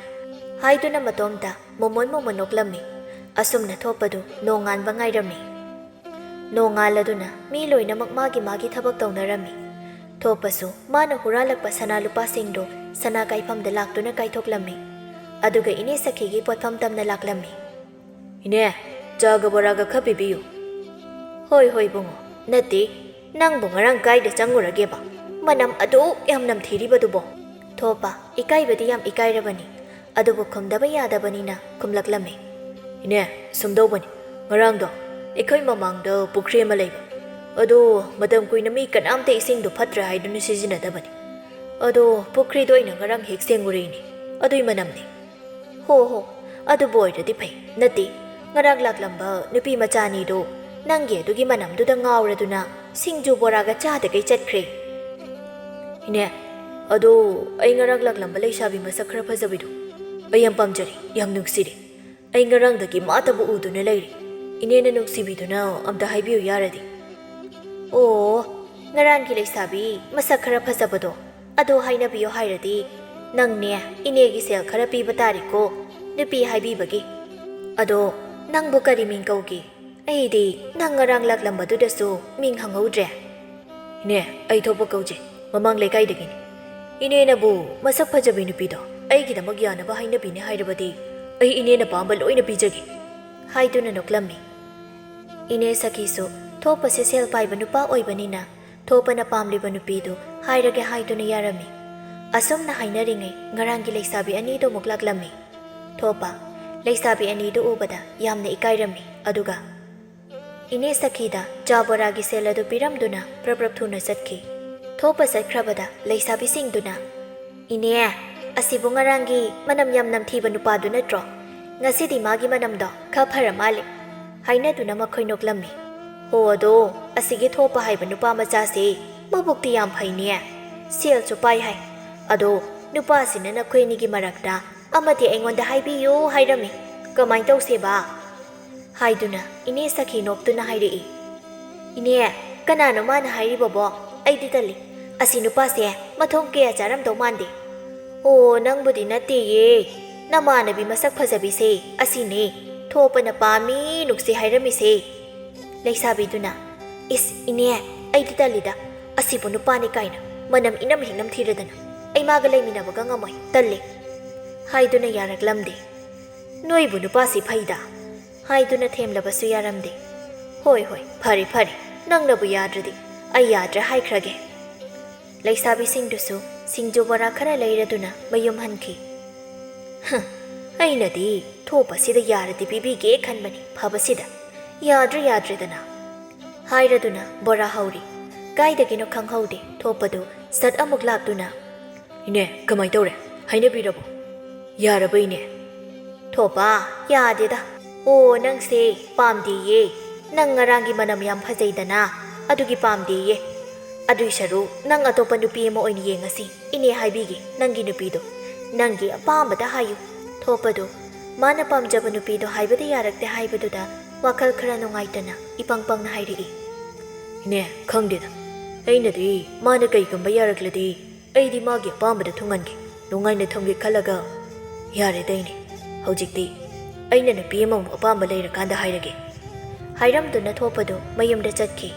ꯍꯥꯏꯗꯨꯅ ꯃꯇꯣꯝꯇ ꯃꯣꯃꯣꯟ ꯃꯣꯃꯣꯟ ꯅꯣꯛꯂꯝꯃꯤ꯫ ꯑꯁꯨꯝꯅ ꯊꯣꯛꯄꯗꯨ ꯅꯣꯡꯉꯥꯟꯕ ꯉꯥꯏꯔꯝꯃꯤ꯫ ꯅꯣꯡꯉꯥꯜꯂꯗꯨꯅ ꯃꯤ ꯂꯣꯏꯅꯃꯛ ꯃꯥꯒꯤ ꯃꯥꯒꯤ ꯊꯕꯛ ꯇꯧꯅꯔꯝꯃꯤ꯫ ꯊꯣꯛꯄꯁꯨ ꯃꯥꯅ ꯍꯨꯔꯥꯜꯂꯛꯄ ꯁꯅꯥ ꯂꯨꯄꯥꯁꯤꯡꯗꯨ ꯁꯅꯥ ꯀꯥꯏꯐꯝꯗ ꯂꯥꯛꯇꯨꯅ ꯀꯥꯏꯊꯣꯛꯂꯝꯃꯤ꯫ ꯑꯗꯨꯒ ꯏꯅꯦ ꯁꯈꯤꯒꯤ ꯄꯣꯠꯐꯝ ꯇꯝꯅ ꯂꯥꯛꯂꯝꯃꯤ꯫ "ꯏꯅꯦ, ꯆꯥꯒ ꯕꯣꯔꯥꯒ ꯈꯔ ꯄꯤꯕꯤꯌꯨ꯫" "ꯍꯣꯏ, ꯍꯣꯏ, ꯕꯨꯡꯉꯣ꯫ ꯅꯠꯇꯦ, ꯅꯪꯕꯨ ꯉꯔꯥꯡ ꯀꯥꯏꯗ ꯆꯪꯉꯨꯔꯒꯦꯕ? ꯃꯅꯝ ꯑꯗꯨꯛ ꯌꯥꯝ ꯅꯝꯊꯤꯔꯤꯕꯗꯨꯕꯣ?" ꯊꯣꯛꯄ ꯏꯀꯥꯏꯕꯗꯤ ꯌꯥꯝ ꯏꯀꯥꯏꯔꯕꯅꯤ, ꯑꯗꯨꯕꯨ ꯈꯨꯝꯗꯕ ꯌꯥꯗꯕꯅꯤꯅ ꯈꯨꯝꯂꯛꯂꯝꯃꯤ꯫ "ꯏꯅꯦ, ꯁꯨꯝꯗꯧꯕꯅꯤ, ꯉꯔꯥꯡꯗꯣ ꯑꯩꯈꯣꯏ ꯃꯃꯥꯡꯗ ꯄꯨꯈ꯭ꯔꯤ ꯑꯃ ꯂꯩꯕ, ꯑꯗꯣ ꯃꯇꯝ ꯀꯨꯏꯅ ꯃꯤ ꯀꯅꯥꯝꯇ ꯏꯁꯤꯡꯗꯣ ꯐꯠꯇ꯭ꯔꯦ ꯍꯥꯏꯗꯨꯅ ꯁꯤꯖꯤꯟꯅꯗꯕꯅꯤ꯫ ꯑꯗꯣ ꯄꯨꯈ꯭ꯔꯤꯗꯣ ꯑꯩꯅ ꯉꯔꯥꯡ ꯍꯦꯛ ꯁꯦꯡꯉꯨꯔꯦ ꯏꯅꯦ, ꯑꯗꯨꯏ ꯃꯅꯝꯅꯦ꯫" "ꯍꯣ ꯍꯣ, ꯑꯗꯨꯕꯨ ꯑꯣꯏꯔꯗꯤ ꯐꯩ꯫ ꯅꯠꯇꯦ, ꯉꯔꯥꯡ ꯂꯥꯛꯂꯝꯕ ꯅꯨꯄꯤ ꯃꯆꯥ ꯑꯅꯤꯗꯣ ꯅꯪꯒꯤ ꯑꯗꯨꯒꯤ ꯃꯅꯝꯗꯨꯗ ꯉꯥꯎꯔꯗꯨꯅ ꯁꯤꯡꯖꯨ ꯕꯣꯔꯥꯒ ꯆꯥꯗꯈꯩ ꯆꯠꯈ꯭ꯔꯦ꯫" "ꯏꯅꯦ, ꯑꯗꯣ ꯑꯩ ꯉꯔꯥꯡ ꯂꯥꯛꯂꯝꯕ ꯂꯩꯁꯥꯕꯤ ꯃꯁꯛ ꯈꯔ ꯐꯖꯕꯤꯗꯣ ꯑꯩ ꯌꯥꯝ ꯄꯥꯝꯖꯔꯦ, ꯌꯥꯝ ꯅꯨꯡꯁꯤꯔꯦ꯫ ꯑꯩ ꯉꯔꯥꯡꯗꯒꯤ ꯃꯥꯇꯕꯨ ꯎꯗꯨꯅ ꯂꯩꯔꯦ꯫ ꯏꯅꯦꯅ ꯅꯨꯡꯁꯤꯕꯤꯗꯨꯅ ꯑꯝꯇ ꯍꯥꯏꯕꯤꯌꯨ ꯌꯥꯔꯗꯤ꯫" "ꯑꯣ, ꯉꯔꯥꯡꯒꯤ ꯂꯩꯁꯥꯕꯤ ꯃꯁꯛ ꯈꯔ ꯐꯖꯕꯗꯣ, ꯑꯗꯣ ꯍꯥꯏꯅꯕꯤꯌꯣ ꯍꯥꯏꯔꯗꯤ ꯅꯪꯅꯦ ꯏꯅꯦꯒꯤ ꯁꯦꯜ ꯈꯔ ꯄꯤꯕ ꯇꯥꯔꯦꯀꯣ, ꯅꯨꯄꯤ ꯍꯥꯏꯕꯤꯕꯒꯤ꯫ ꯑꯗꯣ, ꯅꯪꯕꯨ ꯀꯔꯤ ꯃꯤꯡ ꯀꯧꯒꯦ? ꯑꯩꯗꯤ ꯅꯪ ꯉꯔꯥꯡ ꯂꯥꯛꯂꯝꯕꯗꯨꯗꯁꯨ ꯃꯤꯡ ꯍꯪꯍꯧꯗ꯭ꯔꯦ꯫ ꯏꯅꯦ, ꯑꯩ ꯊꯣꯛꯄ ꯀꯧꯖꯩ, ꯃꯃꯥꯡ ꯂꯩꯀꯥꯏꯗꯒꯤꯅꯤ꯫ ꯏꯅꯦꯅꯕꯨ ꯃꯁꯛ ꯐꯖꯕꯤ ꯅꯨꯄꯤꯗꯣ ꯑꯩꯒꯤꯗꯃꯛ ꯌꯥꯅꯕ ꯍꯥꯏꯅꯕꯤꯅꯦ ꯍꯥꯏꯔꯕꯗꯤ, ꯑꯩ ꯏꯅꯦꯅ ꯄꯥꯝꯕ ꯂꯣꯏꯅ ꯄꯤꯖꯒꯦ꯫ ꯍꯥꯏꯗꯨꯅ ꯅꯣꯛꯂꯝꯃꯤ꯫ ꯏꯅꯦ ꯁꯈꯤꯁꯨ ꯊꯣꯛꯄꯁꯦ ꯁꯦꯜ ꯄꯥꯏꯕ ꯅꯨꯄꯥ ꯑꯣꯏꯕꯅꯤꯅ, ꯊꯣꯛꯄꯅ ꯄꯥꯝꯂꯤꯕ ꯅꯨꯄꯤꯗꯨ ꯍꯥꯏꯔꯒꯦ ꯍꯥꯏꯗꯨꯅ ꯌꯥꯔꯝꯃꯤ꯫ ꯑꯁꯨꯝꯅ ꯍꯥꯏꯅꯔꯤꯉꯩ ꯉꯔꯥꯡꯒꯤ ꯂꯩꯁꯥꯕꯤ ꯑꯅꯤꯗꯨ ꯑꯃꯨꯛ ꯂꯥꯛꯂꯝꯃꯤ꯫ ꯊꯣꯛꯄ, ꯂꯩꯁꯥꯕꯤ ꯑꯅꯤꯗꯨ ꯎꯕꯗ ꯌꯥꯝꯅ ꯏꯀꯥꯏꯔꯝꯃꯤ꯫ ꯑꯗꯨꯒ ꯏꯅꯦ ꯁꯈꯤꯗ ꯆꯥ ꯕꯣꯔꯥꯒꯤ ꯁꯦꯜ ꯑꯗꯨ ꯄꯤꯔꯝꯗꯨꯅ ꯄ꯭ꯔꯞ ꯄ꯭ꯔꯞ ꯊꯨꯅ ꯆꯠꯈꯤ꯫ ꯊꯣꯛꯄ ꯆꯠꯈ꯭ꯔꯕꯗ ꯂꯩꯁꯥꯕꯤꯁꯤꯡꯗꯨꯅ, "ꯏꯅꯦ, ꯑꯁꯤꯕꯨ ꯉꯔꯥꯡꯒꯤ ꯃꯅꯝ ꯌꯥꯝ ꯅꯝꯊꯤꯕ ꯅꯨꯄꯥꯗꯨ ꯅꯠꯇ꯭ꯔꯣ? ꯉꯁꯤꯗꯤ ꯃꯥꯒꯤ ꯃꯅꯝꯗꯣ ꯈꯔ ꯐꯔ ꯃꯥꯜꯂꯦ," ꯍꯥꯏꯅꯗꯨꯅ ꯃꯈꯣꯏ ꯅꯣꯛꯂꯝꯃꯤ꯫ "ꯍꯣ, ꯑꯗꯣ ꯑꯁꯤꯒꯤ ꯊꯣꯛꯄ ꯍꯥꯏꯕ ꯅꯨꯄꯥ ꯃꯆꯥꯁꯦ ꯃꯕꯨꯛꯇꯤ ꯌꯥꯝ ꯐꯩꯅꯦ, ꯁꯦꯜꯁꯨ ꯄꯥꯏ ꯍꯥꯏ꯫ ꯑꯗꯣ ꯅꯨꯄꯥꯁꯤꯅ ꯅꯈꯣꯏ ꯑꯅꯤꯒꯤ ꯃꯔꯛꯇ ꯑꯃꯗꯤ ꯑꯩꯉꯣꯟꯗ ꯍꯥꯏꯕꯤꯌꯨ ꯍꯥꯏꯔꯝꯃꯤ꯫ ꯀꯃꯥꯏ ꯇꯧꯁꯦꯕ?" ꯍꯥꯏꯗꯨꯅ ꯏꯅꯦ ꯁꯈꯤ ꯅꯣꯛꯇꯨꯅ ꯍꯥꯏꯔꯛꯏ꯫ "ꯏꯅꯦ, ꯀꯅꯥꯅꯣ ꯃꯥꯅ ꯍꯥꯏꯔꯤꯕꯕꯣ? ꯑꯩꯗꯤ ꯇꯜꯂꯤ꯫ ꯑꯁꯤ ꯅꯨꯄꯥꯁꯦ ꯃꯊꯣꯡ ꯀꯌꯥ ꯆꯥꯔꯝꯗꯧ ꯃꯥꯟꯗꯦ꯫ ꯑꯣ, ꯅꯪꯕꯨꯗꯤ ꯅꯠꯇꯦꯌꯦ꯫ ꯅꯃꯥꯟꯅꯕꯤ ꯃꯁꯛ ꯐꯖꯕꯤꯁꯦ ꯑꯁꯤꯅꯦ ꯊꯣꯛꯄꯅ ꯄꯥꯝꯃꯤ ꯅꯨꯡꯁꯤ ꯍꯥꯏꯔꯝꯃꯤꯁꯦ꯫" ꯂꯩꯁꯥꯕꯤꯗꯨꯅ, "ꯏꯁ, ꯏꯅꯦ, ꯑꯩꯗꯤ ꯇꯜꯂꯤꯗ꯫ ꯑꯁꯤꯕꯨ ꯅꯨꯄꯥꯅꯤ ꯀꯥꯏꯅ ꯃꯅꯝ ꯏꯅꯝ ꯍꯦꯛ ꯅꯝꯊꯤꯔꯗꯅ꯫ ꯑꯩ ꯃꯥꯒ ꯂꯩꯃꯤꯟꯅꯕꯒ ꯉꯝꯃꯣꯏ, ꯇꯜꯂꯤ," ꯍꯥꯏꯗꯨꯅ ꯌꯥꯔꯛꯂꯝꯗꯦ꯫ "ꯅꯣꯏꯕꯨ ꯅꯨꯄꯥꯁꯤ ꯐꯩꯗ," ꯍꯥꯏꯗꯨꯅ ꯊꯦꯝꯂꯕꯁꯨ ꯌꯥꯔꯝꯗꯦ꯫ "ꯍꯣꯏ, ꯍꯣꯏ, ꯐꯔꯦ, ꯐꯔꯦ, ꯅꯪꯅꯕꯨ ꯌꯥꯗ꯭ꯔꯗꯤ ꯑꯩ ꯌꯥꯗ꯭ꯔꯦ ꯍꯥꯏꯈ꯭ꯔꯒꯦ꯫" ꯂꯩꯁꯥꯕꯤꯁꯤꯡꯗꯨꯁꯨ ꯁꯤꯡꯖꯨ ꯕꯣꯔꯥ ꯈꯔ ꯂꯩꯔꯗꯨꯅ ꯃꯌꯨꯝ ꯍꯟꯈꯤ꯫ "ꯍ, ꯑꯩꯅꯗꯤ ꯊꯣꯛꯄꯁꯤꯗ ꯌꯥꯔꯗꯤ ꯄꯤꯕꯤꯒꯦ ꯈꯟꯕꯅꯤ, ꯐꯕꯁꯤꯗ ꯌꯥꯗ꯭ꯔꯦ ꯌꯥꯗ꯭ꯔꯦꯗꯅ," ꯍꯥꯏꯔꯗꯨꯅ ꯕꯣꯔꯥ ꯍꯧꯔꯤ꯫ ꯀꯥꯏꯗꯒꯤꯅꯣ ꯈꯪꯍꯧꯗꯦ, ꯊꯣꯛꯄꯗꯨ ꯁꯠ ꯑꯃꯨꯛ ꯂꯥꯛꯇꯨꯅ, "ꯏꯅꯦ, ꯀꯃꯥꯏ ꯇꯧꯔꯦ? ꯍꯥꯏꯅꯕꯤꯔꯕꯣ? ꯌꯥꯔꯕ, ꯏꯅꯦ?" "ꯊꯣꯛꯄ, ꯌꯥꯗꯦꯗ꯫ ꯑꯣ, ꯅꯪꯁꯦ ꯄꯥꯝꯗꯦꯌꯦ꯫ ꯅꯪ ꯉꯔꯥꯡꯒꯤ ꯃꯅꯝ ꯌꯥꯝ ꯐꯖꯩꯗꯅ, ꯑꯗꯨꯒꯤ ꯄꯥꯝꯗꯦꯌꯦ꯫ ꯑꯗꯨꯏ ꯁꯔꯨꯛ ꯅꯪ ꯑꯇꯣꯞꯄ ꯅꯨꯄꯤ ꯑꯃ ꯑꯣꯏꯅ ꯌꯦꯡꯉꯁꯤ꯫ ꯏꯅꯦ ꯍꯥꯏꯕꯤꯒꯦ, ꯅꯪꯒꯤ ꯅꯨꯄꯤꯗꯣ ꯅꯪꯒꯤ ꯑꯄꯥꯝꯕꯗ ꯍꯥꯏꯌꯨ꯫" ꯊꯣꯛꯄꯗꯣ ꯃꯥꯅ ꯄꯥꯝꯖꯕ ꯅꯨꯄꯤꯗꯣ ꯍꯥꯏꯕꯗ ꯌꯥꯔꯛꯇꯦ ꯍꯥꯏꯕꯗꯨꯗ ꯋꯥꯈꯜ ꯈꯔ ꯅꯨꯡꯉꯥꯏꯇꯅ ꯏꯄꯪ ꯄꯪꯅ ꯍꯥꯏꯔꯛꯏ꯫ "ꯏꯅꯦ, ꯈꯪꯗꯦꯗ꯫ ꯑꯩꯅꯗꯤ ꯃꯥꯅ ꯀꯩꯒꯨꯝꯕ ꯌꯥꯔꯛꯂꯗꯤ ꯑꯩꯗꯤ ꯃꯥꯒꯤ ꯑꯄꯥꯝꯕꯗ ꯊꯨꯡꯍꯟꯒꯦ, ꯅꯨꯡꯉꯥꯏꯅ ꯊꯝꯒꯦ ꯈꯜꯂꯒ ꯌꯥꯔꯦꯗ ꯏꯅꯦ꯫ ꯍꯧꯖꯤꯛꯇꯤ "ꯑꯩꯅ ꯅꯨꯄꯤ ꯑꯃꯃꯨꯛ ꯑꯄꯥꯝꯕ ꯂꯩꯔꯀꯥꯟꯗ ꯍꯥꯏꯔꯒꯦ," ꯍꯥꯏꯔꯝꯗꯨꯅ ꯊꯣꯛꯄꯗꯨ ꯃꯌꯨꯝꯗ ꯆꯠꯈꯤ꯫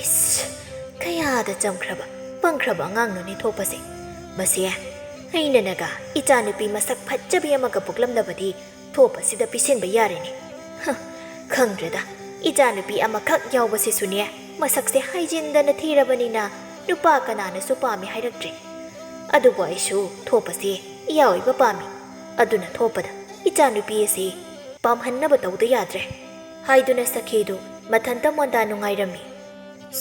ꯏꯁ, ꯀꯌꯥꯗ ꯆꯝꯈ꯭ꯔꯕ, ꯄꯪꯈ꯭ꯔꯕ ꯑꯉꯥꯡꯅꯣꯅꯦ ꯊꯣꯛꯄꯁꯦ꯫ ꯃꯁꯦ, ꯑꯩꯅ ꯅꯒ ꯏꯆꯥꯅꯨꯄꯤ ꯃꯁꯛ ꯐꯠꯖꯕꯤ ꯑꯃꯒ ꯄꯣꯛꯂꯝꯂꯕꯗꯤ ꯊꯣꯛꯄꯁꯤꯗ ꯄꯤꯁꯤꯟꯕ ꯌꯥꯔꯦꯅꯦ꯫ ꯍ, ꯈꯪꯗ꯭ꯔꯦꯗ, ꯏꯆꯥꯅꯨꯄꯤ ꯑꯃꯈꯛ ꯌꯥꯎꯕꯁꯤꯁꯨꯅꯦ, ꯃꯁꯛꯁꯦ ꯍꯥꯏꯖꯤꯟꯗꯅ ꯊꯤꯔꯕꯅꯤꯅ ꯅꯨꯄꯥ ꯀꯅꯥꯅꯁꯨ ꯄꯥꯝꯃꯤ ꯍꯥꯏꯔꯛꯇ꯭ꯔꯦ꯫ ꯑꯗꯨꯕꯨ ꯑꯩꯁꯨ ꯊꯣꯛꯄꯁꯦ ꯏꯌꯥ ꯑꯣꯏꯕ ꯄꯥꯝꯃꯤ꯫ ꯑꯗꯨꯅ ꯊꯣꯛꯄꯗ ꯏꯆꯥꯅꯨꯄꯤ ꯑꯁꯤ ꯄꯥꯝꯍꯟꯅꯕ ꯇꯧꯗ ꯌꯥꯗ꯭ꯔꯦ, ꯍꯥꯏꯗꯨꯅ ꯁꯈꯤꯗꯨ ꯃꯊꯟꯇ ꯃꯣꯟꯗꯥ ꯅꯨꯡꯉꯥꯏꯔꯝꯃꯤ꯫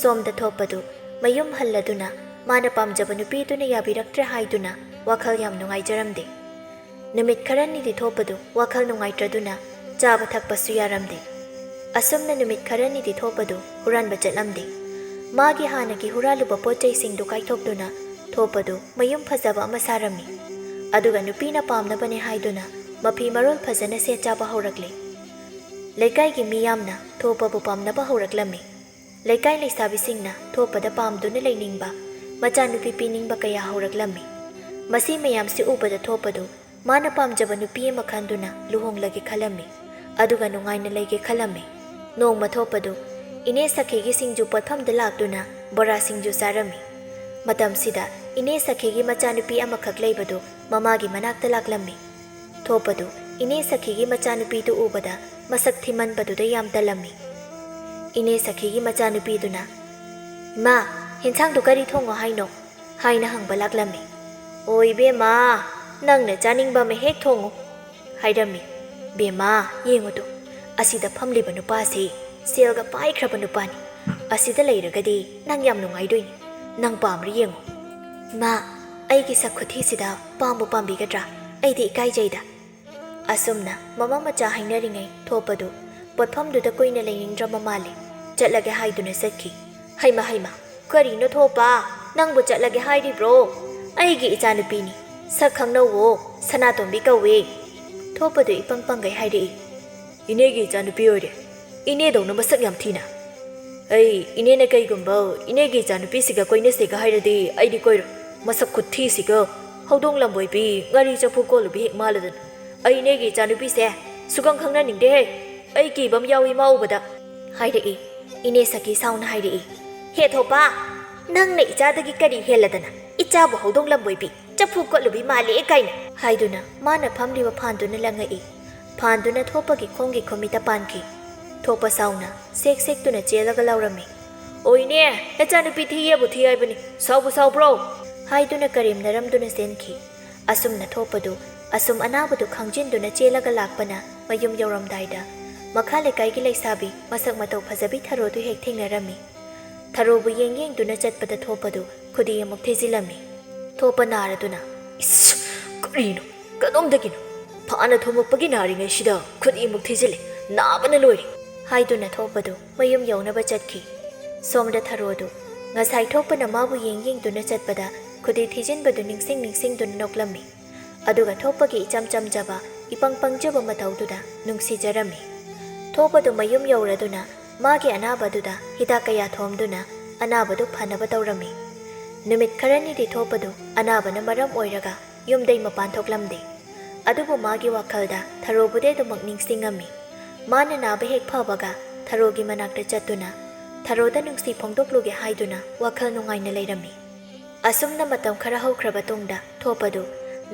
ꯁꯣꯝꯗ ꯊꯣꯛꯄꯗꯨ ꯃꯌꯨꯝ ꯍꯜꯂꯗꯨꯅ ꯃꯥꯅ ꯄꯥꯝꯖꯕ ꯅꯨꯄꯤꯗꯨꯅ ꯌꯥꯕꯤꯔꯛꯇ꯭ꯔꯦ ꯍꯥꯏꯗꯨꯅ ꯋꯥꯈꯜ ꯌꯥꯝ ꯅꯨꯡꯉꯥꯏꯖꯔꯝꯗꯦ꯫ ꯅꯨꯃꯤꯠ ꯈꯔꯅꯤꯗꯤ ꯊꯣꯛꯄꯗꯨ ꯋꯥꯈꯜ ꯅꯨꯡꯉꯥꯏꯇ꯭ꯔꯗꯨꯅ ꯆꯥꯕ ꯊꯛꯄꯁꯨ ꯌꯥꯔꯝꯗꯦ꯫ ꯑꯁꯨꯝꯅ ꯅꯨꯃꯤꯠ ꯈꯔꯅꯤꯗꯤ ꯊꯣꯛꯄꯗꯨ ꯍꯨꯔꯥꯟꯕ ꯆꯠꯂꯝꯗꯦ꯫ ꯃꯥꯒꯤ ꯍꯥꯟꯅꯒꯤ ꯍꯨꯔꯥꯜꯂꯨꯕ ꯄꯣꯠ ꯆꯩꯁꯤꯡꯗꯨ ꯀꯥꯏꯊꯣꯛꯇꯨꯅ ꯊꯣꯛꯄꯗꯨ ꯃꯌꯨꯝ ꯐꯖꯕ ꯑꯃ ꯁꯥꯔꯝꯃꯤ꯫ ꯑꯗꯨꯒ ꯅꯨꯄꯤꯅ ꯄꯥꯝꯅꯕꯅꯦ ꯍꯥꯏꯗꯨꯅ ꯃꯐꯤ ꯃꯔꯣꯜ ꯐꯖꯅ ꯁꯦꯠ ꯆꯥꯕ ꯍꯧꯔꯛꯂꯦ꯫ ꯂꯩꯀꯥꯏꯒꯤ ꯃꯤ ꯌꯥꯝꯅ ꯊꯣꯛꯄꯕꯨ ꯄꯥꯝꯅꯕ ꯍꯧꯔꯛꯂꯝꯃꯤ꯫ ꯂꯩꯀꯥꯏ ꯂꯩꯁꯥꯕꯤꯁꯤꯡꯅ ꯊꯣꯛꯄꯗ ꯄꯥꯝꯗꯨꯅ ꯂꯩꯅꯤꯡꯕ, ꯃꯆꯥꯅꯨꯄꯤ ꯄꯤꯅꯤꯡꯕ ꯀꯌꯥ ꯍꯧꯔꯛꯂꯝꯃꯤ꯫ ꯃꯁꯤ ꯃꯌꯥꯝꯁꯤ ꯎꯕꯗ ꯊꯣꯛꯄꯗꯨ ꯃꯥꯅ ꯄꯥꯝꯖꯕ ꯅꯨꯄꯤ ꯑꯃ ꯈꯟꯗꯨꯅ ꯂꯨꯍꯣꯡꯂꯒꯦ ꯈꯜꯂꯝꯃꯤ꯫ ꯑꯗꯨꯒ ꯅꯨꯡꯉꯥꯏꯅ ꯂꯩꯒꯦ ꯈꯜꯂꯝꯃꯤ꯫ ꯅꯣꯡꯃ ꯊꯣꯛꯄꯗꯨ ꯏꯅꯦ ꯁꯈꯤꯒꯤ ꯁꯤꯡꯖꯨ ꯄꯣꯠꯐꯝꯗ ꯂꯥꯛꯇꯨꯅ ꯕꯣꯔꯥ ꯁꯤꯡꯖꯨ ꯆꯥꯔꯝꯃꯤ꯫ ꯃꯇꯝꯁꯤꯗ ꯏꯅꯦ ꯁꯈꯤꯒꯤ ꯃꯆꯥꯅꯨꯄꯤ ꯑꯃꯈꯛ ꯂꯩꯕꯗꯨ ꯃꯃꯥꯒꯤ ꯃꯅꯥꯛꯇ ꯂꯥꯛꯂꯝꯃꯤ꯫ ꯊꯣꯛꯄꯗꯨ ꯏꯅꯦ ꯁꯈꯤꯒꯤ ꯃꯆꯥꯅꯨꯄꯤꯗꯨ ꯎꯕꯗ ꯃꯁꯛ ꯊꯤꯃꯟꯕꯗꯨꯗ ꯌꯥꯝ ꯇꯜꯂꯝꯃꯤ꯫ ꯏꯅꯦ ꯁꯈꯤꯒꯤ ꯃꯆꯥꯅꯨꯄꯤꯗꯨꯅ, "ꯏꯃꯥ, ꯍꯦꯟꯁꯥꯡꯗꯨ ꯀꯔꯤ ꯊꯣꯡꯉꯣ ꯍꯥꯏꯅꯣ?" ꯍꯥꯏꯅ ꯍꯪꯕ ꯂꯥꯛꯂꯝꯃꯤ꯫ "ꯑꯣ ꯏꯕꯦꯝꯃ, ꯅꯪꯅ ꯆꯥꯅꯤꯡꯕ ꯑꯃ ꯍꯦꯛ ꯊꯣꯡꯉꯨ," ꯍꯥꯏꯔꯝꯃꯤ꯫ "ꯕꯦꯝꯃ, ꯌꯦꯡꯉꯨꯗꯨ, ꯑꯁꯤꯗ ꯐꯝꯂꯤꯕ ꯅꯨꯄꯥꯁꯤ ꯁꯦꯜꯒ ꯄꯥꯏꯈ꯭ꯔꯕ ꯅꯨꯄꯥꯅꯤ꯫ ꯑꯁꯤꯗ ꯂꯩꯔꯒꯗꯤ ꯅꯪ ꯌꯥꯝ ꯅꯨꯡꯉꯥꯏꯗꯣꯏꯅꯤ꯫ ꯅꯪ ꯄꯥꯝꯕ꯭ꯔꯥ ꯌꯦꯡꯉꯨ꯫" "ꯏꯃꯥ, ꯑꯩꯒꯤ ꯁꯛ ꯈꯨꯊꯤꯁꯤꯗ ꯄꯥꯝꯕꯨ ꯄꯥꯝꯕꯤꯒꯗ꯭ꯔꯥ? ꯑꯩꯗꯤ ꯏꯀꯥꯏꯖꯩꯗ꯫" ꯑꯁꯨꯝꯅ ꯃꯃꯥ ꯃꯆꯥ ꯍꯥꯏꯅꯔꯤꯉꯩ ꯊꯣꯛꯄꯗꯨ ꯄꯣꯠꯐꯝꯗꯨꯗ ꯀꯨꯏꯅ ꯂꯩꯅꯤꯡꯗ꯭ꯔꯕ ꯃꯥꯜꯂꯦ꯫ ꯆꯠꯂꯒꯦ ꯍꯥꯏꯗꯨꯅ ꯆꯠꯈꯤ꯫ "ꯍꯩꯃ, ꯍꯩꯃ, ꯀꯔꯤꯅꯣ ꯊꯣꯛꯄ? ꯅꯪꯕꯨ ꯆꯠꯂꯒꯦ ꯍꯥꯏꯔꯤꯕ꯭ꯔꯣ? ꯑꯩꯒꯤ ꯏꯆꯥꯅꯨꯄꯤꯅꯤ꯫ ꯁꯛ ꯈꯪꯅꯧꯋꯣ, ꯁꯅꯥꯇꯣꯝꯕꯤ ꯀꯧꯋꯦ꯫" ꯊꯣꯛꯄꯗꯨ ꯏꯄꯪ ꯄꯪꯒꯩ ꯍꯥꯏꯔꯛꯏ꯫ "ꯏꯅꯦꯒꯤ ꯏꯆꯥꯅꯨꯄꯤ ꯑꯣꯏꯔꯦ꯫ ꯏꯅꯦꯗꯧꯅ ꯃꯁꯛ ꯌꯥꯝ ꯊꯤꯅ꯫ ꯑꯩ ꯏꯅꯦꯅ ꯀꯩꯒꯨꯝꯕ ꯏꯅꯦꯒꯤ ꯏꯆꯥꯅꯨꯄꯤꯁꯤꯒ ꯀꯣꯏꯅꯁꯦꯒ ꯍꯥꯏꯔꯗꯤ ꯑꯩꯗꯤ ꯀꯣꯏꯔꯣꯏ꯫ ꯃꯁꯛ ꯈꯨꯊꯤꯁꯤꯒ ꯍꯧꯗꯣꯡ ꯂꯝꯕꯣꯏꯕꯤ ꯉꯥꯔꯤ ꯆꯐꯨ ꯀꯣꯜꯂꯨꯕꯤ ꯍꯦꯛ ꯃꯥꯜꯂꯗꯅ꯫ ꯑꯩ ꯏꯅꯦꯒꯤ ꯏꯆꯥꯅꯨꯄꯤꯁꯦ "ꯁꯨꯈꯪ ꯈꯪꯅꯅꯤꯡꯗꯦꯍꯦ, ꯑꯩ ꯀꯤꯕ ꯑꯃ ꯌꯥꯎꯏ ꯃꯥ ꯎꯕꯗ" ꯍꯥꯏꯔꯛꯏ꯫ ꯏꯅꯦ ꯁꯈꯤ ꯁꯥꯎꯅ ꯍꯥꯏꯔꯛꯏ, "ꯍꯦ ꯊꯣꯛꯄ, ꯅꯪꯅ ꯏꯆꯥꯗꯒꯤ ꯀꯔꯤ ꯍꯦꯜꯂꯗꯅ? ꯏꯆꯥꯕꯨ ꯍꯧꯗꯣꯡ ꯂꯝꯕꯣꯏꯕꯤ, ꯆꯐꯨ ꯀꯣꯠꯂꯨꯕꯤ ꯃꯥꯜꯂꯦ ꯀꯥꯏꯅ" ꯍꯥꯏꯗꯨꯅ ꯃꯥꯅ ꯐꯝꯂꯤꯕ ꯐꯥꯟꯗꯨꯅ ꯂꯪꯉꯛꯏ꯫ ꯐꯥꯟꯗꯨꯅ ꯊꯣꯛꯄꯒꯤ ꯈꯣꯡꯒꯤ ꯈꯨꯃꯤꯠꯇ ꯄꯥꯟꯈꯤ꯫ ꯊꯣꯛꯄ ꯁꯥꯎꯅ ꯁꯦꯛ ꯁꯦꯛꯇꯨꯅ ꯆꯦꯜꯂꯒ ꯂꯥꯎꯔꯝꯃꯤ, "ꯑꯣꯏꯅꯦ, ꯅꯆꯥꯅꯨꯄꯤ ꯊꯤꯌꯦꯕꯨ ꯊꯤ ꯍꯥꯏꯕꯅꯤ, ꯁꯥꯎꯕꯨ ꯁꯥꯎꯕ꯭ꯔꯣ?" ꯍꯥꯏꯗꯨꯅ ꯀꯔꯦꯝꯅꯔꯝꯗꯨꯅ ꯆꯦꯟꯈꯤ꯫ ꯑꯁꯨꯝꯅ ꯊꯣꯛꯄꯗꯨ, ꯑꯁꯨꯝ ꯑꯅꯥꯕꯗꯨ ꯈꯪꯖꯤꯟꯗꯨꯅ ꯆꯦꯜꯂꯒ ꯂꯥꯛꯄꯅ ꯃꯌꯨꯝ ꯌꯧꯔꯝꯗꯥꯏꯗ ꯃꯈꯥ ꯂꯩꯀꯥꯏꯒꯤ ꯂꯩꯁꯥꯕꯤ ꯃꯁꯛ ꯃꯇꯧ ꯐꯖꯕꯤ ꯊꯔꯣꯗꯨ ꯍꯦꯛ ꯊꯦꯡꯅꯔꯝꯃꯤ꯫ ꯊꯔꯣꯕꯨ ꯌꯦꯡ ꯌꯦꯡꯗꯨꯅ ꯆꯠꯄꯗ ꯊꯣꯛꯄꯗꯨ ꯈꯨꯗꯤ ꯑꯃꯨꯛ ꯊꯤꯖꯤꯜꯂꯝꯃꯤ꯫ ꯊꯣꯛꯄ ꯅꯥꯔꯗꯨꯅ, "ꯏꯁ! ꯀꯔꯤꯅꯣ? ꯀꯗꯣꯝꯗꯒꯤꯅꯣ? ꯐꯥꯅ ꯊꯣꯝꯃꯛꯄꯒꯤ ꯅꯥꯔꯤꯉꯩꯁꯤꯗ ꯈꯨꯗꯤ ꯑꯃꯨꯛ ꯊꯤꯖꯤꯜꯂꯦ꯫ ꯅꯥꯕꯅ ꯂꯣꯏꯔꯦ!" ꯍꯥꯏꯗꯨꯅ ꯊꯣꯛꯄꯗꯨ ꯃꯌꯨꯝ ꯌꯧꯅꯕ ꯆꯠꯈꯤ꯫ ꯁꯣꯝꯗ ꯊꯔꯣꯗꯨ ꯉꯁꯥꯏ ꯊꯣꯛꯄꯅ ꯃꯥꯕꯨ ꯌꯦꯡ ꯌꯦꯡꯗꯨꯅ ꯆꯠꯄꯗ ꯈꯨꯗꯤ ꯊꯤꯖꯤꯟꯕꯗꯨ ꯅꯤꯡꯁꯤꯡ ꯅꯤꯡꯁꯤꯡꯗꯨꯅ ꯅꯣꯛꯂꯝꯃꯤ꯫ ꯑꯗꯨꯒ ꯊꯣꯛꯄꯒꯤ ꯏꯆꯝ ꯆꯝꯖꯕ, ꯏꯄꯪ ꯄꯪꯖꯕ ꯃꯇꯧꯗꯨꯗ ꯅꯨꯡꯁꯤꯖꯔꯝꯃꯤ꯫ ꯊꯣꯛꯄꯗꯨ ꯃꯌꯨꯝ ꯌꯧꯔꯗꯨꯅ ꯃꯥꯒꯤ ꯑꯅꯥꯕꯗꯨꯗ ꯍꯤꯗꯥꯛ ꯀꯌꯥ ꯊꯣꯝꯗꯨꯅ ꯑꯅꯥꯕꯗꯨ ꯐꯅꯕ ꯇꯧꯔꯝꯃꯤ꯫ ꯅꯨꯃꯤꯠ ꯈꯔꯅꯤꯗꯤ ꯊꯣꯛꯄꯗꯨ ꯑꯅꯥꯕꯅ ꯃꯔꯝ ꯑꯣꯏꯔꯒ ꯌꯨꯝꯗꯩ ꯃꯄꯥꯟ ꯊꯣꯛꯂꯝꯗꯦ꯫ ꯑꯗꯨꯕꯨ ꯃꯥꯒꯤ ꯋꯥꯈꯜꯗ ꯊꯔꯣꯕꯨꯗꯤ ꯑꯗꯨꯃꯛ ꯅꯤꯡꯁꯤꯡꯉꯝꯃꯤ꯫ ꯃꯥꯅ ꯅꯥꯕ ꯍꯦꯛ ꯐꯕꯒ ꯊꯔꯣꯒꯤ ꯃꯅꯥꯛꯇ ꯆꯠꯇꯨꯅ ꯊꯔꯣꯗ ꯅꯨꯡꯁꯤ ꯐꯣꯡꯗꯣꯛꯂꯨꯒꯦ ꯍꯥꯏꯗꯨꯅ ꯋꯥꯈꯜ ꯅꯨꯡꯉꯥꯏꯅ ꯂꯩꯔꯝꯃꯤ꯫ ꯑꯁꯨꯝꯅ ꯃꯇꯝ ꯈꯔ ꯍꯧꯈ꯭ꯔꯕ ꯇꯨꯡꯗ ꯊꯣꯛꯄꯗꯨ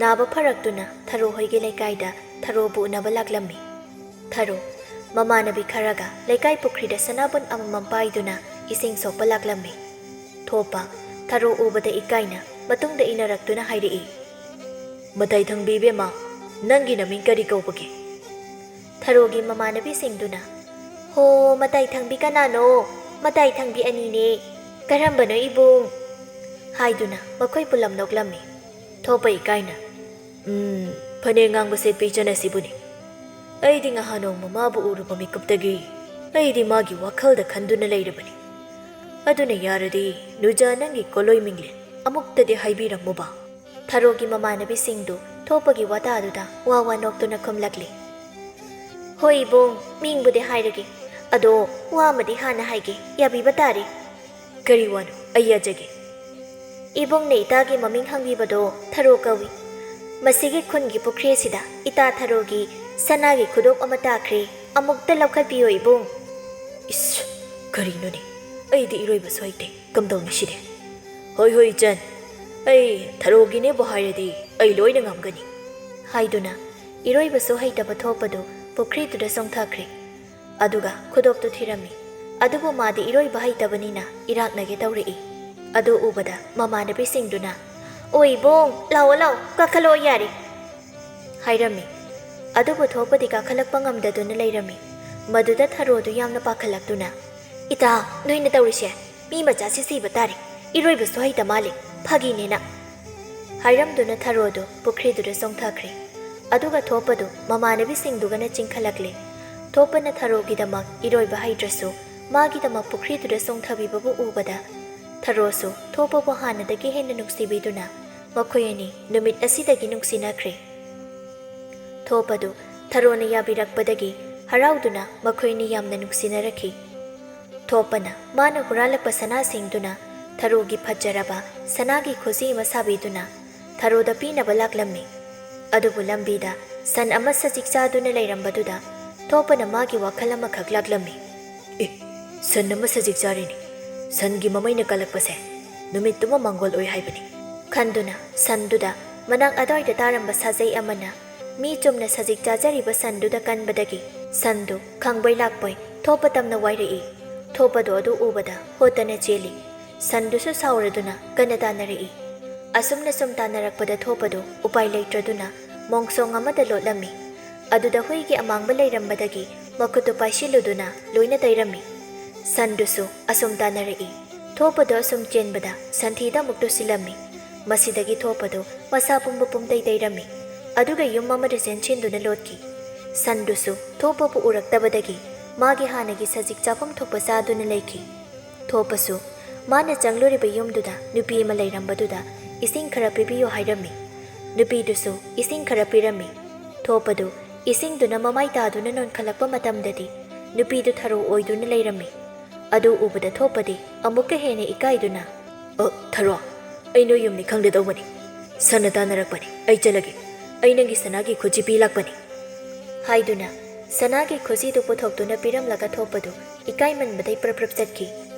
ꯅꯥꯕ ꯐꯔꯛꯇꯨꯅ ꯊꯔꯣ ꯍꯣꯏꯒꯤ ꯂꯩꯀꯥꯏꯗ ꯊꯔꯣꯕꯨ ꯎꯅꯕ ꯂꯥꯛꯂꯝꯃꯤ꯫ ꯊꯔꯣ ꯃꯃꯥꯟꯅꯕꯤ ꯈꯔꯒ ꯂꯩꯀꯥꯏ ꯄꯨꯈ꯭ꯔꯤꯗ ꯁꯅꯥꯕꯨꯟ ꯑꯃꯃꯝ ꯄꯥꯏꯗꯨꯅ ꯏꯁꯤꯡ ꯁꯣꯛꯄ ꯂꯥꯛꯂꯝꯃꯤ꯫ ꯊꯣꯛꯄ ꯊꯔꯣ ꯎꯕꯗ ꯏꯀꯥꯏꯅ ꯃꯇꯨꯡꯗ ꯏꯟꯅꯔꯛꯇꯨꯅ ꯍꯥꯏꯔꯛꯏ, "ꯃꯇꯥꯏ ꯊꯪꯕꯤ ꯏꯕꯦꯝꯃ, ꯅꯪꯒꯤ ꯅꯃꯤꯡ ꯀꯔꯤ ꯀꯧꯕꯒꯦ?" ꯊꯔꯣꯒꯤ ꯃꯃꯥꯟꯅꯕꯤꯁꯤꯡꯗꯨꯅ, "ꯍꯣ, ꯃꯇꯥꯏ ꯊꯪꯕꯤ ꯀꯅꯥꯅꯣ? ꯃꯇꯥꯏ ꯊꯪꯕꯤ ꯑꯅꯤꯅꯦ꯫ ꯀꯔꯝꯕꯅꯣ ꯏꯕꯨꯡ?" ꯍꯥꯏꯗꯨꯅ ꯃꯈꯣꯏ ꯄꯨꯂꯞ ꯅꯣꯛꯂꯝꯃꯤ꯫ ꯊꯣꯛꯄ ꯏꯀꯥꯏꯅ, "ꯎꯝ, ꯐꯅꯦꯛ ꯉꯥꯡꯕ ꯁꯦꯠꯄꯤ ꯏꯆꯟ ꯑꯁꯤꯕꯨꯅꯤ꯫ ꯑꯩꯗꯤ ꯉꯍꯥꯟ ꯅꯣꯡꯃ ꯃꯥꯕꯨ ꯎꯔꯨꯕ ꯃꯤꯀꯨꯞꯇꯒꯤ ꯑꯩꯗꯤ ꯃꯥꯒꯤ ꯋꯥꯈꯜꯗ ꯈꯟꯗꯨꯅ ꯂꯩꯔꯕꯅꯤ꯫ ꯑꯗꯨꯅ ꯌꯥꯔꯗꯤ ꯅꯨꯖꯥ ꯅꯪꯒꯤ ꯀꯣꯂꯣꯏ ꯃꯤꯡꯂꯦꯟ ꯑꯃꯨꯛꯇꯗꯤ ꯍꯥꯏꯕꯤꯔꯝꯃꯨꯕ꯫" ꯊꯔꯣꯒꯤ ꯃꯃꯥꯟꯅꯕꯤꯁꯤꯡꯗꯨ ꯊꯣꯛꯄꯒꯤ ꯋꯥꯇꯥꯗꯨꯗ ꯋꯥ ꯋꯥ ꯅꯣꯛꯇꯨꯅ ꯈꯨꯝꯂꯛꯂꯤ꯫ "ꯍꯣꯏ ꯏꯕꯨꯡ, ꯃꯤꯡꯕꯨꯗꯤ ꯍꯥꯏꯔꯒꯦ꯫ ꯑꯗꯣ ꯋꯥ ꯑꯃꯗꯤ ꯍꯥꯟꯅ ꯍꯥꯏꯒꯦ, ꯌꯥꯕꯤꯕ ꯇꯥꯔꯦ꯫" "ꯀꯔꯤ ꯋꯥꯅꯣ? ꯑꯩ ꯌꯥꯖꯒꯦ꯫" "ꯏꯕꯨꯡꯅ ꯏꯇꯥꯒꯤ ꯃꯃꯤꯡ ꯍꯪꯕꯤꯕꯗꯣ ꯊꯔꯣ ꯀꯧꯏ꯫ ꯃꯁꯤꯒꯤ ꯈꯨꯟꯒꯤ ꯄꯨꯈ꯭ꯔꯤ ꯑꯁꯤꯗ ꯏꯇꯥ ꯊꯔꯣꯒꯤ "ꯁꯅꯥꯒꯤ ꯈꯨꯗꯣꯞ ꯑꯃ ꯇꯥꯈ꯭ꯔꯦ, ꯑꯃꯨꯛꯇ ꯂꯧꯈꯠꯄꯤꯌꯣ ꯏꯕꯨꯡ꯫" "ꯏꯁ, ꯀꯔꯤꯅꯣꯅꯦ? ꯑꯩꯗꯤ ꯏꯔꯣꯏꯕꯁꯨ ꯍꯩꯇꯦ, ꯀꯝꯗꯧꯅꯤ ꯁꯤꯗꯤ?" "ꯍꯣꯏ ꯍꯣꯏ ꯏꯆꯟ, ꯑꯩ ꯊꯔꯣꯒꯤꯅꯦꯕꯨ ꯍꯥꯏꯔꯗꯤ ꯑꯩ ꯂꯣꯏꯅ ꯉꯝꯒꯅꯤ" ꯍꯥꯏꯗꯨꯅ ꯏꯔꯣꯏꯕꯁꯨ ꯍꯩꯇꯕ ꯊꯣꯛꯄꯗꯨ ꯄꯨꯈ꯭ꯔꯤꯗꯨꯗ ꯆꯣꯡꯊꯈ꯭ꯔꯦ꯫ ꯑꯗꯨꯒ ꯈꯨꯗꯣꯞꯇꯨ ꯊꯤꯔꯝꯃꯤ꯫ ꯑꯗꯨꯕꯨ ꯃꯥꯗꯤ ꯏꯔꯣꯏꯕ ꯍꯩꯇꯕꯅꯤꯅ ꯏꯔꯥꯛꯅꯒꯦ ꯇꯧꯔꯛꯏ꯫ ꯑꯗꯨ ꯎꯕꯗ ꯃꯃꯥꯟꯅꯕꯤꯁꯤꯡꯗꯨꯅ, "ꯑꯣ ꯏꯕꯣꯡ, ꯂꯥꯛꯑꯣ ꯂꯥꯛꯑꯣ, ꯀꯥꯈꯠꯂꯛꯑꯣ ꯌꯥꯔꯦ" ꯍꯥꯏꯔꯝꯃꯤ꯫ ꯑꯗꯨꯕꯨ ꯊꯣꯛꯄꯗꯤ ꯀꯥꯈꯠꯂꯛꯄ ꯉꯝꯗꯗꯨꯅ ꯂꯩꯔꯝꯃꯤ꯫ ꯃꯗꯨꯗ ꯊꯔꯣꯗꯨ ꯌꯥꯝꯅ ꯄꯥꯈꯠꯂꯛꯇꯨꯅ, "ꯏꯇꯥ, ꯅꯣꯏꯅ ꯇꯧꯔꯤꯁꯦ ꯃꯤ ꯃꯆꯥꯁꯤ ꯁꯤꯕ ꯇꯥꯔꯦ, ꯏꯔꯣꯏꯕꯁꯨ ꯍꯩꯇ ꯃꯥꯜꯂꯦ, ꯐꯥꯒꯤꯅꯦꯅ" ꯍꯥꯏꯔꯝꯗꯨꯅ ꯊꯔꯣꯗꯨ ꯄꯨꯈ꯭ꯔꯤꯗꯨꯗ ꯆꯣꯡꯊꯈ꯭ꯔꯦ꯫ ꯑꯗꯨꯒ ꯊꯣꯛꯄꯗꯨ ꯃꯃꯥꯟꯅꯕꯤꯁꯤꯡꯗꯨꯒꯅ ꯆꯤꯡꯈꯠꯂꯛꯂꯦ꯫ ꯊꯣꯛꯄꯅ ꯊꯔꯣꯒꯤꯗꯃꯛ ꯏꯔꯣꯏꯕ ꯍꯩꯇ꯭ꯔꯁꯨ ꯃꯥꯒꯤꯗꯃꯛ ꯄꯨꯈ꯭ꯔꯤꯗꯨꯗ ꯆꯣꯡꯊꯕꯤꯕꯕꯨ ꯎꯕꯗ ꯊꯔꯣꯁꯨ ꯊꯣꯛꯄꯕꯨ ꯍꯥꯟꯅꯗꯒꯤ ꯍꯦꯟꯅ ꯅꯨꯡꯁꯤꯕꯤꯗꯨꯅ ꯃꯈꯣꯏ ꯑꯅꯤ ꯅꯨꯃꯤꯠ ꯑꯁꯤꯗꯒꯤ ꯅꯨꯡꯁꯤꯅꯈ꯭ꯔꯦ꯫ ꯊꯣꯛꯄꯗꯨ ꯊꯔꯣꯅ ꯌꯥꯕꯤꯔꯛꯄꯗꯒꯤ ꯍꯔꯥꯎꯗꯨꯅ ꯃꯈꯣꯏ ꯑꯅꯤ ꯌꯥꯝꯅ ꯅꯨꯡꯁꯤꯅꯔꯛꯈꯤ꯫ ꯊꯣꯛꯄꯅ ꯃꯥꯅ ꯍꯨꯔꯥꯜꯂꯛꯄ ꯁꯅꯥꯁꯤꯡꯗꯨꯅ ꯊꯔꯣꯒꯤ ꯐꯖꯔꯕ ꯁꯅꯥꯒꯤ ꯈꯨꯖꯤ ꯑꯃ ꯁꯥꯕꯤꯗꯨꯅ ꯊꯔꯣꯗ ꯄꯤꯅꯕ ꯂꯥꯛꯂꯝꯃꯤ꯫ ꯑꯗꯨꯕꯨ ꯂꯝꯕꯤꯗ ꯁꯟ ꯑꯃ ꯁꯖꯤꯛ ꯆꯥꯗꯨꯅ ꯂꯩꯔꯝꯕꯗꯨꯗ ꯊꯣꯛꯄꯅ ꯃꯥꯒꯤ ꯋꯥꯈꯜ ꯑꯃꯈꯛ ꯂꯥꯛꯂꯝꯃꯤ꯫ "ꯑꯦ, ꯁꯟ ꯑꯃ ꯁꯖꯤꯛ ꯆꯥꯔꯤꯅꯤ꯫ ꯁꯟꯒꯤ ꯃꯃꯩꯅ ꯀꯜꯂꯛꯄꯁꯦ ꯅꯨꯃꯤꯠꯇꯨꯃ ꯃꯥꯡꯒꯣꯜ ꯑꯣꯏ ꯍꯥꯏꯕꯅꯤ" ꯈꯟꯗꯨꯅ ꯁꯟꯗꯨꯗ ꯃꯅꯥꯛ ꯑꯗ꯭ꯋꯥꯏꯗ ꯇꯥꯔꯝꯕ ꯁꯥꯖꯩ ꯑꯃꯅ ꯃꯤ ꯆꯨꯝꯅ ꯁꯖꯤꯛ ꯆꯥꯖꯔꯤꯕ ꯁꯟꯗꯨꯗ ꯀꯟꯕꯗꯒꯤ ꯁꯟꯗꯨ ꯈꯪꯕꯣꯏ ꯂꯥꯛꯄꯣꯏ ꯊꯣꯛꯄ ꯇꯝꯅ ꯋꯥꯏꯔꯛꯏ꯫ ꯊꯣꯛꯄꯗꯣ ꯑꯗꯨ ꯎꯕꯗ ꯍꯣꯠꯇꯅ ꯆꯦꯜꯂꯤ꯫ ꯁꯟꯗꯨꯁꯨ ꯁꯥꯎꯔꯗꯨꯅ ꯀꯟꯅ ꯇꯥꯟꯅꯔꯛꯏ꯫ ꯑꯁꯨꯝꯅ ꯁꯨꯝ ꯇꯥꯟꯅꯔꯛꯄꯗ ꯊꯣꯛꯄꯗꯨ ꯎꯄꯥꯏ ꯂꯩꯇ꯭ꯔꯗꯨꯅ ꯃꯣꯡꯁꯣꯡ ꯑꯃꯗ ꯂꯣꯠꯂꯝꯃꯤ꯫ ꯑꯗꯨꯗ ꯍꯨꯏꯒꯤ ꯑꯃꯥꯡꯕ ꯂꯩꯔꯝꯕꯗꯒꯤ ꯃꯈꯨꯠꯇꯨ ꯄꯥꯏꯁꯤꯜꯂꯨꯗꯨꯅ ꯂꯣꯏꯅ ꯇꯩꯔꯝꯃꯤ꯫ ꯁꯟꯗꯨꯁꯨ ꯑꯁꯨꯝ ꯇꯥꯟꯅꯔꯛꯏ꯫ ꯊꯣꯛꯄꯗꯨ ꯑꯁꯨꯝ ꯆꯦꯟꯕꯗ ꯁꯟꯊꯤꯗ ꯑꯃꯨꯛ ꯇꯨꯁꯤꯜꯂꯝꯃꯤ꯫ ꯃꯁꯤꯗꯒꯤ ꯊꯣꯛꯄꯗꯨ ꯃꯁꯥ ꯄꯨꯝꯕ ꯄꯨꯝꯇꯩ ꯇꯩꯔꯝꯃꯤ꯫ ꯑꯗꯨꯒ ꯌꯨꯝ ꯑꯃꯗ ꯆꯦꯟꯁꯤꯟꯗꯨꯅ ꯂꯣꯠꯈꯤ꯫ ꯁꯟꯗꯨꯁꯨ ꯊꯣꯛꯄꯕꯨ ꯎꯔꯛꯇꯕꯗꯒꯤ ꯃꯥꯒꯤ ꯍꯥꯟꯅꯒꯤ ꯁꯖꯤꯛ ꯆꯥꯐꯝ ꯊꯣꯛꯄ ꯆꯥꯗꯨꯅ ꯂꯩꯈꯤ꯫ ꯊꯣꯛꯄꯁꯨ ꯃꯥꯅ ꯆꯪꯂꯨꯔꯤꯕ ꯌꯨꯝꯗꯨꯗ ꯅꯨꯄꯤ ꯑꯃ ꯂꯩꯔꯝꯕꯗꯨꯗ ꯏꯁꯤꯡ ꯈꯔ ꯄꯤꯕꯤꯌꯨ ꯍꯥꯏꯔꯝꯃꯤ꯫ ꯅꯨꯄꯤꯗꯨꯁꯨ ꯏꯁꯤꯡ ꯈꯔ ꯄꯤꯔꯝꯃꯤ꯫ ꯊꯣꯛꯄꯗꯨ ꯏꯁꯤꯡꯗꯨꯅ ꯃꯃꯥꯏ ꯇꯥꯗꯨꯅ ꯅꯣꯟꯈꯠꯂꯛꯄ ꯃꯇꯝꯗꯗꯤ ꯅꯨꯄꯤꯗꯨ ꯊꯔꯣ ꯑꯣꯏꯗꯨꯅ ꯂꯩꯔꯝꯃꯤ꯫ ꯑꯗꯨ ꯎꯕꯗ ꯊꯣꯛꯄꯗꯤ ꯑꯃꯨꯛꯀ ꯍꯦꯟꯅ ꯏꯀꯥꯏꯗꯨꯅ, "ꯑ, ꯊꯔꯣ, ꯑꯩ ꯅꯣꯏ ꯌꯨꯝꯅꯤ ꯈꯪꯗꯗꯧꯕꯅꯤ꯫ ꯁꯟꯅ ꯇꯥꯟꯅꯔꯛꯄꯅꯤ, ꯑꯩ ꯆꯠꯂꯒꯦ꯫ ꯑꯩ ꯅꯪꯒꯤ ꯁꯅꯥꯒꯤ ꯈꯨꯖꯤ ꯄꯤ ꯂꯥꯛꯄꯅꯤ" ꯍꯥꯏꯗꯨꯅ ꯁꯅꯥꯒꯤ ꯈꯨꯖꯤꯗꯨ ꯄꯨꯊꯣꯛꯇꯨꯅ ꯄꯤꯔꯝꯂꯒ ꯊꯣꯛꯄꯗꯨ ꯏꯀꯥꯏꯃꯟꯕꯗꯩ ꯄ꯭ꯔꯞ ꯄ꯭ꯔꯞ ꯆꯠꯈꯤ꯫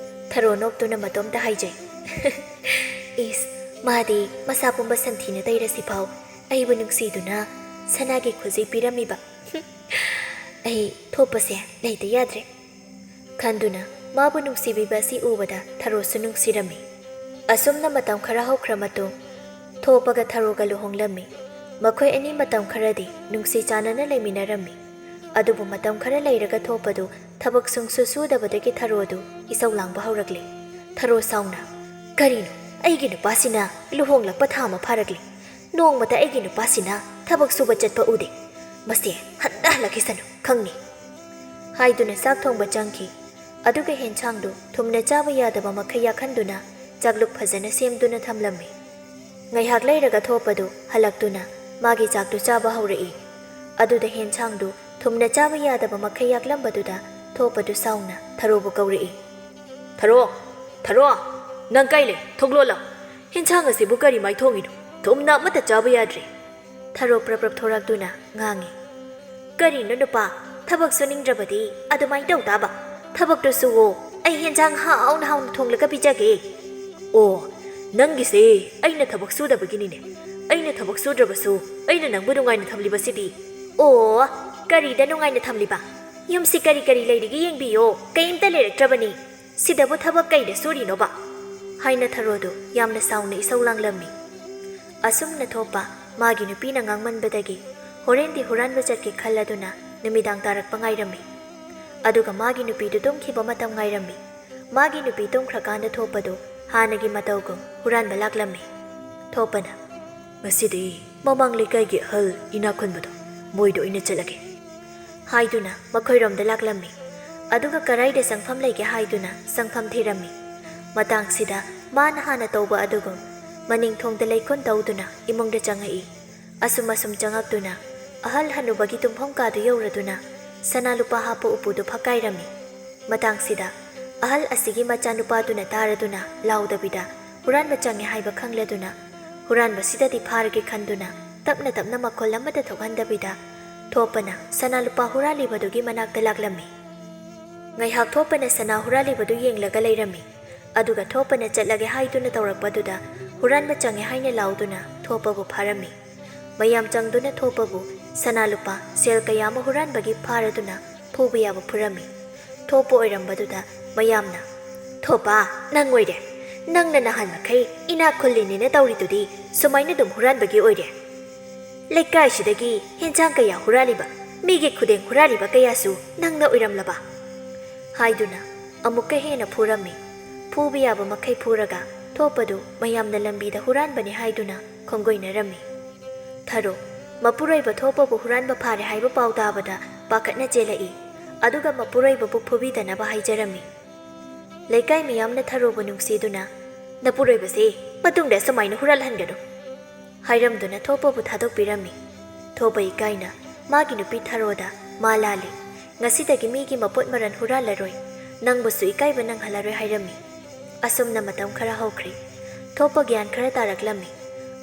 ꯊꯔꯣ ꯅꯣꯛꯇꯨꯅ ꯃꯇꯣꯝꯇ ꯍꯥꯏꯖꯩ, "ꯏꯁ, ꯃꯥꯗꯤ ꯃꯁꯥ ꯄꯨꯝꯕ ꯁꯟꯊꯤꯅ ꯇꯩꯔꯁꯤꯐꯥꯎ ꯑꯩꯕꯨ ꯅꯨꯡꯁꯤꯗꯨꯅ ꯁꯅꯥꯒꯤ ꯈꯨꯖꯤ ꯄꯤꯔꯝꯃꯤꯕ꯫ ꯑꯩ ꯊꯣꯛꯄꯁꯦ ꯂꯩꯇ ꯌꯥꯗ꯭ꯔꯦ" ꯈꯟꯗꯨꯅ ꯃꯥꯕꯨ ꯅꯨꯡꯁꯤꯕꯤꯕ ꯑꯁꯤ ꯎꯕꯗ ꯊꯔꯣꯁꯨ ꯅꯨꯡꯁꯤꯔꯝꯃꯤ꯫ ꯑꯁꯨꯝꯅ ꯃꯇꯝ ꯈꯔ ꯍꯧꯈ꯭ꯔ ꯃꯇꯨꯡ ꯊꯣꯛꯄꯒ ꯊꯔꯣꯒ ꯂꯨꯍꯣꯡꯂꯝꯃꯤ꯫ ꯃꯈꯣꯏ ꯑꯅꯤ ꯃꯇꯝ ꯈꯔꯗꯤ ꯅꯨꯡꯁꯤ ꯆꯥꯟꯅꯅ ꯂꯩꯃꯤꯟꯅꯔꯝꯃꯤ꯫ ꯑꯗꯨꯕꯨ ꯃꯇꯝ ꯈꯔ ꯂꯩꯔꯒ ꯊꯣꯛꯄꯗꯨ ꯊꯕꯛ ꯁꯨꯡꯁꯨ ꯁꯨꯗꯕꯗꯒꯤ ꯊꯔꯣꯗꯨ ꯏꯁꯧ ꯂꯥꯡꯕ ꯍꯧꯔꯛꯂꯦ꯫ ꯊꯔꯣ ꯁꯥꯎꯅ, "ꯀꯔꯤꯅꯣ, ꯑꯩꯒꯤ ꯅꯨꯄꯥꯁꯤꯅ ꯂꯨꯍꯣꯡꯂꯛꯄ ꯊꯥ ꯑꯃ ꯐꯥꯔꯛꯂꯦ꯫ ꯅꯣꯡꯃꯇ ꯑꯩꯒꯤ ꯅꯨꯄꯥꯁꯤꯅ ꯊꯕꯛ ꯁꯨꯕ ꯆꯠꯄ ꯎꯗꯦ꯫ ꯃꯁꯦ ꯍꯟꯊꯍꯜꯂꯛꯈꯤꯁꯅꯨ, ꯈꯪꯉꯤ" ꯍꯥꯏꯗꯨꯅ ꯆꯥꯛ ꯊꯣꯡꯕ ꯆꯪꯈꯤ꯫ ꯑꯗꯨꯒ ꯍꯦꯟꯁꯥꯡꯗꯨ ꯊꯨꯝꯅ ꯆꯥꯕ ꯌꯥꯗꯕ ꯃꯈꯩ ꯌꯥꯛꯍꯟꯗꯨꯅ ꯆꯥꯛꯂꯨꯛ ꯐꯖꯅ ꯁꯦꯝꯗꯨꯅ ꯊꯝꯂꯝꯃꯤ꯫ ꯉꯥꯏꯍꯥꯛ ꯂꯩꯔꯒ ꯊꯣꯛꯄꯗꯨ ꯍꯜꯂꯛꯇꯨꯅ ꯃꯥꯒꯤ ꯆꯥꯛꯇꯨ ꯆꯥꯕ ꯍꯧꯔꯛꯏ꯫ ꯑꯗꯨꯗ ꯍꯦꯟꯁꯥꯡꯗꯨ ꯊꯨꯝꯅ ꯆꯥꯕ ꯌꯥꯗꯕ ꯃꯈꯩ ꯌꯥꯛꯂꯝꯕꯗꯨꯗ ꯊꯣꯛꯄꯗꯨ ꯁꯥꯎꯅ ꯊꯔꯣꯕꯨ ꯀꯧꯔꯛꯏ꯫ "ꯊꯔꯣ, ꯊꯔꯣ, ꯅꯪ ꯀꯥꯏ ꯂꯩ? ꯊꯣꯛꯂꯣꯂꯥꯎ꯫ ꯍꯦꯟꯁꯥꯡ ꯑꯁꯤꯕꯨ ꯀꯔꯤ ꯃꯥꯏ ꯊꯣꯡꯉꯤꯅꯣ? ꯊꯨꯝꯅ ꯑꯃꯠꯇ ꯆꯥꯕ ꯌꯥꯗ꯭ꯔꯦ"꯫ ꯊꯔꯣ ꯄ꯭ꯔꯞ ꯄ꯭ꯔꯞ ꯊꯣꯔꯛꯇꯨꯅ ꯉꯥꯡꯉꯤ꯫ "ꯀꯔꯤꯅꯣ ꯅꯨꯄꯥ, ꯊꯕꯛ ꯁꯨꯅꯤꯡꯗ꯭ꯔꯕꯗꯤ ꯑꯗꯨꯃꯥꯏꯅ ꯇꯧ ꯇꯥꯕ꯫ ꯊꯕꯛꯇꯨ ꯁꯨꯋꯣ, ꯑꯩ ꯍꯦꯟꯖꯥꯡ ꯍꯥꯎꯅ ꯍꯥꯎꯅ ꯊꯣꯡꯂꯒ ꯄꯤꯖꯒꯦ"꯫ "ꯑꯣ, ꯅꯪꯒꯤꯁꯦ ꯑꯩꯅ ꯊꯕꯛ ꯁꯨꯗꯕꯒꯤꯅꯤꯅꯦ꯫ ꯑꯩꯅ ꯊꯕꯛ ꯁꯨꯗ꯭ꯔꯕꯁꯨ ꯑꯩꯅ ꯅꯪꯕꯨ ꯅꯨꯡꯉꯥꯏꯅ ꯊꯝꯂꯤꯕꯁꯤꯗꯤ"꯫ "ꯑꯣ, ꯀꯔꯤꯗ ꯅꯨꯡꯉꯥꯏꯅ ꯊꯝꯂꯤꯕ? ꯌꯨꯝꯁꯤ ꯀꯔꯤ ꯀꯔꯤ ꯂꯩꯔꯤꯒꯦ ꯌꯦꯡꯕꯤꯌꯣ, ꯀꯩꯝꯇ ꯂꯩꯔꯛꯇ꯭ꯔꯕꯅꯤ꯫ ꯁꯤꯗꯕꯨ ꯊꯕꯛ ꯀꯩꯗ ꯁꯨꯔꯤꯅꯣꯕ?" ꯍꯥꯏꯅ ꯊꯔꯣꯗꯨ ꯌꯥꯝꯅ ꯁꯥꯎꯅ ꯏꯁꯧ ꯂꯥꯡꯂꯝꯃꯤ꯫ ꯑꯁꯨꯝꯅ ꯊꯣꯛꯄ ꯃꯥꯒꯤ ꯅꯨꯄꯤꯅ ꯉꯥꯡꯃꯟꯕꯗꯒꯤ ꯍꯣꯔꯦꯟꯗꯤ ꯍꯨꯔꯥꯟꯕ ꯆꯠꯀꯦ ꯈꯜꯂꯗꯨꯅ ꯅꯨꯃꯤꯗꯥꯡ ꯇꯥꯔꯛꯄ ꯉꯥꯏꯔꯝꯃꯤ꯫ ꯑꯗꯨꯒ ꯃꯥꯒꯤ ꯅꯨꯄꯤꯗꯨ ꯇꯨꯝꯈꯤꯕ ꯃꯇꯝ ꯉꯥꯏꯔꯝꯃꯤ꯫ ꯃꯥꯒꯤ ꯅꯨꯄꯤ ꯇꯨꯝꯈ꯭ꯔꯀꯥꯟꯗ ꯊꯣꯛꯄꯗꯨ ꯍꯥꯟꯅꯒꯤ ꯃꯇꯧꯒꯨꯝ ꯍꯨꯔꯥꯟꯕ ꯂꯥꯛꯂꯝꯃꯤ꯫ ꯊꯣꯛꯄꯅ, "ꯉꯁꯤꯗꯤ ꯃꯃꯥꯡ ꯂꯩꯀꯥꯏꯒꯤ ꯑꯍꯜ ꯏꯅꯥꯛ ꯈꯨꯟꯕꯗꯣ, ꯃꯣꯏꯗ ꯑꯣꯏꯅ ꯆꯠꯂꯒꯦ" ꯍꯥꯏꯗꯨꯅ ꯃꯈꯣꯏꯔꯣꯝꯗ ꯂꯥꯛꯂꯝꯃꯤ꯫ ꯑꯗꯨꯒ ꯀꯔꯥꯏꯗ ꯆꯪꯐꯝ ꯂꯩꯒꯦ ꯍꯥꯏꯗꯨꯅ ꯆꯪꯐꯝ ꯊꯤꯔꯝꯃꯤ꯫ ꯃꯇꯥꯡꯁꯤꯗ ꯃꯥꯅ ꯍꯥꯟꯅ ꯇꯧꯕ ꯑꯗꯨꯒꯨꯝ ꯃꯅꯤꯡ ꯊꯣꯡꯗ ꯂꯩꯈꯨꯟ ꯇꯧꯗꯨꯅ ꯏꯃꯨꯡꯗ ꯆꯪꯉꯛꯏ꯫ ꯑꯁꯨꯝ ꯑꯁꯨꯝ ꯆꯪꯉꯛꯇꯨꯅ ꯑꯍꯜ ꯍꯅꯨꯕꯒꯤ ꯇꯨꯝꯐꯝ ꯀꯥꯗꯨ ꯌꯧꯔꯗꯨꯅ ꯁꯅꯥ ꯂꯨꯄꯥ ꯍꯥꯞꯄ ꯎꯄꯨꯗꯨ ꯐꯛꯀꯥꯏꯔꯝꯃꯤ꯫ ꯃꯇꯥꯡꯁꯤꯗ ꯑꯍꯜ ꯑꯁꯤꯒꯤ ꯃꯆꯥꯅꯨꯄꯥꯗꯨꯅ ꯇꯥꯔꯗꯨꯅ ꯂꯥꯎꯗꯕꯤꯗ ꯍꯨꯔꯥꯟꯕ ꯆꯪꯉꯦ ꯍꯥꯏꯕ ꯈꯪꯂꯗꯨꯅ ꯍꯨꯔꯥꯟꯕꯁꯤꯗꯗꯤ ꯐꯥꯔꯒꯦ ꯈꯟꯗꯨꯅ ꯇꯞꯅ ꯇꯞꯅ ꯃꯈꯣꯜ ꯑꯃꯠꯇ ꯊꯣꯛꯍꯟꯗꯕꯤꯗ ꯊꯣꯞꯄꯅ ꯁꯅꯥ ꯂꯨꯄꯥ ꯍꯨꯔꯥꯜꯂꯤꯕꯗꯨꯒꯤ ꯃꯅꯥꯛꯇ ꯂꯥꯛꯂꯝꯃꯤ꯫ ꯉꯥꯏꯍꯥꯛ ꯊꯣꯞꯄꯅ ꯁꯅꯥ ꯍꯨꯔꯥꯜꯂꯤꯕꯗꯨ ꯌꯦꯡꯂꯒ ꯂꯩꯔꯝꯃꯤ꯫ ꯑꯗꯨꯒ ꯊꯣꯞꯄꯅ ꯆꯠꯂꯒꯦ ꯍꯥꯏꯗꯨꯅ ꯇꯧꯔꯛꯄꯗꯨꯗ ꯍꯨꯔꯥꯟꯕ ꯆꯪꯉꯦ ꯍꯥꯏꯅ ꯂꯥꯎꯗꯨꯅ ꯊꯣꯞꯄꯕꯨ ꯐꯥꯔꯝꯃꯤ꯫ ꯃꯌꯥꯝ ꯆꯪꯗꯨꯅ ꯊꯣꯞꯄꯕꯨ ꯁꯅꯥ ꯂꯨꯄꯥ ꯁꯦꯜ ꯀꯌꯥ ꯑꯃ ꯍꯨꯔꯥꯟꯕꯒꯤ ꯐꯥꯔꯗꯨꯅ ꯐꯨꯕ ꯌꯥꯕ ꯐꯨꯔꯝꯃꯤ꯫ ꯊꯣꯞꯄ ꯑꯣꯏꯔꯝꯕꯗꯨꯗ ꯃꯌꯥꯝꯅ, "ꯊꯣꯞꯄ, ꯅꯪ ꯑꯣꯏꯔꯦ꯫ ꯅꯪꯅ ꯅꯍꯥꯟ ꯃꯈꯩ ꯏꯅꯥꯛ ꯈꯨꯜꯂꯤꯅꯦꯅ ꯇꯧꯔꯤꯗꯨꯗꯤ ꯁꯨꯃꯥꯏꯅ ꯑꯗꯨꯝ ꯍꯨꯔꯥꯟꯕꯒꯤ ꯑꯣꯏꯔꯦ꯫ ꯂꯩꯀꯥꯏꯁꯤꯗꯒꯤ ꯍꯦꯟꯁꯥꯡ ꯀꯌꯥ ꯍꯨꯔꯥꯜꯂꯤꯕ, ꯃꯤꯒꯤ ꯈꯨꯗꯦꯡ ꯍꯨꯔꯥꯜꯂꯤꯕ ꯀꯌꯥꯁꯨ ꯅꯪꯅ ꯑꯣꯏꯔꯝꯂꯕ?" ꯍꯥꯏꯗꯨꯅ ꯑꯃꯨꯛꯀ ꯍꯦꯟꯅ ꯐꯨꯔꯝꯃꯤ꯫ ꯐꯨꯕ ꯌꯥꯕ ꯃꯈꯩ ꯐꯨꯔꯒ ꯊꯣꯞꯄꯗꯨ ꯃꯌꯥꯝꯅ ꯂꯝꯕꯤꯗ ꯍꯨꯔꯥꯟꯕꯅꯤ ꯍꯥꯏꯗꯨꯅ ꯈꯣꯡꯒꯣꯏꯅꯔꯝꯃꯤ꯫ ꯊꯔꯣ, ꯃꯄꯨꯔꯣꯏꯕ ꯊꯣꯛꯄꯕꯨ ꯍꯨꯔꯥꯟꯕ ꯐꯥꯔꯦ ꯍꯥꯏꯕ ꯄꯥꯎ ꯇꯥꯕꯗ ꯄꯥꯈꯠꯅ ꯆꯦꯜꯂꯛꯏ꯫ ꯑꯗꯨꯒ ꯃꯄꯨꯔꯣꯏꯕꯕꯨ ꯐꯨꯕꯤꯗꯅꯕ ꯍꯥꯏꯖꯔꯝꯃꯤ꯫ ꯂꯩꯀꯥꯏ ꯃꯤꯌꯥꯝꯅ ꯊꯔꯣꯕꯨ ꯅꯨꯡꯁꯤꯗꯨꯅ, "ꯅꯄꯨꯔꯣꯏꯕꯁꯤ ꯃꯇꯨꯡꯗ ꯑꯁꯨꯃꯥꯏꯅ ꯍꯨꯔꯥꯜꯍꯟꯒꯅꯨ" ꯍꯥꯏꯔꯝꯗꯨꯅ ꯊꯣꯛꯄꯕꯨ ꯊꯥꯗꯣꯛꯄꯤꯔꯝꯃꯤ꯫ ꯊꯣꯛꯄ ꯏꯀꯥꯏꯅ ꯃꯥꯒꯤ ꯅꯨꯄꯤ ꯊꯔꯣꯗ, "ꯃꯥ ꯂꯥꯜꯂꯤ, ꯉꯁꯤꯗꯒꯤ ꯃꯤꯒꯤ ꯃꯄꯣꯠ ꯃꯔꯟ ꯍꯨꯔꯥꯜꯂꯔꯣꯏ, ꯅꯪꯕꯨꯁꯨ ꯏꯀꯥꯏꯕ ꯅꯪꯍꯜꯂꯔꯣꯏ" ꯍꯥꯏꯔꯝꯃꯤ꯫ ꯑꯁꯨꯝꯅ ꯃꯇꯝ ꯈꯔ ꯍꯧꯈ꯭ꯔꯦ꯫ ꯊꯣꯛꯄ ꯒ꯭ꯌꯥꯟ ꯈꯔ ꯇꯥꯔꯛꯂꯝꯃꯤ꯫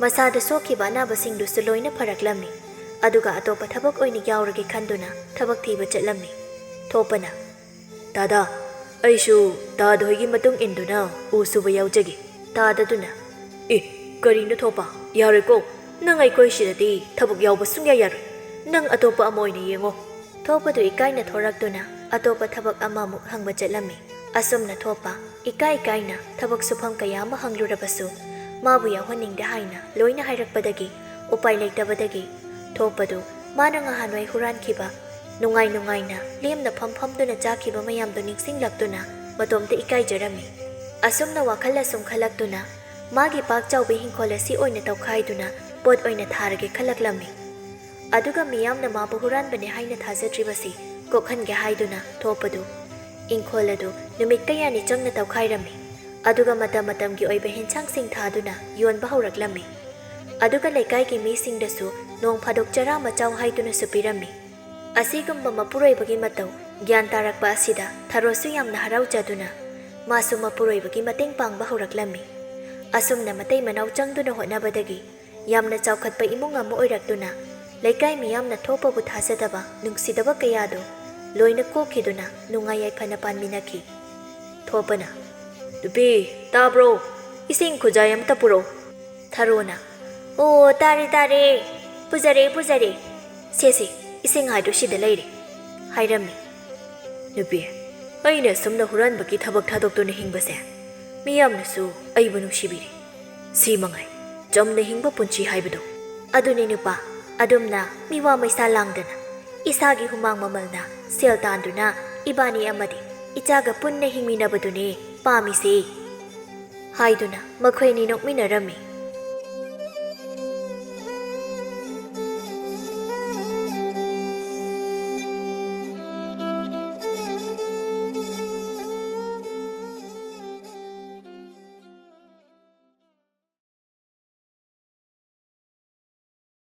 ꯃꯁꯥꯗ ꯁꯣꯛꯈꯤꯕ ꯑꯅꯥꯕꯁꯤꯡꯗꯨꯁꯨ ꯂꯣꯏꯅ ꯐꯔꯛꯂꯝꯃꯤ꯫ ꯑꯗꯨꯒ ꯑꯇꯣꯞꯄ ꯊꯕꯛ ꯑꯣꯏꯅ ꯌꯥꯎꯔꯒꯦ ꯈꯟꯗꯨꯅ ꯊꯕꯛ ꯊꯤꯕ ꯆꯠꯂꯝꯃꯤ꯫ ꯊꯣꯛꯄꯅ, "ꯗꯥꯗꯥ, ꯑꯩꯁꯨ ꯗꯥꯗꯥ ꯍꯣꯏꯒꯤ ꯃꯇꯨꯡ ꯏꯟꯗꯨꯅ ꯎ ꯁꯨꯕ ꯌꯥꯎꯖꯒꯦ"꯫ ꯗꯥꯗꯥꯗꯨꯅ, "ꯑꯦ, ꯀꯔꯤꯅꯣ ꯊꯣꯛꯄ? ꯌꯥꯔꯣꯏꯀꯣ꯫ ꯅꯪ ꯑꯩꯈꯣꯏ ꯁꯤꯗꯗꯤ ꯊꯕꯛ ꯌꯥꯎꯕ ꯁꯨꯡꯌꯥ ꯌꯥꯔꯣꯏ꯫ ꯅꯪ ꯑꯇꯣꯞꯄ ꯑꯃ ꯑꯣꯏꯅ ꯌꯦꯡꯉꯣ"꯫ ꯊꯣꯛꯄꯗꯨ ꯏꯀꯥꯏꯅ ꯊꯣꯔꯛꯇꯨꯅ ꯑꯇꯣꯞꯄ ꯊꯕꯛ ꯑꯃꯃꯨꯛ ꯍꯪꯕ ꯆꯠꯂꯝꯃꯤ꯫ ꯑꯁꯨꯝꯅ ꯊꯣꯛꯄ ꯏꯀꯥꯏ ꯏꯀꯥꯏꯅ ꯊꯕꯛ ꯁꯨꯐꯝ ꯀꯌꯥ ꯑꯃ ꯍꯪꯂꯨꯔꯕꯁꯨ ꯃꯥꯕꯨ ꯌꯥꯎꯍꯟꯅꯤꯡꯗꯦ ꯍꯥꯏꯅ ꯂꯣꯏꯅ ꯍꯥꯏꯔꯛꯄꯗꯒꯤ ꯎꯄꯥꯏ ꯂꯩꯇꯕꯗꯒꯤ ꯊꯣꯛꯄꯗꯨ ꯃꯥꯅ ꯉꯍꯥꯟꯋꯥꯏ ꯍꯨꯔꯥꯟꯈꯤꯕ, ꯅꯨꯡꯉꯥꯏ ꯅꯨꯡꯉꯥꯏꯅ ꯂꯦꯝꯅ ꯐꯝ ꯐꯝꯗꯨꯅ ꯆꯥꯈꯤꯕ ꯃꯌꯥꯝꯗꯨ ꯅꯤꯡꯁꯤꯡꯂꯛꯇꯨꯅ ꯃꯇꯣꯝꯇ ꯏꯀꯥꯏꯖꯔꯝꯃꯤ꯫ ꯑꯁꯨꯝꯅ ꯋꯥꯈꯜ ꯑꯁꯨꯝ ꯈꯜꯂꯛꯇꯨꯅ ꯃꯥꯒꯤ ꯄꯥꯛ ꯆꯥꯎꯕ ꯍꯤꯡꯈꯣꯜ ꯑꯁꯤ ꯑꯣꯏꯅ ꯇꯧꯈꯥꯏꯗꯨꯅ ꯄꯣꯠ ꯑꯣꯏꯅ ꯊꯥꯔꯒꯦ ꯈꯜꯂꯛꯂꯝꯃꯤ꯫ ꯑꯗꯨꯒ ꯃꯤꯌꯥꯝꯅ ꯃꯥꯕꯨ ꯍꯨꯔꯥꯟꯕꯅꯦ ꯍꯥꯏꯅ ꯊꯥꯖꯗ꯭ꯔꯤꯕꯁꯤ ꯀꯣꯛꯍꯟꯒꯦ ꯍꯥꯏꯗꯨꯅ ꯊꯣꯛꯄꯗꯨ ꯏꯪꯈꯣꯜ ꯑꯗꯨ ꯅꯨꯃꯤꯠ ꯀꯌꯥꯅꯤ ꯆꯪꯅ ꯇꯧꯈꯥꯏꯔꯝꯃꯤ꯫ ꯑꯗꯨꯒ ꯃꯇꯝ ꯃꯇꯝꯒꯤ ꯑꯣꯏꯕ ꯍꯦꯟꯁꯥꯡꯁꯤꯡ ꯊꯥꯗꯨꯅ ꯌꯣꯟꯕ ꯍꯧꯔꯛꯂꯝꯃꯤ꯫ ꯑꯗꯨꯒ ꯂꯩꯀꯥꯏꯒꯤ ꯃꯤꯁꯤꯡꯗꯁꯨ ꯅꯣꯡ ꯐꯥꯗꯣꯛ ꯆꯔꯥ ꯃꯆꯥꯎ ꯍꯥꯏꯗꯨꯅꯁꯨ ꯄꯤꯔꯝꯃꯤ꯫ ꯑꯁꯤꯒꯨꯝꯕ ꯃꯄꯨꯔꯣꯏꯕꯒꯤ ꯃꯇꯧ ꯒ꯭ꯌꯥꯟ ꯇꯥꯔꯛꯄ ꯑꯁꯤꯗ ꯊꯔꯣꯁꯨ ꯌꯥꯝꯅ ꯍꯔꯥꯎꯖꯗꯨꯅ ꯃꯥꯁꯨ ꯃꯄꯨꯔꯣꯏꯕꯒꯤ ꯃꯇꯦꯡ ꯄꯥꯡꯕ ꯍꯧꯔꯛꯂꯝꯃꯤ꯫ ꯑꯁꯨꯝꯅ ꯃꯇꯩ ꯃꯅꯥꯎ ꯆꯪꯗꯨꯅ ꯍꯣꯠꯅꯕꯗꯒꯤ ꯌꯥꯝꯅ ꯆꯥꯎꯈꯠꯄ ꯏꯃꯨꯡ ꯑꯃ ꯑꯣꯏꯔꯛꯇꯨꯅ ꯂꯩꯀꯥꯏ ꯃꯤꯌꯥꯝꯅ ꯊꯣꯛꯄꯕꯨ ꯊꯥꯖꯗꯕ ꯅꯨꯡꯁꯤꯗꯕ ꯀꯌꯥꯗꯨ ꯂꯣꯏꯅ ꯀꯣꯛꯈꯤꯗꯨꯅ ꯅꯨꯡꯉꯥꯏ ꯌꯥꯏꯐꯅ ꯄꯥꯟꯃꯤꯟꯅꯈꯤ꯫ ꯊꯣꯛꯄꯅ, "ꯅꯨꯄꯤ, ꯇꯥꯕ꯭ꯔꯣ? ꯏꯁꯤꯡ ꯈꯨꯖꯥꯏ ꯑꯃꯇ ꯄꯨꯔꯛꯎ꯫" ꯊꯔꯣꯅ, "ꯑꯣ, ꯇꯥꯔꯦ, ꯇꯥꯔꯦ꯫ ꯄꯨꯖꯔꯦ, ꯄꯨꯖꯔꯦ꯫ ꯁꯦ, ꯁꯦ, ꯏꯁꯤꯡ ꯍꯥꯏꯗꯣ ꯁꯤꯗ ꯂꯩꯔꯦ," ꯍꯥꯏꯔꯝꯃꯤ꯫ "ꯅꯨꯄꯤ, ꯑꯩꯅ ꯑꯁꯨꯝꯅ ꯍꯨꯔꯥꯟꯕꯒꯤ ꯊꯕꯛ ꯊꯥꯗꯣꯛꯇꯨꯅ ꯍꯤꯡꯕꯁꯦ ꯃꯤꯌꯥꯝꯅꯁꯨ ꯑꯩꯕꯨ ꯅꯨꯡꯁꯤꯕꯤꯔꯦ꯫ ꯁꯤ ꯃꯉꯥꯏ ꯆꯝꯅ ꯍꯤꯡꯕ ꯄꯨꯟꯁꯤ ꯍꯥꯏꯕꯗꯣ꯫" "ꯑꯗꯨꯅꯦ ꯅꯨꯄꯥ, ꯑꯗꯨꯝꯅ ꯃꯤꯋꯥ ꯃꯩꯁꯥ ꯂꯥꯡꯗꯅ ꯏꯁꯥꯒꯤ ꯍꯨꯃꯥꯡ ꯃꯃꯜꯅ ꯁꯦꯜ ꯇꯥꯟꯗꯨꯅ ꯏꯕꯥꯅꯤ ꯑꯃꯗꯤ ꯏꯆꯥꯒ ꯄꯨꯟꯅ ꯍꯤꯡꯃꯤꯟꯅꯕꯗꯨꯅꯦ ꯄꯥꯝꯃꯤꯁꯦ," ꯍꯥꯏꯗꯨꯅ ꯃꯈꯣꯏ ꯑꯅꯤ ꯅꯣꯛꯃꯤꯟꯅꯔꯝꯃꯤ꯫